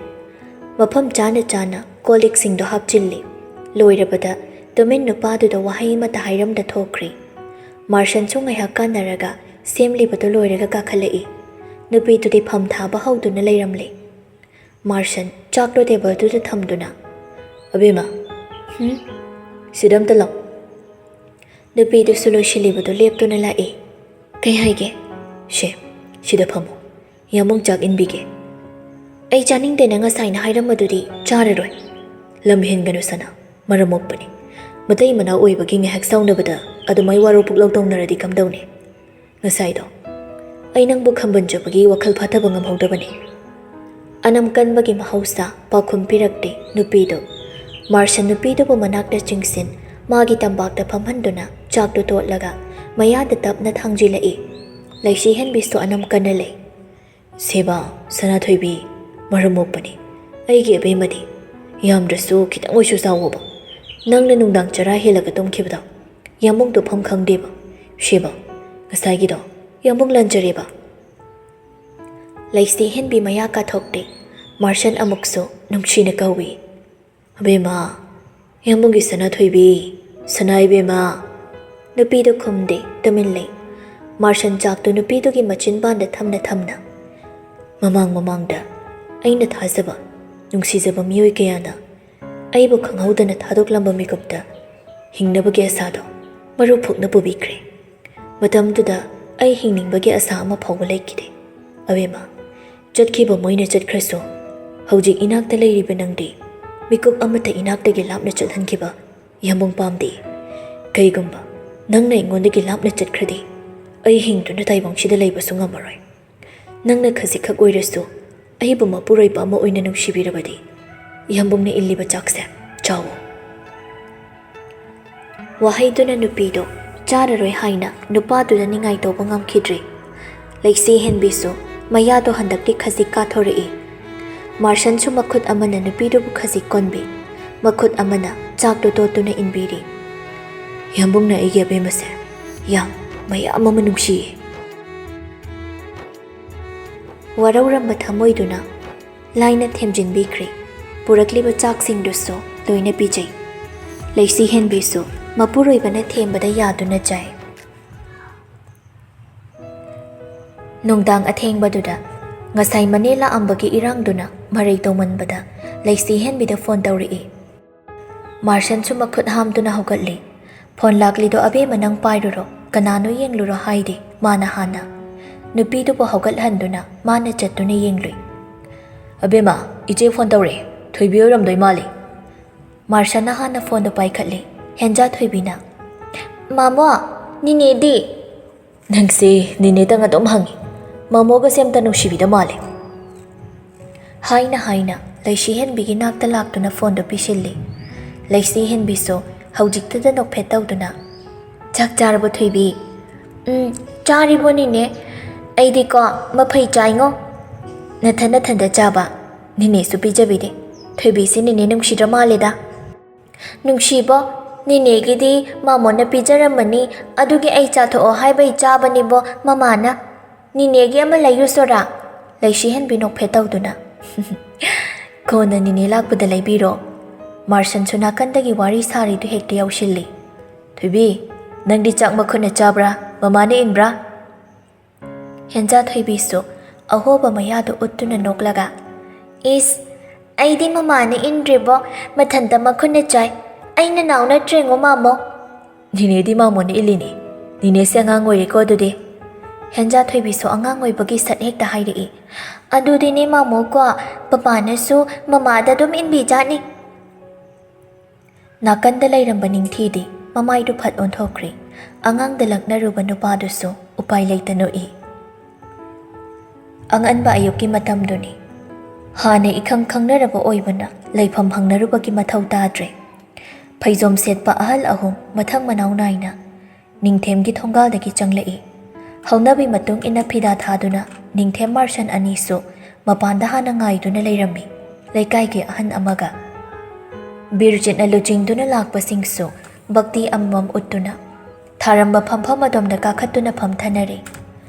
ꯃꯐꯝ ꯆꯥꯅ ꯆꯥꯅ ꯀꯣꯜ ꯂꯤꯛꯁꯤꯡꯗꯣ ꯍꯥꯞꯆꯤꯜꯂꯤ꯫ ꯂꯣꯏꯔꯕꯗ ꯇꯨꯃꯤꯟ ꯅꯨꯄꯥꯗꯨꯗ ꯋꯥꯍꯩ ꯑꯃꯠꯇ ꯍꯥꯏꯔꯝꯗ ꯊꯣꯛꯈ꯭ꯔꯦ꯫ ꯃꯥꯔꯁꯟꯁꯨ ꯉꯥꯏꯍꯥꯛ ꯀꯥꯟꯅꯔꯒ ꯁꯦꯝꯂꯤꯕꯗꯨ ꯂꯣꯏꯔꯒ ꯀꯥꯈꯠꯂꯛꯏ꯫ ꯅꯨꯄꯤꯗꯨꯗꯤ ꯐꯝ ꯊꯥꯕ ꯍꯧꯗꯨꯅ ꯂꯩꯔꯝꯂꯦ꯫ ꯃꯥꯔꯁꯟ ꯆꯥꯛꯇꯣ ꯇꯦꯕꯜꯗꯨꯗ ꯊꯝꯗꯨꯅ, "ꯑꯕꯦꯝꯃ, ꯍꯨꯝ? ꯁꯤꯗ ꯑꯝꯇ ꯂꯥꯎ꯫" ꯅꯨꯄꯤꯗꯨꯁꯨ ꯂꯣꯏꯁꯤꯜꯂꯤꯕꯗꯨ ꯂꯦꯞꯇꯨꯅ ꯂꯥꯛꯏ꯫ "ꯀꯩ ꯍꯥꯏꯒꯦ?" "ꯁꯦ, ꯁꯤꯗ ꯐꯝꯃꯣ꯫ ꯌꯥꯝꯕꯨꯡ ꯆꯥꯛ ꯏꯟꯕꯤꯒꯦ꯫" "ꯑꯩ ꯆꯥꯅꯤꯡꯗꯦꯅ ꯉꯁꯥꯏꯅ ꯍꯥꯏꯔꯝꯕꯗꯨꯗꯤ ꯆꯥꯔꯔꯣꯏ꯫" "ꯂꯝ ꯍꯦꯟꯒꯅꯨ ꯁꯅꯥ, ꯃꯔꯝ ꯃꯣꯛꯄꯅꯤ꯫ ꯃꯇꯩ ꯃꯅꯥꯎ ꯑꯣꯏꯕꯒꯤ ꯉꯥꯏꯍꯥꯛ ꯁꯥꯎꯅꯕꯗ ꯑꯗꯨꯃꯥꯏ ꯋꯥꯔꯧ ꯄꯨꯛꯂꯧ ꯇꯧꯅꯔꯗꯤ ꯀꯝꯗꯧꯅꯤ? ꯉꯁꯥꯏꯗꯣ ꯑꯩ ꯅꯪꯕꯨ ꯈꯝꯕꯟꯖꯕꯒꯤ ꯋꯥꯈꯜ ꯐꯥꯊꯕ ꯉꯝꯍꯧꯗꯕꯅꯤ꯫" ꯑꯅꯝ ꯀꯟꯕꯒꯤ ꯃꯍꯧꯁꯥ ꯄꯥꯎꯈꯨꯝ ꯄꯤꯔꯛꯇꯦ ꯅꯨꯄꯤꯗꯨ꯫ ꯃꯥꯔꯁꯟ ꯅꯨꯄꯤꯗꯨꯕꯨ ꯃꯅꯥꯛꯇ ꯆꯤꯡꯁꯤꯟ, ꯃꯥꯒꯤ ꯇꯝꯄꯥꯛꯇ ꯐꯝꯍꯟꯗꯨꯅ ꯆꯥꯛꯇꯨ ꯇꯣꯠꯂꯒ ꯃꯌꯥꯗ ꯇꯞꯅ ꯊꯥꯡꯖꯤꯜꯂꯛꯏ꯫ ꯂꯩꯁꯤ ꯍꯦꯟꯕꯤꯁꯨ ꯑꯅꯝ ꯀꯟꯅ ꯂꯩ꯫ "ꯁꯦꯕꯥ, ꯁꯅꯥꯊꯣꯏꯕꯤ, ꯃꯔꯝ ꯃꯣꯛꯄꯅꯤ꯫ ꯑꯩꯒꯤ ꯑꯕꯦꯝꯃꯗꯤ "ꯌꯥꯝꯗ꯭ꯔꯁꯨ ꯈꯤꯇꯪ ꯑꯣꯏꯁꯨ ꯆꯥꯎꯋꯣꯕ꯫ ꯅꯪꯅ ꯅꯨꯡꯗꯥꯡ ꯆꯔꯥ ꯍꯦꯜꯂꯒ ꯇꯨꯝꯈꯤꯕꯗꯣ ꯌꯥꯝꯕꯨꯡ ꯇꯨꯝꯐꯝ ꯈꯪꯗꯦꯕ꯫ ꯁꯦꯕ, ꯉꯁꯥꯏꯒꯤꯗꯣ ꯌꯥꯝꯕꯨꯡ ꯂꯥꯟꯖꯔꯦꯕ"꯫ ꯂꯩꯁꯤ ꯍꯦꯟꯕꯤ ꯃꯌꯥ ꯀꯥꯊꯣꯛꯇꯦ꯫ ꯃꯥꯔꯁꯟ ꯑꯃꯨꯛꯁꯨ ꯅꯨꯡꯁꯤꯅ ꯀꯧꯏ, "ꯑꯕꯦꯝꯃ, ꯌꯥꯝꯕꯨꯡꯒꯤ ꯁꯅꯥꯊꯣꯏꯕꯤ, ꯁꯅꯥ ꯏꯕꯦꯝꯃ"꯫ ꯅꯨꯄꯤꯗꯨ ꯈꯨꯝꯗꯦ, ꯇꯨꯃꯤꯟ ꯂꯩ꯫ ꯃꯥꯔꯁꯟ ꯆꯥꯛꯇꯨ ꯅꯨꯄꯤꯗꯨꯒꯤ ꯃꯆꯤꯟꯕꯥꯟꯗ ꯊꯝꯅ ꯊꯝꯅ, "ꯃꯃꯥꯡ ꯃꯃꯥꯡꯗ ꯑꯩꯅ ꯊꯥꯖꯕ, ꯅꯨꯡꯁꯤꯖꯕ ꯃꯤꯑꯣꯏ ꯀꯌꯥꯅ ꯑꯩꯕꯨ ꯈꯪꯍꯧꯗꯅ ꯊꯥꯗꯣꯛꯂꯝꯕ ꯃꯤꯀꯨꯞꯇ ꯍꯤꯡꯅꯕꯒꯤ ꯑꯁꯥꯗꯣ ꯃꯔꯨ ꯐꯨꯛꯅ ꯄꯨꯕꯤꯈ꯭ꯔꯦ꯫ ꯃꯇꯝꯗꯨꯗ ꯑꯩ ꯍꯤꯡꯅꯤꯡꯕꯒꯤ ꯑꯁꯥ ꯑꯃ ꯐꯥꯎꯕ ꯂꯩꯈꯤꯗꯦ꯫ ꯑꯕꯦꯝꯃ, ꯆꯠꯈꯤꯕ ꯃꯣꯏꯅ ꯆꯠꯈ꯭ꯔꯁꯨ, ꯍꯧꯖꯤꯛ ꯏꯅꯥꯛꯇ ꯂꯩꯔꯤꯕ ꯅꯪꯗꯤ ꯃꯤꯀꯨꯞ ꯑꯃꯠꯇ ꯏꯅꯥꯛꯇꯒꯤ ꯂꯥꯞꯅ ꯆꯠꯍꯟꯈꯤꯕ ꯌꯥꯝꯕꯨꯡ ꯄꯥꯝꯗꯦ꯫ ꯀꯩꯒꯨꯝꯕ ꯅꯪꯅ ꯑꯩꯉꯣꯟꯗꯒꯤ ꯂꯥꯞꯅ ꯆꯠꯈ꯭ꯔꯗꯤ, ꯑꯩ ꯍꯤꯡꯗꯨꯅ ꯇꯥꯏꯕꯪꯁꯤꯗ ꯂꯩꯕꯁꯨ ꯉꯝꯃꯔꯣꯏ꯫ ꯅꯪꯅ ꯈꯖꯤꯛꯈꯛ ꯑꯣꯏꯔꯁꯨ ꯑꯩꯕꯨ ꯃꯄꯨꯔꯣꯏꯕ ꯑꯃ ꯑꯣꯏꯅ ꯅꯨꯡꯁꯤꯕꯤꯔꯕꯗꯤ, ꯌꯥꯝꯕꯨꯡꯅ ꯏꯜꯂꯤꯕ ꯆꯥꯛꯁꯦ ꯆꯥꯎꯋꯣ"꯫ ꯋꯥꯍꯩꯗꯨꯅ ꯅꯨꯄꯤꯗꯨ ꯆꯥꯔꯔꯣꯏ ꯍꯥꯏꯅ ꯅꯨꯄꯥꯗꯨꯗ ꯅꯤꯡꯉꯥꯏ ꯇꯧꯕ ꯉꯝꯈꯤꯗ꯭ꯔꯦ꯫ ꯂꯩꯁꯤ ꯍꯦꯟꯕꯤꯁꯨ ꯃꯌꯥꯗꯣ ꯍꯟꯗꯛꯇꯤ ꯈꯖꯤꯛ ꯀꯥꯊꯣꯔꯛꯏ꯫ ꯃꯥꯔꯁꯟꯁꯨ ꯃꯈꯨꯠ ꯑꯃꯅ ꯅꯨꯄꯤꯗꯨꯕꯨ ꯈꯖꯤꯛ ꯀꯣꯟꯕꯤ, ꯃꯈꯨꯠ ꯑꯃꯅ ꯆꯥꯛꯇꯨ ꯇꯣꯠꯇꯨꯅ ꯏꯟꯕꯤꯔꯤ꯫ "ꯌꯥꯝꯕꯨꯡꯅ ꯑꯩꯒꯤ ꯑꯕꯦꯝꯃꯁꯦ ꯌꯥꯝ ꯃꯌꯥꯝ ꯑꯃ ꯅꯨꯡꯁꯤꯌꯦ"꯫ ꯋꯥꯔꯧꯔꯝꯕ ꯊꯃꯣꯏꯗꯨꯅ ꯂꯥꯏꯅ ꯊꯦꯝꯖꯤꯟꯕꯤꯈ꯭ꯔꯦ꯫ ꯄꯨꯔꯛꯂꯤꯕ ꯆꯥꯛꯁꯤꯡꯗꯨꯁꯨ ꯂꯣꯏꯅ ꯄꯤꯖꯩ꯫ ꯂꯩꯁꯤ ꯍꯦꯟꯕꯤꯁꯨ ꯃꯄꯨꯔꯣꯏꯕꯅ ꯊꯦꯝꯕꯗ ꯌꯥꯗꯨꯅ ꯆꯥꯏ꯫ ꯅꯨꯡꯗꯥꯡ ꯑꯊꯦꯡꯕꯗꯨꯗ ꯉꯁꯥꯏ ꯃꯅꯦ ꯂꯥꯛꯑꯝꯕꯒꯤ ꯏꯔꯥꯡꯗꯨꯅ ꯃꯔꯩ ꯇꯧꯃꯟꯕꯗ ꯂꯩꯁꯤ ꯍꯦꯟꯕꯤꯗ ꯐꯣꯟ ꯇꯧꯔꯛꯏ꯫ ꯃꯥꯔꯁꯟꯁꯨ ꯃꯈꯨꯠ ꯍꯥꯝꯗꯨꯅ ꯍꯧꯒꯠꯂꯤ꯫ "ꯐꯣꯟ ꯂꯥꯛꯂꯤꯗꯣ ꯑꯕꯦꯝꯃ ꯅꯪ ꯄꯥꯏꯔꯨꯔꯣ, ꯀꯅꯥꯅꯣ ꯌꯦꯡꯂꯨꯔꯣ" ꯍꯥꯏꯔꯤ ꯃꯥꯅ ꯍꯥꯟꯅ꯫ ꯅꯨꯄꯤꯗꯨꯕꯨ ꯍꯧꯒꯠꯍꯟꯗꯨꯅ ꯃꯥꯅ ꯆꯠꯇꯨꯅ ꯌꯦꯡꯂꯨꯏ꯫ "ꯑꯕꯦꯝꯃ, ꯏꯆꯦ ꯐꯣꯟ ꯇꯧꯔꯛꯑꯦ, ꯊꯣꯏꯕꯤ ꯑꯣꯏꯔꯝꯗꯣꯏ ꯃꯥꯜꯂꯤ"꯫ ꯃꯥꯔꯁꯟꯅ ꯍꯥꯟꯅ ꯐꯣꯟꯗꯣ ꯄꯥꯏꯈꯠꯂꯤ꯫ ꯍꯦꯟꯖꯥ ꯊꯣꯏꯕꯤꯅ, "ꯃꯥꯃꯣ, ꯅꯤꯅꯦꯗꯤ?" "ꯅꯪꯁꯦ ꯅꯤꯅꯦꯗꯪ ꯑꯗꯨꯝ ꯍꯪꯉꯤ꯫ ꯃꯥꯃꯣꯒꯁꯦ ꯑꯝꯇ ꯅꯨꯡꯁꯤꯕꯤꯗ ꯃꯥꯜꯂꯦ"꯫ ꯍꯥꯏꯅ ꯍꯥꯏꯅ ꯂꯩꯁꯤ ꯍꯦꯟꯕꯤꯒꯤ ꯅꯥꯛꯇ ꯂꯥꯛꯇꯨꯅ ꯐꯣꯟꯗꯨ ꯄꯤꯁꯤꯜꯂꯤ꯫ ꯂꯩꯁꯤ ꯍꯦꯟꯕꯤꯁꯨ ꯍꯧꯖꯤꯛꯇꯗ ꯅꯣꯛꯐꯦꯠ ꯇꯧꯗꯨꯅ, "ꯆꯥꯛ ꯆꯥꯔꯕꯣ ꯊꯣꯏꯕꯤ?" "ꯎꯝ, ꯆꯥꯔꯤꯕꯣꯅꯤꯅꯦ? ꯑꯩꯗꯤꯀꯣ ꯃꯐꯩ ꯆꯥꯏꯉꯣ"꯫ "ꯅꯊꯟ ꯅꯊꯟꯗ ꯆꯥꯕ? ꯅꯤꯅꯦꯁꯨ ꯄꯤꯖꯕꯤꯗꯦ"꯫ ꯊꯣꯏꯕꯤꯁꯤ ꯅꯤꯅꯦ ꯅꯨꯡꯁꯤꯗ꯭ꯔ ꯃꯥꯜꯂꯦꯗ꯫ ꯅꯨꯡꯁꯤꯕꯣ, ꯅꯤꯅꯦꯒꯤꯗꯤ ꯃꯥꯃꯣꯅ ꯄꯤꯖꯔꯝꯃꯅꯤ, ꯑꯗꯨꯒꯤ ꯑꯩ ꯆꯥꯊꯣꯛꯑꯣ ꯍꯥꯏꯕꯩ ꯆꯥꯕꯅꯤꯕꯣ ꯃꯃꯥꯅ꯫ ꯅꯤꯅꯦꯒꯤ ꯑꯃ ꯂꯩꯌꯨ ꯁꯣꯔꯥ꯫ ꯂꯩꯁꯤꯍꯟꯕꯤ ꯅꯣꯛꯐꯦꯠ ꯇꯧꯗꯨꯅ꯫ ꯀꯣꯟꯅ ꯅꯤꯅꯦ ꯂꯥꯛꯄꯗ ꯂꯩꯕꯤꯔꯣ꯫ ꯃꯥꯔꯁꯟꯁꯨ ꯅꯥꯀꯟꯗꯒꯤ ꯋꯥꯔꯤ ꯁꯥꯔꯤꯗꯨ ꯍꯦꯛꯇ ꯌꯥꯎꯁꯤꯜꯂꯤ꯫ ꯊꯣꯏꯕꯤ, ꯅꯪꯗꯤ ꯆꯥꯛ ꯃꯈꯨꯠꯅ ꯆꯥꯕ꯭ꯔꯥ, ꯃꯃꯥꯅ ꯏꯟꯕ꯭ꯔꯥ? ꯍꯦꯟꯖꯥ ꯊꯣꯏꯕꯤꯁꯨ ꯑꯍꯣꯕ ꯃꯌꯥꯗꯨ ꯎꯠꯇꯨꯅ ꯅꯣꯛꯂꯒ, ꯏꯁ, ꯑꯩꯗꯤ ꯃꯃꯥꯅ ꯏꯟꯗ꯭ꯔꯤꯕꯣ, ꯃꯊꯟꯇ ꯃꯈꯨꯠꯅ ꯆꯥꯏ꯫ ꯑꯩ ꯅꯅꯥꯎ ꯅꯠꯇ꯭ꯔꯦꯉꯣ ꯃꯥꯃꯣ꯫ ꯅꯤꯅꯦꯗꯤ ꯃꯥꯃꯣꯅ ꯏꯜꯂꯤꯅꯦ꯫ ꯅꯤꯅꯦꯁꯦ ꯑꯉꯥꯡ ꯑꯣꯏꯔꯤꯀꯣ ꯑꯗꯨꯗꯤ꯫ ꯍꯦꯟꯖꯥ ꯊꯣꯏꯕꯤꯁꯨ ꯑꯉꯥꯡ ꯑꯣꯏꯕꯒꯤ ꯁꯠ ꯍꯦꯛꯇ ꯍꯥꯏꯔꯛꯏ꯫ ꯑꯗꯨꯗꯤꯅꯦ ꯃꯥꯃꯣꯀꯣ, ꯄꯄꯥꯅꯁꯨ ꯃꯃꯥꯗ ꯑꯗꯨꯝ ꯏꯟꯕꯤꯖꯥꯠꯅꯤ꯫ ꯅꯥꯀꯟꯗ ꯂꯩꯔꯝꯕ ꯅꯤꯡꯊꯤꯗꯤ ꯃꯃꯥꯏꯗꯨ ꯐꯠ ꯑꯣꯟꯊꯣꯛꯈ꯭ꯔꯦ꯫ ꯑꯉꯥꯡꯗ ꯂꯛꯅꯔꯨꯕ ꯅꯨꯄꯥꯗꯨꯁꯨ ꯎꯄꯥꯏ ꯂꯩꯇ ꯅꯣꯛꯏ꯫ ꯑꯉꯟꯕ ꯑꯌꯨꯛꯀꯤ ꯃꯇꯝꯗꯨꯅꯤ꯫ ꯍꯥꯟꯅ ꯏꯈꯪ ꯈꯪꯅꯔꯕ ꯑꯣꯏꯕꯅ ꯂꯩꯐꯝ ꯍꯪꯅꯔꯨꯕꯒꯤ ꯃꯊꯧ ꯇꯥꯗ꯭ꯔꯦ꯫ ꯐꯩꯖꯣꯝ ꯁꯦꯠꯄ ꯑꯍꯜ ꯑꯍꯨꯝ ꯃꯊꯪ ꯃꯅꯥꯎ ꯅꯥꯏꯅ ꯅꯤꯡꯊꯦꯝꯒꯤ ꯊꯣꯡꯒꯥꯜꯗꯒꯤ ꯆꯪꯂꯛꯏ꯫ ꯍꯧꯅꯕꯤ ꯃꯇꯨꯡ ꯏꯟꯅ ꯐꯤꯗꯥ ꯊꯥꯗꯨꯅ ꯅꯤꯡꯊꯦꯝ ꯃꯥꯔꯁꯟ ꯑꯅꯤꯁꯨ ꯃꯄꯥꯟꯗ ꯍꯥꯟꯅ ꯉꯥꯏꯗꯨꯅ ꯂꯩꯔꯝꯃꯤ꯫ ꯂꯩꯀꯥꯏꯒꯤ ꯑꯍꯟ ꯑꯃꯒ ꯕꯤꯔꯖꯤꯠꯅ ꯂꯨꯆꯤꯡꯗꯨꯅ ꯂꯥꯛꯄꯁꯤꯡꯁꯨ ꯚꯛꯇꯤ ꯑꯃꯃꯝ ꯎꯠꯇꯨꯅ ꯊꯥꯔꯝꯕ ꯐꯝꯐꯝ ꯑꯗꯣꯝꯗ ꯀꯥꯈꯠꯇꯨꯅ ꯐꯝꯊꯅꯔꯦ꯫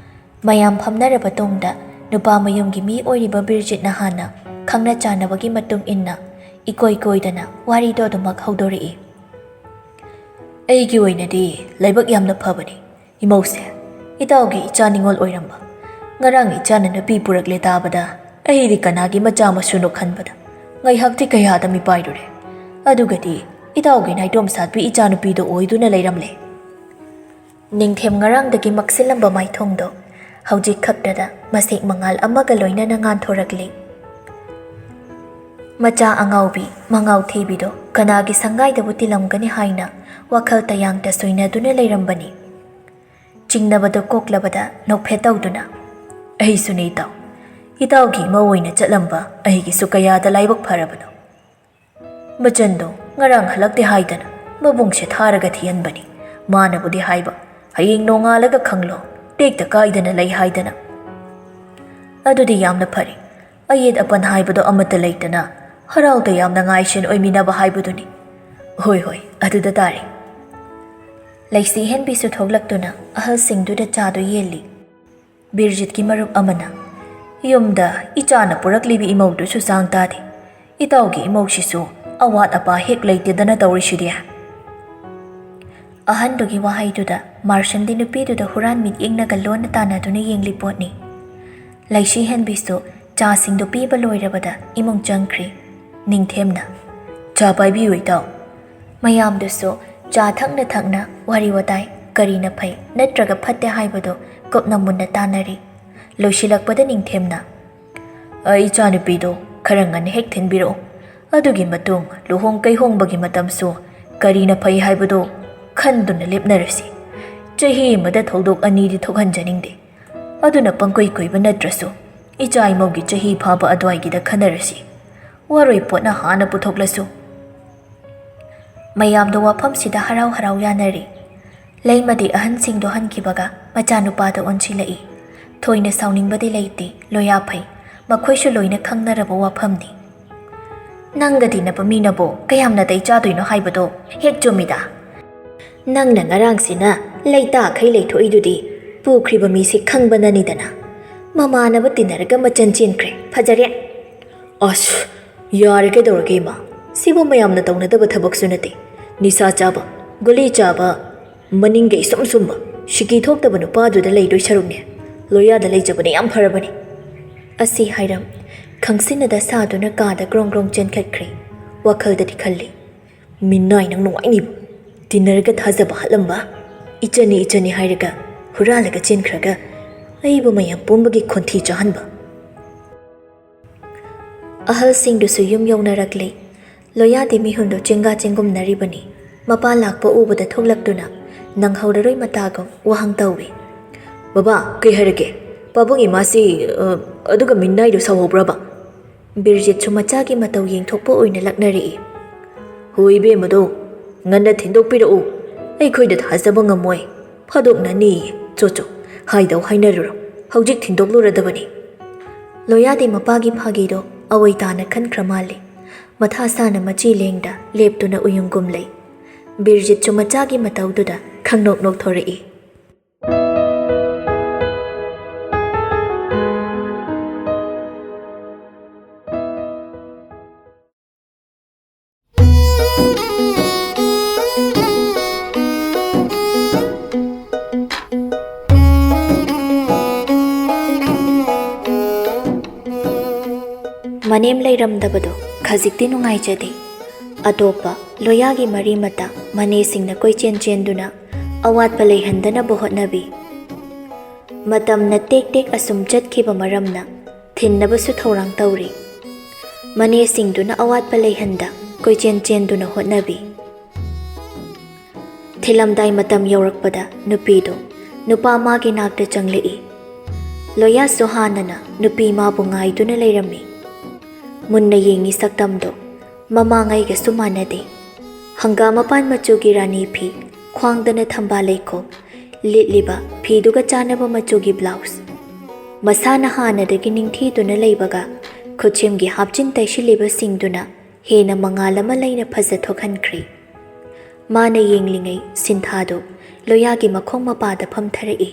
ꯃꯌꯥꯝ ꯐꯝꯅꯔꯕ ꯇꯨꯡꯗ ꯅꯨꯄꯥ ꯃꯌꯨꯝꯒꯤ ꯃꯤ ꯑꯣꯏꯔꯤꯕ ꯕꯤꯔꯖꯤꯠꯅ ꯍꯥꯟꯅ ꯈꯪꯅ ꯆꯥꯟꯅꯕꯒꯤ ꯃꯇꯨꯡ ꯏꯟꯅ ꯏꯀꯣꯏ ꯀꯣꯏꯗꯅ ꯋꯥꯔꯤꯗꯣ ꯑꯗꯨꯃꯛ ꯍꯧꯗꯣꯔꯛꯏ꯫ ꯑꯩꯒꯤ ꯑꯣꯏꯅꯗꯤ ꯂꯥꯏꯕꯛ ꯌꯥꯝꯅ ꯐꯕꯅꯤ, ꯏꯃꯧꯁꯦ꯫ ꯏꯇꯥꯎꯒꯤ ꯏꯆꯥ ꯅꯤꯉꯣꯜ ꯑꯣꯏꯔꯝꯕ꯫ ꯉꯔꯥꯡ ꯏꯆꯥꯅ ꯅꯨꯄꯤ ꯄꯨꯔꯛꯂꯦ ꯇꯥꯕꯗ ꯑꯩꯗꯤ ꯀꯅꯥꯒꯤ ꯃꯆꯥ ꯃꯁꯨꯅꯣ ꯈꯟꯕꯗ ꯉꯥꯏꯍꯥꯛꯇꯤ ꯀꯌꯥꯗ ꯃꯤꯄꯥꯏꯔꯨꯔꯦ꯫ ꯑꯗꯨꯒꯗꯤ ꯏꯇꯥꯎꯒꯤ ꯅꯥꯏꯇꯣꯝ ꯁꯥꯠꯄꯤ ꯏꯆꯥꯅꯨꯄꯤꯗꯣ ꯑꯣꯏꯗꯨꯅ ꯂꯩꯔꯝꯂꯦ꯫ ꯅꯤꯡꯊꯦꯝ ꯉꯔꯥꯡꯗꯒꯤ ꯃꯛꯁꯤꯜꯂꯝꯕ ꯃꯥꯏꯊꯣꯡꯗꯣ ꯍꯧꯖꯤꯛ ꯈꯛꯇꯗ ꯃꯁꯦꯛ ꯃꯉꯥꯜ ꯑꯃꯒ ꯂꯣꯏꯅꯅ ꯉꯥꯟꯊꯣꯔꯛꯂꯤ꯫ ꯃꯆꯥ ꯑꯉꯥꯎꯕꯤ ꯃꯉꯥꯎ ꯊꯤꯕꯤꯗꯣ ꯀꯅꯥꯒꯤ ꯁꯪꯒꯥꯏꯗꯕꯨ ꯇꯤꯜꯂꯝꯒꯅꯤ ꯍꯥꯏꯅ ꯋꯥꯈꯜ ꯇꯌꯥꯡꯇ ꯁꯣꯏꯅꯗꯨꯅ ꯂꯩꯔꯝꯕꯅꯤ꯫ ꯆꯤꯡꯅꯕꯗꯣ ꯀꯣꯛꯂꯕꯗ ꯅꯣꯛꯐꯦꯠ ꯇꯧꯗꯨꯅ, ꯑꯩꯁꯨꯅꯦ ꯏꯇꯥꯎ, ꯏꯇꯥꯎꯒꯤ ꯏꯃꯧ ꯑꯣꯏꯅ ꯆꯠꯂꯝꯕ ꯑꯩꯒꯤꯁꯨ ꯀꯌꯥꯗ ꯂꯥꯏꯕꯛ ꯐꯔꯕꯅꯣ꯫ ꯃꯆꯟꯗꯣ ꯉꯔꯥꯡ ꯍꯜꯂꯛꯇꯦ ꯍꯥꯏꯗꯅ ꯃꯕꯨꯡꯁꯦ ꯊꯥꯔꯒ ꯊꯤꯍꯟꯕꯅꯤ꯫ ꯃꯥꯅꯕꯨꯗꯤ ꯍꯥꯏꯕ, ꯍꯌꯦꯡ ꯅꯣꯡꯉꯥꯜꯂꯒ ꯈꯪꯂꯣ, ꯇꯦꯛꯇ ꯀꯥꯏꯗꯅ ꯂꯩ ꯍꯥꯏꯗꯅ꯫ ꯑꯗꯨꯗꯤ ꯌꯥꯝꯅ ꯐꯔꯦ꯫ ꯑꯌꯦꯠ ꯑꯄꯟ ꯍꯥꯏꯕꯗꯣ ꯑꯃꯠꯇ ꯂꯩꯇꯅ ꯍꯔꯥꯎ ꯇꯌꯥꯝꯅ ꯉꯥꯏꯁꯦꯟ ꯑꯣꯏꯃꯤꯟꯅꯕ ꯍꯥꯏꯕꯗꯨꯅꯤ꯫ ꯍꯣꯏ, ꯍꯣꯏ, ꯑꯗꯨꯗ ꯇꯥꯔꯦ꯫ ꯂꯩꯁꯤ ꯍꯦꯟꯕꯤꯁꯨ ꯊꯣꯛꯂꯛꯇꯨꯅ ꯑꯍꯜꯁꯤꯡꯗꯨꯗ ꯆꯥꯗꯨ ꯌꯦꯜꯂꯤ꯫ ꯕꯤꯔꯖꯤꯠꯀꯤ ꯃꯔꯨꯞ ꯑꯃꯅ, "ꯌꯨꯝꯗ ꯏꯆꯥꯅ ꯄꯨꯔꯛꯂꯤꯕ ꯏꯃꯧꯗꯨꯁꯨ ꯆꯥꯡ ꯇꯥꯗꯦ꯫ ꯏꯇꯥꯎꯒꯤ ꯏꯃꯧꯁꯤꯁꯨ ꯑꯋꯥꯠ ꯑꯄꯥ ꯍꯦꯛ ꯂꯩꯇꯦꯗꯅ ꯇꯧꯔꯤꯁꯤꯗꯤ"꯫ ꯑꯍꯟꯗꯨꯒꯤ ꯋꯥꯍꯩꯗꯨꯗ ꯃꯥꯔꯁꯟꯗꯤ ꯅꯨꯄꯤꯗꯨꯗ ꯍꯨꯔꯥꯟ ꯃꯤꯠꯌꯦꯡꯅꯒ ꯂꯣꯟꯅ ꯇꯥꯟꯅꯗꯨꯅ ꯌꯦꯡꯂꯤ ꯄꯣꯠꯅꯤ꯫ ꯂꯩꯁꯤ ꯍꯦꯟꯕꯤꯁꯨ ꯆꯥꯁꯤꯡꯗꯨ ꯄꯤꯕ ꯂꯣꯏꯔꯕꯗ ꯏꯃꯨꯡ ꯆꯪꯈ꯭ꯔꯤ꯫ ꯅꯤꯡꯊꯦꯝꯅ, "ꯆꯥ ꯄꯥꯏꯕꯤꯌꯨ ꯏꯇꯥꯎ"꯫ ꯃꯌꯥꯝꯗꯨꯁꯨ ꯆꯥ ꯊꯛꯅ ꯊꯛꯅ ꯋꯥꯔꯤ ꯋꯥꯇꯥꯏ, ꯀꯔꯤꯅ ꯐꯩ ꯅꯠꯇ꯭ꯔꯒ ꯐꯠꯇꯦ ꯍꯥꯏꯕꯗꯨ ꯀꯨꯞꯅ ꯃꯨꯟꯅ ꯇꯥꯟꯅꯔꯤ꯫ ꯂꯣꯏꯁꯤꯜꯂꯛꯄꯗ ꯅꯤꯡꯊꯦꯝꯅ, "ꯑ, ꯏꯆꯥꯅꯨꯄꯤꯗꯣ ꯈꯔ ꯉꯟꯅ ꯍꯦꯛ ꯊꯤꯟꯕꯤꯔꯛꯎ꯫ ꯑꯗꯨꯒꯤ ꯃꯇꯨꯡ ꯂꯨꯍꯣꯡ ꯀꯩꯍꯣꯡꯕꯒꯤ ꯃꯇꯝꯁꯨ ꯀꯔꯤꯅ ꯐꯩ ꯍꯥꯏꯕꯗꯨ ꯈꯟꯗꯨꯅ ꯂꯦꯞꯅꯔꯁꯤ꯫ ꯆꯍꯤ ꯑꯃꯗ ꯊꯧꯗꯣꯛ ꯑꯅꯤꯗꯤ ꯊꯣꯛꯍꯟꯖꯅꯤꯡꯗꯦ꯫ ꯑꯗꯨꯅ ꯄꯪꯀꯨꯏ ꯀꯨꯏꯕ ꯅꯠꯇ꯭ꯔꯁꯨ ꯏꯆꯥ ꯏꯃꯧꯒꯤ ꯆꯍꯤ ꯐꯥꯕ ꯑꯗꯨꯋꯥꯏꯒꯤꯗ ꯈꯟꯅꯔꯁꯤ꯫ ꯋꯥꯔꯣꯏ ꯄꯣꯠꯅ ꯍꯥꯟꯅ ꯄꯨꯊꯣꯛꯂꯁꯨ"꯫ ꯃꯌꯥꯝꯗꯣ ꯋꯥꯐꯝꯁꯤꯗ ꯍꯔꯥꯎ ꯍꯔꯥꯎ ꯌꯥꯅꯔꯤ꯫ ꯂꯩꯃꯗꯤ ꯑꯍꯟꯁꯤꯡꯗꯣ ꯍꯟꯈꯤꯕꯒ ꯃꯆꯥꯅꯨꯄꯥꯗ ꯑꯣꯟꯁꯤꯜꯂꯛꯏ꯫ ꯊꯣꯏꯅ ꯁꯥꯎꯅꯤꯡꯕꯗꯤ ꯂꯩꯇꯦ, ꯂꯣꯌꯥ ꯐꯩ꯫ ꯃꯈꯣꯏꯁꯨ ꯂꯣꯏꯅ ꯈꯪꯅꯔꯕ ꯋꯥꯐꯝꯅꯤ꯫ "ꯅꯪꯒ ꯇꯤꯟꯅꯕ ꯃꯤꯅꯕꯨ ꯀꯌꯥꯝ ꯅꯥꯇꯩ ꯆꯥꯗꯣꯏꯅꯣ ꯍꯥꯏꯕꯗꯣ ꯍꯦꯛ ꯆꯨꯝꯃꯤꯗ꯫ ꯅꯪꯅ ꯉꯔꯥꯡꯁꯤꯅ ꯂꯩꯇꯥꯈꯩ ꯂꯩꯊꯣꯛꯏꯗꯨꯗꯤ ꯄꯨꯈ꯭ꯔꯤꯕ ꯃꯤꯁꯦ ꯈꯪꯕꯅꯅꯤꯗꯅ꯫ ꯃꯃꯥꯟꯅꯕ ꯇꯤꯟꯅꯔꯒ ꯃꯆꯟ ꯆꯦꯟꯈ꯭ꯔꯦ꯫ ꯐꯖꯔꯦ"꯫ "ꯑꯁ, ꯌꯥꯔꯦ, ꯀꯩꯗꯧꯔꯒꯦ ꯏꯃꯥ? ꯁꯤꯕꯨ ꯃꯌꯥꯝꯅ ꯇꯧꯅꯗꯕ ꯊꯕꯛꯁꯨ ꯅꯠꯇꯦ꯫ ꯅꯤꯁꯥ ꯆꯥꯕ, ꯒꯨꯂꯤ ꯆꯥꯕ, ꯃꯅꯤꯡꯒ ꯏꯁꯨꯝ ꯁꯨꯝꯕ, ꯁꯤꯀꯤ ꯊꯣꯛꯇꯕ ꯅꯨꯄꯥꯗꯨꯗ ꯂꯩꯗꯣꯏ ꯁꯔꯨꯛꯅꯦ ꯂꯣꯌꯥꯗ ꯂꯩꯖꯕꯅ ꯌꯥꯝ ꯐꯔꯕꯅꯤ"꯫ ꯑꯁꯤ ꯍꯥꯏꯔꯝ ꯈꯪꯁꯤꯟꯅꯗ ꯁꯥꯗꯨꯅ ꯀꯥꯗ ꯒ꯭ꯔꯣꯡ ꯒ꯭ꯔꯣꯡ ꯆꯦꯟꯈꯠꯈ꯭ꯔꯦ꯫ ꯋꯥꯈꯜꯗꯗꯤ ꯈꯜꯂꯤ, "ꯃꯤꯅꯥꯏ ꯅꯪ ꯅꯨꯡꯉꯥꯏꯅꯤꯕꯨ꯫ ꯇꯤꯟꯅꯔꯒ ꯊꯥꯖꯕ ꯍꯥꯠꯂꯝꯕ, ꯏꯆꯟꯅꯤ ꯏꯆꯟꯅꯤ ꯍꯥꯏꯔꯒ ꯍꯨꯔꯥꯜꯂꯒ ꯆꯦꯟꯈ꯭ꯔꯒ ꯑꯩꯕꯨ ꯃꯌꯥꯝ ꯄꯨꯝꯕꯒꯤ ꯈꯣꯟꯊꯤ ꯆꯥꯍꯟꯕ"꯫ ꯑꯍꯜꯁꯤꯡꯗꯨꯁꯨ ꯌꯨꯝ ꯌꯧꯅꯔꯛꯂꯦ꯫ ꯂꯣꯌꯥꯗꯤ ꯃꯤꯍꯨꯟꯗꯨ ꯆꯦꯡꯒꯥ ꯆꯦꯡꯒꯨꯝꯅꯔꯤꯕꯅꯤ꯫ ꯃꯄꯥ ꯂꯥꯛꯄ ꯎꯕꯗ ꯊꯣꯛꯂꯛꯇꯨꯅ ꯅꯪꯍꯧꯔꯔꯣꯏ ꯃꯇꯥꯒꯨꯝ ꯋꯥꯍꯪ ꯇꯧꯏ꯫ "ꯕꯕꯥ, ꯀꯩ ꯍꯥꯏꯔꯒꯦ? ꯄꯥꯕꯨꯡ ꯏꯃꯥꯁꯤ, ꯑ, ꯑꯗꯨꯒ ꯃꯤꯅꯥꯏꯗꯨ ꯁꯥꯎꯍꯧꯕ꯭ꯔꯕ?" ꯕꯤꯔꯖꯤꯠꯁꯨ ꯃꯆꯥꯒꯤ ꯃꯇꯧ ꯌꯦꯡꯊꯣꯛꯄ ꯑꯣꯏꯅ ꯂꯛꯅꯔꯛꯏ꯫ "ꯍꯣ ꯏꯕꯦꯝꯃꯗꯣ, ꯉꯟꯅ ꯊꯤꯟꯗꯣꯛꯄꯤꯔꯛꯎ꯫ ꯑꯩꯈꯣꯏꯗ ꯊꯥꯖꯕ ꯉꯝꯃꯣꯏ꯫ ꯐꯥꯗꯣꯛꯅꯅꯤꯌꯦ꯫ ꯆꯣ ꯆꯣ, ꯍꯥꯏꯗꯧ ꯍꯥꯏꯅꯔꯨꯔꯣ꯫ ꯍꯧꯖꯤꯛ ꯊꯤꯟꯗꯣꯛꯂꯨꯔꯗꯕꯅꯤ"꯫ ꯂꯣꯌꯥꯗꯤ ꯃꯄꯥꯒꯤ ꯐꯥꯒꯤꯗꯣ ꯑꯋꯣꯏ ꯇꯥꯅ ꯈꯟꯈ꯭ꯔ ꯃꯥꯜꯂꯦ꯫ ꯃꯊꯥ ꯁꯥꯅ ꯃꯆꯤ ꯂꯦꯡꯗ ꯂꯦꯞꯇꯨꯅ ꯎꯌꯨꯡꯒꯨꯝ ꯂꯩ꯫ ꯕꯤꯔꯖꯤꯠꯁꯨ ꯃꯆꯥꯒꯤ ꯃꯇꯧꯗꯨꯗ ꯈꯪꯅꯣꯛ ꯅꯣꯛꯊꯣꯔꯛꯏ꯫ ꯃꯅꯦꯝ ꯂꯩꯔꯝꯗꯕꯗꯣ ꯈꯖꯤꯛꯇꯤ ꯅꯨꯡꯉꯥꯏꯖꯗꯦ꯫ ꯑꯇꯣꯞꯄ ꯂꯣꯌꯥꯒꯤ ꯃꯔꯤ ꯃꯇꯥ ꯃꯅꯦꯁꯤꯡꯅ ꯀꯣꯏꯆꯦꯟ ꯆꯦꯟꯗꯨꯅ ꯑꯋꯥꯠꯄ ꯂꯩꯍꯟꯗꯅꯕ ꯍꯣꯠꯅꯕꯤ꯫ ꯃꯇꯝꯅ ꯇꯦꯛ ꯇꯦꯛ ꯑꯁꯨꯝ ꯆꯠꯈꯤꯕ ꯃꯔꯝꯅ ꯊꯤꯟꯅꯕꯁꯨ ꯊꯧꯔꯥꯡ ꯇꯧꯔꯤ꯫ ꯃꯅꯦꯁꯤꯡꯗꯨꯅ ꯑꯋꯥꯠꯄ ꯂꯩꯍꯟꯗ ꯀꯣꯏꯆꯦꯟ ꯆꯦꯟꯗꯨꯅ ꯍꯣꯠꯅꯕꯤ꯫ ꯊꯤꯜꯂꯝꯗꯥꯏ ꯃꯇꯝ ꯌꯧꯔꯛꯄꯗ ꯅꯨꯄꯤꯗꯨ ꯅꯨꯄꯥ ꯃꯥꯒꯤ ꯅꯥꯛꯇ ꯆꯪꯂꯛꯏ꯫ ꯂꯣꯌꯥꯁꯨ ꯍꯥꯟꯅꯅ ꯅꯨꯄꯤ ꯃꯥꯕꯨ ꯉꯥꯏꯗꯨꯅ ꯂꯩꯔꯝꯃꯤ꯫ ꯃꯨꯟꯅ ꯌꯦꯡꯉꯤ ꯁꯛꯇꯝꯗꯣ꯫ ꯃꯃꯥꯡꯉꯩꯒꯁꯨ ꯃꯥꯟꯅꯗꯦ꯫ ꯍꯪꯒꯥꯝ ꯃꯄꯥꯟ ꯃꯆꯨꯒꯤ ꯔꯥꯅꯤ ꯐꯤ, ꯈ꯭ꯋꯥꯡꯗꯅ ꯊꯝꯕꯥꯜ ꯂꯩꯈꯣꯛ, ꯂꯤꯠꯂꯤꯕ ꯐꯤꯗꯨꯒ ꯆꯥꯟꯅꯕ ꯃꯆꯨꯒꯤ ꯕ꯭ꯂꯥꯎꯁ꯫ ꯃꯁꯥꯅ ꯍꯥꯟꯅꯗꯒꯤ ꯅꯤꯡꯊꯤꯗꯨꯅ ꯂꯩꯕꯒ ꯈꯨꯠꯁꯦꯝꯒꯤ ꯍꯥꯞꯆꯤꯟ ꯇꯩꯁꯤꯜꯂꯤꯕꯁꯤꯡꯗꯨꯅ ꯍꯦꯟꯅ ꯃꯉꯥꯜ ꯑꯃ ꯂꯩꯅ ꯐꯖꯊꯣꯛꯍꯟꯈ꯭ꯔꯤ꯫ ꯃꯥꯅ ꯌꯦꯡꯂꯤꯉꯩ ꯁꯤꯟꯊꯥꯗꯨ ꯂꯣꯌꯥꯒꯤ ꯃꯈꯣꯡ ꯃꯄꯥꯗ ꯐꯝꯊꯔꯛꯏ꯫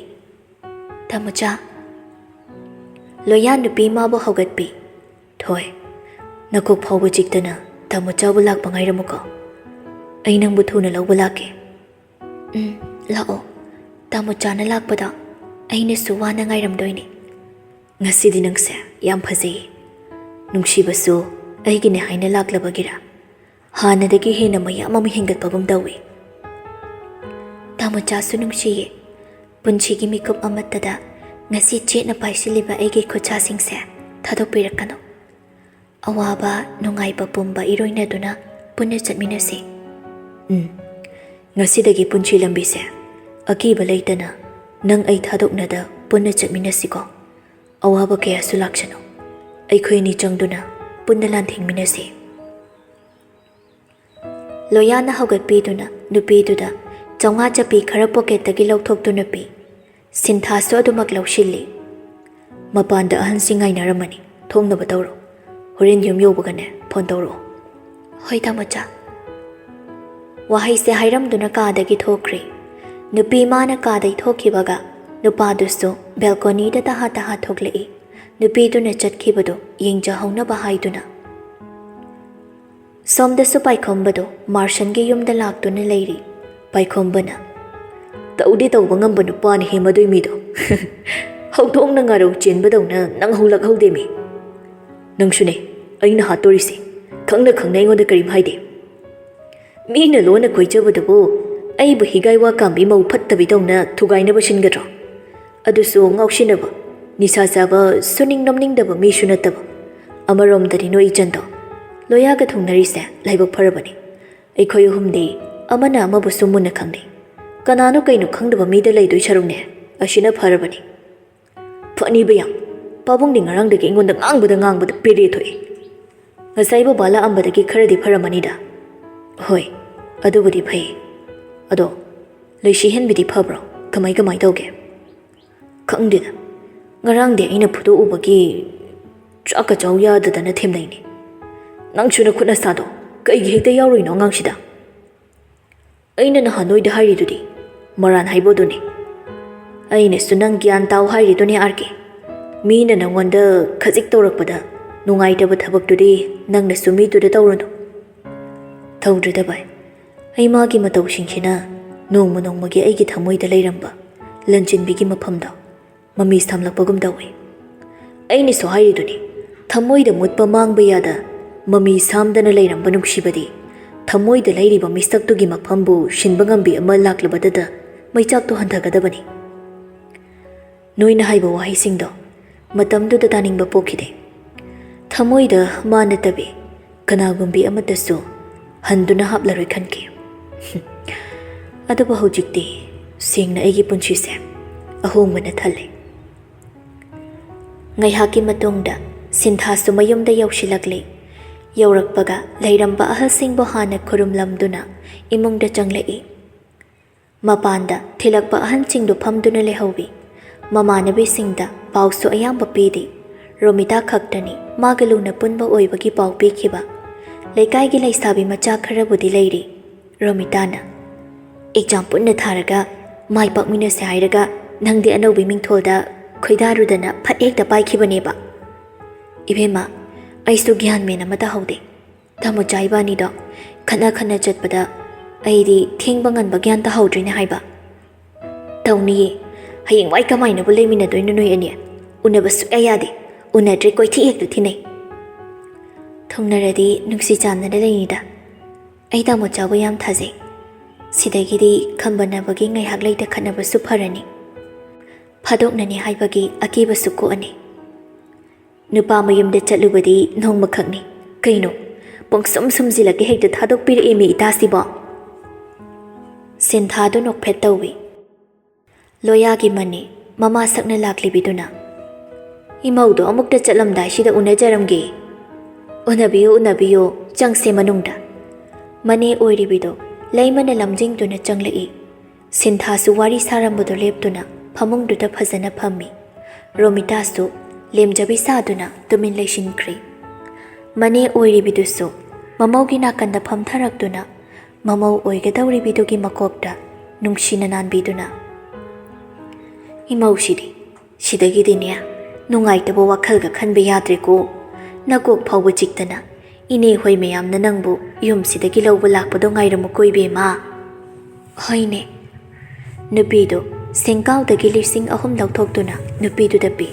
"ꯇꯥꯃꯣꯆꯥ꯫" ꯂꯣꯌꯥ ꯅꯨꯄꯤ ꯃꯥꯕꯨ ꯍꯧꯒꯠꯄꯤ꯫ "ꯊꯣꯏ, ꯅꯀꯣꯛ ꯐꯥꯎꯕ ꯆꯤꯛꯇꯅ ꯇꯥꯃꯣꯆꯥꯕꯨ ꯂꯥꯛꯄ ꯉꯥꯏꯔꯝꯃꯨꯀꯣ꯫ ꯑꯩ ꯅꯪꯕꯨ ꯊꯨꯅ ꯂꯧꯕ ꯂꯥꯛꯀꯦ꯫" "ꯎꯝ, ꯂꯥꯛꯑꯣ꯫ ꯇꯥꯃꯣꯆꯥꯅ ꯂꯥꯛꯄꯗ ꯑꯩꯅꯁꯨ ꯋꯥꯅ ꯉꯥꯏꯔꯝꯗꯣꯏꯅꯦ꯫" "ꯉꯁꯤꯗꯤ ꯅꯪꯁꯦ ꯌꯥꯝ ꯐꯖꯩꯌꯦ꯫ ꯅꯨꯡꯁꯤꯕꯁꯨ ꯑꯩꯒꯤꯅꯦ ꯍꯥꯏꯅ ꯂꯥꯛꯂꯕꯒꯤꯔ? ꯍꯥꯟꯅꯗꯒꯤ ꯍꯦꯟꯅ ꯃꯌꯥꯝ ꯑꯃ ꯍꯦꯟꯒꯠꯄꯒꯨꯝ ꯇꯧꯏ꯫" "ꯇꯥꯃꯣꯆꯥꯁꯨ ꯅꯨꯡꯁꯤꯌꯦ꯫ ꯄꯨꯟꯁꯤꯒꯤ ꯃꯤꯀꯨꯞ ꯑꯃꯠꯇꯗ ꯉꯁꯤ ꯆꯦꯠꯅ ꯄꯥꯏꯁꯤꯜꯂꯤꯕ ꯑꯩꯒꯤ ꯈꯨꯠꯁꯥꯁꯤꯡꯁꯦ ꯊꯥꯗꯣꯛꯄꯤꯔꯛꯀꯅꯨ꯫ ꯑꯋꯥꯕ ꯅꯨꯡꯉꯥꯏꯕ ꯄꯨꯝꯕ ꯏꯔꯣꯏꯅꯗꯨꯅ ꯄꯨꯟꯅ ꯆꯠꯃꯤꯟꯅꯁꯤ꯫" "ꯎꯝ, ꯉꯁꯤꯗꯒꯤ ꯄꯨꯟꯁꯤ ꯂꯝꯕꯤꯁꯦ ꯑꯀꯤꯕ ꯂꯩꯇꯅ ꯅꯪ ꯑꯩ ꯊꯥꯗꯣꯛꯅꯗ ꯄꯨꯟꯅ ꯆꯠꯃꯤꯟꯅꯁꯤꯀꯣ꯫ ꯑꯋꯥꯕ ꯀꯌꯥꯁꯨ ꯂꯥꯛꯁꯅꯨ, ꯑꯩꯈꯣꯏ ꯑꯅꯤ ꯆꯪꯗꯨꯅ ꯄꯨꯟꯅ ꯂꯥꯟꯊꯦꯡꯃꯤꯟꯅꯁꯤ꯫" ꯂꯣꯌꯥꯅ ꯍꯧꯒꯠꯄꯤꯗꯨꯅ ꯅꯨꯄꯤꯗꯨꯗ ꯆꯥꯝꯃꯉꯥ ꯆꯞꯄꯤ ꯈꯔ ꯄꯣꯀꯦꯠꯇꯒꯤ ꯂꯧꯊꯣꯛꯇꯨꯅ ꯄꯤ꯫ ꯁꯤꯟꯊꯥꯁꯨ ꯑꯗꯨꯃꯛ ꯂꯧꯁꯤꯜꯂꯤ꯫ "ꯃꯄꯥꯟꯗ ꯑꯍꯟꯁꯤꯡ ꯉꯥꯏꯅꯔꯝꯃꯅꯤ, ꯊꯣꯡꯅꯕ ꯇꯧꯔꯣ꯫ ꯍꯣꯔꯦꯟ ꯌꯨꯝ ꯌꯧꯕꯒꯅꯦ ꯐꯣꯟ ꯇꯧꯔꯛꯑꯣ꯫ "ꯍꯣꯏ, ꯇꯥꯃꯣꯆꯥ꯫" ꯋꯥꯍꯩꯁꯦ ꯍꯥꯏꯔꯝꯗꯨꯅ ꯀꯥꯗꯒꯤ ꯊꯣꯛꯈ꯭ꯔꯦ꯫ ꯅꯨꯄꯤ ꯃꯥꯅ ꯀꯥꯗꯩ ꯊꯣꯛꯈꯤꯕꯒ ꯅꯨꯄꯥꯗꯨꯁꯨ ꯕꯦꯜꯀꯣꯅꯤꯗ ꯇꯍꯥ ꯇꯍꯥ ꯊꯣꯛꯂꯛꯏ꯫ ꯅꯨꯄꯤꯗꯨꯅ ꯆꯠꯈꯤꯕꯗꯨ ꯌꯦꯡꯖꯍꯧꯅꯕ ꯍꯥꯏꯗꯨꯅ꯫ ꯁꯣꯝꯗꯁꯨ ꯄꯥꯏꯈꯣꯝꯕꯗꯨ ꯃꯥꯔꯁꯟꯒꯤ ꯌꯨꯝꯗ ꯂꯥꯛꯇꯨꯅ ꯂꯩꯔꯤ꯫ ꯄꯥꯏꯈꯣꯝꯕꯅ, "ꯇꯧꯗꯤ ꯇꯧꯕ ꯉꯝꯕ ꯅꯨꯄꯥꯅꯤ ꯍꯦ ꯃꯗꯨꯏ ꯃꯤꯗꯣ꯫ ꯍꯧꯗꯣꯡꯅ ꯉꯥꯔꯧ ꯆꯦꯟꯕꯗꯧꯅ ꯅꯪ ꯍꯧꯂꯛꯍꯧꯗꯦꯃꯤ꯫ ꯅꯪꯁꯨꯅꯦ, ꯑꯩꯅ ꯍꯥꯠꯇꯣꯔꯤꯁꯦ꯫ ꯈꯪꯅ ꯈꯪꯅ ꯑꯩꯉꯣꯟꯗ ꯀꯔꯤꯝ ꯍꯥꯏꯗꯦ꯫ ꯃꯤꯅ ꯂꯣꯟꯅ ꯀꯣꯏꯖꯕꯗꯨꯕꯨ ꯑꯩꯕꯨ ꯍꯤꯒꯥꯏ ꯋꯥ ꯀꯥꯝꯕꯤ ꯃꯧ ꯐꯠꯇꯕꯤꯗꯧꯅ ꯊꯨꯒꯥꯏꯅꯕ ꯁꯤꯟꯒꯗ꯭ꯔꯣ? ꯑꯗꯨꯁꯨ ꯉꯥꯎꯁꯤꯟꯅꯕ, ꯅꯤꯁꯥ ꯆꯥꯕ, ꯁꯨꯅꯤꯡ ꯅꯣꯝꯅꯤꯡꯗꯕ ꯃꯤꯁꯨ ꯅꯠꯇꯕ꯫ ꯑꯃꯔꯣꯝꯗꯗꯤ ꯅꯣꯏ ꯏꯆꯟꯗꯣ ꯂꯣꯌꯥꯒ ꯊꯨꯡꯅꯔꯤꯁꯦ ꯂꯥꯏꯕꯛ ꯐꯔꯕꯅꯤ꯫ ꯑꯩꯈꯣꯏ ꯑꯍꯨꯝꯗꯤ ꯑꯃꯅ ꯑꯃꯕꯨꯁꯨ ꯃꯨꯟꯅ ꯈꯪꯅꯩ꯫ ꯀꯅꯥꯅꯣ ꯀꯩꯅꯣ ꯈꯪꯗꯕ ꯃꯤꯗ ꯂꯩꯗꯣꯏ ꯁꯔꯨꯛꯅꯦ, ꯑꯁꯤꯅ ꯐꯔꯕꯅꯤ꯫" ꯐꯅꯤꯕ ꯌꯥꯝ꯫ ꯄꯥꯕꯨꯡꯗꯤ ꯉꯔꯥꯡꯗꯒꯤ ꯑꯩꯉꯣꯟꯗ ꯉꯥꯡꯕꯗ ꯉꯥꯡꯕꯗ ꯄꯦꯔꯦ ꯊꯣꯛꯑꯦ꯫ ꯉꯁꯥꯏ ꯕꯕꯥ ꯂꯥꯛꯑꯝꯕꯗꯒꯤ ꯈꯔꯗꯤ ꯐꯔꯝꯃꯅꯤꯗ꯫ ꯍꯣꯏ, ꯑꯗꯨꯕꯨꯗꯤ ꯐꯩ꯫ ꯑꯗꯣ, ꯂꯩꯁꯤ ꯍꯦꯟꯕꯤꯗꯤ ꯐꯕ꯭ꯔꯣ? ꯀꯃꯥꯏ ꯀꯃꯥꯏ ꯇꯧꯒꯦ? ꯈꯪꯗꯦꯗ꯫ ꯉꯔꯥꯡꯗꯤ ꯑꯩꯅ ꯐꯨꯗꯣꯛꯎꯕꯒꯤ ꯆꯥꯛꯀ ꯆꯥꯎ ꯌꯥꯗꯗꯅ ꯊꯦꯝꯅꯩꯅꯦ꯫ ꯅꯪꯁꯨ ꯅꯈꯨꯠ ꯅꯁꯥꯗꯣ ꯀꯩꯒꯤ ꯍꯦꯛꯇ ꯌꯥꯎꯔꯨꯏꯅꯣ ꯑꯉꯥꯡꯁꯤꯗ? ꯑꯩꯅ ꯅꯍꯥꯟ ꯅꯣꯏꯗ ꯍꯥꯏꯔꯤꯗꯨꯗꯤ, ꯃꯔꯥꯟ ꯍꯥꯏꯕꯗꯨꯅꯤ꯫ ꯑꯩꯅꯁꯨ ꯅꯪ ꯒ꯭ꯌꯥꯟ ꯇꯥꯎ ꯍꯥꯏꯔꯤꯗꯨꯅꯤ, ꯑꯥꯔ ꯀꯦ꯫ ꯃꯤꯅ ꯅꯪꯉꯣꯟꯗ ꯈꯖꯤꯛ ꯇꯧꯔꯛꯄꯗ ꯅꯨꯡꯉꯥꯏꯇꯕ ꯊꯕꯛꯇꯨꯗꯤ ꯅꯪꯅꯁꯨ ꯃꯤꯗꯨꯗ ꯇꯧꯔꯨꯅꯨ꯫ ꯇꯧꯗ꯭ꯔꯤꯗ ꯚꯥꯏ꯫ ꯑꯩ ꯃꯥꯒꯤ ꯃꯇꯧꯁꯤꯡꯁꯤꯅ ꯅꯣꯡꯃ ꯅꯣꯡꯃꯒꯤ ꯑꯩꯒꯤ ꯊꯃꯣꯏꯗ ꯂꯩꯔꯝꯕ ꯂꯟꯆꯦꯟꯕꯤꯒꯤ ꯃꯐꯝꯗꯣ ꯃꯃꯤ ꯁꯥꯝꯂꯛꯄꯒꯨꯝ ꯇꯧꯏ꯫ ꯑꯩꯅꯁꯨ ꯍꯥꯏꯔꯤꯗꯨꯅꯤ, ꯊꯃꯣꯏꯗ ꯃꯨꯠꯄ ꯃꯥꯡꯕ ꯌꯥꯗ ꯃꯃꯤ ꯁꯥꯝꯗꯅ ꯂꯩꯔꯝꯕ ꯅꯨꯡꯁꯤꯕꯗꯤ ꯊꯃꯣꯏꯗ ꯂꯩꯔꯤꯕ ꯃꯤꯁꯛꯇꯨꯒꯤ ꯃꯐꯝꯕꯨ ꯁꯤꯟꯕ ꯉꯝꯕꯤ ꯑꯃ ꯂꯥꯛꯂꯕꯗꯗ ꯃꯩꯆꯥꯛꯇꯨ ꯍꯟꯊꯒꯗꯕꯅꯤ꯫ ꯅꯣꯏꯅ ꯍꯥꯏꯕ ꯋꯥꯍꯩꯁꯤꯡꯗꯣ ꯃꯇꯝꯗꯨꯗ ꯇꯥꯅꯤꯡꯕ ꯄꯣꯛꯈꯤꯗꯦ꯫ ꯊꯃꯣꯏꯗ ꯃꯥ ꯅꯠꯇꯕꯤ ꯀꯅꯥꯒꯨꯝꯕꯤ ꯑꯃꯠꯇꯁꯨ ꯍꯟꯗꯨꯅ ꯍꯥꯞꯂꯔꯣꯏ ꯈꯟꯈꯤ꯫ ꯑꯗꯨꯕꯨ ꯍꯧꯖꯤꯛꯇꯤ ꯁꯦꯡꯅ ꯑꯩꯒꯤ ꯄꯨꯟꯁꯤꯁꯦ ꯑꯍꯣꯡꯕꯅ ꯊꯜꯂꯦ꯫ ꯉꯥꯏꯍꯥꯛꯀꯤ ꯃꯇꯨꯡꯗ ꯁꯤꯟꯊꯥꯁꯨ ꯃꯌꯨꯝꯗ ꯌꯧꯁꯤꯜꯂꯛꯂꯦ꯫ ꯌꯧꯔꯛꯄꯒ ꯂꯩꯔꯝꯕ ꯑꯍꯜꯁꯤꯡꯕꯨ ꯍꯥꯟꯅ ꯈꯨꯔꯨꯝꯂꯝꯗꯨꯅ ꯏꯃꯨꯡꯗ ꯆꯪꯂꯛꯏ꯫ ꯃꯄꯥꯟꯗ ꯊꯤꯜꯂꯛꯄ ꯑꯍꯟꯁꯤꯡꯗꯨ ꯐꯝꯗꯨꯅ ꯂꯩꯍꯧꯏ꯫ ꯃꯃꯥꯟꯅꯕꯤꯁꯤꯡꯗ ꯄꯥꯎꯁꯨ ꯑꯌꯥꯝꯕ ꯄꯤꯗꯦ꯫ ꯔꯣꯃꯤꯇꯥ ꯈꯛꯇꯅꯤ ꯃꯥꯒ ꯂꯨꯅ ꯄꯨꯟꯕ ꯑꯣꯏꯕꯒꯤ ꯄꯥꯎ ꯄꯤꯈꯤꯕ꯫ ꯂꯩꯀꯥꯏꯒꯤ ꯂꯩꯁꯥꯕꯤ ꯃꯆꯥ ꯈꯔꯕꯨꯗꯤ ꯂꯩꯔꯤ꯫ ꯔꯣꯃꯤꯇꯥꯅ, "ꯑꯦꯛꯖꯥꯝ ꯄꯨꯟꯅ ꯊꯥꯔꯒ ꯃꯥꯏ ꯄꯥꯛꯃꯤꯟꯅꯁꯦ ꯍꯥꯏꯔꯒ ꯅꯪꯗꯤ ꯑꯅꯧꯕꯤ ꯃꯤꯡꯊꯣꯜꯗ ꯈꯣꯏꯗꯥꯔꯨꯗꯅ ꯐꯠ ꯍꯦꯛꯇ ꯄꯥꯏꯈꯤꯕꯅꯦꯕ꯫ ꯏꯕꯦꯝꯃ, ꯑꯩꯁꯨ ꯒ꯭ꯌꯥꯟ ꯃꯦꯟ ꯑꯃ ꯇꯥꯍꯧꯗꯦ꯫ ꯇꯥꯃꯣꯆꯥ ꯏꯕꯥꯅꯤꯗꯣ ꯈꯠꯅ ꯈꯠꯅ ꯆꯠꯄꯗ ꯑꯩꯗꯤ ꯊꯦꯡꯕ ꯉꯟꯕ ꯒ꯭ꯌꯥꯟ ꯇꯥꯍꯧꯗ꯭ꯔꯤꯅꯦ ꯍꯥꯏꯕ꯫ ꯇꯧꯅꯤꯌꯦ꯫ ꯍꯌꯦꯡꯋꯥꯏ ꯀꯃꯥꯏꯅꯕꯨ ꯂꯩꯃꯤꯟꯅꯗꯣꯏꯅꯣ ꯅꯣꯏ ꯑꯅꯤ? ꯎꯅꯕ ꯁꯨꯛꯌꯥ ꯌꯥꯗꯦ꯫ ꯎꯅꯗ꯭ꯔꯦ ꯀꯣꯏꯊꯤ ꯍꯦꯛꯇ ꯊꯤꯅꯩ꯫ ꯊꯨꯡꯅꯔꯗꯤ ꯅꯨꯡꯁꯤ ꯆꯥꯟꯅꯅ ꯂꯩꯅꯤꯗ꯫ ꯑꯩ ꯇꯥꯃꯣꯆꯥꯕꯨ ꯌꯥꯝ ꯊꯥꯖꯩ꯫ ꯁꯤꯗꯒꯤꯗꯤ ꯈꯝꯕꯟꯅꯕꯒꯤ ꯉꯥꯏꯍꯥꯛ ꯂꯩꯇ ꯈꯠꯅꯕꯁꯨ ꯐꯔꯅꯤ꯫ ꯐꯥꯗꯣꯛꯅꯅꯤ ꯍꯥꯏꯕꯒꯤ ꯑꯀꯤꯕꯁꯨ ꯀꯣꯛꯑꯅꯤ꯫ ꯅꯨꯄꯥ ꯃꯌꯨꯝꯗ ꯆꯠꯂꯨꯕꯗꯤ ꯅꯣꯡꯃꯈꯛꯅꯤ꯫ ꯀꯩꯅꯣ, ꯄꯪꯁꯨꯝ ꯁꯨꯝꯖꯤꯜꯂꯒ ꯍꯦꯛꯇ ꯊꯥꯗꯣꯛꯄꯤꯔꯛꯑꯦ ꯃꯤ ꯏꯇꯥꯁꯤꯕꯣ?" ꯁꯤꯟꯊꯥꯗꯨ ꯅꯣꯛꯐꯦꯠ ꯇꯧꯏ꯫ ꯂꯣꯌꯥꯒꯤ ꯃꯅꯤ, ꯃꯃꯥ ꯁꯛꯅ ꯂꯥꯛꯂꯤꯕꯤꯗꯨꯅ, "ꯏꯃꯧꯗꯣ ꯑꯃꯨꯛꯇ ꯆꯠꯂꯝꯗꯥꯏꯁꯤꯗ ꯎꯅꯖꯔꯝꯒꯦ꯫ ꯎꯅꯕꯤꯌꯨ, ꯎꯅꯕꯤꯌꯨ, ꯆꯪꯁꯦ ꯃꯅꯨꯡꯗ꯫" ꯃꯅꯦ ꯑꯣꯏꯔꯤꯕꯤꯗꯣ ꯂꯩꯃꯅ ꯂꯝꯖꯤꯡꯗꯨꯅ ꯆꯪꯂꯛꯏ꯫ ꯁꯤꯟꯊꯥꯁꯨ ꯋꯥꯔꯤ ꯁꯥꯔꯝꯕꯗꯨ ꯂꯦꯞꯇꯨꯅ ꯐꯃꯨꯡꯗꯨꯗ ꯐꯖꯅ ꯐꯝꯃꯤ꯫ ꯔꯣꯃꯤꯇꯥꯁꯨ ꯂꯦꯝꯖꯕꯤ ꯁꯥꯗꯨꯅ ꯇꯨꯃꯤꯟ ꯂꯩꯁꯤꯟꯈ꯭ꯔꯦ꯫ ꯃꯅꯦ ꯑꯣꯏꯔꯤꯕꯤꯗꯨꯁꯨ ꯃꯃꯧꯒꯤ ꯅꯥꯀꯟꯗ ꯐꯝꯊꯔꯛꯇꯨꯅ ꯃꯃꯧ ꯑꯣꯏꯒꯗꯧꯔꯤꯕꯤꯗꯨꯒꯤ ꯃꯀꯣꯛꯇ ꯅꯨꯡꯁꯤꯅ ꯅꯥꯟꯕꯤꯗꯨꯅ, "ꯏꯃꯧꯁꯤꯗꯤ ꯁꯤꯗꯒꯤꯗꯤꯅꯦ ꯅꯨꯡꯉꯥꯏꯇꯕ ꯋꯥꯈꯜꯒ ꯈꯟꯕ ꯌꯥꯗ꯭ꯔꯦꯀꯣ꯫ ꯅꯀꯣꯛ ꯐꯥꯎꯕ ꯆꯤꯛꯇꯅ ꯏꯅꯦ ꯍꯣꯏ ꯃꯌꯥꯝꯅ ꯅꯪꯕꯨ ꯌꯨꯝꯁꯤꯗꯒꯤ ꯂꯧꯕ ꯂꯥꯛꯄꯗꯣ ꯉꯥꯏꯔꯝꯃꯨꯀꯣ ꯏꯕꯦꯝꯃ꯫" "ꯍꯣꯏꯅꯦ꯫" ꯅꯨꯄꯤꯗꯨ ꯁꯦꯡꯀꯥꯎꯗꯒꯤ ꯂꯤꯁꯤꯡ ꯑꯍꯨꯝ ꯂꯧꯊꯣꯛꯇꯨꯅ ꯅꯨꯄꯤꯗꯨꯗ ꯄꯤ꯫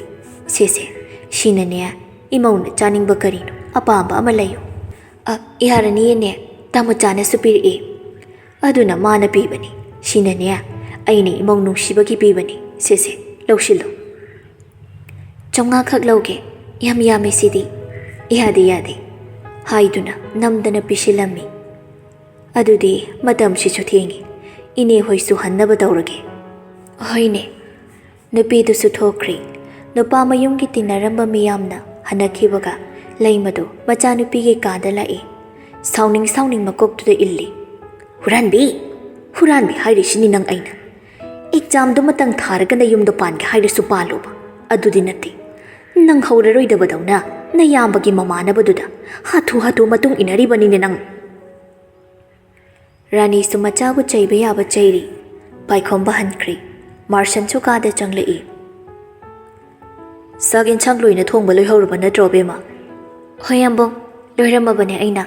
"ꯁꯦꯁꯦ, ꯁꯤꯅꯅꯦ ꯏꯃꯧꯅ ꯆꯥꯅꯤꯡꯕ ꯀꯔꯤꯅꯣ ꯑꯄꯥꯝꯕ ꯑꯃ ꯂꯩꯌꯨ꯫" "ꯑ, ꯌꯥꯔꯅꯤꯌꯦꯅꯦ, ꯇꯥꯃꯣꯆꯥꯅꯁꯨ ꯄꯤꯔꯛꯑꯦ꯫" "ꯑꯗꯨꯅ ꯃꯥꯅ ꯄꯤꯕꯅꯤ꯫ ꯁꯤꯅꯅꯦ ꯑꯩꯅ ꯏꯃꯧ ꯅꯨꯡꯁꯤꯕꯒꯤ ꯄꯤꯕꯅꯤ꯫ ꯁꯦꯁꯦ, ꯂꯧꯁꯤꯜꯂꯨ꯫" "ꯆꯥꯝꯃꯉꯥꯈꯛ ꯂꯧꯒꯦ, ꯌꯥꯝ ꯌꯥꯝꯃꯦ ꯁꯤꯗꯤ꯫" "ꯌꯥꯗꯦ, ꯌꯥꯗꯦ," ꯍꯥꯏꯗꯨꯅ ꯅꯝꯗꯅ ꯄꯤꯁꯤꯜꯂꯝꯃꯤ꯫ "ꯑꯗꯨꯗꯤ ꯃꯇꯝꯁꯤꯁꯨ ꯊꯦꯡꯉꯤ, ꯏꯅꯦ ꯍꯣꯏꯁꯨ ꯍꯟꯅꯕ ꯇꯧꯔꯒꯦ꯫" "ꯍꯣꯏꯅꯦ꯫" ꯅꯨꯄꯤꯗꯨꯁꯨ ꯊꯣꯛꯈ꯭ꯔꯦ꯫ ꯅꯨꯄꯥ ꯃꯌꯨꯝꯒꯤ ꯇꯤꯟꯅꯔꯝꯕ ꯃꯤꯌꯥꯝꯅ ꯍꯟꯅꯈꯤꯕꯒ ꯂꯩꯃꯗꯨ ꯃꯆꯥꯅꯨꯄꯤꯒꯤ ꯀꯥꯗ ꯂꯥꯛꯏ꯫ ꯁꯥꯎꯅꯤꯡ ꯁꯥꯎꯅꯤꯡ ꯃꯀꯣꯛꯇꯨꯗ ꯏꯜꯂꯤ꯫ "ꯍꯨꯔꯥꯟꯕꯤ! ꯍꯨꯔꯥꯟꯕꯤ ꯍꯥꯏꯔꯤꯁꯤꯅꯤ ꯅꯪ ꯑꯩꯅ꯫ ꯑꯦꯛꯖꯥꯝꯗꯨꯃꯇꯪ ꯊꯥꯔꯒ ꯅꯌꯨꯝꯗꯣ ꯄꯥꯟꯒꯦ ꯍꯥꯏꯔꯁꯨ ꯄꯥꯜꯂꯣꯕ꯫ ꯑꯗꯨꯗꯤ ꯅꯠꯇꯦ꯫ "ꯅꯪ ꯍꯧꯔꯔꯣꯏꯗꯕꯗꯧꯅ ꯅꯌꯥꯝꯕꯒꯤ ꯃꯃꯥꯟꯅꯕꯗꯨꯗ ꯍꯥꯊꯨ ꯍꯥꯊꯨ ꯃꯇꯨꯡ ꯏꯟꯅꯔꯤꯕꯅꯤꯅꯦ ꯅꯪ!" ꯔꯥꯅꯤꯁꯨ ꯃꯆꯥꯕꯨ ꯆꯩꯕ ꯌꯥꯕ ꯆꯩꯔꯤ꯫ ꯄꯥꯏꯈꯣꯝꯕ ꯍꯟꯈ꯭ꯔꯦ꯫ ꯃꯥꯔꯁꯟꯁꯨ ꯀꯥꯗ ꯆꯪꯂꯛꯏ꯫ "ꯆꯥꯛ ꯏꯟꯁꯥꯡ ꯂꯣꯏꯅ ꯊꯣꯡꯕ ꯂꯣꯏꯍꯧꯔꯕ ꯅꯠꯇ꯭ꯔꯣ, ꯑꯕꯦꯝꯃ?" "ꯍꯣꯏ, ꯌꯥꯝꯕꯨꯡ, ꯂꯣꯏꯔꯝꯃꯕꯅꯦ ꯑꯩꯅ꯫"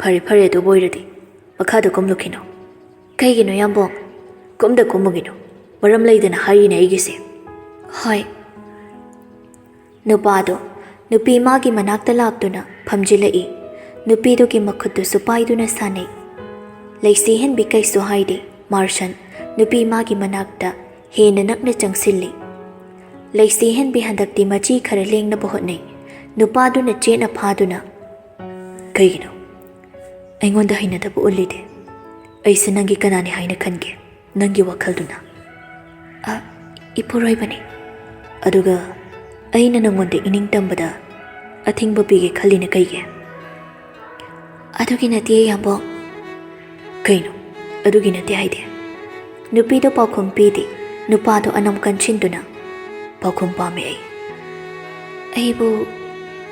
"ꯐꯔꯦ, ꯐꯔꯦ, ꯑꯗꯨꯕꯨ ꯑꯣꯏꯔꯗꯤ ꯃꯈꯥꯗ ꯀꯨꯝꯂꯨꯈꯤꯅꯣ꯫" "ꯀꯩꯒꯤꯅꯣ, ꯌꯥꯝꯕꯨꯡ?" "ꯀꯨꯝꯗ ꯀꯨꯝꯃꯨꯒꯤꯅꯣ, ꯃꯔꯝ ꯂꯩꯗꯅ ꯍꯥꯏꯔꯤꯅꯦ ꯑꯩꯒꯤꯁꯦ꯫" "ꯍꯣꯏ꯫" ꯅꯨꯄꯥꯗꯣ ꯅꯨꯄꯤ ꯃꯥꯒꯤ ꯃꯅꯥꯛꯇ ꯂꯥꯛꯇꯨꯅ ꯐꯝꯖꯤꯜꯂꯛꯏ꯫ ꯅꯨꯄꯤꯗꯨꯒꯤ ꯃꯈꯨꯠꯇꯨꯁꯨ ꯄꯥꯏꯗꯨꯅ ꯁꯥꯟꯅꯩ꯫ ꯂꯩꯁꯤ ꯍꯦꯟꯕꯤ ꯀꯩꯁꯨ ꯍꯥꯏꯗꯦ꯫ ꯃꯥꯔꯁꯟ ꯅꯨꯄꯤ ꯃꯥꯒꯤ ꯃꯅꯥꯛꯇ ꯍꯦꯟꯅ ꯅꯛꯅ ꯆꯪꯁꯤꯜꯂꯤ꯫ ꯂꯩꯁꯤ ꯍꯦꯟꯕꯤ ꯍꯟꯗꯛꯇꯤ ꯃꯆꯤ ꯈꯔ ꯂꯦꯡꯅꯕ ꯍꯣꯠꯅꯩ꯫ ꯅꯨꯄꯥꯗꯨꯅ ꯆꯦꯠꯅ ꯐꯥꯗꯨꯅ, "ꯀꯩꯒꯤꯅꯣ? ꯑꯩꯉꯣꯟꯗ ꯍꯩꯅꯗꯕ ꯎꯠꯂꯤꯗꯦ? ꯑꯩꯁꯦ ꯅꯪꯒꯤ ꯀꯅꯥꯅꯤ ꯍꯥꯏꯅ ꯈꯟꯒꯦ, ꯅꯪꯒꯤ ꯋꯥꯈꯜꯗꯨꯅ?" "ꯑ, ꯏꯄꯨꯔꯣꯏꯕꯅꯤ꯫" "ꯑꯗꯨꯒ ꯑꯩꯅ ꯅꯪꯉꯣꯟꯗ ꯏꯅꯤꯡ ꯇꯝꯕꯗ ꯑꯊꯤꯡꯕ ꯄꯤꯒꯦ ꯈꯜꯂꯤꯅ ꯀꯩꯒꯤ?" "ꯑꯗꯨꯒꯤ ꯅꯠꯇꯦ, ꯌꯥꯝꯕꯨꯡ꯫" "ꯀꯩꯅꯣ ꯑꯗꯨꯒꯤ ꯅꯠꯇꯦ ꯍꯥꯏꯗꯤ?" ꯅꯨꯄꯤꯗꯣ ꯄꯥꯎꯈꯨꯝ ꯄꯤꯗꯦ꯫ ꯅꯨꯄꯥꯗꯣ ꯑꯅꯝ ꯀꯟꯁꯤꯟꯗꯨꯅ, "ꯄꯥꯎꯈꯨꯝ ꯄꯥꯝꯃꯦ ꯑꯩ꯫" "ꯑꯩꯕꯨ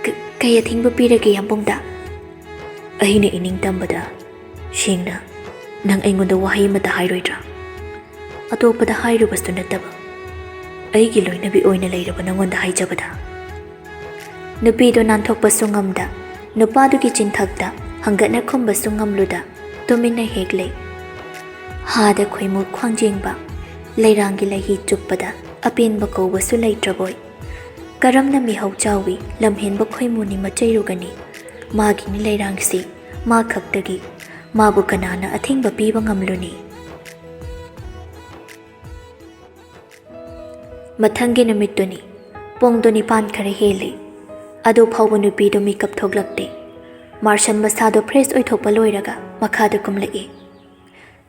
ꯀ-, ꯀꯩ ꯑꯊꯤꯡꯕ ꯄꯤꯔꯒꯦ ꯌꯥꯝꯕꯨꯡꯗ?" "ꯑꯩꯅ ꯏꯅꯤꯡ ꯇꯝꯕꯗ ꯁꯦꯡꯅ ꯅꯪ ꯑꯩꯉꯣꯟꯗ ꯋꯥꯍꯩ ꯑꯃꯠꯇ ꯍꯥꯏꯔꯣꯏꯗ꯭ꯔꯥ? ꯑꯇꯣꯞꯄꯗ ꯍꯥꯏꯔꯨꯕꯁꯨ ꯅꯠꯇꯕ, ꯑꯩꯒꯤ ꯂꯣꯏꯅꯕꯤ ꯑꯣꯏꯅ ꯂꯩꯔꯕ ꯅꯪꯉꯣꯟꯗ ꯍꯥꯏꯖꯕꯗ?" ꯅꯨꯄꯤꯗꯨ ꯅꯥꯟꯊꯣꯛꯄꯁꯨ ꯉꯝꯗ, ꯅꯨꯄꯥꯗꯨꯒꯤ ꯆꯤꯟꯊꯛꯇ ꯍꯪꯒꯠꯅ ꯈꯨꯝꯕꯁꯨ ꯉꯝꯂꯨꯗ, ꯇꯨꯃꯤꯟꯅ ꯍꯦꯛ ꯂꯩ꯫ ꯍꯥꯗ ꯈꯣꯏꯃꯨ ꯈ꯭ꯋꯥꯡꯖꯦꯡꯕ, ꯂꯩꯔꯥꯡꯒꯤ ꯂꯩꯍꯤ ꯆꯨꯞꯄꯗ ꯑꯄꯦꯟꯕ ꯀꯧꯕꯁꯨ ꯂꯩꯇ꯭ꯔꯕꯣꯏ꯫ ꯀꯔꯝꯅ ꯃꯤꯍꯧ ꯆꯥꯎꯏ, ꯂꯝꯍꯦꯟꯕ ꯈꯣꯏꯃꯨꯅꯤ ꯃꯆꯩꯔꯨꯒꯅꯤ? ꯃꯥꯒꯤꯅꯤ ꯂꯩꯔꯥꯡꯁꯤ, ꯃꯥ ꯈꯛꯇꯒꯤ꯫ ꯃꯥꯕꯨ ꯀꯅꯥꯅ ꯑꯊꯤꯡꯕ ꯄꯤꯕ ꯉꯝꯂꯨꯅꯤ? ꯃꯊꯪꯒꯤ ꯅꯨꯃꯤꯠꯇꯨꯅꯤ꯫ ꯄꯨꯡꯗꯨ ꯅꯤꯄꯥꯟ ꯈꯔ ꯍꯦꯜꯂꯤ꯫ ꯑꯗꯨ ꯐꯥꯎꯕ ꯅꯨꯄꯤꯗꯨ ꯃꯤꯀꯞ ꯊꯣꯛꯂꯛꯇꯦ꯫ ꯃꯥꯔꯁꯟ ꯃꯁꯥꯗꯣ ꯐ꯭ꯔꯦꯁ ꯑꯣꯏꯊꯣꯛꯄ ꯂꯣꯏꯔꯒ ꯃꯈꯥꯗ ꯀꯨꯝꯂꯛꯏ꯫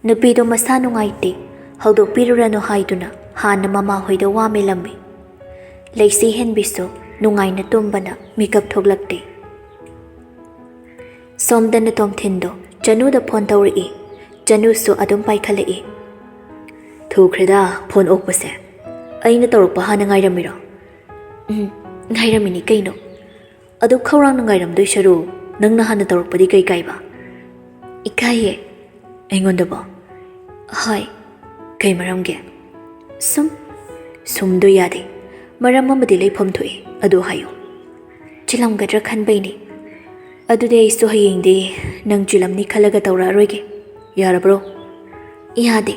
ꯅꯨꯄꯤꯗꯣ ꯃꯁꯥ ꯅꯨꯡꯉꯥꯏꯇꯦ꯫ ꯍꯧꯗꯣꯛꯄꯤꯔꯨꯔꯅꯨ ꯍꯥꯏꯗꯨꯅ ꯍꯥꯟꯅ ꯃꯃꯥꯍꯣꯏꯗ ꯋꯥ ꯃꯦꯜꯂꯝꯃꯤ꯫ ꯂꯩꯁꯤ ꯍꯦꯟꯕꯤꯁꯨ ꯅꯨꯡꯉꯥꯏꯅ ꯇꯨꯝꯕꯅ ꯃꯤꯀꯞ ꯊꯣꯛꯂꯛꯇꯦ꯫ ꯁꯣꯝꯗꯅ ꯇꯣꯝꯊꯤꯟꯗꯣ ꯆꯅꯨꯗ ꯐꯣꯟ ꯇꯧꯔꯛꯏ꯫ ꯆꯅꯨꯁꯨ ꯑꯗꯨꯝ ꯄꯥꯏꯈꯠꯂꯛꯏ꯫ "ꯊꯨꯈ꯭ꯔꯦꯗ ꯐꯣꯟ ꯑꯣꯛꯄꯁꯦ꯫ ꯑꯩꯅ ꯇꯧꯔꯛꯄ ꯍꯥꯟꯅ ꯉꯥꯏꯔꯝꯃꯤꯔꯣ?" "ꯎꯝ, ꯉꯥꯏꯔꯝꯃꯤꯅꯤ ꯀꯩꯅꯣ꯫ ꯑꯗꯨ ꯈꯧꯔꯥꯡꯅ ꯉꯥꯏꯔꯝꯗꯣꯏ ꯁꯔꯨ ꯅꯪꯅ ꯍꯥꯟꯅ ꯇꯧꯔꯛꯄꯗꯤ ꯀꯩ ꯀꯥꯏꯕ? ꯏꯀꯥꯏꯌꯦ꯫ ꯑꯩꯉꯣꯟꯗꯕꯣ? ꯍꯣꯏ꯫ ꯀꯩ ꯃꯔꯝꯒꯤ? ꯁꯨꯝ꯫ ꯁꯨꯝꯗꯣ ꯌꯥꯗꯦ꯫ ꯃꯔꯝ ꯑꯃꯗꯤ ꯂꯩꯐꯝ ꯊꯣꯛꯏ, ꯑꯗꯨ ꯍꯥꯏꯌꯨ꯫ ꯆꯤꯜꯂꯝꯒꯗ꯭ꯔꯥ ꯈꯟꯕꯩꯅꯦ꯫ ꯑꯗꯨꯗꯤ ꯑꯩꯁꯨ ꯍꯌꯦꯡꯗꯤ ꯅꯪ ꯆꯤꯜꯂꯝꯅꯤ ꯈꯜꯂꯒ ꯇꯧꯔꯛꯑꯔꯣꯏꯒꯦ꯫ ꯌꯥꯔꯕ꯭ꯔꯣ? ꯌꯥꯗꯦ꯫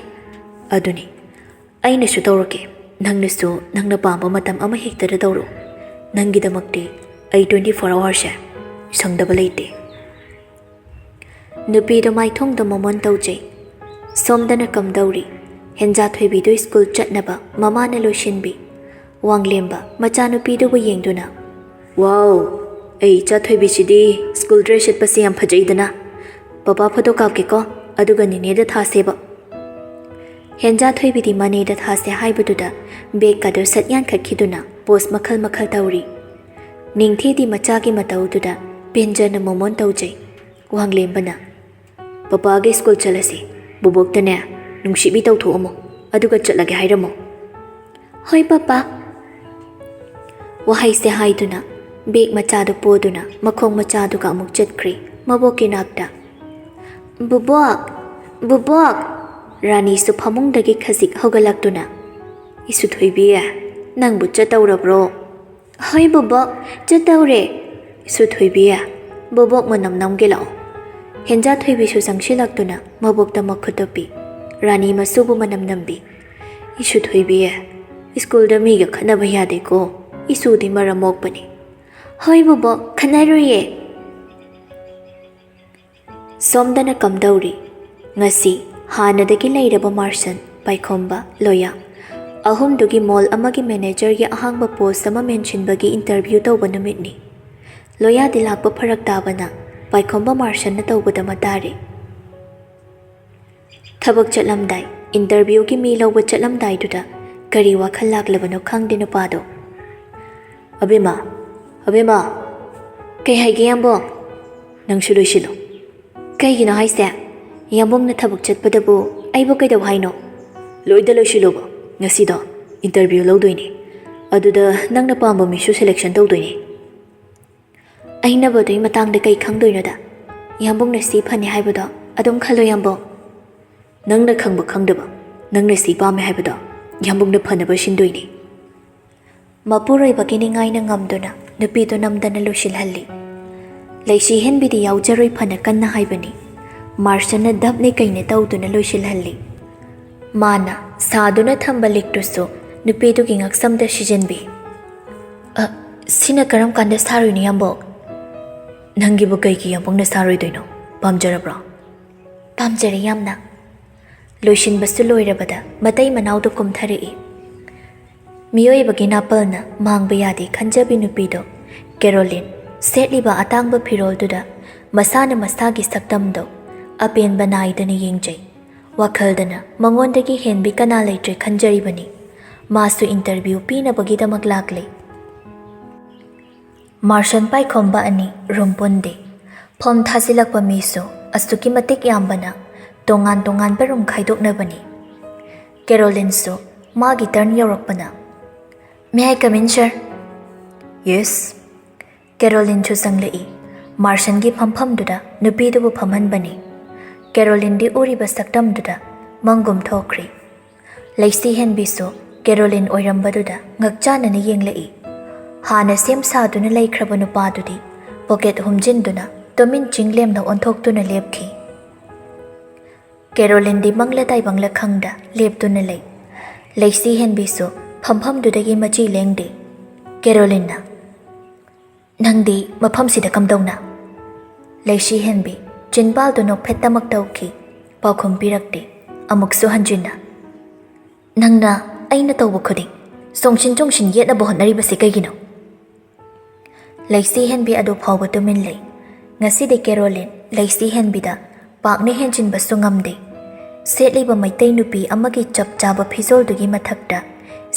ꯑꯗꯨꯅꯤ꯫ ꯑꯩꯅꯁꯨ ꯇꯧꯔꯛꯀꯦ꯫ ꯅꯪꯅꯁꯨ ꯅꯪꯅ ꯄꯥꯝꯕ ꯃꯇꯝ ꯑꯃ ꯍꯦꯛꯇꯗ ꯇꯧꯔꯛꯎ꯫ ꯅꯪꯒꯤꯗꯃꯛꯇꯤ ꯑꯩ twenty four hourꯁꯦ ꯁꯪꯗꯕ ꯂꯩꯇꯦ꯫ ꯅꯨꯄꯤꯗꯣ ꯃꯥꯏꯊꯣꯡꯗ ꯃꯣꯃꯣꯟ ꯇꯧꯖꯩ꯫ ꯁꯣꯝꯗꯅ ꯀꯝꯗꯧꯔꯤ? ꯍꯦꯟꯖꯥ ꯊꯣꯏꯕꯤꯗꯨ ꯁ꯭ꯀꯨꯜ ꯆꯠꯅꯕ ꯃꯃꯥꯅ ꯂꯣꯏꯁꯤꯟꯕꯤ꯫ ꯋꯥꯡꯂꯦꯝꯕ ꯃꯆꯥꯅꯨꯄꯤꯗꯨꯕꯨ ꯌꯦꯡꯗꯨꯅ, "ꯋꯥꯎ, ꯑꯩ ꯏꯆꯥ ꯊꯣꯏꯕꯤꯁꯤꯗꯤ ꯁ꯭ꯀꯨꯜ ꯗ꯭ꯔꯦꯁ ꯁꯦꯠꯄꯁꯦ ꯌꯥꯝ ꯐꯖꯩꯗꯅ꯫ ꯄꯄꯥ ꯐꯣꯇꯣ ꯀꯥꯞꯀꯦꯀꯣ, ꯑꯗꯨꯒ ꯅꯦꯅꯦꯗ ꯊꯥꯁꯦꯕ꯫" ꯍꯦꯟꯖꯥ ꯊꯣꯏꯕꯤꯗꯤ ꯃꯅꯦꯗ ꯊꯥꯁꯦ ꯍꯥꯏꯕꯗꯨꯗ ꯕꯦꯒꯀꯗꯨ ꯁꯠ ꯌꯥꯟꯈꯠꯈꯤꯗꯨꯅ ꯄꯣꯁ ꯃꯈꯜ ꯃꯈꯜ ꯇꯧꯔꯤ꯫ ꯅꯤꯡꯊꯤꯗꯤ ꯃꯆꯥꯒꯤ ꯃꯇꯧꯗꯨꯗ ꯄꯦꯟꯖꯅ ꯃꯣꯃꯣꯟ ꯇꯧꯖꯩ꯫ ꯋꯥꯡꯂꯦꯝꯕꯅ, "ꯄꯄꯥꯒ ꯁ꯭ꯀꯨꯜ ꯆꯠꯂꯁꯤ꯫ ꯕꯣꯕꯣꯛꯇꯅꯦ ꯅꯨꯡꯁꯤꯕꯤ ꯇꯧꯊꯣꯛꯑꯝꯃꯣ, ꯑꯗꯨꯒ ꯆꯠꯂꯒꯦ ꯍꯥꯏꯔꯝꯃꯣ꯫" "ꯍꯣꯏ ꯄꯄꯥ꯫" ꯋꯥꯍꯩꯁꯦ ꯍꯥꯏꯗꯨꯅ ꯕꯦꯒ ꯃꯆꯥꯗꯨ ꯄꯣꯗꯨꯅ ꯃꯈꯣꯡ ꯃꯆꯥꯗꯨꯒ ꯑꯃꯨꯛ ꯆꯠꯈ꯭ꯔꯦ ꯃꯕꯣꯛꯀꯤ ꯅꯥꯛꯇ꯫ "ꯕꯣꯕꯣꯛ! ꯕꯣꯕꯣꯛ!" ꯔꯥꯅꯤꯁꯨ ꯐꯃꯨꯡꯗꯒꯤ ꯈꯖꯤꯛ ꯍꯧꯒꯠꯂꯛꯇꯨꯅ, "ꯏꯁꯨ ꯊꯣꯏꯕꯤ, ꯅꯪꯕꯨ ꯆꯠꯇꯧꯔꯕ꯭ꯔꯣ?" "ꯍꯣꯏ ꯕꯣꯕꯣꯛ, ꯆꯠꯇꯧꯔꯦ꯫" "ꯏꯁꯨ ꯊꯣꯏꯕꯤ, ꯕꯣꯕꯣꯛ ꯃꯅꯝ ꯅꯝꯒꯦ ꯂꯥꯛꯑꯣ꯫" ꯍꯦꯟꯖꯥ ꯊꯣꯏꯕꯤꯁꯨ ꯆꯪꯁꯤꯜꯂꯛꯇꯨꯅ ꯃꯕꯣꯛꯇ ꯃꯈꯨꯠꯇꯨ ꯄꯤ꯫ ꯔꯥꯅꯤ ꯃꯁꯨꯕꯨ ꯃꯅꯝ ꯅꯝꯕꯤ꯫ "ꯏꯁꯨ ꯊꯣꯏꯕꯤ, ꯁ꯭ꯀꯨꯜꯗ ꯃꯤꯒ ꯈꯠꯅꯕ ꯌꯥꯗꯦꯀꯣ꯫ ꯏꯁꯨꯗꯤ ꯃꯔꯝ ꯃꯣꯛꯄꯅꯤ꯫" "ꯍꯣꯏ ꯕꯣꯕꯣꯛ, ꯈꯠꯅꯔꯣꯏꯌꯦ꯫" ꯁꯣꯝꯗꯅ ꯀꯝꯗꯧꯔꯤ? ꯉꯁꯤ ꯍꯥꯟꯅꯗꯒꯤ ꯂꯩꯔꯕ ꯃꯥꯔꯁꯟ, ꯄꯥꯏꯈꯣꯝꯕ, ꯂꯣꯌꯥ ꯑꯍꯨꯝꯗꯨꯒꯤ ꯃꯣꯜ ꯑꯃꯒꯤ ꯃꯦꯅꯦꯖꯔꯒꯤ ꯑꯍꯥꯡꯕ ꯄꯣꯁ ꯑꯃ ꯃꯦꯟꯁꯤꯟꯕꯒꯤ ꯏꯟꯇꯔꯚ꯭ꯌꯨ ꯇꯧꯕ ꯅꯨꯃꯤꯠꯅꯤ꯫ ꯂꯣꯌꯥꯗꯤ ꯂꯥꯛꯄ ꯐꯔꯛ ꯇꯥꯕꯅ ꯄꯥꯏꯈꯣꯝꯕ ꯃꯥꯔꯁꯟꯅ ꯇꯧꯕꯗ ꯃꯇꯥꯔꯦ꯫ ꯊꯕꯛ ꯆꯠꯂꯝꯗꯥꯏ ꯏꯟꯇꯔꯚ꯭ꯌꯨꯒꯤ ꯃꯤ ꯂꯧꯕ ꯆꯠꯂꯝꯗꯥꯏꯗꯨꯗ ꯀꯔꯤ ꯋꯥꯈꯜ ꯂꯥꯛꯂꯕꯅꯣ ꯈꯪꯗꯦ ꯅꯨꯄꯥꯗꯣ꯫ "ꯑꯕꯦꯝꯃ, ꯑꯕꯦꯝꯃ!" "ꯀꯩ ꯍꯥꯏꯒꯦ ꯌꯥꯝꯕꯣ?" "ꯅꯪꯁꯨ ꯂꯣꯏꯁꯤꯜꯂꯨ꯫ ꯀꯩꯒꯤꯅꯣ ꯍꯥꯏꯁꯦ? ꯌꯥꯝꯕꯨꯡꯅ ꯊꯕꯛ ꯆꯠꯄꯗꯕꯨ ꯑꯩꯕꯨ ꯀꯩꯗꯧ ꯍꯥꯏꯅꯣ?" "ꯂꯣꯏꯗ ꯂꯣꯏꯁꯤꯜꯂꯨꯕ꯫ ꯉꯁꯤꯗꯣ ꯏꯟꯇꯔꯚ꯭ꯌꯨ ꯂꯧꯗꯣꯏꯅꯦ꯫ ꯑꯗꯨꯗ ꯅꯪꯅ ꯄꯥꯝꯕ ꯃꯤꯁꯨ selection ꯇꯧꯗꯣꯏꯅꯦ꯫ ꯑꯩꯅꯕꯨ ꯑꯗꯨꯒꯤ ꯃꯇꯥꯡꯗ ꯀꯩ ꯈꯪꯗꯣꯏꯅꯣꯗ? ꯏꯌꯥꯝꯕꯨꯡꯅ ꯁꯤ ꯐꯅꯤ ꯍꯥꯏꯕꯗꯣ ꯑꯗꯨꯝ ꯈꯜꯂꯣ, ꯏꯌꯥꯝꯕꯨꯡ꯫ ꯅꯪꯅ ꯈꯪꯕ ꯈꯪꯗꯕ, ꯅꯪꯅ ꯁꯤ ꯄꯥꯝꯃꯦ ꯍꯥꯏꯕꯗꯣ ꯏꯌꯥꯝꯕꯨꯡꯅ ꯐꯅꯕ ꯁꯤꯟꯗꯣꯏꯅꯦ꯫ ꯃꯄꯨꯔꯣꯏꯕꯒꯤ ꯅꯤꯡꯉꯥꯏꯅ ꯉꯝꯗꯨꯅ ꯅꯨꯄꯤꯗꯨ ꯅꯝꯗꯅ ꯂꯣꯏꯁꯤꯜꯍꯜꯂꯤ꯫ ꯂꯩꯁꯤ ꯍꯦꯟꯕꯤꯗꯤ ꯌꯥꯎꯖꯔꯣꯏ ꯐꯅ ꯀꯟꯅ ꯍꯥꯏꯕꯅꯤ꯫ ꯃꯥꯔꯁꯟꯅ ꯙꯞꯅꯦ ꯀꯩꯅꯦ ꯇꯧꯗꯨꯅ ꯂꯣꯏꯁꯤꯜꯍꯜꯂꯤ꯫ ꯃꯥꯅ ꯁꯥꯗꯨꯅ ꯊꯝꯕ ꯂꯤꯛꯇꯨꯁꯨ ꯅꯨꯄꯤꯗꯨꯒꯤ ꯉꯛꯁꯝꯗ ꯁꯤꯖꯤꯟꯕꯤ꯫ "ꯑ, ꯁꯤꯅ ꯀꯔꯝ ꯀꯥꯟꯗ ꯁꯥꯔꯨꯏꯅꯣ, ꯏꯌꯥꯝꯕꯣ?" "ꯅꯪꯒꯤꯕꯨ ꯀꯩꯒꯤ ꯏꯌꯥꯝꯕꯨꯡꯅ ꯁꯥꯔꯣꯏꯗꯣꯏꯅꯣ? ꯄꯥꯝꯖꯔꯕ꯭ꯔꯣ?" "ꯄꯥꯝꯖꯔꯦ ꯌꯥꯝꯅ꯫" ꯂꯣꯏꯁꯤꯟꯕꯁꯨ ꯂꯣꯏꯔꯕꯗ ꯃꯇꯩ ꯃꯅꯥꯎꯗꯨ ꯀꯨꯝꯊꯔꯛꯏ꯫ ꯃꯤꯑꯣꯏꯕꯒꯤ ꯅꯥꯄꯜꯅ ꯃꯥꯡꯕ ꯌꯥꯗꯦ ꯈꯟꯖꯕꯤ ꯅꯨꯄꯤꯗꯣ ꯀꯦꯔꯣꯂꯤꯟ ꯁꯦꯠꯂꯤꯕ ꯑꯇꯥꯡꯕ ꯐꯤꯔꯣꯜꯗꯨꯗ ꯃꯁꯥꯅ ꯃꯁꯥꯒꯤ ꯁꯛꯇꯝꯗꯣ ꯑꯄꯦꯟꯕ ꯅꯥꯏꯗꯅ ꯌꯦꯡꯖꯩ꯫ ꯋꯥꯈꯜꯗꯅ ꯃꯉꯣꯟꯗꯒꯤ ꯍꯦꯟꯕꯤ ꯀꯅꯥ ꯂꯩꯇ꯭ꯔꯦ ꯈꯟꯖꯔꯤꯕꯅꯤ꯫ ꯃꯥꯁꯨ interview ꯄꯤꯅꯕꯒꯤꯗꯃꯛ ꯂꯥꯛꯂꯤ꯫ ꯃꯥꯔꯁꯟ ꯄꯥꯏꯈꯣꯝꯕ ꯑꯅꯤ ꯔꯨꯝ ꯄꯨꯟꯗꯦ꯫ ꯐꯣꯝ ꯊꯥꯖꯤꯜꯂꯛꯄ ꯃꯤꯁꯨ ꯑꯁꯨꯛꯀꯤ ꯃꯇꯤꯛ ꯌꯥꯝꯕꯅ ꯇꯣꯉꯥꯟ ꯇꯣꯉꯥꯟꯕ ꯔꯨꯝ ꯈꯥꯏꯗꯣꯛꯅꯕꯅꯤ꯫ ꯀꯦꯔꯣꯂꯤꯟꯁꯨ ꯃꯥꯒꯤ ꯇꯔꯟ ꯌꯧꯔꯛꯄꯅ, "May I come in, sir?" "Yes." ꯀꯦꯔꯣꯂꯤꯟꯁꯨ ꯆꯪꯂꯛꯏ꯫ ꯃꯥꯔꯁꯟꯒꯤ ꯐꯝꯐꯝꯗꯨꯗ ꯅꯨꯄꯤꯗꯨꯕꯨ ꯐꯝꯍꯟꯕꯅꯤ꯫ ꯀꯦꯔꯣꯂꯤꯟꯗꯤ ꯎꯔꯤꯕ ꯁꯛꯇꯝꯗꯨꯗ ꯃꯪꯒꯨꯝ ꯊꯣꯛꯈ꯭ꯔꯤ꯫ ꯂꯩꯁꯤ ꯍꯦꯟꯕꯤꯁꯨ ꯀꯦꯔꯣꯂꯤꯟ ꯑꯣꯏꯔꯝꯕꯗꯨꯗ ꯉꯛꯆꯥꯅꯅ ꯌꯦꯡꯂꯛꯏ꯫ ꯍꯥꯟꯅ ꯁꯦꯝ ꯁꯥꯗꯨꯅ ꯂꯩꯈ꯭ꯔꯕ ꯅꯨꯄꯥꯗꯨꯗꯤ ꯄꯣꯀꯦꯠ ꯍꯨꯝꯖꯤꯟꯗꯨꯅ ꯇꯨꯃꯤꯟ ꯆꯤꯡꯂꯦꯝꯅ ꯑꯣꯟꯊꯣꯛꯇꯨꯅ ꯂꯦꯞꯈꯤ꯫ ꯀꯦꯔꯣꯂꯤꯟꯗꯤ ꯃꯪꯂ ꯇꯥꯏꯕꯪꯂ ꯈꯪꯗ ꯂꯦꯞꯇꯨꯅ ꯂꯩ꯫ ꯂꯩꯁꯤ ꯍꯦꯟꯕꯤꯁꯨ ꯐꯝꯐꯝꯗꯨꯗꯒꯤ ꯃꯆꯤ ꯂꯦꯡꯗꯦ꯫ ꯀꯦꯔꯣꯂꯤꯟꯅ, "ꯅꯪꯗꯤ ꯃꯐꯝꯁꯤꯗ ꯀꯝꯗꯧꯅ?" ꯂꯩꯁꯤ ꯍꯦꯟꯕꯤ ꯆꯤꯟꯕꯥꯜꯗꯨ ꯅꯣꯛꯐꯦꯠꯇꯃꯛ ꯇꯧꯈꯤ꯫ ꯄꯥꯎꯈꯨꯝ ꯄꯤꯔꯛꯇꯦ꯫ ꯑꯃꯨꯛꯁꯨ ꯍꯟꯖꯤꯟꯅ, "ꯅꯪꯅ ꯑꯩꯅ ꯇꯧꯕ ꯈꯨꯗꯤꯡ ꯆꯣꯡꯁꯤꯟ ꯆꯣꯡꯁꯤꯟ ꯌꯦꯠꯅꯕ ꯍꯣꯠꯅꯔꯤꯕꯁꯤ ꯀꯩꯒꯤꯅꯣ?" ꯂꯩꯁꯤ ꯍꯦꯟꯕꯤ ꯑꯗꯨ ꯐꯥꯎꯕ ꯇꯨꯃꯤꯟ ꯂꯩ꯫ ꯉꯁꯤꯗꯤ ꯀꯦꯔꯣꯂꯤꯟ ꯂꯩꯁꯤ ꯍꯦꯟꯕꯤꯗ ꯄꯥꯛꯅ ꯍꯦꯟꯖꯤꯟꯕꯁꯨ ꯉꯝꯗꯦ꯫ ꯁꯦꯠꯂꯤꯕ ꯃꯩꯇꯩ ꯅꯨꯄꯤ ꯑꯃꯒꯤ ꯆꯞ ꯆꯥꯕ ꯐꯤꯖꯣꯜꯗꯨꯒꯤ ꯃꯊꯛꯇ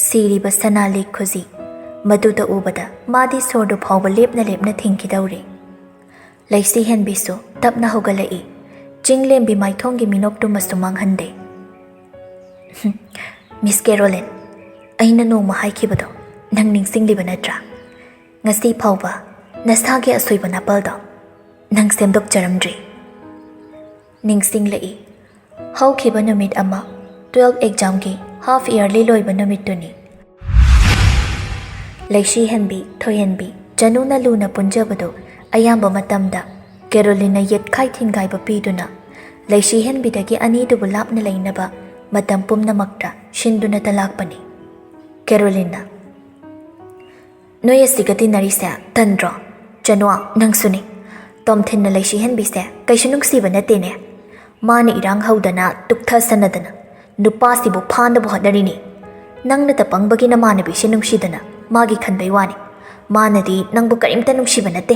ꯁꯤꯔꯤꯕ ꯁꯅꯥ ꯂꯤꯛ ꯈꯨꯖꯤ, ꯃꯗꯨꯗ ꯎꯕꯗ ꯃꯥꯗꯤ ꯁꯣꯔꯗꯨ ꯐꯥꯎꯕ ꯂꯦꯞꯅ ꯂꯦꯞꯅ ꯊꯤꯡꯈꯤꯗꯧꯔꯦ꯫ ꯂꯩꯁꯤ ꯍꯦꯟꯕꯤꯁꯨ ꯇꯞꯅ ꯍꯧꯒꯠꯂꯛꯏ꯫ ꯆꯤꯡ ꯂꯦꯝꯕꯤ ꯃꯥꯏꯊꯣꯡꯒꯤ ꯃꯤꯅꯣꯛꯇꯨꯃꯁꯨ ꯃꯥꯡꯍꯟꯗꯦ꯫ "ꯃꯤꯁ ꯀꯦꯔꯣꯂꯤꯟ, ꯑꯩꯅ ꯅꯣꯡꯃ ꯍꯥꯏꯈꯤꯕꯗꯣ ꯅꯪ ꯅꯤꯡꯁꯤꯡꯂꯤꯕ ꯅꯠꯇ꯭ꯔꯥ? ꯉꯁꯤ ꯐꯥꯎꯕ ꯅꯁꯥꯒꯤ ꯑꯁꯣꯏꯕ ꯅꯥꯄꯜꯗꯣ ꯅꯪ ꯁꯦꯝꯗꯣꯛꯆꯔꯝꯗ꯭ꯔꯤ꯫ ꯅꯤꯡꯁꯤꯡꯂꯛꯏ꯫ ꯍꯧꯈꯤꯕ ꯅꯨꯃꯤꯠ ꯑꯃ, twelve examꯒꯤ half yearly ꯂꯣꯏꯕ ꯅꯨꯃꯤꯠꯇꯨꯅꯤ꯫ ꯂꯩꯁꯤ ꯍꯦꯟꯕꯤ, ꯊꯣꯏꯍꯦꯟꯕꯤ, ꯆꯅꯨꯅ ꯂꯨꯅ ꯄꯨꯟꯖꯕꯗꯨ ꯑꯌꯥꯝꯕ ꯃꯇꯝꯗ ꯀꯦꯔꯣꯂꯤꯟꯅ ꯌꯦꯠꯈꯥꯏ ꯊꯤꯟꯒꯥꯏꯕ ꯄꯤꯗꯨꯅ ꯂꯩꯁꯤ ꯍꯦꯟꯕꯤꯗꯒꯤ ꯑꯅꯤꯗꯨꯕꯨ ꯂꯥꯞꯅ ꯂꯩꯅꯕ ꯃꯇꯝ ꯄꯨꯝꯅꯃꯛꯇ ꯁꯤꯟꯗꯨꯅꯇ ꯂꯥꯛꯄꯅꯤ꯫ ꯀꯦꯔꯣꯂꯤꯟꯅ, "ꯅꯣꯏ ꯑꯁꯤꯒ ꯇꯤꯟꯅꯔꯤꯁꯦ ꯇꯟꯗ꯭ꯔꯣ? ꯆꯅꯨ, ꯅꯪꯁꯨꯅꯤ꯫ ꯇꯣꯝꯊꯤꯟꯅ ꯂꯩꯁꯤ ꯍꯦꯟꯕꯤꯁꯦ ꯀꯩꯁꯨ ꯅꯨꯡꯁꯤꯕ ꯅꯠꯇꯦꯅꯦ꯫ ꯃꯥꯅ ꯏꯔꯥꯡ ꯍꯧꯗꯅ ꯇꯨꯛꯊꯁꯟꯅꯗꯅ ꯅꯨꯄꯥꯁꯤꯕꯨ ꯐꯥꯅꯕ ꯍꯣꯠꯅꯔꯤꯅꯤ꯫ ꯅꯪꯅꯇ ꯄꯪꯕꯒꯤ ꯅꯃꯥꯟꯅꯕꯤꯁꯦ ꯅꯨꯡꯁꯤꯗꯅ ꯃꯥꯒꯤ ꯈꯟꯕꯩ ꯋꯥꯅꯤ꯫ ꯃꯥꯅꯗꯤ ꯅꯪꯕꯨ ꯀꯔꯤꯝꯇ ꯅꯨꯡꯁꯤꯕ ꯅꯠꯇꯦ꯫"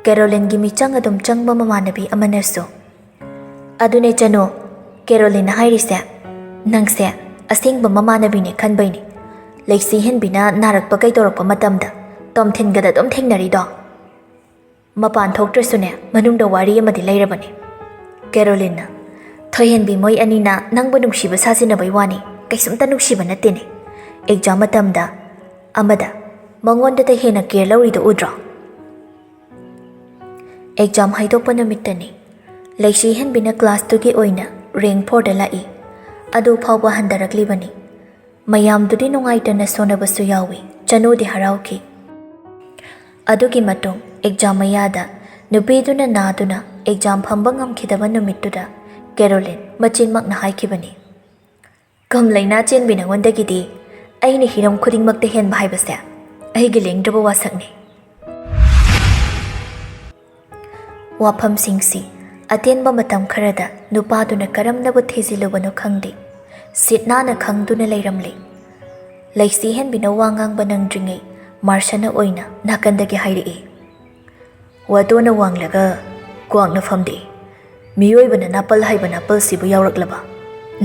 ꯀꯦꯔꯣꯂꯤꯟꯒꯤ ꯃꯤꯆꯪ ꯑꯗꯨꯝ ꯆꯪꯕ ꯃꯃꯥꯟꯅꯕꯤ ꯑꯃꯅꯁꯨ, "ꯑꯗꯨꯅꯦ ꯆꯅꯨ, ꯀꯦꯔꯣꯂꯤꯟꯅ ꯍꯥꯏꯔꯤꯁꯦ, ꯅꯪꯁꯦ ꯑꯁꯦꯡꯕ ꯃꯃꯥꯟꯅꯕꯤꯅꯦ ꯈꯟꯕꯩꯅꯦ꯫ ꯂꯩꯁꯤ ꯍꯦꯟꯕꯤꯅ ꯅꯥꯔꯛꯄ ꯀꯩꯗꯧꯔꯛꯄ ꯃꯇꯝꯗ ꯇꯣꯝꯊꯤꯟꯒꯗ ꯑꯗꯨꯝ ꯊꯦꯡꯅꯔꯤꯗꯣ꯫ ꯃꯄꯥꯟ ꯊꯣꯛꯇ꯭ꯔꯁꯨꯅꯦ, ꯃꯅꯨꯡꯗ ꯋꯥꯔꯤ ꯑꯃꯗꯤ ꯂꯩꯔꯕꯅꯦ꯫" ꯀꯦꯔꯣꯂꯤꯟꯅ, "ꯊꯣꯏꯍꯦꯟꯕꯤ, ꯃꯣꯏ ꯑꯅꯤꯅ ꯅꯪꯕꯨ ꯅꯨꯡꯁꯤꯕ ꯁꯥꯖꯤꯟꯅꯕꯩ ꯋꯥꯅꯤ, ꯀꯩꯁꯨꯝꯇ ꯅꯨꯡꯁꯤꯕ ꯅꯠꯇꯦꯅꯦ꯫ ꯑꯦꯛꯖꯥꯝ ꯃꯇꯝꯗ ꯑꯃꯗ ꯃꯉꯣꯟꯗꯇ ꯍꯦꯟꯅ ꯀꯦꯌꯔ ꯂꯧꯔꯤꯗꯣ ꯎꯗ꯭ꯔꯣ?" ꯑꯦꯛꯖꯥꯝ ꯍꯥꯏꯗꯣꯛꯄ ꯅꯨꯃꯤꯠꯇꯅꯤ꯫ ꯂꯩꯁꯤ ꯍꯦꯟꯕꯤꯅ ꯀ꯭ꯂꯥꯁꯇꯨꯒꯤ ꯑꯣꯏꯅ ꯔꯦꯡ ꯐꯣꯔꯗ ꯂꯥꯛꯏ꯫ ꯑꯗꯨ ꯐꯥꯎꯕ ꯍꯟꯊꯔꯛꯂꯤꯕꯅꯤ꯫ ꯃꯌꯥꯝꯗꯨꯗꯤ ꯅꯨꯡꯉꯥꯏꯇꯅ ꯁꯣꯟꯅꯕꯁꯨ ꯌꯥꯎꯏ꯫ ꯆꯅꯨꯗꯤ ꯍꯔꯥꯎꯈꯤ꯫ ꯑꯗꯨꯒꯤ ꯃꯇꯨꯡ ꯑꯦꯛꯖꯥꯝ ꯃꯌꯥꯗ ꯅꯨꯄꯤꯗꯨꯅ ꯅꯥꯗꯨꯅ ꯑꯦꯛꯖꯥꯝ ꯐꯝꯕ ꯉꯝꯈꯤꯗꯕ ꯅꯨꯃꯤꯠꯇꯨꯗ ꯀꯦꯔꯣꯂꯤꯟ ꯃꯆꯤꯟꯃꯛꯅ ꯍꯥꯏꯈꯤꯕꯅꯤ, "ꯀꯝ ꯂꯩꯅꯥ ꯆꯦꯟꯕꯤ ꯅꯉꯣꯟꯗꯒꯤꯗꯤ ꯑꯩꯅ ꯍꯤꯔꯝ ꯈꯨꯗꯤꯡꯃꯛꯇ ꯍꯦꯟꯕ ꯍꯥꯏꯕꯁꯦ ꯑꯩꯒꯤ ꯂꯦꯡꯗ꯭ꯔꯕ ꯋꯥꯁꯛꯅꯤ꯫" ꯋꯥꯐꯝꯁꯤꯡꯁꯤ ꯑꯇꯦꯟꯕ ꯃꯇꯝ ꯈꯔꯗ ꯅꯨꯄꯥꯗꯨꯅ ꯀꯔꯝꯅꯕꯨ ꯊꯤꯖꯤꯜꯂꯨꯕꯅꯣ ꯈꯪꯗꯦ, ꯁꯤꯠ ꯅꯥꯟꯅ ꯈꯪꯗꯨꯅ ꯂꯩꯔꯝꯂꯦ꯫ ꯂꯩꯁꯤ ꯍꯦꯟꯕꯤꯅ ꯋꯥ ꯉꯥꯡꯕ ꯅꯪꯗ꯭ꯔꯤꯉꯩ ꯃꯥꯔꯁꯟꯅ ꯑꯣꯏꯅ ꯅꯥꯀꯟꯗꯒꯤ ꯍꯥꯏꯔꯛꯏ, "ꯋꯥꯇꯣꯟꯅ ꯋꯥꯡꯂꯒ ꯀ꯭ꯋꯥꯛꯅ ꯐꯝꯗꯦ꯫ ꯃꯤꯑꯣꯏꯕꯅ ꯅꯥꯄꯜ ꯍꯥꯏꯕ ꯅꯥꯄꯜꯁꯤꯕꯨ ꯌꯥꯎꯔꯛꯂꯕ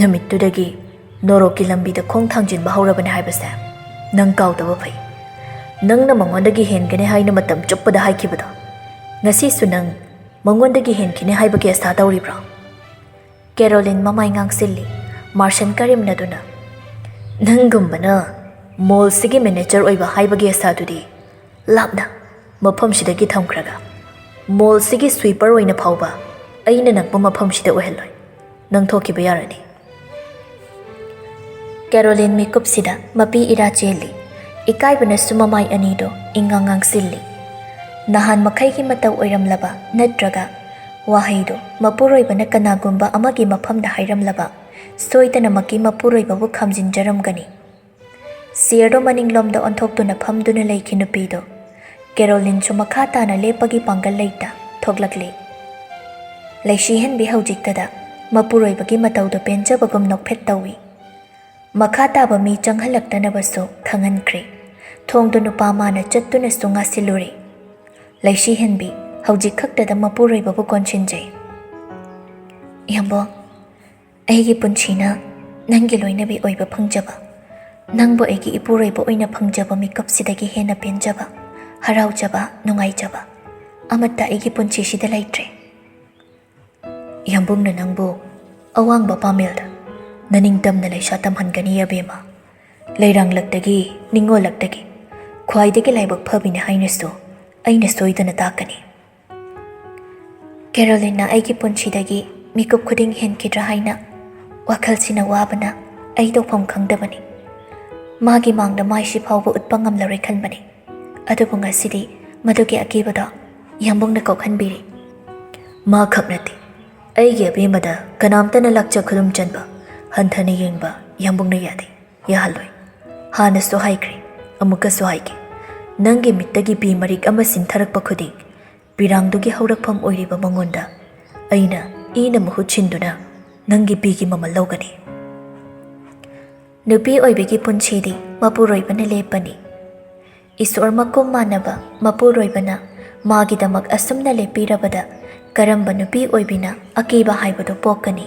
ꯅꯨꯃꯤꯠꯇꯨꯗꯒꯤ ꯅꯣꯔꯣꯛꯀꯤ ꯂꯝꯕꯤꯗ ꯈꯣꯡ ꯊꯥꯡꯖꯤꯟꯕ ꯍꯧꯔꯕꯅꯤ ꯍꯥꯏꯕꯁꯦ ꯅꯪ ꯀꯥꯎꯗꯕ ꯐꯩ꯫ ꯅꯪꯅ ꯃꯉꯣꯟꯗꯒꯤ ꯍꯦꯟꯒꯅꯤ ꯍꯥꯏꯅ ꯃꯇꯝ ꯆꯨꯞꯄꯗ ꯍꯥꯏꯈꯤꯕꯗꯣ, ꯉꯁꯤꯁꯨ ꯅꯪ ꯃꯉꯣꯟꯗꯒꯤ ꯍꯦꯟꯈꯤꯅꯤ ꯍꯥꯏꯕꯒꯤ ꯑꯁꯥ ꯇꯧꯔꯤꯕ꯭ꯔꯣ?" ꯀꯦꯔꯣꯂꯤꯟ ꯃꯃꯥꯏ ꯉꯥꯡꯁꯤꯜꯂꯤ, ꯃꯥꯔꯁꯟ ꯀꯔꯦꯝꯅꯗꯨꯅ, "ꯅꯪꯒꯨꯝꯕꯅ ꯃꯣꯜꯁꯤꯒꯤ ꯃꯦꯅꯦꯖꯔ ꯑꯣꯏꯕ ꯍꯥꯏꯕꯒꯤ ꯑꯁꯥꯗꯨꯗꯤ ꯂꯥꯞꯅ ꯃꯐꯝꯁꯤꯗꯒꯤ ꯊꯝꯈ꯭ꯔꯒ, ꯃꯣꯜꯁꯤꯒꯤ ꯁ꯭ꯋꯤꯄꯔ ꯑꯣꯏꯅ ꯐꯥꯎꯕ ꯑꯩꯅ ꯅꯛꯄ ꯃꯐꯝꯁꯤꯗ ꯑꯣꯏꯍꯜꯂꯣꯏ꯫ ꯅꯪ ꯊꯣꯛꯈꯤꯕ ꯌꯥꯔꯅꯤ꯫ ꯀꯦꯔꯣꯂꯤꯟ ꯃꯤꯀꯨꯞꯁꯤꯗ ꯃꯄꯤ ꯏꯔꯥ ꯆꯦꯜꯂꯤ꯫ ꯏꯀꯥꯏꯕꯅꯁꯨ ꯃꯃꯥꯏ ꯑꯅꯤꯗꯣ ꯏꯉꯥꯡ ꯉꯥꯡꯁꯤꯜꯂꯤ꯫ ꯅꯍꯥꯟ ꯃꯈꯩꯒꯤ ꯃꯇꯧ ꯑꯣꯏꯔꯝꯂꯕ ꯅꯠꯇ꯭ꯔꯒ ꯋꯥꯍꯩꯗꯣ ꯃꯄꯨꯔꯣꯏꯕꯅ ꯀꯅꯥꯒꯨꯝꯕ ꯑꯃꯒꯤ ꯃꯐꯝꯗ ꯍꯥꯏꯔꯝꯂꯕ ꯁꯣꯏꯗꯅꯃꯛꯀꯤ ꯃꯄꯨꯔꯣꯏꯕꯕꯨ ꯈꯥꯝꯖꯤꯟꯖꯔꯝꯒꯅꯤ꯫ ꯆꯤꯌꯔꯗꯣ ꯃꯅꯤꯡꯂꯣꯝꯗ ꯑꯣꯟꯊꯣꯛꯇꯨꯅ ꯐꯝꯗꯨꯅ ꯂꯩꯈꯤ ꯅꯨꯄꯤꯗꯣ꯫ ꯀꯦꯔꯣꯂꯤꯟꯁꯨ ꯃꯈꯥ ꯇꯥꯅ ꯂꯦꯞꯄꯒꯤ ꯄꯥꯡꯒꯜ ꯂꯩꯇ ꯊꯣꯛꯂꯛꯂꯦ꯫ ꯂꯩꯁꯤꯍꯟꯕꯤ ꯍꯧꯖꯤꯛꯇꯗ ꯃꯄꯨꯔꯣꯏꯕꯒꯤ ꯃꯇꯧꯗꯣ ꯄꯦꯟꯖꯕꯒꯨꯝ ꯅꯣꯛꯐꯦꯠ ꯇꯧꯏ꯫ ꯃꯈꯥ ꯇꯥꯕ ꯃꯤ ꯆꯪꯍꯜꯂꯛꯇꯅꯕꯁꯨ ꯈꯪꯍꯟꯈ꯭ꯔꯦ꯫ ꯊꯣꯡꯗꯣ ꯅꯨꯄꯥ ꯃꯥꯅ ꯆꯠꯇꯨꯅꯁꯨ ꯉꯥꯁꯤꯜꯂꯨꯔꯦ꯫ ꯂꯩꯁꯤꯍꯟꯕꯤ ꯍꯧꯖꯤꯛ ꯈꯛꯇꯗ ꯃꯄꯨꯔꯣꯏꯕꯕꯨ ꯀꯣꯟꯁꯤꯟꯖꯩ꯫ "ꯌꯥꯝꯕꯣꯡ, ꯑꯩꯒꯤ ꯄꯨꯟꯁꯤꯅ ꯅꯪꯒꯤ ꯂꯣꯏꯅꯕꯤ ꯑꯣꯏꯕ ꯐꯪꯖꯕ, ꯅꯪꯕꯨ ꯑꯩꯒꯤ ꯏꯄꯨꯔꯣꯏꯕ ꯑꯣꯏꯅ ꯐꯪꯖꯕ ꯃꯤꯀꯨꯞꯁꯤꯗꯒꯤ ꯍꯦꯟꯅ ꯄꯦꯟꯖꯕ, ꯍꯔꯥꯎꯖꯕ, ꯅꯨꯡꯉꯥꯏꯖꯕ ꯑꯃꯠꯇ ꯑꯩꯒꯤ ꯄꯨꯟꯁꯤꯁꯤꯗ ꯂꯩꯇ꯭ꯔꯦ꯫ ꯌꯥꯝꯕꯨꯡꯅ ꯅꯪꯕꯨ ꯑꯋꯥꯡꯕ ꯄꯥꯃꯦꯜꯗ ꯅꯅꯤꯡꯇꯝꯅ ꯂꯩꯁꯥ ꯇꯝꯍꯟꯒꯅꯤ ꯑꯕꯦꯝꯃ꯫ ꯂꯩꯔꯥꯡꯂꯛꯇꯒꯤ, ꯅꯤꯡꯉꯣꯜꯂꯛꯇꯒꯤ ꯈ꯭ꯋꯥꯏꯗꯒꯤ ꯂꯥꯏꯕꯛ ꯐꯕꯤꯅꯤ ꯍꯥꯏꯅꯁꯨ ꯑꯩꯅ ꯁꯣꯏꯗꯅ ꯇꯥꯛꯀꯅꯤ꯫" ꯀꯦꯔꯣꯂꯤꯟꯅ ꯑꯩꯒꯤ ꯄꯨꯟꯁꯤꯗꯒꯤ ꯃꯤꯀꯨꯞ ꯈꯨꯗꯤꯡ ꯍꯦꯟꯈꯤꯗ꯭ꯔꯥ ꯍꯥꯏꯅ ꯋꯥꯈꯜꯁꯤꯅ ꯋꯥꯕꯅ ꯑꯩ ꯇꯧꯐꯝ ꯈꯪꯗꯕꯅꯤ꯫ ꯃꯥꯒꯤ ꯃꯥꯡꯗ ꯃꯥꯏꯁꯤ ꯐꯥꯎꯕ ꯎꯠꯄ ꯉꯝꯂꯔꯣꯏ ꯈꯟꯕꯅꯤ꯫ ꯑꯗꯨꯕꯨ ꯉꯁꯤꯗꯤ ꯃꯗꯨꯒꯤ ꯑꯀꯤꯕꯗꯣ ꯌꯥꯝꯕꯨꯡꯅ ꯀꯣꯛꯍꯟꯕꯤꯔꯤ꯫ ꯃꯥ ꯈꯛ ꯅꯠꯇꯦ, ꯑꯩꯒꯤ ꯑꯕꯦꯝꯃꯗ ꯀꯅꯥꯝꯇꯅ ꯂꯥꯛꯆ ꯈꯨꯗꯨꯝ ꯆꯟꯕ, ꯍꯟꯊꯅ ꯌꯦꯡꯕ ꯌꯥꯝꯕꯨꯡꯅ ꯌꯥꯗꯦ, ꯌꯥꯍꯜꯂꯣꯏ꯫ ꯍꯥꯟꯅꯁꯨ ꯍꯥꯏꯈ꯭ꯔꯦ, ꯑꯃꯨꯛꯀꯁꯨ ꯍꯥꯏꯒꯦ, ꯅꯪꯒꯤ ꯃꯤꯠꯇꯒꯤ ꯄꯤ ꯃꯔꯤꯛ ꯑꯃ ꯁꯤꯟꯊꯔꯛꯄ ꯈꯨꯗꯤꯡ, ꯄꯤꯔꯥꯡꯗꯨꯒꯤ ꯍꯧꯔꯛꯐꯝ ꯑꯣꯏꯔꯤꯕ ꯃꯉꯣꯟꯗ ꯑꯩꯅ ꯏꯅ ꯃꯍꯨꯠ ꯁꯤꯟꯗꯨꯅ ꯅꯪꯒꯤ ꯄꯤꯒꯤ ꯃꯃꯜ ꯂꯧꯒꯅꯤ꯫ ꯅꯨꯄꯤ ꯑꯣꯏꯕꯤꯒꯤ ꯄꯨꯟꯁꯤꯗꯤ ꯃꯄꯨꯔꯣꯏꯕꯅ ꯂꯦꯞꯄꯅꯤ꯫ ꯏꯁꯣꯔ ꯃꯀꯨꯝ ꯃꯥꯟꯅꯕ ꯃꯄꯨꯔꯣꯏꯕꯅ ꯃꯥꯒꯤꯗꯃꯛ ꯑꯁꯨꯝꯅ ꯂꯦꯞꯄꯤꯔꯕꯗ ꯀꯔꯝꯕ ꯅꯨꯄꯤ ꯑꯣꯏꯕꯤꯅ ꯑꯀꯤꯕ ꯍꯥꯏꯕꯗꯨ ꯄꯣꯛꯀꯅꯤ?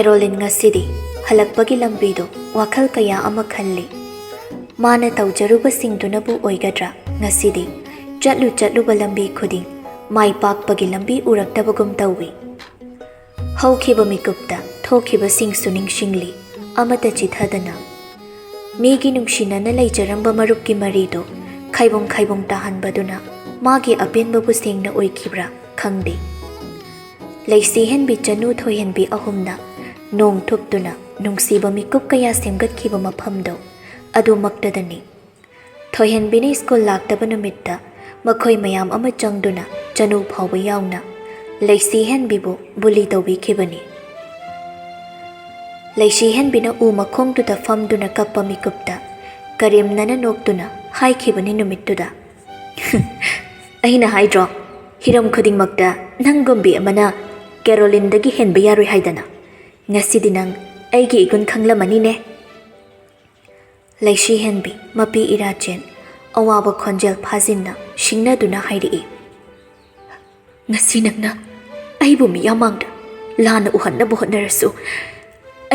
ꯀꯦꯔꯣꯂꯤꯟ ꯉꯁꯤꯗꯤ ꯍꯜꯂꯛꯄꯒꯤ ꯂꯝꯕꯤꯗꯣ ꯋꯥꯈꯜ ꯀꯌꯥ ꯑꯃ ꯈꯜꯂꯤ꯫ ꯃꯥꯅ ꯇꯧꯖꯔꯨꯕꯁꯤꯡꯗꯨꯅꯕꯨ ꯑꯣꯏꯒꯗ꯭ꯔꯥ, ꯉꯁꯤꯗꯤ ꯆꯠꯂꯨ ꯆꯠꯂꯨꯕ ꯂꯝꯕꯤ ꯈꯨꯗꯤꯡ ꯃꯥꯏ ꯄꯥꯛꯄꯒꯤ ꯂꯝꯕꯤ ꯎꯔꯛꯇꯕꯒꯨꯝ ꯇꯧꯏ꯫ ꯍꯧꯈꯤꯕ ꯃꯤꯀꯨꯞꯇ ꯊꯣꯛꯈꯤꯕꯁꯤꯡꯁꯨ ꯅꯤꯡꯁꯤꯡꯂꯤ, ꯑꯃꯠꯇ ꯆꯤꯊꯗꯅ꯫ ꯃꯤꯒꯤ ꯅꯨꯡꯁꯤꯅꯅ ꯂꯩꯖꯔꯝꯕ ꯃꯔꯨꯞꯀꯤ ꯃꯔꯤꯗꯨ ꯈꯥꯏꯕꯣꯡ ꯈꯥꯏꯕꯣꯡ ꯇꯥꯍꯟꯕꯗꯨꯅ ꯃꯥꯒꯤ ꯑꯄꯦꯟꯕꯕꯨ ꯁꯦꯡꯅ ꯑꯣꯏꯈꯤꯕ꯭ꯔꯥ ꯈꯪꯗꯦ꯫ ꯂꯩꯁꯤꯍꯦꯟꯕꯤ, ꯆꯅꯨ, ꯊꯣꯏꯍꯦꯟꯕꯤ ꯑꯍꯨꯝꯅ ꯅꯣꯡ ꯊꯨꯞꯇꯨꯅ ꯅꯨꯡꯁꯤꯕ ꯃꯤꯀꯨꯞ ꯀꯌꯥ ꯁꯦꯝꯒꯠꯈꯤꯕ ꯃꯐꯝꯗꯣ ꯑꯗꯨꯃꯛꯇꯗꯅꯤ꯫ ꯊꯣꯏꯍꯦꯟꯕꯤꯅ ꯁ꯭ꯀꯨꯜ ꯂꯥꯛꯇꯕ ꯅꯨꯃꯤꯠꯇ ꯃꯈꯣꯏ ꯃꯌꯥꯝ ꯑꯃ ꯆꯪꯗꯨꯅ, ꯆꯅꯨ ꯐꯥꯎꯕ ꯌꯥꯎꯅ, ꯂꯩꯁꯤꯍꯦꯟꯕꯤꯕꯨ ꯕꯨꯂꯤ ꯇꯧꯕꯤꯈꯤꯕꯅꯤ꯫ ꯂꯩꯁꯤꯍꯦꯟꯕꯤꯅ ꯎ ꯃꯈꯣꯡꯗꯨꯗ ꯐꯝꯗꯨꯅ ꯀꯞꯄ ꯃꯤꯀꯨꯞꯇ ꯀꯔꯦꯝꯅꯅ ꯅꯣꯛꯇꯨꯅ ꯍꯥꯏꯈꯤꯕꯅꯤ ꯅꯨꯃꯤꯠꯇꯨꯗ, "ꯑꯩꯅ ꯍꯥꯏꯗ꯭ꯔꯣ, ꯍꯤꯔꯝ ꯈꯨꯗꯤꯡꯃꯛꯇ ꯅꯪꯒꯨꯝꯕꯤ ꯑꯃꯅ ꯀꯦꯔꯣꯂꯤꯟꯗꯒꯤ ꯍꯦꯟꯕ ꯌꯥꯔꯣꯏ ꯍꯥꯏꯗꯅ꯫ ꯉꯁꯤꯗꯤ ꯅꯪ ꯑꯩꯒꯤ ꯏꯒꯨꯟ ꯈꯪꯂꯝꯃꯅꯤꯅꯦ꯫" ꯂꯩꯁꯤꯍꯦꯟꯕꯤ, ꯃꯄꯤ ꯏꯔꯥꯆꯦꯟ, ꯑꯋꯥꯕ ꯈꯣꯟꯖꯦꯜ ꯐꯥꯖꯤꯟꯅ ꯁꯤꯡꯅꯗꯨꯅ ꯍꯥꯏꯔꯛꯏ, "ꯉꯁꯤ ꯅꯪꯅ ꯑꯩꯕꯨ ꯃꯤꯌꯥꯝ ꯃꯥꯡꯗ ꯂꯥꯟꯅ ꯎꯍꯟꯅꯕ ꯍꯣꯠꯅꯔꯁꯨ,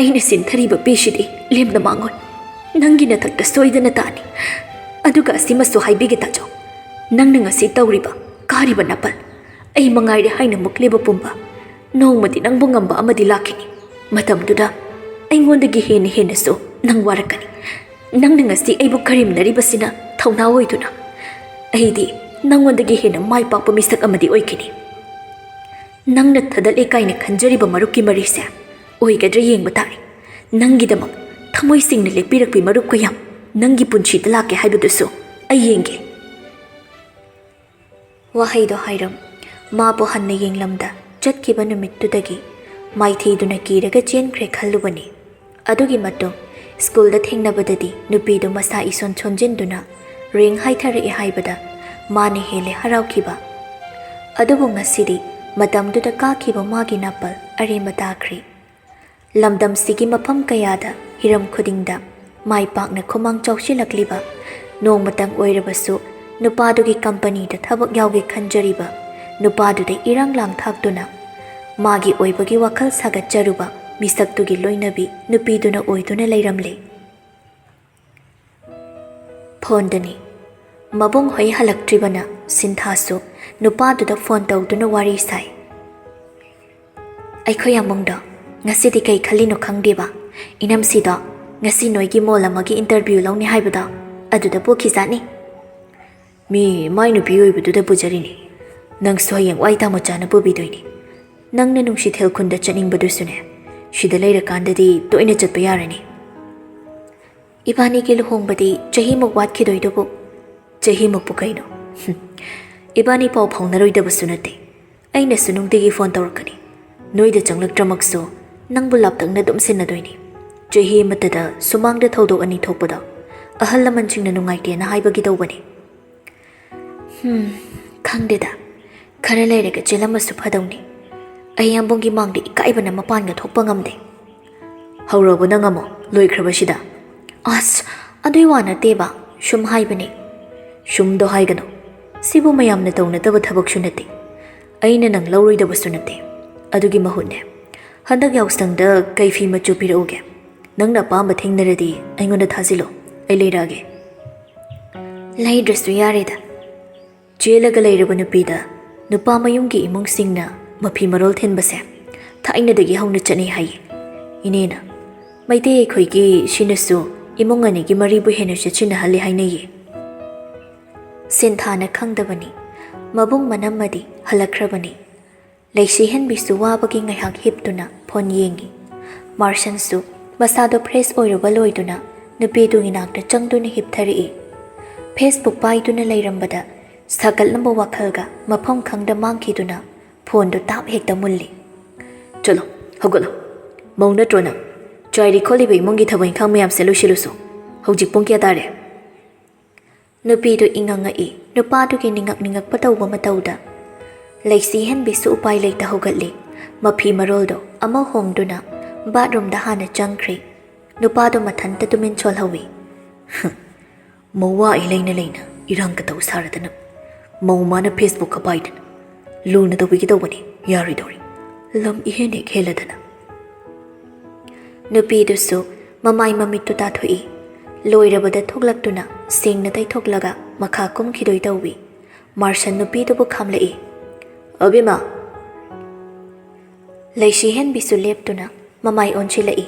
ꯑꯩꯅ ꯁꯤꯟꯊꯔꯤꯕ ꯄꯤꯁꯤꯗꯤ ꯂꯦꯝꯅ ꯃꯥꯡꯉꯣꯏ꯫ ꯅꯪꯒꯤ ꯅꯊꯛꯇ ꯁꯣꯏꯗꯅ ꯇꯥꯅꯤ꯫ ꯑꯗꯨꯒ ꯑꯁꯤꯃꯁꯨ ꯍꯥꯏꯕꯤꯒꯦ ꯇꯥꯖꯧ, ꯅꯪꯅ ꯉꯁꯤ ꯇꯧꯔꯤꯕ, ꯀꯥꯔꯤꯕ ꯅꯥꯄꯜ, ꯑꯩ ꯃꯉꯥꯏꯔꯦ ꯍꯥꯏꯅ ꯃꯨꯛꯂꯤꯕ ꯄꯨꯝꯕ, ꯅꯣꯡꯃꯗꯤ ꯅꯪꯕꯨ ꯉꯝꯕ ꯑꯃꯗꯤ ꯂꯥꯛꯈꯤꯅꯤ꯫ ꯃꯇꯝꯗꯨꯗ ꯑꯩꯉꯣꯟꯗꯒꯤ ꯍꯦꯟꯅ ꯍꯦꯟꯅꯁꯨ ꯅꯪ ꯋꯥꯔꯛꯀꯅꯤ꯫ ꯅꯪꯅ ꯉꯁꯤ ꯑꯩꯕꯨ ꯀꯔꯦꯝꯅꯔꯤꯕꯁꯤꯅ ꯊꯧꯅꯥ ꯑꯣꯏꯗꯨꯅ ꯑꯩꯗꯤ ꯅꯪꯉꯣꯟꯗꯒꯤ ꯍꯦꯟꯅ ꯃꯥꯏ ꯄꯥꯛꯄ ꯃꯤꯁꯛ ꯑꯃꯗꯤ ꯑꯣꯏꯈꯤꯅꯤ꯫ ꯅꯪꯅ ꯊꯗꯠꯂꯦ ꯀꯥꯏꯅ ꯈꯟꯖꯔꯤꯕ ꯃꯔꯨꯞꯀꯤ ꯃꯔꯤꯁꯦ ꯑꯣꯏꯒꯗ꯭ꯔꯥ ꯌꯦꯡꯕ ꯇꯥꯔꯦ꯫ ꯅꯪꯒꯤꯗꯃꯛ ꯊꯃꯣꯏ ꯁꯦꯡꯅ ꯂꯦꯞꯄꯤꯔꯛꯄꯤ ꯃꯔꯨꯞ ꯀꯌꯥꯝ ꯅꯪꯒꯤ ꯄꯨꯟꯁꯤꯗ ꯂꯥꯛꯀꯦ ꯍꯥꯏꯕꯗꯨꯁꯨ ꯑꯩ ꯌꯦꯡꯒꯦ꯫" ꯋꯥꯍꯩꯗꯣ ꯍꯥꯏꯔꯝ ꯃꯥꯕꯨ ꯍꯟꯅ ꯌꯦꯡꯂꯝꯗ ꯆꯠꯈꯤꯕ ꯅꯨꯃꯤꯠꯇꯨꯗꯒꯤ ꯃꯥꯏꯊꯤꯗꯨꯅ ꯀꯤꯔꯒ ꯆꯦꯟꯈ꯭ꯔꯦ ꯈꯜꯂꯨꯕꯅꯤ꯫ ꯑꯗꯨꯒꯤ ꯃꯇꯨꯡ ꯁ꯭ꯀꯨꯜꯗ ꯊꯦꯡꯅꯕꯗꯗꯤ ꯅꯨꯄꯤꯗꯨ ꯃꯁꯥ ꯏꯁꯣꯟ ꯁꯣꯟꯖꯤꯟꯗꯨꯅ ꯔꯦꯡ ꯍꯥꯏꯊꯔꯛꯑꯦ ꯍꯥꯏꯕꯗ ꯃꯥꯅ ꯍꯦꯜꯂꯦ ꯍꯔꯥꯎꯈꯤꯕ꯫ ꯑꯗꯨꯕꯨ ꯉꯁꯤꯗꯤ ꯃꯇꯝꯗꯨꯗ ꯀꯥꯈꯤꯕ ꯃꯥꯒꯤ ꯅꯥꯄꯜ ꯑꯔꯦꯝꯕ ꯇꯥꯈ꯭ꯔꯦ꯫ ꯂꯝꯗꯝꯁꯤꯒꯤ ꯃꯐꯝ ꯀꯌꯥꯗ, ꯍꯤꯔꯝ ꯈꯨꯗꯤꯡꯗ ꯃꯥꯏ ꯄꯥꯛꯅ ꯈꯨꯃꯥꯡ ꯆꯥꯎꯁꯤꯜꯂꯛꯂꯤꯕ, ꯅꯣꯡꯃꯇꯪ ꯑꯣꯏꯔꯕꯁꯨ ꯅꯨꯄꯥꯗꯨꯒꯤ ꯀꯝꯄꯅꯤꯗ ꯊꯕꯛ ꯌꯥꯎꯒꯦ ꯈꯟꯖꯔꯤꯕ ꯅꯨꯄꯥꯗꯨꯗ ꯏꯔꯥꯡ ꯂꯥꯡ ꯊꯥꯛꯇꯨꯅ ꯃꯥꯒꯤ ꯑꯣꯏꯕꯒꯤ ꯋꯥꯈꯜ ꯁꯥꯒꯠꯆꯔꯨꯕ ꯃꯤꯁꯛꯇꯨꯒꯤ ꯂꯣꯏꯅꯕꯤ ꯅꯨꯄꯤꯗꯨꯅ ꯑꯣꯏꯗꯨꯅ ꯂꯩꯔꯝꯂꯦ꯫ ꯐꯣꯟꯗꯅꯤ꯫ ꯃꯕꯨꯡ ꯍꯣꯏ ꯍꯜꯂꯛꯇ꯭ꯔꯤꯕꯅ ꯁꯤꯟꯊꯥꯁꯨ ꯅꯨꯄꯥꯗꯨꯗ ꯐꯣꯟ ꯇꯧꯗꯨꯅ ꯋꯥꯔꯤ ꯁꯥꯏ꯫ "ꯑꯩꯈꯣꯏ ꯑꯃꯨꯡꯗꯣ ꯉꯁꯤꯗꯤ ꯀꯩ ꯈꯜꯂꯤꯅꯣ ꯈꯪꯗꯦꯕ, ꯏꯅꯝꯁꯤꯗꯣ ꯉꯁꯤ ꯅꯣꯏꯒꯤ ꯃꯣꯜ ꯑꯃꯒꯤ ꯏꯟꯇꯔꯚ꯭ꯌꯨ ꯂꯧꯅꯤ ꯍꯥꯏꯕꯗꯣ ꯑꯗꯨꯗ ꯄꯨꯈꯤꯖꯥꯠꯅꯤ꯫ ꯃꯤ ꯃꯥꯏ ꯅꯨꯄꯤ ꯑꯣꯏꯕꯗꯨꯗ ꯄꯨꯖꯔꯤꯅꯤ꯫ ꯅꯪꯁꯨ ꯍꯌꯦꯡ ꯋꯥꯏ ꯇꯥꯃꯣꯆꯥꯅ ꯄꯨꯕꯤꯗꯣꯏꯅꯤ꯫ ꯅꯪꯅ ꯅꯨꯡꯁꯤꯊꯦꯜ ꯈꯨꯟꯗ ꯆꯠꯅꯤꯡꯕꯗꯨꯁꯨꯅꯦ, ꯁꯤꯗ ꯂꯩꯔꯀꯥꯟꯗꯗꯤ ꯇꯣꯏꯅ ꯆꯠꯄ ꯌꯥꯔꯅꯤ꯫ ꯏꯕꯥꯅꯤꯒꯤ ꯂꯨꯍꯣꯡꯕꯗꯤ ꯆꯍꯤꯃꯨꯛ ꯋꯥꯠꯈꯤꯗꯣꯏꯗꯨꯕꯨ?" "ꯆꯍꯤꯃꯨꯛꯄꯨ ꯀꯩꯅꯣ? ꯍꯨꯝ, ꯏꯕꯥꯅꯤ ꯄꯥꯎ ꯐꯥꯎꯅꯔꯣꯏꯗꯕꯁꯨ ꯅꯠꯇꯦ꯫ ꯑꯩꯅꯁꯨ ꯅꯨꯡꯇꯤꯒꯤ ꯐꯣꯟ ꯇꯧꯔꯛꯀꯅꯤ꯫ ꯅꯣꯏꯗ ꯆꯪꯂꯛꯇ꯭ꯔꯃꯛꯁꯨ ꯅꯪꯕꯨ ꯂꯥꯞꯇꯛꯅ ꯑꯗꯨꯝ ꯁꯤꯟꯅꯗꯣꯏꯅꯤ꯫ ꯆꯍꯤ ꯑꯃꯠꯇꯗ ꯁꯨꯃꯥꯡꯗ ꯊꯧꯗꯣꯛ ꯑꯅꯤ ꯊꯣꯛꯄꯗꯣ ꯑꯍꯜ ꯂꯃꯟꯁꯤꯡꯅ ꯅꯨꯡꯉꯥꯏꯇꯦꯅ ꯍꯥꯏꯕꯒꯤ ꯇꯧꯕꯅꯤ꯫" "ꯍꯨꯝ, ꯈꯪꯗꯦꯗ꯫ ꯈꯔ ꯂꯩꯔꯒ ꯆꯦꯜꯂꯝꯃꯁꯨ ꯐꯗꯧꯅꯤ꯫ ꯑꯩ ꯌꯥꯝꯕꯨꯡꯒꯤ ꯃꯥꯡꯗ ꯏꯀꯥꯏꯕꯅ ꯃꯄꯥꯟꯒ ꯊꯣꯛꯄ ꯉꯝꯗꯦ꯫" "ꯍꯧꯔꯕꯣ ꯅꯪ ꯑꯃꯨꯛ? ꯂꯣꯏꯈ꯭ꯔꯕ ꯁꯤꯗ?" "ꯑꯁ, ꯑꯗꯨꯏ ꯋꯥ ꯅꯠꯇꯦꯕ꯫ ꯁꯨꯝ ꯍꯥꯏꯕꯅꯦ꯫" "ꯁꯨꯝꯗꯣ ꯍꯥꯏꯒꯅꯨ꯫ ꯁꯤꯕꯨ ꯃꯌꯥꯝꯅ ꯇꯧꯅꯗꯕ ꯊꯕꯛꯁꯨ ꯅꯠꯇꯦ꯫ ꯑꯩꯅ ꯅꯪ ꯂꯧꯔꯣꯏꯗꯕꯁꯨ ꯅꯠꯇꯦ꯫ ꯑꯗꯨꯒꯤ ꯃꯍꯨꯠꯅꯦ, ꯍꯟꯗꯛ ꯌꯥꯎꯁꯪꯗ ꯀꯩ ꯐꯤ ꯃꯆꯨ ꯄꯤꯔꯛꯎꯒꯦ? ꯅꯪꯅ ꯑꯄꯥꯝꯕ ꯊꯦꯡꯅꯔꯗꯤ ꯑꯩꯉꯣꯟꯗ ꯊꯥꯖꯤꯜꯂꯣ꯫ ꯑꯩ ꯂꯩꯔꯛꯑꯒꯦ꯫" "ꯂꯩꯗ꯭ꯔꯁꯨ ꯌꯥꯔꯦꯗ꯫" ꯆꯦꯜꯂꯒ ꯂꯩꯔꯕ ꯅꯨꯄꯤꯗ ꯅꯨꯄꯥ ꯃꯌꯨꯝꯒꯤ ꯏꯃꯨꯡꯁꯤꯡꯅ ꯃꯐꯤ ꯃꯔꯣꯜ ꯊꯤꯟꯕꯁꯦ ꯊꯥꯏꯅꯗꯒꯤ ꯍꯧꯅ ꯆꯠꯅꯩ ꯍꯥꯏꯌꯦ꯫ ꯏꯅꯦꯅ, "ꯃꯩꯇꯩ ꯑꯩꯈꯣꯏꯒꯤ ꯁꯤꯅꯁꯨ ꯏꯃꯨꯡ ꯑꯅꯤꯒꯤ ꯃꯔꯤꯕꯨ ꯍꯦꯟꯅ ꯆꯦꯠꯁꯤꯟꯅꯍꯜꯂꯤ ꯍꯥꯏꯅꯩꯌꯦ꯫" ꯁꯤꯟꯊꯥꯅ ꯈꯪꯗꯕꯅꯤ꯫ ꯃꯕꯨꯡ ꯃꯅꯝꯃꯗꯤ ꯍꯜꯂꯛꯈ꯭ꯔꯕꯅꯤ꯫ ꯂꯩꯁꯤꯍꯦꯟꯕꯤꯁꯨ ꯋꯥꯕꯒꯤ ꯉꯥꯏꯍꯥꯛ ꯍꯤꯞꯇꯨꯅ ꯐꯣꯟ ꯌꯦꯡꯉꯤ꯫ ꯃꯥꯔꯁꯟꯁꯨ ꯃꯁꯥꯗꯣ ꯐ꯭ꯔꯦꯁ ꯑꯣꯏꯔꯨꯕ ꯂꯣꯏꯗꯨꯅ ꯅꯨꯄꯤꯗꯨꯒꯤ ꯅꯥꯛꯇ ꯆꯪꯗꯨꯅ ꯍꯤꯞꯊꯔꯛꯏ꯫ ꯐꯦꯁꯕꯨꯛ ꯄꯥꯏꯗꯨꯅ ꯂꯩꯔꯝꯕꯗ ꯁꯥꯒꯠꯂꯝꯕ ꯋꯥꯈꯜꯒ ꯃꯐꯝ ꯈꯪꯗ ꯃꯥꯡꯈꯤꯗꯨꯅ ꯐꯣꯟꯗꯨ ꯇꯥꯞ ꯍꯦꯛꯇ ꯃꯨꯜꯂꯤ꯫ "ꯆꯠꯂꯣ, ꯍꯧꯒꯠꯂꯣ꯫ ꯃꯧ ꯅꯠꯇ꯭ꯔꯣ ꯅꯪ? ꯆꯥꯏꯔꯤ ꯈꯣꯠꯂꯤꯕ ꯏꯃꯨꯡꯒꯤ ꯊꯕꯛ ꯏꯪꯈꯥꯡ ꯃꯌꯥꯝꯁꯦ ꯂꯣꯏꯁꯤꯜꯂꯨꯁꯣ꯫ ꯍꯧꯖꯤꯛ ꯄꯨꯡ ꯀꯌꯥ ꯇꯥꯔꯦ?" ꯅꯨꯄꯤꯗꯨ ꯏꯉꯛꯉꯛꯏ꯫ ꯅꯨꯄꯥꯗꯨꯒꯤ ꯅꯤꯡꯉꯛ ꯅꯤꯡꯉꯛꯄ ꯇꯧꯕ ꯃꯇꯧꯗ ꯂꯩꯁꯤ ꯍꯦꯟꯕꯤꯁꯨ ꯎꯄꯥꯏ ꯂꯩꯇ ꯍꯧꯒꯠꯂꯤ꯫ ꯃꯐꯤ ꯃꯔꯣꯜꯗꯣ ꯑꯃ ꯍꯣꯡꯗꯨꯅ ꯕꯥꯠꯔꯨꯝꯗ ꯍꯥꯟꯅ ꯆꯪꯈ꯭ꯔꯦ꯫ ꯅꯨꯄꯥꯗꯣ ꯃꯊꯟꯇ ꯇꯨꯃꯤꯟ ꯁꯣꯜꯍꯧꯏ꯫ "ꯃꯧ ꯋꯥ ꯑꯩ ꯂꯩꯅ ꯂꯩꯅ ꯏꯔꯥꯡ ꯀꯇꯧ ꯁꯥꯔꯗꯅ, ꯃꯧ ꯃꯥꯅ ꯐꯦꯁꯕꯨꯛꯀ ꯄꯥꯏꯗꯅ, ꯂꯨꯅ ꯇꯧꯕꯤꯒꯦ ꯇꯧꯕꯅꯤ, ꯌꯥꯔꯣꯏꯗꯧꯔꯤ꯫ ꯂꯝ ꯏꯍꯦꯟ ꯍꯦꯛ ꯍꯦꯜꯂꯗꯅ꯫" ꯅꯨꯄꯤꯗꯨꯁꯨ ꯃꯃꯥꯏ ꯃꯃꯤꯠꯇꯨ ꯇꯥꯊꯣꯛꯏ꯫ ꯂꯣꯏꯔꯕꯗ ꯊꯣꯛꯂꯛꯇꯨꯅ ꯁꯦꯡꯅ ꯇꯩꯊꯣꯛꯂꯒ ꯃꯈꯥ ꯀꯨꯝꯈꯤꯗꯣꯏ ꯇꯧꯏ꯫ ꯃꯥꯔꯁꯟ ꯅꯨꯄꯤꯗꯨꯕꯨ ꯈꯥꯝꯂꯛꯏ꯫ "ꯑꯕꯤꯃꯥ!" ꯂꯩꯁꯤꯍꯦꯟꯕꯤꯁꯨ ꯂꯦꯞꯇꯨꯅ ꯃꯃꯥꯏ ꯑꯣꯟꯁꯤꯜꯂꯛꯏ꯫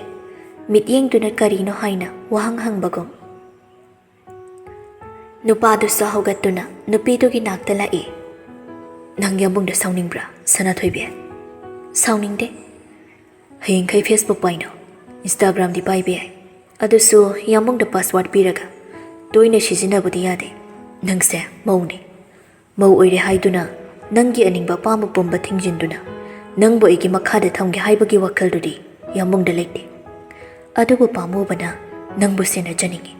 ꯃꯤꯠꯌꯦꯡꯗꯨꯅ ꯀꯔꯤꯅꯣ ꯍꯥꯏꯅ ꯋꯥꯍꯪ ꯍꯪꯕꯒꯨꯝ꯫ ꯅꯨꯄꯥꯗꯨꯁꯨ ꯍꯧꯒꯠꯇꯨꯅ ꯅꯨꯄꯤꯗꯨꯒꯤ ꯅꯥꯛꯇ ꯂꯥꯛꯏ꯫ "ꯅꯪ ꯌꯥꯝꯕꯨꯡꯗ ꯁꯥꯎꯅꯤꯡꯕ꯭ꯔꯥ, ꯁꯅꯥꯊꯣꯏꯕꯤ?" "ꯁꯥꯎꯅꯤꯡꯗꯦ꯫ ꯍꯌꯦꯡꯈꯩ Facebook ꯄꯥꯏꯅꯣ, Instagram ꯗꯤ ꯄꯥꯏꯕ ꯌꯥꯏ꯫ ꯑꯗꯨꯁꯨ ꯌꯥꯝꯕꯨꯡꯗ password ꯄꯤꯔꯒ꯫ ꯇꯣꯏꯅ ꯁꯤꯖꯤꯟꯅꯕꯗꯤ ꯌꯥꯗꯦ꯫ ꯅꯪꯁꯦ ꯃꯧꯅꯤ꯫ ꯃꯧ ꯑꯣꯏꯔꯦ ꯍꯥꯏꯗꯨꯅ ꯅꯪꯒꯤ ꯑꯅꯤꯡꯕ ꯑꯄꯥꯝꯕ ꯄꯨꯝꯕ ꯊꯤꯡꯖꯤꯟꯗꯨꯅ ꯅꯪꯕꯨ ꯑꯩꯒꯤ ꯃꯈꯥꯗ ꯊꯝꯒꯦ ꯍꯥꯏꯕꯒꯤ ꯋꯥꯈꯜꯗꯨꯗꯤ ꯌꯥꯝꯕꯨꯡꯗ ꯂꯩꯇꯦ꯫ ꯑꯗꯨꯕꯨ ꯄꯥꯝꯃꯨꯕꯅ ꯅꯪꯕꯨ ꯁꯦꯟꯅꯖꯅꯤꯡꯏ꯫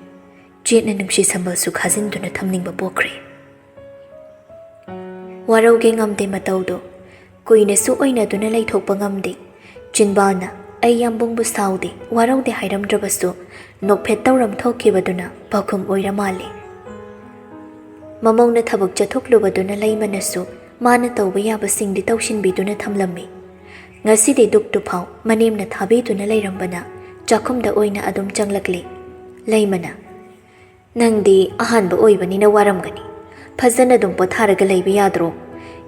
ꯆꯦꯠꯅ ꯅꯨꯡꯁꯤ ꯁꯝꯕꯜꯁꯨ ꯈꯥꯖꯤꯟꯗꯨꯅ ꯊꯝꯅꯤꯡꯕ ꯄꯣꯛꯈ꯭ꯔꯦ꯫" ꯋꯥꯔꯧꯒꯦ ꯉꯝꯗꯦ ꯃꯇꯧꯗꯣ꯫ ꯀꯨꯏꯅꯁꯨ ꯑꯣꯏꯅꯗꯨꯅ ꯂꯩꯊꯣꯛꯄ ꯉꯝꯗꯦ꯫ ꯆꯤꯟꯕꯥꯜꯅ "ꯑꯩ ꯌꯥꯝꯕꯨꯡꯕꯨ ꯁꯥꯎꯗꯦ, ꯋꯥꯔꯧꯗꯦ" ꯍꯥꯏꯔꯝꯗ꯭ꯔꯕꯁꯨ, ꯅꯣꯛꯐꯦꯠ ꯇꯧꯔꯝ ꯊꯣꯛꯈꯤꯕꯗꯨꯅ ꯄꯥꯎꯈꯨꯝ ꯑꯣꯏꯔ ꯃꯥꯜꯂꯦ꯫ ꯃꯃꯧꯅ ꯊꯕꯛ ꯆꯠꯊꯣꯛꯂꯨꯕꯗꯨꯅ ꯂꯩꯃꯅꯁꯨ ꯃꯥꯅ ꯇꯧꯕ ꯌꯥꯕꯁꯤꯡꯗꯤ ꯇꯧꯁꯤꯟꯕꯤꯗꯨꯅ ꯊꯝꯂꯝꯃꯤ꯫ ꯉꯁꯤꯗꯤ ꯗꯨꯛꯇꯨꯐꯥꯎ ꯃꯅꯦꯝꯅ ꯊꯥꯕꯤꯗꯨꯅ ꯂꯩꯔꯝꯕꯅ ꯆꯥꯛꯈꯨꯝꯗ ꯑꯣꯏꯅ ꯑꯗꯨꯝ ꯆꯪꯂꯛꯂꯤ꯫ ꯂꯩꯃꯅ, "ꯅꯪꯗꯤ ꯑꯍꯥꯟꯕ ꯑꯣꯏꯕꯅꯤꯅ ꯋꯥꯔꯝꯒꯅꯤ꯫ ꯐꯖꯅ ꯑꯗꯨꯝ ꯄꯣꯊꯥꯔꯒ ꯂꯩꯕ ꯌꯥꯗ꯭ꯔꯣ?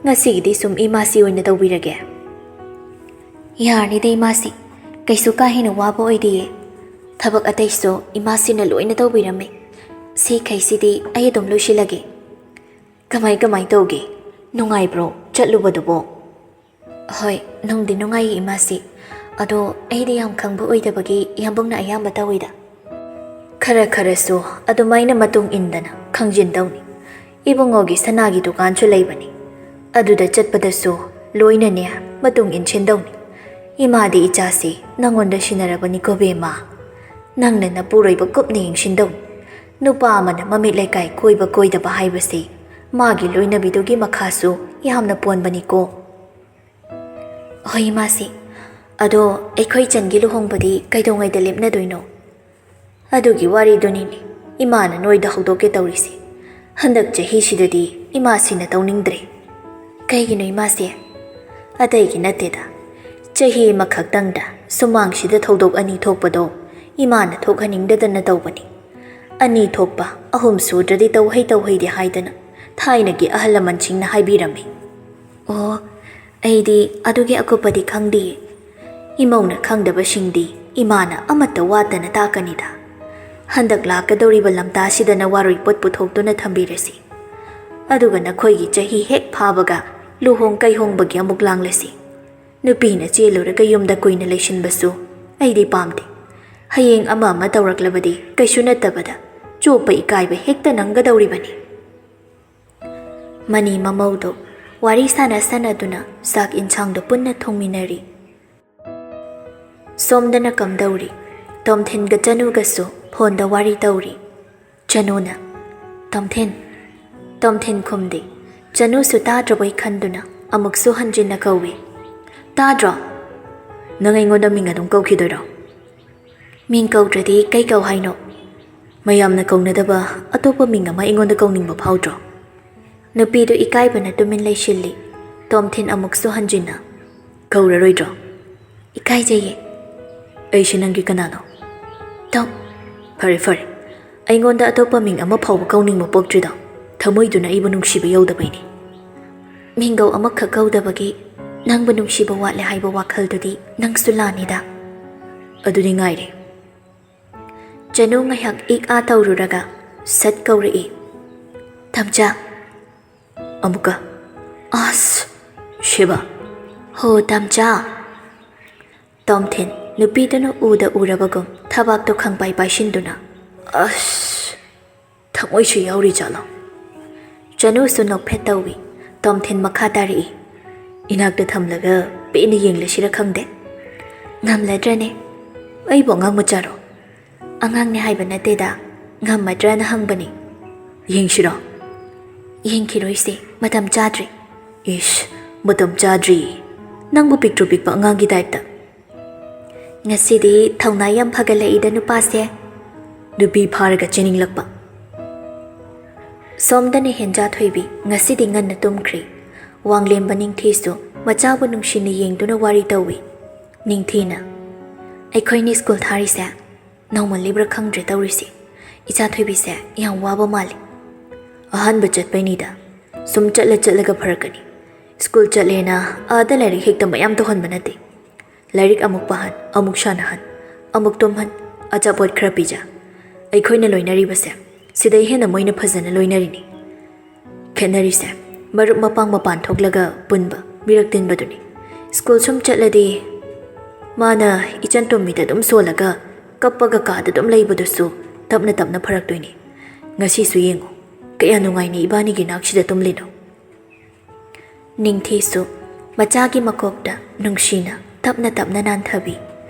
ꯉꯁꯤꯒꯤꯗꯤ ꯁꯨꯝ ꯏꯃꯥꯁꯤ ꯑꯣꯏꯅ ꯇꯧꯕꯤꯔꯒꯦ꯫" "ꯌꯥꯔꯅꯤꯗ ꯏꯃꯥꯁꯤ, ꯀꯩꯁꯨ ꯀꯥ ꯍꯦꯟꯅ ꯋꯥꯕ ꯑꯣꯏꯗꯤꯌꯦ꯫ ꯊꯕꯛ ꯑꯇꯩꯁꯨ ꯏꯃꯥꯁꯤꯅ ꯂꯣꯏꯅ ꯇꯧꯕꯤꯔꯝꯃꯦ꯫ ꯁꯤꯈꯩꯁꯤꯗꯤ ꯑꯩ ꯑꯗꯨꯝ ꯂꯣꯏꯁꯤꯜꯂꯒꯦ꯫" "ꯀꯃꯥꯏ ꯀꯃꯥꯏ ꯇꯧꯒꯦ? ꯅꯨꯡꯉꯥꯏꯕ꯭ꯔꯣ ꯆꯠꯂꯨꯕꯗꯨꯕꯣ?" "ꯍꯣꯏ, ꯅꯨꯡꯗꯤ ꯅꯨꯡꯉꯥꯏꯌꯦ ꯏꯃꯥꯁꯤ꯫ ꯑꯗꯣ ꯑꯩꯗꯤ ꯌꯥꯝ ꯈꯪꯕ ꯑꯣꯏꯗꯕꯒꯤ ꯌꯥꯝꯕꯨꯡꯅ ꯑꯌꯥꯝꯕ ꯇꯧꯋꯤꯗ꯫" "ꯈꯔ ꯈꯔꯁꯨ ꯑꯗꯨꯃꯥꯏꯅ ꯃꯇꯨꯡ ꯏꯟꯗꯅ ꯈꯪꯖꯤꯟꯗꯧꯅꯤ꯫ ꯏꯕꯨꯡꯉꯣꯒꯤ ꯁꯅꯥꯒꯤ ꯗꯨꯀꯥꯟꯁꯨ ꯂꯩꯕꯅꯤ꯫ ꯑꯗꯨꯗ ꯆꯠꯄꯗꯁꯨ ꯂꯣꯏꯅꯅꯦ ꯃꯇꯨꯡ ꯏꯟꯁꯤꯟꯗꯧꯅꯤ꯫ ꯏꯃꯥꯗꯤ ꯏꯆꯥꯁꯤ ꯅꯪꯉꯣꯟꯗ ꯁꯤꯟꯅꯔꯕꯅꯤꯀꯣ ꯕꯦꯝꯃ꯫ ꯅꯪꯅ ꯅꯄꯨꯔꯣꯏꯕ ꯀꯨꯞꯅ ꯌꯦꯡꯁꯤꯟꯗꯧꯅꯤ꯫ ꯅꯨꯄꯥ ꯑꯃꯅ ꯃꯃꯤꯠ ꯂꯩꯀꯥꯏ ꯀꯣꯏꯕ ꯀꯣꯏꯗꯕ ꯍꯥꯏꯕꯁꯤ ꯃꯥꯒꯤ ꯂꯣꯏꯅꯕꯤꯗꯨꯒꯤ ꯃꯈꯥꯁꯨ ꯌꯥꯝꯅ ꯄꯣꯟꯕꯅꯤꯀꯣ꯫" "ꯍꯣꯏ ꯏꯃꯥꯁꯤ꯫ ꯑꯗꯣ ꯑꯩꯈꯣꯏ ꯆꯟꯒꯤ ꯂꯨꯍꯣꯡꯕꯗꯤ ꯀꯩꯗꯧꯉꯩꯗ ꯂꯦꯞꯅꯗꯣꯏꯅꯣ?" "ꯑꯗꯨꯒꯤ ꯋꯥꯔꯤꯗꯨꯅꯤꯅꯦ ꯏꯃꯥꯅ ꯅꯣꯏꯗ ꯍꯧꯗꯣꯛꯀꯦ ꯇꯧꯔꯤꯁꯦ꯫ ꯍꯟꯗꯛ ꯆꯍꯤꯁꯤꯗꯗꯤ ꯏꯃꯥꯁꯤꯅ ꯇꯧꯅꯤꯡꯗ꯭ꯔꯦ꯫" "ꯀꯩꯒꯤꯅꯣ ꯏꯃꯥꯁꯤ?" "ꯑꯇꯩꯒꯤ ꯅꯠꯇꯦꯗ, ꯆꯍꯤ ꯑꯃꯈꯛꯇꯪꯗ ꯁꯨꯃꯥꯡꯁꯤꯗ ꯊꯧꯗꯣꯛ ꯑꯅꯤ ꯊꯣꯛꯄꯗꯣ ꯏꯃꯥꯅ ꯊꯣꯛꯍꯟꯅꯤꯡꯗꯗꯅ ꯇꯧꯕꯅꯤ꯫ ꯑꯅꯤ ꯊꯣꯛꯄ ꯑꯍꯨꯝ ꯁꯨꯗ꯭ꯔꯗꯤ ꯇꯧꯍꯩ ꯇꯧꯍꯩꯗꯦ ꯍꯥꯏꯗꯅ ꯊꯥꯏꯅꯒꯤ ꯑꯍꯜ ꯂꯃꯟꯁꯤꯡꯅ ꯍꯥꯏꯕꯤꯔꯝꯃꯤ꯫ ꯑꯣ, ꯑꯩꯗꯤ ꯑꯗꯨꯒꯤ ꯑꯀꯨꯞꯄꯗꯤ ꯈꯪꯗꯤꯌꯦ꯫ ꯏꯃꯧꯅ ꯈꯪꯗꯕꯁꯤꯡꯗꯤ ꯏꯃꯥꯅ ꯑꯃꯠꯇ ꯋꯥꯠꯇꯅ ꯇꯥꯛꯀꯅꯤꯗ꯫ ꯍꯟꯗꯛ ꯂꯥꯛꯀꯗꯧꯔꯤꯕ ꯂꯝꯇꯥꯁꯤꯗꯅ ꯋꯥꯔꯣꯏ ꯄꯣꯠ ꯄꯨꯊꯣꯛꯇꯨꯅ ꯊꯝꯕꯤꯔꯁꯤ꯫ ꯑꯗꯨꯒ ꯅꯈꯣꯏꯒꯤ ꯆꯍꯤ ꯍꯦꯛ ꯐꯥꯕꯒ ꯂꯨꯍꯣꯡ ꯀꯩꯍꯣꯡꯕꯒꯤ ꯑꯃꯨꯛ ꯂꯥꯡꯂꯁꯤ꯫ ꯅꯨꯄꯤꯅ ꯆꯦꯜꯂꯨꯔꯒ ꯌꯨꯝꯗ ꯀꯨꯏꯅ ꯂꯩꯁꯤꯟꯕꯁꯨ ꯑꯩꯗꯤ ꯄꯥꯝꯗꯦ꯫ ꯍꯌꯦꯡ ꯑꯃ ꯑꯃ ꯇꯧꯔꯛꯂꯕꯗꯤ ꯀꯩꯁꯨ ꯅꯠꯇꯕꯗ ꯆꯣꯞꯄ ꯏꯀꯥꯏꯕ ꯍꯦꯛꯇ ꯅꯪꯒꯗꯧꯔꯤꯕꯅꯤ꯫ ꯃꯅꯤ ꯃꯃꯧꯗꯣ ꯋꯥꯔꯤ ꯁꯥꯟꯅ ꯁꯥꯟꯅꯗꯨꯅ ꯆꯥꯛ ꯏꯟꯁꯥꯡꯗꯣ ꯄꯨꯟꯅ ꯊꯣꯡꯃꯤꯟꯅꯔꯤ꯫ ꯁꯣꯝꯗꯅ ꯀꯝꯗꯧꯔꯤ? ꯇꯣꯝꯊꯤꯟꯒ ꯆꯅꯨꯒꯁꯨ ꯐꯣꯟꯗ ꯋꯥꯔꯤ ꯇꯧꯔꯤ꯫ ꯆꯅꯨꯅ, "ꯇꯣꯝꯊꯤꯟ?" ꯇꯣꯝꯊꯤꯟ ꯈꯨꯝꯗꯦ꯫ ꯆꯅꯨꯁꯨ ꯇꯥꯗ꯭ꯔꯕꯣꯏ ꯈꯟꯗꯨꯅ ꯑꯃꯨꯛꯁꯨ ꯍꯟꯖꯤꯟꯅ ꯀꯧꯏ꯫ "ꯇꯥꯗ꯭ꯔꯣ? ꯅꯪ ꯑꯩꯉꯣꯟꯗ ꯃꯤꯡ ꯑꯗꯨꯝ ꯀꯧꯈꯤꯗꯣꯏꯔꯣ?" "ꯃꯤꯡ ꯀꯧꯗ꯭ꯔꯗꯤ ꯀꯩ ꯀꯧ ꯍꯥꯏꯅꯣ? ꯃꯌꯥꯝꯅ ꯀꯧꯅꯗꯕ ꯑꯇꯣꯞꯄ ꯃꯤꯡ ꯑꯃ ꯑꯩꯉꯣꯟꯗ ꯀꯧꯅꯤꯡꯕ ꯐꯥꯎꯗ꯭ꯔꯣ?" ꯅꯨꯄꯤꯗꯨ ꯏꯀꯥꯏꯕꯅ ꯇꯨꯃꯤꯟ ꯂꯩꯁꯤꯜꯂꯤ꯫ ꯇꯣꯝꯊꯤꯟ ꯑꯃꯨꯛꯁꯨ ꯍꯟꯖꯤꯟꯅ, "ꯀꯧꯔꯔꯣꯏꯗ꯭ꯔꯣ?" "ꯏꯀꯥꯏꯖꯩꯌꯦ꯫" "ꯑꯩꯁꯦ ꯅꯪꯒꯤ ꯀꯅꯥꯅꯣ?" "ꯇꯣꯝ꯫" "ꯐꯔꯦ, ꯐꯔꯦ꯫ ꯑꯩꯉꯣꯟꯗ ꯑꯇꯣꯞꯄ ꯃꯤꯡ ꯑꯃ ꯐꯥꯎꯕ ꯀꯧꯅꯤꯡꯕ ꯄꯣꯛꯇ꯭ꯔꯤꯗꯣ ꯊꯃꯣꯏꯗꯨꯅ ꯑꯩꯕꯨ ꯅꯨꯡꯁꯤꯕ ꯌꯧꯗꯕꯩꯅꯤ꯫" "ꯃꯤꯡꯒꯧ ꯑꯃꯈꯛ ꯀꯧꯗꯕꯒꯤ ꯅꯪꯕꯨ ꯅꯨꯡꯁꯤꯕ ꯋꯥꯠꯂꯦ ꯍꯥꯏꯕ ꯋꯥꯈꯜꯗꯨꯗꯤ ꯅꯪꯁꯨ ꯂꯥꯟꯅꯤꯗ꯫" "ꯑꯗꯨꯗꯤ ꯉꯥꯏꯔꯦ꯫" ꯆꯅꯨ ꯉꯥꯏꯍꯥꯛ ꯏꯛ ꯑꯥ ꯇꯧꯔꯨꯔꯒ ꯁꯠ ꯀꯧꯔꯛꯏ, "ꯇꯝꯆꯥ꯫" ꯑꯃꯨꯛꯀ, "ꯑꯁ, ꯁꯤꯕ꯫" "ꯍꯣ, ꯇꯝꯆꯥ꯫" ꯇꯣꯝꯊꯤꯟ ꯅꯨꯄꯤꯗꯨꯅ ꯎꯗ ꯎꯔꯕꯒꯨꯝ ꯊꯕꯥꯛꯇꯨ ꯈꯪꯄꯥꯏ ꯄꯥꯏꯁꯤꯟꯗꯨꯅ, "ꯑꯁ, ꯊꯃꯣꯏꯁꯨ ꯌꯥꯎꯔꯤ ꯖꯥꯠꯂꯣ?" ꯆꯅꯨꯁꯨ ꯅꯣꯛꯐꯦꯠ ꯇꯧꯏ꯫ ꯇꯣꯝꯊꯤꯟ ꯃꯈꯥ ꯇꯥꯔꯛꯏ, "ꯏꯅꯥꯛꯇ ꯊꯝꯂꯒ ꯄꯦꯟꯅ ꯌꯦꯡꯂꯁꯤꯔ ꯈꯪꯗꯦ꯫" "ꯉꯝꯂꯗ꯭ꯔꯅꯦ? ꯑꯩꯕꯨ ꯑꯉꯥꯡ ꯃꯆꯥꯔꯣ?" "ꯑꯉꯥꯡꯅꯦ ꯍꯥꯏꯕ ꯅꯠꯇꯦꯗ, ꯉꯝꯃꯗ꯭ꯔꯅ ꯍꯪꯕꯅꯤ꯫" "ꯌꯦꯡꯁꯤꯔꯣ?" "ꯌꯦꯡꯈꯤꯔꯣꯏꯁꯦ, ꯃꯇꯝ ꯆꯥꯗ꯭ꯔꯤ꯫" "ꯏꯁ, ꯃꯇꯝ ꯆꯥꯗ꯭ꯔꯤ? ꯅꯪꯕꯨ ꯄꯤꯛꯇ꯭ꯔꯨ ꯄꯤꯛꯄ ꯑꯉꯥꯡꯒꯤ ꯇꯥꯏꯞꯇ?" "ꯉꯁꯤꯗꯤ ꯊꯧꯅꯥ ꯌꯥꯝ ꯐꯒꯠꯂꯛꯏꯗ ꯅꯨꯄꯥꯁꯦ꯫" "ꯅꯨꯄꯤ ꯐꯥꯔꯒ ꯆꯦꯟꯅꯤꯡꯂꯛꯄ꯫" ꯁꯣꯝꯗꯅ ꯍꯦꯟꯖꯥ ꯊꯣꯏꯕꯤ ꯉꯁꯤꯗꯤ ꯉꯟꯅ ꯇꯨꯝꯈ꯭ꯔꯤ꯫ ꯋꯥꯡꯂꯦꯝꯕ ꯅꯤꯡꯊꯤꯁꯨ ꯃꯆꯥꯕꯨ ꯅꯨꯡꯁꯤꯅ ꯌꯦꯡꯗꯨꯅ ꯋꯥꯔꯤ ꯇꯧꯏ꯫ ꯅꯤꯡꯊꯤꯅ, ꯑꯩꯈꯣꯏꯅꯤ ꯁ꯭ꯀꯨꯜ ꯊꯥꯔꯤꯁꯦ ꯅꯧꯃꯜꯂꯤꯕ꯭ꯔꯥ ꯈꯪꯗ꯭ꯔꯦ ꯇꯧꯔꯤꯁꯦ꯫ ꯏꯆꯥ ꯊꯣꯏꯕꯤꯁꯦ ꯌꯥꯝ ꯋꯥꯕ ꯃꯥꯜꯂꯤ꯫ ꯑꯍꯥꯟꯕ ꯆꯠꯄꯩꯅꯤꯗ꯫ ꯁꯨꯝ ꯆꯠꯂ ꯆꯠꯂꯒ ꯐꯔꯛꯀꯅꯤ꯫ ꯁ꯭ꯀꯨꯜ ꯆꯠꯂꯦꯅ ꯑꯥꯗ ꯂꯥꯏꯔꯤꯛ ꯍꯦꯛꯇ ꯃꯌꯥꯝ ꯇꯧꯍꯟꯕ ꯅꯠꯇꯦ꯫ ꯂꯥꯏꯔꯤꯛ ꯑꯃꯨꯛ ꯄꯥꯍꯟ, ꯑꯃꯨꯛ ꯁꯥꯟꯅꯍꯟ, ꯑꯃꯨꯛ ꯇꯨꯝꯍꯟ, ꯑꯆꯥꯄꯣꯠ ꯈꯔ ꯄꯤꯖ꯫ ꯑꯩꯈꯣꯏꯅ ꯂꯣꯏꯅꯔꯤꯕꯁꯦ ꯁꯤꯗꯩ ꯍꯦꯟꯅ ꯃꯣꯏꯅ ꯐꯖꯅ ꯂꯣꯏꯅꯔꯤꯅꯤ꯫ ꯈꯦꯠꯅꯔꯤꯁꯦ ꯃꯔꯨꯞ ꯃꯄꯥꯡ ꯃꯄꯥꯟ ꯊꯣꯛꯂꯒ ꯄꯨꯟꯕ, ꯃꯤꯔꯛ ꯇꯤꯟꯕꯗꯨꯅꯤ꯫ ꯁ꯭ꯀꯨꯜ ꯁꯨꯝ ꯆꯠꯂꯗꯤ ꯃꯥꯅ ꯏꯆꯟ ꯇꯣꯝꯕꯤꯗ ꯑꯗꯨꯝ ꯁꯣꯜꯂꯒ ꯀꯞꯄꯒ ꯀꯥꯗ ꯑꯗꯨꯝ ꯂꯩꯕꯗꯨꯁꯨ ꯇꯞꯅ ꯇꯞꯅ ꯐꯔꯛꯇꯣꯏꯅꯤ꯫ ꯉꯁꯤꯁꯨ ꯌꯦꯡꯉꯨ, ꯀꯌꯥ ꯅꯨꯡꯉꯥꯏꯅ ꯏꯕꯥꯅꯤꯒꯤ ꯅꯥꯛꯁꯤꯗ ꯇꯨꯝꯂꯤꯅꯣ꯫ ꯅꯤꯡꯊꯤꯁꯨ ꯃꯆꯥꯒꯤ ꯃꯀꯣꯛꯇ ꯅꯨꯡꯁꯤꯅ ꯇꯞꯅ ꯇꯞꯅ ꯅꯥꯟꯊꯕꯤ꯫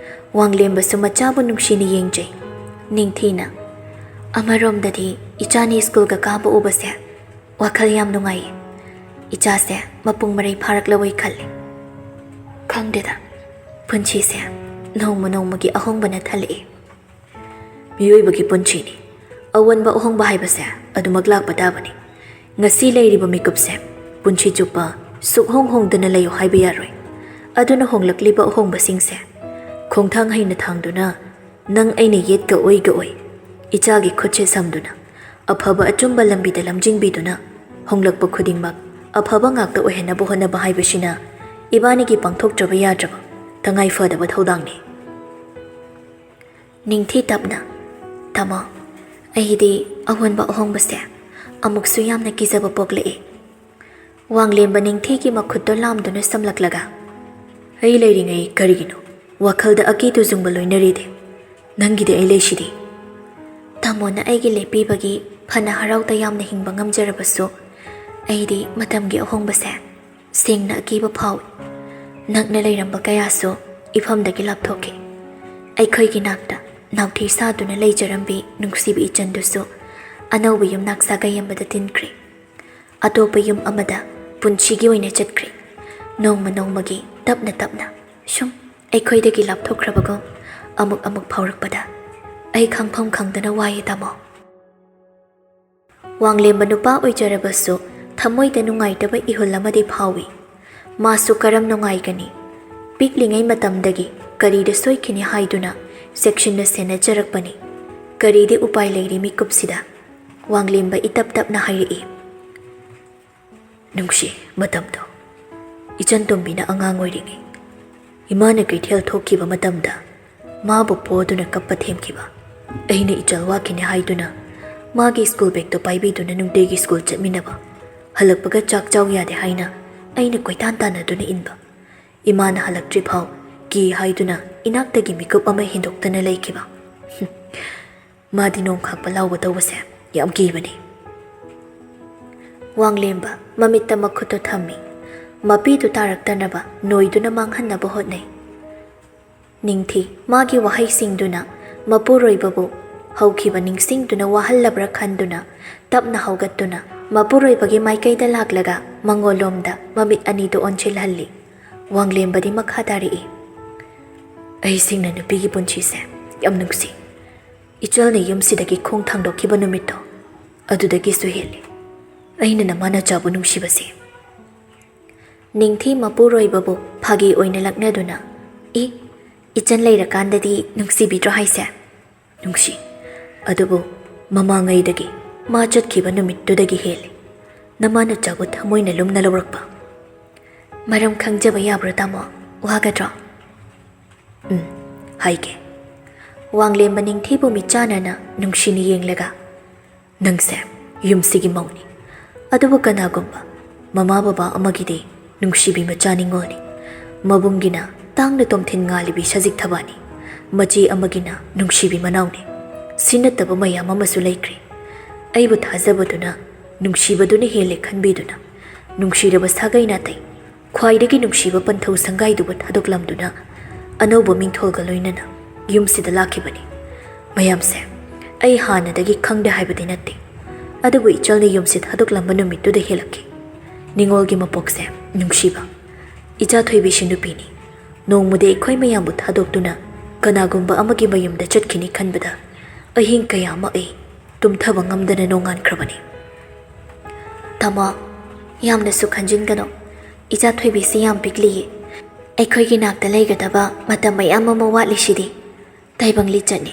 ꯋꯥꯡꯂꯦꯝꯕꯁꯨ ꯃꯆꯥꯕꯨ ꯅꯨꯡꯁꯤꯅ ꯌꯦꯡꯖꯩ꯫ ꯅꯤꯡꯊꯤꯅ, "ꯑꯃꯔꯣꯝꯗꯗꯤ ꯏꯆꯥꯅꯤ ꯁ꯭ꯀꯨꯜꯒ ꯀꯥꯕ ꯎꯕꯁꯦ ꯋꯥꯈꯜ ꯌꯥꯝ ꯅꯨꯡꯉꯥꯏꯌꯦ꯫ ꯏꯆꯥꯁꯦ ꯃꯄꯨꯡ ꯃꯔꯩ ꯐꯥꯔꯛꯂꯕꯣꯏ ꯈꯜꯂꯦ꯫ ꯈꯪꯗꯦꯗ, ꯄꯨꯟꯁꯤꯁꯦ ꯅꯣꯡꯃ ꯅꯣꯡꯃꯒꯤ ꯑꯍꯣꯡꯕꯅ ꯊꯜꯂꯛꯑꯦ꯫" ꯃꯤꯑꯣꯏꯕꯒꯤ ꯄꯨꯟꯁꯤꯅꯤ꯫ ꯑꯑꯣꯟꯕ ꯑꯍꯣꯡꯕ ꯍꯥꯏꯕꯁꯦ ꯑꯗꯨꯃꯛ ꯂꯥꯛꯄ ꯇꯥꯕꯅꯤ꯫ ꯉꯁꯤ ꯂꯩꯔꯤꯕ ꯃꯤꯀꯨꯞꯁꯦ ꯄꯨꯟꯁꯤ ꯆꯨꯞꯄ ꯁꯨꯛꯍꯣꯡ ꯍꯣꯡꯗꯅ ꯂꯩꯌꯨ ꯍꯥꯏꯕ ꯌꯥꯔꯣꯏ꯫ ꯑꯗꯨꯅ ꯍꯣꯡꯂꯛꯂꯤꯕ ꯑꯍꯣꯡꯕꯁꯤꯡꯁꯦ ꯈꯣꯡꯊꯥꯡ ꯍꯩꯅ ꯊꯥꯡꯗꯨꯅ, ꯅꯪ ꯑꯩꯅ ꯌꯦꯠꯀ ꯑꯣꯏꯒ ꯑꯣꯏ, ꯏꯆꯥꯒꯤ ꯈꯨꯠꯁꯦ ꯁꯝꯗꯨꯅ, ꯑꯐꯕ ꯑꯆꯨꯝꯕ ꯂꯝꯕꯤꯗ ꯂꯝꯖꯤꯡꯕꯤꯗꯨꯅ, ꯍꯣꯡꯂꯛꯄ ꯈꯨꯗꯤꯡꯃꯛ ꯑꯐꯕ ꯉꯥꯛꯇ ꯑꯣꯏꯍꯟꯅꯕ ꯍꯣꯠꯅꯕ ꯍꯥꯏꯕꯁꯤꯅ ꯏꯕꯥꯅꯤꯒꯤ ꯄꯥꯡꯊꯣꯛꯇ꯭ꯔꯕ ꯌꯥꯗ꯭ꯔꯕ ꯇꯉꯥꯏ ꯐꯗꯕ ꯊꯧꯗꯥꯡꯅꯤ꯫ ꯅꯤꯡꯊꯤ ꯇꯞꯅ, "ꯇꯥꯃꯣ, ꯑꯩꯗꯤ ꯑꯑꯣꯟꯕ ꯑꯍꯣꯡꯕꯁꯦ ꯑꯃꯨꯛꯁꯨ ꯌꯥꯝꯅ ꯀꯤꯖꯕ ꯄꯣꯛꯂꯛꯑꯦ꯫" ꯋꯥꯡꯂꯦꯝꯕ ꯅꯤꯡꯊꯤꯒꯤ ꯃꯈꯨꯠꯇꯣ ꯂꯥꯝꯗꯨꯅ ꯁꯝꯂꯛꯂꯒ, "ꯑꯩ ꯂꯩꯔꯤꯉꯩ ꯀꯔꯤꯒꯤꯅꯣ ꯋꯥꯈꯜꯗ ꯑꯀꯤ ꯇꯨꯖꯨꯡꯕ ꯂꯣꯏꯅꯔꯤꯗꯤ? ꯅꯪꯒꯤꯗꯤ ꯑꯩ ꯂꯩꯁꯤꯗꯤ꯫" "ꯇꯥꯃꯣꯅ ꯑꯩꯒꯤ ꯂꯦꯞꯄꯤꯕꯒꯤ ꯐꯅ ꯍꯔꯥꯎ ꯇꯌꯥꯝꯅ ꯍꯤꯡꯕ ꯉꯝꯖꯔꯕꯁꯨ, ꯑꯩꯗꯤ ꯃꯇꯝꯒꯤ ꯑꯍꯣꯡꯕꯁꯦ ꯁꯦꯡꯅ ꯑꯀꯤꯕ ꯐꯥꯎꯏ꯫ ꯅꯛꯅ ꯂꯩꯔꯝꯕ ꯀꯌꯥꯁꯨ ꯏꯐꯝꯗꯒꯤ ꯂꯥꯞꯊꯣꯛꯈꯤ꯫ ꯑꯩꯈꯣꯏꯒꯤ ꯅꯥꯛꯇ ꯅꯥꯎꯊꯤ ꯁꯥꯗꯨꯅ ꯂꯩꯖꯔꯝꯕꯤ ꯅꯨꯡꯁꯤꯕ ꯏꯆꯟꯗꯨꯁꯨ ꯑꯅꯧꯕ ꯌꯨꯝꯅꯥꯛ ꯁꯥꯒꯩ ꯑꯃꯗ ꯇꯤꯟꯈ꯭ꯔꯦ꯫ ꯑꯇꯣꯞꯄ ꯌꯨꯝ ꯑꯃꯗ ꯄꯨꯟꯁꯤꯒꯤ ꯑꯣꯏꯅ ꯆꯠꯈ꯭ꯔꯦ꯫ ꯅꯣꯡꯃ ꯅꯣꯡꯃꯒꯤ ꯇꯞꯅ ꯇꯞꯅ ꯁꯨꯝ ꯑꯩꯈꯣꯏꯗꯒꯤ ꯂꯥꯞꯊꯣꯛꯈ꯭ꯔꯕꯒꯨꯝ ꯑꯃꯨꯛ ꯑꯃꯨꯛ ꯐꯥꯎꯔꯛꯄꯗ ꯑꯩ ꯈꯪꯐꯝ ꯈꯪꯗꯅ ꯋꯥꯏꯌꯦ, ꯇꯥꯃꯣ꯫" ꯋꯥꯡꯂꯦꯝꯕ ꯅꯨꯄꯥ ꯑꯣꯏꯖꯔꯕꯁꯨ ꯊꯃꯣꯏꯗ ꯅꯨꯡꯉꯥꯏꯇꯕ ꯏꯍꯨꯜ ꯑꯃꯗꯤ ꯐꯥꯎꯏ꯫ ꯃꯥꯁꯨ ꯀꯔꯝ ꯅꯨꯡꯉꯥꯏꯒꯅꯤ? ꯄꯤꯛꯂꯤꯉꯩ ꯃꯇꯝꯗꯒꯤ ꯀꯔꯤꯗ ꯁꯣꯏꯈꯤꯅꯤ ꯍꯥꯏꯗꯨꯅ ꯆꯦꯛꯁꯤꯟꯅ ꯁꯦꯟꯅꯖꯔꯛꯄꯅꯤ꯫ ꯀꯔꯤꯗꯤ ꯎꯄꯥꯏ ꯂꯩꯔꯤ ꯃꯤꯀꯨꯞꯁꯤꯗ? ꯋꯥꯡꯂꯦꯝꯕ ꯏꯇꯞ ꯇꯞꯅ ꯍꯥꯏꯔꯛꯏ꯫ ꯅꯨꯡꯁꯤ, ꯃꯇꯝꯗꯣ꯫ ꯏꯆꯟ ꯇꯣꯝꯕꯤꯅ ꯑꯉꯥꯡ ꯑꯣꯏꯔꯤꯉꯩ, ꯏꯃꯥꯅ ꯀꯩꯊꯦꯜ ꯊꯣꯛꯈꯤꯕ ꯃꯇꯝꯗ ꯃꯥꯕꯨ ꯄꯣꯗꯨꯅ ꯀꯞꯄ ꯊꯦꯝꯈꯤꯕ꯫ ꯑꯩꯅ ꯏꯆꯜ ꯋꯥꯈꯤꯅꯤ ꯍꯥꯏꯗꯨꯅ ꯃꯥꯒꯤ ꯁ꯭ꯀꯨꯜ ꯕꯦꯒꯇꯣ ꯄꯥꯏꯕꯤꯗꯨꯅ ꯅꯨꯡꯇꯤꯒꯤ ꯁ꯭ꯀꯨꯜ ꯆꯠꯃꯤꯟꯅꯕ꯫ ꯍꯜꯂꯛꯄꯒ ꯆꯥꯛ ꯆꯥꯎ ꯌꯥꯗꯦ ꯍꯥꯏꯅ ꯑꯩꯅ ꯀꯣꯏꯇꯥꯟ ꯇꯥꯟꯅꯗꯨꯅ ꯏꯟꯕ꯫ ꯏꯃꯥꯅ ꯍꯜꯂꯛꯇ꯭ꯔꯤ ꯐꯥꯎ ꯀꯤ ꯍꯥꯏꯗꯨꯅ ꯏꯅꯥꯛꯇꯒꯤ ꯃꯤꯀꯨꯞ ꯑꯃ ꯍꯦꯟꯗꯣꯛꯇꯅ ꯂꯩꯈꯤꯕ꯫ ꯃꯥꯗꯤ ꯅꯣꯡ ꯈꯥꯛꯄ ꯂꯥꯎꯕ ꯇꯧꯕꯁꯦ ꯌꯥꯝ ꯀꯤꯕꯅꯤ꯫ ꯋꯥꯡꯂꯦꯝꯕ ꯃꯃꯤꯠꯇ ꯃꯈꯨꯠꯇꯣ ꯊꯝꯃꯤ꯫ ꯃꯄꯤꯗꯨ ꯇꯥꯔꯛꯇꯅꯕ ꯅꯣꯏꯗꯨꯅ ꯃꯥꯡꯍꯟꯅꯕ ꯍꯣꯠꯅꯩ꯫ ꯅꯤꯡꯊꯤ ꯃꯥꯒꯤ ꯋꯥꯍꯩꯁꯤꯡꯗꯨꯅ ꯃꯄꯨꯔꯣꯏꯕꯕꯨ ꯍꯧꯈꯤꯕ ꯅꯤꯡꯁꯤꯡꯗꯨꯅ ꯋꯥꯍꯜꯂꯕ꯭ꯔꯥ ꯈꯟꯗꯨꯅ ꯇꯞꯅ ꯍꯧꯒꯠꯇꯨꯅ ꯃꯄꯨꯔꯣꯏꯕꯒꯤ ꯃꯥꯏꯀꯩꯗ ꯂꯥꯛꯂꯒ ꯃꯉꯣꯜꯂꯣꯝꯗ ꯃꯃꯤꯠ ꯑꯅꯤꯗꯨ ꯑꯣꯟꯁꯤꯜꯍꯜꯂꯤ꯫ ꯋꯥꯡꯂꯦꯝꯕꯗꯤ ꯃꯈꯥ ꯇꯥꯔꯛꯏ꯫ ꯑꯩꯁꯤꯡꯅ ꯅꯨꯄꯤꯒꯤ ꯄꯨꯟꯁꯤꯁꯦ ꯌꯥꯝ ꯅꯨꯡꯁꯤ꯫ ꯏꯆꯜꯅ ꯌꯨꯝꯁꯤꯗꯒꯤ ꯈꯣꯡ ꯊꯥꯡꯗꯣꯛꯈꯤꯕ ꯅꯨꯃꯤꯠꯇꯣ ꯑꯗꯨꯗꯒꯤꯁꯨ ꯍꯦꯜꯂꯤ ꯑꯩꯅ ꯅꯃꯥ ꯅꯆꯥꯕꯨ ꯅꯨꯡꯁꯤꯕꯁꯦ꯫ ꯅꯤꯡꯊꯤ ꯃꯄꯨꯔꯣꯏꯕꯕꯨ ꯐꯥꯒꯤ ꯑꯣꯏꯅ ꯂꯛꯅꯗꯨꯅ, "ꯏ, ꯏꯆꯟ ꯂꯩꯔꯀꯥꯟꯗꯗꯤ ꯅꯨꯡꯁꯤꯕꯤꯗ꯭ꯔꯣ ꯍꯥꯏꯁꯦ?" "ꯅꯨꯡꯁꯤ, ꯑꯗꯨꯕꯨ ꯃꯃꯥꯡꯉꯩꯗꯒꯤ ꯃꯥ ꯆꯠꯈꯤꯕ ꯅꯨꯃꯤꯠꯇꯨꯗꯒꯤ ꯍꯦꯜꯂꯤ ꯅꯃꯥ ꯅꯆꯥꯕꯨ ꯊꯃꯣꯏꯅ ꯂꯨꯝꯅ ꯂꯧꯔꯛꯄ꯫" "ꯃꯔꯝ ꯈꯪꯖꯕ ꯌꯥꯕ꯭ꯔꯣ ꯇꯥꯃꯣ? ꯋꯥꯒꯗ꯭ꯔꯣ?" "ꯎꯝ, ꯍꯥꯏꯒꯦ꯫" ꯋꯥꯡꯂꯦꯝꯕ ꯅꯤꯡꯊꯤꯕꯨ ꯃꯤꯠꯆꯥꯟꯅꯅ ꯅꯨꯡꯁꯤꯅ ꯌꯦꯡꯂꯒ, "ꯅꯪꯁꯦ ꯌꯨꯝꯁꯤꯒꯤ ꯃꯧꯅꯤ, ꯑꯗꯨꯕꯨ ꯀꯅꯥꯒꯨꯝꯕ ꯃꯃꯥ ꯕꯕꯥ ꯑꯃꯒꯤꯗꯤ ꯅꯨꯡꯁꯤꯕꯤ ꯃꯆꯥ ꯅꯤꯉꯣꯜꯅꯤ꯫ ꯃꯕꯨꯡꯒꯤꯅ ꯇꯥꯡꯅ ꯇꯣꯝꯊꯤꯟ ꯉꯥꯜꯂꯤꯕꯤ ꯁꯖꯤꯛ ꯊꯕꯥꯅꯤ, ꯃꯆꯦ ꯑꯃꯒꯤꯅ ꯅꯨꯡꯁꯤꯕꯤ ꯃꯅꯥꯎꯅꯤ꯫ ꯁꯤ ꯅꯠꯇꯕ ꯃꯌꯥꯝ ꯑꯃꯁꯨ ꯂꯩꯈ꯭ꯔꯦ꯫ ꯑꯩꯕꯨ ꯊꯥꯖꯕꯗꯨꯅ ꯅꯨꯡꯁꯤꯕꯗꯨꯅ ꯍꯦꯜꯂꯦ ꯈꯟꯕꯤꯗꯨꯅ ꯅꯨꯡꯁꯤꯔꯕ ꯁꯥꯒꯩ ꯅꯥꯇꯩ ꯈ꯭ꯋꯥꯏꯗꯒꯤ ꯅꯨꯡꯁꯤꯕ ꯄꯟꯊꯧ ꯁꯪꯒꯥꯏꯗꯨꯕꯨ ꯊꯥꯗꯣꯛꯂꯝꯗꯨꯅ ꯑꯅꯧꯕ ꯃꯤꯡꯊꯣꯜꯒ ꯂꯣꯏꯅꯅ ꯌꯨꯝꯁꯤꯗ ꯂꯥꯛꯈꯤꯕꯅꯤ꯫ ꯃꯌꯥꯝꯁꯦ ꯑꯩ ꯍꯥꯟꯅꯗꯒꯤ ꯈꯪꯗꯦ ꯍꯥꯏꯕꯗꯤ ꯅꯠꯇꯦ, ꯑꯗꯨꯕꯨ ꯏꯆꯜꯅ ꯌꯨꯝꯁꯤ ꯊꯥꯗꯣꯛꯂꯝꯕ ꯅꯨꯃꯤꯠꯇꯨꯗ ꯍꯦꯜꯂꯛꯈꯤ꯫ ꯅꯤꯉꯣꯜꯒꯤ ꯃꯄꯣꯛꯁꯦ ꯅꯨꯡꯁꯤꯕ ꯏꯆꯥ ꯊꯣꯏꯕꯤꯁꯤ ꯅꯨꯄꯤꯅꯤ꯫ ꯅꯣꯡꯃꯗꯤ ꯑꯩꯈꯣꯏ ꯃꯌꯥꯝꯕꯨ ꯊꯥꯗꯣꯛꯇꯨꯅ ꯀꯅꯥꯒꯨꯝꯕ ꯑꯃꯒꯤ ꯃꯌꯨꯝꯗ ꯆꯠꯈꯤꯅꯤ ꯈꯟꯕꯗ ꯑꯍꯤꯡ ꯀꯌꯥ ꯑꯃ ꯑꯩ ꯇꯨꯝꯊꯕ ꯉꯝꯗꯅ ꯅꯣꯡꯉꯥꯟꯈ꯭ꯔꯕꯅꯤ꯫" "ꯇꯥꯃꯣ, ꯌꯥꯝꯅꯁꯨ ꯈꯟꯖꯤꯟꯒꯅꯨ꯫ ꯏꯆꯥ ꯊꯣꯏꯕꯤꯁꯤ ꯌꯥꯝ ꯄꯤꯛꯂꯤꯌꯦ꯫ ꯑꯩꯈꯣꯏꯒꯤ ꯅꯥꯛꯇ ꯂꯩꯒꯗꯕ ꯃꯇꯝ ꯃꯌꯥꯝ ꯑꯃ ꯋꯥꯠꯂꯤꯁꯤꯗꯤ꯫ ꯇꯥꯏꯕꯪ ꯂꯤꯆꯠꯅꯤ꯫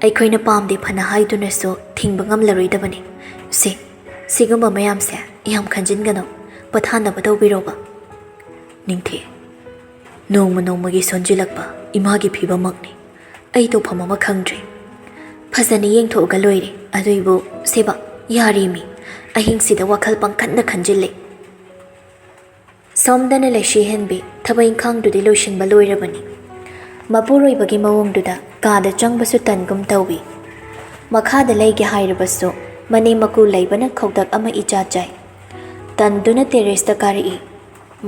ꯑꯩꯈꯣꯏꯅ ꯄꯥꯝꯗꯦ ꯐꯅ ꯍꯥꯏꯗꯨꯅꯁꯨ ꯊꯤꯡꯕ ꯉꯝꯂꯔꯣꯏꯗꯕꯅꯤ꯫ ꯁꯦ, ꯁꯤꯒꯨꯝꯕ ꯃꯌꯥꯝꯁꯦ ꯌꯥꯝ ꯈꯟꯖꯤꯟꯒꯅꯨ꯫ ꯄꯣꯊꯥꯅꯕ ꯇꯧꯕꯤꯔꯣꯕ꯫ ꯅꯤꯡꯊꯤ, ꯅꯣꯡꯃ ꯅꯣꯡꯃꯒꯤ ꯁꯣꯟꯖꯤꯜꯂꯛꯄ ꯏꯃꯥꯒꯤ ꯐꯤꯕꯝꯃꯛꯅꯤ꯫ ꯑꯩ ꯇꯧꯐꯝ ꯑꯃ ꯈꯪꯗ꯭ꯔꯦ꯫ ꯐꯖꯅ ꯌꯦꯡꯊꯣꯛꯑꯒ ꯂꯣꯏꯔꯦ꯫ ꯑꯗꯨꯏꯕꯨ ꯁꯦꯕ, ꯌꯥꯔꯦꯃꯤ꯫ ꯑꯍꯤꯡꯁꯤꯗ ꯋꯥꯈꯜ ꯄꯪꯈꯟꯗ ꯈꯟꯖꯤꯜꯂꯦ꯫ ꯁꯣꯝꯗꯅ ꯂꯩꯁꯤ ꯍꯦꯟꯕꯤ ꯊꯕꯛ ꯏꯪꯈꯥꯡꯗꯨꯗꯤ ꯂꯣꯏꯁꯤꯟꯕ ꯂꯣꯏꯔꯕꯅꯤ꯫ ꯃꯄꯨꯔꯣꯏꯕꯒꯤ ꯃꯑꯣꯡꯗꯨꯗ ꯀꯥꯗ ꯆꯪꯕꯁꯨ ꯇꯟꯒꯨꯝ ꯇꯧꯏ꯫ ꯃꯈꯥꯗ ꯂꯩꯒꯦ ꯍꯥꯏꯔꯕꯁꯨ ꯃꯅꯦꯝ ꯃꯀꯨ ꯂꯩꯕꯅ ꯈꯧꯇꯛ ꯑꯃ ꯏꯆꯥ ꯆꯥꯏ꯫ ꯇꯟꯗꯨꯅ ꯇꯦꯔꯦꯁꯇ ꯀꯥꯔꯛꯏ꯫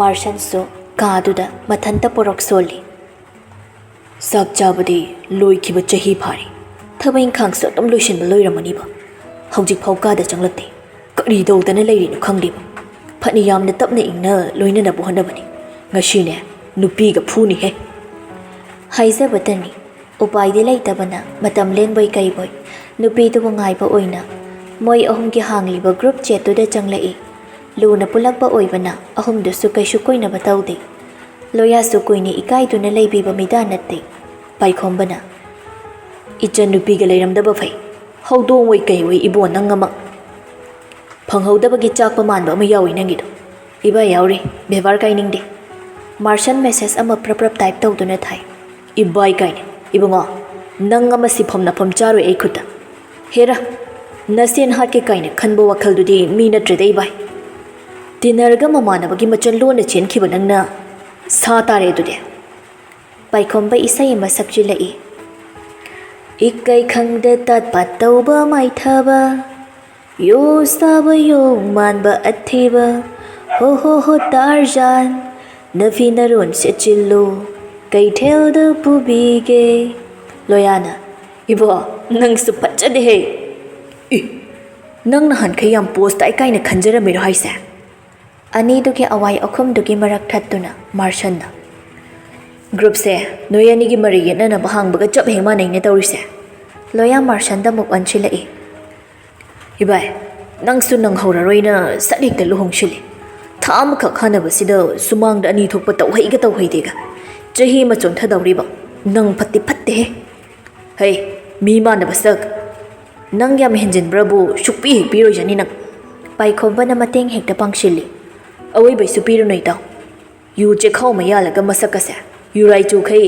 ꯃꯥꯔꯁꯟꯁꯨ ꯀꯥꯗꯨꯗ ꯃꯊꯟꯇ ꯄꯣꯔꯛ ꯁꯣꯜꯂꯤ꯫ ꯆꯥꯛ ꯆꯥꯕꯗꯤ ꯂꯣꯏꯈꯤꯕ ꯆꯍꯤ ꯐꯥꯔꯦ꯫ ꯊꯕꯛ ꯏꯪꯈꯥꯡꯁꯨ ꯑꯗꯨꯝ ꯂꯣꯏꯁꯤꯟꯕ ꯂꯣꯏꯔꯝꯃꯅꯤꯕ꯫ ꯍꯧꯖꯤꯛꯐꯥꯎ ꯀꯥꯗ ꯆꯪꯂꯛꯇꯦ꯫ ꯀꯔꯤ ꯇꯧꯗꯅ ꯂꯩꯔꯤꯅꯣ ꯈꯪꯗꯦꯕ꯫ ꯐꯅ ꯌꯥꯝꯅ ꯇꯞꯅ ꯏꯪꯅ ꯂꯣꯏꯅꯅꯕ ꯍꯣꯠꯅꯕꯅꯤ꯫ ꯉꯁꯤꯅꯦ, ꯅꯨꯄꯤꯒ ꯐꯨꯅꯤꯍꯦ꯫ ꯍꯥꯏꯖꯕꯇꯅꯤ, ꯎꯄꯥꯏꯗꯤ ꯂꯩꯇꯕꯅ ꯃꯇꯝ ꯂꯦꯟꯕꯣꯏ ꯀꯩꯕꯣꯏ ꯅꯨꯄꯤꯗꯨꯕꯨ ꯉꯥꯏꯕ ꯑꯣꯏꯅ ꯃꯣꯏ ꯑꯍꯨꯝꯒꯤ ꯍꯥꯡꯂꯤꯕ ꯒ꯭ꯔꯨꯞ ꯆꯦꯠꯇꯨꯗ ꯆꯪꯂꯛꯏ꯫ ꯂꯨꯅ ꯄꯨꯜꯂꯛꯄ ꯑꯣꯏꯕꯅ ꯑꯍꯨꯝꯗꯨꯁꯨ ꯀꯩꯁꯨ ꯀꯣꯏꯅꯕ ꯇꯧꯗꯦ꯫ ꯂꯣꯌꯥꯁꯨ ꯀꯨꯏꯅ ꯏꯀꯥꯏꯗꯨꯅ ꯂꯩꯕꯤꯕ ꯃꯤꯗꯥ ꯅꯠꯇꯦ꯫ ꯄꯥꯏꯈꯣꯝꯕꯅ, "ꯏꯆꯟ ꯅꯨꯄꯤꯒ ꯂꯩꯔꯝꯗꯕ ꯐꯩ꯫ ꯍꯧꯗꯣꯡ ꯑꯣꯏ ꯀꯩ ꯑꯣꯏ ꯏꯕꯣ ꯅꯪ ꯑꯃ꯫ ꯐꯪꯍꯧꯗꯕꯒꯤ ꯆꯥꯛꯄ ꯃꯥꯟꯕ ꯑꯃ ꯌꯥꯎꯏ ꯅꯪꯒꯤꯗꯣ꯫ ꯏꯕꯥ ꯌꯥꯎꯔꯤ, ꯕꯦꯕꯥꯔ ꯀꯥꯏꯅꯤꯡꯗꯦ꯫" ꯃꯥꯔꯁꯟ ꯃꯦꯁꯦꯖ ꯑꯃ ꯄ꯭ꯔꯞ ꯄ꯭ꯔꯞ ꯇꯥꯏꯞ ꯇꯧꯗꯨꯅ ꯊꯥꯏ꯫ "ꯏꯕꯥꯏ ꯀꯥꯏꯅ, ꯏꯕꯨꯡꯉꯣ, ꯅꯪ ꯑꯃ ꯁꯤꯐꯝ ꯅꯐꯝ ꯆꯥꯔꯣꯏ ꯑꯩ ꯈꯨꯠꯇ꯫ ꯍꯦꯔꯥ, ꯅꯁꯦꯟ ꯍꯥꯠꯀꯦ ꯀꯥꯏꯅ ꯈꯟꯕ ꯋꯥꯈꯜꯗꯨꯗꯤ ꯃꯤ ꯅꯠꯇ꯭ꯔꯦꯗ ꯏꯕꯥꯏ꯫ ꯇꯤꯅꯔꯒ ꯃꯃꯥꯟꯅꯕꯒꯤ ꯃꯆꯜ ꯂꯣꯟꯅ ꯆꯦꯟꯈꯤꯕ ꯅꯪꯅ ꯁꯥ ꯇꯥꯔꯦ ꯑꯗꯨꯗꯤ꯫" ꯄꯥꯏꯈꯣꯝꯕ ꯏꯁꯩ ꯑꯃ ꯁꯛꯆꯤꯜꯂꯛꯏ꯫ "ꯏꯀꯩ ꯈꯪꯗ ꯇꯥꯠ ꯄꯥꯠ ꯇꯧꯕ ꯃꯥꯏꯊꯕ, ꯌꯣ ꯁꯥꯕ ꯌꯣꯡ ꯃꯥꯟꯕ ꯑꯊꯤꯕ, ꯍꯣ ꯍꯣ ꯍꯣ ꯇꯥꯔꯖꯥꯟ, ꯅꯐꯤ ꯅꯔꯣꯟ ꯁꯦꯠꯆꯤꯜꯂꯨ, ꯀꯩꯊꯦꯜꯗ ꯄꯨꯕꯤꯒꯦ꯫" ꯂꯣꯌꯥꯅ, "ꯏꯕꯣ, ꯅꯪꯁꯨ ꯐꯖꯗꯦꯍꯦ꯫ ꯏ, ꯅꯪ ꯅꯍꯥꯟꯈꯩ ꯌꯥꯝ ꯄꯣꯁ ꯇꯥꯏ ꯀꯥꯏꯅ ꯈꯟꯖꯔꯝꯃꯤꯔꯣ ꯍꯥꯏꯁꯦ?" ꯑꯅꯤꯗꯨꯒꯤ ꯑꯋꯥꯏ ꯑꯈꯨꯝꯗꯨꯒꯤ ꯃꯔꯛ ꯊꯠꯇꯨꯅ ꯃꯥꯔꯁꯟꯅ, "ꯒ꯭ꯔꯨꯞꯁꯦ ꯅꯣꯏ ꯑꯅꯤꯒꯤ ꯃꯔꯩ ꯌꯦꯠꯅꯅꯕ ꯍꯥꯡꯕꯒ ꯆꯞ ꯍꯦꯛ ꯃꯥꯟꯅꯩꯅꯦ ꯇꯧꯔꯤꯁꯦ꯫" ꯂꯣꯌꯥ ꯃꯥꯔꯁꯟꯗ ꯑꯃꯨꯛ ꯑꯣꯟꯁꯤꯜꯂꯛꯏ꯫ "ꯏꯕꯥꯏ, ꯅꯪꯁꯨ ꯅꯪꯍꯧꯔꯔꯣꯏꯅ ꯁꯠ ꯍꯦꯛꯇ ꯂꯨꯍꯣꯡꯁꯤꯜꯂꯤ꯫ ꯊꯥ ꯑꯃꯈꯛ ꯍꯥꯟꯅꯕꯁꯤꯗ ꯁꯨꯃꯥꯡꯗ ꯑꯅꯤ ꯊꯣꯛꯄ ꯇꯧꯍꯩꯒ ꯇꯧꯍꯩꯗꯦꯒ꯫ ꯆꯍꯤ ꯑꯃ ꯆꯣꯟꯊꯗꯧꯔꯤꯕ꯫ ꯅꯪ ꯐꯠꯇꯤ ꯐꯠꯇꯦꯍꯦ꯫ ꯍꯩ, ꯃꯤ ꯃꯥꯟꯅꯕ ꯁꯛ꯫ ꯅꯪ ꯌꯥꯝ ꯍꯦꯟꯖꯤꯟꯕ꯭ꯔꯕꯨ ꯁꯨꯛꯄꯤ ꯍꯦꯛ ꯄꯤꯔꯣꯏꯖꯅꯤ ꯅꯪ꯫ ꯄꯥꯏꯈꯣꯝꯕꯅ ꯃꯇꯦꯡ ꯍꯦꯛꯇ ꯄꯥꯡꯁꯤꯜꯂꯤ꯫ ꯑꯋꯣꯏꯕꯩꯁꯨ ꯄꯤꯔꯨꯅꯨ ꯏꯇꯥꯎ꯫ ꯌꯨ ꯆꯦꯛꯈꯥꯎ ꯃꯌꯥꯜꯂꯒ ꯃꯁꯛ ꯑꯁꯦ ꯌꯨꯔꯥꯏ ꯆꯨꯈꯩ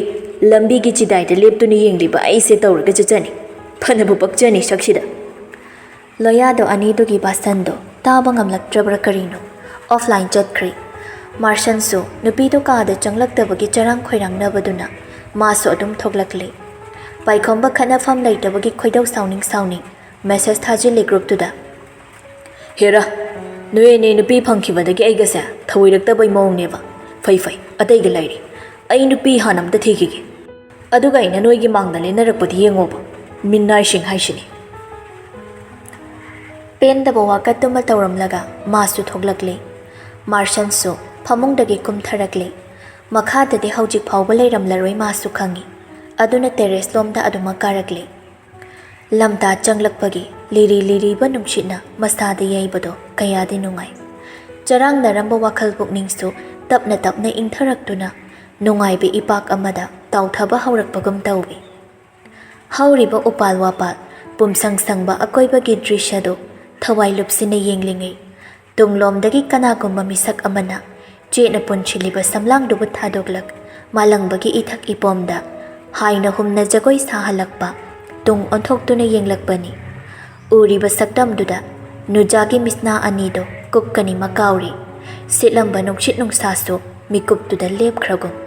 ꯂꯝꯕꯤꯒꯤ ꯆꯤꯗꯥꯏꯗ ꯂꯦꯞꯇꯨꯅ ꯌꯦꯡꯂꯤꯕ ꯑꯩꯁꯦ ꯇꯧꯔꯒ ꯆꯠꯆꯅꯤ꯫ ꯐꯅꯕꯨ ꯄꯛꯆꯅꯤ ꯁꯛꯁꯤꯗ꯫ ꯂꯣꯌꯥꯗꯣ ꯑꯅꯤꯗꯨꯒꯤ ꯚꯥꯁꯟꯗꯣ ꯇꯥꯕ ꯉꯝꯂꯛꯇ꯭ꯔꯕ꯭ꯔꯥ ꯀꯔꯤꯅꯣ, ꯑꯣꯐꯂꯥꯏꯟ ꯆꯠꯈ꯭ꯔꯦ꯫ ꯃꯥꯔꯁꯟꯁꯨ ꯅꯨꯄꯤꯗꯣ ꯀꯥꯗ ꯆꯪꯂꯛꯇꯕꯒꯤ ꯆꯔꯥꯡ ꯈꯣꯏꯔꯥꯡꯅꯕꯗꯨꯅ ꯃꯥꯁꯨ ꯑꯗꯨꯝ ꯊꯣꯛꯂꯛꯂꯦ꯫ ꯄꯥꯏꯈꯣꯝꯕ ꯈꯠꯅꯐꯝ ꯂꯩꯇꯕꯒꯤ ꯈꯣꯏꯗꯧ ꯁꯥꯎꯅꯤꯡ ꯁꯥꯎꯅꯤꯡ ꯃꯦꯁꯦꯖ ꯊꯥꯖꯤꯜꯂꯦ ꯒ꯭ꯔꯨꯞꯇꯨꯗ꯫ ꯍꯦꯔꯥ, ꯅꯣꯏ ꯑꯅꯤ ꯅꯨꯄꯤ ꯐꯪꯈꯤꯕꯗꯒꯤ ꯑꯩꯒꯁꯦ ꯊꯧꯑꯣꯏꯔꯛꯇꯕꯩ ꯃꯑꯣꯡꯅꯦꯕ꯫ ꯐꯩ ꯐꯩ, ꯑꯇꯩꯒ ꯂꯩꯔꯤ꯫ ꯑꯩ ꯅꯨꯄꯤ ꯍꯥꯟꯅ ꯑꯝꯇ ꯊꯤꯈꯤꯒꯦ꯫ ꯑꯗꯨꯒ ꯑꯩꯅ ꯅꯣꯏꯒꯤ ꯃꯥꯡꯗ ꯂꯦꯟꯅꯔꯛꯄꯗꯤ ꯌꯦꯡꯉꯣꯕ꯫ ꯃꯤꯅꯥꯏꯁꯤꯡ ꯍꯥꯏꯁꯤꯅꯤ꯫ ꯄꯦꯟꯗꯕ ꯋꯥꯀꯠꯇꯨꯃ ꯇꯧꯔꯝꯂꯒ ꯃꯥꯁꯨ ꯊꯣꯛꯂꯛꯂꯦ꯫ ꯃꯥꯔꯁꯟꯁꯨ ꯐꯃꯨꯡꯗꯒꯤ ꯀꯨꯝꯊꯔꯛꯂꯦ꯫ ꯃꯈꯥꯗꯗꯤ ꯍꯧꯖꯤꯛ ꯐꯥꯎꯕ ꯂꯩꯔꯝꯂꯔꯣꯏ ꯃꯥꯁꯨ ꯈꯪꯏ꯫ ꯑꯗꯨꯅ ꯇꯦꯔꯦꯁ ꯂꯣꯝꯗ ꯑꯗꯨꯃꯛ ꯀꯥꯔꯛꯂꯦ꯫ ꯂꯝꯇꯥ ꯆꯪꯂꯛꯄꯒꯤ ꯂꯤꯔꯤ ꯂꯤꯔꯤꯕ ꯅꯨꯡꯁꯤꯠꯅ ꯃꯁꯥꯗ ꯌꯩꯕꯗꯣ ꯀꯌꯥꯗꯤ ꯅꯨꯡꯉꯥꯏ꯫ ꯆꯔꯥꯡꯅꯔꯝꯕ ꯋꯥꯈꯜ ꯄꯨꯛꯅꯤꯡꯁꯨ ꯇꯞꯅ ꯇꯞꯅ ꯏꯪꯊꯔꯛꯇꯨꯅ ꯅꯨꯡꯉꯥꯏꯕ ꯏꯄꯥꯛ ꯑꯃꯗ ꯇꯥꯎꯊꯕ ꯍꯧꯔꯛꯄꯒꯨꯝ ꯇꯧꯏ꯫ ꯍꯧꯔꯤꯕ ꯎꯄꯥꯜ ꯋꯥꯄꯥꯜ, ꯄꯨꯝꯁꯪ ꯁꯪꯕ ꯑꯀꯣꯏꯕꯒꯤ ꯗ꯭ꯔꯤꯁ꯭ꯌꯗꯨ ꯊꯋꯥꯏ ꯂꯨꯞꯁꯤꯟꯅ ꯌꯦꯡꯂꯤꯉꯩ, ꯇꯨꯡꯂꯣꯝꯗꯒꯤ ꯀꯅꯥꯒꯨꯝꯕ ꯃꯤꯁꯛ ꯑꯃꯅ ꯆꯦꯠꯅ ꯄꯨꯟꯁꯤꯜꯂꯤꯕ ꯁꯝꯂꯥꯡꯗꯨꯕꯨ ꯊꯥꯗꯣꯛꯂꯛ, ꯃꯥꯂꯪꯕꯒꯤ ꯏꯊꯛ ꯏꯄꯣꯝꯗ ꯍꯥꯏꯅ ꯍꯨꯝꯅ ꯖꯒꯣꯏ ꯁꯥꯍꯜꯂꯛꯄ ꯇꯨꯡ ꯑꯣꯟꯊꯣꯛꯇꯨꯅ ꯌꯦꯡꯂꯛꯄꯅꯤ꯫ ꯎꯔꯤꯕ ꯁꯛꯇꯝꯗꯨꯗ ꯅꯨꯖꯥꯒꯤ ꯃꯤꯠꯁꯅꯥ ꯑꯅꯤꯗꯨ ꯀꯨꯞꯀꯅꯤ ꯃꯀꯥꯎꯔꯤ꯫ ꯁꯤꯠꯂꯝꯕ ꯅꯨꯡꯁꯤꯠ ꯅꯨꯡꯁꯥꯁꯨ ꯃꯤꯀꯨꯞꯇꯨꯗ ꯂꯦꯞꯈ꯭ꯔꯒꯨꯝ꯫